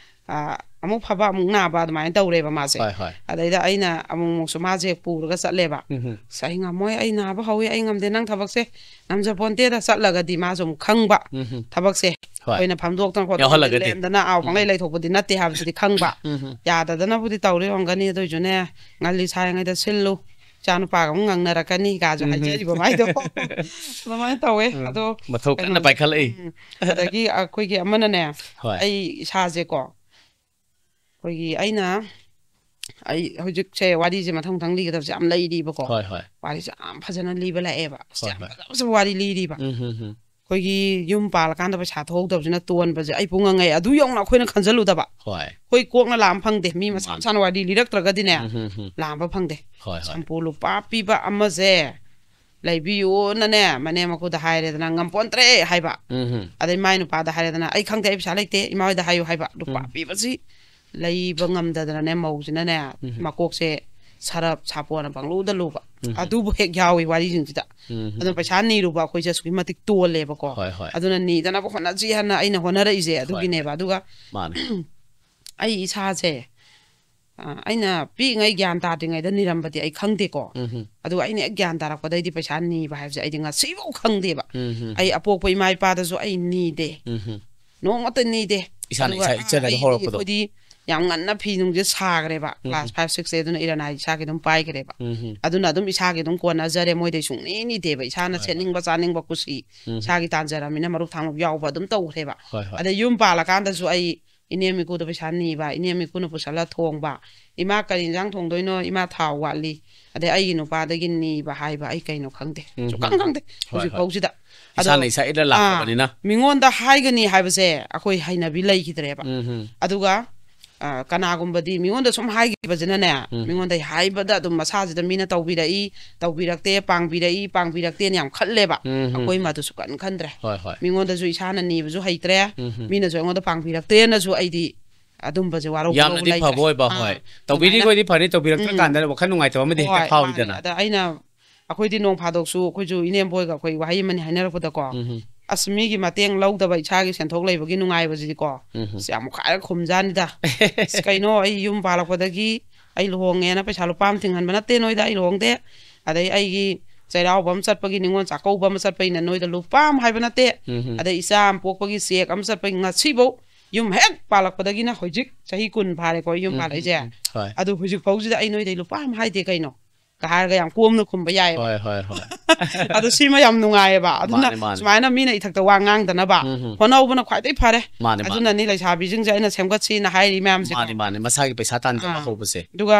ꯑꯥ, ꯑꯃꯨꯛ ꯐꯕ ꯑꯃꯨꯛ ꯅꯥꯕ ꯑꯗꯨꯃꯥꯏꯅ ꯇꯧꯔꯦꯕ ꯃꯥꯁꯦ꯫ ꯍꯣꯏ, ꯍꯣꯏ꯫ ꯑꯗꯩꯗ ꯑꯩꯅ ꯑꯃꯨꯛ ꯑꯃꯨꯛꯁꯨ ꯃꯥꯁꯦ ꯄꯨꯔꯒ ꯆꯠꯂꯦꯕ꯫ ꯎꯝ꯫ "ꯑꯁ, ꯑꯩ ꯉꯝꯃꯣꯏ, ꯑꯩ ꯅꯥꯕ ꯍꯧꯋꯤ, ꯑꯩ ꯉꯝꯗꯦ", ꯅꯪ ꯊꯕꯛꯁꯦ ꯉꯝꯖꯄꯣꯟꯇꯦꯗ ꯆꯠꯂꯒꯗꯤ ꯃꯥꯁꯨ ꯑꯃꯨꯛ ꯈꯪꯕ ꯎꯝ꯫ ꯊꯕꯛꯁꯦ꯫ ꯍꯣꯏ꯫ ꯑꯩꯈꯣꯏꯅ ꯐꯝꯗꯣꯛꯇꯅ ꯈꯣꯠꯇꯅ ꯌꯥꯎꯍꯜꯂꯒꯗꯤ꯫ ꯂꯦꯟꯗꯅ ꯑꯥꯎ ꯄꯪꯂꯩ ꯂꯩꯊꯣꯛꯄꯗꯤ ꯅꯠꯇꯦ ꯍꯥꯏꯕꯁꯤꯗꯤ ꯈꯪꯕ꯫ ꯎꯝ ꯍꯝ꯫ ꯌꯥꯗꯗꯅꯕꯨꯗꯤ ꯇꯧꯔꯤ ꯑꯣꯏꯔꯝꯒꯅꯤ, ꯑꯗꯨ ꯑꯣꯏꯁꯨꯅꯦ, ꯉꯜꯂꯤ ꯁꯥꯔꯤꯉꯩꯗ ꯁꯤꯜꯂꯨ, ꯏꯆꯥ ꯅꯨꯄꯥꯒ ꯑꯃꯨꯛ ꯉꯪꯅꯔꯛꯀꯅꯤ ꯀꯥꯁꯨ ꯎꯝ꯫ ꯍꯥꯏꯖꯔꯤꯕ ꯃꯥꯏꯗꯣ꯫ ꯑꯗꯨꯃꯥꯏꯅ ꯇꯧꯋꯦ꯫ ꯎꯝ꯫ ꯑꯗꯣ ꯃꯊꯧ ꯀꯟꯅ ꯀꯩꯅꯣ, ꯄꯥꯏꯈꯠꯂꯛꯏ꯫ ꯎꯝ꯫ ꯑꯗꯒꯤ ꯑꯩꯈꯣꯏꯒꯤ ꯑꯃꯅꯅꯦ, ꯍꯣꯏ꯫ ꯑꯩ ꯏꯁꯥꯁꯦꯀꯣ, ꯑꯩꯈꯣꯏꯒꯤ ꯑꯩꯅ ꯑꯩ ꯍꯧꯖꯤꯛꯁꯦ ꯋꯥꯔꯤꯁꯦ ꯃꯊꯪ ꯃꯊꯪ ꯂꯤꯒꯗꯕꯁꯦ ꯌꯥꯝ ꯂꯩꯔꯤꯕꯀꯣ꯫ ꯍꯣꯏ, ꯍꯣꯏ꯫ ꯋꯥꯔꯤꯁꯦ ꯌꯥꯝ ꯐꯖꯅ ꯂꯤꯕ ꯂꯥꯛꯑꯦꯕ꯫ ꯑꯁ, ꯍꯣꯏ, ꯌꯥꯝ ꯍꯣꯏ꯫ ꯐꯖ ꯐꯖꯕ ꯋꯥꯔꯤ ꯂꯤꯔꯤꯕ꯫ ꯎꯝ, ꯍꯝ, ꯍꯝ꯫ ꯑꯩꯈꯣꯏꯒꯤ ꯌꯨꯝ ꯄꯥꯜꯂꯀꯥꯟꯗ ꯄꯩꯁꯥ ꯊꯣꯛꯍꯧꯗꯕꯁꯤꯅ ꯇꯣꯟꯕꯁꯦ ꯑꯩ ꯄꯨꯡꯉꯪ ꯉꯛꯑꯦ꯫ ꯑꯗꯨ ꯌꯧꯅ ꯑꯩꯈꯣꯏꯅ ꯈꯟꯖꯜꯂꯨꯗꯕ꯫ ꯍꯣꯏ꯫ ꯑꯩꯈꯣꯏ ꯀꯣꯛꯅ ꯂꯥꯝ ꯐꯪꯗꯦ꯫ ꯃꯤ ꯃꯁꯥ ꯃꯥꯅꯤ꯫ ꯃꯁꯥꯅ ꯋꯥꯔꯤ ꯂꯤꯔꯛꯇ꯭ꯔꯒꯗꯤꯅꯦ, ꯎꯝ, ꯍꯝ, ꯍꯝ꯫ ꯂꯥꯝꯕ ꯐꯪꯗꯦ꯫ ꯍꯣꯏ, ꯍꯣꯏ꯫ ꯁꯝꯄꯨ ꯂꯨꯄꯥ ꯄꯤꯕ ꯑꯃꯁꯦ ꯂꯩꯕꯤꯌꯨꯅꯅꯦ, ꯃꯅꯦꯝ ꯃꯀꯨꯗ ꯍꯥꯏꯔꯦꯗꯅ, "ꯉꯝꯄꯣꯟꯇ꯭ꯔꯦ" ꯍꯥꯏꯕ꯫ ꯎꯝ, ꯍꯝ꯫ ꯑꯗꯩ ꯃꯥꯏ ꯅꯨꯄꯥꯗ ꯍꯥꯏꯔꯦꯗꯅ, "ꯑꯩ ꯈꯪꯗꯦ, ꯑꯩ ꯄꯩꯁꯥ ꯂꯩꯇꯦ, ꯏꯃꯥ ꯍꯣꯏꯗ ꯍꯥꯏꯌꯨ" ꯍꯥꯏꯕ꯫ ꯂꯨꯄꯥ ꯎꯝ꯫ ꯄꯤꯕꯁꯤ ꯂꯩꯕ ꯉꯝꯗꯗꯅꯅꯦ, ꯃꯧꯁꯤꯅꯅꯦ, ꯎꯝ꯫ ꯃꯀꯣꯛꯁꯦ ꯁꯔꯞ ꯁꯥꯄꯣꯟꯅ ꯄꯪꯂꯨꯗ ꯂꯨꯕ꯫ ꯎꯝ꯫ ꯑꯗꯨꯕꯨ ꯍꯦꯛ ꯌꯥꯎꯏ ꯋꯥꯔꯤꯁꯤꯡꯁꯤꯗ꯫ ꯎꯝ꯫ ꯑꯗꯨꯅ ꯄꯩꯁꯥ ꯅꯤꯔꯨꯕ ꯑꯩꯈꯣꯏꯁꯦ ꯑꯁꯨꯛꯀꯤ ꯃꯇꯤꯛ ꯇꯣꯜꯂꯦꯕꯀꯣ꯫ ꯍꯣꯏ, ꯍꯣꯏ꯫ ꯑꯗꯨꯅ ꯅꯤꯗꯅꯕ ꯍꯣꯠꯅꯁꯤ ꯍꯥꯏꯅ ꯑꯩꯅ ꯍꯣꯠꯅꯔꯛꯏꯁꯦ ꯍꯣꯏ, ꯑꯗꯨꯒꯤꯅꯦꯕ꯫ ꯍꯣꯏ꯫ ꯑꯗꯨꯒ ꯃꯥꯅꯦ꯫ ꯑꯩ ꯏꯁꯥꯁꯦ, ꯑ, ꯑꯩꯅ ꯄꯤꯛꯏꯉꯩ ꯒ꯭ꯌꯥꯟ ꯇꯥꯗ꯭ꯔꯤꯉꯩꯗ ꯅꯤꯔꯝꯕꯗꯤ ꯑꯩ ꯈꯪꯗꯦꯀꯣ꯫ ꯎꯝ, ꯍꯝ꯫ ꯑꯗꯨꯒ ꯑꯩꯅ ꯍꯦꯛ ꯒ꯭ꯌꯥꯟ ꯇꯥꯔꯛꯄꯗꯩꯗꯤ ꯄꯩꯁꯥ ꯅꯤꯕ ꯍꯥꯏꯕꯁꯦ ꯑꯩꯗꯤ ꯉꯁꯤꯐꯥꯎ ꯈꯪꯗꯦꯕ꯫ ꯎꯝ, ꯍꯝ꯫ ꯑꯩ ꯑꯄꯣꯛꯄ ꯏꯃꯥ ꯏꯄꯥꯗꯁꯨ ꯑꯩ ꯅꯤꯗꯦ꯫ ꯎꯝ, ꯍꯝ꯫ ꯅꯣꯡꯃꯇ ꯅꯤꯗꯦ꯫ ꯏꯁꯥꯅ ꯑꯗꯨꯒ ꯏꯁꯥ ꯏꯠꯆꯔꯒ ꯑꯩꯗꯤ ꯍꯧꯔꯛꯄꯗꯣ꯫ ꯑꯩꯈꯣꯏꯗꯤ ꯌꯥꯝ ꯉꯟꯅ ꯐꯤ ꯅꯨꯡꯁꯦ ꯁꯥꯈ꯭ꯔꯦꯕ꯫ ꯎꯝ꯫ ꯀ꯭ꯂꯥꯁ ꯐꯥꯏꯚ, ꯁꯤꯛꯁꯁꯦ ꯑꯗꯨꯅ ꯏꯔꯟ ꯑꯥꯏ ꯏꯁꯥꯒꯤ ꯑꯗꯨꯝ ꯄꯥꯏꯈ꯭ꯔꯦꯕ꯫ ꯎꯝ, ꯍꯝ꯫ ꯑꯗꯨꯅ ꯑꯗꯨꯝ ꯏꯁꯥꯒꯤ ꯑꯗꯨꯝ ꯀꯣꯟꯅꯖꯔꯦ꯫ ꯃꯣꯏꯗꯩ ꯁꯨꯡꯅꯤ ꯅꯤꯗꯦꯕ꯫ ꯏꯁꯥꯅ ꯍꯣꯏ, ꯍꯣꯏ꯫ ꯁꯦꯠꯅꯤꯡꯕ ꯆꯥꯅꯤꯡꯕ ꯀꯨꯁꯤ ꯎꯝ꯫ ꯏꯁꯥꯒꯤ ꯇꯥꯟꯖꯔꯝꯃꯤꯅ ꯃꯔꯨꯞ ꯊꯥꯡꯂꯨꯞ ꯌꯥꯎꯕ ꯑꯗꯨꯝ ꯇꯧꯈ꯭ꯔꯦꯕ꯫ ꯍꯣꯏ, ꯍꯣꯏ꯫ ꯑꯗꯩ ꯌꯨꯝ ꯄꯥꯜꯂꯀꯥꯟꯗꯁꯨ ꯑꯩ ꯏꯅꯦꯝ ꯏꯀꯨꯗ ꯄꯩꯁꯥ ꯅꯤꯕ, ꯏꯅꯦꯝ ꯏꯀꯨꯅ ꯄꯨꯁꯜꯂ ꯊꯣꯡꯕ, "ꯏꯃꯥ ꯀꯔꯤ ꯏꯟꯖꯥꯡ ꯊꯣꯡꯗꯣꯏꯅꯣ? ꯏꯃꯥ ꯊꯥꯎ ꯋꯥꯠꯂꯤ"꯫ ꯑꯗꯩ ꯑꯩꯒꯤ ꯅꯨꯄꯥꯗꯒꯤ ꯅꯤꯕ ꯍꯥꯏꯕ ꯑꯩ ꯀꯩꯅꯣ ꯈꯪꯗꯦ꯫ ꯎꯝ, ꯁꯨꯛꯈꯪ ꯎꯝ꯫ ꯈꯪꯗꯦ꯫ ꯍꯣꯏ, ꯍꯧꯖꯤꯛ ꯍꯣꯏ꯫ ꯐꯥꯎꯁꯤꯗ꯫ ꯏꯁꯥꯅ ꯑꯗꯣ, ꯏꯁꯥ ꯏꯠꯂ ꯂꯥꯛꯈ꯭ꯔꯕꯅꯤꯅ꯫ ꯑꯥ, ꯃꯤꯉꯣꯟꯗ ꯍꯥꯏꯒꯅꯤ ꯍꯥꯏꯕꯁꯦ ꯑꯩꯈꯣꯏ ꯍꯩꯅꯕꯤ ꯂꯩꯈꯤꯗ꯭ꯔꯦꯕ꯫ ꯎꯝ, ꯎꯝ꯫ ꯑꯗꯨꯒ, ꯑ, ꯀꯅꯥꯒꯨꯝꯕꯗꯤ ꯃꯤꯉꯣꯟꯗ ꯁꯨꯝ ꯍꯥꯏꯈꯤꯕꯁꯤꯅꯅꯦ, ꯎꯝ꯫ ꯃꯤꯉꯣꯟꯗ ꯍꯥꯏꯕꯗ ꯑꯗꯨꯝ ꯃꯁꯥꯁꯤꯗ ꯃꯤꯅ ꯇꯧꯕꯤꯔꯛꯏ, ꯇꯧꯕꯤꯔꯛꯇꯦ, ꯄꯥꯡꯕꯤꯔꯛꯏ, ꯄꯥꯡꯕꯤꯔꯛꯇꯦꯅ ꯌꯥꯝ ꯈꯜꯂꯦꯕ꯫ ꯎꯝ, ꯎꯝ꯫ ꯑꯩꯈꯣꯏ ꯃꯗꯨ ꯁꯨꯛꯈꯟ ꯈꯟꯗ꯭ꯔꯦ꯫ ꯍꯣꯏ, ꯍꯣꯏ꯫ ꯃꯤꯉꯣꯟꯗꯁꯨ ꯏꯁꯥꯅ ꯅꯤꯕꯁꯨ ꯍꯩꯇ꯭ꯔꯦ, ꯎꯝ, ꯎꯝ꯫ ꯃꯤꯅꯁꯨ ꯑꯩꯉꯣꯟꯗ ꯄꯥꯡꯕꯤꯔꯛꯇꯦꯅ ꯑꯩꯗꯤ ꯑꯗꯨꯝꯕꯁꯦ ꯋꯥꯔꯧ ꯄꯨꯔꯧꯕ ꯌꯥꯝꯅꯗꯤ ꯂꯩꯇ꯭ꯔꯦ꯫ ꯐꯕ ꯑꯣꯏꯕ, ꯑꯥ, ꯍꯣꯏ꯫ ꯑꯗꯨꯃꯥꯏꯅ ꯇꯧꯕꯤꯔꯤꯈꯣꯏꯗꯤ ꯐꯅꯤ, ꯇꯧꯕꯤꯔꯛꯇ꯭ꯔ ꯎꯝ꯫ ꯀꯥꯟꯗ ꯋꯥꯈꯜ ꯅꯨꯡꯉꯥꯏꯇꯕ ꯑꯃꯗꯤ ꯍꯦꯛꯇ ꯍꯣꯏ, ꯐꯥꯎꯋꯤꯗꯅ꯫ ꯃꯥꯅꯦ꯫ ꯑꯗ ꯑꯩꯅ, ꯑꯩꯈꯣꯏꯗꯤ ꯅꯣꯡ ꯐꯥꯗꯣꯛꯁꯨ ꯑꯩꯈꯣꯏꯁꯨ ꯏꯅꯦꯝꯕꯣꯏꯒ ꯑꯩꯈꯣꯏ ꯋꯥꯍꯩ ꯑꯃꯅꯤ ꯍꯥꯏꯅꯔꯛꯄꯗꯀꯣ, ꯎꯝ, ꯎꯝ꯫ "ꯑꯁ, ꯃꯤꯒꯤ ꯃꯇꯦꯡ ꯂꯧꯗꯕ ꯏꯁꯥꯒꯤ ꯁꯦꯟꯊꯣꯛ ꯂꯩꯕꯒꯤ ꯅꯨꯡꯉꯥꯏꯕꯁꯤꯗꯤꯀꯣ, ꯎꯝ, ꯎꯝ꯫ ꯑꯁ, ꯌꯥꯝ ꯈꯥꯏꯔ ꯈꯨꯝꯖꯥꯅꯤꯗ꯫ ꯑꯁ, ꯀꯩꯅꯣ, ꯑꯩ ꯌꯨꯝ ꯄꯥꯜꯂꯛꯄꯗꯒꯤ ꯑꯩ ꯂꯨꯍꯣꯡꯉꯦꯅ ꯄꯩꯁꯥ ꯂꯨꯄꯥ ꯑꯃ ꯊꯤꯡꯍꯟꯕ ꯅꯠꯇꯦ ꯅꯣꯏꯗ, ꯑꯩ ꯂꯨꯍꯣꯡꯗꯦ꯫ ꯑꯗꯩ ꯑꯩꯒꯤ ꯆꯩꯔꯥꯎꯕ ꯑꯃ ꯆꯠꯄꯒꯤ, ꯅꯤꯉꯣꯜ ꯆꯥꯛꯀꯧꯕ ꯑꯃ ꯆꯠꯄꯒꯤꯅ ꯅꯣꯏꯗ ꯂꯨꯄꯥ ꯑꯃ ꯍꯥꯏꯕ ꯅꯠꯇꯦ꯫ ꯎꯝ ꯍꯝ꯫ ꯑꯗꯩ ꯏꯆꯥ ꯑꯃ ꯄꯣꯛꯄꯒꯤ ꯆꯦꯛ ꯑꯃ ꯆꯠꯄꯒꯤ, ꯉꯁꯤꯐꯧ ꯌꯨꯝ ꯍꯦꯛ ꯄꯥꯜꯂꯛꯄꯗꯒꯤꯅ ꯍꯧꯖꯤꯛ ꯆꯍꯤ ꯀꯨꯟ ꯐꯥꯔꯦꯀꯣ ꯌꯨꯝ ꯎꯝ ꯄꯥꯜꯂꯛꯏꯁꯦ꯫ ꯎꯝ ꯍꯣꯏ꯫ ꯑꯗꯨ ꯍꯧꯖꯤꯛ ꯐꯥꯎꯁꯤꯗ ꯑꯩ ꯅꯣꯏꯗꯩ ꯂꯨꯄꯥ ꯑꯃ ꯍꯥꯏꯗꯦ ꯀꯩꯅꯣ ꯀ ꯍꯥꯏꯔꯒ ꯌꯥꯝ ꯀꯣꯝꯅ ꯈꯨꯝꯕ ꯌꯥꯏꯑꯕ꯫ ꯍꯣꯏ ꯍꯣꯏ ꯍꯣꯏ꯫ ꯑꯗꯨ ꯁꯤꯃ ꯌꯥꯝ ꯅꯨꯡꯉꯥꯏꯌꯦꯕ꯫ ꯑꯗꯨꯅ ꯃꯥꯅꯦ, ꯃꯥꯅꯦ꯫ ꯁꯨꯃꯥꯏꯅ ꯃꯤꯅ ꯏꯊꯛꯇ ꯋꯥ ꯉꯥꯡꯗꯅꯕ ꯎꯝ ꯍꯝ꯫ ꯍꯣꯠꯅꯍꯧꯕꯅ ꯈ꯭ꯋꯥꯏꯗꯒꯤ ꯐꯔꯦ꯫ ꯃꯥꯅꯦ, ꯃꯥꯅꯦ꯫ ꯑꯗꯨꯅꯅꯤ ꯂꯩꯁꯥꯕꯤꯁꯤꯡꯁꯦ ꯑꯩꯅ ꯁꯦꯝꯒꯠꯁꯤꯅ ꯍꯥꯏꯔꯤ ꯃꯌꯥꯝꯁꯦ꯫ ꯃꯥꯅꯦ, ꯃꯥꯅꯦ꯫ ꯃꯁꯥꯒꯤ ꯄꯩꯁꯥ ꯇꯥꯟꯖꯕ ꯑꯥ꯫ ꯍꯧꯕꯁꯦ꯫ ꯑꯗꯨꯒ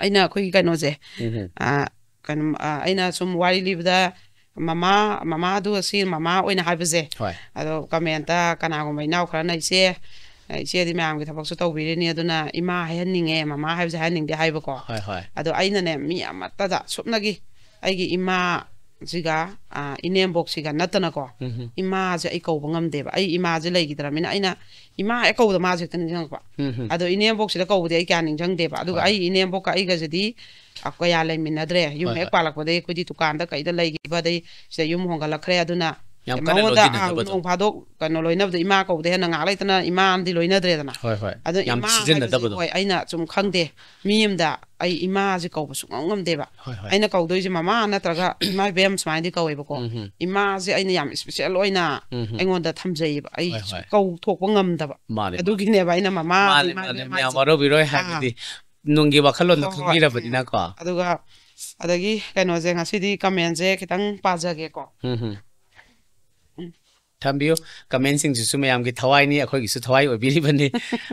ꯑꯩꯅ ꯑꯩꯈꯣꯏꯒꯤ ꯀꯩꯅꯣꯁꯦ, ꯎꯝ ꯍꯝ꯫ ꯑ, ꯀꯩꯅꯣ, ꯑ, ꯑꯩꯅ ꯁꯨꯝ ꯋꯥꯔꯤ ꯂꯤꯕꯗ ꯃꯃꯥ, ꯃꯃꯥꯗꯨ ꯑꯁꯤ ꯃꯃꯥ ꯑꯣꯏꯅ ꯍꯥꯏꯕꯁꯦ꯫ ꯍꯣꯏ꯫ ꯑꯗꯣ ꯀꯃꯦꯟꯇ ꯀꯅꯥꯒꯨꯝꯕ ꯏꯅꯥꯎ ꯈꯔꯅ, "ꯏꯆꯦ, ꯏꯆꯦꯗꯤ ꯃꯌꯥꯝꯒꯤ ꯊꯕꯛꯁꯨ ꯇꯧꯕꯤꯔꯤꯅꯤ, ꯑꯗꯨꯅ ꯏꯃꯥ ꯍꯥꯏꯍꯟꯅꯤꯡꯉꯦ, ꯃꯃꯥ ꯍꯥꯏꯕꯁꯦ ꯍꯥꯏꯍꯟꯅꯤꯡꯗꯦ" ꯍꯥꯏꯕꯀꯣ꯫ ꯍꯣꯏ ꯍꯣꯏ꯫ ꯑꯗꯣ ꯑꯩꯅꯅꯦ ꯃꯤ ꯑꯃꯠꯇꯗ ꯁꯨꯞꯅꯒꯤ ꯑꯩꯒꯤ ꯏꯃꯥꯁꯤꯒ, ꯑ, ꯏꯅꯦꯝꯕꯣꯛꯁꯤꯒ ꯅꯠꯇꯅꯀꯣ, ꯎꯝ ꯍꯝ꯫ ꯏꯃꯥꯁꯦ ꯑꯩ ꯀꯧꯕ ꯉꯝꯗꯦꯕ꯫ ꯑꯩ ꯏꯃꯥꯁꯦ ꯂꯩꯈꯤꯗ꯭ꯔꯕꯅꯤꯅ ꯑꯩꯅ ꯏꯃꯥ ꯍꯦꯛ ꯀꯧꯕꯗ ꯃꯥꯁꯦ ꯍꯦꯛꯇ ꯅꯤꯡꯁꯤꯡꯉꯛꯄ꯫ ꯎꯝ ꯍꯝ꯫ ꯑꯗꯣ ꯏꯅꯦꯝꯕꯣꯛꯁꯤꯗ ꯀꯧꯕꯗꯤ ꯑꯩ ꯀꯌꯥ ꯅꯤꯡꯁꯤꯡꯗꯦꯕ꯫ ꯑꯗꯨꯒ ꯍꯣꯏ꯫ ꯑꯩ ꯏꯅꯦꯝꯕꯣꯛꯀ ꯑꯩꯒꯁꯤꯗꯤ ꯀꯌꯥ ꯂꯩꯃꯤꯟꯅꯗ꯭ꯔꯦ꯫ ꯌꯨꯝ ꯍꯣꯏ, ꯍꯦꯛ ꯍꯣꯏ꯫ ꯄꯥꯜꯂꯛꯄꯗꯒꯤ ꯑꯩꯈꯣꯏꯗꯤ ꯗꯨꯀꯥꯟꯗ ꯀꯩꯗ ꯂꯩꯈꯤꯕ, ꯑꯗꯩ ꯁꯤꯗ ꯌꯨꯝ ꯍꯣꯡꯒꯠꯂꯛꯈ꯭ꯔꯦ꯫ ꯑꯗꯨꯅ ꯌꯥꯝ ꯀꯟꯅ ꯃꯉꯣꯟꯗ, ꯑꯥ, ꯂꯣꯏꯅꯗꯕꯗꯣ꯫ ꯅꯣꯡ ꯐꯥꯗꯣꯛ ꯀꯩꯅꯣ ꯂꯣꯏꯅꯕꯗꯣ, ꯏꯃꯥ ꯀꯧꯕꯗ ꯍꯦꯟꯅ ꯉꯥꯏꯍꯥꯛ ꯂꯩꯇꯅ ꯏꯃꯥ ꯑꯃꯗꯤ ꯂꯣꯏꯅꯗ꯭ꯔꯦꯗꯅ꯫ ꯍꯣꯏ ꯍꯣꯏ꯫ ꯑꯗꯣ ꯌꯥꯝ ꯏꯃꯥ ꯁꯤꯖꯤꯟꯅꯗꯕꯗꯣ꯫ ꯍꯥꯏꯕꯁꯤꯗꯤ, ꯍꯣꯏ, ꯑꯩꯅ ꯁꯨꯝ ꯈꯪꯗꯦ, ꯃꯤ ꯑꯃꯗ ꯑꯩ ꯏꯃꯥꯁꯦ ꯀꯧꯕ ꯁꯨꯡꯉꯝ ꯉꯝꯗꯦꯕ꯫ ꯍꯣꯏ ꯍꯣꯏ꯫ ꯑꯩꯅ ꯀꯧꯗꯣꯏꯁꯦ ꯃꯃꯥ ꯅꯠꯇ꯭ꯔꯒ ꯏꯃꯥ ꯏꯕꯦꯝ ꯁꯨꯃꯥꯏꯅꯗꯤ ꯀꯧꯋꯦꯕꯀꯣ꯫ ꯎꯝ ꯍꯝ꯫ ꯏꯃꯥꯁꯦ ꯑꯩꯅ ꯌꯥꯝ ꯏꯁꯄꯤꯁꯦꯜ ꯑꯣꯏꯅ ꯎꯝ ꯍꯝ꯫ ꯑꯩꯉꯣꯟꯗ ꯊꯝꯖꯩꯌꯦꯕ꯫ ꯑꯩ ꯍꯣꯏ ꯍꯣꯏ꯫ ꯀꯧꯊꯣꯛꯄ ꯉꯝꯗꯕ꯫ ꯃꯥꯅꯦ, ꯃꯥꯅꯦ꯫ ꯑꯗꯨꯒꯤꯅꯦꯕ ꯑꯩꯅ ꯃꯃꯥ, ꯃꯥꯅꯦ, ꯏꯃꯥ ꯃꯥꯅꯦ꯫ ꯏꯕꯦꯝ ꯃꯌꯥꯝ ꯍꯥꯏꯁꯦ꯫ ꯋꯥꯔꯧꯕꯤꯔꯣꯏ ꯍꯥꯏꯕꯗꯤ ꯅꯨꯡꯒꯤ ꯋꯥꯈꯜꯂꯣꯟꯗꯣ ꯍꯣꯏ, ꯍꯣꯏ꯫ ꯈꯪꯕꯤꯔꯕꯅꯤꯅꯀꯣ꯫ ꯑꯗꯨꯒ, ꯑꯗꯒꯤ ꯀꯩꯅꯣꯁꯦ, ꯉꯁꯤꯗꯤ ꯀꯃꯦꯟꯁꯦ ꯈꯤꯇꯪ ꯄꯥꯖꯒꯦꯀꯣ꯫ ꯎꯝ ꯍꯝ꯫ ꯊꯝꯕꯤꯌꯨ꯫ ꯀꯃꯦꯟꯁꯤꯡꯁꯤꯁꯨ ꯃꯌꯥꯝꯒꯤ ꯊꯋꯥꯏꯅꯤ, ꯑꯩꯈꯣꯏꯒꯤꯁꯨ ꯊꯋꯥꯏ ꯑꯣꯏꯕꯤꯔꯤꯕꯅꯤ꯫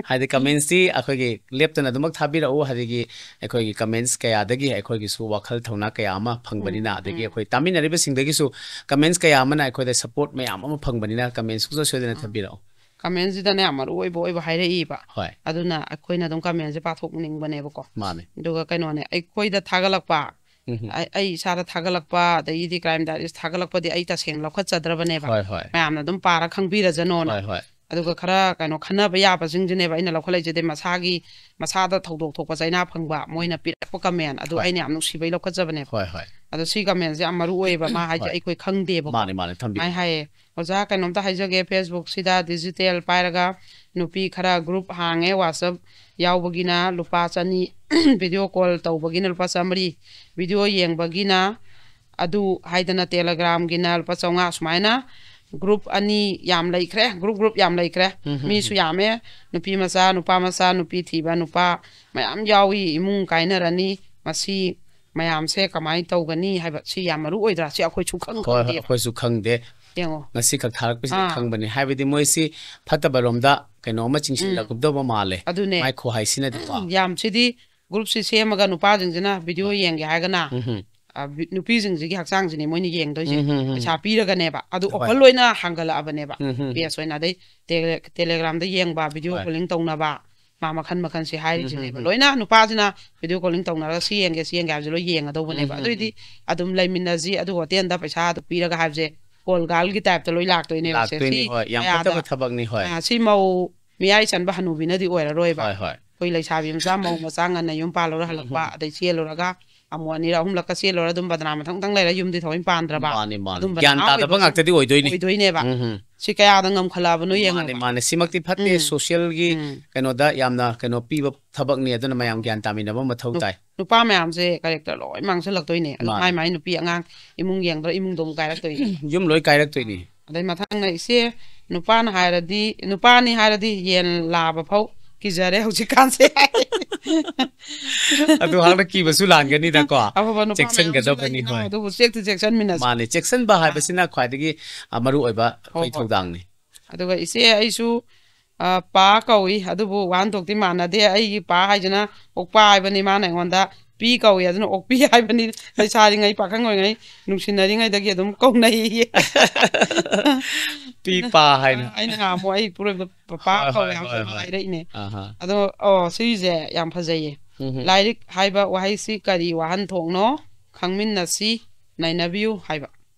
ꯍꯥꯏꯗꯤ ꯀꯃꯦꯟꯁꯇꯤ ꯑꯩꯈꯣꯏꯒꯤ ꯂꯦꯞꯇꯅ ꯑꯗꯨꯃꯛ ꯊꯥꯕꯤꯔꯛꯎ꯫ ꯑꯗꯒꯤ ꯑꯩꯈꯣꯏꯒꯤ ꯀꯃꯦꯟꯁ ꯀꯌꯥꯗꯒꯤ ꯑꯩꯈꯣꯏꯒꯤꯁꯨ ꯋꯥꯈꯜ ꯊꯧꯅꯥ ꯀꯌꯥ ꯑꯃ ꯐꯪꯕꯅꯤꯅ, ꯎꯝ, ꯑꯗꯒꯤ ꯎꯝ꯫ ꯑꯩꯈꯣꯏ ꯇꯥꯃꯤꯟꯅꯔꯤꯕꯁꯤꯡꯗꯒꯤꯁꯨ ꯀꯃꯦꯟꯁ ꯀꯌꯥ ꯑꯃꯅ ꯑꯩꯈꯣꯏꯗ ꯁꯄꯣꯔꯠ ꯃꯌꯥꯝ ꯑꯃ ꯐꯪꯕꯅꯤꯅ, ꯀꯃꯦꯟꯁ ꯁꯨꯡꯁꯣꯏ ꯁꯣꯏꯗꯅ ꯑꯥ꯫ ꯊꯝꯕꯤꯔꯛꯑꯣ꯫ ꯀꯃꯦꯟꯁꯤꯗꯅꯦ ꯌꯥꯝ ꯃꯔꯨ ꯑꯣꯏꯕ ꯑꯣꯏꯕ ꯍꯥꯏꯔꯛꯏꯕ꯫ ꯍꯣꯏ꯫ ꯑꯗꯨꯅ ꯑꯩꯈꯣꯏꯅ ꯑꯗꯨꯝ ꯀꯃꯦꯟꯁꯦ ꯄꯥꯊꯣꯛꯅꯤꯡꯕꯅꯦꯕꯀꯣ꯫ ꯃꯥꯅꯦ꯫ ꯑꯗꯨꯒ ꯀꯩꯅꯣꯅꯦ, ꯑꯩꯈꯣꯏꯗ ꯊꯥꯒꯠꯂꯛꯄ, ꯎꯝ ꯍꯝ꯫ ꯑꯩ, ꯑꯩ ꯏꯁꯥꯗ ꯊꯥꯒꯠꯂꯛꯄ, ꯑꯗꯒꯤꯗꯤ ꯀ꯭ꯔꯥꯏꯝ ꯗꯥꯏꯔꯤꯁ ꯊꯥꯒꯠꯂꯛꯄꯗꯤ ꯑꯩ ꯇꯁꯦꯡꯅ ꯂꯧꯈꯠꯆꯗ꯭ꯔꯕꯅꯦꯕ꯫ ꯍꯣꯏ ꯍꯣꯏ꯫ ꯃꯌꯥꯝꯅ ꯑꯗꯨꯝ ꯄꯥꯔ ꯈꯪꯕꯤꯔꯖꯅꯣꯅ꯫ ꯍꯣꯏ ꯍꯣꯏ꯫ ꯑꯗꯨꯒ ꯈꯔ ꯀꯩꯅꯣ ꯈꯟꯅꯕ ꯌꯥꯕꯁꯤꯡꯁꯤꯅꯦꯕ ꯑꯩꯅ ꯂꯧꯈꯠꯂꯛꯏꯁꯦ꯫ ꯑꯗꯩ ꯃꯁꯥꯒꯤ, ꯃꯁꯥꯗ ꯊꯧꯗꯣꯛ ꯊꯣꯛꯄ ꯆꯩꯅꯥ ꯐꯪꯕ, ꯃꯣꯏꯅ ꯄꯤꯔꯛꯄ ꯀꯃꯦꯟ ꯑꯗꯨ ꯍꯣꯏ꯫ ꯑꯩꯅ ꯌꯥꯝ ꯅꯨꯡꯁꯤꯕꯩ ꯂꯧꯈꯠꯆꯕꯅꯦꯕ꯫ ꯍꯣꯏ ꯍꯣꯏ꯫ ꯑꯗꯣ ꯁꯤ ꯀꯃꯦꯟꯁꯦ ꯌꯥꯝ ꯃꯔꯨ ꯑꯣꯏꯌꯦꯕ, ꯃꯥ ꯍꯥꯏꯁꯦ ꯍꯣꯏ꯫ ꯑꯩꯈꯣꯏ ꯈꯪꯗꯦꯕꯀꯣ꯫ ꯃꯥꯅꯦ ꯃꯥꯅꯦ꯫ ꯊꯝꯕꯤꯌꯨ꯫ ꯃꯥꯏ ꯍꯥꯏꯌꯦ, "ꯑꯣꯖꯥ, ꯀꯩꯅꯣꯝꯇ ꯍꯥꯏꯖꯒꯦ, ꯐꯦꯁꯕꯨꯛꯁꯤꯗ ꯗꯤꯖꯤꯇꯦꯜ ꯄꯥꯏꯔꯒ ꯅꯨꯄꯤ ꯈꯔ ꯒ꯭ꯔꯨꯞ ꯍꯥꯡꯉꯦ, ꯋꯥꯆꯞ ꯌꯥꯎꯕꯒꯤꯅ ꯂꯨꯄꯥ ꯆꯅꯤ, ꯚꯤꯗꯤꯑꯣ ꯀꯣꯜ ꯇꯧꯕꯒꯤꯅ ꯂꯨꯄꯥ ꯆꯥꯃꯔꯤ, ꯚꯤꯗꯤꯑꯣ ꯌꯦꯡꯕꯒꯤꯅ ꯑꯗꯨ ꯍꯥꯏꯗꯅ Telegramꯒꯤꯅ ꯂꯨꯄꯥ ꯆꯥꯝꯃꯉꯥ ꯁꯨꯃꯥꯏꯅ group ꯑꯅꯤ ꯌꯥꯝ ꯂꯩꯈ꯭ꯔꯦ, group group ꯌꯥꯝ ꯂꯩꯈ꯭ꯔꯦ꯫ ꯎꯝ, ꯎꯝ, ꯃꯤꯁꯨ ꯎꯝ꯫ ꯌꯥꯝꯃꯦ, ꯅꯨꯄꯤ ꯃꯆꯥ, ꯅꯨꯄꯥ ꯃꯆꯥ, ꯅꯨꯄꯤ ꯊꯤꯕ, ꯅꯨꯄꯥ ꯃꯌꯥꯝ ꯌꯥꯎꯏ꯫ ꯏꯃꯨꯡ ꯀꯥꯏꯅꯔꯅꯤ꯫ ꯃꯁꯤ ꯃꯌꯥꯝꯁꯦ ꯀꯃꯥꯏꯅ ꯇꯧꯒꯅꯤ ꯍꯥꯏꯕ ꯁꯤ ꯌꯥꯝ ꯃꯔꯨ ꯑꯣꯏꯗ꯭ꯔꯥ? ꯁꯤ ꯑꯩꯈꯣꯏꯁꯨ ꯈꯪ ꯍꯣꯏ, ꯍꯣꯏ, ꯈꯪꯗꯦ꯫ ꯑꯩꯈꯣꯏꯁꯨ ꯈꯪꯗꯦ꯫ ꯌꯦꯡꯉꯣ꯫ ꯉꯁꯤ ꯈꯛ ꯊꯥꯔꯛꯄꯁꯤꯗ ꯑꯥ꯫ ꯈꯪꯕꯅꯤ꯫ ꯍꯥꯏꯕꯗꯤ ꯃꯣꯏꯁꯤ ꯐꯠꯇꯕ ꯔꯣꯝꯗ ꯀꯩꯅꯣ ꯑꯃ ꯎꯝ꯫ ꯆꯤꯡꯁꯤꯜꯂꯛꯀꯗꯧꯕ ꯃꯥꯜꯂꯦ꯫ ꯑꯗꯨꯅꯦ꯫ ꯃꯥꯏ ꯈꯨꯍꯥꯏꯁꯤꯅꯗꯤꯀꯣ꯫ ꯌꯥꯝꯁꯤꯗꯤ groupꯁꯤ ꯁꯦꯝꯃꯒ ꯅꯨꯄꯥꯁꯤꯡꯁꯤꯅ video ꯍꯣꯏ꯫ ꯌꯦꯡꯒꯦ ꯍꯥꯏꯔꯒꯅ, ꯎꯝ ꯍꯝ꯫ ꯑ, ꯚꯤ-, ꯅꯨꯄꯤꯁꯤꯡꯁꯤꯒꯤ ꯍꯛꯆꯥꯡꯁꯤꯅꯦ ꯃꯣꯏꯅ ꯌꯦꯡꯗꯣꯏꯁꯦ꯫ ꯎꯝ ꯍꯝ ꯍꯝ꯫ ꯄꯩꯁꯥ ꯄꯤꯔꯒꯅꯦꯕ꯫ ꯑꯗꯨ ꯍꯣꯏ꯫ Open ꯂꯣꯏꯅ ꯍꯥꯡꯒꯠꯂꯛꯑꯕꯅꯦꯕ꯫ ꯎꯝ ꯍꯝ꯫ Page ꯑꯣꯏꯅ꯫ ꯑꯗꯩ Tele-, Telegramꯗ ꯌꯦꯡꯕ, video ꯍꯣꯏ꯫ Calling ꯇꯧꯅꯕ, ꯃꯥ ꯃꯈꯟ ꯃꯈꯟꯁꯦ ꯎꯝ ꯍꯝ ꯍꯥꯏꯔꯤꯁꯤꯅꯦꯕ꯫ ꯍꯝ꯫ ꯂꯣꯏꯅ ꯅꯨꯄꯥꯁꯤꯅ video calling ꯇꯧꯅꯔꯒ ꯁꯤ ꯌꯦꯡꯒꯦ, ꯁꯤ ꯌꯦꯡꯒꯦ ꯍꯥꯏꯕꯁꯦ ꯂꯣꯏ ꯌꯦꯡꯒꯗꯧꯕꯅꯦꯕ꯫ ꯎꯝ ꯍꯝ ꯑꯗꯨꯏꯗꯤ ꯍꯝ꯫ ꯑꯗꯨꯝ ꯂꯩꯃꯤꯟꯅꯁꯤ, ꯑꯗꯨ hotelꯗ ꯄꯩꯁꯥ ꯑꯗꯨ ꯄꯤꯔꯒ ꯍꯥꯏꯕꯁꯦ call girlꯒꯤ typeꯇ ꯂꯣꯏ ꯂꯥꯛꯇꯣꯏꯅꯦꯕ꯫ ꯁꯦ, ꯂꯥꯛꯇꯣꯏꯅꯤ, ꯁꯤ ꯍꯣꯏ꯫ ꯌꯥꯝ ꯀꯌꯥꯗ ꯐꯠꯇꯕ ꯊꯕꯛꯅꯤ, ꯍꯣꯏ꯫ ꯑ, ꯁꯤ ꯃꯧ ꯃꯤꯌꯥꯏ ꯆꯟꯕ ꯍꯅꯨꯕꯤꯅꯗꯤ ꯑꯣꯏꯔꯔꯣꯏꯕ꯫ ꯍꯣꯏ, ꯍꯣꯏ꯫ ꯑꯩꯈꯣꯏ ꯂꯩꯁꯥꯕꯤ ꯃꯆꯥ, ꯃꯧ ꯃꯆꯥ ꯉꯟꯅ ꯌꯨꯝ ꯄꯥꯜꯂꯨꯔ ꯍꯜꯂꯛꯄ, ꯎꯝ꯫ ꯑꯗꯩ ꯆꯦꯜꯂꯨꯔꯒ ꯑꯃꯨꯛ ꯑꯅꯤꯔꯛ ꯑꯍꯨꯝꯂꯛꯀ ꯆꯦꯜꯂꯨꯔ ꯑꯗꯨꯝ ꯕꯗꯅꯥꯝ ꯃꯊꯪ ꯃꯊꯪ ꯂꯩꯔ ꯌꯨꯝꯗꯤ ꯊꯑꯣꯏ ꯄꯥꯟꯗ꯭ꯔꯕ꯫ ꯃꯥꯅꯤ, ꯃꯥꯅꯤ꯫ ꯑꯗꯨꯝꯕ ꯒ꯭ꯌꯥꯟ ꯅꯍꯥ ꯇꯥꯗꯕ ꯑꯣꯏꯕꯁꯤꯡ ꯉꯥꯛꯇꯗꯤ ꯑꯣꯏꯗꯣꯏꯅꯤ꯫ ꯑꯣꯏꯗꯣꯏꯅꯦꯕ꯫ ꯎꯝ, ꯎꯝ꯫ ꯁꯤ ꯀꯌꯥꯗ ꯉꯝꯈꯠꯂꯛꯑꯕꯅꯣ ꯃꯥꯅꯤ, ꯌꯦꯡꯉꯣꯕ꯫ ꯃꯥꯅꯤ꯫ ꯁꯤꯃꯛꯇꯤ ꯐꯠꯇꯦ꯫ ꯎꯝ꯫ Socialꯒꯤ ꯎꯝ꯫ ꯀꯩꯅꯣꯗ ꯌꯥꯝꯅ ꯀꯩꯅꯣ ꯄꯤꯕ ꯊꯕꯛꯅꯤ꯫ ꯑꯗꯨꯅ ꯃꯌꯥꯝ ꯒ꯭ꯌꯥꯟ ꯇꯥꯃꯤꯟꯅꯕ ꯃꯊꯧ ꯅꯨ-, ꯇꯥꯏ꯫ ꯅꯨꯄꯥ ꯃꯌꯥꯝꯁꯦ character ꯂꯣꯏ ꯃꯥꯡꯁꯤꯜꯂꯛꯇꯣꯏꯅꯦ꯫ ꯑꯗꯣ ꯃꯥꯅꯤ꯫ ꯃꯥꯏ ꯃꯥꯏ ꯅꯨꯄꯤ ꯑꯉꯥꯡ ꯏꯃꯨꯡ ꯌꯦꯡꯗ꯭ꯔꯥ ꯏꯃꯨꯡꯗꯣ ꯑꯃꯨꯛ ꯀꯥꯏꯔꯛꯇꯣꯏꯅꯦ꯫ ꯌꯨꯝ ꯂꯣꯏ ꯀꯥꯏꯔꯛꯇꯣꯏꯅꯤ꯫ ꯑꯗꯩ ꯃꯊꯪꯅ ꯏꯆꯦ, ꯅꯨꯄꯥꯅ ꯍꯥꯏꯔꯗꯤ, ꯅꯨꯄꯥꯅꯤ ꯍꯥꯏꯔꯗꯤ ꯌꯦꯟ ꯂꯥꯕ ꯐꯥꯎ ꯀꯤꯖꯔꯦ ꯍꯧꯖꯤꯛꯀꯥꯟꯁꯦ꯫ ꯑꯗꯨ ꯍꯥꯛꯅ ꯀꯤꯕꯁꯨ ꯂꯥꯟꯒꯅꯤꯗꯀꯣ꯫ ꯑꯐꯕ ꯅꯨꯄꯥ ꯃꯌꯥꯝꯁꯨ ꯆꯦꯛꯁꯤꯟꯒꯗꯕꯅꯤ, ꯂꯩ, ꯍꯣꯏ꯫ ꯑꯗꯨꯕꯨ ꯆꯦꯛꯇꯤ ꯆꯦꯛꯁꯤꯟꯃꯤꯟꯅꯁꯤ꯫ ꯃꯥꯅꯦ, ꯆꯦꯛꯁꯤꯟꯕ ꯍꯥꯏꯕꯁꯤꯅ ꯈ꯭ꯋꯥꯏꯗꯒꯤ, ꯑ, ꯃꯔꯨ ꯑꯣꯏꯕ ꯍꯣꯏ, ꯑꯩꯈꯣꯏ ꯍꯣꯏ꯫ ꯊꯧꯗꯥꯡꯅꯤ꯫ ꯑꯗꯨꯒ ꯏꯆꯦ ꯑꯩꯁꯨ, ꯑ, ꯄꯥ ꯀꯧꯏ, ꯑꯗꯨꯕꯨ ꯋꯥꯍꯟꯊꯣꯛꯇꯤ ꯃꯥꯟꯅꯗꯦ꯫ ꯑꯩꯒꯤ ꯄꯥ ꯍꯥꯏꯁꯤꯅ ꯑꯣꯛꯄꯥ ꯍꯥꯏꯕꯅꯤ, ꯃꯥꯅ ꯑꯩꯉꯣꯟꯗ ꯄꯤ ꯀꯧꯏ, ꯑꯗꯨꯅ ꯑꯣꯛꯄꯤ ꯍꯥꯏꯕꯅꯤ꯫ ꯂꯩꯁꯥꯔꯤꯉꯩ, ꯄꯥꯈꯪ ꯑꯣꯏꯔꯤꯉꯩ ꯅꯨꯡꯁꯤꯅꯔꯤꯉꯩꯗꯒꯤ ꯑꯗꯨꯝ ꯀꯧꯅꯩꯌꯦ꯫ ꯄꯤ ꯄꯥ ꯍꯥꯏꯅ꯫ ꯑ, ꯑꯩꯅ ꯉꯥꯡꯃꯨ ꯑꯩ ꯄꯨꯔꯣꯏꯕ ꯄꯄꯥ ꯍꯣꯏ, ꯀꯧꯋꯦ ꯍꯣꯏ, ꯍꯥꯏꯕ ꯍꯣꯏ, ꯑꯃ ꯍꯣꯏ꯫ ꯍꯥꯏꯔꯛꯏꯅꯦ꯫ ꯑꯍꯥ꯫ ꯑꯗꯣ, ꯑꯣ, ꯁꯤꯁꯦ ꯌꯥꯝ ꯐꯖꯩꯌꯦ꯫ ꯎꯝ ꯍꯝ꯫ ꯂꯥꯏꯔꯤꯛ ꯍꯥꯏꯕ ꯋꯥꯍꯩꯁꯤ ꯀꯔꯤ ꯋꯥꯍꯟꯊꯣꯛꯅꯣ? ꯈꯪꯃꯤꯟꯅꯁꯤ, ꯅꯩꯅꯕꯤꯌꯨ ꯍꯥꯏꯕ꯫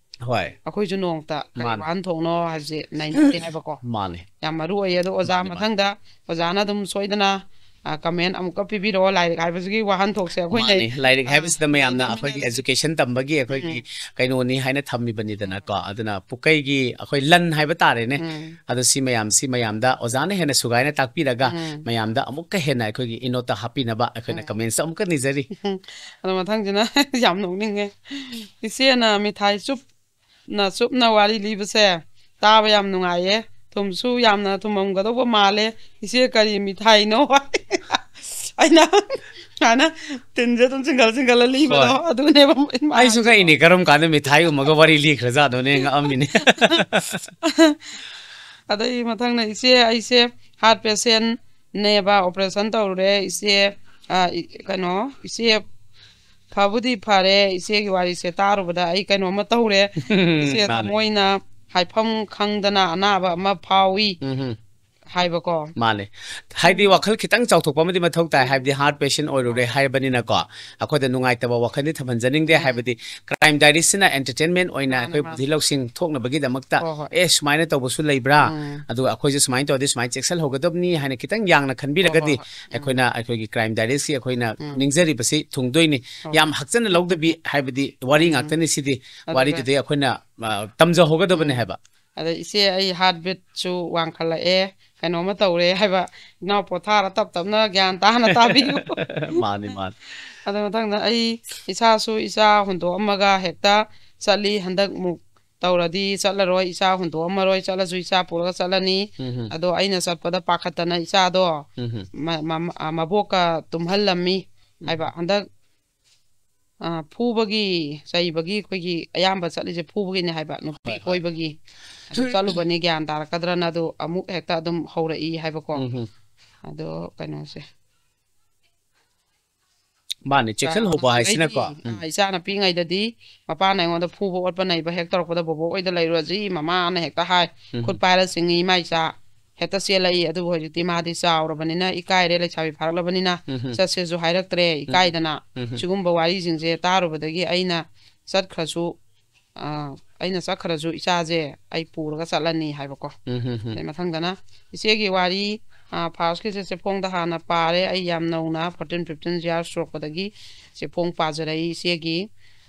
ꯍꯣꯏ꯫ ꯑꯩꯈꯣꯏꯁꯨ ꯅꯣꯡꯃꯇ ꯀꯔꯤ ꯃꯥꯅꯦ꯫ ꯋꯥꯍꯟꯊꯣꯛꯅꯣ ꯍꯥꯏꯕꯁꯦ ꯅꯩꯅꯗꯦ ꯍꯥꯏꯕꯀꯣ꯫ ꯃꯥꯅꯦ꯫ ꯌꯥꯝ ꯃꯔꯨ ꯑꯣꯏꯌꯦ꯫ ꯑꯗꯣ ꯑꯣꯖꯥ ꯃꯥꯅꯦ, ꯃꯥꯅꯦ꯫ ꯃꯊꯪꯗ ꯑꯣꯖꯥꯅ ꯑꯗꯨꯝ ꯁꯣꯏꯗꯅ ꯀꯃꯦꯟ ꯑꯃꯨꯛꯀ ꯄꯤꯕꯤꯔꯛꯑꯣ꯫ ꯂꯥꯏꯔꯤꯛ ꯍꯥꯏꯕꯁꯤꯒꯤ ꯋꯥꯍꯟꯊꯣꯛꯁꯦ ꯑꯩꯈꯣꯏꯅ, ꯃꯥꯅꯤ, ꯂꯥꯏꯔꯤꯛ ꯑ, ꯍꯥꯏꯕꯁꯤꯗ ꯃꯌꯥꯝꯅ ꯂꯩꯕ ꯑꯩꯈꯣꯏꯒꯤ ꯃꯌꯥꯝꯁꯦ, education ꯇꯝꯕꯒꯤ ꯑꯩꯈꯣꯏꯒꯤ ꯎꯝ, ꯀꯩꯅꯣꯅꯤ ꯍꯥꯏꯅ ꯊꯝꯃꯤꯕꯅꯤꯗꯅꯀꯣ꯫ ꯑꯗꯨꯅ ꯄꯨꯀꯩꯒꯤ ꯑꯩꯈꯣꯏ ꯂꯟ ꯍꯥꯏꯕ ꯇꯥꯔꯦꯅꯦ꯫ ꯎꯝ, ꯑꯗꯣ ꯁꯤ ꯃꯌꯥꯝꯁꯤ ꯃꯌꯥꯝꯗ ꯑꯣꯖꯥꯅ ꯍꯦꯟꯅ ꯁꯨꯒꯥꯏꯅ ꯇꯥꯛꯄꯤꯔꯒ ꯎꯝ, ꯃꯌꯥꯝꯗ ꯑꯃꯨꯛꯀ ꯍꯦꯟꯅ ꯑꯩꯈꯣꯏꯒꯤ ꯏꯅꯣꯠꯇ ꯍꯥꯞꯄꯤꯅꯕ ꯑꯩꯈꯣꯏꯅ ꯎꯝ꯫ ꯀꯃꯦꯟꯁ ꯑꯃꯨꯛꯀ ꯅꯤꯖꯔꯤ꯫ ꯑꯗꯣ ꯃꯊꯪꯁꯤꯅ ꯌꯥꯝ ꯅꯣꯛꯅꯤꯡꯉꯦ꯫ ꯏꯆꯦꯅ ꯃꯤꯊꯥꯏ ꯆꯨꯞꯅ ꯆꯨꯞꯅ ꯋꯥꯔꯤ ꯂꯤꯕꯁꯦ ꯇꯥꯕ ꯌꯥꯝ ꯅꯨꯡꯉꯥꯏꯌꯦ꯫ ꯊꯨꯝꯁꯨ ꯌꯥꯝꯅ ꯊꯨꯝꯃꯝꯒꯗꯧꯕ ꯃꯥꯜꯂꯦ꯫ ꯏꯆꯦ, ꯀꯔꯤ ꯃꯤꯊꯥꯏꯅꯣ? ꯑꯩꯅ ꯁꯨꯃꯥꯏꯅ ꯇꯤꯟꯁꯦ ꯑꯗꯨꯝ ꯆꯤꯡꯒꯜ ꯆꯤꯡꯒꯜꯂ ꯂꯤꯕꯗꯣ, ꯍꯣꯏ꯫ ꯑꯗꯨꯅꯦꯕ ꯑꯩꯅ ꯑꯩꯁꯨ ꯍꯥꯏꯁꯦ꯫ ꯉꯛꯏꯅꯦ, ꯀꯔꯝ ꯀꯥꯟꯗ ꯃꯤꯊꯥꯏ ꯎꯝꯃꯒ ꯋꯥꯔꯤ ꯂꯤꯈ꯭ꯔꯖꯥꯠꯅꯣꯅꯦ, ꯉꯛꯑꯝꯃꯤꯅꯦ꯫ ꯑꯗꯩ ꯃꯊꯪꯅ, "ꯏꯆꯦ, ꯑꯩꯁꯦ ꯍꯥꯔꯠ ꯄꯦꯁꯦꯟꯅꯦꯕ, ꯑꯣꯄꯔꯦꯁꯟ ꯇꯧꯔꯨꯔꯦ ꯏꯆꯦ꯫ ꯑ, ꯏ-, ꯀꯩꯅꯣ, ꯏꯆꯦ ꯐꯕꯨꯗꯤ ꯐꯔꯦ, ꯏꯆꯦꯒꯤ ꯋꯥꯔꯤꯁꯦ ꯇꯥꯔꯨꯕꯗ ꯑꯩ ꯀꯩꯅꯣꯝꯃ ꯇꯧꯔꯦ꯫ ꯏꯆꯦ, ꯃꯥꯅꯦ꯫ ꯊꯃꯣꯏꯅ ꯍꯥꯏꯐꯝ ꯈꯪꯗꯅ ꯑꯅꯥꯕ ꯑꯃ ꯐꯥꯎꯏ" ꯎꯝ꯫ ꯍꯥꯏꯕꯀꯣ꯫ ꯃꯥꯅꯦ꯫ ꯍꯥꯏꯗꯤ ꯋꯥꯈꯜ ꯈꯤꯇꯪ ꯆꯥꯎꯊꯣꯛꯄ ꯑꯃꯗꯤ ꯃꯊꯧ ꯇꯥꯏ, ꯍꯥꯏꯕꯗꯤ ꯍꯥꯔꯠ ꯄꯦꯁꯦꯟ ꯑꯣꯏꯔꯨꯔꯦ ꯍꯥꯏꯔꯕꯅꯤꯅꯀꯣ, ꯑꯩꯈꯣꯏꯗ ꯅꯨꯡꯉꯥꯏꯇꯕ ꯋꯥꯈꯜꯗꯤ ꯊꯝꯍꯟꯖꯅꯤꯡꯗꯦ꯫ ꯎꯝ꯫ ꯍꯥꯏꯕꯗꯤ ꯀ꯭ꯔꯥꯏꯝ ꯗꯥꯏꯔꯤꯁꯤꯅ ꯑꯦꯟꯇꯔꯇꯦꯟꯃꯦꯟ ꯑꯣꯏꯅ ꯃꯥꯅꯦ, ꯑꯩꯈꯣꯏ ꯃꯥꯅꯦ꯫ ꯕꯨꯙꯤ ꯂꯧꯁꯤꯡ ꯊꯣꯛꯅꯕꯒꯤꯗꯃꯛꯇ, ꯍꯣꯏ, ꯍꯣꯏ꯫ ꯑꯦ, ꯁꯨꯃꯥꯏꯅ ꯇꯧꯕꯁꯨ ꯂꯩꯕ꯭ꯔꯥ, ꯎꯝ꯫ ꯑꯗꯨꯒ ꯑꯩꯈꯣꯏꯁꯨ ꯁꯨꯃꯥꯏꯅ ꯇꯧꯔꯗꯤ ꯁꯨꯃꯥꯏꯅ ꯆꯦꯛꯁꯤꯜꯍꯧꯒꯗꯕꯅꯤ ꯍꯥꯏꯅ ꯈꯤꯇꯪ ꯌꯥꯡꯅ ꯈꯟꯕꯤꯔꯒꯗꯤ, ꯍꯣꯏ, ꯍꯣꯏ, ꯍꯣꯏ꯫ ꯎꯝ꯫ ꯑꯩꯈꯣꯏꯅ ꯑꯩꯈꯣꯏꯒꯤ ꯀ꯭ꯔꯥꯏꯝ ꯗꯥꯏꯔꯤꯁꯀꯤ ꯑꯩꯈꯣꯏꯅ ꯎꯝ꯫ ꯅꯤꯡꯖꯔꯤꯕꯁꯤ ꯊꯨꯡꯗꯣꯏꯅꯤ꯫ ꯍꯣꯏ꯫ ꯌꯥꯝ ꯍꯛꯆꯟꯅ ꯂꯧꯗꯕꯤ, ꯍꯥꯏꯕꯗꯤ ꯋꯥꯔꯤ ꯎꯝ꯫ ꯉꯥꯛꯇꯅꯤ ꯁꯤꯗꯤ, ꯑꯗꯨꯒ ꯋꯥꯔꯤꯗꯨꯗꯤ ꯑꯩꯈꯣꯏꯅ, ꯑ, ꯇꯝꯖꯍꯧꯒꯗꯕꯅꯦ ꯎꯝ꯫ ꯍꯥꯏꯕ꯫ ꯑꯗ, "ꯏꯆꯦ, ꯑꯩ ꯍꯥꯔꯠ ꯕꯤꯠꯁꯨ ꯋꯥꯡꯈꯠꯂꯛꯑꯦ, ꯀꯩꯅꯣꯝꯃ ꯇꯧꯔꯦ" ꯍꯥꯏꯕ, "ꯏꯅꯥꯎ, ꯄꯣꯊꯥꯔ ꯇꯞ ꯇꯞꯅ ꯒ꯭ꯌꯥꯟ ꯇꯥꯅ ꯇꯥꯕꯤꯌꯨ"꯫ ꯃꯥꯅꯤ, ꯃꯥꯅꯤ꯫ ꯑꯗꯨ ꯃꯊꯪꯗ, "ꯑꯩ ꯏꯁꯥꯁꯨ ꯏꯆꯥ ꯍꯨꯟꯗꯣꯛꯑꯝꯃꯒ ꯍꯦꯛꯇ ꯆꯠꯂꯤ, ꯍꯟꯗꯛꯃꯨꯛ ꯇꯧꯔꯗꯤ ꯆꯠꯂꯔꯣꯏ, ꯏꯆꯥ ꯍꯨꯟꯗꯣꯛꯑꯝꯃꯔꯣꯏ, ꯆꯠꯂꯁꯨ ꯏꯆꯥ ꯄꯨꯔꯒ ꯆꯠꯂꯅꯤ꯫ ꯎꯝ꯫ ꯑꯗꯣ ꯑꯩꯅ ꯆꯠꯄꯗ ꯄꯥꯈꯠꯇꯅ ꯏꯆꯥꯗꯣ ꯎꯝ꯫ ꯃ-, ꯃ-, ꯑ, ꯃꯕꯣꯛꯀ ꯇꯨꯝꯍꯜꯂꯝꯃꯤ" ꯍꯥꯏꯕ꯫ ꯍꯟꯗꯛ ꯑ, ꯐꯨꯕꯒꯤ, ꯆꯩꯕꯒꯤ ꯑꯩꯈꯣꯏꯒꯤ ꯑꯌꯥꯝꯕ ꯆꯠꯂꯤꯁꯦ ꯐꯨꯕꯒꯤꯅꯦ ꯍꯥꯏꯕ, ꯅꯨꯄꯤ ꯍꯣꯏ, ꯍꯣꯏ꯫ ꯀꯣꯏꯕꯒꯤ꯫ ꯑꯗꯨ ꯆꯠꯂꯨꯕꯅꯤ, ꯒ꯭ꯌꯥꯟ ꯇꯥꯔꯛꯀꯗ꯭ꯔꯅ, ꯑꯗꯨ ꯑꯃꯨꯛ ꯍꯦꯛꯇ ꯑꯗꯨꯝ ꯍꯧꯔꯛꯏ ꯍꯥꯏꯕꯀꯣ꯫ ꯎꯝ꯫ ꯑꯗꯣ ꯀꯩꯅꯣꯁꯦ, ꯃꯥꯅꯦ, ꯆꯦꯛꯁꯤꯜꯍꯧꯕ ꯍꯥꯏꯁꯤꯅꯀꯣ꯫ ꯑꯉꯥꯡꯉꯩꯗꯤ, ꯑ, ꯏꯆꯥꯅ ꯄꯤꯛꯏꯉꯩꯗꯗꯤ ꯃꯄꯥꯅ ꯑꯩꯉꯣꯟꯗ ꯐꯨꯕ ꯑꯣꯠꯄ ꯅꯩꯕ ꯍꯦꯛ ꯇꯧꯔꯛꯄꯗ, "ꯕꯣꯕꯣꯛ ꯍꯣꯏꯗ ꯂꯩꯔꯨꯔꯁꯤ, ꯃꯃꯥꯅ ꯍꯦꯛꯇ ꯍꯥꯏ, ꯎꯝ꯫ ꯈꯨꯠ ꯄꯥꯏꯔ ꯆꯤꯡꯉꯤ ꯏꯃꯥ ꯏꯆꯥ", ꯍꯦꯛꯇ ꯆꯦꯜꯂꯛꯏ꯫ ꯑꯗꯨꯕꯨ ꯍꯧꯖꯤꯛꯇꯤ ꯃꯥꯗꯤ ꯆꯥꯎꯔꯕꯅꯤꯅ, ꯏꯀꯥꯏꯔꯦ, ꯂꯩꯁꯥꯕꯤ ꯐꯥꯔꯛꯂꯕꯅꯤꯅ, ꯎꯝ꯫ ꯆꯠꯁꯦꯁꯨ ꯍꯥꯏꯔꯛꯇ꯭ꯔꯦ, ꯏꯀꯥꯏꯗꯅ꯫ ꯎꯝ꯫ ꯁꯤꯒꯨꯝꯕ ꯋꯥꯔꯤꯁꯤꯡꯁꯦ ꯇꯥꯔꯨꯕꯗꯒꯤ ꯑꯩꯅ ꯆꯠꯈ꯭ꯔꯁꯨ, ꯑ, ꯑꯩꯅ ꯆꯠꯈ꯭ꯔꯁꯨ ꯏꯆꯥꯁꯦ ꯑꯩ ꯄꯨꯔꯒ ꯆꯠꯂꯅꯤ ꯍꯥꯏꯕꯀꯣ꯫ ꯎꯝ, ꯎꯝ, ꯎꯝ꯫ ꯑꯗꯩ ꯃꯊꯪꯗꯅ, "ꯏꯆꯦꯒꯤ ꯋꯥꯔꯤ ꯐꯥꯔꯁꯀꯤꯁꯦ ꯆꯦꯐꯣꯡꯗ ꯍꯥꯟꯅ ꯄꯥꯔꯦ꯫ ꯑꯩ ꯌꯥꯝ ꯅꯧꯅ, ꯐꯣꯔꯇꯤꯟ ꯐꯤꯐꯇꯤꯟ ꯌꯥꯔꯁ ꯁꯨꯔꯛꯄꯗꯒꯤ ꯆꯦꯐꯣꯡ ꯄꯥꯖꯔꯛꯏ ꯏꯆꯦꯒꯤ꯫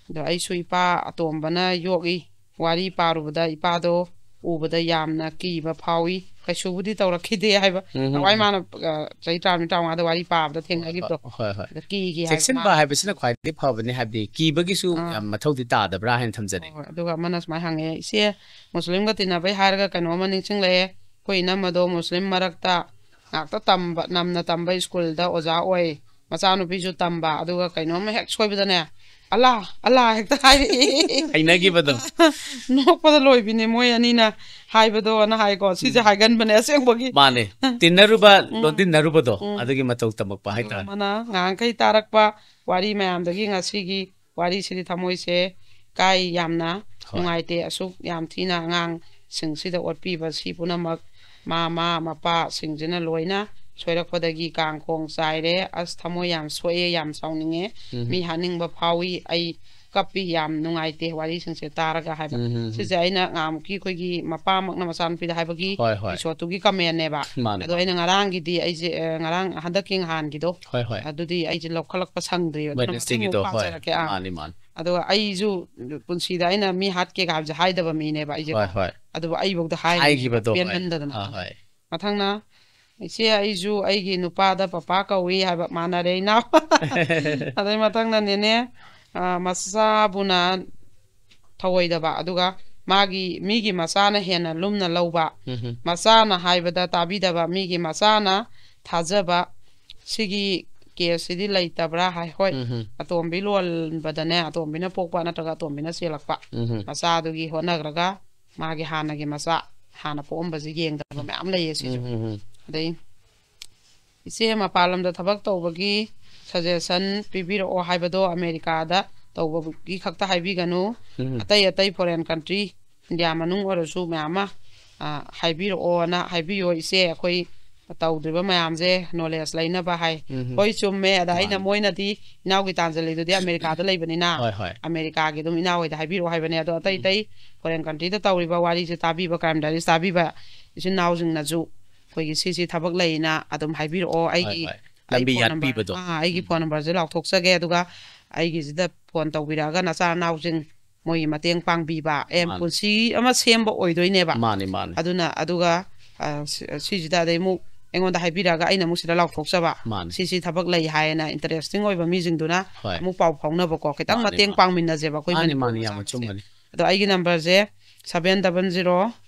ꯑꯗꯣ ꯑꯩꯁꯨ ꯏꯄꯥ ꯑꯇꯣꯝꯕꯅ ꯌꯣꯛꯏ꯫ ꯋꯥꯔꯤ ꯄꯥꯔꯨꯕꯗ ꯏꯄꯥꯗꯣ ꯎꯕꯗ ꯌꯥꯝꯅ ꯀꯤꯕ ꯐꯥꯎꯏ꯫ ꯀꯩꯁꯨꯕꯨꯗꯤ ꯇꯧꯔꯛꯈꯤꯗꯦ ꯍꯥꯏꯕ꯫ ꯎꯝ, ꯎꯝ, ꯅꯍꯥꯟꯋꯥꯏ ꯎꯝ꯫ ꯃꯥꯅ, ꯑ, ꯆꯍꯤ ꯇꯔꯥꯃꯔꯤ, ꯇꯔꯥꯃꯉꯥꯗ ꯋꯥꯔꯤ ꯄꯥꯕꯗ ꯊꯦꯡꯅꯈꯤꯕꯗꯣ꯫ ꯍꯣꯏ, ꯍꯣꯏ꯫ ꯑꯗ ꯀꯤꯒꯤ ꯍꯥꯏꯕ ꯆꯦꯛꯁꯤꯟꯕ ꯃꯥ꯫ ꯍꯥꯏꯕꯁꯤꯅ ꯈ꯭ꯋꯥꯏꯗꯒꯤ ꯐꯕꯅꯤ, ꯍꯥꯏꯕꯗꯤ ꯀꯤꯕꯒꯤꯁꯨ ꯑꯥ꯫ ꯌꯥꯝ ꯃꯊꯧꯗꯤ ꯇꯥꯗꯕ꯭ꯔꯥ ꯍꯥꯏꯅ ꯊꯝꯖꯅꯤꯡꯉꯤ꯫ ꯍꯣꯏ, ꯍꯣꯏ꯫ ꯑꯗꯨꯒ ꯑꯃꯅ ꯁꯨꯃꯥꯏꯅ ꯍꯪꯉꯛꯑꯦ, "ꯏꯆꯦ, ꯃꯨꯁꯂꯤꯝꯒ ꯇꯤꯟꯅꯕꯩ ꯍꯥꯏꯔꯒ ꯀꯩꯅꯣꯝꯃ ꯅꯤꯡꯁꯤꯡꯂꯛꯑꯦ꯫ ꯑꯩꯈꯣꯏ ꯏꯅꯝꯃꯗꯣ ꯃꯨꯁꯂꯤꯝ ꯃꯔꯛꯇ ꯉꯥꯛꯇ ꯇꯝꯕ, ꯅꯝꯅ ꯇꯝꯕ ꯁ꯭ꯀꯨꯜꯗ ꯑꯣꯖꯥ ꯑꯣꯏ꯫ ꯃꯆꯥꯅꯨꯄꯤꯁꯨ ꯇꯝꯕ, ꯑꯗꯨꯒ ꯀꯩꯅꯣꯝꯃ ꯍꯦꯛ ꯁꯣꯏꯕꯗꯅꯦ, 'ꯑꯜꯂꯥ, ꯑꯜꯂꯥ' ꯍꯦꯛꯇ ꯍꯥꯏꯔꯛꯏ"꯫ ꯍꯩꯅꯈꯤꯕꯗꯣ꯫ ꯅꯣꯛꯄꯗ ꯂꯣꯏꯕꯤꯅꯦ ꯃꯣꯏ ꯑꯅꯤꯅ ꯍꯥꯏꯕꯗꯣꯅ ꯍꯥꯏꯀꯣ꯫ ꯁꯤꯁꯦ ꯎꯝ꯫ ꯍꯥꯏꯒꯟꯕꯅꯦ ꯑꯁꯦꯡꯕꯒꯤ꯫ ꯃꯥꯅꯦ꯫ ꯇꯤꯟꯅꯔꯨꯕ, ꯎꯝ꯫ ꯂꯣꯟꯗꯤꯟꯅꯔꯨꯕꯗꯣ, ꯎꯝ꯫ ꯑꯗꯨꯒꯤ ꯃꯇꯧ ꯇꯝꯃꯛꯄ ꯑꯗꯨꯒ ꯍꯥꯏꯇꯥꯔꯦ꯫ ꯑꯃꯅ ꯉꯍꯥꯟꯈꯩ ꯇꯥꯔꯛꯄ ꯋꯥꯔꯤ ꯃꯌꯥꯝꯗꯒꯤ ꯉꯁꯤꯒꯤ ꯋꯥꯔꯤꯁꯤꯗꯤ ꯊꯃꯣꯏꯁꯦ ꯀꯥꯏ ꯌꯥꯝꯅ꯫ ꯍꯣꯏ꯫ ꯅꯨꯡꯉꯥꯏꯇꯦ꯫ ꯑꯁꯨꯛ ꯌꯥꯝ ꯊꯤꯅ ꯑꯉꯥꯡꯁꯤꯡꯁꯤꯗ ꯑꯣꯠꯄꯤꯕ ꯁꯤ ꯄꯨꯝꯅꯃꯛ ꯃꯃꯥ ꯃꯄꯥꯁꯤꯡꯁꯤꯅ ꯂꯣꯏꯅ ꯁꯣꯏꯔꯛꯄꯗꯒꯤ ꯀꯥꯡꯈꯣꯡ ꯆꯥꯏꯔꯦ꯫ ꯑꯁ, ꯊꯃꯣꯏ ꯌꯥꯝ ꯁꯣꯛꯑꯦ, ꯌꯥꯝ ꯁꯥꯎꯅꯤꯡꯉꯦ꯫ ꯎꯝ꯫ ꯃꯤ ꯍꯥꯠꯅꯤꯡꯕ ꯐꯥꯎꯏ꯫ ꯑꯩ ꯀꯞꯄꯤ, ꯌꯥꯝ ꯅꯨꯡꯉꯥꯏꯇꯦ ꯋꯥꯔꯤꯁꯤꯡꯁꯦ ꯇꯥꯔꯒ ꯍꯥꯏꯕ꯫ ꯎꯝ, ꯎꯝ, ꯎꯝ꯫ ꯁꯤꯁꯦ ꯑꯩꯅ ꯉꯍꯥꯟꯃꯨꯛꯀꯤ ꯑꯩꯈꯣꯏꯒꯤ ꯃꯄꯥꯃꯛꯅ ꯃꯆꯥꯅꯨꯄꯤꯗ ꯍꯥꯏꯕꯒꯤ ꯍꯣꯏ, ꯍꯣꯏ꯫ ꯏꯄꯤꯁꯣꯠꯇꯨꯒꯤ ꯀꯃꯦꯟꯅꯦꯕ꯫ ꯃꯥꯅꯦ, ꯑꯗꯣ ꯃꯥꯅꯦ꯫ ꯑꯩꯅ ꯉꯔꯥꯡꯒꯤꯗꯤ ꯑꯩꯁꯦ, ꯑ, ꯉꯔꯥꯡ ꯍꯟꯗꯛꯀꯤ ꯅꯍꯥꯟꯒꯤꯗꯣ, ꯍꯣꯏ, ꯍꯣꯏ꯫ ꯑꯗꯨꯗꯤ ꯑꯩꯁꯦ ꯂꯧꯈꯠꯂꯛꯄ ꯁꯪꯗ꯭ꯔꯤꯕ꯫ ꯑꯗꯨꯅ ꯃꯊꯪ ꯋꯦꯗꯅꯦꯁꯗꯦꯒꯤꯗꯣ, ꯑꯃꯨꯛ ꯍꯣꯏ꯫ ꯄꯥꯖꯔꯛꯀꯦ꯫ ꯑꯥ꯫ ꯃꯥꯅꯤ, ꯃꯥꯅꯤ꯫ ꯑꯗꯨꯒ ꯑꯩꯁꯨ ꯄꯨꯟꯁꯤꯗ ꯑꯩꯅ ꯃꯤ ꯍꯥꯠꯀꯦꯒ ꯍꯥꯏꯕꯁꯦ ꯍꯥꯏꯗꯕ ꯃꯤꯅꯦꯕ ꯑꯩꯁꯦꯀꯣ꯫ ꯍꯣꯏ, ꯍꯣꯏ꯫ ꯑꯗꯨꯕꯨ ꯑꯩꯐꯧꯗ ꯍꯥꯏꯔꯤꯅꯦ ꯍꯥꯏꯈꯤꯕꯗꯣ, ꯍꯣꯏ꯫ ꯄꯦꯟꯃꯟꯗꯗꯅ꯫ ꯑꯥ, ꯍꯣꯏ꯫ ꯃꯊꯪꯅ ꯏꯆꯦ, ꯑꯩꯁꯨ ꯑꯩꯒꯤ ꯅꯨꯄꯥꯗ ꯄꯄꯥ ꯀꯧꯏ ꯍꯥꯏꯕ ꯃꯥꯟꯅꯔꯦ, ꯏꯅꯥꯎ꯫ ꯑꯗꯩ ꯃꯊꯪꯅ ꯅꯦꯅꯦ, ꯑ, ꯃꯆꯥꯕꯨꯅ ꯊꯧꯑꯣꯏꯗꯕ, ꯑꯗꯨꯒ ꯃꯥꯒꯤ, ꯃꯤꯒꯤ ꯃꯆꯥꯅ ꯍꯦꯟꯅ ꯂꯨꯝꯅ ꯂꯧꯕ, ꯎꯝ꯫ ꯃꯆꯥꯅ ꯍꯥꯏꯕꯗ ꯇꯥꯕꯤꯗꯕ, ꯃꯤꯒꯤ ꯃꯆꯥꯅ ꯊꯥꯖꯕ, ꯁꯤꯒꯤ ꯀꯦꯁꯁꯤꯗꯤ ꯂꯩꯇꯕ꯭ꯔꯥ ꯍꯥꯏ꯫ ꯍꯣꯏ, ꯎꯝ꯫ ꯑꯇꯣꯝꯕꯤ ꯂꯣꯟꯕꯗꯅꯦ, ꯑꯇꯣꯝꯕꯤꯅ ꯄꯣꯛꯄ ꯅꯠꯇ꯭ꯔꯒ ꯑꯇꯣꯝꯕꯤꯅ ꯆꯦꯜꯂꯛꯄ ꯎꯝ꯫ ꯃꯆꯥꯗꯨꯒꯤ ꯍꯣꯠꯅꯈ꯭ꯔꯒ ꯃꯥꯒꯤ ꯍꯥꯟꯅꯒꯤ ꯃꯆꯥ, ꯍꯥꯟꯅ ꯄꯣꯛꯑꯝꯕꯁꯦ ꯌꯦꯡꯗꯕ ꯃꯌꯥꯝ ꯂꯩꯌꯦ ꯁꯤꯁꯨ꯫ ꯎꯝ, ꯎꯝ, ꯎꯝ꯫ ꯑꯗꯩ ꯏꯆꯦ, ꯃꯄꯥꯟ ꯂꯝꯗ ꯊꯕꯛ ꯇꯧꯕꯒꯤ ꯁꯖꯦꯁꯟ ꯄꯤꯕꯤꯔꯛꯑꯣ ꯍꯥꯏꯕꯗꯣ ꯑꯃꯦꯔꯤꯀꯥꯗ ꯇꯧꯕꯒꯤ ꯈꯛꯇ ꯍꯥꯏꯕꯤꯒꯅꯨ꯫ ꯎꯝ꯫ ꯑꯇꯩ ꯑꯇꯩ ꯐꯣꯔꯦꯟ ꯀꯟꯇ꯭ꯔꯤ, ꯏꯟꯗꯤꯌꯥ ꯃꯅꯨꯡ ꯑꯣꯏꯔꯁꯨ ꯃꯌꯥꯝ ꯑꯃ, ꯑ, ꯍꯥꯏꯕꯤꯔꯛꯑꯣꯅ ꯍꯥꯏꯕꯤꯌꯣ ꯏꯆꯦ꯫ ꯑꯩꯈꯣꯏ ꯇꯧꯗ꯭ꯔꯤꯕ ꯃꯌꯥꯝꯁꯦ ꯅꯣꯂꯦꯖ ꯂꯩꯅꯕ ꯍꯥꯏ꯫ ꯎꯝ꯫ ꯍꯣꯏ, ꯆꯨꯝꯃꯦ꯫ ꯑꯗ ꯑꯩꯅ ꯃꯥꯅꯤ꯫ ꯃꯣꯏꯅꯗꯤ ꯏꯅꯥꯎꯒꯤ ꯇꯥꯟꯁꯤꯜꯂꯤꯗꯨꯗꯤ ꯑꯃꯦꯔꯤꯀꯥꯗ ꯂꯩꯕꯅꯤꯅ ꯍꯣꯏ, ꯍꯣꯏ꯫ ꯑꯃꯦꯔꯤꯀꯥꯒꯤ ꯑꯗꯨꯝ ꯏꯅꯥꯎ ꯍꯣꯏꯗ ꯍꯥꯏꯕꯤꯔꯛꯑꯣ ꯍꯥꯏꯕꯅꯦ꯫ ꯑꯗꯣ ꯑꯇꯩ ꯎꯝ꯫ ꯑꯇꯩ ꯐꯣꯔꯦꯟ ꯀꯟꯇ꯭ꯔꯤꯗ ꯇꯧꯔꯤꯕ ꯋꯥꯔꯤꯁꯦ ꯇꯥꯕꯤꯕ, ꯀ꯭ꯔꯥꯏꯝ ꯗꯥꯏꯔꯤꯁ ꯇꯥꯕꯤꯕ ꯏꯆꯤꯟ ꯏꯅꯥꯎꯁꯤꯡꯅꯁꯨ ꯑꯩꯈꯣꯏꯒꯤ ꯁꯤꯁꯤ ꯊꯕꯛ ꯂꯩꯅ ꯑꯗꯨꯝ ꯍꯥꯏꯕꯤꯔꯛꯑꯣ꯫ ꯑꯩꯒꯤ ꯍꯣꯏ꯫ ꯂꯝꯕꯤ phone number, ꯌꯥꯠꯄꯤꯕꯗꯣ꯫ ꯑꯥ, ꯑꯩꯒꯤ phone numberꯁꯦ ꯂꯥꯎꯊꯣꯛꯆꯒꯦ, ꯑꯗꯨꯒ ꯑꯩꯒꯤꯁꯤꯗ phone ꯇꯧꯕꯤꯔꯛꯑꯒ ꯅꯆꯥ ꯅꯅꯥꯎꯁꯤꯡ ꯃꯣꯏꯒꯤ ꯃꯇꯦꯡ ꯄꯥꯡꯕꯤꯕ, ꯑꯦ, ꯃꯥꯅꯤ꯫ ꯄꯨꯟꯁꯤ ꯑꯃ ꯁꯦꯝꯕ ꯑꯣꯏꯗꯣꯏꯅꯦꯕ꯫ ꯃꯥꯅꯤ, ꯃꯥꯅꯤ꯫ ꯑꯗꯨꯅ ꯑꯗꯨꯒ, ꯑ, ꯁꯤ-, ꯁꯤꯁꯤꯗ ꯑꯗꯩ ꯑꯃꯨꯛ ꯑꯩꯉꯣꯟꯗ ꯍꯥꯏꯕꯤꯔꯛꯑꯒ ꯑꯩꯅ ꯑꯃꯨꯛ ꯁꯤꯗ ꯂꯥꯎꯊꯣꯛꯆꯕ, ꯃꯥꯅꯤ꯫ ꯁꯤꯁꯤ ꯊꯕꯛ ꯂꯩ ꯍꯥꯏꯌꯦꯅ interesting ꯑꯣꯏꯕ ꯃꯤꯁꯤꯡꯗꯨꯅ ꯍꯣꯏ꯫ ꯑꯃꯨꯛ ꯄꯥꯎ ꯐꯥꯎꯅꯕꯀꯣ, ꯈꯤꯇꯪ ꯃꯥꯅꯤ, ꯃꯇꯦꯡ ꯃꯥꯅꯤ꯫ ꯄꯥꯡꯃꯤꯟꯅꯁꯦꯕ ꯑꯩꯈꯣꯏ ꯃꯥꯅꯤ, ꯃꯅꯤꯄꯨꯔ ꯃꯥꯅꯤ, ꯌꯥꯝ ꯃꯆꯥ ꯃꯁꯦꯟ꯫ ꯑꯆꯨꯝꯕꯅꯤ꯫ ꯑꯗꯣ ꯑꯩꯒꯤ numberꯁꯦ seven double zero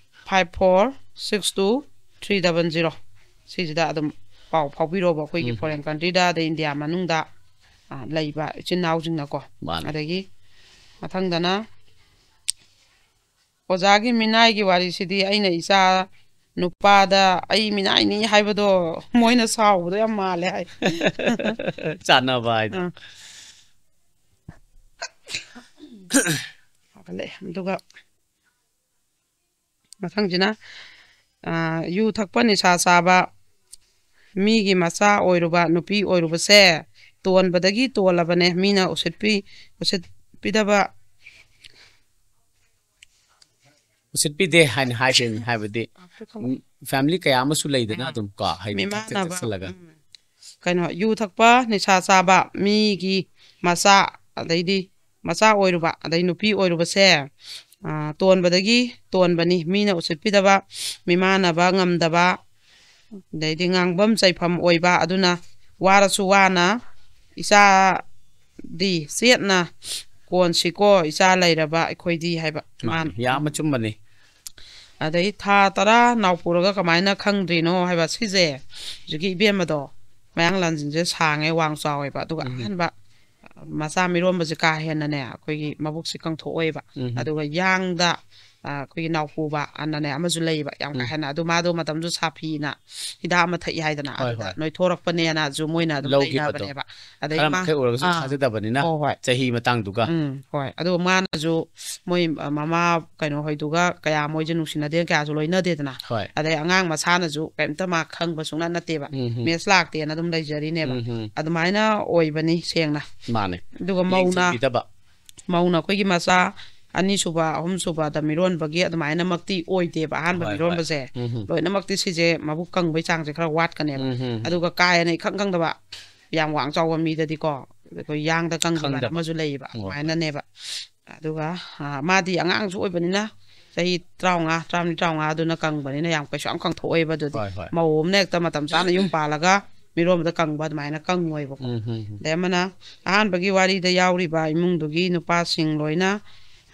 five four six two three double zero꯫ ꯁꯤꯁꯤꯗ ꯑꯗꯨꯝ ꯄꯥꯎ ꯐꯥꯎꯕꯤꯔꯣꯕ, ꯑꯩꯈꯣꯏꯒꯤ ꯎꯝ꯫ Foreign countryꯗ ꯑꯗꯩ ꯏꯟꯗꯤꯌꯥ ꯃꯅꯨꯡꯗ, ꯑ, ꯂꯩꯕ ꯏꯆꯤꯟ ꯏꯅꯥꯎꯁꯤꯡꯅꯀꯣ꯫ ꯃꯥꯅꯤ꯫ ꯑꯗꯒꯤ ꯃꯊꯪꯗꯅ ꯑꯣꯖꯥꯒꯤ ꯃꯤꯅꯥꯏꯒꯤ ꯋꯥꯔꯤꯁꯤꯗꯤ ꯑꯩꯅ ꯏꯆꯥ ꯅꯨꯄꯥꯗ ꯑꯩ ꯃꯤꯅꯥꯏꯅꯤ ꯍꯥꯏꯕꯗꯣ ꯃꯣꯏꯅ ꯁꯥꯎꯕꯗꯣ ꯌꯥꯝ ꯃꯥꯜꯂꯦ ꯍꯥꯏ꯫ ꯆꯥꯟꯅꯕ ꯍꯥꯏꯗꯣ꯫ ꯑꯥ꯫ ꯐꯒꯠꯂꯛꯑꯦ꯫ ꯑꯗꯨꯒ ꯃꯊꯪꯁꯤꯅ, ꯑꯥ, ꯌꯨ ꯊꯛꯄ, ꯅꯤꯁꯥ ꯆꯥꯕ, ꯃꯤꯒꯤ ꯃꯆꯥ ꯑꯣꯏꯔꯨꯕ, ꯅꯨꯄꯤ ꯑꯣꯏꯔꯨꯕꯁꯦ ꯇꯣꯟꯕꯗꯒꯤ ꯇꯣꯜꯂꯕꯅꯦ꯫ ꯃꯤꯅ ꯎꯁꯤꯠꯄꯤ-, ꯎꯁꯤꯠꯄꯤꯗꯕ ꯎꯁꯤꯠꯄꯤꯗꯦ ꯍꯥꯏꯅ ꯍꯥꯏꯗꯣꯏꯅꯤ, ꯍꯥꯏꯕꯗꯤ, ꯎꯝ, family ꯀꯌꯥ ꯑꯃꯁꯨ ꯂꯩꯗꯅ ꯑꯗꯨꯝ ꯀꯣ, ꯍꯥꯏꯗꯤ ꯊꯛꯆ-, ꯃꯤꯃꯥꯟꯅꯕ, ꯆꯠꯁꯤꯜꯂꯒ꯫ ꯎꯝ꯫ ꯀꯩꯅꯣ, ꯌꯨ ꯊꯛꯄ, ꯅꯤꯁꯥ ꯆꯥꯕ, ꯃꯤꯒꯤ ꯃꯆꯥ, ꯑꯗꯩꯗꯤ ꯃꯆꯥ ꯑꯣꯏꯔꯨꯕ, ꯑꯗꯩ ꯅꯨꯄꯤ ꯑꯣꯏꯔꯨꯕꯁꯦ, ꯑ, ꯇꯣꯟꯕꯗꯒꯤ ꯇꯣꯟꯕꯅꯤ꯫ ꯃꯤꯅ ꯎꯁꯤꯠꯄꯤꯗꯕ, ꯃꯤꯃꯥꯟꯅꯕ ꯉꯝꯗꯕ, ꯑꯗꯩꯗꯤ ꯉꯥꯡꯐꯝ ꯆꯩꯐꯝ ꯑꯣꯏꯕ꯫ ꯑꯗꯨꯅ ꯋꯥꯔꯁꯨ ꯋꯥꯅ ꯏꯆꯥꯗꯤ ꯆꯦꯠꯅ ꯀꯣꯟꯁꯤꯀꯣ, ꯏꯆꯥ ꯂꯩꯔꯕ ꯑꯩꯈꯣꯏꯗꯤ ꯍꯥꯏꯕ꯫ ꯃꯥꯅꯤ, ꯌꯥꯝ ꯑꯆꯨꯝꯕꯅꯤ꯫ ꯑꯗꯩ ꯊꯥ ꯇꯔꯥ ꯅꯥꯎ ꯄꯨꯔꯒ ꯀꯃꯥꯏꯅ ꯈꯪꯗ꯭ꯔꯤꯅꯣ ꯍꯥꯏꯕ ꯁꯤꯁꯦ꯫ ꯍꯧꯖꯤꯛꯀꯤ ꯏꯕꯦꯝꯃꯗꯣ ꯃꯌꯥꯡꯂꯥꯟꯁꯤꯡꯁꯦ ꯁꯥꯡꯉꯦ, ꯋꯥꯡ ꯆꯥꯎꯋꯦꯕ, ꯑꯗꯨꯒ ꯎꯝ꯫ ꯑꯍꯥꯟꯕ ꯃꯆꯥ ꯃꯤꯔꯣꯟꯕꯁꯦ ꯀꯥ ꯍꯦꯟꯅꯅꯦ ꯑꯩꯈꯣꯏꯒꯤ ꯃꯕꯨꯛꯁꯦ ꯀꯪꯊꯣꯛꯑꯣꯏꯕ꯫ ꯎꯝ꯫ ꯑꯗꯨꯒ ꯌꯥꯡꯗ, ꯑ, ꯑꯩꯈꯣꯏꯒꯤ ꯅꯥꯎꯄꯨꯕ ꯑꯅꯅꯦ ꯑꯃꯁꯨ ꯂꯩꯌꯦꯕ, ꯌꯥꯝ ꯀꯥ ꯎꯝ꯫ ꯍꯦꯟꯅ꯫ ꯑꯗꯨ ꯃꯥꯗꯣ ꯃꯇꯝꯗꯨ ꯁꯥꯐꯤꯅ ꯍꯤꯗꯥꯛ ꯑꯃ ꯊꯛꯏ ꯍꯥꯏꯗꯅ, ꯍꯣꯏ, ꯑꯗꯨꯗ ꯍꯣꯏ꯫ ꯅꯣꯏꯊꯣꯔꯛꯄꯅꯦꯅꯁꯨ ꯃꯣꯏꯅ ꯑꯗꯨꯝ ꯂꯧꯈꯤꯕꯗꯣ꯫ ꯂꯩꯅꯕꯅꯦꯕ꯫ ꯑꯗꯩ ꯈꯔ ꯃꯥ-, ꯃꯈꯩ ꯑꯣꯏꯔꯒꯁꯨ ꯑꯥ꯫ ꯊꯥꯖꯗꯕꯅꯤꯅ ꯍꯣꯏ, ꯍꯣꯏ꯫ ꯆꯍꯤ ꯃꯇꯥꯡꯗꯨꯒ꯫ ꯎꯝ, ꯍꯣꯏ꯫ ꯑꯗꯨꯒ ꯃꯥꯅꯁꯨ ꯃꯣꯏ, ꯑ, ꯃꯃꯥ ꯀꯩꯅꯣ ꯍꯣꯏꯗꯨꯒ ꯀꯌꯥ ꯃꯣꯏꯁꯦ ꯅꯨꯡꯁꯤꯅꯗꯦ, ꯀꯌꯥꯁꯨ ꯂꯣꯏꯅꯗꯦꯗꯅ꯫ ꯍꯣꯏ꯫ ꯑꯗꯩ ꯑꯉꯥꯡ ꯃꯁꯥꯅꯁꯨ ꯀꯩꯝꯇ ꯃꯥ ꯈꯪꯕ ꯁꯨꯡꯅꯠ ꯅꯠꯇꯦꯕ꯫ ꯎꯝ ꯍꯝ꯫ ꯃꯦꯠꯁ ꯂꯥꯛꯇꯦꯅ ꯑꯗꯨꯝ ꯂꯩꯖꯔꯤꯅꯦꯕ꯫ ꯎꯝ ꯍꯝ꯫ ꯑꯗꯨꯃꯥꯏꯅ ꯑꯣꯏꯕꯅꯤ ꯁꯦꯡꯅ꯫ ꯃꯥꯅꯦ꯫ ꯑꯗꯨꯒ ꯃꯧꯅ, ꯌꯦꯡꯁꯤꯟꯕꯤꯗꯕ꯫ ꯃꯧꯅ ꯑꯩꯈꯣꯏꯒꯤ ꯃꯆꯥ, ꯑꯅꯤꯁꯨꯕ, ꯑꯍꯨꯝꯁꯨꯕꯗ ꯃꯤꯔꯣꯟꯕꯒꯤ ꯑꯗꯨꯃꯥꯏꯅꯃꯛꯇꯤ ꯑꯣꯏꯗꯦꯕ꯫ ꯑꯍꯥꯟꯕ ꯍꯣꯏ, ꯍꯣꯏ꯫ ꯃꯤꯔꯣꯟꯕꯁꯦ ꯎꯝ ꯍꯝ꯫ ꯂꯣꯏꯅꯃꯛꯇꯤ ꯁꯤꯁꯦ ꯃꯕꯨꯛ ꯀꯪꯕꯩ ꯆꯥꯡꯁꯦ ꯈꯔ ꯋꯥꯠꯀꯅꯦꯕ꯫ ꯎꯝ ꯍꯝ꯫ ꯑꯗꯨꯒ ꯀꯥ ꯍꯦꯟꯅ ꯏꯈꯪ ꯈꯪꯗꯕ, ꯌꯥꯝ ꯋꯥꯡ ꯆꯥꯎꯕ ꯃꯤꯗꯗꯤꯀꯣ, ꯑꯩꯈꯣꯏ ꯌꯥꯡꯗ ꯀꯪꯕ ꯀꯥꯏꯅ ꯈꯪꯗꯕ꯫ ꯑꯃꯁꯨ ꯂꯩꯌꯦꯕ꯫ ꯍꯣꯏ, ꯍꯣꯏ꯫ ꯑꯗꯨꯃꯥꯏꯅꯅꯦꯕ꯫ ꯑꯗꯨꯒ ꯑ, ꯃꯥꯗꯤ ꯑꯉꯥꯡꯁꯨ ꯑꯣꯏꯕꯅꯤꯅ, ꯆꯍꯤ ꯇꯔꯥꯃꯉꯥ, ꯇꯔꯥꯃꯔꯤ, ꯇꯔꯥꯃꯉꯥ ꯑꯗꯨꯅ ꯀꯪꯕꯅꯤꯅ ꯌꯥꯝ ꯀꯩꯁꯨ ꯌꯥꯝ ꯀꯪꯊꯣꯛꯑꯣꯏꯕ꯫ ꯑꯗꯨꯗꯤ ꯍꯣꯏ, ꯍꯣꯏ꯫ ꯃꯧ ꯑꯃꯅ ꯍꯦꯛꯇ ꯃꯇꯝ ꯆꯥꯅ ꯌꯨꯝ ꯄꯥꯜꯂꯒ ꯃꯤꯔꯣꯟꯕꯗ ꯀꯪꯕ ꯑꯗꯨꯃꯥꯏꯅ ꯀꯪꯉꯣꯏꯕꯀꯣ꯫ ꯎꯝ ꯍꯝ ꯍꯝ꯫ ꯑꯗꯩ ꯑꯃꯅ, ꯑꯍꯥꯟꯕꯒꯤ ꯋꯥꯔꯤꯗ ꯌꯥꯎꯔꯤꯕ ꯏꯃꯨꯡꯗꯨꯒꯤ ꯅꯨꯄꯥꯁꯤꯡ ꯂꯣꯏꯅ,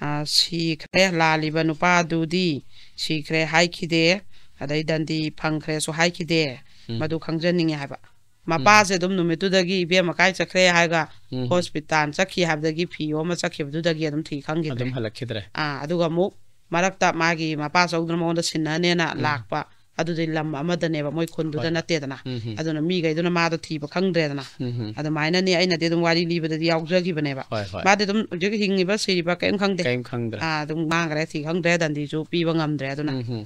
ꯑ, ꯁꯤꯈ꯭ꯔꯦ, ꯂꯥꯜꯂꯤꯕ ꯅꯨꯄꯥꯗꯨꯗꯤ ꯁꯤꯈ꯭ꯔꯦ ꯍꯥꯏꯈꯤꯗꯦ, ꯑꯗꯩ ꯗꯟꯗꯤ ꯐꯪꯈ꯭ꯔꯦꯁꯨ ꯍꯥꯏꯈꯤꯗꯦ꯫ ꯎꯝ꯫ ꯃꯗꯨ ꯈꯪꯖꯅꯤꯡꯉꯦ ꯍꯥꯏꯕ꯫ ꯃꯄꯥꯁꯦ ꯑꯗꯨꯝ ꯅꯨꯃꯤꯠꯇꯨꯗꯒꯤ ꯏꯕꯦꯝꯃ ꯀꯥꯏ ꯆꯠꯈ꯭ꯔꯦ ꯍꯥꯏꯔꯒ ꯎꯝ꯫ ꯍꯣꯁꯄꯤꯇꯥꯜ ꯆꯠꯈꯤ ꯍꯥꯏꯕꯗꯒꯤ ꯐꯤ ꯌꯣꯝꯃ ꯆꯠꯈꯤꯕꯗꯨꯗꯒꯤ ꯑꯗꯨꯝ ꯊꯤ ꯈꯪꯈꯤꯗ꯭ꯔꯦ꯫ ꯑꯗꯨꯝ ꯍꯜꯂꯛꯈꯤꯗ꯭ꯔꯦ꯫ ꯑꯥ, ꯑꯗꯨꯒ ꯑꯃꯨꯛ ꯃꯔꯛꯇ ꯃꯥꯒꯤ ꯃꯄꯥ ꯆꯧꯗꯨꯅ ꯃꯉꯣꯟꯗ ꯁꯤꯟꯅꯅꯦꯅ ꯎꯝ꯫ ꯂꯥꯛꯄ, ꯑꯗꯨꯗꯤ ꯂꯝ ꯑꯃꯗꯅꯦꯕ, ꯃꯣꯏ ꯈꯨꯟꯗꯨꯗ ꯍꯣꯏ, ꯍꯣꯏ꯫ ꯅꯠꯇꯦꯗꯅ꯫ ꯎꯝ ꯍꯝ꯫ ꯑꯗꯨꯅ ꯃꯤꯈꯩꯗꯨꯅ ꯃꯥꯗꯣ ꯊꯤꯕ ꯈꯪꯗ꯭ꯔꯦꯗꯅ꯫ ꯎꯝ ꯍꯝ꯫ ꯑꯗꯨꯃꯥꯏꯅꯅꯦ ꯑꯩꯅꯗꯤ ꯑꯗꯨꯝ ꯋꯥꯔꯤ ꯂꯤꯕꯗꯗꯤ ꯌꯥꯎꯖꯈꯤꯕꯅꯦꯕ꯫ ꯍꯣꯏ, ꯍꯣꯏ꯫ ꯃꯥꯗꯤ ꯑꯗꯨꯝ ꯍꯧꯖꯤꯛ ꯍꯤꯡꯉꯤꯕ ꯁꯤꯔꯤꯕ ꯀꯔꯤꯝ ꯈꯪꯗꯦ꯫ ꯀꯔꯤꯝ ꯈꯪꯗ꯭ꯔꯦ꯫ ꯑꯥ, ꯑꯗꯨꯝ ꯃꯥꯡꯈ꯭ꯔꯦ, ꯊꯤ ꯈꯪꯗ꯭ꯔꯦ, ꯗꯟꯗꯤꯁꯨ ꯄꯤꯕ ꯉꯝꯗ꯭ꯔꯦ꯫ ꯑꯗꯨꯅ ꯎꯝ ꯍꯝ꯫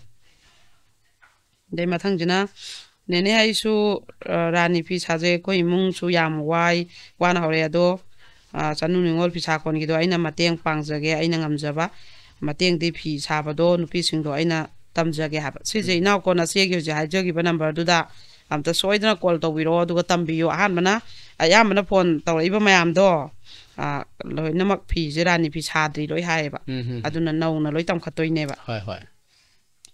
ꯑꯗꯩ ꯃꯊꯪꯁꯤꯅ, "ꯅꯦꯅꯦ, ꯑꯩꯁꯨ, ꯑ, ꯔꯥꯅꯤ ꯐꯤ ꯁꯥꯖꯩ꯫ ꯑꯩꯈꯣꯏ ꯏꯃꯨꯡꯁꯨ ꯌꯥꯝ ꯋꯥꯏ, ꯋꯥꯅ ꯍꯧꯔꯛꯑꯦ꯫ ꯑꯗꯣ, ꯑ, ꯆꯅꯨ ꯅꯤꯉꯣꯜ ꯐꯤꯁꯥ ꯀꯣꯟꯒꯤꯗꯣ ꯑꯩꯅ ꯃꯇꯦꯡ ꯄꯥꯡꯖꯒꯦ, ꯑꯩꯅ ꯉꯝꯖꯕ ꯃꯇꯦꯡꯗꯤ ꯐꯤ ꯁꯥꯕꯗꯣ ꯅꯨꯄꯤꯁꯤꯡꯗꯣ ꯑꯩꯅ ꯇꯝꯖꯒꯦ" ꯍꯥꯏꯕ꯫ ꯁꯤꯁꯦ ꯎꯝ꯫ ꯏꯅꯥꯎꯀꯣ ꯅꯆꯦꯒꯤ ꯍꯧꯖꯤꯛ ꯍꯥꯏꯖꯈꯤꯕ ꯅꯝꯕꯔꯗꯨꯗ ꯑꯝꯇ ꯁꯣꯏꯗꯅ ꯀꯣꯜ ꯇꯧꯕꯤꯔꯛꯑꯣ, ꯑꯗꯨꯒ ꯇꯝꯕꯤꯌꯣ꯫ ꯑꯍꯥꯟꯕꯅ, ꯑꯌꯥꯝꯕꯅ ꯐꯣꯟ ꯇꯧꯔꯛꯏꯕ ꯃꯌꯥꯝꯗꯣ, ꯑ, ꯂꯣꯏꯅꯃꯛ ꯐꯤꯁꯦ ꯔꯥꯅꯤ ꯐꯤ ꯁꯥꯗ꯭ꯔꯤ ꯂꯣꯏ ꯍꯥꯏꯌꯦꯕ꯫ ꯎꯝ ꯍꯝ꯫ ꯑꯗꯨꯅ ꯅꯧꯅ ꯂꯣꯏ ꯇꯝꯈꯠꯇꯣꯏꯅꯦꯕ꯫ ꯍꯣꯏ, ꯍꯣꯏ꯫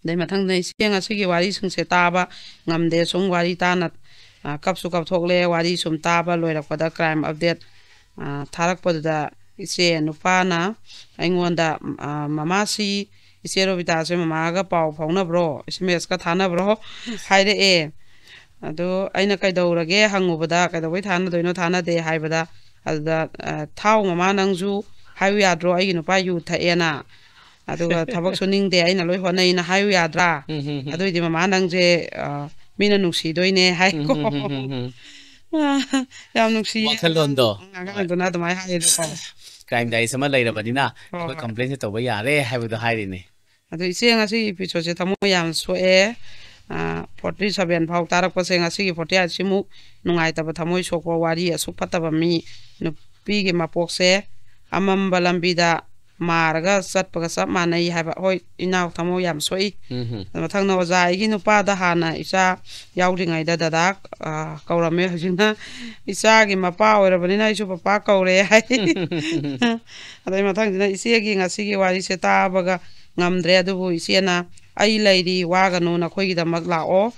ꯑꯗꯩ ꯃꯊꯪꯗ, "ꯏꯆꯦ, ꯉꯁꯤꯒꯤ ꯋꯥꯔꯤꯁꯤꯡꯁꯦ ꯇꯥꯕ ꯉꯝꯗꯦ, ꯁꯨꯝ ꯋꯥꯔꯤ ꯇꯥꯅ, ꯑ, ꯀꯞꯁꯨ ꯀꯞꯊꯣꯛꯂꯦ꯫ ꯋꯥꯔꯤ ꯁꯨꯝ ꯇꯥꯕ ꯂꯣꯏꯔꯛꯄꯗ crime update, ꯑ, ꯊꯥꯔꯛꯄꯗꯨꯗ ꯏꯆꯦ ꯅꯨꯄꯥꯅ ꯑꯩꯉꯣꯟꯗ, ꯑ, 'ꯃꯃꯥꯁꯤ ꯏꯆꯦ ꯔꯣꯕꯤꯇꯥꯁꯦ ꯃꯃꯥꯒ ꯄꯥꯎ ꯐꯥꯎꯅꯕ꯭ꯔꯣ, ꯑꯦꯁ ꯑꯦꯝ ꯑꯦꯁꯀ ꯊꯥꯅꯕ꯭ꯔꯣ?' ꯍꯥꯏꯔꯛꯑꯦ꯫ ꯑꯗꯣ ꯑꯩꯅ ꯀꯩꯗꯧꯔꯒꯦ ꯍꯪꯉꯨꯕꯗ, "ꯀꯩꯗꯧꯕꯩ ꯊꯥꯅꯗꯣꯏꯅꯣ, ꯊꯥꯅꯗꯦ" ꯍꯥꯏꯕꯗ, ꯑꯗꯨꯗ, ꯑ, "ꯊꯥꯎ ꯃꯃꯥ, ꯅꯪꯁꯨ ꯍꯥꯏꯌꯨ ꯌꯥꯗ꯭ꯔꯣ, ꯑꯩꯒꯤ ꯅꯨꯄꯥ ꯌꯨ ꯊꯛꯑꯦꯅ, ꯑꯗꯨꯒ ꯊꯕꯛ ꯁꯨꯅꯤꯡꯗꯦ, ꯑꯩꯅ ꯂꯣꯏ ꯍꯣꯠꯅꯩꯅ ꯍꯥꯏꯌꯨ ꯌꯥꯗ꯭ꯔꯥ? ꯎꯝ, ꯎꯝ, ꯎꯝ꯫ ꯑꯗꯨꯏꯗꯤ ꯃꯃꯥ ꯅꯪꯁꯦ, ꯑ, ꯃꯤꯅ ꯅꯨꯡꯁꯤꯗꯣꯏꯅꯦ" ꯍꯥꯏꯀꯣ꯫ ꯎꯝ, ꯎꯝ, ꯎꯝ, ꯎꯝ, ꯎꯝ꯫ ꯌꯥꯝ ꯅꯨꯡꯁꯤꯌꯦ꯫ ꯋꯥꯈꯜꯂꯣꯟꯗꯣ꯫ ꯑꯉꯥꯡꯗꯨꯅ ꯑꯗꯨꯃꯥꯏꯅ ꯍꯥꯏꯌꯦꯕꯀꯣ꯫ Crime diary ꯑꯃ ꯂꯩꯔꯕꯅꯤꯅ ꯍꯣꯏ, ꯑꯩꯈꯣꯏ ꯍꯣꯏ꯫ complaintꯁꯦ ꯇꯧꯕ ꯌꯥꯔꯦ ꯍꯥꯏꯕꯗꯣ ꯍꯥꯏꯔꯤꯅꯦ꯫ ꯑꯗꯣ ꯏꯆꯦ, ꯉꯁꯤꯒꯤ episodeꯁꯦ ꯊꯃꯣꯏ ꯌꯥꯝ ꯁꯣꯛꯑꯦ꯫ ꯑ, forty seven ꯐꯥꯎ ꯇꯥꯔꯛꯄꯁꯦ, ꯉꯁꯤꯒꯤ forty eight ꯁꯤꯃꯨꯛ ꯅꯨꯡꯉꯥꯏꯇꯕ, ꯊꯃꯣꯏ ꯁꯣꯛꯄ ꯋꯥꯔꯤ, ꯑꯁꯨꯛ ꯐꯠꯇꯕ ꯃꯤ, ꯅꯨꯄꯤꯒꯤ ꯃꯄꯣꯛꯁꯦ ꯑꯃꯝꯕ ꯂꯝꯕꯤꯗ ꯃꯥꯔꯒ ꯆꯠꯄꯒ ꯆꯞ ꯃꯥꯟꯅꯩ ꯍꯥꯏꯕ꯫ ꯍꯣꯏ, ꯏꯅꯥꯎ ꯊꯃꯣꯏ ꯌꯥꯝ ꯁꯣꯛꯏ꯫ ꯎꯝ ꯍꯝ꯫ ꯑꯗꯣ ꯃꯊꯪꯅ ꯑꯣꯖꯥ ꯑꯩꯒꯤ ꯅꯨꯄꯥꯗ ꯍꯥꯟꯅ ꯏꯆꯥ ꯌꯥꯎꯗ꯭ꯔꯤꯉꯩꯗ ꯗꯗꯥ, ꯑ, ꯀꯧꯔꯝꯃꯦ꯫ ꯍꯧꯖꯤꯛꯅ ꯏꯆꯥꯒꯤ ꯃꯄꯥ ꯑꯣꯏꯔꯕꯅꯤꯅ ꯑꯩꯁꯨ ꯄꯄꯥ ꯀꯧꯔꯦ ꯍꯥꯏ꯫ ꯑꯗꯩ ꯃꯊꯪꯁꯤꯅ ꯏꯆꯦꯒꯤ ꯉꯁꯤꯒꯤ ꯋꯥꯔꯤꯁꯦ ꯇꯥꯕꯒ ꯉꯝꯗ꯭ꯔꯦ, ꯑꯗꯨꯕꯨ ꯏꯆꯦꯅ "ꯑꯩ ꯂꯩꯔꯤ, ꯋꯥꯒꯅꯨ, ꯅꯈꯣꯏꯒꯤꯗꯃꯛ ꯂꯥꯛꯑꯣ꯫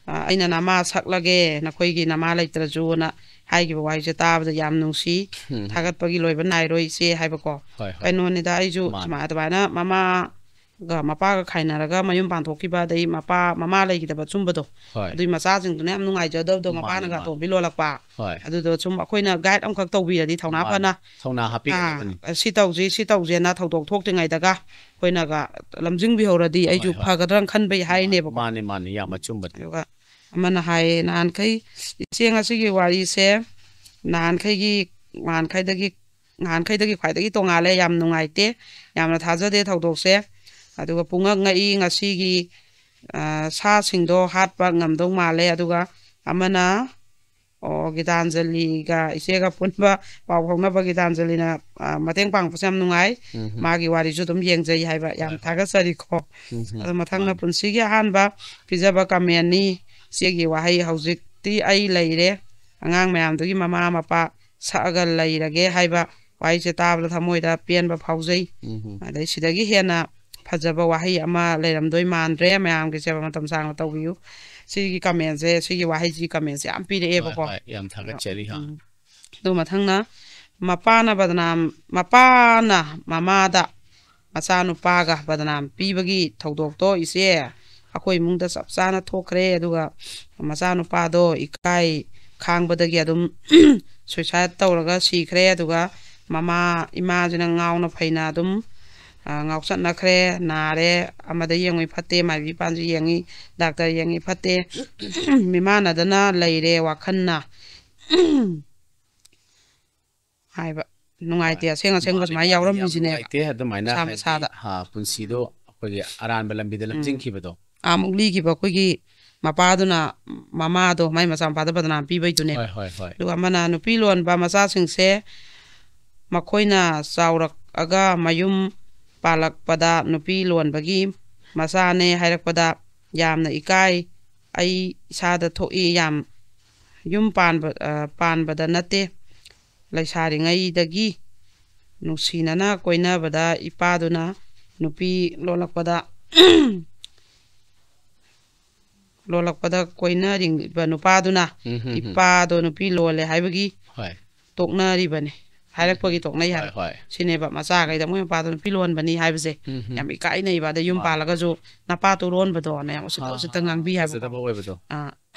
ꯑ, ꯑꯩꯅ ꯅꯃꯥ ꯁꯛꯂꯒꯦ, ꯅꯈꯣꯏꯒꯤ ꯅꯃꯥ ꯂꯩꯇ꯭ꯔꯁꯨꯅ" ꯍꯥꯏꯈꯤꯕ ꯋꯥꯍꯩꯁꯦ ꯇꯥꯕꯗ ꯌꯥꯝ ꯅꯨꯡꯁꯤ꯫ ꯎꯝ꯫ "ꯊꯥꯒꯠꯄꯒꯤ ꯂꯣꯏꯕ ꯅꯥꯏꯔꯣꯏ ꯏꯆꯦ" ꯍꯥꯏꯕꯀꯣ꯫ ꯍꯣꯏ, ꯍꯣꯏ꯫ ꯀꯩꯅꯣꯅꯤꯗ, ꯑꯩꯁꯨ ꯃꯥꯅꯦ꯫ ꯁꯨꯃꯥꯏ-, ꯑꯗꯨꯃꯥꯏꯅ ꯃꯃꯥꯒ ꯃꯄꯥꯒ ꯈꯥꯏꯅꯔꯒ ꯃꯌꯨꯝ ꯄꯥꯟꯊꯣꯛꯈꯤꯕ, ꯑꯗꯩ ꯃꯄꯥ, ꯃꯃꯥ ꯂꯩꯈꯤꯗꯕ ꯁꯨꯝꯕꯗꯣ, ꯍꯣꯏ꯫ ꯑꯗꯨꯏ ꯃꯆꯥꯁꯤꯡꯗꯨꯅ ꯌꯥꯝ ꯅꯨꯡꯉꯥꯏꯖꯗꯕꯗꯣ, ꯃꯥꯅꯦ, ꯃꯄꯥꯅꯒ ꯃꯥꯅꯦ꯫ ꯑꯇꯣꯝꯕꯤ ꯂꯣꯜꯂꯛꯄ꯫ ꯍꯣꯏ꯫ ꯑꯗꯨꯗꯣ ꯁꯨꯝ ꯑꯩꯈꯣꯏꯅ ꯒꯥꯏꯗ ꯑꯃꯈꯛ ꯇꯧꯕꯤꯔꯗꯤ, ꯊꯧꯅꯥ ꯃꯥꯅꯦ꯫ ꯐꯅ, ꯊꯧꯅꯥ ꯑꯥ, ꯍꯥꯞꯄꯤꯒꯗꯕꯅꯤ꯫ ꯁꯤ ꯇꯧꯁꯤ, ꯁꯤ ꯇꯧꯁꯦꯅ ꯊꯧꯗꯣꯛ ꯊꯣꯛꯇ꯭ꯔꯤꯉꯩꯗꯒ ꯑꯩꯈꯣꯏꯅꯒ ꯂꯝꯖꯤꯡꯕꯤꯍꯧꯔꯗꯤ ꯑꯩꯁꯨ ꯍꯣꯏ, ꯍꯣꯏ꯫ ꯐꯒꯗ꯭ꯔꯅ ꯈꯟꯕꯩ ꯍꯥꯏꯅꯦꯕꯀꯣ꯫ ꯃꯥꯅꯦ, ꯃꯥꯅꯦ, ꯌꯥꯝ ꯑꯆꯨꯝꯕꯅꯤ꯫ ꯑꯗꯨꯒ ꯑꯃꯅ ꯍꯥꯏꯌꯦ, "ꯅꯍꯥꯟꯈꯩ ꯏꯆꯦ ꯉꯁꯤꯒꯤ ꯋꯥꯔꯤꯁꯦ ꯅꯍꯥꯟꯈꯩꯒꯤ, ꯅꯍꯥꯟꯈꯩꯗꯒꯤ, ꯅꯍꯥꯟꯈꯩꯗꯒꯤ ꯈ꯭ꯋꯥꯏꯗꯒꯤ ꯇꯣꯡꯉꯥꯜꯂꯦ, ꯌꯥꯝ ꯅꯨꯡꯉꯥꯏꯇꯦ, ꯌꯥꯝꯅ ꯊꯥꯖꯗꯦ ꯊꯧꯗꯣꯛꯁꯦ꯫ ꯑꯗꯨꯒ ꯄꯨꯡꯉꯛ ꯉꯛꯏ ꯉꯁꯤꯒꯤ, ꯑ, ꯁꯥꯁꯤꯡꯗꯣ ꯍꯥꯠꯄ ꯉꯝꯗꯧ ꯃꯥꯜꯂꯦ"꯫ ꯑꯗꯨꯒ ꯑꯃꯅ, ꯑꯣ, ꯒꯤꯇꯥꯟꯖꯂꯤꯒ ꯏꯆꯦꯒ ꯄꯨꯟꯕ ꯄꯥꯎ ꯐꯥꯎꯅꯕ, ꯒꯤꯇꯥꯟꯖꯂꯤꯅ, ꯑ, ꯃꯇꯦꯡ ꯄꯥꯡꯕꯁꯦ ꯌꯥꯝ ꯅꯨꯡꯉꯥꯏ, ꯎꯝ ꯍꯝ꯫ ꯃꯥꯒꯤ ꯋꯥꯔꯤꯁꯨ ꯑꯗꯨꯝ ꯌꯦꯡꯖꯩ ꯍꯥꯏꯕ, ꯌꯥꯝ ꯍꯣꯏ, ꯍꯣꯏ꯫ ꯊꯥꯒꯠꯆꯔꯤꯀꯣ꯫ ꯎꯝ ꯍꯝ꯫ ꯑꯗꯣ ꯃꯊꯪꯅ ꯃꯥꯅꯦ꯫ ꯄꯨꯟꯁꯤꯒꯤ ꯑꯍꯥꯟꯕ ꯄꯤꯖꯕ ꯀꯃꯦꯟꯅꯤ꯫ ꯏꯆꯦꯒꯤ ꯋꯥꯍꯩ, "ꯍꯧꯖꯤꯛꯇꯤ ꯑꯩ ꯂꯩꯔꯦ, ꯑꯉꯥꯡ ꯃꯌꯥꯝꯗꯨꯒꯤ ꯃꯃꯥ ꯃꯄꯥ ꯁꯛꯑꯒ ꯂꯩꯔꯒꯦ" ꯍꯥꯏꯕ ꯋꯥꯍꯩꯁꯦ ꯇꯥꯕꯗ ꯊꯃꯣꯏꯗ ꯄꯦꯟꯕ ꯐꯥꯎꯖꯩ꯫ ꯎꯝ ꯍꯝ꯫ ꯑꯗꯩ ꯁꯤꯗꯒꯤ ꯍꯦꯟꯅ ꯐꯖꯕ ꯋꯥꯍꯩ ꯑꯃ ꯂꯩꯔꯝꯗꯣꯏ ꯃꯥꯟꯗ꯭ꯔꯦ꯫ ꯃꯌꯥꯝꯒꯤ ꯁꯦꯕ ꯃꯇꯝ ꯁꯥꯡꯅ ꯇꯧꯕꯤꯌꯨ꯫ ꯁꯤꯒꯤ ꯀꯃꯦꯟꯁꯦ, ꯁꯤꯒꯤ ꯋꯥꯍꯩꯁꯤ, ꯀꯃꯦꯟꯁꯦ ꯌꯥꯝ ꯄꯤꯔꯛꯑꯦꯕꯀꯣ꯫ ꯍꯣꯏ, ꯍꯣꯏ, ꯌꯥꯝ ꯊꯥꯒꯠꯆꯔꯤ, ꯍꯥ꯫ ꯎꯝ꯫ ꯑꯗꯨ ꯃꯊꯪꯅ, ꯃꯄꯥꯅ ꯕꯗꯅꯥꯝ, ꯃꯄꯥꯅ ꯃꯃꯥꯗ ꯃꯆꯥꯅꯨꯄꯥꯒ ꯕꯗꯅꯥꯝ ꯄꯤꯕꯒꯤ ꯊꯧꯗꯣꯛꯇꯣ ꯏꯆꯦ, ꯑꯩꯈꯣꯏ ꯏꯃꯨꯡꯗ ꯆꯞ ꯆꯥꯅ ꯊꯣꯛꯈ꯭ꯔꯦ꯫ ꯑꯗꯨꯒ ꯃꯆꯥꯅꯨꯄꯥꯗꯣ ꯏꯀꯥꯏ ꯈꯥꯡꯕꯗꯒꯤ ꯑꯗꯨꯝ ꯁꯨꯏꯁꯥꯏꯠ ꯇꯧꯔꯒ ꯁꯤꯈ꯭ꯔꯦ꯫ ꯑꯗꯨꯒ ꯃꯃꯥ, ꯏꯃꯥꯁꯤꯅ ꯉꯥꯎꯅ ꯐꯩꯅ ꯑꯗꯨꯝ, ꯑ, ꯉꯥꯎꯆꯠꯅꯈ꯭ꯔꯦ, ꯅꯥꯔꯦ, ꯑꯃꯗ ꯌꯦꯡꯉꯨꯏ ꯐꯠꯇꯦ, ꯃꯥꯏꯕꯤ ꯄꯥꯟꯁꯨ ꯌꯦꯡꯉꯤ, ꯗꯥꯛꯇꯔ ꯌꯦꯡꯉꯤ ꯐꯠꯇꯦ, ꯃꯤꯃꯥꯟꯅꯗꯅ ꯂꯩꯔꯦ ꯋꯥꯈꯜꯅ꯫ ꯍꯥꯏꯕ ꯅꯨꯡꯉꯥꯏꯇꯦ꯫ ꯍꯣꯏ꯫ ꯑꯁꯦꯡ ꯑꯁꯦꯡꯕ ꯃꯥꯅꯦ, ꯁꯨꯃꯥꯏꯅ ꯃꯥꯅꯦ, ꯌꯥꯝ ꯌꯥꯎꯔꯝꯃꯤꯁꯤꯅꯦꯕ꯫ ꯅꯨꯡꯉꯥꯏꯇꯦ꯫ ꯑꯗꯨꯃꯥꯏꯅ ꯃꯁꯥ ꯍꯥꯏꯗꯤ, ꯃꯁꯥꯗ꯫ ꯍꯥ, ꯄꯨꯟꯁꯤꯗꯣ ꯑꯩꯈꯣꯏꯒꯤ ꯑꯔꯥꯟꯕ ꯂꯝꯕꯤꯗ ꯎꯝ꯫ ꯂꯝꯖꯤꯡꯈꯤꯕꯗꯣ꯫ ꯑꯥꯃꯨꯛ ꯂꯤꯈꯤꯕ ꯑꯩꯈꯣꯏꯒꯤ ꯃꯄꯥꯗꯨꯅ ꯃꯃꯥꯗꯣ, ꯃꯥꯏ ꯃꯆꯥꯅꯨꯄꯥꯗ ꯕꯗꯅꯥꯝ ꯄꯤꯕꯩꯗꯨꯅꯦꯕ꯫ ꯍꯣꯏ, ꯍꯣꯏ, ꯍꯣꯏ꯫ ꯑꯗꯨꯒ ꯑꯃꯅ ꯅꯨꯄꯤ ꯂꯣꯟꯕ ꯃꯆꯥꯁꯤꯡꯁꯦ ꯃꯈꯣꯏꯅ ꯆꯥꯎꯔꯛ-, ꯄꯨꯔꯛꯑꯒ ꯃꯌꯨꯝ ꯄꯥꯜꯂꯛꯄꯗ ꯅꯨꯄꯤ ꯂꯣꯟꯕꯒꯤ ꯃꯆꯥꯅꯦ ꯍꯥꯏꯔꯛꯄꯗ ꯌꯥꯝꯅ ꯏꯀꯥꯏ꯫ ꯑꯩ ꯏꯁꯥꯗ ꯊꯣꯛꯏ꯫ ꯌꯥꯝ ꯌꯨꯝ ꯄꯥꯟꯕ, ꯑ, ꯄꯥꯟꯕꯗ ꯅꯠꯇꯦ, ꯂꯩꯁꯥꯔꯤꯉꯩꯗꯒꯤ ꯅꯨꯡꯁꯤꯅꯅ ꯀꯣꯏꯅꯕꯗ ꯏꯄꯥꯗꯨꯅ ꯅꯨꯄꯤ ꯂꯣꯜꯂꯛꯄꯗ, ꯂꯣꯜꯂꯛꯄꯗ ꯀꯣꯏꯅꯔꯤꯕ ꯅꯨꯄꯥꯗꯨꯅ ꯎꯝ, ꯍꯝ, ꯍꯝ꯫ ꯏꯄꯥꯗꯣ ꯅꯨꯄꯤ ꯂꯣꯜꯂꯦ ꯍꯥꯏꯕꯒꯤ ꯍꯣꯏ꯫ ꯇꯣꯛꯅꯔꯤꯕꯅꯤ, ꯍꯥꯏꯔꯛꯄꯒꯤ ꯇꯣꯛꯅꯩ ꯍꯣꯏ, ꯍꯥꯏꯕ꯫ ꯍꯣꯏ꯫ ꯁꯤꯅꯦꯕ ꯃꯆꯥꯈꯩꯗ ꯃꯣꯏ ꯃꯄꯥꯗꯣ ꯅꯨꯄꯤ ꯂꯣꯟꯕꯅꯤ ꯍꯥꯏꯕꯁꯦ ꯎꯝ, ꯍꯝ꯫ ꯌꯥꯝ ꯏꯀꯥꯏꯅꯩꯕ꯫ ꯑꯗ ꯌꯨꯝ ꯃꯥꯅꯦ꯫ ꯄꯥꯜꯂꯒꯁꯨ ꯅꯄꯥ ꯇꯣꯔꯣꯟꯕꯗꯣ ꯑꯅ ꯌꯥꯝ ꯎꯁꯤꯠꯇ ꯑꯥ, ꯎꯁꯤꯠꯇ ꯉꯥꯡꯕꯤ ꯍꯥꯏꯕꯀꯣ꯫ ꯐꯖꯗꯕ ꯑꯣꯏꯕꯗꯣ꯫ ꯑꯥ,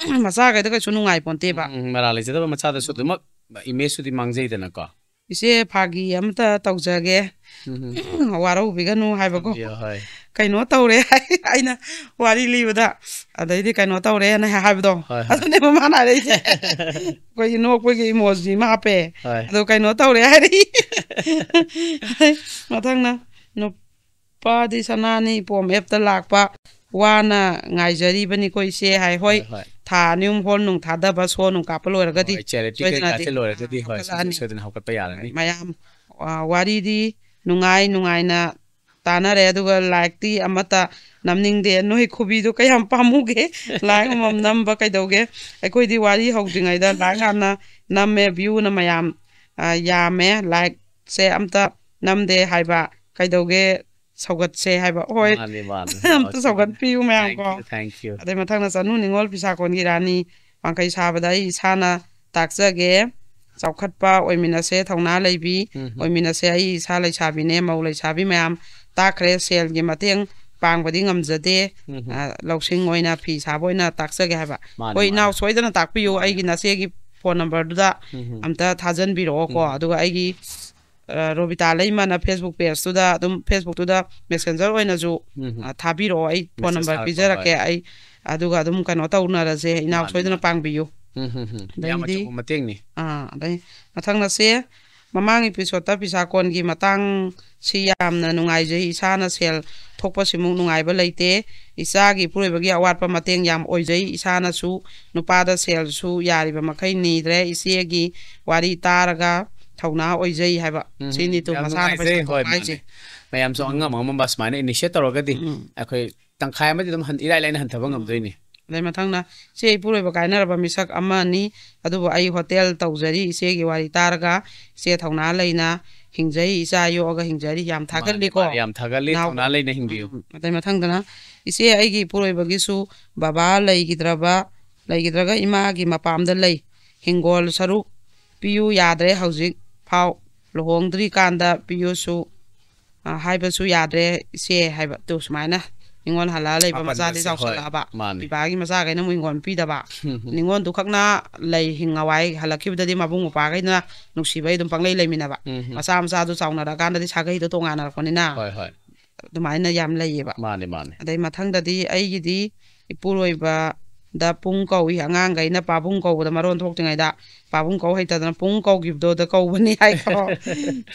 ꯃꯆꯥꯈꯩꯗ ꯀꯩꯁꯨ ꯅꯨꯡꯉꯥꯏꯄꯣꯟꯇꯦꯕ꯫ ꯎꯝ, ꯃꯔꯥꯜ ꯂꯩꯖꯗꯕ ꯃꯆꯥꯗꯁꯨ ꯑꯗꯨꯃꯛ ꯏꯃꯦꯖꯇꯨꯗꯤ ꯃꯥꯡꯖꯩꯗꯅꯀꯣ꯫ ꯏꯆꯦ, ꯐꯥꯒꯤ ꯑꯃꯇ ꯇꯧꯖꯒꯦ꯫ ꯎꯝ, ꯎꯝ꯫ ꯋꯥꯔꯧꯕꯤꯒꯅꯨ ꯍꯥꯏꯕꯀꯣ꯫ ꯍꯣꯏ, ꯍꯣꯏ꯫ ꯀꯩꯅꯣ ꯇꯧꯔꯦ ꯍꯥꯏ, ꯑꯩꯅ ꯋꯥꯔꯤ ꯂꯤꯕꯗ, ꯑꯗꯩꯗꯤ ꯀꯩꯅꯣ ꯇꯧꯔꯦꯅ ꯍꯥꯏꯕꯗꯣ, ꯍꯣꯏ, ꯍꯣꯏ꯫ ꯑꯗꯨꯅꯦꯕ ꯃꯥꯅ ꯍꯥꯏꯔꯛꯏꯁꯦ꯫ ꯑꯩꯈꯣꯏꯒꯤ ꯅꯣꯛꯄꯒꯤ ꯏꯃꯣꯖꯤ ꯑꯃ ꯍꯥꯞꯄꯦ꯫ ꯍꯣꯏ꯫ ꯑꯗꯣ ꯀꯩꯅꯣ ꯇꯧꯔꯦ ꯍꯥꯏꯔꯛꯏ꯫ ꯃꯊꯪꯅ ꯅꯨꯄꯥꯗꯤ ꯁꯅꯥꯅꯤ ꯄꯣꯝ ꯑꯦꯞꯇ ꯂꯥꯛꯄ ꯋꯥꯅ ꯉꯥꯏꯖꯔꯤꯕꯅꯤꯀꯣ ꯏꯆꯦ ꯍꯥꯏ꯫ ꯍꯣꯏ, ꯍꯣꯏ, ꯍꯣꯏ꯫ ꯊꯥ ꯑꯅꯤ ꯑꯍꯨꯝ ꯍꯣꯜ ꯅꯨꯡ ꯊꯥꯗꯕ, ꯁꯣ ꯅꯨꯡ ꯀꯥꯞꯄ ꯂꯣꯏꯔꯒꯗꯤ ꯍꯣꯏ, charity ꯁꯣꯏꯗꯅ ꯀꯩꯀꯥꯁꯦ ꯂꯣꯏꯔꯒꯗꯤ, ꯍꯣꯏ, ꯍꯥꯞꯀꯠꯂꯛꯑꯅꯤ꯫ ꯁꯣꯏꯗꯅ ꯍꯧꯒꯠꯄ ꯌꯥꯔꯅꯤ꯫ ꯃꯌꯥꯝ, ꯑ, ꯋꯥꯔꯤꯗꯤ ꯅꯨꯡꯉꯥꯏ, ꯅꯨꯡꯉꯥꯏꯅ ꯇꯥꯅꯔꯦ, ꯑꯗꯨꯒ ꯂꯥꯏꯛꯇꯤ ꯑꯃꯠꯇ ꯅꯝꯅꯤꯡꯗꯦ꯫ ꯅꯣꯏ ꯈꯨꯕꯤꯗꯣ ꯀꯌꯥꯝ ꯄꯥꯝꯃꯨꯒꯦ? ꯂꯥꯏꯛ ꯑꯃꯃꯝ ꯅꯝꯕ ꯀꯩꯗꯧꯒꯦ? ꯑꯩꯈꯣꯏꯗꯤ ꯋꯥꯔꯤ ꯍꯧꯗ꯭ꯔꯤꯉꯩꯗ ꯂꯥꯏꯛ ꯍꯥꯟꯅ ꯅꯝꯃꯦ, ꯚ꯭ꯌꯨꯅ ꯃꯌꯥꯝ, ꯑ, ꯌꯥꯝꯃꯦ, ꯂꯥꯏꯛꯁꯦ ꯑꯝꯇ ꯅꯝꯗꯦ ꯍꯥꯏꯕ ꯀꯩꯗꯧꯒꯦ? ꯁꯧꯒꯠꯁꯦ ꯍꯥꯏꯕ꯫ ꯍꯣꯏ꯫ ꯃꯥꯅꯦ, ꯃꯥꯅꯦ꯫ ꯑꯝꯇ ꯁꯧꯒꯠꯄꯤꯌꯨ ꯃꯌꯥꯝ ꯀꯣ꯫ Thank you, thank you꯫ ꯑꯗꯩ ꯃꯊꯪꯅ ꯆꯅꯨ ꯅꯤꯉꯣꯜ ꯐꯤꯁꯥ ꯀꯣꯟꯒꯤ ꯔꯥꯅꯤ ꯋꯥꯡꯈꯩ ꯁꯥꯕꯗ ꯑꯩ ꯏꯁꯥꯅ ꯇꯥꯛꯆꯒꯦ꯫ ꯆꯥꯎꯈꯠꯄ ꯑꯣꯏꯃꯤꯟꯅꯁꯦ, ꯊꯧꯅꯥ ꯂꯩꯕꯤ ꯎꯝ, ꯎꯝ꯫ ꯑꯣꯏꯃꯤꯟꯅꯁꯦ꯫ ꯑꯩ ꯏꯁꯥ ꯂꯩꯁꯥꯕꯤꯅꯦ, ꯃꯧ ꯂꯩꯁꯥꯕꯤ ꯃꯌꯥꯝ ꯇꯥꯛꯈ꯭ꯔꯦ꯫ ꯁꯦꯜꯒꯤ ꯃꯇꯦꯡ ꯄꯥꯡꯕꯗꯤ ꯉꯝꯖꯗꯦ꯫ ꯎꯝ, ꯎꯝ꯫ ꯑ, ꯂꯧꯁꯤꯡ ꯑꯣꯏꯅ ꯐꯤ ꯁꯥꯕ ꯑꯣꯏꯅ ꯇꯥꯛꯆꯒꯦ ꯍꯥꯏꯕ꯫ ꯃꯥꯅꯦ, ꯍꯣꯏ, ꯃꯥꯅꯦ꯫ ꯏꯅꯥꯎ, ꯁꯣꯏꯗꯅ ꯇꯥꯛꯄꯤꯌꯨ꯫ ꯃꯥꯅꯦ꯫ ꯑꯩꯒꯤ ꯅꯆꯦꯒꯤ ꯐꯣꯟ ꯅꯝꯕꯔꯗꯨꯗ ꯎꯝ, ꯎꯝ꯫ ꯑꯝꯇ ꯊꯥꯖꯟꯕꯤꯔꯛꯑꯣꯀꯣ꯫ ꯎꯝ, ꯎꯝ꯫ ꯑꯗꯨꯒ ꯑꯩꯒꯤ, ꯑ, ꯔꯣꯕꯤꯇꯥ ꯂꯩꯃꯅ Facebook ꯄꯦꯖꯇꯨꯗ ꯑꯗꯨꯝ, Facebookꯇꯨꯗ ꯃꯦꯁꯦꯟꯖꯔ ꯑꯣꯏꯅꯁꯨ, ꯎꯝ, ꯎꯝ꯫ ꯑ, ꯊꯥꯕꯤꯔꯛꯑꯣ꯫ ꯑꯩ ꯐꯣꯟ ꯃꯦꯁꯦꯖ ꯅꯝꯕꯔ ꯊꯥꯔꯛꯄ, ꯄꯤꯖꯔꯛꯀꯦ꯫ ꯍꯣꯏ꯫ ꯑꯩ ꯑꯗꯨꯒ ꯑꯗꯨꯝ ꯀꯩꯅꯣ ꯇꯧꯅꯔꯁꯦ, ꯏꯅꯥꯎ ꯃꯥꯅꯦ, ꯁꯣꯏꯗꯅ ꯃꯥꯅꯦ꯫ ꯄꯥꯡꯕꯤꯌꯨ꯫ ꯎꯝ, ꯎꯝ, ꯎꯝ꯫ ꯌꯥꯝ ꯑꯗꯩꯗꯤ, ꯑꯆꯧꯕ ꯃꯇꯦꯡꯅꯤ꯫ ꯑꯥ, ꯑꯗꯩ ꯃꯊꯪꯅꯁꯦ, ꯃꯃꯥꯡ ꯏꯄꯤꯁꯣꯠꯇ ꯐꯤꯁꯥ ꯀꯣꯟꯒꯤ ꯃꯇꯥꯡꯁꯤ ꯌꯥꯝꯅ ꯅꯨꯡꯉꯥꯏꯖꯩ꯫ ꯏꯁꯥꯅ ꯁꯦꯜ ꯊꯣꯛꯄꯁꯤꯃꯨꯛ ꯅꯨꯡꯉꯥꯏꯕ ꯂꯩꯇꯦ꯫ ꯏꯆꯥꯒꯤ ꯏꯄꯨꯔꯣꯏꯕꯒꯤ ꯑꯋꯥꯠꯄ ꯃꯇꯦꯡ ꯌꯥꯝ ꯑꯣꯏꯖꯩ꯫ ꯏꯁꯥꯅꯁꯨ ꯅꯨꯄꯥꯗ ꯁꯦꯜꯁꯨ ꯌꯥꯔꯤꯕ ꯃꯈꯩ ꯅꯤꯗ꯭ꯔꯦ꯫ ꯏꯆꯦꯒꯤ ꯋꯥꯔꯤ ꯇꯥꯔꯒ ꯊꯧꯅꯥ ꯑꯣꯏꯖꯩ ꯍꯥꯏꯕ꯫ ꯎꯝ, ꯁꯤꯅꯤ ꯇꯨ ꯌꯥꯝ ꯃꯁꯥꯅ ꯅꯨꯡꯉꯥꯏꯖꯩ꯫ ꯄꯩꯁꯥ ꯍꯣꯏ, ꯊꯣꯛꯄ ꯍꯥꯏꯁꯦ꯫ ꯃꯥꯅꯦ꯫ ꯃꯌꯥꯝꯁꯨ ꯑꯉꯝ ꯑꯉꯝꯕ ꯁꯨꯃꯥꯏꯅ initiate ꯇꯧꯔꯒꯗꯤ ꯎꯝ꯫ ꯑꯩꯈꯣꯏ ꯇꯪꯈꯥꯏ ꯑꯃꯗꯤ ꯑꯗꯨꯝ ꯍꯟ-, ꯏꯔꯥꯏ ꯂꯥꯏꯅ ꯍꯟꯊꯕ ꯉꯝꯗꯣꯏꯅꯤ꯫ ꯑꯗꯩ ꯃꯊꯪꯅ ꯏꯆꯦ ꯏꯄꯨꯔꯣꯏꯕ ꯀꯥꯏꯅꯔꯕ ꯃꯤꯁꯛ ꯑꯃꯅꯤ, ꯑꯗꯨꯕꯨ ꯑꯩ ꯍꯣꯇꯦꯜ ꯇꯧꯖꯔꯤ꯫ ꯏꯆꯦꯒꯤ ꯋꯥꯔꯤ ꯇꯥꯔꯒ ꯏꯆꯦ ꯊꯧꯅꯥ ꯂꯩꯅ ꯍꯤꯡꯖꯩ, ꯏꯆꯥ ꯌꯣꯛꯑꯒ ꯍꯤꯡꯖꯔꯤ꯫ ꯌꯥꯝ ꯃꯥꯅꯦ, ꯊꯥꯒꯠꯂꯤꯀꯣ꯫ ꯃꯥꯅꯦ, ꯌꯥꯝ ꯊꯥꯒꯠꯂꯤ, ꯏꯅꯥꯎ-, ꯊꯧꯅꯥ ꯂꯩꯅ ꯍꯤꯡꯕꯤꯌꯨ꯫ ꯎꯝ, ꯑꯗꯩ ꯃꯊꯪꯗꯅ ꯏꯆꯦ ꯑꯩꯒꯤ ꯏꯄꯨꯔꯣꯏꯕꯒꯤꯁꯨ ꯕꯕꯥ ꯂꯩꯈꯤꯗ꯭ꯔꯕ, ꯂꯩꯈꯤꯗ꯭ꯔꯒ ꯏꯃꯥꯒꯤ ꯃꯄꯥꯝꯗ ꯂꯩ꯫ ꯍꯤꯡꯒꯣꯜ ꯁꯔꯨꯛ ꯄꯤꯌꯨ ꯌꯥꯗ꯭ꯔꯦ ꯍꯧꯖꯤꯛ ꯐꯥꯎ꯫ ꯂꯨꯍꯣꯡꯗ꯭ꯔꯤꯀꯥꯟꯗ ꯄꯤꯌꯨꯁꯨ, ꯑ, ꯍꯥꯏꯕꯁꯨ ꯌꯥꯗ꯭ꯔꯦ ꯏꯆꯦ ꯍꯥꯏꯕ꯫ ꯇꯨ ꯁꯨꯃꯥꯏꯅ ꯅꯤꯉꯣꯜ ꯍꯜꯂꯛꯑ ꯂꯩꯕ ꯃꯆꯥꯗꯤ ꯃꯥꯄꯟꯕꯁꯦ, ꯍꯣꯏ, ꯆꯥꯎꯁꯜꯂꯛꯑꯕ꯫ ꯃꯥꯅꯤ꯫ ꯄꯤꯕꯥꯒꯤ ꯃꯆꯥꯈꯩꯅ ꯑꯃꯨꯛ ꯍꯤꯡꯒꯣꯜ ꯄꯤꯗꯕ꯫ ꯅꯤꯉꯣꯜꯗꯨ ꯈꯛꯅ ꯂꯩ ꯍꯤꯡꯉꯋꯥꯏ ꯍꯜꯂꯛꯈꯤꯕꯗꯗꯤ ꯃꯕꯨꯡ ꯃꯧꯄ꯭ꯋꯥꯈꯩꯅ ꯅꯨꯡꯁꯤꯕꯩ ꯑꯗꯨꯝ ꯄꯪꯂꯩ ꯂꯩꯃꯤꯟꯅꯕ꯫ ꯎꯝ꯫ ꯃꯆꯥ ꯃꯆꯥꯗꯨ ꯆꯥꯎꯅꯔꯀꯥꯟꯗꯗꯤ ꯁꯥꯒꯩꯗꯣ ꯇꯣꯉꯥꯟꯅꯔꯛꯄꯅꯤꯅ ꯍꯣꯏ, ꯍꯣꯏ꯫ ꯑꯗꯨꯃꯥꯏꯅ ꯌꯥꯝ ꯂꯩꯌꯦꯕ꯫ ꯃꯥꯅꯦ, ꯃꯥꯅꯦ꯫ ꯑꯗꯩ ꯃꯊꯪꯗꯗꯤ ꯑꯩꯒꯤꯗꯤ ꯏꯄꯨꯔꯣꯏꯕꯗ ꯄꯨꯡ ꯀꯧꯏ, ꯑꯉꯥꯡꯈꯩꯅ ꯄꯥꯕꯨꯡ ꯀꯧꯕꯗ ꯃꯔꯣꯟ ꯊꯣꯛꯇ꯭ꯔꯤꯉꯩꯗ ꯄꯥꯕꯨꯡ ꯀꯧ ꯍꯩꯇꯗꯅ ꯄꯨꯡ ꯀꯧꯈꯤꯕꯗꯨꯗ ꯀꯧꯕꯅꯤ ꯍꯥꯏꯀꯣ꯫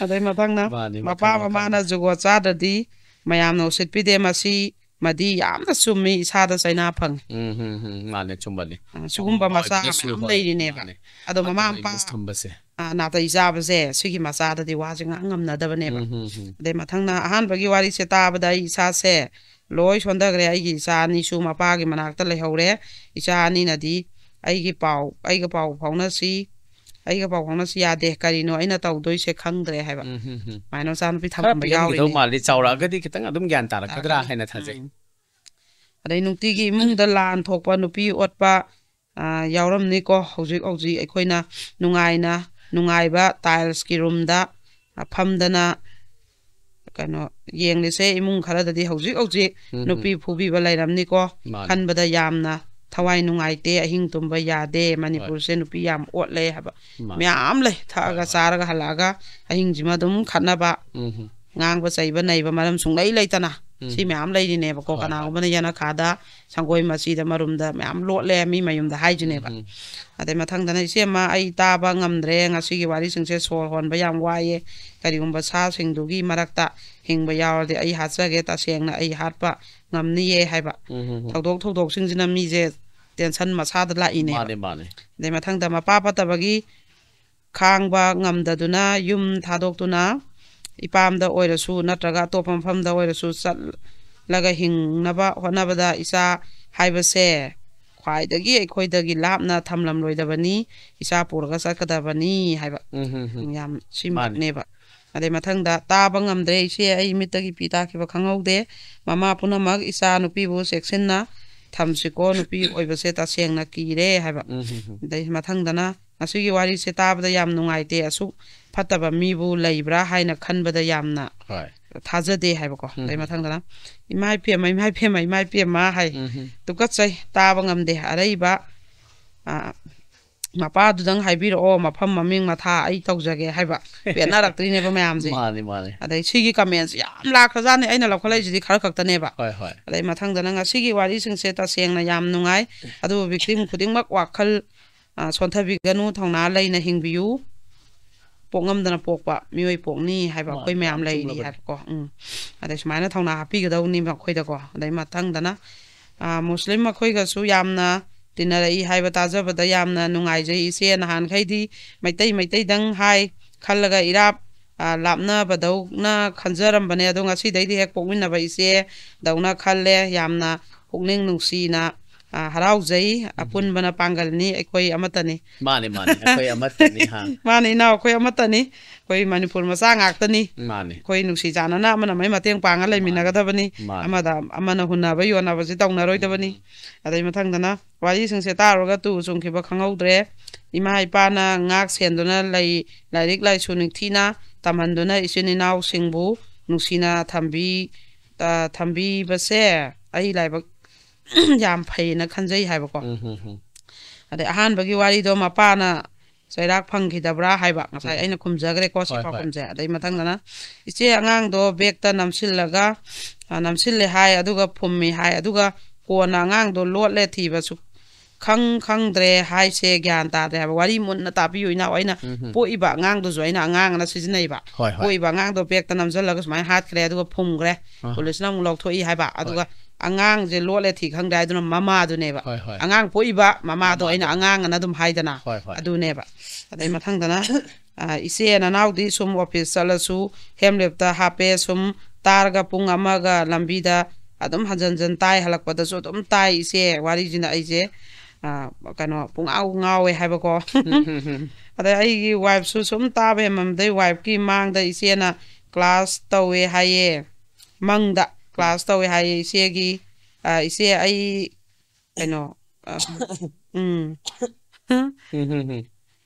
ꯑꯗꯩ ꯃꯊꯪꯅ ꯃꯥꯅꯤ, ꯃꯄꯥ ꯃꯊꯪ, ꯃꯊꯪ꯫ ꯃꯃꯥꯅ ꯖꯨꯒꯣꯠ ꯆꯥꯗ꯭ꯔꯗꯤ ꯃꯌꯥꯝꯅ ꯎꯁꯤꯠꯄꯤꯗꯦ, ꯃꯁꯤ ꯃꯗꯤ ꯌꯥꯝꯅ ꯆꯨꯝꯃꯤ, ꯏꯁꯥꯗ ꯆꯩꯅꯥ ꯐꯪꯉꯤ꯫ ꯎꯝ, ꯍꯝ, ꯍꯝ, ꯃꯥꯅꯦ, ꯆꯨꯝꯕꯅꯤ꯫ ꯑ, ꯁꯤꯒꯨꯝꯕ ꯃꯄꯥ ꯃꯆꯥ ꯃꯄꯥꯅꯁꯨ, ꯃꯌꯥꯝ ꯍꯣꯏ, ꯂꯩꯔꯤꯅꯦꯕ꯫ ꯃꯥꯅꯦ꯫ ꯑꯗꯣ ꯃꯃꯥ ꯃꯄꯥ ꯃꯄꯥꯅ ꯊꯝꯕꯁꯦ꯫ ꯑ, ꯅꯥꯇꯩ ꯆꯥꯕꯁꯦ ꯁꯤꯒꯤ ꯃꯆꯥꯗꯗꯤ ꯋꯥꯁꯦ ꯉꯥꯡ ꯉꯝꯅꯗꯕꯅꯦꯕ꯫ ꯎꯝ, ꯍꯝ, ꯍꯝ꯫ ꯑꯗꯩ ꯃꯊꯪꯅ ꯑꯍꯥꯟꯕꯒꯤ ꯋꯥꯔꯤꯁꯦ ꯇꯥꯕꯗ ꯑꯩ ꯏꯁꯥꯁꯦ ꯂꯣꯏ ꯁꯣꯟꯊꯈ꯭ꯔꯦ꯫ ꯑꯩꯒꯤ ꯏꯆꯥ ꯑꯅꯤꯁꯨ ꯃꯄꯥꯒꯤ ꯃꯅꯥꯛꯇ ꯂꯩꯍꯧꯔꯦ꯫ ꯏꯆꯥ ꯑꯅꯤꯅꯗꯤ ꯑꯩꯒꯤ ꯄꯥꯎ, ꯑꯩꯒ ꯄꯥꯎ ꯐꯥꯎꯅꯁꯤ, ꯑꯩꯒ ꯄꯥꯎ ꯐꯥꯎꯅꯁꯤ ꯌꯥꯗꯦ꯫ ꯀꯔꯤꯅꯣ ꯑꯩꯅ ꯇꯧꯗꯣꯏꯁꯦ ꯈꯪꯗ꯭ꯔꯦ ꯍꯥꯏꯕ꯫ ꯎꯝ, ꯍꯝ, ꯍꯝ꯫ ꯁꯨꯃꯥꯏꯅ ꯃꯆꯥꯅꯨꯄꯤ ꯈꯔ ꯊꯝꯃꯝꯕ ꯄꯤꯛꯑꯝꯈꯤꯗꯧ ꯌꯥꯎꯔꯤꯅꯦ꯫ ꯃꯥꯜꯂꯤ, ꯆꯥꯎꯔꯛꯑꯒꯗꯤ ꯈꯤꯇꯪ ꯑꯗꯨꯝ ꯒ꯭ꯌꯥꯟ ꯇꯥꯔꯛꯀꯗ꯭ꯔꯥ ꯇꯥꯔꯛꯀꯅꯤ꯫ ꯍꯥꯏꯅ ꯊꯥꯖꯩ꯫ ꯎꯝ꯫ ꯑꯗꯩ ꯅꯨꯡꯇꯤꯒꯤ ꯏꯃꯨꯡꯗ ꯂꯥꯟ ꯊꯣꯛꯄ, ꯅꯨꯄꯤ ꯑꯣꯠꯄ, ꯑ, ꯌꯥꯎꯔꯝꯅꯤꯀꯣ꯫ ꯍꯧꯖꯤꯛ ꯍꯧꯖꯤꯛ ꯑꯩꯈꯣꯏꯅ ꯅꯨꯡꯉꯥꯏꯅ, ꯅꯨꯡꯉꯥꯏꯕ tiles ꯀꯤ room ꯗ, ꯑ, ꯐꯝꯗꯅ ꯀꯩꯅꯣ ꯌꯦꯡꯂꯤꯁꯦ꯫ ꯏꯃꯨꯡ ꯈꯔꯗꯗꯤ ꯍꯧꯖꯤꯛ ꯍꯧꯖꯤꯛ ꯎꯝ, ꯎꯝ꯫ ꯅꯨꯄꯤ ꯐꯨꯕꯤꯕ ꯂꯩꯔꯝꯅꯤꯀꯣ꯫ ꯃꯥꯅꯦ꯫ ꯈꯟꯕꯗ ꯌꯥꯝꯅ ꯊꯋꯥꯏ ꯅꯨꯡꯉꯥꯏꯇꯦ꯫ ꯑꯍꯤꯡ ꯇꯨꯝꯕ ꯌꯥꯗꯦ꯫ ꯍꯣꯏ꯫ ꯃꯅꯤꯄꯨꯔꯁꯦ ꯅꯨꯄꯤ ꯌꯥꯝ ꯑꯣꯠꯂꯦ ꯍꯥꯏꯕ ꯃꯥꯅꯦ꯫ ꯃꯌꯥꯝ ꯂꯩ꯫ ꯊꯛꯑꯒ ꯍꯣꯏ, ꯍꯣꯏ꯫ ꯆꯥꯔꯒ ꯍꯜꯂꯛꯑꯒ ꯑꯍꯤꯡꯁꯤꯃ ꯑꯗꯨꯝ ꯈꯠꯅꯕ, ꯎꯝ, ꯎꯝ꯫ ꯉꯥꯡꯕ ꯆꯩꯕ ꯅꯩꯕ ꯃꯔꯝ ꯁꯨꯡꯂꯩ ꯂꯩꯇꯅ ꯎꯝ꯫ ꯁꯤ ꯃꯌꯥꯝ ꯂꯩꯔꯤꯅꯦꯕꯀꯣ꯫ ꯍꯣꯏ, ꯍꯣꯏ꯫ ꯀꯅꯥꯒꯨꯝꯕꯅ ꯌꯦꯅꯈꯥꯗ ꯁꯪꯒꯣꯏ ꯃꯆꯤꯗ ꯃꯔꯨꯝꯗ ꯃꯌꯥꯝ ꯂꯣꯠꯂꯦ ꯃꯤ ꯃꯌꯨꯝꯗ ꯍꯥꯏꯁꯤꯅꯦꯕ꯫ ꯎꯝ, ꯎꯝ꯫ ꯑꯗꯩ ꯃꯊꯪꯗꯅ, "ꯏꯆꯦꯃ, ꯑꯩ ꯇꯥꯕ ꯉꯝꯗ꯭ꯔꯦ ꯉꯁꯤꯒꯤ ꯋꯥꯔꯤꯁꯤꯡꯁꯦ, ꯁꯣꯔ ꯍꯣꯟꯕ ꯌꯥꯝ ꯋꯥꯏꯌꯦ꯫ ꯀꯔꯤꯒꯨꯝꯕ ꯁꯥꯁꯤꯡꯗꯨꯒꯤ ꯃꯔꯛꯇ ꯍꯤꯡꯕ ꯌꯥꯎꯔꯗꯤ ꯑꯩ ꯍꯥꯠꯆꯒꯦ, ꯇꯁꯦꯡꯅ ꯑꯩ ꯍꯥꯠꯄ ꯉꯝꯅꯤꯌꯦ" ꯍꯥꯏꯕ꯫ ꯎꯝ, ꯎꯝ, ꯎꯝ꯫ ꯊꯧꯗꯣꯛ ꯊꯧꯗꯣꯛꯁꯤꯡꯁꯤꯅ ꯃꯤꯁꯦ tension ꯃꯁꯥꯗ ꯂꯥꯛꯏꯅꯦꯕ꯫ ꯃꯥꯅꯦ, ꯃꯥꯅꯦ꯫ ꯑꯗꯩ ꯃꯊꯪꯗ ꯃꯄꯥ ꯐꯠꯇꯕꯒꯤ ꯈꯥꯡꯕ ꯉꯝꯗꯗꯨꯅ ꯌꯨꯝ ꯊꯥꯗꯣꯛꯇꯨꯅ ꯏꯄꯥꯝꯗ ꯑꯣꯏꯔꯁꯨ ꯅꯠꯇ꯭ꯔꯒ ꯑꯇꯣꯞꯄ ꯃꯐꯝꯗ ꯑꯣꯏꯔꯁꯨ ꯆꯠꯂꯒ ꯍꯤꯡꯅꯕ ꯍꯣꯠꯅꯕꯗ ꯏꯆꯥ ꯍꯥꯏꯕꯁꯦ ꯈ꯭ꯋꯥꯏꯗꯒꯤ ꯑꯩꯈꯣꯏꯗꯒꯤ ꯂꯥꯞꯅ ꯊꯝꯂꯝꯂꯣꯏꯗꯕꯅꯤ, ꯏꯆꯥ ꯄꯨꯔꯒ ꯆꯠꯀꯗꯕꯅꯤ ꯍꯥꯏꯕ꯫ ꯎꯝ, ꯎꯝ, ꯎꯝ꯫ ꯌꯥꯝ ꯃꯥꯅꯤ꯫ ꯁꯤꯃꯛꯅꯦꯕ꯫ ꯑꯗꯩ ꯃꯊꯪꯗ, "ꯇꯥꯕ ꯉꯝꯗ꯭ꯔꯦ ꯏꯆꯦ, ꯑꯩ ꯃꯤꯠꯇꯒꯤ ꯄꯤ ꯇꯥꯈꯤꯕ ꯈꯪꯍꯧꯗꯦ꯫ ꯃꯃꯥ ꯄꯨꯝꯅꯃꯛ ꯏꯆꯥ ꯅꯨꯄꯤꯕꯨ ꯆꯦꯛꯁꯤꯟꯅ ꯊꯝꯁꯤꯀꯣ, ꯅꯨꯄꯤ ꯑꯣꯏꯕꯁꯦ ꯇꯁꯦꯡꯅ ꯀꯤꯔꯦ" ꯍꯥꯏꯕ꯫ ꯎꯝ, ꯎꯝ, ꯎꯝ꯫ ꯑꯗꯩ ꯃꯊꯪꯗꯅ, "ꯉꯁꯤꯒꯤ ꯋꯥꯔꯤꯁꯦ ꯇꯥꯕꯗ ꯌꯥꯝ ꯅꯨꯡꯉꯥꯏꯇꯦ, ꯑꯁꯨꯛ ꯐꯠꯇꯕ ꯃꯤꯕꯨ ꯂꯩꯕ꯭ꯔꯥ ꯍꯥꯏꯅ ꯈꯟꯕꯗ ꯌꯥꯝꯅ ꯍꯣꯏ꯫ ꯊꯥꯖꯗꯦ" ꯍꯥꯏꯕꯀꯣ꯫ ꯑꯗꯩ ꯎꯝ꯫ ꯃꯊꯪꯗꯅ, "ꯏꯃꯥ ꯏꯄꯦꯝꯃ, ꯏꯃꯥ ꯏꯄꯦꯝꯃ, ꯏꯃꯥ ꯏꯄꯦꯝꯃ" ꯍꯥꯏ꯫ ꯎꯝ, ꯎꯝ꯫ "ꯇꯨꯀꯠꯆꯩ, ꯇꯥꯕ ꯉꯝꯗꯦ, ꯑꯔꯩꯕ, ꯑ, ꯃꯄꯥꯗꯨꯗꯪ ꯍꯥꯏꯕꯤꯔꯛꯑꯣ, ꯃꯐꯝ ꯃꯃꯤꯡ ꯃꯊꯥ ꯑꯩ ꯇꯧꯖꯒꯦ" ꯍꯥꯏꯕ꯫ ꯄꯦꯟꯅꯔꯛꯇ꯭ꯔꯤꯅꯦꯕ ꯃꯌꯥꯝꯁꯦ꯫ ꯃꯥꯅꯤ, ꯃꯥꯅꯤ꯫ ꯑꯗꯩ ꯁꯤꯒꯤ ꯀꯃꯦꯟꯁꯦ ꯌꯥꯝ ꯂꯥꯛꯈ꯭ꯔꯖꯥꯠꯅꯤ, ꯑꯩꯅ ꯂꯧꯈꯠꯂꯛꯏꯁꯤꯗꯤ ꯈꯔ ꯈꯛꯇꯅꯦꯕ꯫ ꯍꯣꯏ, ꯍꯣꯏ꯫ ꯑꯗꯩ ꯃꯊꯪꯗꯅ, "ꯉꯁꯤꯒꯤ ꯋꯥꯔꯤꯁꯤꯡꯁꯦ ꯇꯁꯦꯡꯅ ꯌꯥꯝ ꯅꯨꯡꯉꯥꯏ, ꯑꯗꯨꯕꯨ victim ꯈꯨꯗꯤꯡꯃꯛ ꯋꯥꯈꯜ, ꯑ, ꯁꯣꯟꯊꯕꯤꯒꯅꯨ, ꯊꯧꯅꯥ ꯂꯩꯅ ꯍꯤꯡꯕꯤꯌꯨ꯫ ꯄꯣꯛꯉꯝꯗꯅ ꯄꯣꯛꯄ ꯃꯤꯑꯣꯏ ꯄꯣꯛꯅꯤ ꯍꯥꯏꯕ ꯑꯩꯈꯣꯏ ꯃꯥꯅꯤ, ꯃꯌꯥꯝ ꯌꯥꯝ ꯂꯩꯔꯤ" ꯆꯨꯝꯂꯕꯅꯤ꯫ ꯍꯥꯏꯕꯀꯣ꯫ ꯎꯝ꯫ ꯑꯗꯩ ꯁꯨꯃꯥꯏꯅ ꯊꯧꯅꯥ ꯍꯥꯞꯄꯤꯒꯗꯧꯅꯤ ꯃꯈꯣꯏꯗꯀꯣ꯫ ꯑꯗꯩ ꯃꯊꯪꯗꯅ, ꯑ, "ꯃꯨꯁꯂꯤꯝ ꯃꯈꯣꯏꯒꯁꯨ ꯌꯥꯝꯅ ꯇꯤꯟꯅꯔꯛꯏ ꯍꯥꯏꯕ ꯇꯥꯖꯕꯗ ꯌꯥꯝꯅ ꯅꯨꯡꯉꯥꯏꯖꯩ ꯏꯆꯦ꯫ ꯅꯍꯥꯟꯈꯩꯗꯤ ꯃꯩꯇꯩ ꯃꯩꯇꯩꯗꯪ ꯍꯥꯏ ꯈꯜꯂꯒ ꯏꯔꯥꯞ, ꯑ, ꯂꯥꯞꯅꯕꯗꯧꯅ ꯈꯟꯖꯔꯝꯕꯅꯦ, ꯑꯗꯣ ꯉꯁꯤꯗꯩꯗꯤ ꯍꯦꯛ ꯄꯣꯛꯃꯤꯟꯅꯕ ꯏꯆꯦꯗꯧꯅ ꯈꯜꯂꯦ꯫ ꯌꯥꯝꯅ ꯄꯨꯛꯅꯤꯡ ꯅꯨꯡꯁꯤꯅ, ꯑ, ꯍꯔꯥꯎꯖꯩ꯫ ꯑꯄꯨꯟꯕꯅ ꯄꯥꯡꯒꯜꯅꯤ, ꯑꯩꯈꯣꯏ ꯑꯃꯠꯇꯅꯤ"꯫ ꯃꯥꯅꯤ, ꯃꯥꯅꯤ꯫ ꯑꯩꯈꯣꯏ ꯑꯃꯠꯇꯅꯤ, ꯍꯥ꯫ "ꯃꯥꯅꯤ ꯏꯅꯥꯎ, ꯑꯩꯈꯣꯏ ꯑꯃꯠꯇꯅꯤ꯫ ꯑꯩꯈꯣꯏ ꯃꯅꯤꯄꯨꯔ ꯃꯆꯥ ꯉꯥꯛꯇꯅꯤ꯫ ꯃꯥꯅꯤ꯫ ꯑꯩꯈꯣꯏ ꯅꯨꯡꯁꯤ ꯆꯥꯟꯅꯅ ꯑꯃꯅ ꯃꯩ ꯃꯇꯦꯡ ꯄꯥꯡꯉ ꯂꯩꯃꯤꯟꯅꯒꯗꯕꯅꯤ꯫ ꯃꯥꯅꯤ꯫ ꯑꯃꯗ ꯑꯃꯅ ꯍꯨꯟꯅꯕ ꯌꯣꯟꯅꯕꯁꯤ ꯇꯧꯅꯔꯣꯏꯗꯕꯅꯤ"꯫ ꯑꯗꯩ ꯃꯊꯪꯗꯅ, "ꯋꯥꯔꯤꯁꯤꯡꯁꯦ ꯇꯥꯔꯨꯔꯒ ꯇꯨ ꯆꯨꯡꯈꯤꯕ ꯈꯪꯍꯧꯗ꯭ꯔꯦ꯫ ꯏꯃꯥ ꯏꯄꯥꯅ ꯉꯥꯛ ꯁꯦꯟꯗꯨꯅ ꯂꯩ, ꯂꯥꯏꯔꯤꯛ ꯂꯥꯏꯁꯨ ꯅꯤꯡꯊꯤꯅ ꯇꯝꯍꯟꯗꯨꯅ ꯏꯆꯤꯟ ꯏꯅꯥꯎꯁꯤꯡꯕꯨ ꯅꯨꯡꯁꯤꯅ ꯊꯝꯕꯤ-, ꯑ, ꯊꯝꯕꯤꯕꯁꯦ ꯑꯩ ꯂꯥꯏꯕꯛ ꯌꯥꯝ ꯐꯩꯅ ꯈꯟꯖꯩ" ꯍꯥꯏꯕꯀꯣ꯫ ꯎꯝ, ꯎꯝ, ꯎꯝ꯫ ꯑꯗꯩ ꯑꯍꯥꯟꯕꯒꯤ ꯋꯥꯔꯤꯗꯣ ꯃꯄꯥꯅ ꯆꯩꯔꯥꯛ ꯐꯪꯈꯤꯗꯕ꯭ꯔꯥ ꯍꯥꯏꯕ, ꯉꯁꯥꯏ ꯎꯝ꯫ ꯑꯩꯅ ꯈꯨꯝꯖꯈ꯭ꯔꯦꯀꯣ, ꯍꯣꯏ, ꯁꯤꯐꯥꯎ ꯍꯣꯏ꯫ ꯈꯨꯝꯖꯩ꯫ ꯑꯗꯩ ꯃꯊꯪꯗꯅ, "ꯏꯆꯦ, ꯑꯉꯥꯡꯗꯣ ꯕꯦꯛꯇ ꯅꯝꯁꯤꯜꯂꯒ, ꯑ, ꯅꯝꯁꯤꯜꯂꯦ ꯍꯥꯏ, ꯑꯗꯨꯒ ꯐꯨꯝꯃꯤ ꯍꯥꯏ, ꯑꯗꯨꯒ ꯀꯣꯟꯅ ꯑꯉꯥꯡꯗꯣ ꯂꯣꯠꯂꯦ, ꯊꯤꯕꯁꯨ ꯈꯪ ꯈꯪꯗ꯭ꯔꯦ ꯍꯥꯏꯁꯦ ꯒ꯭ꯌꯥꯟ ꯇꯥꯗ꯭ꯔꯦ" ꯍꯥꯏꯕ꯫ ꯋꯥꯔꯤ ꯃꯨꯟꯅ ꯇꯥꯕꯤꯌꯨ ꯏꯅꯥꯎ, ꯑꯩꯅ ꯎꯝ, ꯎꯝ꯫ ꯄꯣꯛꯏꯕ ꯑꯉꯥꯡꯗꯨꯁꯨ ꯑꯩꯅ ꯑꯉꯥꯡ ꯑꯅ ꯁꯤꯖꯤꯟꯅꯩꯕ꯫ ꯍꯣꯏ, ꯍꯣꯏ꯫ ꯄꯣꯛꯏꯕ ꯑꯉꯥꯡꯗꯣ ꯕꯦꯛꯇ ꯅꯝꯁꯤꯜꯂꯒ ꯁꯨꯃꯥꯏꯅ ꯍꯥꯠꯈ꯭ꯔꯦ, ꯑꯗꯨꯒ ꯐꯨꯝꯈ꯭ꯔꯦ, ꯑꯥ꯫ ꯄꯨꯂꯤꯁꯅ ꯑꯃꯨꯛ ꯂꯧꯊꯣꯛꯏ ꯍꯥꯏꯕ, ꯑꯗꯨꯒ ꯑꯉꯥꯡꯁꯦ ꯂꯣꯠꯂꯦ ꯊꯤ ꯈꯪꯗ꯭ꯔꯦ ꯍꯥꯏꯗꯨꯅ ꯃꯃꯥꯗꯨꯅꯦꯕ꯫ ꯍꯣꯏ, ꯍꯣꯏ꯫ ꯑꯉꯥꯡ ꯄꯣꯛꯏꯕ ꯃꯃꯥꯗꯣ ꯑꯩꯅ ꯃꯃꯥꯗꯣ꯫ ꯑꯉꯥꯡ ꯑꯅ ꯑꯗꯨꯝ ꯍꯥꯏꯗꯅ꯫ ꯍꯣꯏ, ꯍꯣꯏ꯫ ꯑꯗꯨꯅꯦꯕ꯫ ꯑꯗꯩ ꯃꯊꯪꯗꯅ, ꯑ, ꯏꯆꯦ ꯅꯅꯥꯎꯗꯤ ꯁꯨꯝ office ꯆꯠꯂꯁꯨ ꯍꯦꯝꯂꯦꯞꯇ ꯍꯥꯞꯄꯦ, ꯁꯨꯝ ꯇꯥꯔꯒ ꯄꯨꯡ ꯑꯃꯒ ꯂꯝꯕꯤꯗ ꯑꯗꯨꯝ ꯍꯟꯖꯟ ꯍꯟꯖꯟ ꯇꯥꯏ, ꯍꯜꯂꯛꯄꯗꯁꯨ ꯑꯗꯨꯝ ꯇꯥꯏ ꯏꯆꯦ꯫ ꯋꯥꯔꯤꯁꯤꯅ ꯑꯩꯁꯦ, ꯑ, ꯀꯩꯅꯣ, ꯄꯨꯡꯉꯥꯎ ꯉꯥꯎꯋꯦ ꯍꯥꯏꯕꯀꯣ꯫ ꯑꯗꯩ ꯑꯩꯒꯤ wifeꯁꯨ ꯁꯨꯝ ꯇꯥꯕ ꯍꯦꯟꯃꯟꯕꯗꯩ wifeꯀꯤ ꯃꯥꯡꯗ ꯏꯆꯦꯅ class ꯇꯧꯋꯦ ꯍꯥꯏꯌꯦ꯫ ꯃꯪꯗ class ꯇꯧꯋꯦ ꯍꯥꯏꯌꯦ ꯏꯆꯦꯒꯤ꯫ ꯑ, ꯏꯆꯦ ꯑꯩ ꯀꯩꯅꯣ, ꯑ, ꯎꯝ꯫ ꯎꯝ, ꯎꯝ, ꯎꯝ꯫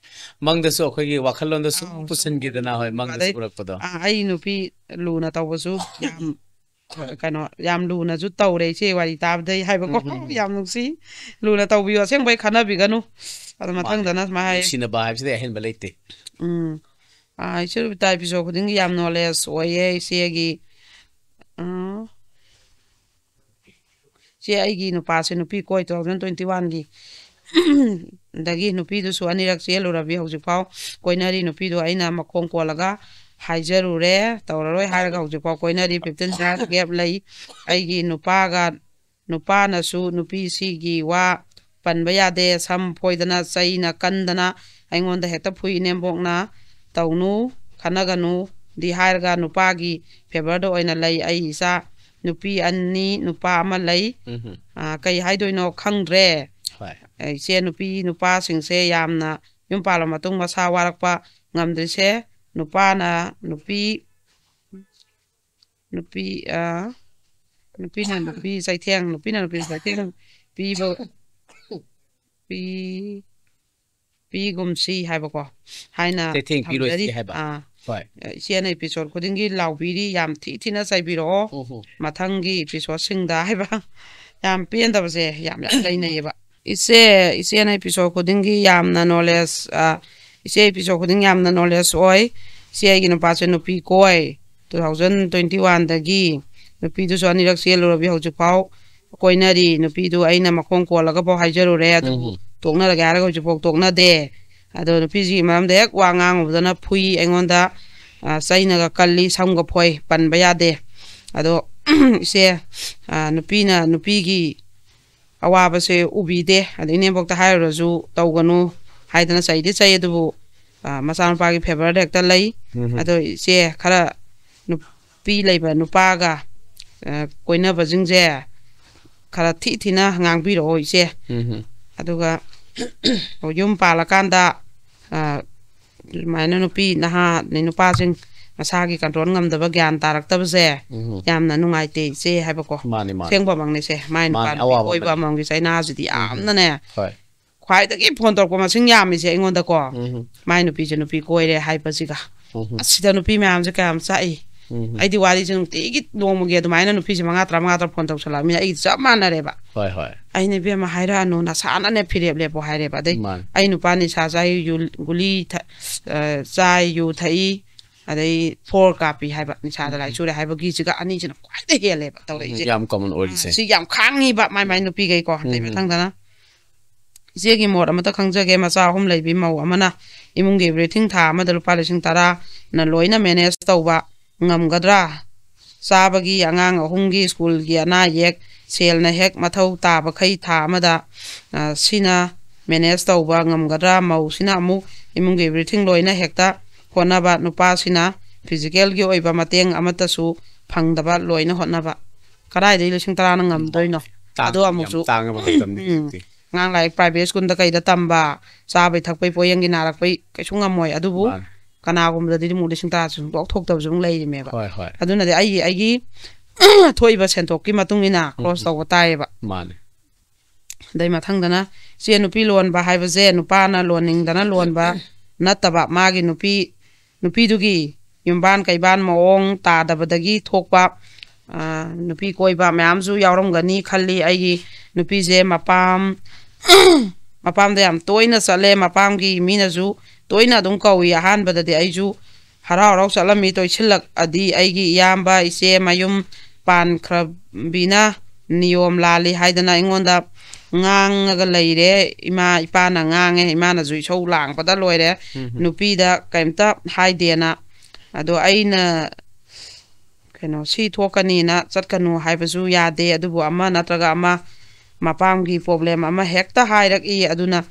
ꯃꯪꯗꯁꯨ ꯑꯩꯈꯣꯏꯒꯤ ꯋꯥꯈꯜꯂꯣꯟꯗ ꯁꯨꯝ ꯑꯥꯎ, ꯁꯨꯝ ꯄꯨꯁꯤꯟꯈꯤꯗꯅ, ꯍꯣꯏ, ꯃꯪꯗꯁꯨ ꯑꯗꯩ, ꯎꯔꯛꯄꯗꯣ꯫ ꯑ, ꯑꯩ ꯅꯨꯄꯤ ꯂꯨꯅ ꯇꯧꯕꯁꯨ ꯌꯥꯝ, ꯀꯩꯅꯣ, ꯌꯥꯝ ꯂꯨꯅꯁꯨ ꯇꯧꯔꯦ ꯏꯆꯦ ꯋꯥꯔꯤ ꯇꯥꯕꯗꯩ ꯍꯥꯏꯕꯀꯣ꯫ ꯎꯝ, ꯎꯝ, ꯎꯝ꯫ ꯌꯥꯝ ꯅꯨꯡꯁꯤ꯫ ꯂꯨꯅ ꯇꯧꯕꯤꯌꯨ, ꯑꯁꯦꯡꯕꯩ ꯈꯟꯅꯕꯤꯒꯅꯨ꯫ ꯑꯗꯣ ꯃꯥꯅꯦ꯫ ꯃꯊꯪꯗꯅ ꯁꯨꯃꯥꯏꯅ ꯍꯥꯏꯌꯦ꯫ ꯅꯨꯡꯁꯤꯅꯕ ꯍꯥꯏꯕꯁꯤꯗꯤ ꯑꯍꯦꯟꯕ ꯂꯩꯇꯦ꯫ ꯎꯝ꯫ ꯑ, ꯏꯆꯦ ꯔꯨꯕꯤꯇꯥ episode ꯈꯨꯗꯤꯡꯒꯤ ꯌꯥꯝ knowledge ꯑꯣꯏꯌꯦ ꯏꯆꯦꯒꯤ꯫ ꯑ, ꯏꯆꯦ ꯑꯩꯒꯤ ꯅꯨꯄꯥꯁꯦ ꯅꯨꯄꯤ ꯀꯣꯏ two thousand twenty oneꯒꯤ꯫ ꯗꯒꯤ ꯅꯨꯄꯤꯗꯨꯁꯨ ꯑꯅꯤꯔꯛ ꯆꯦꯜꯂꯨꯔꯕꯤ ꯍꯧꯖꯤꯛꯐꯥꯎ ꯀꯣꯏꯅꯔꯤ꯫ ꯅꯨꯄꯤꯗꯣ ꯑꯩꯅ ꯃꯈꯣꯡ ꯀꯣꯜꯂꯒ ꯍꯥꯏꯖꯔꯨꯔꯦ, ꯇꯧꯔꯔꯣꯏ ꯍꯥꯏꯔꯒ ꯍꯧꯖꯤꯛꯐꯥꯎ ꯀꯣꯏꯅꯔꯤ꯫ Fifteen years gap ꯂꯩ꯫ ꯑꯩꯒꯤ ꯅꯨꯄꯥꯒ, ꯅꯨꯄꯥꯅꯁꯨ ꯅꯨꯄꯤꯁꯤꯒꯤ ꯋꯥ ꯄꯟꯕ ꯌꯥꯗꯦ, ꯁꯝ ꯐꯣꯏꯗꯅ ꯆꯩꯅ ꯀꯟꯗꯅ ꯑꯩꯉꯣꯟꯗ ꯍꯦꯛꯇ ꯐꯨꯏ꯫ "ꯏꯅꯦꯝꯕꯣꯛꯅ ꯇꯧꯅꯨ, ꯈꯠꯅꯒꯅꯨꯗꯤ ꯍꯥꯏꯔꯒ ꯅꯨꯄꯥꯒꯤ favourꯗ ꯑꯣꯏꯅ ꯂꯩ꯫ ꯑꯩ ꯏꯆꯥ ꯅꯨꯄꯤ ꯑꯅꯤ, ꯅꯨꯄꯥ ꯑꯃ ꯂꯩ꯫ ꯎꯝ, ꯎꯝ꯫ ꯑ, ꯀꯩ ꯍꯥꯏꯗꯣꯏꯅꯣ ꯈꯪꯗ꯭ꯔꯦ꯫ ꯍꯣꯏ꯫ ꯑ, ꯏꯆꯦ ꯅꯨꯄꯤ ꯅꯨꯄꯥꯁꯤꯡꯁꯦ ꯌꯥꯝꯅ ꯌꯨꯝ ꯄꯥꯜꯂ ꯃꯇꯨꯡ ꯃꯁꯥ ꯋꯥꯔꯛꯄ ꯉꯝꯗ꯭ꯔꯤꯁꯦ ꯅꯨꯄꯥꯅ ꯅꯨꯄꯤ, ꯅꯨꯄꯤ, ꯑ, ꯅꯨꯄꯤꯅ ꯅꯨꯄꯤ ꯆꯩꯊꯦꯡ, ꯅꯨꯄꯤꯅ ꯅꯨꯄꯤ ꯆꯩꯊꯦꯡ ꯄꯤꯕ, ꯄꯤ-, ꯄꯤꯒꯨꯝꯁꯤ ꯍꯥꯏꯕꯀꯣ ꯍꯥꯏꯅ ꯆꯩꯊꯦꯡ ꯄꯤꯔꯣꯏꯁꯤ ꯊꯝꯖꯔꯤ꯫ ꯍꯥꯏꯕ꯫ ꯑꯥ, ꯍꯣꯏ꯫ ꯏꯆꯦꯅ episode ꯈꯨꯗꯤꯡꯒꯤ ꯂꯥꯎꯕꯤꯔꯤ, ꯌꯥꯝ ꯊꯤ ꯊꯤꯅ ꯆꯩꯕꯤꯔꯛꯑꯣ꯫ ꯎꯝ, ꯎꯝ꯫ ꯃꯊꯪꯒꯤ episodeꯁꯤꯡꯗ ꯍꯥꯏꯕ꯫ ꯌꯥꯝ ꯄꯦꯟꯗꯕꯁꯦ ꯌꯥꯝ ꯌꯥꯝ ꯂꯩꯅꯩꯌꯦꯕ꯫ ꯏꯆꯦ, ꯏꯆꯦꯅ episode ꯈꯨꯗꯤꯡꯒꯤ ꯌꯥꯝꯅ knowledge, ꯑ, ꯏꯆꯦ episode ꯈꯨꯗꯤꯡ ꯌꯥꯝꯅ knowledge ꯑꯣꯏ꯫ ꯏꯆꯦ ꯑꯩꯒꯤ ꯅꯨꯄꯥꯁꯦ ꯅꯨꯄꯤ ꯀꯣꯏ two thousand twenty oneꯗꯒꯤ꯫ ꯅꯨꯄꯤꯗꯨꯁꯨ ꯑꯅꯤꯔꯛ ꯆꯦꯜꯂꯨꯔꯕꯤ ꯍꯧꯖꯤꯛꯐꯥꯎ ꯀꯣꯏꯅꯔꯤ꯫ ꯅꯨꯄꯤꯗꯨ ꯑꯩꯅ ꯃꯈꯣꯡ ꯀꯣꯜꯂꯒꯐꯥꯎ ꯍꯥꯏꯖꯔꯨꯔꯦ, ꯑꯗꯨꯕꯨ ꯎꯝ꯫ ꯇꯣꯛꯅꯔꯒꯦ ꯍꯥꯏꯔꯒ ꯍꯧꯖꯤꯛꯐꯥꯎ ꯇꯣꯛꯅꯗꯦ꯫ ꯑꯗꯣ ꯅꯨꯄꯤꯁꯤꯒꯤ ꯃꯔꯝꯗ ꯍꯦꯛ ꯋꯥ ꯉꯥꯡꯉꯨꯕꯗꯅ ꯐꯨꯏ ꯑꯩꯉꯣꯟꯗ, ꯑ, ꯆꯩꯅꯒ ꯀꯜꯂꯤ, ꯁꯝꯒ ꯐꯣꯏ, ꯄꯟꯕ ꯌꯥꯗꯦ꯫ ꯑꯗꯣ ꯏꯆꯦ, ꯑ, ꯅꯨꯄꯤꯅ ꯅꯨꯄꯤꯒꯤ ꯑꯋꯥꯕꯁꯦ ꯎꯕꯤꯗꯦ꯫ ꯑꯗꯩ ꯏꯅꯦꯝꯕꯣꯛꯇ ꯍꯥꯏꯔꯨꯔꯁꯨ ꯇꯧꯒꯅꯨ ꯍꯥꯏꯗꯅ ꯆꯩꯗꯤ ꯆꯩ, ꯑꯗꯨꯕꯨ, ꯑ, ꯃꯆꯥꯅꯨꯄꯥꯒꯤ ꯐꯦꯚꯔꯗ ꯍꯦꯛꯇ ꯂꯩ꯫ ꯎꯝ꯫ ꯑꯗꯣ ꯏꯆꯦ, ꯈꯔ ꯅꯨꯄꯤ ꯂꯩꯕ ꯅꯨꯄꯥꯒ, ꯑ, ꯀꯣꯏꯅꯕꯁꯤꯡꯁꯦ ꯈꯔ ꯊꯤ ꯊꯤꯅ ꯉꯥꯡꯕꯤꯔꯛꯑꯣ ꯏꯆꯦ꯫ ꯎꯝ꯫ ꯑꯗꯨꯒ ꯌꯨꯝ ꯄꯥꯜꯂꯀꯥꯟꯗ, ꯑ, ꯑꯗꯨꯃꯥꯏꯅ ꯅꯨꯄꯤ ꯅꯍꯥ ꯑꯗꯩ ꯅꯨꯄꯥꯁꯤꯡ ꯃꯁꯥꯒꯤ ꯀꯟꯇ꯭ꯔꯣꯜ ꯉꯝꯗꯕ, ꯒ꯭ꯌꯥꯟ ꯇꯥꯔꯛꯇꯕꯁꯦ ꯎꯝ꯫ ꯌꯥꯝꯅ ꯅꯨꯡꯉꯥꯏꯇꯦ ꯏꯆꯦ ꯍꯥꯏꯕꯀꯣ꯫ ꯃꯥꯅꯤ, ꯃꯥꯅꯤ꯫ ꯑꯁꯦꯡꯕꯃꯛꯅꯤꯁꯦ, ꯃꯥꯏ ꯅꯨꯄꯥ ꯃꯥꯅꯤ, ꯅꯨꯄꯤ ꯑꯋꯥꯕ ꯀꯣꯏꯕ ꯑꯃꯅꯤ꯫ ꯑꯃꯃꯝꯒꯤ ꯆꯩꯅꯥꯁꯤꯗꯤ ꯎꯝ꯫ ꯌꯥꯝꯅꯅꯦ꯫ ꯍꯣꯏ꯫ ꯈ꯭ꯋꯥꯏꯗꯒꯤ ꯐꯣꯟ ꯇꯧꯔꯛꯄ ꯃꯁꯤꯡ ꯌꯥꯝꯃꯤꯁꯦ ꯑꯩꯉꯣꯟꯗꯀꯣ꯫ ꯎꯝ꯫ ꯃꯥꯏ ꯅꯨꯄꯤꯁꯦ ꯅꯨꯄꯤ ꯀꯣꯏꯔꯦ ꯍꯥꯏꯕꯁꯤꯒ꯫ ꯎꯝ꯫ ꯑꯁꯤꯗ ꯅꯨꯄꯤ ꯃꯌꯥꯝꯁꯦ ꯀꯌꯥꯝ ꯆꯥꯛꯏ꯫ ꯎꯝ꯫ ꯑꯩꯗꯤ ꯋꯥꯔꯤꯁꯦ ꯅꯨꯡꯇꯤꯒꯤ ꯅꯣꯡꯃꯒꯤ ꯑꯗꯨꯃꯥꯏꯅ ꯅꯨꯄꯤꯁꯦ ꯃꯉꯥ ꯇꯔꯥ, ꯃꯉꯥ ꯇꯔꯥ ꯐꯣꯟ ꯇꯧꯁꯜꯂꯛꯑꯃꯤꯅ ꯑꯩꯒꯤꯗꯤ ꯆꯞ ꯃꯥꯟꯅꯔꯦꯕ꯫ ꯍꯣꯏ, ꯍꯣꯏ꯫ ꯑꯩꯅ, "ꯏꯕꯦꯝꯃ, ꯍꯥꯏꯔꯛꯑꯅꯨ, ꯅꯁꯥꯅꯅꯦ ꯐꯤꯔꯦꯞ ꯂꯦꯞꯄꯣ" ꯍꯥꯏꯔꯦꯕ꯫ ꯑꯗꯩ ꯃꯥꯅꯤ꯫ ꯑꯩ ꯅꯨꯄꯥ ꯅꯤꯁꯥ ꯆꯥꯏ, ꯌꯨ, ꯒꯨꯂꯤ ꯊ-, ꯑ, ꯆꯥꯏ, ꯌꯨ ꯊꯛꯏ, ꯑꯗꯩ ꯐꯣꯔ ꯀꯥꯞꯄꯤ ꯍꯥꯏꯕ, ꯅꯤꯁꯥꯗ ꯂꯥꯏ ꯎꯝ꯫ ꯆꯨꯔꯦ ꯍꯥꯏꯕꯒꯤꯁꯤꯒ ꯑꯅꯤꯁꯤꯅ ꯈ꯭ꯋꯥꯏꯗꯩ ꯍꯦꯜꯂꯦꯕ ꯇꯧꯔꯛꯏꯁꯦ꯫ ꯌꯥꯝ ꯀꯃꯟ ꯑꯣꯏꯔꯤꯁꯦ꯫ ꯑ, ꯁꯤ ꯌꯥꯝ ꯈꯥꯡꯉꯤꯕ ꯃꯥꯏ ꯃꯥꯏ ꯎꯝ꯫ ꯅꯨꯄꯤꯈꯩꯀꯣ꯫ ꯑꯗꯩ ꯎꯝ꯫ ꯃꯊꯪꯗꯅ ꯏꯆꯦꯒꯤ ꯃꯣꯠ ꯑꯃꯇ ꯈꯪꯖꯒꯦ, ꯃꯆꯥ ꯑꯍꯨꯝ ꯂꯩꯕꯤ ꯃꯧ ꯑꯃꯅ ꯏꯃꯨꯡꯒꯤ ꯑꯦꯚ꯭ꯔꯤꯊꯤꯡ ꯊꯥ ꯑꯃꯗ ꯂꯨꯄꯥ ꯂꯤꯁꯤꯡ ꯇꯔꯥꯅ ꯂꯣꯏꯅ ꯃꯦꯅꯦꯖ ꯇꯧꯕ ꯉꯝꯒꯗ꯭ꯔꯥ? ꯆꯥꯕꯒꯤ, ꯑꯉꯥꯡ ꯑꯍꯨꯝꯒꯤ ꯁ꯭ꯀꯨꯜꯒꯤ ꯑꯅꯥ ꯑꯌꯦꯛ, ꯁꯦꯜꯅ ꯍꯦꯛ ꯃꯊꯧ ꯇꯥꯕꯈꯩ ꯊꯥ ꯑꯃꯗ, ꯑ, ꯁꯤꯅ ꯃꯦꯅꯦꯖ ꯇꯧꯕ ꯉꯝꯒꯗ꯭ꯔꯥ? ꯃꯧꯁꯤꯅ ꯑꯃꯨꯛ ꯏꯃꯨꯡꯒꯤ ꯑꯦꯚ꯭ꯔꯤꯊꯤꯡ ꯂꯣꯏꯅ ꯍꯦꯛꯇ ꯍꯣꯠꯅꯕ, ꯅꯨꯄꯥꯁꯤꯅ ꯐꯤꯖꯤꯀꯦꯜꯒꯤ ꯑꯣꯏꯕ ꯃꯇꯦꯡ ꯑꯃꯠꯇꯁꯨ ꯐꯪꯗꯕ, ꯂꯣꯏꯅ ꯍꯣꯠꯅꯕ꯫ ꯀꯗꯥꯏꯗꯒꯤ ꯂꯤꯁꯤꯡ ꯇꯔꯥꯅ ꯉꯝꯗꯣꯏꯅꯣ? ꯇꯥꯡ-, ꯑꯗꯣ ꯌꯥꯝ ꯑꯃꯨꯛꯁꯨ ꯇꯥꯡꯉꯕ ꯃꯇꯝꯅꯤ ꯎꯝ, ꯍꯧꯖꯤꯛꯇꯤ꯫ ꯑꯉꯥꯡ ꯂꯥꯏꯔꯤꯛ ꯄ꯭ꯔꯥꯏꯚꯦꯠ ꯁ꯭ꯀꯨꯜꯗ ꯀꯩꯗ ꯇꯝꯕ, ꯆꯥꯕꯩ ꯊꯛꯄꯩ ꯄꯣꯠꯌꯦꯡꯒꯤ ꯅꯥꯔꯛꯄꯩ ꯀꯩꯁꯨ ꯉꯝꯃꯣꯏ꯫ ꯑꯗꯨꯕꯨ ꯃꯥꯅꯦ꯫ ꯀꯅꯥꯒꯨꯝꯕꯗꯗꯤ ꯑꯃꯨꯛ ꯂꯤꯁꯤꯡ ꯇꯔꯥꯁꯨ ꯁꯨꯡꯊꯣꯛ ꯊꯣꯛꯇꯕꯁꯨ ꯑꯃꯨꯛ ꯂꯩꯔꯤꯃꯦꯕ꯫ ꯍꯣꯏ, ꯍꯣꯏ꯫ ꯑꯗꯨꯅꯗꯤ ꯑꯩꯒꯤ, ꯑꯩꯒꯤ ꯊꯣꯛꯏꯕ ꯁꯦꯟꯊꯣꯛꯀꯤ ꯃꯇꯨꯡ ꯏꯟꯅ ꯎꯝ, ꯈ꯭ꯔꯣꯁ ꯎꯝ꯫ ꯇꯧꯕ ꯇꯥꯏꯌꯦꯕ꯫ ꯃꯥꯅꯦ꯫ ꯑꯗꯩ ꯃꯊꯪꯗꯅ, ꯏꯆꯦ, ꯅꯨꯄꯤ ꯂꯣꯟꯕ ꯍꯥꯏꯕꯁꯦ ꯅꯨꯄꯥꯅ ꯂꯣꯟꯅꯤꯡꯗꯅ ꯂꯣꯟꯕ ꯅꯠꯇꯕ, ꯃꯥꯒꯤ ꯅꯨꯄꯤ, ꯅꯨꯄꯤꯗꯨꯒꯤ ꯌꯨꯝꯕꯥꯟ ꯀꯩꯕꯥꯟ ꯃꯑꯣꯡ ꯇꯥꯗꯕꯗꯒꯤ ꯊꯣꯛꯄ, ꯑ, ꯅꯨꯄꯤ ꯀꯣꯏꯕ ꯃꯌꯥꯝꯁꯨ ꯌꯥꯎꯔꯝꯒꯅꯤ ꯈꯜꯂꯤ꯫ ꯑꯩꯒꯤ ꯅꯨꯄꯤꯁꯦ ꯃꯄꯥꯝ, ꯃꯄꯥꯝꯗ ꯌꯥꯝ ꯇꯣꯏꯅ ꯆꯠꯂꯦ꯫ ꯃꯄꯥꯝꯒꯤ ꯃꯤꯅꯁꯨ ꯇꯣꯏꯅ ꯑꯗꯨꯝ ꯀꯧꯏ꯫ ꯑꯍꯥꯟꯕꯗꯗꯤ ꯑꯩꯁꯨ ꯍꯔꯥꯎ ꯍꯔꯥꯎ ꯆꯠꯂꯝꯃꯤ꯫ ꯇꯣꯏꯁꯤꯜꯂꯛꯑꯗꯤ ꯑꯩꯒꯤ ꯏꯌꯥꯝꯕ, ꯏꯆꯦ ꯃꯌꯨꯝ ꯄꯥꯟꯈ꯭ꯔꯕꯤꯅ ꯅꯤꯌꯣꯝ ꯂꯥꯜꯂꯤ ꯍꯥꯏꯗꯅ ꯑꯩꯉꯣꯟꯗ ꯉꯥꯡꯉꯒ ꯂꯩꯔꯦ꯫ ꯏꯃꯥ ꯏꯄꯥꯅ ꯉꯥꯡꯉꯦ, ꯏꯃꯥꯅꯁꯨ ꯏꯁꯧ ꯂꯥꯡꯕꯗ ꯂꯣꯏꯔꯦ꯫ ꯎꯝ, ꯎꯝ꯫ ꯅꯨꯄꯤꯗ ꯀꯩꯝꯇ ꯍꯥꯏꯗꯦꯅ꯫ ꯑꯗꯣ ꯑꯩꯅ ꯀꯩꯅꯣ ꯁꯤ ꯊꯣꯛꯀꯅꯤꯅ ꯆꯠꯀꯅꯨ ꯍꯥꯏꯕꯁꯨ ꯌꯥꯗꯦ꯫ ꯑꯗꯨꯕꯨ ꯑꯃ ꯅꯠꯇ꯭ꯔꯒ ꯑꯃ ꯃꯄꯥꯝꯒꯤ ꯄ꯭ꯔꯣꯕ꯭ꯂꯦꯝ ꯑꯃ ꯍꯦꯛꯇ ꯍꯥꯏꯔꯛꯏ꯫ ꯑꯗꯨꯅ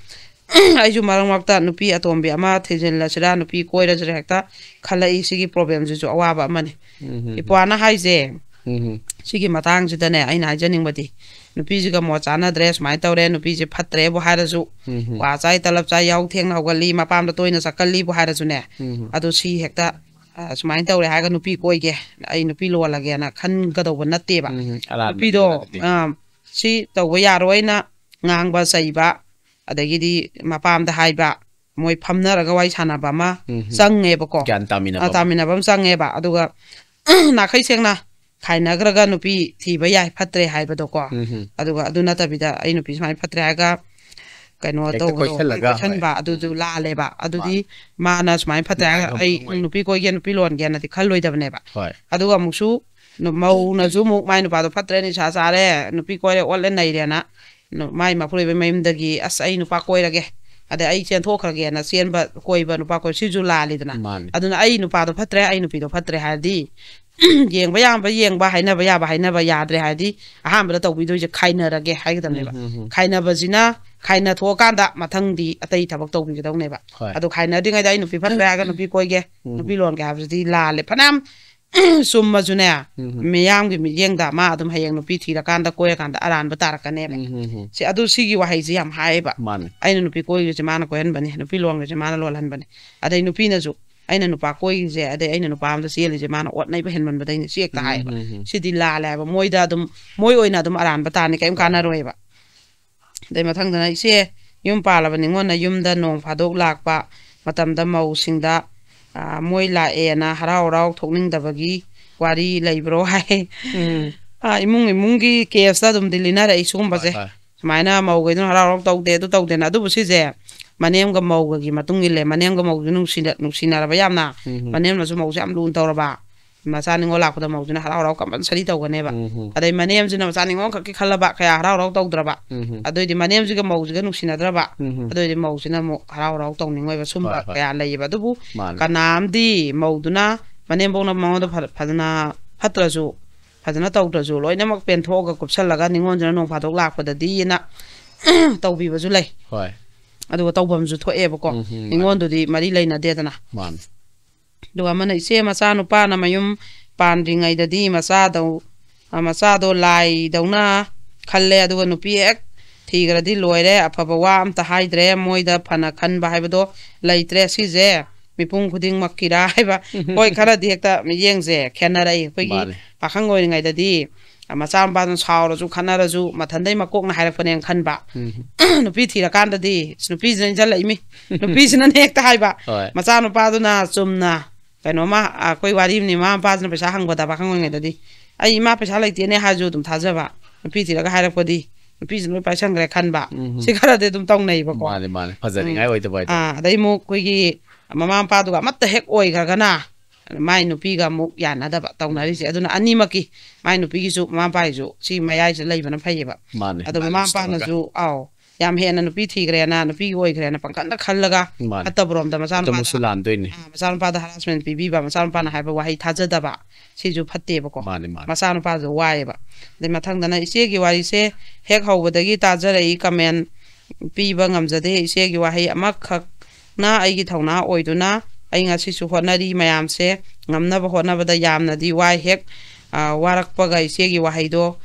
ꯑꯩꯁꯨ ꯃꯔꯛ ꯃꯔꯛꯇ ꯅꯨꯄꯤ ꯑꯇꯣꯝꯕꯤ ꯑꯃ ꯊꯤꯖꯤꯜꯂꯁꯤꯔꯥ, ꯅꯨꯄꯤ ꯀꯣꯏꯔꯁꯤꯔꯥ ꯍꯦꯛꯇ ꯈꯜꯂꯛꯏ꯫ ꯁꯤꯒꯤ ꯄ꯭ꯔꯣꯕ꯭ꯂꯦꯝꯁꯤꯁꯨ ꯑꯋꯥꯕ ꯑꯃꯅꯤ꯫ ꯎꯝ, ꯎꯝ, ꯎꯝ꯫ ꯏꯄ꯭ꯋꯥꯅ ꯍꯥꯏꯁꯦ, ꯎꯝ, ꯎꯝ꯫ ꯁꯤꯒꯤ ꯃꯇꯥꯡꯁꯤꯗꯅꯦ ꯑꯩꯅ ꯍꯥꯏꯖꯅꯤꯡꯕꯗꯤ, ꯅꯨꯄꯤꯁꯤꯒ ꯃꯣꯠ ꯆꯥꯟꯅꯗ꯭ꯔꯦ, ꯁꯨꯃꯥꯏꯅ ꯇꯧꯔꯦ, ꯅꯨꯄꯤꯁꯦ ꯐꯠꯇ꯭ꯔꯦꯕꯨ ꯍꯥꯏꯔꯁꯨ, ꯎꯝ, ꯎꯝ꯫ ꯀ꯭ꯋꯥ ꯆꯥꯏ, ꯇꯂꯞ ꯆꯥꯏ, ꯌꯥꯍꯧ ꯊꯦꯡꯅ ꯍꯧꯒꯠꯂꯤ, ꯃꯄꯥꯝꯗ ꯇꯣꯏꯅ ꯆꯠꯀꯜꯂꯤꯕꯨ ꯍꯥꯏꯔꯁꯨꯅꯦ, ꯎꯝ, ꯎꯝ꯫ ꯑꯗꯨ ꯁꯤ ꯍꯦꯛꯇ, ꯑ, ꯁꯨꯃꯥꯏꯅ ꯇꯧꯔꯦ ꯍꯥꯏꯔꯒ ꯅꯨꯄꯤ ꯀꯣꯏꯒꯦ, ꯑꯩ ꯅꯨꯄꯤ ꯂꯣꯜꯂꯒꯦꯅ ꯈꯟꯒꯗꯧꯕ ꯅꯠꯇꯦꯕ꯫ ꯎꯝ, ꯎꯝ꯫ ꯑꯔꯥꯟꯕ ꯅꯨꯄꯤꯗꯣ, ꯅꯠꯇꯦ꯫ ꯑ, ꯁꯤ ꯇꯧꯕ ꯌꯥꯔꯣꯏꯅ ꯉꯥꯡꯕ ꯆꯩꯕ, ꯑꯗꯒꯤꯗꯤ ꯃꯄꯥꯝꯗ ꯍꯥꯏꯕ, ꯃꯣꯏ ꯐꯝꯅꯔꯒ ꯋꯥꯔꯤ ꯁꯥꯟꯅꯕ ꯑꯃ ꯎꯝ, ꯎꯝ꯫ ꯆꯪꯉꯦꯕꯀꯣ꯫ ꯒ꯭ꯌꯥꯟ ꯇꯥꯃꯤꯟꯅꯕ ꯑ, ꯑꯃ꯫ ꯇꯥꯃꯤꯟꯅꯕ ꯑꯃ ꯆꯪꯉꯦꯕ꯫ ꯑꯗꯨꯒ ꯅꯥꯈꯩ ꯁꯦꯡꯅ ꯈꯥꯏꯅꯈ꯭ꯔꯒ ꯅꯨꯄꯤ ꯊꯤꯕ ꯌꯥꯏ, ꯐꯠꯇ꯭ꯔꯦ ꯍꯥꯏꯕꯗꯣꯀꯣ꯫ ꯎꯝ, ꯎꯝ꯫ ꯑꯗꯨꯒ ꯑꯗꯨ ꯅꯠꯇꯕꯤꯗ ꯑꯩ ꯅꯨꯄꯤ ꯁꯨꯃꯥꯏꯅ ꯐꯠꯇ꯭ꯔꯦ ꯍꯥꯏꯔꯒ ꯀꯩꯅꯣ ꯍꯦꯛꯇ ꯇꯧꯕꯗꯣ, ꯀꯣꯏꯁꯜꯂꯒ, ꯀꯣꯏꯁꯟꯕ, ꯍꯣꯏ꯫ ꯑꯗꯨꯗꯨ ꯂꯥꯜꯂꯦꯕ꯫ ꯑꯗꯨꯗꯤ ꯃꯥꯅꯦ꯫ ꯃꯥꯅ ꯁꯨꯃꯥꯏꯅ ꯐꯠꯇ꯭ꯔꯦ ꯍꯥꯏꯔꯒ ꯅꯨꯡꯉꯥꯏꯕ ꯑꯩ ꯐꯪꯉꯣꯏ꯫ ꯅꯨꯄꯤ ꯀꯣꯏꯒꯦ, ꯅꯨꯄꯤ ꯂꯣꯟꯒꯦꯅꯗꯤ ꯈꯜꯂꯣꯏꯗꯕꯅꯦꯕ꯫ ꯍꯣꯏ꯫ ꯑꯗꯨꯒ ꯑꯃꯨꯛꯁꯨ ꯅꯨ-, ꯃꯧꯅꯁꯨ ꯑꯃꯨꯛ ꯃꯥꯏ ꯅꯨꯄꯥꯗꯣ ꯐꯠꯇ꯭ꯔꯦ, ꯅꯤꯁꯥ ꯆꯥꯔꯦ, ꯅꯨꯄꯤ ꯀꯣꯏꯔꯦ, ꯑꯣꯠꯂꯦ ꯅꯩꯔꯦꯅ ꯅꯨ-, ꯃꯥꯏ ꯃꯄꯨꯔꯣꯏꯕꯩ ꯃꯌꯨꯝꯗꯒꯤ, "ꯑꯁ, ꯑꯩ ꯅꯨꯄꯥ ꯀꯣꯏꯔꯒꯦ, ꯑꯗꯩ ꯑꯩ ꯆꯦꯟꯊꯣꯛꯈ꯭ꯔꯒꯦꯅ" ꯆꯦꯟꯕ, ꯀꯣꯏꯕ, ꯅꯨꯄꯥ ꯀꯣꯏꯕ, ꯁꯤꯁꯨ ꯂꯥꯜꯂꯤꯗꯅ꯫ ꯃꯥꯅꯤ꯫ ꯑꯗꯨꯅ ꯑꯩ ꯅꯨꯄꯥꯗꯣ ꯐꯠꯇ꯭ꯔꯦ, ꯑꯩ ꯅꯨꯄꯤꯗꯣ ꯐꯠꯇ꯭ꯔꯦ ꯍꯥꯏꯔꯗꯤ, ꯌꯦꯡꯕ ꯌꯥꯕ ꯌꯦꯡꯕ, ꯍꯥꯏꯅꯕ ꯌꯥꯕ ꯍꯥꯏꯅꯕ, ꯌꯥꯗ꯭ꯔꯦ ꯍꯥꯏꯔꯗꯤ ꯑꯍꯥꯟꯕꯗ ꯇꯧꯕꯤꯗꯣꯏꯁꯦ ꯈꯥꯏꯅꯔꯒꯦ ꯍꯥꯏꯒꯗꯕꯅꯦꯕ꯫ ꯎꯝ, ꯎꯝ, ꯎꯝ꯫ ꯈꯥꯏꯅꯕꯁꯤꯅ, ꯈꯥꯏꯅ ꯊꯣꯛꯑꯀꯥꯟꯗ ꯃꯊꯪꯗꯤ ꯑꯇꯩ ꯊꯕꯛ ꯇꯧꯕꯤꯒꯗꯧꯅꯦꯕ꯫ ꯍꯣꯏ꯫ ꯑꯗꯣ ꯈꯥꯏꯅꯗ꯭ꯔꯤꯉꯩꯗ ꯑꯩ ꯅꯨꯄꯤ ꯐꯠꯇ꯭ꯔꯦ ꯍꯥꯏꯔꯒ ꯅꯨꯄꯤ ꯀꯣꯏꯒꯦ, ꯎꯝ꯫ ꯅꯨꯄꯤ ꯂꯣꯟꯒꯦ ꯍꯥꯏꯕꯁꯤꯗꯤ ꯂꯥꯜꯂꯦ꯫ ꯐꯅꯌꯥꯝ ꯆꯨꯝꯃꯁꯨꯅꯦ, ꯎꯝ꯫ ꯃꯤꯌꯥꯝꯒꯤ ꯃꯤꯠꯌꯦꯡꯗ ꯃꯥ ꯑꯗꯨꯝ ꯍꯌꯦꯡ ꯅꯨꯄꯤ ꯊꯤꯔꯀꯥꯟꯗ ꯀꯣꯏꯔꯀꯥꯟꯗ ꯑꯔꯥꯟꯕ ꯇꯥꯔꯛꯀꯅꯦꯕ꯫ ꯎꯝ, ꯎꯝ, ꯎꯝ꯫ ꯁꯤ, ꯑꯗꯨ ꯁꯤꯒꯤ ꯋꯥꯍꯩꯁꯤ ꯌꯥꯝ ꯍꯥꯏꯌꯦꯕ꯫ ꯃꯥꯅꯦ꯫ "ꯑꯩꯅ ꯅꯨꯄꯤ ꯀꯣꯏꯔꯤꯁꯦ ꯃꯥꯅ ꯀꯣꯏꯍꯟꯕꯅꯤ, ꯅꯨꯄꯤ ꯂꯣꯟꯒꯁꯦ ꯃꯥꯅ ꯂꯣꯜꯍꯟꯕꯅꯤ"꯫ ꯑꯗꯩ ꯅꯨꯄꯤꯅꯁꯨ, "ꯑꯩꯅ ꯅꯨꯄꯥ ꯀꯣꯏꯔꯤꯁꯦ, ꯑꯗꯩ ꯑꯩꯅ ꯅꯨꯄꯥ ꯑꯃꯗ ꯆꯦꯜꯂꯤꯁꯦ ꯃꯥꯅ ꯑꯣꯠꯅꯩꯕ ꯍꯦꯟꯃꯟꯕꯗꯩꯅꯤ"꯫ ꯁꯤ ꯍꯦꯛꯇ ꯎꯝ, ꯍꯥꯏꯌꯦꯕ꯫ ꯎꯝ, ꯎꯝ꯫ ꯁꯤꯗꯤ ꯂꯥꯜꯂꯦ ꯍꯥꯏꯕ꯫ ꯃꯣꯏꯗ ꯑꯗꯨꯝ, ꯃꯣꯏ ꯑꯣꯏꯅ ꯑꯗꯨꯝ ꯑꯔꯥꯟꯕ ꯇꯥꯅꯤ, ꯀꯔꯤꯝ ꯍꯣꯏ꯫ ꯀꯥꯟꯅꯔꯣꯏꯕ꯫ ꯑꯗꯩ ꯃꯊꯪꯗꯅ, "ꯏꯆꯦ, ꯌꯨꯝ ꯄꯥꯜꯂꯕ ꯅꯤꯉꯣꯜꯅ ꯌꯨꯝꯗ ꯅꯣꯡ ꯐꯥꯗꯣꯛ ꯂꯥꯛꯄ ꯃꯇꯝꯗ ꯃꯧꯁꯤꯡꯗ, ꯑ, ꯃꯣꯏ ꯂꯥꯛꯑꯦꯅ ꯍꯔꯥꯎ ꯍꯔꯥꯎ ꯊꯣꯛꯅꯤꯡꯗꯕꯒꯤ ꯋꯥꯔꯤ ꯂꯩꯕ꯭ꯔꯣ?" ꯍꯥꯏ꯫ ꯎꯝ꯫ ꯑ, ꯏꯃꯨꯡ ꯏꯃꯨꯡꯒꯤ ꯀꯦꯁꯇ ꯑꯗꯨꯝꯗꯤ ꯂꯤꯅꯔꯛꯏ ꯁꯤꯒꯨꯝꯕꯁꯦ꯫ ꯍꯣꯏ, ꯍꯣꯏ꯫ ꯁꯨꯃꯥꯏꯅ ꯃꯧꯈꯩꯗꯨꯅ ꯍꯔꯥꯎ ꯍꯔꯥꯎ ꯇꯧꯗꯦ, ꯑꯗꯨ ꯇꯧꯗꯦꯅ꯫ ꯑꯗꯨꯕꯨ ꯁꯤꯁꯦ ꯃꯅꯦꯝꯒ ꯃꯧꯒꯒꯤ ꯃꯇꯨꯡ ꯏꯜꯂꯦ꯫ ꯃꯅꯦꯝꯒ ꯃꯧꯁꯨ ꯅꯨꯡꯁꯤꯅ-, ꯅꯨꯡꯁꯤꯅꯔꯕ ꯌꯥꯝꯅ꯫ ꯎꯝ꯫ ꯃꯅꯦꯝꯅꯁꯨ ꯃꯧꯁꯦ ꯌꯥꯝ ꯂꯨꯅ ꯇꯧꯔꯕ꯫ ꯃꯆꯥ ꯅꯤꯉꯣꯜ ꯂꯥꯛꯄꯗ ꯃꯧꯁꯤꯅ ꯍꯔꯥꯎ ꯍꯔꯥꯎ compulsory ꯇꯧꯒꯅꯦꯕ꯫ ꯎꯝ, ꯎꯝ꯫ ꯑꯗꯩ ꯃꯅꯦꯝꯁꯤꯅ ꯃꯆꯥ ꯅꯤꯉꯣꯜ ꯈꯛꯀꯤ ꯈꯜꯂꯕ, ꯀꯌꯥ ꯍꯔꯥꯎ ꯍꯔꯥꯎ ꯇꯧꯗ꯭ꯔꯕ꯫ ꯎꯝ, ꯎꯝ꯫ ꯑꯗꯨꯑꯣꯏꯗꯤ ꯃꯅꯦꯝꯁꯤꯒ ꯃꯧꯁꯤꯒ ꯅꯨꯡꯁꯤꯅꯗ꯭ꯔꯕ꯫ ꯎꯝ, ꯎꯝ꯫ ꯑꯗꯨꯑꯣꯏꯗꯤ ꯃꯧꯁꯤꯅ ꯑꯃꯨꯛ ꯍꯔꯥꯎ ꯍꯔꯥꯎ ꯇꯧꯅꯤꯡꯉꯣꯏꯕ꯫ ꯁꯨꯝꯕ ꯍꯣꯏ, ꯍꯣꯏ꯫ ꯀꯌꯥ ꯂꯩꯌꯦꯕ꯫ ꯑꯗꯨꯕꯨ ꯃꯥꯅꯦ꯫ ꯀꯅꯥꯝꯗꯤ ꯃꯧꯗꯨꯅ ꯃꯅꯦꯝꯕꯣꯛꯅ ꯃꯉꯣꯟꯗ ꯐ-, ꯐꯖꯅ ꯐꯠꯇ꯭ꯔꯁꯨ, ꯐꯖꯅ ꯇꯧꯗ꯭ꯔꯁꯨ, ꯂꯣꯏꯅꯃꯛ ꯄꯦꯟꯊꯣꯛꯑꯒ ꯀꯨꯞꯁꯜꯂꯒ ꯅꯤꯉꯣꯜꯁꯤꯅ ꯅꯣꯡ ꯐꯥꯗꯣꯛ ꯂꯥꯛꯄꯗꯗꯤꯅ ꯇꯧꯕꯤꯕꯁꯨ ꯂꯩ꯫ ꯍꯣꯏ꯫ ꯑꯗꯨꯒ ꯇꯧꯐꯝꯁꯨ ꯊꯣꯛꯑꯦꯕꯀꯣ꯫ ꯎꯝ, ꯎꯝ, ꯅꯤꯉꯣꯜꯗꯨꯗꯤ ꯃꯔꯤ ꯂꯩꯅꯗꯦꯗꯅ꯫ ꯃꯥꯅꯤ꯫ ꯑꯗꯨꯒ ꯑꯃꯅ, ꯏꯆꯦ, ꯃꯆꯥꯅꯨꯄꯥꯅ ꯃꯌꯨꯝ ꯄꯥꯟꯗ꯭ꯔꯤꯉꯩꯗꯗꯤ ꯃꯆꯥꯗꯧ-, ꯑ, ꯃꯆꯥꯗꯣ ꯂꯥꯏꯗꯧꯅ ꯈꯜꯂꯦ, ꯑꯗꯨꯒ ꯅꯨꯄꯤ ꯍꯦꯛ ꯊꯤꯈ꯭ꯔꯗꯤ ꯂꯣꯏꯔꯦ, ꯑꯐꯕ ꯋꯥ ꯑꯝꯇ ꯍꯥꯏꯗ꯭ꯔꯦ, ꯃꯣꯏꯗ ꯐꯅ ꯈꯟꯕ ꯍꯥꯏꯕꯗꯣ ꯂꯩꯇ꯭ꯔꯦ꯫ ꯁꯤꯁꯦ ꯃꯤꯄꯨꯝ ꯈꯨꯗꯤꯡꯃꯛꯀꯤꯔꯥ ꯍꯥꯏꯕ, ꯍꯣꯏ, ꯈꯔꯗꯤ ꯍꯦꯛꯇ ꯃꯤꯠꯌꯦꯡꯁꯦ ꯈꯦꯠꯅꯔꯛꯏ꯫ ꯑꯩꯈꯣꯏꯒꯤ ꯃꯥꯅꯦ꯫ ꯄꯥꯈꯪ ꯑꯣꯏꯔꯤꯉꯩꯗꯗꯤ ꯃꯆꯥꯅꯨꯄꯥꯗꯨꯅ ꯁꯥꯎꯔꯁꯨ ꯈꯠꯅꯔꯁꯨ ꯃꯊꯟꯗꯩ ꯃꯀꯣꯛꯅ ꯍꯥꯏꯔꯛꯄꯅꯦꯅ ꯈꯟꯕ꯫ ꯎꯝ꯫ ꯅꯨꯄꯤ ꯊꯤꯔꯀꯥꯟꯗꯗꯤ ꯏꯁ, ꯅꯨꯄꯤꯁꯤꯅ ꯏꯟꯁꯤꯜꯂꯛꯏꯃꯤ, ꯅꯨꯄꯤꯁꯤꯅꯅꯦ ꯍꯦꯛꯇ ꯍꯥꯏꯕ꯫ ꯍꯣꯏ꯫ ꯃꯆꯥꯅꯨꯄꯥꯗꯨꯅ ꯆꯨꯝꯅ ꯀꯩꯅꯣꯝꯃ, ꯑꯩꯈꯣꯏ ꯋꯥꯔꯤ ꯑꯃꯅꯤ, ꯃꯃꯥ ꯃꯄꯥꯁꯤꯅ ꯄꯩꯁꯥ ꯍꯪꯕꯗ ꯄꯥꯈꯪ ꯑꯣꯏꯔꯤꯉꯩꯗꯗꯤ, "ꯑꯩ ꯏꯃꯥ ꯄꯩꯁꯥ ꯂꯩꯇꯦꯅꯦ" ꯍꯥꯏꯔꯁꯨ ꯑꯗꯨꯝ ꯊꯥꯖꯕ꯫ ꯅꯨꯄꯤ ꯊꯤꯔꯒ ꯍꯥꯏꯔꯛꯄꯗꯤ, "ꯅꯨꯄꯤꯁꯤꯅ ꯂꯣꯏ ꯄꯥꯏꯁꯟꯈ꯭ꯔꯦ" ꯈꯟꯕ꯫ ꯎꯝ꯫ ꯁꯤ ꯈꯔꯗꯤ ꯑꯗꯨꯝ ꯇꯧꯅꯩꯕꯀꯣ꯫ ꯃꯥꯅꯦ, ꯃꯥꯅꯦ꯫ ꯐꯖꯅꯤꯡꯉꯥꯏ ꯎꯝ꯫ ꯑꯣꯏꯗꯕ ꯍꯥꯏꯗꯣ꯫ ꯑꯥ, ꯑꯗꯩ ꯑꯃꯨꯛ ꯑꯩꯈꯣꯏꯒꯤ ꯃꯃꯥ ꯃꯄꯥꯗꯨꯒ ꯑꯃꯠꯇ ꯍꯦꯛ ꯑꯣꯏꯈ꯭ꯔꯒꯅ ꯃꯥꯏ ꯅꯨꯄꯤꯒ ꯑꯃꯨꯛ ꯌꯥꯅꯗꯕ ꯇꯧꯅꯔꯤꯁꯦ꯫ ꯑꯗꯨꯅ ꯑꯅꯤꯃꯛꯀꯤ, ꯃꯥꯏ ꯅꯨꯄꯤꯒꯤꯁꯨ ꯃꯃꯥ ꯃꯄꯥꯒꯤꯁꯨ ꯁꯤ ꯃꯌꯥꯏꯁꯤꯗ ꯂꯩꯕꯅ ꯐꯩꯌꯦꯕ꯫ ꯃꯥꯅꯦ, ꯑꯗꯣ ꯃꯃꯥ balance ꯇꯧꯔꯒ꯫ ꯃꯄꯥꯅꯁꯨ, ꯑꯥꯎ, ꯌꯥꯝ ꯍꯦꯟꯅ ꯅꯨꯄꯤ ꯊꯤꯈ꯭ꯔꯦꯅ, ꯅꯨꯄꯤꯒꯤ ꯑꯣꯏꯈ꯭ꯔꯦꯅ ꯄꯪꯈꯟꯗ ꯈꯜꯂꯒ ꯃꯥꯅꯦ꯫ ꯐꯠꯇꯕꯔꯣꯝꯗ ꯃꯆꯥꯅꯨꯄꯥꯗ, ꯑꯗꯨꯃꯛꯁꯨ ꯂꯥꯟꯗꯣꯏꯅꯤ꯫ ꯑꯥ, ꯃꯆꯥꯅꯨꯄꯥꯗ harassment ꯄꯤꯕꯤꯕ, ꯃꯆꯥꯅꯨꯄꯥꯅ ꯍꯥꯏꯕ ꯋꯥꯍꯩ ꯊꯥꯖꯗꯕ, ꯁꯤꯁꯨ ꯐꯠꯇꯦꯕꯀꯣ꯫ ꯃꯥꯅꯦ, ꯃꯥꯅꯦ꯫ ꯃꯆꯥꯅꯨꯄꯥꯁꯨ ꯋꯥꯏꯑꯦꯕ꯫ ꯑꯗꯩ ꯃꯊꯪꯗꯅ ꯏꯆꯦꯒꯤ ꯋꯥꯔꯤꯁꯦ ꯍꯦꯛ ꯍꯧꯕꯗꯒꯤ ꯇꯥꯖꯔꯛꯏ, comment ꯄꯤꯕ ꯉꯝꯖꯗꯦ꯫ ꯏꯆꯦꯒꯤ ꯋꯥꯍꯩ ꯑꯃꯈꯛꯅ ꯑꯩꯒꯤ ꯊꯧꯅꯥ ꯑꯣꯏꯗꯨꯅ ꯑꯩ ꯉꯁꯤꯁꯨ ꯍꯣꯠꯅꯔꯤ꯫ ꯃꯌꯥꯝꯁꯦ ꯉꯝꯅꯕ ꯍꯣꯠꯅꯕꯗ ꯌꯥꯝꯅꯗꯤ ꯋꯥꯏ꯫ ꯍꯦꯛ, ꯑ, ꯋꯥꯔꯛꯄꯒ ꯏꯆꯦꯒꯤ ꯋꯥꯍꯩꯗꯣ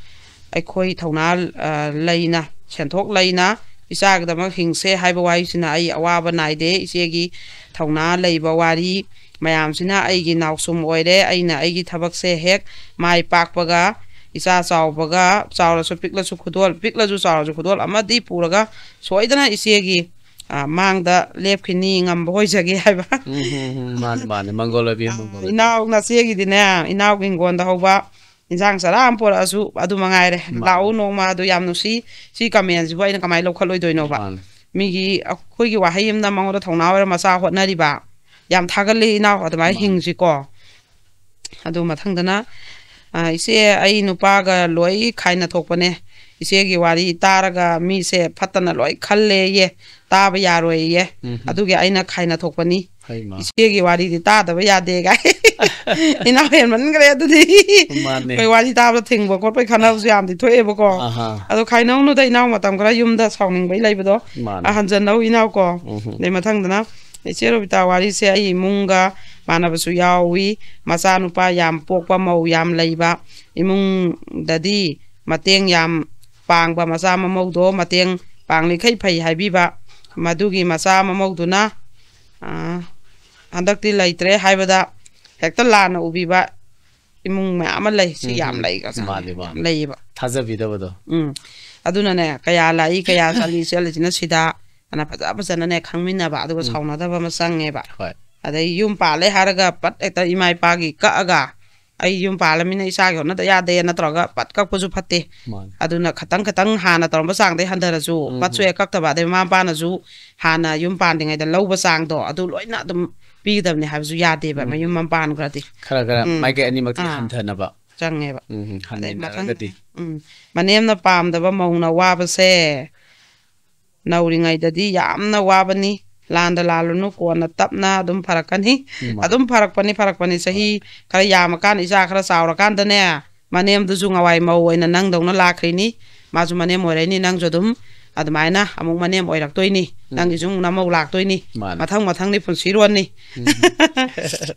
ꯑꯩꯈꯣꯏ ꯊꯧꯅꯥ, ꯑ, ꯂꯩꯅ, ꯁꯦꯟꯊꯣꯛ ꯂꯩꯅ ꯏꯆꯥꯒꯤꯗꯃꯛ ꯍꯤꯡꯁꯦ ꯍꯥꯏꯕ ꯋꯥꯍꯩꯁꯤꯅ ꯑꯩ ꯑꯋꯥꯕ ꯅꯥꯏꯗꯦ꯫ ꯏꯆꯦꯒꯤ ꯊꯧꯅꯥ ꯂꯩꯕ ꯋꯥꯔꯤ ꯃꯌꯥꯝꯁꯤꯅ ꯑꯩꯒꯤ ꯅꯥꯎꯁꯨꯝ ꯑꯣꯏꯔꯦ꯫ ꯑꯩꯅ ꯑꯩꯒꯤ ꯊꯕꯛꯁꯦ ꯍꯦꯛ ꯃꯥꯏ ꯄꯥꯛꯄꯒ, ꯏꯆꯥ ꯆꯥꯎꯕꯒ, ꯆꯥꯎꯔꯁꯨ ꯄꯤꯛꯂꯁꯨ ꯈꯨꯗꯣꯜ, ꯄꯤꯛꯂꯁꯨ ꯆꯥꯎꯔꯁꯨ ꯈꯨꯗꯣꯜ ꯑꯃꯗꯤ ꯄꯨꯔꯒ ꯁꯣꯏꯗꯅ ꯏꯆꯦꯒꯤ, ꯑ, ꯃꯥꯡꯗ ꯂꯦꯞꯈꯤꯅꯤ, ꯉꯝꯕ ꯑꯣꯏꯖꯒꯦ ꯍꯥꯏꯕ꯫ ꯎꯝ, ꯎꯝ, ꯎꯝ, ꯃꯥꯅꯤ, ꯃꯥꯅꯤ, ꯃꯪꯒꯣꯜ ꯑꯣꯏꯕꯤ, ꯑ, ꯃꯪꯒꯣꯜ ꯑꯣꯏꯕꯤ꯫ ꯏꯅꯥꯎ ꯅꯆꯦꯒꯤꯗꯤꯅꯦ, ꯏꯅꯥꯎꯒꯤ ꯍꯤꯡꯒꯣꯜꯗ ꯍꯧꯕ ꯏꯟꯁꯥꯡ ꯆꯔꯥ ꯑꯃ ꯄꯨꯔꯛꯑꯁꯨ ꯑꯗꯨ ꯃꯉꯥꯏꯔꯦ꯫ ꯃꯥꯅꯤ꯫ ꯂꯥꯛꯎ ꯅꯣꯡꯃ, ꯑꯗꯨ ꯌꯥꯝ ꯅꯨꯡꯁꯤ꯫ ꯁꯤ commentꯁꯤꯕꯨ ꯑꯩꯅ ꯀꯃꯥꯏꯅ ꯂꯧꯈꯠꯂꯣꯏꯗꯣꯏꯅꯣꯕ? ꯃꯥꯅꯤ꯫ ꯃꯤꯒꯤ, ꯑꯩꯈꯣꯏꯒꯤ ꯋꯥꯍꯩ ꯑꯃꯅ ꯃꯉꯣꯟꯗ ꯊꯧꯅꯥ ꯑꯣꯏꯔ ꯃꯆꯥ ꯍꯣꯠꯅꯔꯤꯕ꯫ ꯌꯥꯝ ꯊꯥꯒꯠꯂꯤ ꯏꯅꯥꯎ, ꯑꯗꯨꯃꯥꯏꯅ ꯃꯥꯅꯤ꯫ ꯍꯤꯡꯁꯤꯀꯣ꯫ ꯑꯗꯨ ꯃꯊꯪꯗꯅ, ꯑ, "ꯏꯆꯦ, ꯑꯩ ꯅꯨꯄꯥꯒ ꯂꯣꯏ ꯈꯥꯏꯅ ꯊꯣꯛꯄꯅꯦ꯫ ꯏꯆꯦꯒꯤ ꯋꯥꯔꯤ ꯇꯥꯔꯒ ꯃꯤꯁꯦ ꯐꯠꯇꯅ ꯂꯣꯏ ꯈꯜꯂꯦꯌꯦ꯫ ꯇꯥꯕ ꯌꯥꯔꯣꯏꯌꯦ꯫ ꯎꯝ꯫ ꯑꯗꯨꯒꯤ ꯑꯩꯅ ꯈꯥꯏꯅ ꯊꯣꯛꯄꯅꯤ꯫ ꯍꯩꯃꯥ꯫ ꯏꯆꯦꯒꯤ ꯋꯥꯔꯤꯗꯤ ꯇꯥꯗꯕ ꯌꯥꯗꯦ ꯀꯥꯏ꯫ ꯏꯅꯥꯎ ꯍꯦꯟꯃꯟꯈ꯭ꯔꯦ ꯑꯗꯨꯗꯤ꯫ ꯃꯥꯅꯦ꯫ ꯑꯩꯈꯣꯏ ꯋꯥꯔꯤ ꯇꯥꯕꯗ ꯊꯤꯡꯕ ꯈꯣꯠꯄꯩ ꯈꯟꯅꯕꯁꯨ ꯌꯥꯝꯗꯤ ꯊꯣꯛꯑꯦꯕꯀꯣ꯫ ꯑꯍꯥ꯫ ꯑꯗꯣ ꯈꯥꯏꯅꯧꯅꯨꯗ ꯏꯅꯥꯎ, ꯃꯇꯝ ꯈꯔ ꯌꯨꯝꯗ ꯁꯥꯎꯅꯤꯡꯕꯩ ꯂꯩꯕꯗꯣ꯫ ꯃꯥꯅꯦ꯫ ꯑ, ꯍꯟꯖꯟꯅꯧ ꯏꯅꯥꯎ ꯀꯣ꯫ ꯎꯝ꯫ ꯑꯗꯩ ꯃꯊꯪꯗꯅ ꯏꯆꯦ ꯔꯣꯕꯤꯇꯥ ꯋꯥꯔꯤꯁꯦ ꯑꯩ ꯏꯃꯨꯡꯒ ꯃꯥꯟꯅꯕꯁꯨ ꯌꯥꯎꯏ꯫ ꯃꯆꯥꯅꯨꯄꯥ ꯌꯥꯝ ꯄꯣꯛꯄ, ꯃꯧ ꯌꯥꯝ ꯂꯩꯕ, ꯏꯃꯨꯡꯗꯗꯤ ꯃꯇꯦꯡ ꯌꯥꯝ ꯄꯥꯡꯕ, ꯃꯆꯥ ꯃꯃꯧꯗꯣ ꯃꯇꯦꯡ ꯄꯥꯡꯂꯤꯈꯩ ꯐꯩ ꯍꯥꯏꯕꯤꯕ꯫ ꯃꯗꯨꯒꯤ ꯃꯆꯥ ꯃꯃꯧꯗꯨꯅ, ꯑ, ꯍꯟꯗꯛꯇꯤ ꯂꯩꯇ꯭ꯔꯦ ꯍꯥꯏꯕꯗ ꯍꯦꯛꯇ ꯂꯥꯟꯅ ꯎꯕꯤꯕ ꯏꯃꯨꯡ ꯃꯌꯥꯝ ꯑꯃ ꯂꯩ꯫ ꯁꯤ ꯌꯥꯝ ꯎꯝ꯫ ꯂꯩ, ꯀꯁꯥ ꯃꯥꯅꯦ, ꯌꯥꯝ ꯃꯥꯅꯦ꯫ ꯂꯩꯌꯦꯕ꯫ ꯊꯥꯖꯕꯤꯗꯕꯗꯣ꯫ ꯎꯝ꯫ ꯑꯗꯨꯅꯅꯦ, ꯀꯌꯥ ꯂꯥꯛꯏ, ꯀꯌꯥ ꯆꯠꯂꯤ, ꯆꯠꯂꯤꯁꯤꯅ ꯁꯤꯗ ꯑꯅ ꯐꯖ ꯐꯖꯅꯅꯦ ꯈꯪꯃꯤꯟꯅꯕ, ꯑꯗꯨꯒ ꯎꯝ꯫ ꯁꯥꯎꯅꯗꯕ ꯑꯃ ꯆꯪꯉꯦꯕ꯫ ꯍꯣꯏ꯫ ꯑꯗꯩ ꯌꯨꯝ ꯄꯥꯜꯂꯦ ꯍꯥꯏꯔꯒ ꯄꯠ ꯍꯦꯛꯇ ꯏꯃꯥ ꯏꯄꯥꯒꯤ ꯀꯛꯑꯒ, "ꯑꯩ ꯌꯨꯝ ꯄꯥꯜꯂꯃꯤꯅ ꯏꯆꯥꯒꯤ ꯍꯣꯠꯅꯗ ꯌꯥꯗꯦ" ꯅꯠꯇ꯭ꯔꯒ ꯄꯠ ꯀꯛꯄꯁꯨ ꯐꯠꯇꯦ꯫ ꯃꯥꯅꯦ꯫ ꯑꯗꯨꯅ ꯈꯇꯪ ꯈꯇꯪ ꯍꯥꯟꯅ ꯇꯧꯔꯝꯕ ꯆꯥꯡꯗꯩ ꯍꯟꯊꯔꯁꯨ, ꯎꯝ꯫ ꯄꯠꯁꯨ ꯍꯦꯛ ꯀꯛꯇꯕ, ꯑꯗꯩ ꯃꯃꯥ ꯃꯄꯥꯅꯁꯨ ꯍꯥꯟꯅ ꯌꯨꯝ ꯄꯥꯟꯗ꯭ꯔꯤꯉꯩꯗ ꯂꯧꯕ ꯆꯥꯡꯗꯣ ꯑꯗꯨ ꯂꯣꯏꯅ ꯑꯗꯨꯝ ꯄꯤꯒꯗꯕꯅꯤ ꯍꯥꯏꯕꯁꯨ ꯌꯥꯗꯦꯕ꯫ ꯎꯝ꯫ ꯃꯌꯨꯝ ꯑꯃ ꯄꯥꯟꯈ꯭ꯔꯗꯤ꯫ ꯈꯔ ꯈꯔ ꯎꯝ꯫ ꯃꯥꯏꯀꯩ ꯑꯅꯤꯃꯛꯇꯤ ꯑꯥ꯫ ꯍꯟꯊꯅꯕ꯫ ꯆꯪꯉꯦꯕ꯫ ꯎꯝ, ꯑꯗꯩ ꯃꯊꯪ-, ꯍꯟꯃꯤꯟꯅꯔꯒꯗꯤ꯫ ꯎꯝ꯫ ꯃꯅꯦꯝꯅ ꯄꯥꯝꯗꯕ ꯃꯧꯅ ꯋꯥꯕꯁꯦ ꯅꯧꯔꯤꯉꯩꯗꯗꯤ ꯌꯥꯝꯅ ꯋꯥꯕꯅꯤ꯫ ꯂꯥꯟꯗ ꯂꯥꯜꯂꯨꯅꯨ, ꯀꯣꯟꯅ ꯇꯞꯅ ꯑꯗꯨꯝ ꯐꯔꯛꯀꯅꯤ꯫ ꯎꯝ꯫ ꯑꯗꯨꯝ ꯐꯔꯛꯄꯅꯤ, ꯐꯔꯛꯄꯅꯤ꯫ ꯆꯍꯤ ꯈꯔ ꯌꯥꯝꯃꯀꯥꯟꯗ, ꯏꯆꯥ ꯈꯔ ꯆꯥꯎꯔꯀꯥꯟꯗꯅꯦ, ꯃꯅꯦꯝꯗꯨꯁꯨ ꯉꯋꯥꯏ ꯃꯧ ꯑꯣꯏꯅ ꯅꯪꯗꯧꯅ ꯂꯥꯛꯈ꯭ꯔꯤꯅꯤ꯫ ꯃꯥꯁꯨ ꯃꯅꯦꯝ ꯑꯣꯏꯔꯛꯏꯅꯤ, ꯅꯪꯁꯨ ꯑꯗꯨꯝ ꯑꯗꯨꯃꯥꯏꯅ ꯑꯃꯨꯛ ꯃꯅꯦꯝ ꯑꯣꯏꯔꯛꯇꯣꯏꯅꯤ꯫ ꯎꯝ꯫ ꯅꯪꯒꯤꯁꯨ ꯑꯃꯨꯛ ꯅꯃꯧ ꯂꯥꯛꯇꯣꯏꯅꯤ꯫ ꯃꯥꯅꯦ꯫ ꯃꯊꯪ ꯃꯊꯪꯗꯤ ꯄꯨꯟꯁꯤꯔꯣꯟꯅꯤ꯫ ꯎꯝ꯫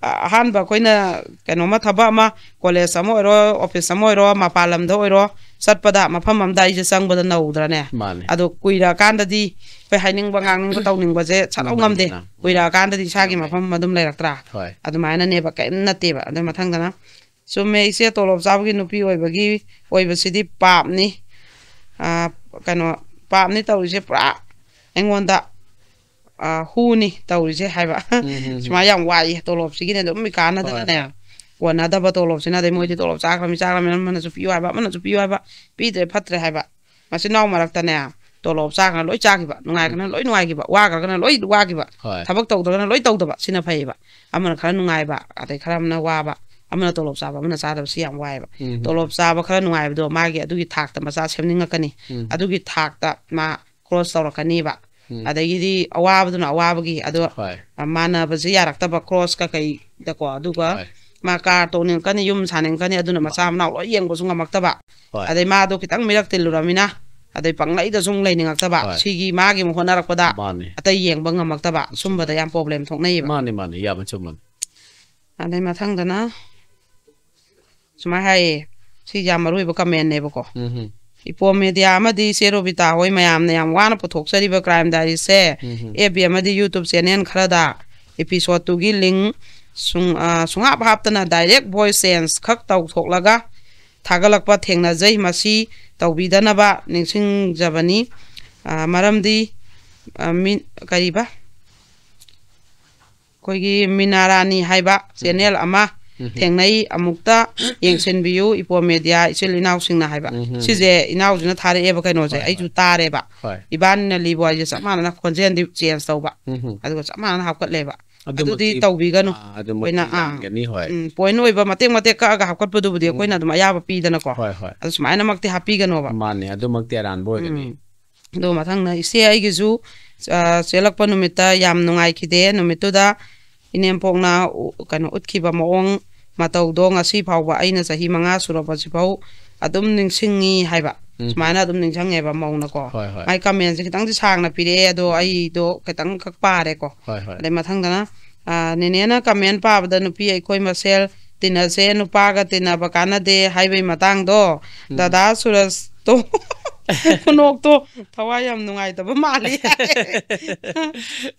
ꯑꯍꯥꯟꯕ ꯑꯩꯈꯣꯏꯅ ꯀꯩꯅꯣꯝꯃ, ꯊꯕꯛ ꯑꯃ, ꯀꯣꯂꯦꯖ ꯑꯃ ꯑꯣꯏꯔꯣ, ꯑꯣꯐꯤꯁ ꯑꯃ ꯑꯣꯏꯔꯣ, ꯃꯄꯥꯟ ꯂꯝꯗ ꯑꯣꯏꯔꯣ, ꯆꯠꯄꯗ ꯃꯐꯝ ꯑꯃꯗ ꯑꯩꯁꯦ ꯆꯪꯕꯗ ꯅꯧꯗ꯭ꯔꯅꯦ? ꯃꯥꯅꯦ꯫ ꯑꯗꯣ ꯀꯨꯏꯔꯛꯑꯀꯥꯟꯗꯗꯤ ꯑꯩꯈꯣꯏ ꯍꯥꯏꯅꯤꯡꯕ ꯉꯥꯡꯅꯤꯡꯕ ꯇꯧꯅꯤꯡꯕꯁꯦ ꯁꯠ ꯂꯧ ꯉꯝꯗꯦ꯫ ꯉꯝꯗꯦꯅ꯫ ꯀꯨꯏꯔꯛꯑꯀꯥꯟꯗꯗꯤ ꯏꯁꯥꯒꯤ ꯉꯝꯃꯦ꯫ ꯃꯐꯝ ꯑꯃ ꯑꯗꯨꯝ ꯂꯩꯔꯛꯇ꯭ꯔꯥ? ꯍꯣꯏ꯫ ꯑꯗꯨꯃꯥꯏꯅꯅꯦꯕ, ꯀꯔꯤꯝ ꯅꯠꯇꯦꯕ꯫ ꯑꯗꯨ ꯃꯊꯪꯗꯅ, "ꯆꯨꯝꯃꯦ ꯏꯆꯦ, ꯇꯣꯂꯣꯞ ꯆꯥꯕꯒꯤ ꯅꯨꯄꯤ ꯑꯣꯏꯕꯒꯤ, ꯑꯣꯏꯕꯁꯤꯗꯤ ꯄꯥꯞꯅꯤ꯫ ꯑꯥ, ꯀꯩꯅꯣ, ꯄꯥꯞꯅꯤ ꯇꯧꯔꯤꯁꯦ ꯄꯨꯔꯥ ꯑꯩꯉꯣꯟꯗ, ꯑꯥ, ꯍꯨꯅꯤ ꯇꯧꯔꯤꯁꯦ" ꯍꯥꯏꯕ꯫ ꯎꯝ, ꯎꯝ, ꯎꯝ꯫ "ꯁꯨꯃꯥꯏꯅ ꯌꯥꯝ ꯋꯥꯏꯌꯦ ꯇꯣꯂꯣꯞꯁꯤꯒꯤꯅꯦ, ꯑꯗꯨꯝ ꯃꯤ ꯀꯥꯟꯅꯗꯅꯅꯦ, ꯍꯣꯏ, ꯍꯣꯏ꯫ ꯀꯣꯟꯅꯗꯕ ꯇꯣꯂꯣꯞꯁꯤꯅ, ꯑꯗꯩ ꯃꯣꯏꯗꯤ ꯇꯣꯂꯣꯞ ꯆꯥꯈ꯭ꯔꯃꯤ, ꯆꯥꯈ꯭ꯔꯃꯤ, ꯑꯃꯅꯁꯨ ꯄꯤꯌꯨ ꯍꯥꯏꯕ, ꯑꯃꯅꯁꯨ ꯄꯤꯌꯨ ꯍꯥꯏꯕ, ꯄꯤꯗ꯭ꯔꯦ ꯐꯠꯇ꯭ꯔꯦ ꯍꯥꯏꯕ"꯫ ꯃꯆꯤꯟ ꯃꯅꯥꯎ ꯃꯔꯛꯇꯅꯦ, ꯇꯣꯂꯣꯞ ꯆꯥꯈ꯭ꯔꯒꯅ ꯂꯣꯏ ꯆꯥꯈꯤꯕ, ꯅꯨꯡꯉꯥꯏꯈ꯭ꯔꯒꯅ ꯂꯣꯏ ꯅꯨꯡꯉꯥꯏꯈꯤꯕ, ꯋꯥꯈ꯭ꯔꯒꯅ ꯂꯣꯏ ꯋꯥꯈꯤꯕ, ꯍꯣꯏ꯫ ꯊꯕꯛ ꯇꯧꯗ꯭ꯔꯒꯅ ꯂꯣꯏ ꯇꯧꯗꯕ, ꯁꯤꯅ ꯐꯩꯌꯦꯕ꯫ ꯑꯃꯅ ꯈꯔ ꯅꯨꯡꯉꯥꯏꯕ, ꯑꯗꯩ ꯈꯔ ꯑꯃꯅ ꯋꯥꯕ, ꯑꯃꯅ ꯇꯣꯂꯣꯞ ꯆꯥꯕ, ꯑꯃꯅ ꯆꯥꯗꯕ, ꯁꯤ ꯌꯥꯝ ꯋꯥꯏꯌꯦꯕ꯫ ꯎꯝ꯫ ꯇꯣꯂꯣꯞ ꯆꯥꯕ ꯈꯔ ꯅꯨꯡꯉꯥꯏꯕꯗꯣ ꯃꯥꯒꯤ ꯑꯗꯨꯒꯤ ꯊꯥꯛꯇ ꯃꯆꯥ ꯁꯦꯝꯅꯤꯡꯉꯛꯀꯅꯤ꯫ ꯎꯝ꯫ ꯑꯗꯨꯒꯤ ꯊꯥꯛꯇ ꯃꯥ ꯀ꯭ꯔꯣꯁ ꯇꯧꯔꯛꯀꯅꯤꯕ꯫ ꯎꯝ꯫ ꯑꯗꯒꯤꯗꯤ ꯑꯋꯥꯕꯗꯨꯅ ꯑꯋꯥꯕꯒꯤ, ꯑꯗꯣ, ꯍꯣꯏ꯫ ꯑ, ꯃꯥꯟꯅꯕꯁꯦ ꯌꯥꯔꯛꯇꯕ, ꯀ꯭ꯔꯣꯁꯀ ꯀꯩꯗꯀꯣ, ꯑꯗꯨꯒ ꯍꯣꯏ꯫ ꯃꯥ ꯀꯥꯔ ꯇꯣꯡꯅꯤꯡꯉꯛꯀꯅꯤ, ꯌꯨꯝ ꯁꯥꯅꯤꯡꯉꯛꯀꯅꯤ, ꯑꯗꯨꯅ ꯃꯆꯥ ꯃꯥꯅꯤ꯫ ꯃꯅꯥꯎ ꯂꯣꯏ ꯌꯦꯡꯕꯁꯨ ꯉꯝꯃꯛꯇꯕ꯫ ꯍꯣꯏ꯫ ꯑꯗꯩ ꯃꯥꯗꯣ ꯈꯤꯇꯪ ꯃꯤꯔꯛ ꯇꯤꯜꯂꯨꯔꯃꯤꯅ, ꯑꯗꯩ ꯄꯪꯂꯩꯗ ꯁꯨꯝ ꯂꯩꯅꯤꯡꯉꯛꯇꯕ꯫ ꯍꯣꯏ꯫ ꯁꯤꯒꯤ ꯃꯥꯒꯤ ꯑꯃꯨꯛ ꯍꯣꯠꯅꯔꯛꯄꯗ ꯃꯥꯅꯤ꯫ ꯑꯇꯩ ꯌꯦꯡꯕ ꯉꯝꯃꯛꯇꯕ, ꯁꯨꯝꯕꯗ ꯌꯥꯝ ꯄ꯭ꯔꯣꯕ꯭ꯂꯦꯝ ꯊꯣꯛꯅꯩꯌꯦꯕ꯫ ꯃꯥꯅꯤ, ꯃꯥꯅꯤ, ꯌꯥꯝꯅ ꯆꯨꯝꯕꯅꯤ꯫ ꯑꯗꯩ ꯃꯊꯪꯗꯅ ꯁꯨꯃꯥꯏꯅ ꯍꯥꯏꯌꯦ, ꯁꯤ ꯌꯥꯝ ꯃꯔꯨ ꯑꯣꯏꯕ ꯀꯃꯦꯟꯅꯦꯕꯀꯣ꯫ ꯎꯝ꯫ ꯏꯄꯣꯝ ꯃꯦꯗꯤꯌꯥ ꯑꯃꯗꯤ ꯏꯆꯦ ꯔꯣꯕꯤꯇꯥ ꯍꯣꯏ ꯃꯌꯥꯝꯅ ꯌꯥꯝ ꯋꯥꯅ ꯄꯨꯊꯣꯛꯆꯔꯤꯕ ꯀ꯭ꯔꯥꯏꯝ ꯗꯥꯏꯔꯤꯁꯦ ꯎꯝ꯫ ꯑꯦꯐ ꯕꯤ ꯑꯃꯗꯤ YouTube ꯆꯦꯅꯦꯜ ꯈꯔꯗ ꯏꯄꯤꯁꯣꯗ ꯇꯨꯒꯤ ꯂꯤꯡ ꯁꯨꯡ-, ꯑ, ꯁꯨꯡꯍꯥꯞ ꯍꯥꯞꯇꯅ ꯗꯥꯏꯔꯦꯛ ꯚꯣꯏꯁ ꯆꯦꯟꯖ ꯈꯛ ꯇꯧꯊꯣꯛꯂꯒ ꯊꯥꯒꯠꯂꯛꯄ ꯊꯦꯡꯅꯖꯩ꯫ ꯃꯁꯤ ꯇꯧꯕꯤꯗꯅꯕ ꯅꯤꯡꯁꯤꯡꯖꯕꯅꯤ꯫ ꯑ, ꯃꯔꯝꯗꯤ, ꯑ, ꯃꯤ-, ꯀꯔꯤꯕ? ꯑꯩꯈꯣꯏꯒꯤ ꯃꯤꯅꯥ ꯔꯥꯅꯤ ꯍꯥꯏꯕ ꯎꯝ꯫ ꯆꯦꯅꯦꯜ ꯑꯃ ꯎꯝ꯫ ꯊꯦꯡꯅꯩ, ꯑꯃꯨꯛꯇ ꯌꯦꯡꯁꯤꯟꯕꯤꯌꯨ, ꯏꯄꯣꯝ ꯃꯦꯗꯤꯌꯥ ꯏꯆꯤꯜ ꯏꯅꯥꯎꯁꯤꯡꯅ ꯍꯥꯏꯕ꯫ ꯎꯝ꯫ ꯁꯤꯁꯦ ꯏꯅꯥꯎꯁꯤꯅ ꯊꯥꯔꯛꯑꯦꯕ ꯀꯩꯅꯣꯁꯦ, ꯍꯣꯏ, ꯑꯩꯁꯨ ꯍꯣꯏ꯫ ꯇꯥꯔꯦꯕ꯫ ꯍꯣꯏ꯫ ꯏꯕꯥꯅꯤꯅ ꯂꯤꯕꯨ ꯍꯥꯏꯁꯦ ꯆꯞ ꯃꯥꯟꯅꯅ ꯈꯣꯟꯖꯦꯜꯗꯤ ꯆꯦꯟꯖ ꯇꯧꯕ꯫ ꯎꯝ꯫ ꯑꯗꯨꯒ ꯆꯞ ꯃꯥꯟꯅꯅ ꯍꯥꯞꯀꯠꯂꯦꯕ꯫ ꯑꯗꯨꯗꯤ ꯑꯗꯨꯃꯛꯇꯤ, ꯇꯧꯕꯤꯒꯅꯨ꯫ ꯑꯥ, ꯑꯗꯨꯃꯛꯇꯤ ꯑꯩꯈꯣꯏꯅ, ꯑꯥ, ꯂꯥꯟꯒꯅꯤ, ꯍꯣꯏ꯫ ꯎꯝ, ꯄꯣꯏꯟ ꯑꯣꯏꯕ ꯃꯇꯦꯛ ꯃꯇꯦꯛ ꯀꯛꯑꯒ ꯍꯥꯞꯀꯠꯄꯗꯨꯕꯨꯗꯤ ꯎꯝ꯫ ꯑꯩꯈꯣꯏꯅ ꯑꯗꯨꯝ ꯑꯌꯥꯕ ꯄꯤꯗꯅꯀꯣ꯫ ꯍꯣꯏ, ꯍꯣꯏ꯫ ꯑꯗꯨ ꯁꯨꯃꯥꯏꯅꯃꯛꯇꯤ ꯍꯥꯞꯄꯤꯒꯅꯣꯕ꯫ ꯃꯥꯅꯦ, ꯑꯗꯨꯃꯛꯇꯤ ꯑꯔꯥꯟꯕ ꯑꯣꯏꯒꯅꯤ꯫ ꯎꯝ꯫ ꯑꯗꯨ ꯃꯊꯪꯗ ꯏꯆꯦ ꯑꯩꯒꯤꯁꯨ, ꯑ, ꯆꯦꯜꯂꯛꯄ ꯅꯨꯃꯤꯠꯇ ꯌꯥꯝ ꯅꯨꯡꯉꯥꯏꯈꯤꯗꯦ꯫ ꯅꯨꯃꯤꯠꯇꯨꯗ ꯏꯅꯦꯝꯄꯣꯛꯅ ꯎ-, ꯀꯩꯅꯣ ꯎꯠꯈꯤꯕ ꯃꯑꯣꯡ ꯃꯇꯧꯗꯣ ꯉꯁꯤ ꯐꯥꯎꯕ ꯑꯩꯅ ꯆꯍꯤ ꯃꯉꯥ ꯁꯨꯔꯛꯄꯁꯤꯐꯥꯎ ꯑꯗꯨꯝ ꯅꯤꯡꯁꯤꯡꯉꯤ ꯍꯥꯏꯕ꯫ ꯎꯝ꯫ ꯁꯨꯃꯥꯏꯅ ꯑꯗꯨꯝ ꯅꯤꯡꯁꯤꯡꯉꯦꯕ ꯃꯧꯅꯀꯣ꯫ ꯍꯣꯏ, ꯍꯣꯏ꯫ ꯃꯥꯏ ꯀꯃꯦꯟꯁꯦ ꯈꯤꯇꯪꯗꯤ ꯁꯥꯡꯅ ꯄꯤꯔꯛꯑꯦ, ꯑꯗꯣ ꯎꯝ꯫ ꯑꯩꯗꯣ ꯈꯤꯇꯪ ꯈꯛ ꯄꯥꯔꯦꯀꯣ꯫ ꯍꯣꯏ, ꯍꯣꯏ꯫ ꯑꯗꯩ ꯃꯊꯪꯗꯅ, ꯑ, ꯅꯦꯅꯦꯅ ꯀꯃꯦꯟ ꯄꯥꯕꯗ ꯅꯨꯄꯤ ꯑꯩꯈꯣꯏ ꯃꯁꯦꯜ ꯇꯤꯟꯅꯁꯦ, ꯅꯨꯄꯥꯒ ꯇꯤꯟꯅꯕ ꯀꯥꯟꯅꯗꯦ ꯍꯥꯏꯕꯩ ꯃꯇꯥꯡꯗꯣ, ꯎꯝ꯫ ꯗꯗꯥ ꯁꯨꯔꯖꯇꯣ ꯈꯨꯅꯣꯛꯇꯣ ꯊꯋꯥꯏ ꯌꯥꯝ ꯅꯨꯡꯉꯥꯏꯇꯕ ꯃꯥꯜꯂꯤ꯫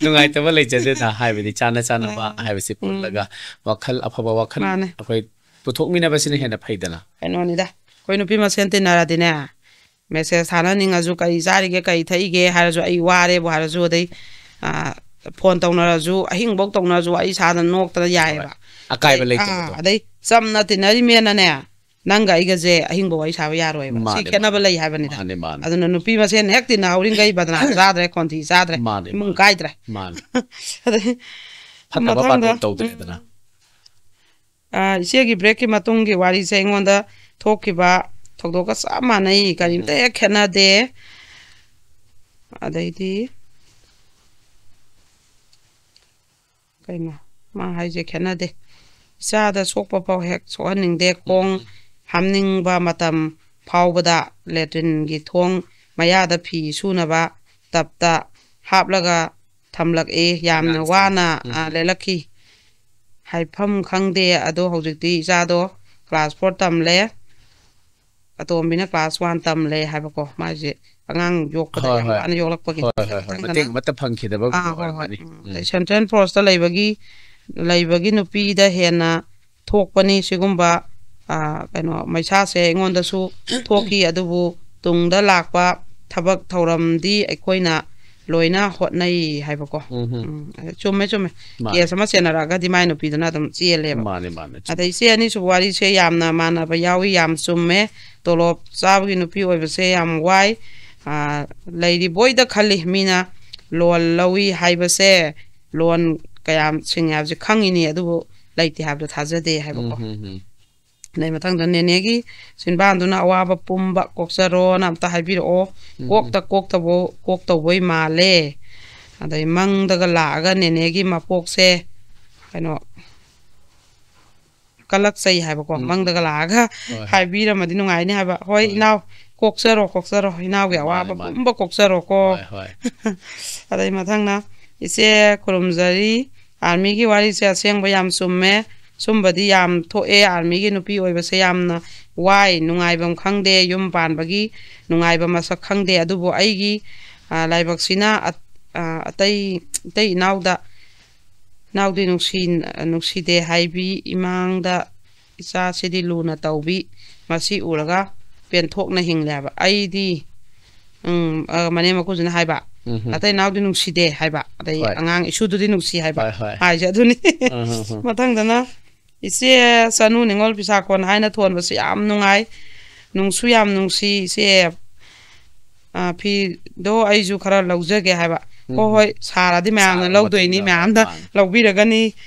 ꯅꯨꯡꯉꯥꯏꯇꯕ ꯂꯩꯖꯗꯦꯗ, ꯍꯥꯏꯕꯗꯤ ꯆꯥꯅ ꯆꯥꯅꯕ ꯑꯥ꯫ ꯍꯥꯏꯕꯁꯤ ꯎꯝ꯫ ꯄꯨꯜꯂꯒ ꯋꯥꯈꯜ, ꯑꯐꯕ ꯋꯥꯈꯜ ꯃꯥꯅꯦ꯫ ꯑꯩꯈꯣꯏ ꯄꯨꯊꯣꯛꯃꯤꯟꯅꯕꯁꯤꯅ ꯍꯦꯟꯅ ꯐꯩꯗꯅ꯫ ꯀꯩꯅꯣꯅꯤꯗ, ꯑꯩꯈꯣꯏ ꯅꯨꯄꯤ ꯃꯁꯦꯟ ꯇꯤꯟꯅꯔꯗꯤꯅꯦ, ꯃꯦꯁꯦꯖ ꯊꯥꯅꯅꯤꯡꯉꯁꯨ, "ꯀꯔꯤ ꯆꯥꯔꯤꯒꯦ, ꯀꯔꯤ ꯊꯛꯏꯒꯦ?" ꯍꯥꯏꯔꯁꯨ, "ꯑꯩ ꯋꯥꯔꯦꯕꯨ" ꯍꯥꯏꯔꯁꯨ, ꯑꯗꯩ, ꯑꯥ, ꯐꯣꯟ ꯇꯧꯅꯔꯁꯨ, ꯑꯍꯤꯡꯕꯧ ꯇꯧꯅꯔꯁꯨ, ꯋꯥꯔꯤ ꯁꯥꯗꯅ ꯅꯣꯛꯇꯅ ꯌꯥꯏꯑꯕ꯫ ꯍꯣꯏ꯫ ꯑꯀꯥꯏꯕ ꯑꯗꯩ, ꯂꯩꯇꯕꯗꯣ꯫ ꯑꯥ, ꯑꯗꯩ ꯆꯝꯅ ꯇꯤꯟꯅꯔꯤꯃꯦꯅꯅꯦ, ꯅꯪꯒ ꯑꯩꯒꯁꯦ ꯑꯍꯤꯡꯕ ꯋꯥꯔꯤ ꯁꯥꯕ ꯌꯥꯔꯣꯏꯕ꯫ ꯁꯤ ꯃꯥꯅꯦ, ꯈꯦꯠꯅꯕ ꯃꯥꯅꯦ꯫ ꯂꯩ ꯍꯥꯏꯕꯅꯤꯗ꯫ ꯃꯥꯅꯦ, ꯃꯥꯅꯦ꯫ ꯑꯗꯨꯅ ꯅꯨꯄꯤ ꯃꯁꯦꯟ ꯍꯦꯛ ꯇꯤꯟꯅꯍꯧꯔꯤꯈꯩ ꯕꯗꯅꯥꯝ ꯆꯥꯗ꯭ꯔꯦ, ꯈꯣꯟꯊꯤ ꯆꯥꯗ꯭ꯔꯦ, ꯃꯥꯅꯦ, ꯏꯃꯨꯡ ꯃꯥꯅꯦ꯫ ꯀꯥꯏꯗ꯭ꯔꯦ꯫ ꯃꯥꯅꯦ꯫ ꯑꯗꯩ ꯐꯠꯇꯕ ꯃꯊꯪꯗ, ꯕꯥꯇꯣꯟ ꯇꯧꯗ꯭ꯔꯦꯗꯅ꯫ ꯎꯝ꯫ ꯑ, ꯏꯆꯦꯒꯤ ꯕ꯭ꯔꯦꯛꯀꯤ ꯃꯇꯨꯡꯒꯤ ꯋꯥꯔꯤꯁꯦ ꯑꯩꯉꯣꯟꯗ ꯊꯣꯛꯈꯤꯕ ꯊꯧꯗꯣꯛꯀ ꯆꯞ ꯃꯥꯟꯅꯩ, ꯀꯔꯤꯝꯇ ꯎꯝ꯫ ꯍꯦꯛ ꯈꯦꯠꯅꯗꯦ꯫ ꯑꯗꯩꯗꯤ, ꯀꯩꯅꯣ ꯃꯥ ꯍꯥꯏꯁꯦ ꯈꯦꯠꯅꯗꯦ꯫ ꯏꯆꯥꯗ ꯁꯣꯛꯄ ꯐꯥꯎ ꯍꯦꯛ ꯁꯣꯛꯍꯟꯅꯤꯡꯗꯦ꯫ ꯈꯣꯡ ꯍꯥꯝꯅꯤꯡꯕ ꯃꯇꯝ ꯐꯥꯎꯕꯗ ꯂꯦꯇ꯭ꯔꯤꯟꯒꯤ ꯊꯣꯡ ꯃꯌꯥꯗ ꯐꯤ ꯁꯨꯅꯕ ꯇꯞꯇ ꯍꯥꯞꯂꯒ ꯊꯝꯂꯛꯏ꯫ ꯌꯥꯝꯅ ꯑꯉꯥꯡꯁꯦ꯫ ꯋꯥꯅ, ꯎꯝ꯫ ꯑ, ꯂꯦꯜꯂꯛꯈꯤ꯫ ꯍꯥꯏꯐꯝ ꯈꯪꯗꯦ꯫ ꯑꯗꯣ ꯍꯧꯖꯤꯛꯇꯤ ꯏꯆꯥꯗꯣ ꯀ꯭ꯂꯥꯁ ꯐꯣꯔ ꯇꯝꯂꯦ꯫ ꯑꯇꯣꯝꯕꯤꯅ ꯀ꯭ꯂꯥꯁ ꯋꯥꯟ ꯇꯝꯂꯦ ꯍꯥꯏꯕꯀꯣ꯫ ꯃꯥꯁꯦ ꯑꯉꯥꯡ ꯌꯣꯛꯄꯗ ꯍꯣꯏ, ꯌꯥꯝ ꯍꯣꯏ꯫ ꯋꯥꯅ ꯌꯣꯛꯂꯛꯄꯒꯤ ꯍꯣꯏ, ꯍꯣꯏ, ꯍꯣꯏ꯫ ꯃꯊꯪꯗꯅ ꯃꯇꯦꯡ ꯑꯃꯠꯇ ꯐꯪꯈꯤꯗꯕ ꯑꯥ, ꯍꯣꯏ, ꯍꯣꯏ꯫ ꯑꯣꯏꯔꯝꯒꯅꯤ꯫ ꯎꯝ꯫ ꯎꯝ꯫ ꯑꯗꯩ ꯁꯦꯟꯇ꯭ꯔꯦꯜ ꯐꯣꯔꯁꯇ ꯂꯩꯕꯒꯤ, ꯂꯩꯕꯒꯤ ꯅꯨꯄꯤꯗ ꯍꯦꯟꯅ ꯊꯣꯛꯄꯅꯤ ꯁꯤꯒꯨꯝꯕ, ꯑ, ꯀꯩꯅꯣ, ꯃꯩꯁꯥꯁꯦ ꯑꯩꯉꯣꯟꯗꯁꯨ ꯊꯣꯛꯈꯤ, ꯑꯗꯨꯕꯨ ꯇꯨꯡꯗ ꯂꯥꯛꯄ ꯊꯕꯛ ꯊꯧꯔꯝꯗꯤ ꯑꯩꯈꯣꯏꯅ ꯂꯣꯏꯅ ꯍꯣꯠꯅꯩ ꯍꯥꯏꯕꯀꯣ꯫ ꯎꯝ ꯍꯝ꯫ ꯎꯝ, ꯑꯗ ꯆꯨꯝꯃꯦ, ꯆꯨꯝꯃꯦ꯫ ꯃꯥꯅꯦ꯫ ꯀꯦꯁ ꯑꯃ ꯆꯦꯟꯅꯔꯛꯑꯒꯗꯤ ꯃꯥꯏ ꯅꯨꯄꯤꯗꯨꯅ ꯑꯗꯨꯝ ꯆꯦꯜꯂꯦꯕ꯫ ꯃꯥꯅꯦ, ꯃꯥꯅꯦ, ꯆꯨꯝꯃꯦ꯫ ꯑꯗꯩ ꯏꯆꯦ ꯑꯅꯤꯁꯨꯕ ꯋꯥꯔꯤꯁꯦ ꯌꯥꯝꯅ ꯃꯥꯟꯅꯕ ꯌꯥꯎꯏ, ꯌꯥꯝ ꯆꯨꯝꯃꯦ꯫ ꯇꯣꯂꯣꯞ ꯆꯥꯕꯒꯤ ꯅꯨꯄꯤ ꯑꯣꯏꯕꯁꯦ ꯌꯥꯝ ꯋꯥꯏ꯫ ꯑ, ꯂꯩꯔꯤꯕꯣꯏꯗ ꯈꯜꯂꯤ ꯃꯤꯅ꯫ ꯂꯣꯟ ꯂꯧꯏ ꯍꯥꯏꯕꯁꯦ ꯂꯣꯟ ꯀꯌꯥꯝ ꯁꯤꯡꯉꯦ ꯍꯥꯏꯕꯁꯦ ꯈꯪꯉꯤꯅꯤ, ꯑꯗꯨꯕꯨ ꯂꯩꯇꯦ ꯍꯥꯏꯕꯗꯣ ꯊꯥꯖꯗꯦ ꯍꯥꯏꯕꯀꯣ꯫ ꯎꯝ, ꯎꯝ, ꯎꯝ꯫ ꯑꯗꯩ ꯃꯊꯪꯗ ꯅꯦꯅꯦꯒꯤ ꯆꯤꯟꯕꯥꯟꯗꯨꯅ ꯑꯋꯥꯕ ꯄꯨꯝꯕ ꯀꯣꯛꯆꯔꯣꯅ ꯑꯝꯇ ꯍꯥꯏꯕꯤꯔꯛꯑꯣ꯫ ꯎꯝ, ꯎꯝ꯫ ꯀꯣꯛꯇ ꯀꯣꯛꯇꯕꯣ-, ꯀꯣꯛꯇꯧꯕꯣꯏ ꯃꯥꯜꯂꯦ꯫ ꯑꯗꯩ ꯃꯪꯗꯒ ꯂꯥꯛꯑꯒ ꯅꯦꯅꯦꯒꯤ ꯃꯄꯣꯛꯁꯦ ꯀꯩꯅꯣ ꯀꯜꯂꯛꯆꯩ ꯍꯥꯏꯕꯀꯣ꯫ ꯎꯝ꯫ ꯃꯪꯗꯒ ꯂꯥꯛꯑꯒ ꯍꯣꯏ, ꯍꯣꯏ꯫ ꯍꯥꯏꯕꯤꯔꯝꯃꯗꯤ ꯅꯨꯡꯉꯥꯏꯅꯤ ꯍꯥꯏꯕ꯫ ꯍꯣꯏ, ꯍꯣꯏ꯫ ꯏꯅꯥꯎ, ꯀꯣꯛꯆꯔꯣ, ꯀꯣꯛꯆꯔꯣ, ꯏꯅꯥꯎꯒꯤ ꯃꯥꯅꯦ, ꯑꯋꯥꯕ ꯃꯥꯅꯦ꯫ ꯄꯨꯝꯕ ꯀꯣꯛꯆꯔꯣꯀꯣ꯫ ꯍꯣꯏ, ꯍꯣꯏ꯫ ꯑꯗꯩ ꯃꯊꯪꯅ ꯏꯆꯦ ꯈꯨꯔꯨꯝꯖꯔꯤ, ꯑꯥꯔꯃꯤꯒꯤ ꯋꯥꯔꯤꯁꯦ ꯑꯁꯦꯡꯕ ꯌꯥꯝ ꯆꯨꯝꯃꯦ꯫ ꯁꯨꯝꯕꯗꯤ ꯌꯥꯝ ꯊꯣꯛꯑꯦ꯫ ꯑꯥꯔꯃꯤꯒꯤ ꯅꯨꯄꯤ ꯑꯣꯏꯕꯁꯦ ꯌꯥꯝꯅ ꯋꯥꯏ, ꯅꯨꯡꯉꯥꯏꯐꯝ ꯈꯪꯗꯦ, ꯌꯨꯝ ꯄꯥꯟꯕꯒꯤ ꯅꯨꯡꯉꯥꯏꯕ ꯃꯁꯛ ꯈꯪꯗꯦ꯫ ꯑꯗꯨꯕꯨ ꯑꯩꯒꯤ, ꯑ, ꯂꯥꯏꯕꯛꯁꯤꯅ ꯑ-, ꯑ, ꯑꯇꯩ, ꯑꯇꯩ ꯏꯅꯥꯎꯗ ꯏꯅꯥꯎꯗꯤ ꯅꯨꯡꯁꯤ-, ꯅꯨꯡꯁꯤꯗꯦ ꯍꯥꯏꯕꯤ ꯏꯃꯥꯡꯗ ꯏꯆꯥꯁꯤꯗꯤ ꯂꯨꯅ ꯇꯧꯕꯤ꯫ ꯃꯁꯤ ꯎꯔꯒ ꯄꯦꯟꯊꯣꯛꯅ ꯍꯤꯡꯂꯦ ꯍꯥꯏꯕ꯫ ꯑꯩꯗꯤ, ꯎꯝ, ꯑ, ꯃꯅꯦꯝ ꯃꯀꯨꯁꯤꯅ ꯍꯥꯏꯕ, ꯎꯝ ꯍꯝ꯫ "ꯑꯇꯩ ꯏꯅꯥꯎꯗꯤ ꯅꯨꯡꯁꯤꯗꯦ" ꯍꯥꯏꯕ, ꯑꯗꯩ ꯍꯣꯏ꯫ "ꯑꯉꯥꯡ ꯏꯁꯨꯗꯨꯗꯤ ꯅꯨꯡꯁꯤ" ꯍꯥꯏꯕ꯫ ꯍꯣꯏ, ꯍꯣꯏ꯫ ꯍꯥꯏꯁꯦ ꯑꯗꯨꯅꯤ꯫ ꯎꯝ ꯍꯝ ꯍꯝ꯫ ꯃꯊꯪꯗꯅ ꯏꯆꯦ ꯆꯅꯨ ꯅꯤꯉꯣꯜ ꯐꯤꯁꯥ ꯀꯣꯟ ꯍꯥꯏꯅ ꯊꯣꯟꯕꯁꯦ ꯌꯥꯝ ꯅꯨꯡꯉꯥꯏ꯫ ꯅꯨꯡꯁꯨ ꯌꯥꯝ ꯅꯨꯡꯁꯤ ꯏꯆꯦ꯫ ꯑ, ꯐꯤꯗꯣ ꯑꯩꯁꯨ ꯈꯔ ꯂꯧꯖꯒꯦ ꯍꯥꯏꯕ꯫ ꯎꯝ ꯍꯣꯏ, ꯎꯝ꯫ ꯍꯣꯏ, ꯁꯥꯔꯗꯤ ꯃꯌꯥꯝꯅ ꯁꯥꯔ ꯂꯧꯗꯣꯏꯅꯤ, ꯃꯇꯨꯡꯗ, ꯃꯌꯥꯝꯅ ꯃꯥꯅꯦ꯫ ꯂꯧꯕꯤꯔꯒꯅꯤ꯫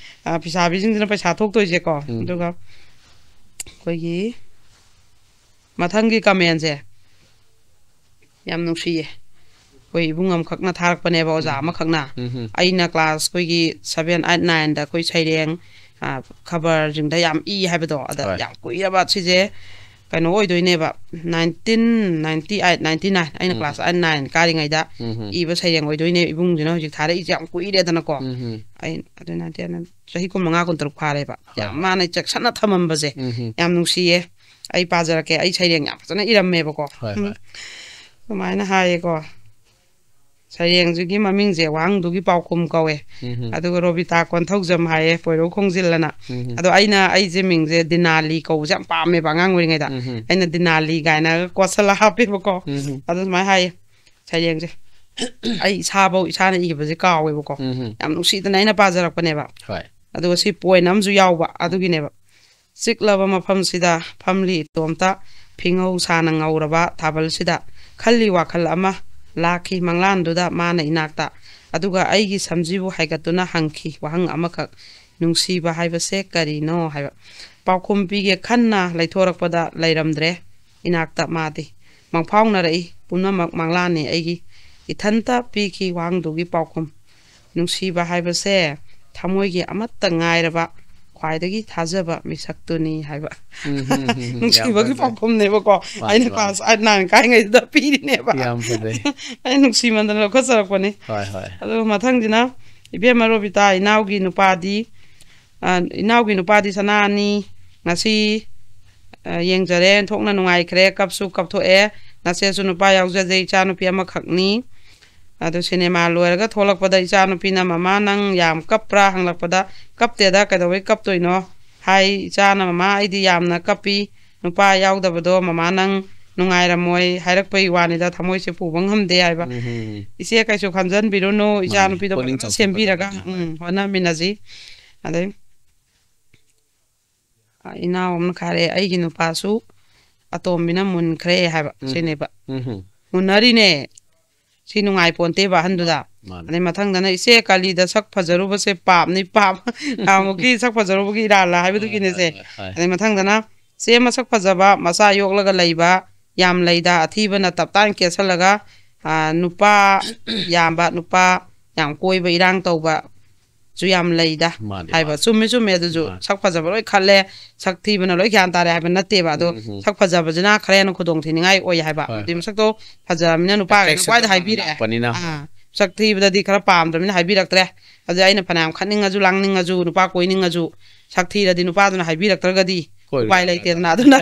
ꯑ, ꯐꯤꯁꯥꯕꯤꯁꯤꯡꯁꯤꯅ ꯄꯩꯁꯥ ꯊꯣꯛꯇꯣꯏꯁꯦꯀꯣ꯫ ꯎꯝ꯫ ꯑꯗꯨꯒ ꯑꯩꯈꯣꯏꯒꯤ ꯃꯊꯪꯒꯤ ꯀꯃꯦꯟꯁꯦ ꯌꯥꯝ ꯅꯨꯡꯁꯤꯌꯦ꯫ ꯑꯩꯈꯣꯏ ꯏꯕꯨꯡ ꯑꯃꯈꯛꯅ ꯊꯥꯔꯛꯄꯅꯦꯕ, ꯑꯣꯖꯥ ꯑꯃꯈꯛꯅ꯫ ꯑꯩꯅ ꯀ꯭ꯂꯥꯁ ꯑꯩꯈꯣꯏꯒꯤ ꯁꯚꯦꯟ, ꯑꯩꯠ, ꯅꯥꯏꯟꯗ ꯑꯩꯈꯣꯏ ꯁꯩꯔꯦꯡ, ꯑ, ꯈꯕꯔꯁꯤꯡꯗ ꯌꯥꯝ ꯏ ꯍꯥꯏꯕꯗꯣ, ꯑꯗ ꯍꯣꯏ꯫ ꯌꯥꯝ ꯀꯨꯏꯔꯕ ꯁꯤꯁꯦ, ꯀꯩꯅꯣ ꯑꯣꯏꯗꯣꯏꯅꯦꯕ, nineteen ninety eight, ninety nine, ꯑꯩꯅ ꯎꯝ꯫ ꯀ꯭ꯂꯥꯁ ꯑꯩꯠ, ꯅꯥꯏꯟ ꯀꯥꯔꯤꯉꯩꯗ ꯎꯝ꯫ ꯏꯕ ꯁꯩꯔꯦꯡ ꯑꯣꯏꯗꯣꯏꯅꯦ꯫ ꯏꯕꯨꯡꯁꯤꯅ ꯍꯧꯖꯤꯛ ꯊꯥꯔꯛꯏꯁꯦ ꯌꯥꯝ ꯀꯨꯏꯔꯦꯗꯅꯀꯣ꯫ ꯎꯝ꯫ ꯑꯩ ꯑꯗꯨ ꯅꯠꯇꯦ, ꯆꯍꯤ ꯀꯨꯟꯃꯉꯥ, ꯀꯨꯟꯇꯔꯨꯛ ꯐꯥꯔꯦꯕ꯫ ꯍꯣꯏ, ꯌꯥꯝ ꯍꯣꯏ꯫ ꯃꯥꯅ ꯆꯦꯛꯁꯤꯟꯅ ꯊꯝꯃꯝꯕꯁꯦ ꯎꯝ꯫ ꯌꯥꯝ ꯅꯨꯡꯁꯤꯌꯦ꯫ ꯑꯩ ꯄꯥꯖꯔꯛꯀꯦ, ꯑꯩ ꯁꯩꯔꯦꯡ ꯌꯥꯝ ꯐꯖꯅ ꯏꯔꯝꯃꯦꯕꯀꯣ꯫ ꯍꯣꯏ, ꯎꯝ꯫ ꯍꯣꯏ꯫ ꯁꯨꯃꯥꯏꯅ ꯍꯥꯏꯌꯦꯀꯣ꯫ ꯁꯩꯔꯦꯡꯁꯤꯒꯤ ꯃꯃꯤꯡꯁꯦ ꯋꯥꯍꯪꯗꯨꯒꯤ ꯄꯥꯎꯈꯨꯝ ꯀꯧꯋꯦ꯫ ꯎꯝ꯫ ꯑꯗꯨꯒ ꯔꯣꯕꯤꯇꯥ ꯀꯣꯟꯊꯧꯖꯝ ꯍꯥꯏꯌꯦ, ꯄꯣꯏꯔꯧ ꯈꯣꯡꯖꯤꯜꯂꯅ꯫ ꯎꯝ꯫ ꯑꯗꯣ ꯑꯩꯅ ꯑꯩꯁꯦ ꯃꯤꯡꯁꯦ ꯗꯤꯅꯥꯂꯤ ꯀꯧꯕꯁꯦ ꯌꯥꯝ ꯄꯥꯝꯃꯦꯕ ꯑꯉꯥꯡ ꯑꯣꯏꯔꯤꯉꯩꯗ꯫ ꯎꯝ꯫ ꯑꯩꯅ ꯗꯤꯅꯥꯂꯤ ꯀꯥꯏꯅꯒ ꯀꯣꯠꯁꯜꯂ ꯍꯥꯞꯄꯦꯕꯀꯣ꯫ ꯎꯝ꯫ ꯑꯗꯣ ꯁꯨꯃꯥꯏꯅ ꯍꯥꯏꯌꯦ ꯁꯩꯔꯦꯡꯁꯦ꯫ ꯑꯩ ꯏꯁꯥꯐꯧ ꯏꯁꯥꯅ ꯏꯕꯁꯦ ꯀꯥꯎꯋꯦꯕꯀꯣ꯫ ꯎꯝ꯫ ꯌꯥꯝ ꯅꯨꯡꯁꯤꯗꯅ ꯑꯩꯅ ꯄꯥꯖꯔꯛꯄꯅꯦꯕ꯫ ꯍꯣꯏ꯫ ꯑꯗꯨꯒ ꯁꯤ ꯄꯣꯏꯟ ꯑꯃꯁꯨ ꯌꯥꯎꯕ ꯑꯗꯨꯒꯤꯅꯦꯕ꯫ ꯆꯤꯛꯂꯕ ꯃꯐꯝꯁꯤꯗ ꯐꯝꯂꯤ ꯏꯇꯣꯝꯇ, ꯐꯤꯉꯧ ꯁꯥꯅ ꯉꯧꯔꯕ ꯊꯥꯕꯜꯁꯤꯗ ꯈꯜꯂꯤ ꯋꯥꯈꯜ ꯑꯃ ꯂꯥꯛꯈꯤ ꯃꯪꯂꯥꯟꯗꯨꯗ ꯃꯥꯅ ꯏꯅꯥꯛꯇ꯫ ꯑꯗꯨꯒ ꯑꯩꯒꯤ ꯁꯝꯖꯤꯕꯨ ꯍꯥꯏꯒꯠꯇꯨꯅ ꯍꯪꯈꯤ ꯋꯥꯍꯪ ꯑꯃꯈꯛ, "ꯅꯨꯡꯁꯤꯕ ꯍꯥꯏꯕꯁꯦ ꯀꯔꯤꯅꯣ?" ꯍꯥꯏꯕ꯫ ꯄꯥꯎꯈꯨꯝ ꯄꯤꯒꯦ ꯈꯟꯅ ꯂꯩꯊꯣꯔꯛꯄꯗ ꯂꯩꯔꯝꯗ꯭ꯔꯦ ꯏꯅꯥꯛꯇ ꯃꯥꯗꯤ꯫ ꯃꯪꯐꯥꯎꯅꯔꯛꯏ ꯄꯨꯝꯅꯃꯛ ꯃꯪꯂꯥꯟꯅꯤ ꯑꯩꯒꯤ꯫ ꯏꯊꯟꯇ ꯄꯤꯈꯤ ꯋꯥꯍꯪꯗꯨꯒꯤ ꯄꯥꯎꯈꯨꯝ꯫ ꯅꯨꯡꯁꯤꯕ ꯍꯥꯏꯕꯁꯦ ꯊꯃꯣꯏꯒꯤ ꯑꯃꯠꯇ ꯉꯥꯏꯔꯕ ꯈ꯭ꯋꯥꯏꯗꯒꯤ ꯊꯥꯖꯕ ꯃꯤꯁꯛꯇꯨꯅꯤ ꯍꯥꯏꯕ꯫ ꯎꯝ, ꯎꯝ, ꯎꯝ, ꯎꯝ, ꯌꯥꯝ ꯅꯨꯡꯁꯤꯕꯒꯤ ꯐꯖꯩ꯫ ꯄꯥꯎꯈꯨꯝꯅꯦꯕꯀꯣ꯫ ꯃꯥꯅꯤ, ꯑꯩꯅ ꯃꯥꯅꯤ꯫ ꯀ꯭ꯂꯥꯁ ꯑꯥꯏꯠ, ꯅꯥꯏꯟ ꯀꯥꯏꯉꯩꯗꯨꯗ ꯄꯤꯔꯤꯅꯦꯕ꯫ ꯌꯥꯝ ꯐꯖꯩ꯫ ꯑꯩ ꯅꯨꯡꯁꯤꯃꯟꯗꯅ ꯂꯧꯈꯠꯆꯔꯛꯄꯅꯤ꯫ ꯍꯣꯏ, ꯍꯣꯏ꯫ ꯑꯗꯨꯒ ꯃꯊꯪꯁꯤꯅ, "ꯏꯕꯦꯝꯃ ꯔꯣꯕꯤꯇꯥ, ꯏꯅꯥꯎꯒꯤ ꯅꯨꯄꯥꯗꯤ, ꯑ, ꯏꯅꯥꯎꯒꯤ ꯅꯨꯄꯥꯗꯤ ꯁꯅꯥꯅꯤ꯫ ꯉꯁꯤ, ꯑ, ꯌꯦꯡꯖꯔꯦ, ꯊꯣꯛꯅ ꯅꯨꯡꯉꯥꯏꯈ꯭ꯔꯦ, ꯀꯞꯁꯨ ꯀꯞꯊꯣꯛꯑꯦ꯫ ꯅꯆꯦꯁꯨ ꯅꯨꯄꯥ ꯌꯥꯎꯖꯗꯦ, ꯏꯆꯥꯅꯨꯄꯤ ꯑꯃꯈꯛꯅꯤ꯫ ꯑꯗꯨ ꯁꯤꯅꯦꯃꯥ ꯂꯣꯏꯔꯒ ꯊꯣꯛꯂꯛꯄꯗ ꯏꯆꯥꯅꯨꯄꯤꯅ, 'ꯃꯃꯥ, ꯅꯪ ꯌꯥꯝ ꯀꯞꯄ꯭ꯔꯥ?' ꯍꯪꯂꯛꯄꯗ, 'ꯀꯞꯇꯦꯗ, ꯀꯩꯗꯧꯕꯩ ꯀꯞꯇꯣꯏꯅꯣ?' ꯍꯥꯏ꯫ ꯏꯆꯥꯅ, 'ꯃꯃꯥ, ꯑꯩꯗꯤ ꯌꯥꯝꯅ ꯀꯞꯄꯤ꯫ ꯅꯨꯄꯥ ꯌꯥꯎꯗꯕꯗꯣ ꯃꯃꯥ ꯅꯪ ꯅꯨꯡꯉꯥꯏꯔꯝꯃꯣꯏ ꯍꯥꯏꯔꯛꯄꯒꯤ ꯋꯥꯅꯤꯗ, ꯊꯃꯣꯏꯁꯦ ꯄꯨꯕ ꯉꯝꯗꯦ' ꯍꯥꯏꯕ꯫ ꯎꯝ, ꯎꯝ, ꯎꯝ꯫ ꯏꯆꯦ ꯀꯩꯁꯨ ꯈꯟꯖꯟꯕꯤꯔꯨꯅꯨ, ꯃꯥꯅꯤ, ꯏꯆꯥꯅꯨꯄꯤꯗꯣ ꯄꯨꯛꯅꯤꯡ ꯐꯖꯅ ꯆꯥꯎꯊꯣꯛꯄ ꯁꯦꯝꯕꯤꯔꯒ, ꯇꯧꯕꯅꯤ꯫ ꯎꯝ, ꯍꯣꯠꯅꯃꯤꯟꯅꯁꯤ꯫ ꯑꯗꯩ, ꯑ, ꯏꯅꯥꯎ ꯑꯃꯅ ꯈꯥꯔꯦ, "ꯑꯩꯒꯤ ꯅꯨꯄꯥꯁꯨ ꯑꯇꯣꯝꯕꯤꯅ ꯃꯨꯟꯈ꯭ꯔꯦ" ꯍꯥꯏꯕ꯫ ꯎꯝ꯫ ꯁꯤꯅꯦꯕ꯫ ꯎꯝ꯫ ꯃꯨꯟꯅꯔꯤꯅꯦ꯫ ꯁꯤ ꯅꯨꯡꯉꯥꯏꯄꯣꯟꯇꯦꯕ ꯑꯍꯟꯗꯨꯗ꯫ ꯃꯥꯅꯤ꯫ ꯑꯗꯩ ꯃꯊꯪꯗꯅ, "ꯏꯆꯦ, ꯀꯥꯂꯤꯗ ꯁꯛ ꯐꯖꯔꯨꯕꯁꯦ ꯄꯥꯞꯅꯤ, ꯄꯥꯞ꯫ ꯅꯍꯥꯟꯃꯨꯛꯀꯤ ꯁꯛ ꯐꯖꯔꯨꯕꯒꯤ ꯏꯔꯥꯜꯂ ꯍꯥꯏꯕꯗꯨꯒꯤꯅꯦꯁꯦ"꯫ ꯍꯣꯏ, ꯍꯣꯏ, ꯍꯣꯏ, ꯍꯣꯏ꯫ ꯑꯗꯩ ꯃꯊꯪꯗꯅ, "ꯆꯦ ꯃꯁꯛ ꯐꯖꯕ ꯃꯆꯥ ꯌꯣꯛꯂꯒ ꯂꯩꯕ ꯌꯥꯝ ꯂꯩꯗ, ꯑꯊꯤꯕꯅ ꯇꯞꯇꯥꯏꯅ ꯀꯦꯁꯜꯂꯒ, ꯑꯥ, ꯅꯨꯄꯥ ꯌꯥꯝꯕ, ꯅꯨꯄꯥ ꯌꯥꯝ ꯀꯣꯏꯕ, ꯏꯔꯥꯡ ꯇꯧꯕ ꯁꯨ ꯌꯥꯝ ꯂꯩꯗ꯫ ꯃꯥꯅꯤ, ꯍꯥꯏꯕ ꯃꯥꯅꯤ꯫ ꯆꯨꯝꯃꯤ, ꯆꯨꯝꯃꯤ꯫ ꯑꯗꯨꯁꯨ ꯃꯥꯅꯤ꯫ ꯁꯛ ꯐꯖꯕ ꯂꯣꯏ ꯈꯜꯂꯦ, ꯁꯛ ꯊꯤꯕꯅ ꯂꯣꯏ ꯒ꯭ꯌꯥꯟ ꯇꯥꯔꯦ ꯍꯥꯏꯕ ꯅꯠꯇꯦꯕ꯫ ꯑꯗꯣ ꯎꯝ, ꯎꯝ꯫ ꯁꯛ ꯐꯖꯕꯁꯤꯅ ꯈꯔ ꯍꯦꯟꯅ ꯈꯨꯗꯣꯡ ꯊꯤꯅꯤꯡꯉꯥꯏ ꯑꯣꯏ ꯍꯥꯏꯕ꯫ ꯍꯣꯏ, ꯑꯗꯨꯏ ꯍꯣꯏ꯫ ꯃꯁꯛꯇꯣ ꯐꯖꯔꯕꯅꯤꯅ ꯅꯨꯄꯥꯈꯩꯅ Attraction ꯄꯪꯍꯥꯏꯗ ꯇꯧꯕ ꯍꯥꯏꯕꯤꯔꯛꯑꯦ꯫ ꯂꯥꯛꯄꯅꯤꯅ꯫ ꯑꯥ, ꯁꯛ ꯊꯤꯕꯗꯗꯤ ꯈꯔ ꯄꯥꯝꯗ꯭ꯔꯕꯅꯤꯅ ꯍꯥꯏꯕꯤꯔꯛꯇ꯭ꯔꯦ꯫ ꯑꯗꯨ ꯑꯩꯅ ꯐꯅꯌꯥꯝ ꯈꯠꯅꯤꯡꯉꯁꯨ, ꯂꯥꯡꯅꯤꯡꯉꯁꯨ, ꯅꯨꯄꯥ ꯀꯣꯏꯅꯤꯡꯉꯁꯨ, ꯁꯛ ꯊꯤꯔꯗꯤ ꯅꯨꯄꯥꯗꯨꯅ ꯍꯥꯏꯕꯤꯔꯛꯇ꯭ꯔꯒꯗꯤ ꯀꯣꯏꯔꯨ ꯎꯄꯥꯏ ꯌꯥꯗ꯭ꯔꯦ꯫ ꯂꯩꯇꯦꯗꯅ꯫ ꯑꯗꯨꯅ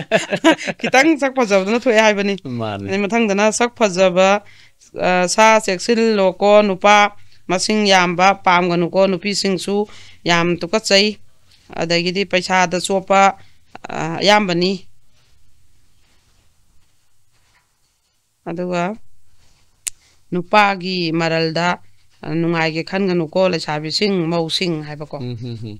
ꯈꯤꯇꯪ ꯁꯛ ꯐꯖꯕꯗꯨꯅ ꯊꯣꯛꯑꯦ ꯍꯥꯏꯕꯅꯤ꯫ ꯃꯥꯅꯤ꯫ ꯑꯗꯩ ꯃꯊꯪꯗꯅ ꯁꯛ ꯐꯖꯕ, ꯑ, ꯁꯥ ꯆꯦꯛꯁꯤꯜꯂꯣꯀꯣ, ꯅꯨꯄꯥ ꯃꯁꯤꯡ ꯌꯥꯝꯕ ꯄꯥꯝꯒꯅꯨꯀꯣ, ꯅꯨꯄꯤꯁꯤꯡꯁꯨ ꯌꯥꯝ ꯇꯨꯀꯠꯆꯩ꯫ ꯑꯗꯒꯤꯗꯤ ꯄꯩꯁꯥꯗ ꯆꯣꯞꯄ, ꯑ, ꯑꯌꯥꯝꯕꯅꯤ꯫ ꯑꯗꯨꯒ ꯅꯨꯄꯥꯒꯤ ꯃꯔꯜꯗ, ꯑ, ꯅꯨꯡꯉꯥꯏꯒꯦ ꯈꯟꯒꯅꯨꯀꯣ, ꯂꯩꯁꯥꯕꯤꯁꯤꯡ, ꯃꯧꯁꯤꯡ ꯍꯥꯏꯕꯀꯣ꯫ ꯎꯝ, ꯎꯝ, ꯎꯝ꯫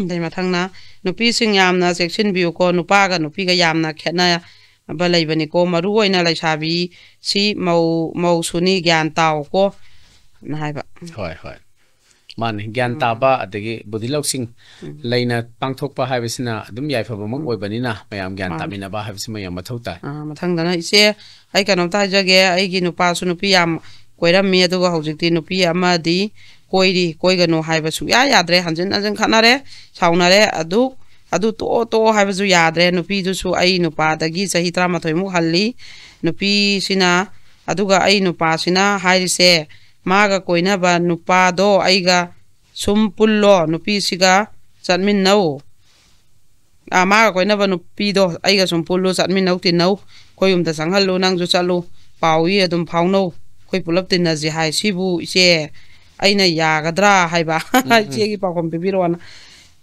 ꯑꯗꯩ ꯃꯊꯪꯅ ꯅꯨꯄꯤꯁꯤꯡ ꯌꯥꯝꯅ ꯆꯦꯛꯁꯤꯟꯕꯤꯌꯨꯀꯣ, ꯅꯨꯄꯥꯒ ꯅꯨꯄꯤꯒ ꯌꯥꯝꯅ ꯈꯦꯠꯅꯕ ꯂꯩꯕꯅꯤꯀꯣ, ꯃꯔꯨ ꯑꯣꯏꯅ ꯂꯩꯁꯥꯕꯤꯁꯤ ꯃꯧ, ꯃꯧꯁꯨꯅꯤ, ꯒ꯭ꯌꯥꯟ ꯇꯥꯎꯀꯣ ꯅ ꯍꯥꯏꯕ꯫ ꯍꯣꯏ, ꯍꯣꯏ꯫ ꯃꯥꯅꯤ, ꯒ꯭ꯌꯥꯟ ꯇꯥꯕ ꯑꯗꯒꯤ ꯕꯨꯙꯤ ꯂꯧꯁꯤꯡ ꯎꯝ꯫ ꯂꯩꯅ ꯄꯥꯡꯊꯣꯛꯄ ꯍꯥꯏꯕꯁꯤꯅ ꯑꯗꯨꯝ ꯌꯥꯏꯐꯕꯃꯛ ꯑꯣꯏꯕꯅꯤꯅ ꯃꯌꯥꯝ ꯒ꯭ꯌꯥꯟ ꯃꯥꯅꯤ꯫ ꯇꯥꯃꯤꯟꯅꯕ ꯍꯥꯏꯕꯁꯤꯃ ꯌꯥꯝ ꯃꯊꯧ ꯇꯥꯏ꯫ ꯑꯥ, ꯃꯊꯪꯗꯅ, ꯏꯆꯦ, ꯑꯩ ꯀꯩꯅꯣꯝꯇ ꯍꯥꯏꯖꯒꯦ꯫ ꯑꯩꯒꯤ ꯅꯨꯄꯥꯁꯨ ꯅꯨꯄꯤ ꯌꯥꯝ ꯀꯣꯏꯔꯝꯃꯤ, ꯑꯗꯨꯒ ꯍꯧꯖꯤꯛꯇꯤ ꯅꯨꯄꯤ ꯑꯃꯗꯤ ꯀꯣꯏꯔꯤ꯫ ꯀꯣꯏꯒꯅꯨ ꯍꯥꯏꯕ ꯁꯨꯛꯌꯥ ꯌꯥꯗ꯭ꯔꯦ꯫ ꯍꯟꯖꯤꯟ ꯍꯟꯖꯤꯟ ꯈꯠꯅꯔꯦ, ꯁꯥꯎꯅꯔꯦ꯫ ꯑꯗꯨ, ꯑꯗꯨ ꯇꯣꯛꯑꯣ, ꯇꯣꯛꯑꯣ ꯍꯥꯏꯕꯁꯨ ꯌꯥꯗ꯭ꯔꯦ꯫ ꯅꯨꯄꯤꯗꯨꯁꯨ ꯑꯩ ꯅꯨꯄꯥꯗꯒꯤ ꯆꯍꯤ ꯇꯔꯥꯃꯥꯊꯣꯏꯃꯨꯛ ꯍꯜꯂꯤ꯫ ꯅꯨꯄꯤꯁꯤꯅ, ꯑꯗꯨꯒ ꯑꯩ ꯅꯨꯄꯥꯁꯤꯅ ꯍꯥꯏꯔꯤꯁꯦ, ꯃꯥꯒ ꯀꯣꯏꯅꯕ ꯅꯨꯄꯥꯗꯣ ꯑꯩꯒ ꯁꯨꯝ ꯄꯨꯜꯂꯣ, ꯅꯨꯄꯤꯁꯤꯒ ꯆꯠꯃꯤꯟꯅꯧ꯫ ꯑꯥ, ꯃꯥꯒ ꯀꯣꯏꯅꯕ ꯅꯨꯄꯤꯗꯣ ꯑꯩꯒ ꯁꯨꯝ ꯄꯨꯜꯂꯨ, ꯆꯠꯃꯤꯟꯅꯧ, ꯇꯤꯟꯅꯧ, ꯑꯩꯈꯣꯏ ꯌꯨꯝꯗ ꯆꯪꯍꯜꯂꯨ, ꯅꯪꯁꯨ ꯆꯠꯂꯨ, ꯄꯥꯎ ꯏ ꯑꯗꯨꯝ ꯐꯥꯎꯅꯧ, ꯑꯩꯈꯣꯏ ꯄꯨꯂꯞ ꯇꯤꯟꯅꯁꯤ ꯍꯥꯏ꯫ ꯁꯤꯕꯨ ꯏꯆꯦ ꯑꯩꯅ ꯌꯥꯒꯗ꯭ꯔꯥ ꯍꯥꯏꯕ꯫ ꯎꯝ, ꯎꯝ꯫ ꯏꯆꯦꯒꯤ ꯄꯥꯎꯈꯨꯝ ꯄꯤꯕꯤꯔꯛꯑꯣꯅ꯫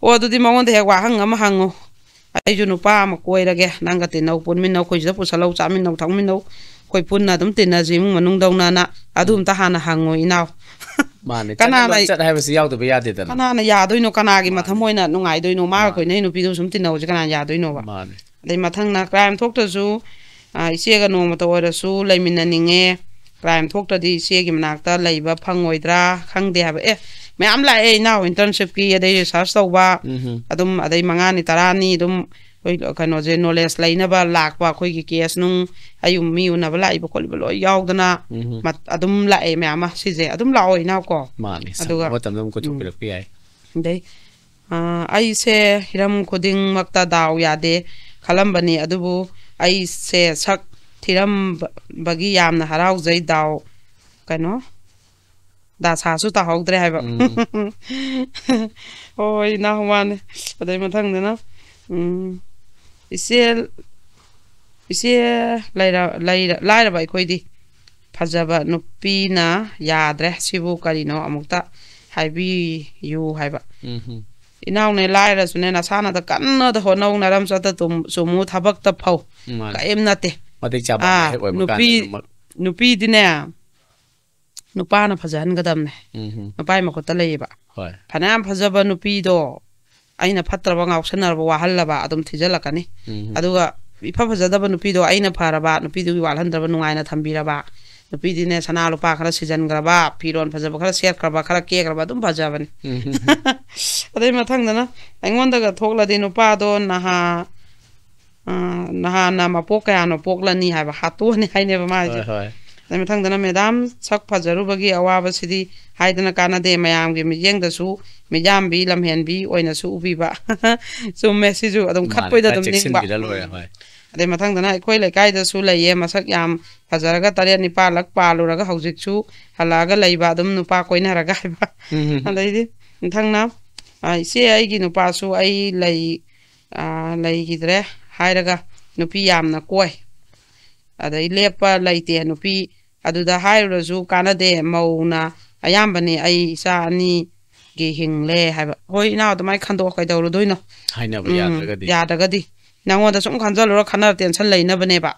ꯑꯣ, ꯑꯗꯨꯗꯤ ꯃꯉꯣꯟꯗ ꯍꯦꯛ ꯋꯥꯍꯪ ꯑꯃ ꯍꯪꯉꯨ꯫ ꯑꯩꯁꯨ ꯅꯨꯄꯥ ꯑꯃ ꯀꯣꯏꯔꯒꯦ, ꯅꯪꯒ ꯇꯤꯟꯅꯧ, ꯄꯨꯟꯃꯤꯟꯅꯧ, ꯑꯩꯈꯣꯏ ꯁꯤꯗ ꯄꯨꯁꯜꯂꯧ, ꯆꯥꯃꯤꯟꯅꯧ, ꯊꯛꯃꯤꯟꯅꯧ, ꯑꯩꯈꯣꯏ ꯄꯨꯟꯅ ꯑꯗꯨꯝ ꯇꯤꯟꯅꯁꯤ ꯏꯃꯨꯡ ꯃꯅꯨꯡꯗꯧꯅꯅ꯫ ꯑꯗꯨ ꯑꯝꯇ ꯍꯥꯟꯅ ꯍꯪꯉꯣ, ꯏꯅꯥꯎ꯫ ꯃꯥꯅꯦ, ꯀꯅꯥꯅ ꯆꯠꯅꯕ ꯆꯠ ꯍꯥꯏꯕꯁꯤ ꯌꯥꯎꯗꯕ ꯌꯥꯗꯦꯗꯅ꯫ ꯀꯅꯥꯅ ꯌꯥꯗꯣꯏꯅꯣ? ꯀꯅꯥꯒꯤ ꯃꯥꯅꯦ꯫ ꯃꯊꯃꯣꯏꯅ ꯅꯨꯡꯉꯥꯏꯗꯣꯏꯅꯣ? ꯃꯥꯒ ꯃꯥꯅꯦ꯫ ꯀꯣꯏꯅꯩ ꯅꯨꯄꯤꯗꯨ ꯁꯨꯝ ꯇꯤꯟꯅꯧꯁꯦ ꯀꯅꯥꯅ ꯌꯥꯗꯣꯏꯅꯣꯕ? ꯃꯥꯅꯦ꯫ ꯑꯗꯩ ꯃꯊꯪꯅ ꯀ꯭ꯔꯥꯏꯝ ꯊꯣꯛꯇ꯭ꯔꯁꯨ, ꯑ, ꯏꯆꯦꯒ ꯅꯣꯡꯃꯇ ꯑꯣꯏꯔꯁꯨ ꯂꯩꯃꯤꯟꯅꯅꯤꯡꯉꯦ, ꯀ꯭ꯔꯥꯏꯝ ꯊꯣꯛꯇ꯭ꯔꯗꯤ ꯏꯆꯦꯒꯤ ꯃꯅꯥꯛꯇ ꯂꯩꯕ ꯐꯪꯉꯣꯏꯗ꯭ꯔꯥ ꯈꯪꯗꯦ ꯍꯥꯏꯕ꯫ ꯑꯦ, ꯃꯌꯥꯝ ꯂꯥꯛꯑꯦ ꯏꯅꯥꯎ, ꯏꯟꯇꯔꯟꯁꯤꯞꯀꯤ, ꯑꯗꯩ ꯔꯤꯁꯥꯔꯁ ꯇꯧꯕ, ꯎꯝ, ꯎꯝ꯫ ꯑꯗꯨꯝ, ꯑꯗꯩ ꯃꯉꯥꯅꯤ ꯇꯔꯥꯅꯤ ꯑꯗꯨꯝ ꯑꯩꯈꯣꯏ ꯀꯩꯅꯣꯁꯦ, ꯅꯣꯂꯦꯖ ꯂꯩꯅꯕ ꯂꯥꯛꯄ, ꯑꯩꯈꯣꯏꯒꯤ ꯀꯦꯁ ꯅꯨꯡ, ꯑꯩ ꯃꯤ ꯎꯅꯕ ꯂꯥꯛꯏꯕ ꯈꯣꯠꯂꯤꯕ ꯂꯣꯏ ꯌꯥꯎꯗꯅ, ꯎꯝ꯫ ꯃꯠ-, ꯑꯗꯨꯝ ꯂꯥꯛꯑꯦ ꯃꯌꯥꯝ ꯑꯃ꯫ ꯁꯤꯁꯦ ꯑꯗꯨꯝ ꯂꯥꯛꯑꯣ, ꯏꯅꯥꯎꯀꯣ꯫ ꯃꯥꯅꯤ, ꯁꯪꯕ ꯑꯗꯨꯒ, ꯃꯇꯝꯗ ꯑꯗꯨꯝ ꯎꯝ꯫ ꯀꯣꯏꯊꯣꯛꯄꯤꯔꯛꯄ ꯌꯥꯏ꯫ ꯑꯗꯩ, ꯑ, ꯑꯩꯁꯦ ꯍꯤꯔꯝ ꯈꯨꯗꯤꯡꯃꯛꯇ ꯗꯥꯎ ꯌꯥꯗꯦ ꯈꯜꯂꯝꯕꯅꯤ, ꯑꯗꯨꯕꯨ ꯑꯩꯁꯦ ꯁꯛ ꯊꯤꯔꯝꯕꯒꯤ ꯌꯥꯝꯅ ꯍꯔꯥꯎꯖꯩ꯫ ꯗꯥꯎ, ꯀꯩꯅꯣ, ꯗꯁꯥꯁꯨ ꯇꯥꯍꯧꯗ꯭ꯔꯦ ꯍꯥꯏꯕ꯫ ꯎꯝ꯫ ꯍꯣꯏ, ꯏꯅꯥꯎ, ꯃꯥꯅꯦ꯫ ꯑꯗꯩ ꯃꯊꯪꯗꯅ, ꯎꯝ, ꯏꯆꯦ, ꯏꯆꯦ ꯂꯩꯔ-, ꯂꯩꯔ-, ꯂꯥꯏꯔꯕ ꯑꯩꯈꯣꯏꯗꯤ ꯐꯖꯕ ꯅꯨꯄꯤꯅ ꯌꯥꯗ꯭ꯔꯦ꯫ ꯁꯤꯕꯨ ꯀꯔꯤꯅꯣ? ꯑꯃꯨꯛꯇ ꯍꯥꯏꯕꯤꯌꯨ ꯍꯥꯏꯕ꯫ ꯎꯝ꯫ ꯏꯅꯥꯎꯅꯦ, ꯂꯥꯏꯔꯁꯨꯅꯦ, ꯅꯁꯥꯅꯗ ꯀꯟꯅꯗ ꯍꯣꯠꯅꯧ, ꯅꯔꯝ ꯆꯠꯇ ꯇꯨꯝ-, ꯆꯨꯝꯃꯨ, ꯊꯕꯛꯇ ꯐꯧ꯫ ꯃꯥꯅꯦ꯫ ꯀꯔꯤꯝ ꯅꯠꯇꯦ꯫ ꯃꯇꯤꯛ ꯆꯥꯕ ꯑꯥ, ꯑꯃ ꯍꯦꯛ ꯑꯣꯏꯕ ꯅꯨꯄꯤ, ꯀꯥꯟꯗ ꯑꯗꯨꯃꯛ꯫ ꯅꯨꯄꯤꯗꯤꯅꯦ, ꯅꯨꯄꯥꯅ ꯐꯖꯍꯟꯒꯗꯕꯅꯦ꯫ ꯎꯝ꯫ ꯅꯨꯄꯥꯒꯤ ꯃꯈꯨꯠꯇ ꯂꯩꯌꯦꯕ꯫ ꯍꯣꯏ꯫ ꯐꯅꯌꯥꯝ ꯐꯖꯕ ꯅꯨꯄꯤꯗꯣ ꯑꯩꯅ ꯐꯠꯇ꯭ꯔꯕ, ꯉꯥꯎꯁꯟꯅꯔꯕ, ꯋꯥꯍꯜꯂꯕ, ꯑꯗꯨꯝ ꯊꯤꯖꯤꯜꯂꯛꯀꯅꯤ꯫ ꯎꯝ꯫ ꯑꯗꯨꯒ ꯏꯐ ꯐꯖꯗꯕ ꯅꯨꯄꯤꯗꯣ ꯑꯩꯅ ꯐꯔꯕ, ꯅꯨꯄꯤꯗꯨꯒꯤ ꯋꯥꯠꯍꯟꯗ꯭ꯔꯕ, ꯅꯨꯡꯉꯥꯏꯅ ꯊꯝꯕꯤꯔꯕ, ꯅꯨꯄꯤꯗꯤꯅꯦ, ꯁꯅꯥ ꯂꯨꯄꯥ ꯈꯔ ꯁꯤꯖꯟꯈ꯭ꯔꯕ, ꯐꯤꯔꯣꯜ ꯐꯖꯕ ꯈꯔ ꯁꯦꯠꯈ꯭ꯔꯕ, ꯈꯔ ꯀꯦꯈ꯭ꯔꯕ, ꯑꯗꯨꯝ ꯐꯖꯕꯅꯤ꯫ ꯎꯝ꯫ ꯑꯗꯩ ꯃꯊꯪꯗꯅ, ꯑꯩꯉꯣꯟꯗꯒ ꯊꯣꯛꯂꯗꯤ ꯅꯨꯄꯥꯗꯣ ꯅꯍꯥ, ꯑ, ꯅꯍꯥꯟꯅ ꯃꯄꯣꯛ ꯀꯌꯥꯅꯣ ꯄꯣꯛꯂꯅꯤ ꯍꯥꯏꯕ, ꯍꯥꯠꯇꯣꯛꯑꯅꯤ ꯍꯥꯏꯅꯦꯕ ꯃꯥꯏꯁꯦ꯫ ꯍꯣꯏ, ꯍꯣꯏ꯫ ꯑꯗꯩ ꯃꯊꯪꯗꯅ, "ꯃꯦꯗꯥꯝ, ꯁꯛ ꯐꯖꯔꯨꯕꯒꯤ ꯑꯋꯥꯕꯁꯤꯗꯤ ꯍꯥꯏꯗꯅ ꯀꯥꯟꯅꯗꯦ, ꯃꯌꯥꯝꯒꯤ ꯃꯤꯠꯌꯦꯡꯗꯁꯨ ꯃꯤꯌꯥꯝꯕꯤ, ꯂꯝꯍꯦꯟꯕꯤ ꯑꯣꯏꯅꯁꯨ ꯎꯕꯤꯕ"꯫ ꯆꯨꯝꯃꯦ, ꯁꯤꯁꯨ ꯑꯗꯨꯝ ꯃꯥꯅꯦ, ꯈꯠꯄꯩꯗ ꯈꯔ ꯑꯗꯨꯝ ꯅꯤꯡꯕ꯫ ꯆꯦꯛꯁꯤꯟꯕꯤꯔ ꯂꯣꯏꯔꯦ, ꯎꯝ꯫ ꯍꯣꯏ꯫ ꯑꯗꯩ ꯃꯊꯪꯗꯅ, "ꯑꯩꯈꯣꯏ ꯂꯩꯀꯥꯏꯗꯁꯨ ꯂꯩꯌꯦ, ꯃꯁꯛ ꯌꯥꯝ ꯐꯖꯔꯒ ꯇꯔꯦꯠ ꯅꯤꯄꯥꯜꯂꯛ ꯄꯥꯜꯂꯨꯔꯒ ꯍꯧꯖꯤꯛꯁꯨ ꯍꯜꯂꯛꯑꯒ ꯂꯩꯕ, ꯑꯗꯨꯝ ꯅꯨꯄꯥ ꯀꯣꯏꯅꯔꯒ" ꯍꯥꯏꯕ꯫ ꯎꯝ꯫ ꯑꯗꯩꯗꯤ ꯃꯊꯪꯅ, ꯑ, "ꯏꯆꯦ, ꯑꯩꯒꯤ ꯅꯨꯄꯥꯁꯨ ꯑꯩ ꯂꯩ, ꯑ, ꯂꯩꯈꯤꯗ꯭ꯔꯦ ꯍꯥꯏꯔꯒ ꯅꯨꯄꯤ ꯌꯥꯝꯅ ꯀꯣꯏ꯫ ꯑꯗꯩ ꯂꯦꯞꯄ ꯂꯩꯇꯦ ꯅꯨꯄꯤ꯫ ꯑꯗꯨꯗ ꯍꯥꯏꯔꯨꯔꯁꯨ ꯀꯥꯟꯅꯗꯦ, ꯃꯧꯅ ꯑꯌꯥꯝꯕꯅꯤ, ꯑꯩ ꯏꯆꯥ ꯑꯅꯤꯒꯤ ꯍꯤꯡꯂꯦ" ꯍꯥꯏꯕ꯫ ꯍꯣꯏ, ꯏꯅꯥꯎ, ꯑꯗꯨꯃꯥꯏꯅ ꯈꯟꯗꯣꯛꯑ ꯀꯩꯗꯧꯔꯨꯗꯣꯏꯅꯣ? ꯍꯥꯏꯅꯕ ꯎꯝ, ꯌꯥꯗ꯭ꯔꯒꯗꯤ꯫ ꯌꯥꯗ꯭ꯔꯒꯗꯤ꯫ ꯅꯪꯉꯣꯟꯗ ꯁꯨꯝ ꯈꯟꯖꯜꯂꯨꯔ ꯈꯟꯅꯔ ꯇꯦꯟꯁꯟ ꯂꯩꯅꯕꯅꯦꯕ꯫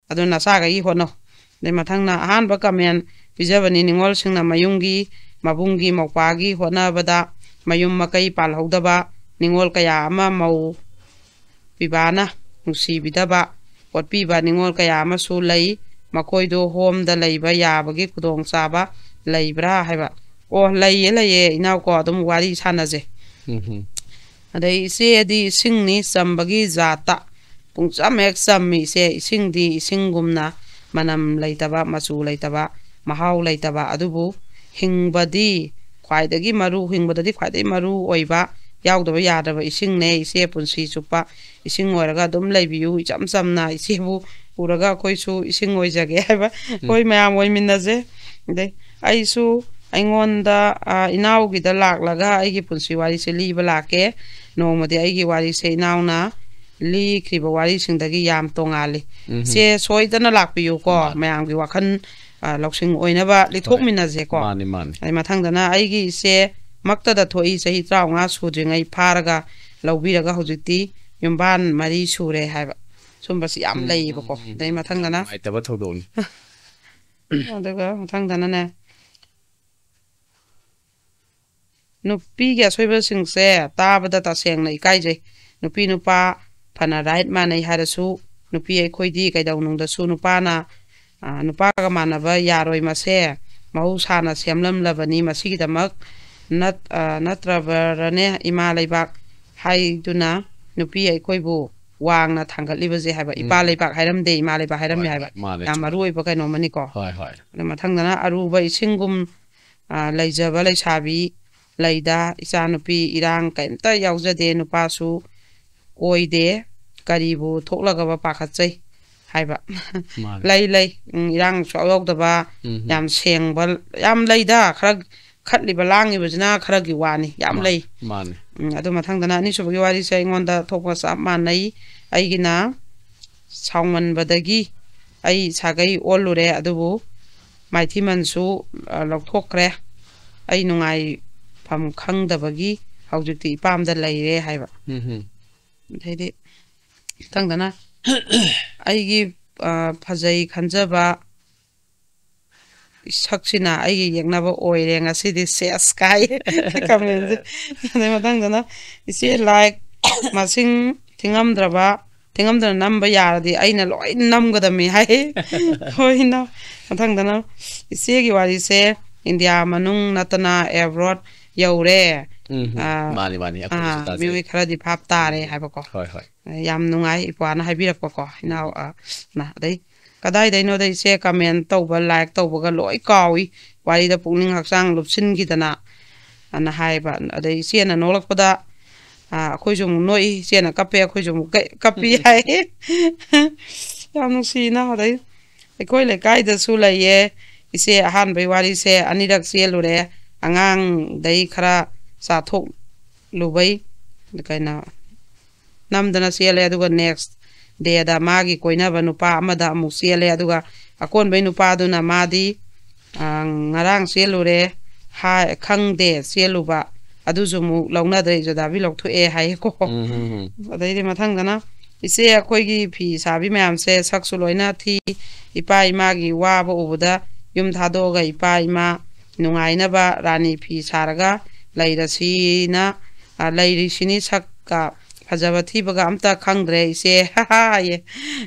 ꯑꯗꯨ ꯅꯆꯥꯈꯩꯒꯤ ꯍꯣꯠꯅꯧ꯫ ꯑꯗꯩ ꯃꯊꯪꯅ ꯑꯍꯥꯟꯕ ꯀꯃꯦꯟ ꯄꯤꯖꯕꯅꯤ, ꯅꯤꯉꯣꯜꯁꯤꯡꯅ ꯃꯌꯨꯝꯒꯤ, ꯃꯕꯨꯡꯒꯤ, ꯃꯧꯄꯥꯒꯤ ꯍꯣꯠꯅꯕꯗ ꯃꯌꯨꯝ ꯃꯀꯩ ꯄꯥꯜꯍꯧꯗꯕ ꯅꯤꯉꯣꯜ ꯀꯌꯥ ꯑꯃ ꯃꯧ ꯄꯤꯕꯥꯅ ꯅꯨꯡꯁꯤꯕꯤꯗꯕ, ꯑꯣꯠꯄꯤꯕ ꯅꯤꯉꯣꯜ ꯀꯌꯥ ꯑꯃꯁꯨ ꯂꯩ꯫ ꯃꯈꯣꯏꯗꯣ ꯍꯣꯝꯗ ꯂꯩꯕ ꯌꯥꯕꯒꯤ ꯈꯨꯗꯣꯡꯆꯥꯕ ꯂꯩꯕ꯭ꯔꯥ ꯍꯥꯏꯕ꯫ ꯑꯣ, ꯂꯩꯌꯦ, ꯂꯩꯌꯦ, ꯏꯅꯥꯎꯀꯣ, ꯑꯗꯨꯝ ꯋꯥꯔꯤ ꯁꯥꯟꯅꯁꯦ꯫ ꯎꯝ ꯍꯨꯝ꯫ ꯑꯗꯩ ꯏꯆꯦꯗꯤ ꯏꯁꯤꯡꯅꯤ ꯆꯝꯕꯒꯤ ꯖꯥꯠꯇ꯫ ꯄꯨꯡꯆꯝ ꯍꯦꯛ ꯆꯝꯃꯤ ꯏꯆꯦ꯫ ꯏꯁꯤꯡꯗꯤ ꯏꯁꯤꯡꯒꯨꯝꯅ ꯃꯅꯝ ꯂꯩꯇꯕ, ꯃꯆꯨ ꯂꯩꯇꯕ, ꯃꯍꯥꯎ ꯂꯩꯇꯕ, ꯑꯗꯨꯕꯨ ꯍꯤꯡꯕꯗꯤ ꯈ꯭ꯋꯥꯏꯗꯒꯤ ꯃꯔꯨ, ꯍꯤꯡꯕꯗꯗꯤ ꯈ꯭ꯋꯥꯏꯗꯒꯤ ꯃꯔꯨ ꯑꯣꯏꯕ, ꯌꯥꯎꯗꯕ ꯌꯥꯗ꯭ꯔꯕ ꯏꯁꯤꯡꯅꯦ ꯏꯆꯦ꯫ ꯄꯨꯟꯁꯤ ꯆꯨꯞꯄ ꯏꯁꯤꯡ ꯑꯣꯏꯔꯒ ꯑꯗꯨꯝ ꯂꯩꯕꯤꯌꯨ꯫ ꯏꯆꯝ ꯆꯝꯅ ꯏꯆꯦꯕꯨ ꯎꯔꯒ ꯑꯩꯈꯣꯏꯁꯨ ꯏꯁꯤꯡ ꯑꯣꯏꯖꯒꯦ ꯍꯥꯏꯕ꯫ ꯎꯝ꯫ ꯑꯩꯈꯣꯏ ꯃꯌꯥꯝ ꯑꯣꯏꯃꯤꯟꯅꯁꯦ꯫ ꯑꯗꯩ ꯑꯩꯁꯨ ꯑꯩꯉꯣꯟꯗ, ꯑ, ꯏꯅꯥꯎꯒꯤꯗ ꯂꯥꯛꯂꯒ ꯑꯩꯒꯤ ꯄꯨꯟꯁꯤ ꯋꯥꯔꯤꯁꯦ ꯂꯤꯕ ꯂꯥꯛꯀꯦ꯫ ꯅꯣꯡꯃꯗꯤ ꯑꯩꯒꯤ ꯋꯥꯔꯤꯁꯦ ꯏꯅꯥꯎꯅ ꯂꯤꯈ꯭ꯔꯤꯕ ꯋꯥꯔꯤꯁꯤꯡꯗꯒꯤ ꯌꯥꯝ ꯇꯣꯉꯥꯜꯂꯤ꯫ ꯎꯝ꯫ ꯁꯦ ꯁꯣꯏꯗꯅ ꯂꯥꯛꯄꯤꯌꯨꯀꯣ꯫ ꯃꯥꯅꯤ꯫ ꯃꯌꯥꯝꯒꯤ ꯋꯥꯈꯜ, ꯑ, ꯂꯧꯁꯤꯡ ꯑꯣꯏꯅꯕ ꯍꯣꯏ꯫ ꯂꯤꯊꯣꯛꯃꯤꯟꯅꯁꯦꯀꯣ꯫ ꯃꯥꯅꯤ, ꯃꯥꯅꯤ꯫ ꯑꯗꯩ ꯃꯊꯪꯗꯅ ꯑꯩꯒꯤ ꯏꯆꯦ ꯃꯛꯇꯗ ꯊꯣꯛꯏ, ꯆꯍꯤ ꯇꯔꯥꯃꯉꯥ ꯁꯨꯗ꯭ꯔꯤꯉꯩ ꯐꯥꯔꯒ ꯂꯧꯕꯤꯔꯒ ꯍꯧꯖꯤꯛꯇꯤ ꯌꯨꯝꯕꯥꯟ ꯃꯔꯤ ꯁꯨꯔꯦ ꯍꯥꯏꯕ꯫ ꯁꯨꯝꯕꯁꯤ ꯌꯥꯝ ꯎꯝ, ꯂꯩꯌꯦꯕꯀꯣ꯫ ꯎꯝ, ꯎꯝ꯫ ꯑꯗꯩ ꯃꯊꯪꯗꯅ ꯅꯨꯡꯉꯥꯏꯇꯕ ꯊꯧꯗꯣꯛꯅꯤ꯫ ꯑꯗꯨꯒ ꯃꯊꯪꯗꯅꯅꯦ, ꯅꯨꯄꯤꯒꯤ ꯑꯁꯣꯏꯕꯁꯤꯡꯁꯦ ꯇꯥꯕꯗ ꯇꯁꯦꯡꯅ ꯏꯀꯥꯏꯖꯩ꯫ ꯅꯨꯄꯤ ꯅꯨꯄꯥ ꯐꯅ right ꯃꯥꯟꯅꯩ ꯍꯥꯏꯔꯁꯨ, ꯅꯨꯄꯤ ꯑꯩꯈꯣꯏꯗꯤ ꯀꯩꯗꯧꯅꯨꯡꯗꯁꯨ ꯅꯨꯄꯥꯅ, ꯑ, ꯅꯨꯄꯥꯒ ꯃꯥꯟꯅꯕ ꯌꯥꯔꯣꯏ꯫ ꯃꯁꯦ ꯃꯍꯧꯁꯥꯅ ꯁꯦꯝꯂꯝꯂꯕꯅꯤ꯫ ꯃꯁꯤꯒꯤꯗꯃꯛ ꯅꯠ-, ꯑ, ꯅꯠꯇ꯭ꯔꯕꯔꯅꯦ ꯏꯃꯥ ꯂꯩꯕꯥꯛ ꯍꯥꯏꯗꯨꯅ ꯅꯨꯄꯤ ꯑꯩꯈꯣꯏꯕꯨ ꯋꯥꯡꯅ ꯊꯥꯡꯒꯠꯂꯤꯕꯁꯦ ꯍꯥꯏꯕ꯫ ꯏꯄꯥ ꯎꯝ꯫ ꯂꯩꯕꯥꯛ ꯍꯥꯏꯔꯝꯗꯦ, ꯏꯃꯥ ꯂꯩꯕꯥꯛ ꯍꯥꯏꯔꯝꯃꯦ ꯍꯣꯏ, ꯍꯥꯏꯕ꯫ ꯍꯣꯏ, ꯃꯥꯅꯦ, ꯌꯥꯝ ꯆꯨꯝꯃꯦ꯫ ꯃꯔꯨ ꯑꯣꯏꯕ ꯀꯩꯅꯣꯝꯃꯅꯤꯀꯣ꯫ ꯍꯣꯏ, ꯍꯣꯏ꯫ ꯑꯗꯨ ꯃꯊꯪꯗꯅ ꯑꯔꯨꯕ ꯏꯁꯤꯡꯒꯨꯝ, ꯑ, ꯂꯩꯖꯕ ꯂꯩꯁꯥꯕꯤ ꯂꯩꯗ, ꯏꯆꯥꯅꯨꯄꯤ ꯏꯔꯥꯡ ꯀꯩꯝꯇ ꯌꯥꯎꯖꯗꯦ, ꯅꯨꯄꯥꯁꯨ ꯀꯣꯏꯗꯦ, ꯀꯔꯤꯕꯨ ꯊꯣꯛꯂꯒꯕ ꯄꯥꯈꯠꯆꯩ ꯍꯥꯏꯕ꯫ ꯃꯥꯅꯦ꯫ ꯂꯩ, ꯂꯩ꯫ ꯎꯝ, ꯏꯔꯥꯡ ꯁꯨꯡꯌꯥꯎ ꯌꯥꯎꯗꯕ, ꯎꯝ꯫ ꯌꯥꯝ ꯁꯦꯡꯕ, ꯌꯥꯝ ꯂꯩꯗ꯫ ꯈꯔ ꯈꯠꯂꯤꯕ ꯂꯥꯡꯉꯤꯕꯁꯤꯅ ꯈꯔꯒꯤ ꯋꯥꯅꯤ, ꯌꯥꯝ ꯃꯥꯅꯦ, ꯂꯩ꯫ ꯃꯥꯅꯦ꯫ ꯎꯝ, ꯑꯗꯨ ꯃꯊꯪꯗꯅ ꯑꯅꯤꯁꯨꯕꯒꯤ ꯋꯥꯔꯤꯁꯦ ꯑꯩꯉꯣꯟꯗ ꯊꯣꯛꯄ ꯆꯞ ꯃꯥꯟꯅꯩ꯫ ꯑꯩꯒꯤꯅ ꯁꯥꯎꯃꯟꯕꯗꯒꯤ ꯑꯩ ꯁꯥꯒꯩ ꯑꯣꯜꯂꯨꯔꯦ, ꯑꯗꯨꯕꯨ ꯃꯥꯏꯊꯤꯃꯟꯁꯨ, ꯑ, ꯂꯧꯊꯣꯛꯈ꯭ꯔꯦ꯫ ꯑꯩ ꯅꯨꯡꯉꯥꯏꯐꯝ ꯈꯪꯗꯕꯒꯤ ꯍꯧꯖꯤꯛꯇꯤ ꯏꯄꯥꯝꯗ ꯂꯩꯔꯦ ꯍꯥꯏꯕ꯫ ꯎꯝ, ꯎꯝ꯫ ꯑꯗꯩꯗꯤ ꯃꯊꯪꯗꯅ ꯑꯩꯒꯤ, ꯑ, ꯐꯖꯩ ꯈꯟꯖꯕ ꯁꯛꯁꯤꯅ ꯑꯩꯒ ꯌꯦꯛꯅꯕ ꯑꯣꯏꯔꯦ ꯉꯁꯤꯗꯤ, ꯁꯦꯁ ꯀꯥꯏ꯫ Commentꯁꯦ꯫ ꯑꯗꯩ ꯃꯊꯪꯗꯅ, "ꯏꯆꯦ, like ꯃꯁꯤꯡ ꯊꯤꯉꯝꯗ꯭ꯔꯕ, ꯊꯤꯉꯝꯗ꯭ꯔ ꯅꯝꯕ ꯌꯥꯔꯗꯤ ꯑꯩꯅ ꯂꯣꯏ ꯅꯝꯒꯗꯝꯃꯤ" ꯍꯥꯏ꯫ ꯍꯣꯏ, ꯏꯅꯥꯎ꯫ ꯃꯊꯪꯗꯅ, "ꯏꯆꯦꯒꯤ ꯋꯥꯔꯤꯁꯦ ꯏꯟꯗꯤꯌꯥ ꯃꯅꯨꯡ ꯅꯠꯇꯅ abroad ꯌꯧꯔꯦ꯫ ꯎꯝ, ꯎꯝ꯫ ꯑꯥ, ꯃꯥꯅꯤ, ꯃꯥꯅꯤ꯫ ꯑꯩꯈꯣꯏꯁꯨ ꯑꯥ, ꯇꯥꯖꯩ꯫ ꯃꯤꯑꯣꯏ ꯈꯔꯗꯤ ꯚꯥꯞ ꯇꯥꯔꯦ ꯎꯝ꯫ ꯍꯥꯏꯕꯀꯣ꯫ ꯍꯣꯏ, ꯍꯣꯏ꯫ ꯌꯥꯝ ꯅꯨꯡꯉꯥꯏ ꯏꯄ꯭ꯋꯥꯅ ꯍꯥꯏꯕꯤꯔꯛꯄꯀꯣ, ꯏꯅꯥꯎ, ꯎꯝ꯫ ꯑ, ꯅ-, ꯑꯗꯩ ꯀꯗꯥꯏꯗꯩꯅꯣꯗ ꯏꯆꯦ comment ꯇꯧꯕ, like ꯇꯧꯕꯒ ꯂꯣꯏ ꯀꯥꯎꯏ꯫ ꯋꯥꯔꯤꯗ ꯄꯨꯛꯅꯤꯡ ꯍꯛꯆꯥꯡ ꯂꯨꯞꯁꯤꯟꯈꯤꯗꯅ, ꯑꯅ ꯍꯥꯏꯕ꯫ ꯑꯗꯩ ꯏꯆꯦꯅ ꯅꯣꯛꯂꯛꯄꯗ, ꯑ, ꯑꯩꯈꯣꯏꯁꯨ ꯑꯃꯨꯛ ꯅꯣꯛꯏ, ꯏꯆꯦꯅ ꯀꯞꯄꯦ, ꯑꯩꯈꯣꯏꯁꯨ ꯑꯃꯨꯛ ꯀ-, ꯀꯞꯄꯤ ꯍꯥꯏ꯫ ꯌꯥꯝ ꯅꯨꯡꯁꯤ ꯏꯅꯥꯎ꯫ ꯑꯗꯩ ꯑꯩꯈꯣꯏ ꯂꯩꯀꯥꯏꯗꯁꯨ ꯂꯩꯌꯦ ꯏꯆꯦ, ꯑꯍꯥꯟꯕꯩ ꯋꯥꯔꯤꯁꯦ, ꯑꯅꯤꯔꯛ ꯆꯦꯜꯂꯨꯔꯦ꯫ ꯑꯉꯥꯡꯗꯩ ꯈꯔ ꯆꯥꯊꯣꯛꯂꯨꯕꯩ, ꯀꯩꯅꯣ, ꯅꯝꯗꯅ ꯆꯦꯜꯂꯦ꯫ ꯑꯗꯨꯒ next dayꯗ ꯃꯥꯒꯤ ꯀꯣꯏꯅꯕ ꯅꯨꯄꯥ ꯑꯃꯗ ꯑꯃꯨꯛ ꯆꯦꯜꯂꯦ꯫ ꯑꯗꯨꯒ ꯑꯀꯣꯟꯕꯩ ꯅꯨꯄꯥꯗꯨꯅ ꯃꯥꯗꯤ, ꯑ, ꯉꯔꯥꯡ ꯆꯦꯜꯂꯨꯔꯦ, ꯍꯥꯏ, ꯈꯪꯗꯦ ꯆꯦꯜꯂꯨꯕ, ꯑꯗꯨꯁꯨ ꯑꯃꯨꯛ ꯂꯧꯅꯗ꯭ꯔꯦ, ꯏꯖꯣꯗꯥꯕꯤ ꯂꯧꯊꯣꯛꯑꯦ ꯍꯥꯏꯌꯦꯀꯣ꯫ ꯎꯝ, ꯎꯝ, ꯎꯝ꯫ ꯑꯗꯩꯗꯤ ꯃꯊꯪꯗꯅ, ꯏꯆꯦ, ꯑꯩꯈꯣꯏꯒꯤ ꯐꯤ ꯁꯥꯕꯤ ꯃꯌꯥꯝꯁꯦ ꯁꯛꯁꯨ ꯂꯣꯏꯅ ꯊꯤ, ꯏꯄꯥ ꯏꯃꯥꯒꯤ ꯋꯥꯕ ꯎꯕꯗ ꯌꯨꯝ ꯊꯥꯗꯣꯛꯑꯒ ꯏꯄꯥ ꯏꯃꯥ ꯅꯨꯡꯉꯥꯏꯅꯕ ꯔꯥꯅꯤ ꯐꯤ ꯁꯥꯔꯒ ꯂꯩꯔꯁꯤꯅ, ꯑ, ꯂꯩꯔꯤꯁꯤꯅꯤ꯫ ꯁꯛꯀ ꯐꯖꯕ ꯊꯤꯕꯒ ꯑꯝꯇ ꯈꯪꯗ꯭ꯔꯦ ꯏꯆꯦ꯫ ꯍꯥꯏꯌꯦ꯫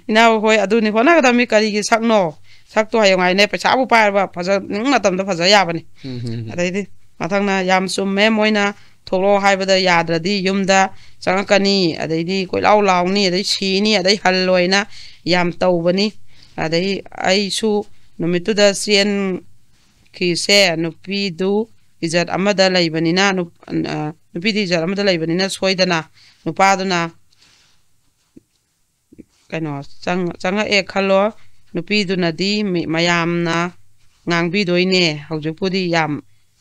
ꯏꯅꯥꯎ ꯍꯣꯏ, ꯑꯗꯨꯅꯤ ꯍꯣꯠꯅꯒꯗꯕꯅꯤ꯫ ꯀꯔꯤꯒꯤ ꯁꯛꯅꯣ? ꯁꯛꯇꯣ ꯍꯌꯦꯡꯋꯥꯏꯅꯦ, ꯄꯩꯁꯥꯕꯨ ꯄꯥꯏꯔꯕ ꯐꯖꯅꯤꯡ ꯃꯇꯝꯗ ꯐꯖ ꯌꯥꯕꯅꯤ꯫ ꯎꯝ, ꯎꯝ, ꯎꯝ꯫ ꯑꯗꯩꯗꯤ ꯃꯊꯪꯅ, ꯌꯥꯝ ꯆꯨꯝꯃꯦ, ꯃꯣꯏꯅ ꯊꯣꯛꯂꯛꯑꯣ ꯍꯥꯏꯕꯗ ꯌꯥꯗ꯭ꯔꯗꯤ ꯌꯨꯝꯗ ꯆꯪꯉꯛꯀꯅꯤ, ꯑꯗꯩꯗꯤ ꯀꯣꯏꯂꯥꯎ ꯂꯥꯎꯅꯤ, ꯑꯗꯩ ꯁꯤꯅꯤ, ꯑꯗꯩ ꯍꯜꯂꯣꯏꯅ ꯌꯥꯝ ꯇꯧꯕꯅꯤ꯫ ꯑꯗꯩ ꯑꯩꯁꯨ ꯅꯨꯃꯤꯠꯇꯨꯗ ꯆꯦꯟꯈꯤꯁꯦ, ꯅꯨꯄꯤꯗꯨ ꯏꯖꯠ ꯑꯃꯗ ꯂꯩꯕꯅꯤꯅ, ꯅꯨꯞ-, ꯑ, ꯅꯨꯄꯤꯗꯤ ꯏꯖꯠ ꯑꯃꯗ ꯂꯩꯕꯅꯤꯅ ꯁꯣꯏꯗꯅ ꯅꯨꯄꯥꯗꯨꯅ, ꯀꯩꯅꯣ, ꯆꯪ-, ꯆꯪꯉꯛꯑꯦ ꯈꯜꯂꯣ, ꯅꯨꯄꯤꯗꯨꯅꯗꯤ ꯃꯤ-, ꯃꯌꯥꯝꯅ ꯉꯥꯡꯕꯤꯗꯣꯏꯅꯦ꯫ ꯍꯧꯖꯤꯛꯄꯨꯗꯤ ꯌꯥꯝ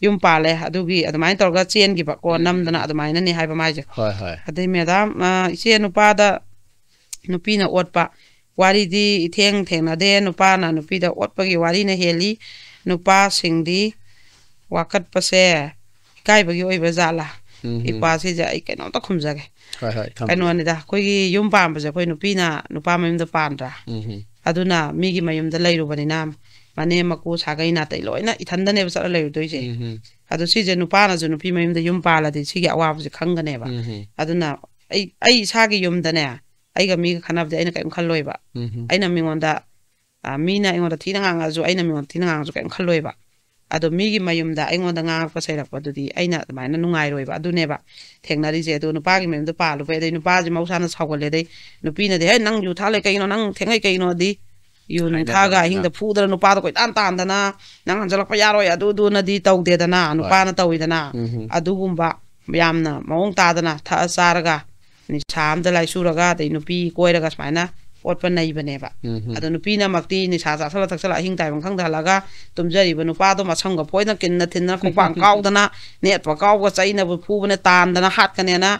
ꯌꯨꯝ ꯄꯥꯜꯂꯦ, ꯑꯗꯨꯒꯤ ꯑꯗꯨꯃꯥꯏꯅ ꯇꯧꯔꯒ ꯆꯦꯟꯈꯤꯕ ꯀꯣ, ꯎꯝ, ꯅꯝꯗꯅ ꯎꯝ꯫ ꯑꯗꯨꯃꯥꯏꯅꯅꯦ ꯍꯥꯏꯕ ꯃꯥꯏꯁꯦ꯫ ꯍꯣꯏ, ꯍꯣꯏ꯫ ꯑꯗꯩ ꯃꯦꯗꯥꯝ, ꯑ, ꯏꯆꯦ ꯅꯨꯄꯥꯗ ꯅꯨꯄꯤꯅ ꯑꯣꯠꯄ ꯋꯥꯔꯤꯗꯤ ꯏꯊꯦꯡ ꯊꯦꯡꯅꯗꯦ꯫ ꯅꯨꯄꯥꯅ ꯅꯨꯄꯤꯗ ꯑꯣꯠꯄꯒꯤ ꯋꯥꯔꯤꯅ ꯍꯦꯜꯂꯤ꯫ ꯅꯨꯄꯥꯁꯤꯡꯗꯤ ꯋꯥꯀꯠꯄꯁꯦ ꯏꯀꯥꯏꯕꯒꯤ ꯑꯣꯏꯕ ꯖꯥꯠꯂꯥ? ꯎꯝ, ꯎꯝ꯫ ꯏꯄꯥꯁꯤꯁꯦ ꯑꯩ ꯀꯩꯅꯣꯝꯇ ꯈꯨꯝꯖꯒꯦ꯫ ꯍꯣꯏ, ꯍꯣꯏ, ꯊꯝꯕꯤꯌꯨ꯫ ꯀꯩꯅꯣꯅꯤꯗ, ꯑꯩꯈꯣꯏꯒꯤ ꯌꯨꯝ ꯄꯥꯟꯕꯁꯦ ꯑꯩꯈꯣꯏ ꯅꯨꯄꯤꯅ ꯅꯨꯄꯥ ꯃꯌꯨꯝꯗ ꯄꯥꯟꯗ꯭ꯔꯥ? ꯎꯝ, ꯎꯝ꯫ ꯑꯗꯨꯅ ꯃꯤꯒꯤ ꯃꯌꯨꯝꯗ ꯂꯩꯔꯨꯕꯅꯤꯅ ꯃꯅꯦꯝ ꯃꯀꯨ ꯁꯥꯒꯩ ꯅꯥꯇꯩ ꯂꯣꯏꯅ ꯏꯊꯟꯗꯅꯦꯕ ꯆꯠꯂ ꯂꯩꯔꯨꯗꯣꯏꯁꯦ꯫ ꯎꯝ, ꯎꯝ꯫ ꯑꯗꯣ ꯁꯤꯁꯦ ꯅꯨꯄꯥꯅꯁꯨ ꯅꯨꯄꯤ ꯃꯌꯨꯝꯗ ꯌꯨꯝ ꯄꯥꯜꯂꯗꯤ ꯁꯤꯒꯤ ꯑꯋꯥꯕꯁꯦ ꯈꯪꯒꯅꯦꯕ꯫ ꯎꯝ, ꯎꯝ꯫ ꯑꯗꯨꯅ ꯑꯩ, ꯑꯩ ꯏꯁꯥꯒꯤ ꯌꯨꯝꯗꯅꯦ, ꯑꯩꯒ ꯃꯤꯒ ꯈꯠꯅꯕꯗꯤ ꯑꯩꯅ ꯀꯔꯤꯝ ꯈꯜꯂꯣꯏꯕ꯫ ꯎꯝ, ꯎꯝ꯫ ꯑꯩꯅ ꯃꯤꯉꯣꯟꯗ, ꯑ, ꯃꯤꯅ ꯑꯩꯉꯣꯟꯗ ꯊꯤꯅ ꯉꯥꯡꯉꯁꯨ, ꯑꯩꯅ ꯃꯤꯉꯣꯟꯗ ꯊꯤꯅ ꯉꯥꯡꯉꯁꯨ ꯀꯔꯤꯝ ꯈꯜꯂꯣꯏꯕ꯫ ꯑꯗꯣ ꯃꯤꯒꯤ ꯃꯌꯨꯝꯗ ꯑꯩꯉꯣꯟꯗ ꯉꯥꯡꯉꯛꯄ ꯁꯩꯔꯛꯄꯗꯨꯗꯤ ꯑꯩꯅ ꯑꯗꯨꯃꯥꯏꯅ ꯅꯨꯡꯉꯥꯏꯔꯣꯏꯕ꯫ ꯑꯗꯨꯅꯦꯕ ꯊꯦꯡꯅꯔꯤꯁꯦ꯫ ꯑꯗꯣ ꯅꯨꯄꯥꯒꯤ ꯃꯌꯨꯝꯗ ꯄꯥꯜꯂꯨꯕꯩ, ꯑꯗꯩ ꯅꯨꯄꯥꯁꯦ ꯃꯍꯧꯁꯥꯅ ꯁꯥꯎꯒꯜꯂꯦ, ꯑꯗꯩ ꯅꯨꯄꯤꯅꯗꯤ, "ꯍꯦ, ꯅꯪ ꯌꯨ ꯊꯛ ꯂꯩ ꯀꯩꯒꯤꯅꯣ, ꯅꯪ ꯊꯦꯡꯉꯩ ꯀꯩꯒꯤꯅꯣꯗꯤ?" ꯌꯨ ꯅꯨꯡ ꯊꯛꯑꯒ ꯍꯥꯏꯅꯗꯕꯅꯤꯅ꯫ ꯑꯍꯤꯡꯗ ꯐꯨꯗꯅ ꯅꯨꯄꯥꯗꯣ ꯀꯣꯏꯇꯥꯟ ꯇꯥꯟꯗꯅ, "ꯅꯪ ꯍꯟꯖꯜꯂꯛꯄ ꯌꯥꯔꯣꯏ, ꯑꯗꯨ ꯑꯗꯨꯅꯗꯤ" ꯇꯧꯗꯦꯗꯅ, ꯍꯣꯏ꯫ ꯅꯨꯄꯥꯅ ꯇꯧꯋꯤꯗꯅ꯫ ꯎꯝ ꯍꯝ꯫ ꯑꯗꯨꯒꯨꯝꯕ ꯌꯥꯝꯅ ꯃꯑꯣꯡ ꯇꯥꯗꯅ ꯊꯛꯑ ꯆꯥꯔꯒ, ꯅꯤꯁꯥ ꯑꯝꯗ ꯂꯥꯏꯆꯨꯔꯒ, ꯑꯗꯩ ꯅꯨꯄꯤ ꯀꯣꯏꯔꯒ ꯁꯨꯃꯥꯏꯅ ꯑꯣꯠꯄ ꯅꯩꯕꯅꯦꯕ꯫ ꯎꯝ ꯍꯝ꯫ ꯑꯗꯣ ꯅꯨꯄꯤꯅꯃꯛꯇꯤ ꯅꯤꯁꯥ ꯆꯥꯁꯜꯂ ꯊꯛꯆꯜꯂ ꯑꯍꯤꯡ ꯇꯥꯏꯕꯪ ꯈꯪꯗ ꯍꯜꯂꯒ ꯇꯨꯝꯖꯔꯤꯕ ꯅꯨꯄꯥꯗꯣ ꯃꯁꯝꯒ ꯐꯣꯏꯗꯅ, ꯀꯤꯟꯅ ꯊꯤꯟꯗꯅ, ꯈꯣꯡꯄꯥꯛ ꯀꯥꯎꯗꯅ, ꯅꯦꯠꯄ ꯀꯥꯎꯕ, ꯆꯩꯅꯕꯨ ꯐꯨꯕꯅ, ꯇꯥꯟꯗꯅ ꯍꯥꯠꯀꯅꯦꯅ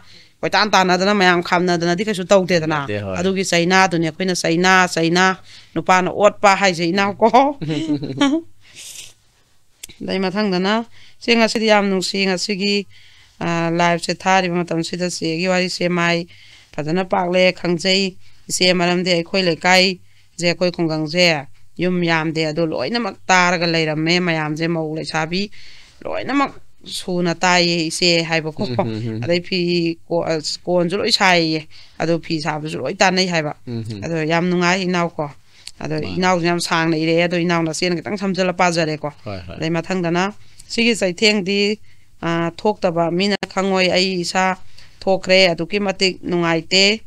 ꯀꯣꯏꯇꯥꯟ ꯇꯥꯟꯅꯗꯅ ꯃꯌꯥꯝ ꯈꯥꯝꯅꯗꯅꯗꯤ ꯀꯩꯁꯨ ꯇꯧꯗꯦꯗꯅ꯫ ꯅꯠꯇꯦ, ꯍꯣꯏ꯫ ꯑꯗꯨꯒꯤ ꯆꯩꯅꯥꯗꯨꯅꯤ ꯑꯩꯈꯣꯏꯅ ꯆꯩꯅꯥ, ꯆꯩꯅꯥ, ꯅꯨꯄꯥꯅ ꯑꯣꯠꯄ ꯍꯥꯏꯁꯦ, ꯏꯅꯥꯎꯀꯣ꯫ ꯑꯗꯩ ꯃꯊꯪꯗꯅ, ꯆꯦ, ꯉꯁꯤꯗꯤ ꯌꯥꯝ ꯅꯨꯡꯁꯤ, ꯉꯁꯤꯒꯤ, ꯑ, live ꯁꯦ ꯊꯥꯔꯤꯕ ꯃꯇꯝꯁꯤꯗ ꯆꯦꯒꯤ ꯋꯥꯔꯤꯁꯦ ꯃꯥꯏ ꯐꯖꯅ ꯄꯥꯛꯂꯦ, ꯈꯪꯖꯩ꯫ ꯏꯆꯦ, ꯃꯔꯝꯗꯤ ꯑꯩꯈꯣꯏ ꯂꯩꯀꯥꯏꯁꯦ, ꯑꯩꯈꯣꯏ ꯈꯨꯡꯒꯪꯁꯦ ꯌꯨꯝ ꯌꯥꯝꯗꯦ, ꯑꯗꯣ ꯂꯣꯏꯅꯃꯛ ꯇꯥꯔꯒ ꯂꯩꯔꯝꯃꯦ ꯃꯌꯥꯝꯁꯦ, ꯃꯧ ꯂꯩꯁꯥꯕꯤ ꯂꯣꯏꯅꯃꯛ ꯁꯨꯅ ꯇꯥꯏꯌꯦ ꯏꯆꯦ ꯍꯥꯏꯕꯀꯣ꯫ ꯎꯝ, ꯎꯝ, ꯎꯝ꯫ ꯑꯗꯩ ꯐꯤ ꯀꯣ-, ꯑ, ꯀꯣꯟꯁꯨ ꯂꯣꯏ ꯁꯥꯏꯌꯦ, ꯑꯗꯣ ꯐꯤ ꯁꯥꯕꯁꯨ ꯂꯣꯏ ꯇꯥꯟꯅꯩ ꯍꯥꯏꯕ꯫ ꯎꯝ, ꯎꯝ꯫ ꯑꯗꯣ ꯌꯥꯝ ꯅꯨꯡꯉꯥꯏ ꯏꯅꯥꯎꯀꯣ꯫ ꯑꯗꯣ ꯃꯥꯅꯦ꯫ ꯏꯅꯥꯎꯁꯨ ꯌꯥꯝ ꯁꯥꯡꯅ ꯏꯔꯛꯑꯦ, ꯑꯗꯣ ꯏꯅꯥꯎ ꯅꯆꯦꯅ ꯈꯤꯇꯪ ꯁꯝꯖꯜꯂ ꯄꯥꯖꯔꯦꯀꯣ꯫ ꯍꯣꯏ, ꯍꯣꯏ꯫ ꯑꯗꯩ ꯃꯊꯪꯗꯅ, ꯁꯤꯒꯤ ꯆꯩꯊꯦꯡꯗꯤ, ꯑ, ꯊꯣꯛꯇꯕ ꯃꯤꯅ ꯈꯪꯉꯣꯏ, ꯑꯩ ꯏꯁꯥ ꯊꯣꯛꯈ꯭ꯔꯦ, ꯑꯗꯨꯛꯀꯤ ꯃꯇꯤꯛ ꯅꯨꯡꯉꯥꯏꯇꯦ꯫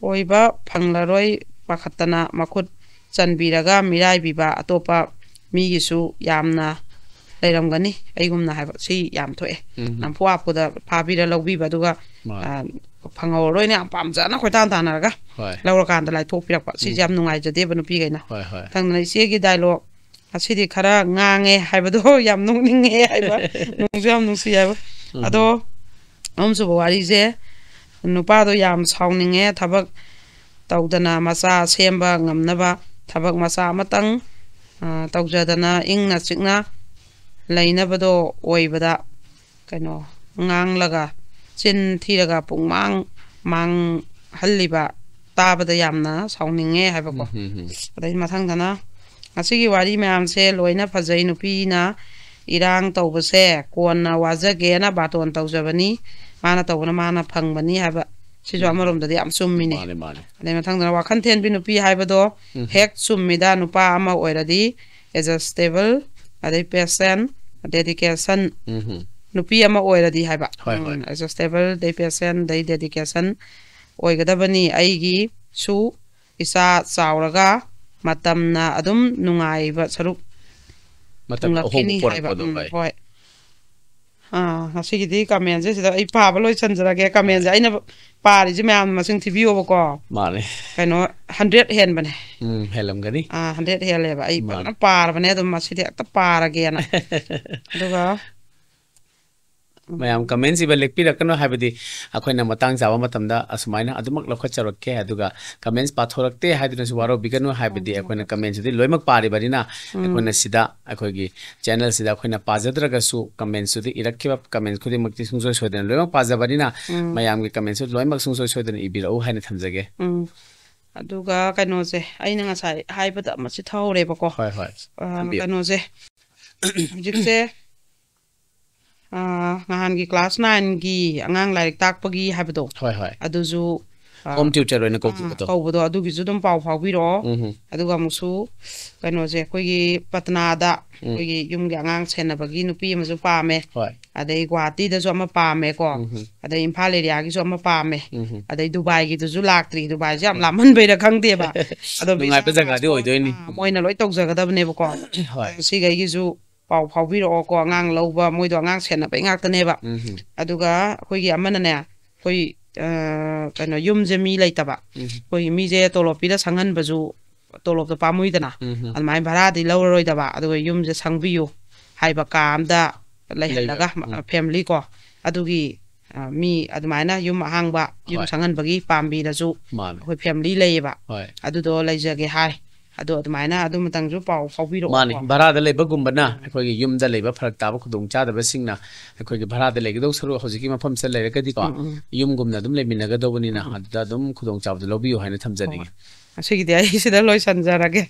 ꯑꯣꯏꯕ ꯐꯪꯂꯔꯣꯏ ꯄꯥꯈꯠꯇꯅ ꯃꯈꯨꯠ ꯆꯟꯕꯤꯔꯒ ꯃꯤꯔꯥꯏꯕꯤꯕ ꯑꯇꯣꯞꯄ ꯃꯤꯒꯤꯁꯨ ꯌꯥꯝꯅ ꯂꯩꯔꯝꯒꯅꯤ ꯑꯩꯒꯨꯝꯅ ꯍꯥꯏꯕ꯫ ꯁꯤ ꯌꯥꯝ ꯊꯣꯛꯑꯦ꯫ ꯎꯝ꯫ ꯅꯝꯐꯨ ꯍꯥꯐꯨꯗ ꯐꯥꯕꯤꯔ ꯂꯧꯕꯤꯕ, ꯑꯗꯨꯒ, ꯃꯥꯅꯦ꯫ ꯑ, ꯐꯪꯍꯧꯔꯔꯣꯏꯅ ꯌꯥꯝ ꯄꯥꯝꯖꯅ ꯀꯣꯏꯇꯥꯟ ꯇꯥꯟꯅꯔꯒ ꯍꯣꯏ꯫ ꯂꯧꯔꯀꯥꯟꯗ ꯂꯥꯏꯊꯣꯛꯄꯤꯔꯛꯄ꯫ ꯁꯤꯁꯦ ꯎꯝ꯫ ꯌꯥꯝ ꯅꯨꯡꯉꯥꯏꯖꯗꯦꯕ ꯅꯨꯄꯤꯈꯩꯅ꯫ ꯍꯣꯏ, ꯍꯣꯏ꯫ ꯃꯊꯪꯗꯅ ꯏꯆꯦꯒꯤ dialogue, "ꯉꯁꯤꯗꯤ ꯈꯔ ꯉꯥꯡꯉꯦ" ꯍꯥꯏꯕꯗꯣ ꯌꯥꯝ ꯅꯣꯛꯅꯤꯡꯉꯦ ꯍꯥꯏꯕ꯫ ꯅꯨꯡꯁꯨ ꯌꯥꯝ ꯅꯨꯡꯁꯤ ꯍꯥꯏꯕ꯫ ꯎꯝ꯫ ꯑꯗꯣ ꯑꯍꯨꯝꯁꯨꯕ ꯋꯥꯔꯤꯁꯦ, ꯅꯨꯄꯥꯗꯣ ꯌꯥꯝ ꯁꯥꯎꯅꯤꯡꯉꯦ, ꯊꯕꯛ ꯇꯧꯗꯅ ꯃꯆꯥ ꯁꯦꯝꯕ ꯉꯝꯅꯕ ꯊꯕꯛ ꯃꯆꯥ ꯑꯃꯇꯪ, ꯑ, ꯇꯧꯖꯗꯅ ꯏꯪꯅ ꯆꯤꯛꯅ ꯂꯩꯅꯕꯗꯣ ꯑꯣꯏꯕꯗ, ꯀꯩꯅꯣ, ꯉꯥꯡꯂꯒ ꯆꯤꯟ ꯊꯤꯔꯒ ꯄꯨꯡꯃꯥꯡ ꯃꯥꯡꯍꯜꯂꯤꯕ ꯇꯥꯕꯗ ꯌꯥꯝꯅ ꯁꯥꯎꯅꯤꯡꯉꯦ ꯍꯥꯏꯕꯀꯣ꯫ ꯎꯝ, ꯎꯝ, ꯎꯝ꯫ ꯑꯗꯩ ꯃꯊꯪꯗꯅ, "ꯉꯁꯤꯒꯤ ꯋꯥꯔꯤ ꯃꯌꯥꯝꯁꯦ ꯂꯣꯏꯅ ꯐꯖꯩ, ꯅꯨꯄꯤꯅ ꯏꯔꯥꯡ ꯇꯧꯕꯁꯦ ꯀꯣꯟꯅ ꯋꯥꯖꯒꯦꯅ ꯕꯥꯇꯣꯟ ꯇꯧꯖꯕꯅꯤ, ꯃꯥꯅ ꯇꯧꯕꯅ ꯃꯥꯅ ꯐꯪꯕꯅꯤ" ꯍꯥꯏꯕ꯫ ꯁꯤꯁꯨ ꯎꯝ꯫ ꯑꯃꯔꯣꯝꯗꯗꯤ ꯌꯥꯝ ꯆꯨꯝꯃꯤꯅꯦ꯫ ꯃꯥꯅꯦ, ꯃꯥꯅꯦ꯫ ꯑꯗꯩ ꯃꯊꯪꯗꯅ, "ꯋꯥꯈꯜ ꯊꯦꯟꯕꯤ ꯅꯨꯄꯤ ꯍꯥꯏꯕꯗꯣ ꯎꯝ꯫ ꯍꯦꯛ ꯆꯨꯝꯃꯤꯗ, ꯅꯨꯄꯥ ꯑꯃ ꯑꯣꯏꯔꯗꯤ ꯑꯦꯗꯖꯁꯇꯦꯕꯜ, ꯑꯗꯩ ꯄꯦꯁꯦꯟ, ꯗꯦꯗꯤꯀꯦꯁꯟ, ꯎꯝ ꯅꯨꯄꯤ ꯑꯃ ꯑꯣꯏꯔꯗꯤ ꯍꯥꯏꯕ꯫ ꯍꯣꯏ, ꯍꯣꯏ꯫ ꯑꯦꯗꯖꯁꯇꯦꯕꯜ, ꯑꯗꯩ ꯄꯦꯁꯦꯟ, ꯑꯗꯩ ꯗꯦꯗꯤꯀꯦꯁꯟ ꯑꯣꯏꯒꯗꯕꯅꯤ꯫ ꯑꯩꯒꯤꯁꯨ ꯏꯆꯥ ꯆꯥꯎꯔꯒ ꯃꯇꯝꯅ ꯑꯗꯨꯝ ꯅꯨꯡꯉꯥꯏꯕ ꯁꯔꯨꯛ ꯃꯇꯝ ꯑꯍꯣꯡꯕ ꯊꯨꯡꯂꯛꯈꯤꯅꯤ ꯍꯥꯏꯕ꯫ ꯄꯨꯔꯛꯄꯗꯣ ꯎꯝ, ꯍꯣꯏ꯫ ꯍꯣꯏ꯫ ꯑꯥ, ꯉꯁꯤꯒꯤꯗꯤ ꯀꯃꯦꯟꯁꯦ ꯁꯤꯗ ꯑꯩ ꯄꯥꯕ ꯂꯣꯏꯁꯟꯖꯔꯒꯦ꯫ ꯀꯃꯦꯟꯁꯦ ꯑꯩꯅ ꯄꯥꯔꯤꯁꯦ ꯃꯌꯥꯝ ꯃꯁꯤꯡ ꯊꯤꯕꯤꯌꯣꯕꯀꯣ꯫ ꯃꯥꯅꯦ꯫ ꯀꯩꯅꯣ, ꯍꯟꯗ꯭ꯔꯦꯠ ꯍꯦꯟꯕꯅꯦ꯫ ꯎꯝ, ꯍꯦꯜꯂꯝꯒꯅꯤ꯫ ꯑꯥ, ꯍꯟꯗ꯭ꯔꯦꯠ ꯍꯦꯜꯂꯦꯕ꯫ ꯑꯩ ꯃꯥꯅꯦ꯫ ꯐꯖꯅ ꯄꯥꯔꯕꯅꯦ ꯑꯗꯨꯝ ꯃꯁꯤꯗꯤ ꯍꯦꯛꯇ ꯄꯥꯔꯒꯦꯅ꯫ ꯑꯗꯨꯒ ꯃꯌꯥꯝ ꯀꯃꯦꯟꯁ ꯏꯕ ꯂꯦꯞꯄꯤꯔꯛꯀꯅꯨ, ꯍꯥꯏꯕꯗꯤ ꯑꯩꯈꯣꯏꯅ ꯃꯇꯥꯡ ꯆꯥꯕ ꯃꯇꯝꯗ ꯑꯁꯨꯃꯥꯏꯅ ꯑꯗꯨꯃꯛ ꯂꯧꯈꯠꯆꯔꯛꯀꯦ, ꯑꯗꯨꯒ ꯀꯃꯦꯟꯁ ꯄꯥꯊꯣꯔꯛꯇꯦ ꯍꯥꯏꯗꯨꯅꯁꯨ ꯋꯥꯔꯧꯕꯤꯒꯅꯨ, ꯍꯥꯏꯕꯗꯤ ꯑꯩꯈꯣꯏꯅ ꯀꯃꯦꯟꯁꯤꯗꯤ ꯂꯣꯏꯅꯃꯛ ꯄꯥꯔꯤꯕꯅꯤꯅ꯫ ꯑꯩꯈꯣꯏꯅ ꯁꯤꯗ ꯑꯩꯈꯣꯏꯒꯤ ꯆꯦꯅꯦꯜꯁꯤꯗ ꯑꯩꯈꯣꯏꯅ ꯄꯥꯖꯗ꯭ꯔꯒꯁꯨ ꯀꯃꯦꯟꯁꯇꯨꯗꯤ ꯏꯔꯛꯈꯤꯕ ꯀꯃꯦꯟ ꯈꯨꯗꯤꯡꯃꯛꯇꯤ ꯁꯨꯡꯁꯣꯏ ꯁꯣꯏꯗꯅ ꯂꯣꯏꯅꯃꯛ ꯄꯥꯖꯕꯅꯤꯅ꯫ ꯃꯌꯥꯝꯒꯤ ꯀꯃꯦꯟꯁꯨ ꯂꯣꯏꯅꯃꯛ ꯁꯨꯡꯁꯣꯏ ꯁꯣꯏꯗꯅ ꯏꯕꯤꯔꯛꯎ ꯍꯥꯏꯅ ꯊꯝꯖꯒꯦ꯫ ꯎꯝ꯫ ꯑꯗꯨꯒ ꯀꯩꯅꯣꯁꯦ, ꯑꯩꯅ ꯉꯁꯥꯏ ꯍꯥꯏꯕꯗ ꯑꯃꯁꯤ ꯊꯍꯧꯔꯦꯕꯀꯣ꯫ ꯍꯣꯏ, ꯍꯣꯏ꯫ ꯑ, ꯊꯝꯕꯤꯌꯨ꯫ ꯀꯩꯅꯣꯁꯦ, ꯍꯧꯖꯤꯛꯁꯦ, ꯑ, ꯅꯍꯥꯟꯒꯤ ꯀ꯭ꯂꯥꯁ ꯅꯥꯏꯟꯒꯤ ꯑꯉꯥꯡ ꯂꯥꯏꯔꯤꯛ ꯇꯥꯛꯄꯒꯤ ꯍꯥꯏꯕꯗꯣ, ꯍꯣꯏ, ꯍꯣꯏ꯫ ꯑꯗꯨꯁꯨ, ꯑ, ꯍꯣꯝ ꯇ꯭ꯌꯨꯇꯔ ꯑꯣꯏꯅ ꯑ, ꯀꯧꯈꯤꯕꯗꯣ꯫ ꯀꯧꯕꯗꯣ, ꯑꯗꯨꯒꯤꯁꯨ ꯑꯗꯨꯝ ꯄꯥꯎ ꯐꯥꯎꯕꯤꯔꯛꯑꯣ꯫ ꯎꯝ꯫ ꯑꯗꯨꯒ ꯑꯃꯨꯛꯁꯨ ꯀꯩꯅꯣꯁꯦ, ꯑꯩꯈꯣꯏꯒꯤ ꯄꯇꯅꯥꯗ ꯑꯩꯈꯣꯏꯒꯤ ꯌꯨꯝꯒꯤ ꯑꯉꯥꯡ ꯁꯦꯟꯅꯕꯒꯤ ꯅꯨꯄꯤ ꯑꯃꯁꯨ ꯄꯥꯝꯃꯦ꯫ ꯍꯣꯏ꯫ ꯑꯗꯩ ꯒꯨꯍꯥꯇꯤꯗꯁꯨ ꯑꯃ ꯄꯥꯝꯃꯦꯀꯣ꯫ ꯎꯝ꯫ ꯑꯗꯩ ꯏꯝꯐꯥꯜ ꯑꯦꯔꯤꯌꯥꯒꯤꯁꯨ ꯑꯃ ꯄꯥꯝꯃꯦ꯫ ꯎꯝ꯫ ꯑꯗꯩ ꯗꯨꯕꯥꯏꯒꯤꯗꯨꯁꯨ ꯂꯥꯛꯇ꯭ꯔꯤ, ꯗꯨꯕꯥꯏꯁꯦ ꯌꯥꯝ ꯂꯥꯞꯃꯟꯕꯩꯔ ꯈꯪꯗꯦꯕ꯫ ꯑꯗꯣ ꯅꯨꯡꯉꯥꯏꯕ visa ꯖꯒꯥꯗꯤ passport, ꯑꯣꯏꯗꯣꯏꯅꯤ꯫ ꯑ, ꯃꯣꯏꯅ ꯂꯣꯏ ꯇꯧꯖꯒꯗꯕꯅꯦꯕꯀꯣ꯫ ꯍꯣꯏ꯫ ꯁꯤꯈꯩꯒꯤꯁꯨ ꯄꯥꯎ ꯐꯥꯎꯕꯤꯔꯛꯑꯣꯀꯣ꯫ ꯑꯉꯥꯡ ꯂꯧꯕ, ꯃꯣꯏꯗꯣ ꯑꯉꯥꯡ ꯁꯦꯟꯅꯕꯩ ꯉꯥꯛꯇꯅꯦꯕ꯫ ꯎꯝ꯫ ꯑꯗꯨꯒ ꯑꯩꯈꯣꯏꯒꯤ ꯑꯃꯅꯅꯦ, ꯑꯩꯈꯣꯏ, ꯑ, ꯀꯩꯅꯣ, ꯌꯨꯝꯁꯦ ꯃꯤ ꯂꯩꯇꯕ꯫ ꯎꯝ꯫ ꯑꯩꯈꯣꯏꯒꯤ ꯃꯤꯁꯦ ꯇꯣꯂꯣꯞ ꯄꯤꯔ ꯁꯪꯍꯟꯕꯁꯨ ꯇꯣꯂꯣꯞꯇꯣ ꯄꯥꯝꯃꯨꯏꯗꯅ꯫ ꯎꯝ꯫ ꯑꯗꯨꯃꯥꯏꯅ ꯚꯔꯥꯗꯤ ꯂꯧꯔꯔꯣꯏꯗꯕ, ꯑꯗꯨꯒ ꯌꯨꯝꯁꯦ ꯁꯪꯕꯤꯌꯨ ꯍꯥꯏꯕ ꯀꯥ ꯑꯝꯗ ꯂꯩꯍꯜꯂꯒ, ꯂꯩꯕ꯫ ꯎꯝ꯫ family ꯀꯣ, ꯑꯗꯨꯒꯤ, ꯑ, ꯃꯤ ꯑꯗꯨꯃꯥꯏꯅ ꯌꯨꯝ ꯑꯍꯥꯡꯕ, ꯌꯨꯝ ꯍꯣꯏ꯫ ꯁꯪꯍꯟꯕꯒꯤ ꯄꯥꯝꯕꯤꯔꯁꯨ ꯃꯥꯅꯦ꯫ ꯑꯩꯈꯣꯏ family ꯂꯩꯌꯦꯕ꯫ ꯍꯣꯏ꯫ ꯑꯗꯨꯗꯣ ꯂꯩꯖꯒꯦ ꯍꯥꯏ꯫ ꯑꯗꯣ ꯑꯗꯨꯃꯥꯏꯅ ꯑꯗꯨ ꯃꯇꯪꯁꯨ ꯄꯥꯎ ꯐꯥꯎꯕꯤꯔꯛꯑꯣ ꯃꯥꯅꯦ꯫ ꯀꯣ꯫ ꯚꯔꯥꯗ ꯂꯩꯕꯒꯨꯝꯕꯅ ꯑꯩꯈꯣꯏꯒꯤ ꯌꯨꯝꯗ ꯂꯩꯕ ꯐꯔꯛ ꯇꯥꯕ ꯈꯨꯗꯣꯡ ꯆꯥꯗꯕꯁꯤꯡꯅ ꯑꯩꯈꯣꯏꯒꯤ ꯚꯔꯥꯗ ꯂꯩꯒꯗꯧ ꯁꯔꯨꯛ ꯍꯧꯖꯤꯛꯀꯤ ꯃꯐꯝꯁꯤꯗ ꯂꯩꯔꯒꯗꯤꯀꯣ, ꯎꯝ, ꯎꯝ꯫ ꯌꯨꯝꯒꯨꯝꯅ ꯑꯗꯨꯝ ꯂꯩꯃꯤꯟꯅꯒꯗꯧꯕꯅꯤꯅ ꯎꯝ꯫ ꯑꯗꯨꯗ ꯑꯗꯨꯝ ꯈꯨꯗꯣꯡꯆꯥꯕꯗꯨ ꯂꯧꯕꯤꯌꯨ ꯍꯥꯏꯅ ꯊꯝꯖꯅꯤꯡꯉꯤ꯫ ꯉꯁꯤꯒꯤꯗꯤ ꯑꯩ ꯁꯤꯗ ꯂꯣꯏꯁꯟꯖꯔꯒꯦ꯫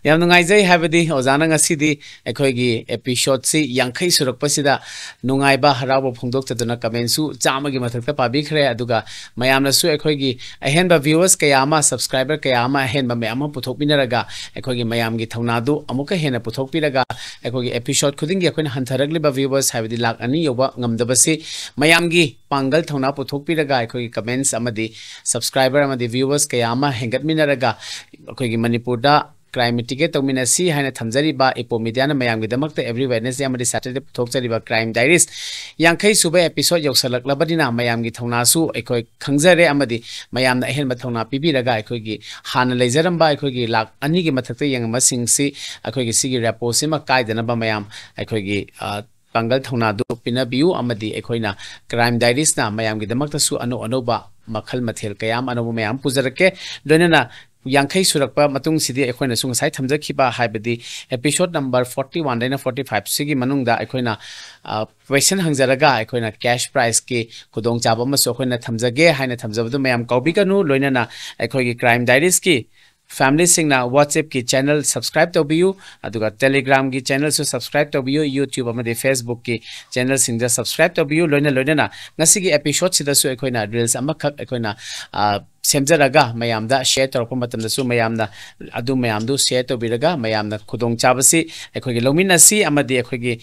ꯌꯥꯝ ꯅꯨꯡꯉꯥꯏꯖꯩ, ꯍꯥꯏꯕꯗꯤ ꯑꯣꯖꯥꯅ ꯉꯁꯤꯗꯤ ꯑꯩꯈꯣꯏꯒꯤ ꯑꯦꯄꯤꯁꯣꯠꯁꯤ ꯌꯥꯡꯈꯩ ꯁꯨꯔꯛꯄꯁꯤꯗ ꯅꯨꯡꯉꯥꯏꯕ, ꯍꯔꯥꯎꯕ ꯐꯣꯡꯗꯣꯛꯆꯗꯨꯅ ꯀꯃꯦꯟꯁꯨ ꯆꯥꯝꯃꯒꯤ ꯃꯊꯛꯇ ꯄꯥꯕꯤꯈ꯭ꯔꯦ꯫ ꯑꯗꯨꯒ ꯃꯌꯥꯝꯅꯁꯨ ꯑꯩꯈꯣꯏꯒꯤ ꯑꯍꯦꯟꯕ ꯚ꯭ꯌꯨꯋꯔꯁ ꯀꯌꯥ ꯑꯃ, ꯁꯕꯁꯀ꯭ꯔꯥꯏꯕꯔ ꯀꯌꯥ ꯑꯃ ꯑꯍꯦꯟꯕ ꯃꯌꯥꯝ ꯑꯃ ꯄꯨꯊꯣꯛꯃꯤꯟꯅꯔꯒ ꯑꯩꯈꯣꯏꯒꯤ ꯃꯌꯥꯝꯒꯤ ꯊꯧꯅꯥꯗꯨ ꯑꯃꯨꯛꯀ ꯍꯦꯟꯅ ꯄꯨꯊꯣꯛꯄꯤꯔꯒ ꯑꯩꯈꯣꯏꯒꯤ ꯑꯦꯄꯤꯁꯣꯠ ꯈꯨꯗꯤꯡꯒꯤ ꯑꯩꯈꯣꯏꯅ ꯍꯟꯊꯔꯛꯂꯤꯕ ꯚ꯭ꯌꯨꯋꯔꯁ, ꯍꯥꯏꯕꯗꯤ ꯂꯥꯛ ꯑꯅꯤ ꯌꯧꯕ ꯉꯝꯗꯕꯁꯤ ꯃꯌꯥꯝꯒꯤ ꯄꯥꯡꯒꯜ ꯊꯧꯅꯥ ꯄꯨꯊꯣꯛꯄꯤꯔꯒ ꯑꯩꯈꯣꯏꯒꯤ ꯀꯃꯦꯟꯁ ꯑꯃꯗꯤ ꯁꯕꯁꯀ꯭ꯔꯥꯏꯕꯔ ꯑꯃꯗꯤ ꯚ꯭ꯌꯨꯋꯔꯁ ꯀꯌꯥ ꯑꯃ ꯍꯦꯟꯒꯠꯃꯤꯟꯅꯔꯒ ꯑꯩꯈꯣꯏꯒꯤ ꯃꯅꯤꯄꯨꯔꯗ ꯀ꯭ꯔꯥꯏꯝ ꯃꯤꯇꯤꯒꯦꯠ ꯇꯧꯃꯤꯟꯅꯁꯤ ꯍꯥꯏꯅ ꯊꯝꯖꯔꯤꯕ ꯏꯄꯣ ꯃꯤꯗꯤꯌꯥꯅ ꯃꯌꯥꯝꯒꯤꯗꯃꯛꯇ every Wednesday ꯑꯃꯗꯤ Saturday ꯄꯨꯊꯣꯛꯆꯔꯤꯕ ꯀ꯭ꯔꯥꯏꯝ ꯗꯥꯏꯔꯤꯁ ꯌꯥꯡꯈꯩ ꯁꯨꯕ ꯑꯦꯄꯤꯁꯣꯠ ꯌꯧꯁꯜꯂꯛꯂꯕꯅꯤꯅ ꯃꯌꯥꯝꯒꯤ ꯊꯧꯅꯥꯁꯨ ꯑꯩꯈꯣꯏ ꯈꯪꯖꯔꯦ ꯑꯃꯗꯤ ꯃꯌꯥꯝꯅ ꯑꯍꯦꯟꯕ ꯊꯧꯅꯥ ꯄꯤꯕꯤꯔꯒ ꯑꯩꯈꯣꯏꯒꯤ ꯍꯥꯟꯅ ꯂꯩꯖꯔꯝꯕ ꯑꯩꯈꯣꯏꯒꯤ ꯂꯥꯛ ꯑꯅꯤꯒꯤ ꯃꯊꯛꯇ ꯌꯦꯡꯉꯝꯕꯁꯤꯡꯁꯤ ꯑꯩꯈꯣꯏꯒꯤ ꯁꯤꯒꯤ ꯔꯦꯄꯣꯁꯤꯃ ꯀꯥꯏꯗꯅꯕ ꯃꯌꯥꯝ ꯑꯩꯈꯣꯏꯒꯤ, ꯑ, ꯄꯥꯡꯒꯜ ꯊꯧꯅꯥꯗꯨ ꯄꯤꯅꯕꯤꯌꯨ ꯑꯃꯗꯤ ꯑꯩꯈꯣꯏꯅ ꯀ꯭ꯔꯥꯏꯝ ꯗꯥꯏꯔꯤꯁꯅ ꯃꯌꯥꯝꯒꯤꯗꯃꯛꯇꯁꯨ ꯑꯅꯧ ꯑꯅꯧꯕ ꯃꯈꯜ ꯃꯊꯦꯜ ꯀꯌꯥ ꯑꯃ ꯑꯅꯧꯕ ꯃꯌꯥꯝ ꯄꯨꯖꯔꯛꯀꯦ꯫ ꯂꯣꯏꯅꯅ ꯌꯥꯡꯈꯩ ꯁꯨꯔꯛꯄ ꯃꯇꯨꯡꯁꯤꯗꯤ ꯑꯩꯈꯣꯏꯅꯁꯨ ꯉꯁꯥꯏ ꯊꯝꯖꯈꯤꯕ, ꯍꯥꯏꯕꯗꯤ ꯑꯦꯄꯤꯁꯣꯠ ꯅꯝꯕꯔ ꯐꯣꯔꯇꯤ ꯋꯥꯟꯗꯩꯅ ꯐꯣꯔꯇꯤ ꯐꯥꯏꯚ ꯁꯤꯒꯤ ꯃꯅꯨꯡꯗ ꯑꯩꯈꯣꯏꯅ, ꯑ, ꯀ꯭ꯋꯦꯁꯟ ꯍꯪꯖꯔꯒ ꯑꯩꯈꯣꯏꯅ ꯀꯦꯁ ꯄ꯭ꯔꯥꯏꯖꯀꯤ ꯈꯨꯗꯣꯡꯆꯥꯕ ꯑꯃꯁꯨ ꯑꯩꯈꯣꯏꯅ ꯊꯝꯖꯒꯦ ꯍꯥꯏꯅ ꯊꯝꯖꯕꯗꯨ ꯃꯌꯥꯝ ꯀꯥꯎꯕꯤꯒꯅꯨ꯫ ꯂꯣꯏꯅꯅ ꯑꯩꯈꯣꯏꯒꯤ ꯀ꯭ꯔꯥꯏꯝ ꯗꯥꯏꯔꯤꯁꯀꯤ ꯐꯦꯃꯤꯂꯤꯁꯤꯡꯅ WhatsApp-ꯀꯤ ꯆꯦꯅꯦꯜ ꯁꯕꯁꯀ꯭ꯔꯥꯏꯕ ꯇꯧꯕꯤꯌꯨ, ꯑꯗꯨꯒ Telegram-ꯒꯤ ꯆꯦꯅꯦꯜꯁꯨ ꯁꯕꯁꯀ꯭ꯔꯥꯏꯕ ꯇꯧꯕꯤꯌꯨ, YouTube ꯑꯃꯗꯤ Facebook-ꯀꯤ ꯆꯦꯅꯦꯜꯁꯤꯡꯗ ꯁꯕꯁꯀ꯭ꯔꯥꯏꯕ ꯇꯧꯕꯤꯌꯨ꯫ ꯂꯣꯏꯅ ꯂꯣꯏꯅꯅ ꯉꯁꯤꯒꯤ ꯑꯦꯄꯤꯁꯣꯠꯁꯤꯗꯁꯨ ꯑꯩꯈꯣꯏꯅ ꯔꯤꯜꯁ ꯑꯃꯈꯛ ꯑꯩꯈꯣꯏꯅ, ꯑ, ꯁꯦꯝꯖꯔꯒ ꯃꯌꯥꯝꯗ ꯁꯤꯌꯔ ꯇꯧꯔꯛꯄ ꯃꯇꯝꯗꯁꯨ ꯃꯌꯥꯝꯅ ꯑꯗꯨ ꯃꯌꯥꯝꯗꯨ ꯁꯤꯌꯔ ꯇꯧꯕꯤꯔꯒ ꯃꯌꯥꯝꯅ ꯈꯨꯗꯣꯡꯆꯥꯕꯁꯤ ꯑꯩꯈꯣꯏꯒꯤ ꯂꯧꯃꯤꯟꯅꯁꯤ ꯑꯃꯗꯤ ꯑꯩꯈꯣꯏꯒꯤ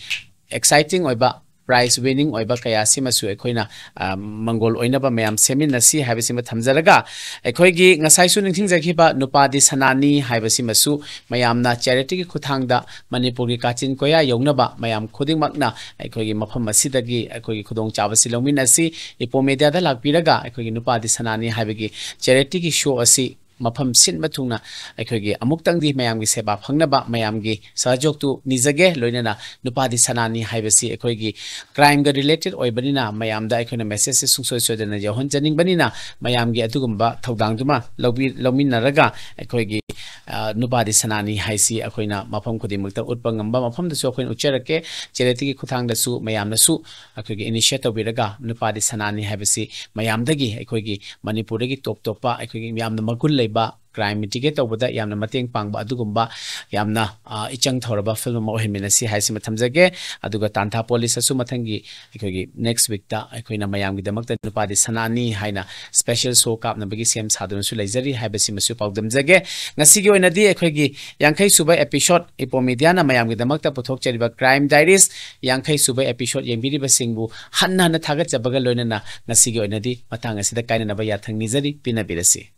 ꯑꯦꯛꯁꯥꯏꯇꯤꯡ ꯑꯣꯏꯕ, ꯄ꯭ꯔꯥꯏꯖ ꯋꯤꯅꯤꯡ ꯑꯣꯏꯕ ꯀꯌꯥ ꯑꯁꯤꯃꯁꯨ ꯑꯩꯈꯣꯏꯅ, ꯑ, ꯃꯪꯒꯣꯜ ꯑꯣꯏꯅꯕ ꯃꯌꯥꯝ ꯁꯦꯝꯃꯤꯟꯅꯁꯤ ꯍꯥꯏꯕꯁꯤꯃ ꯊꯝꯖꯔꯒ, ꯑꯩꯈꯣꯏꯒꯤ ꯉꯁꯥꯏꯁꯨ ꯅꯤꯡꯁꯤꯡꯖꯈꯤꯕ ꯅꯨꯄꯥꯗꯤ ꯁꯅꯥꯅꯤ ꯍꯥꯏꯕꯁꯤꯃꯁꯨ ꯃꯌꯥꯝꯅ ꯆꯦꯔꯤꯇꯤꯒꯤ ꯈꯨꯠꯊꯥꯡꯗ ꯃꯅꯤꯄꯨꯔꯒꯤ ꯀꯥꯆꯤꯟ ꯀꯣꯌꯥ ꯌꯧꯅꯕ ꯃꯌꯥꯝ ꯈꯨꯗꯤꯡꯃꯛꯅ ꯑꯩꯈꯣꯏꯒꯤ ꯃꯐꯝ ꯑꯁꯤꯗꯒꯤ ꯑꯩꯈꯣꯏꯒꯤ ꯈꯨꯗꯣꯡꯆꯥꯕꯁꯤ ꯂꯧꯃꯤꯟꯅꯁꯤ꯫ ꯏꯄꯣ ꯃꯦꯗꯤꯌꯥꯗ ꯂꯥꯛꯄꯤꯔꯒ ꯑꯩꯈꯣꯏꯒꯤ ꯅꯨꯄꯥꯗꯤ ꯁꯅꯥꯅꯤ ꯍꯥꯏꯕꯒꯤ ꯆꯦꯔꯤꯇꯤꯒꯤ ꯁꯣ ꯑꯁꯤ ꯃꯐꯝ ꯁꯤꯟꯕ ꯊꯨꯡꯅ ꯑꯩꯈꯣꯏꯒꯤ ꯑꯃꯨꯛꯇꯪꯗꯤ ꯃꯌꯥꯝꯒꯤ ꯁꯦꯕꯥ ꯐꯪꯅꯕ ꯃꯌꯥꯝꯒꯤ ꯁꯍꯖꯣꯛꯇꯨ ꯅꯤꯖꯒꯦ꯫ ꯂꯣꯏꯅꯅ ꯅꯨꯄꯥꯗꯤ ꯁꯅꯥꯅꯤ ꯍꯥꯏꯕꯁꯤ ꯑꯩꯈꯣꯏꯒꯤ ꯀ꯭ꯔꯥꯏꯝꯒ ꯔꯤꯂꯦꯇꯦꯠ ꯑꯣꯏꯕꯅꯤꯅ ꯃꯌꯥꯝꯗ ꯑꯩꯈꯣꯏꯅ ꯃꯦꯁꯦꯖꯁꯦ ꯁꯨꯡꯁꯣꯏ ꯁꯣꯏꯗꯅ ꯌꯧꯍꯟꯖꯅꯤꯡꯕꯅꯤꯅ ꯃꯌꯥꯝꯒꯤ ꯑꯗꯨꯒꯨꯝꯕ ꯊꯧꯗꯥꯡꯗꯨꯃ ꯂꯧꯕꯤ-, ꯂꯧꯃꯤꯟꯅꯔꯒ ꯑꯩꯈꯣꯏꯒꯤ, ꯑ, ꯅꯨꯄꯥꯗꯤ ꯁꯅꯥꯅꯤ ꯍꯥꯏꯁꯤ ꯑꯩꯈꯣꯏꯅ ꯃꯐꯝ ꯈꯨꯗꯤꯡꯃꯛꯇ ꯎꯠꯄ ꯉꯝꯕ ꯃꯐꯝꯗꯁꯨ ꯑꯩꯈꯣꯏꯅ ꯎꯠꯆꯔꯛꯀꯦ꯫ ꯆꯦꯔꯤꯇꯤꯒꯤ ꯈꯨꯠꯊꯥꯡꯗꯁꯨ ꯃꯌꯥꯝꯅꯁꯨ ꯑꯩꯈꯣꯏꯒꯤ ꯏꯅꯤꯁꯤꯌꯦꯠ ꯇꯧꯕꯤꯔꯒ ꯅꯨꯄꯥꯗꯤ ꯁꯅꯥꯅꯤ ꯍꯥꯏꯕꯁꯤ ꯃꯌꯥꯝꯗꯒꯤ ꯑꯩꯈꯣꯏꯒꯤ ꯃꯅꯤꯄꯨꯔꯗꯒꯤ ꯇꯣꯞ ꯇꯣꯞꯄ ꯑꯩꯈꯣꯏꯒꯤ ꯌꯥꯝꯅ ꯃꯒꯨꯟ ꯂꯩꯕ crime mitigate ꯇꯧꯕꯗ ꯌꯥꯝꯅ ꯃꯇꯦꯡ ꯄꯥꯡꯕ ꯑꯗꯨꯒꯨꯝꯕ ꯌꯥꯝꯅ, ꯑ, ꯏꯆꯪ ꯊꯧꯔꯕ film ꯑꯃ ꯑꯣꯏꯍꯟꯃꯤꯟꯅꯁꯤ ꯍꯥꯏꯁꯤꯃ ꯊꯝꯖꯒꯦ꯫ ꯑꯗꯨꯒ ꯇꯥꯟꯊꯥ police ꯑꯁꯨ ꯃꯊꯪꯒꯤ ꯑꯩꯈꯣꯏꯒꯤ next week ꯇ ꯑꯩꯈꯣꯏꯅ ꯃꯌꯥꯝꯒꯤꯗꯃꯛꯇ ꯅꯨꯄꯥꯗꯤ ꯁꯅꯥꯅꯤ ꯍꯥꯏꯅ special show ꯀꯥꯞꯅꯕꯒꯤ ꯁꯦꯝ ꯁꯥꯗꯨꯅꯁꯨ ꯂꯩꯖꯔꯤ ꯍꯥꯏꯕꯁꯤꯃꯁꯨ ꯄꯥꯎꯗꯝꯖꯒꯦ꯫ ꯉꯁꯤꯒꯤ ꯑꯣꯏꯅꯗꯤ ꯑꯩꯈꯣꯏꯒꯤ ꯌꯥꯡꯈꯩ ꯁꯨꯕ episode Ipoh Media ꯅ ꯃꯌꯥꯝꯒꯤꯗꯃꯛꯇ ꯄꯨꯊꯣꯛꯆꯔꯤꯕ Crime Diaries ꯌꯥꯡꯈꯩ ꯁꯨꯕ episode ꯌꯦꯡꯕꯤꯔꯤꯕꯁꯤꯡꯕꯨ ꯍꯟꯅ ꯍꯟꯅ ꯊꯥꯒꯠꯆꯕꯒ ꯂꯣꯏꯅꯅ ꯉꯁꯤꯒꯤ ꯑꯣꯏꯅꯗꯤ ꯃꯇꯥꯡ ꯑꯁꯤꯗ ꯀꯥꯏꯅꯅꯕ ꯌꯥꯊꯪ ꯅꯤꯖꯔꯤ꯫ ꯄꯤꯅꯕꯤꯔꯁꯤ꯫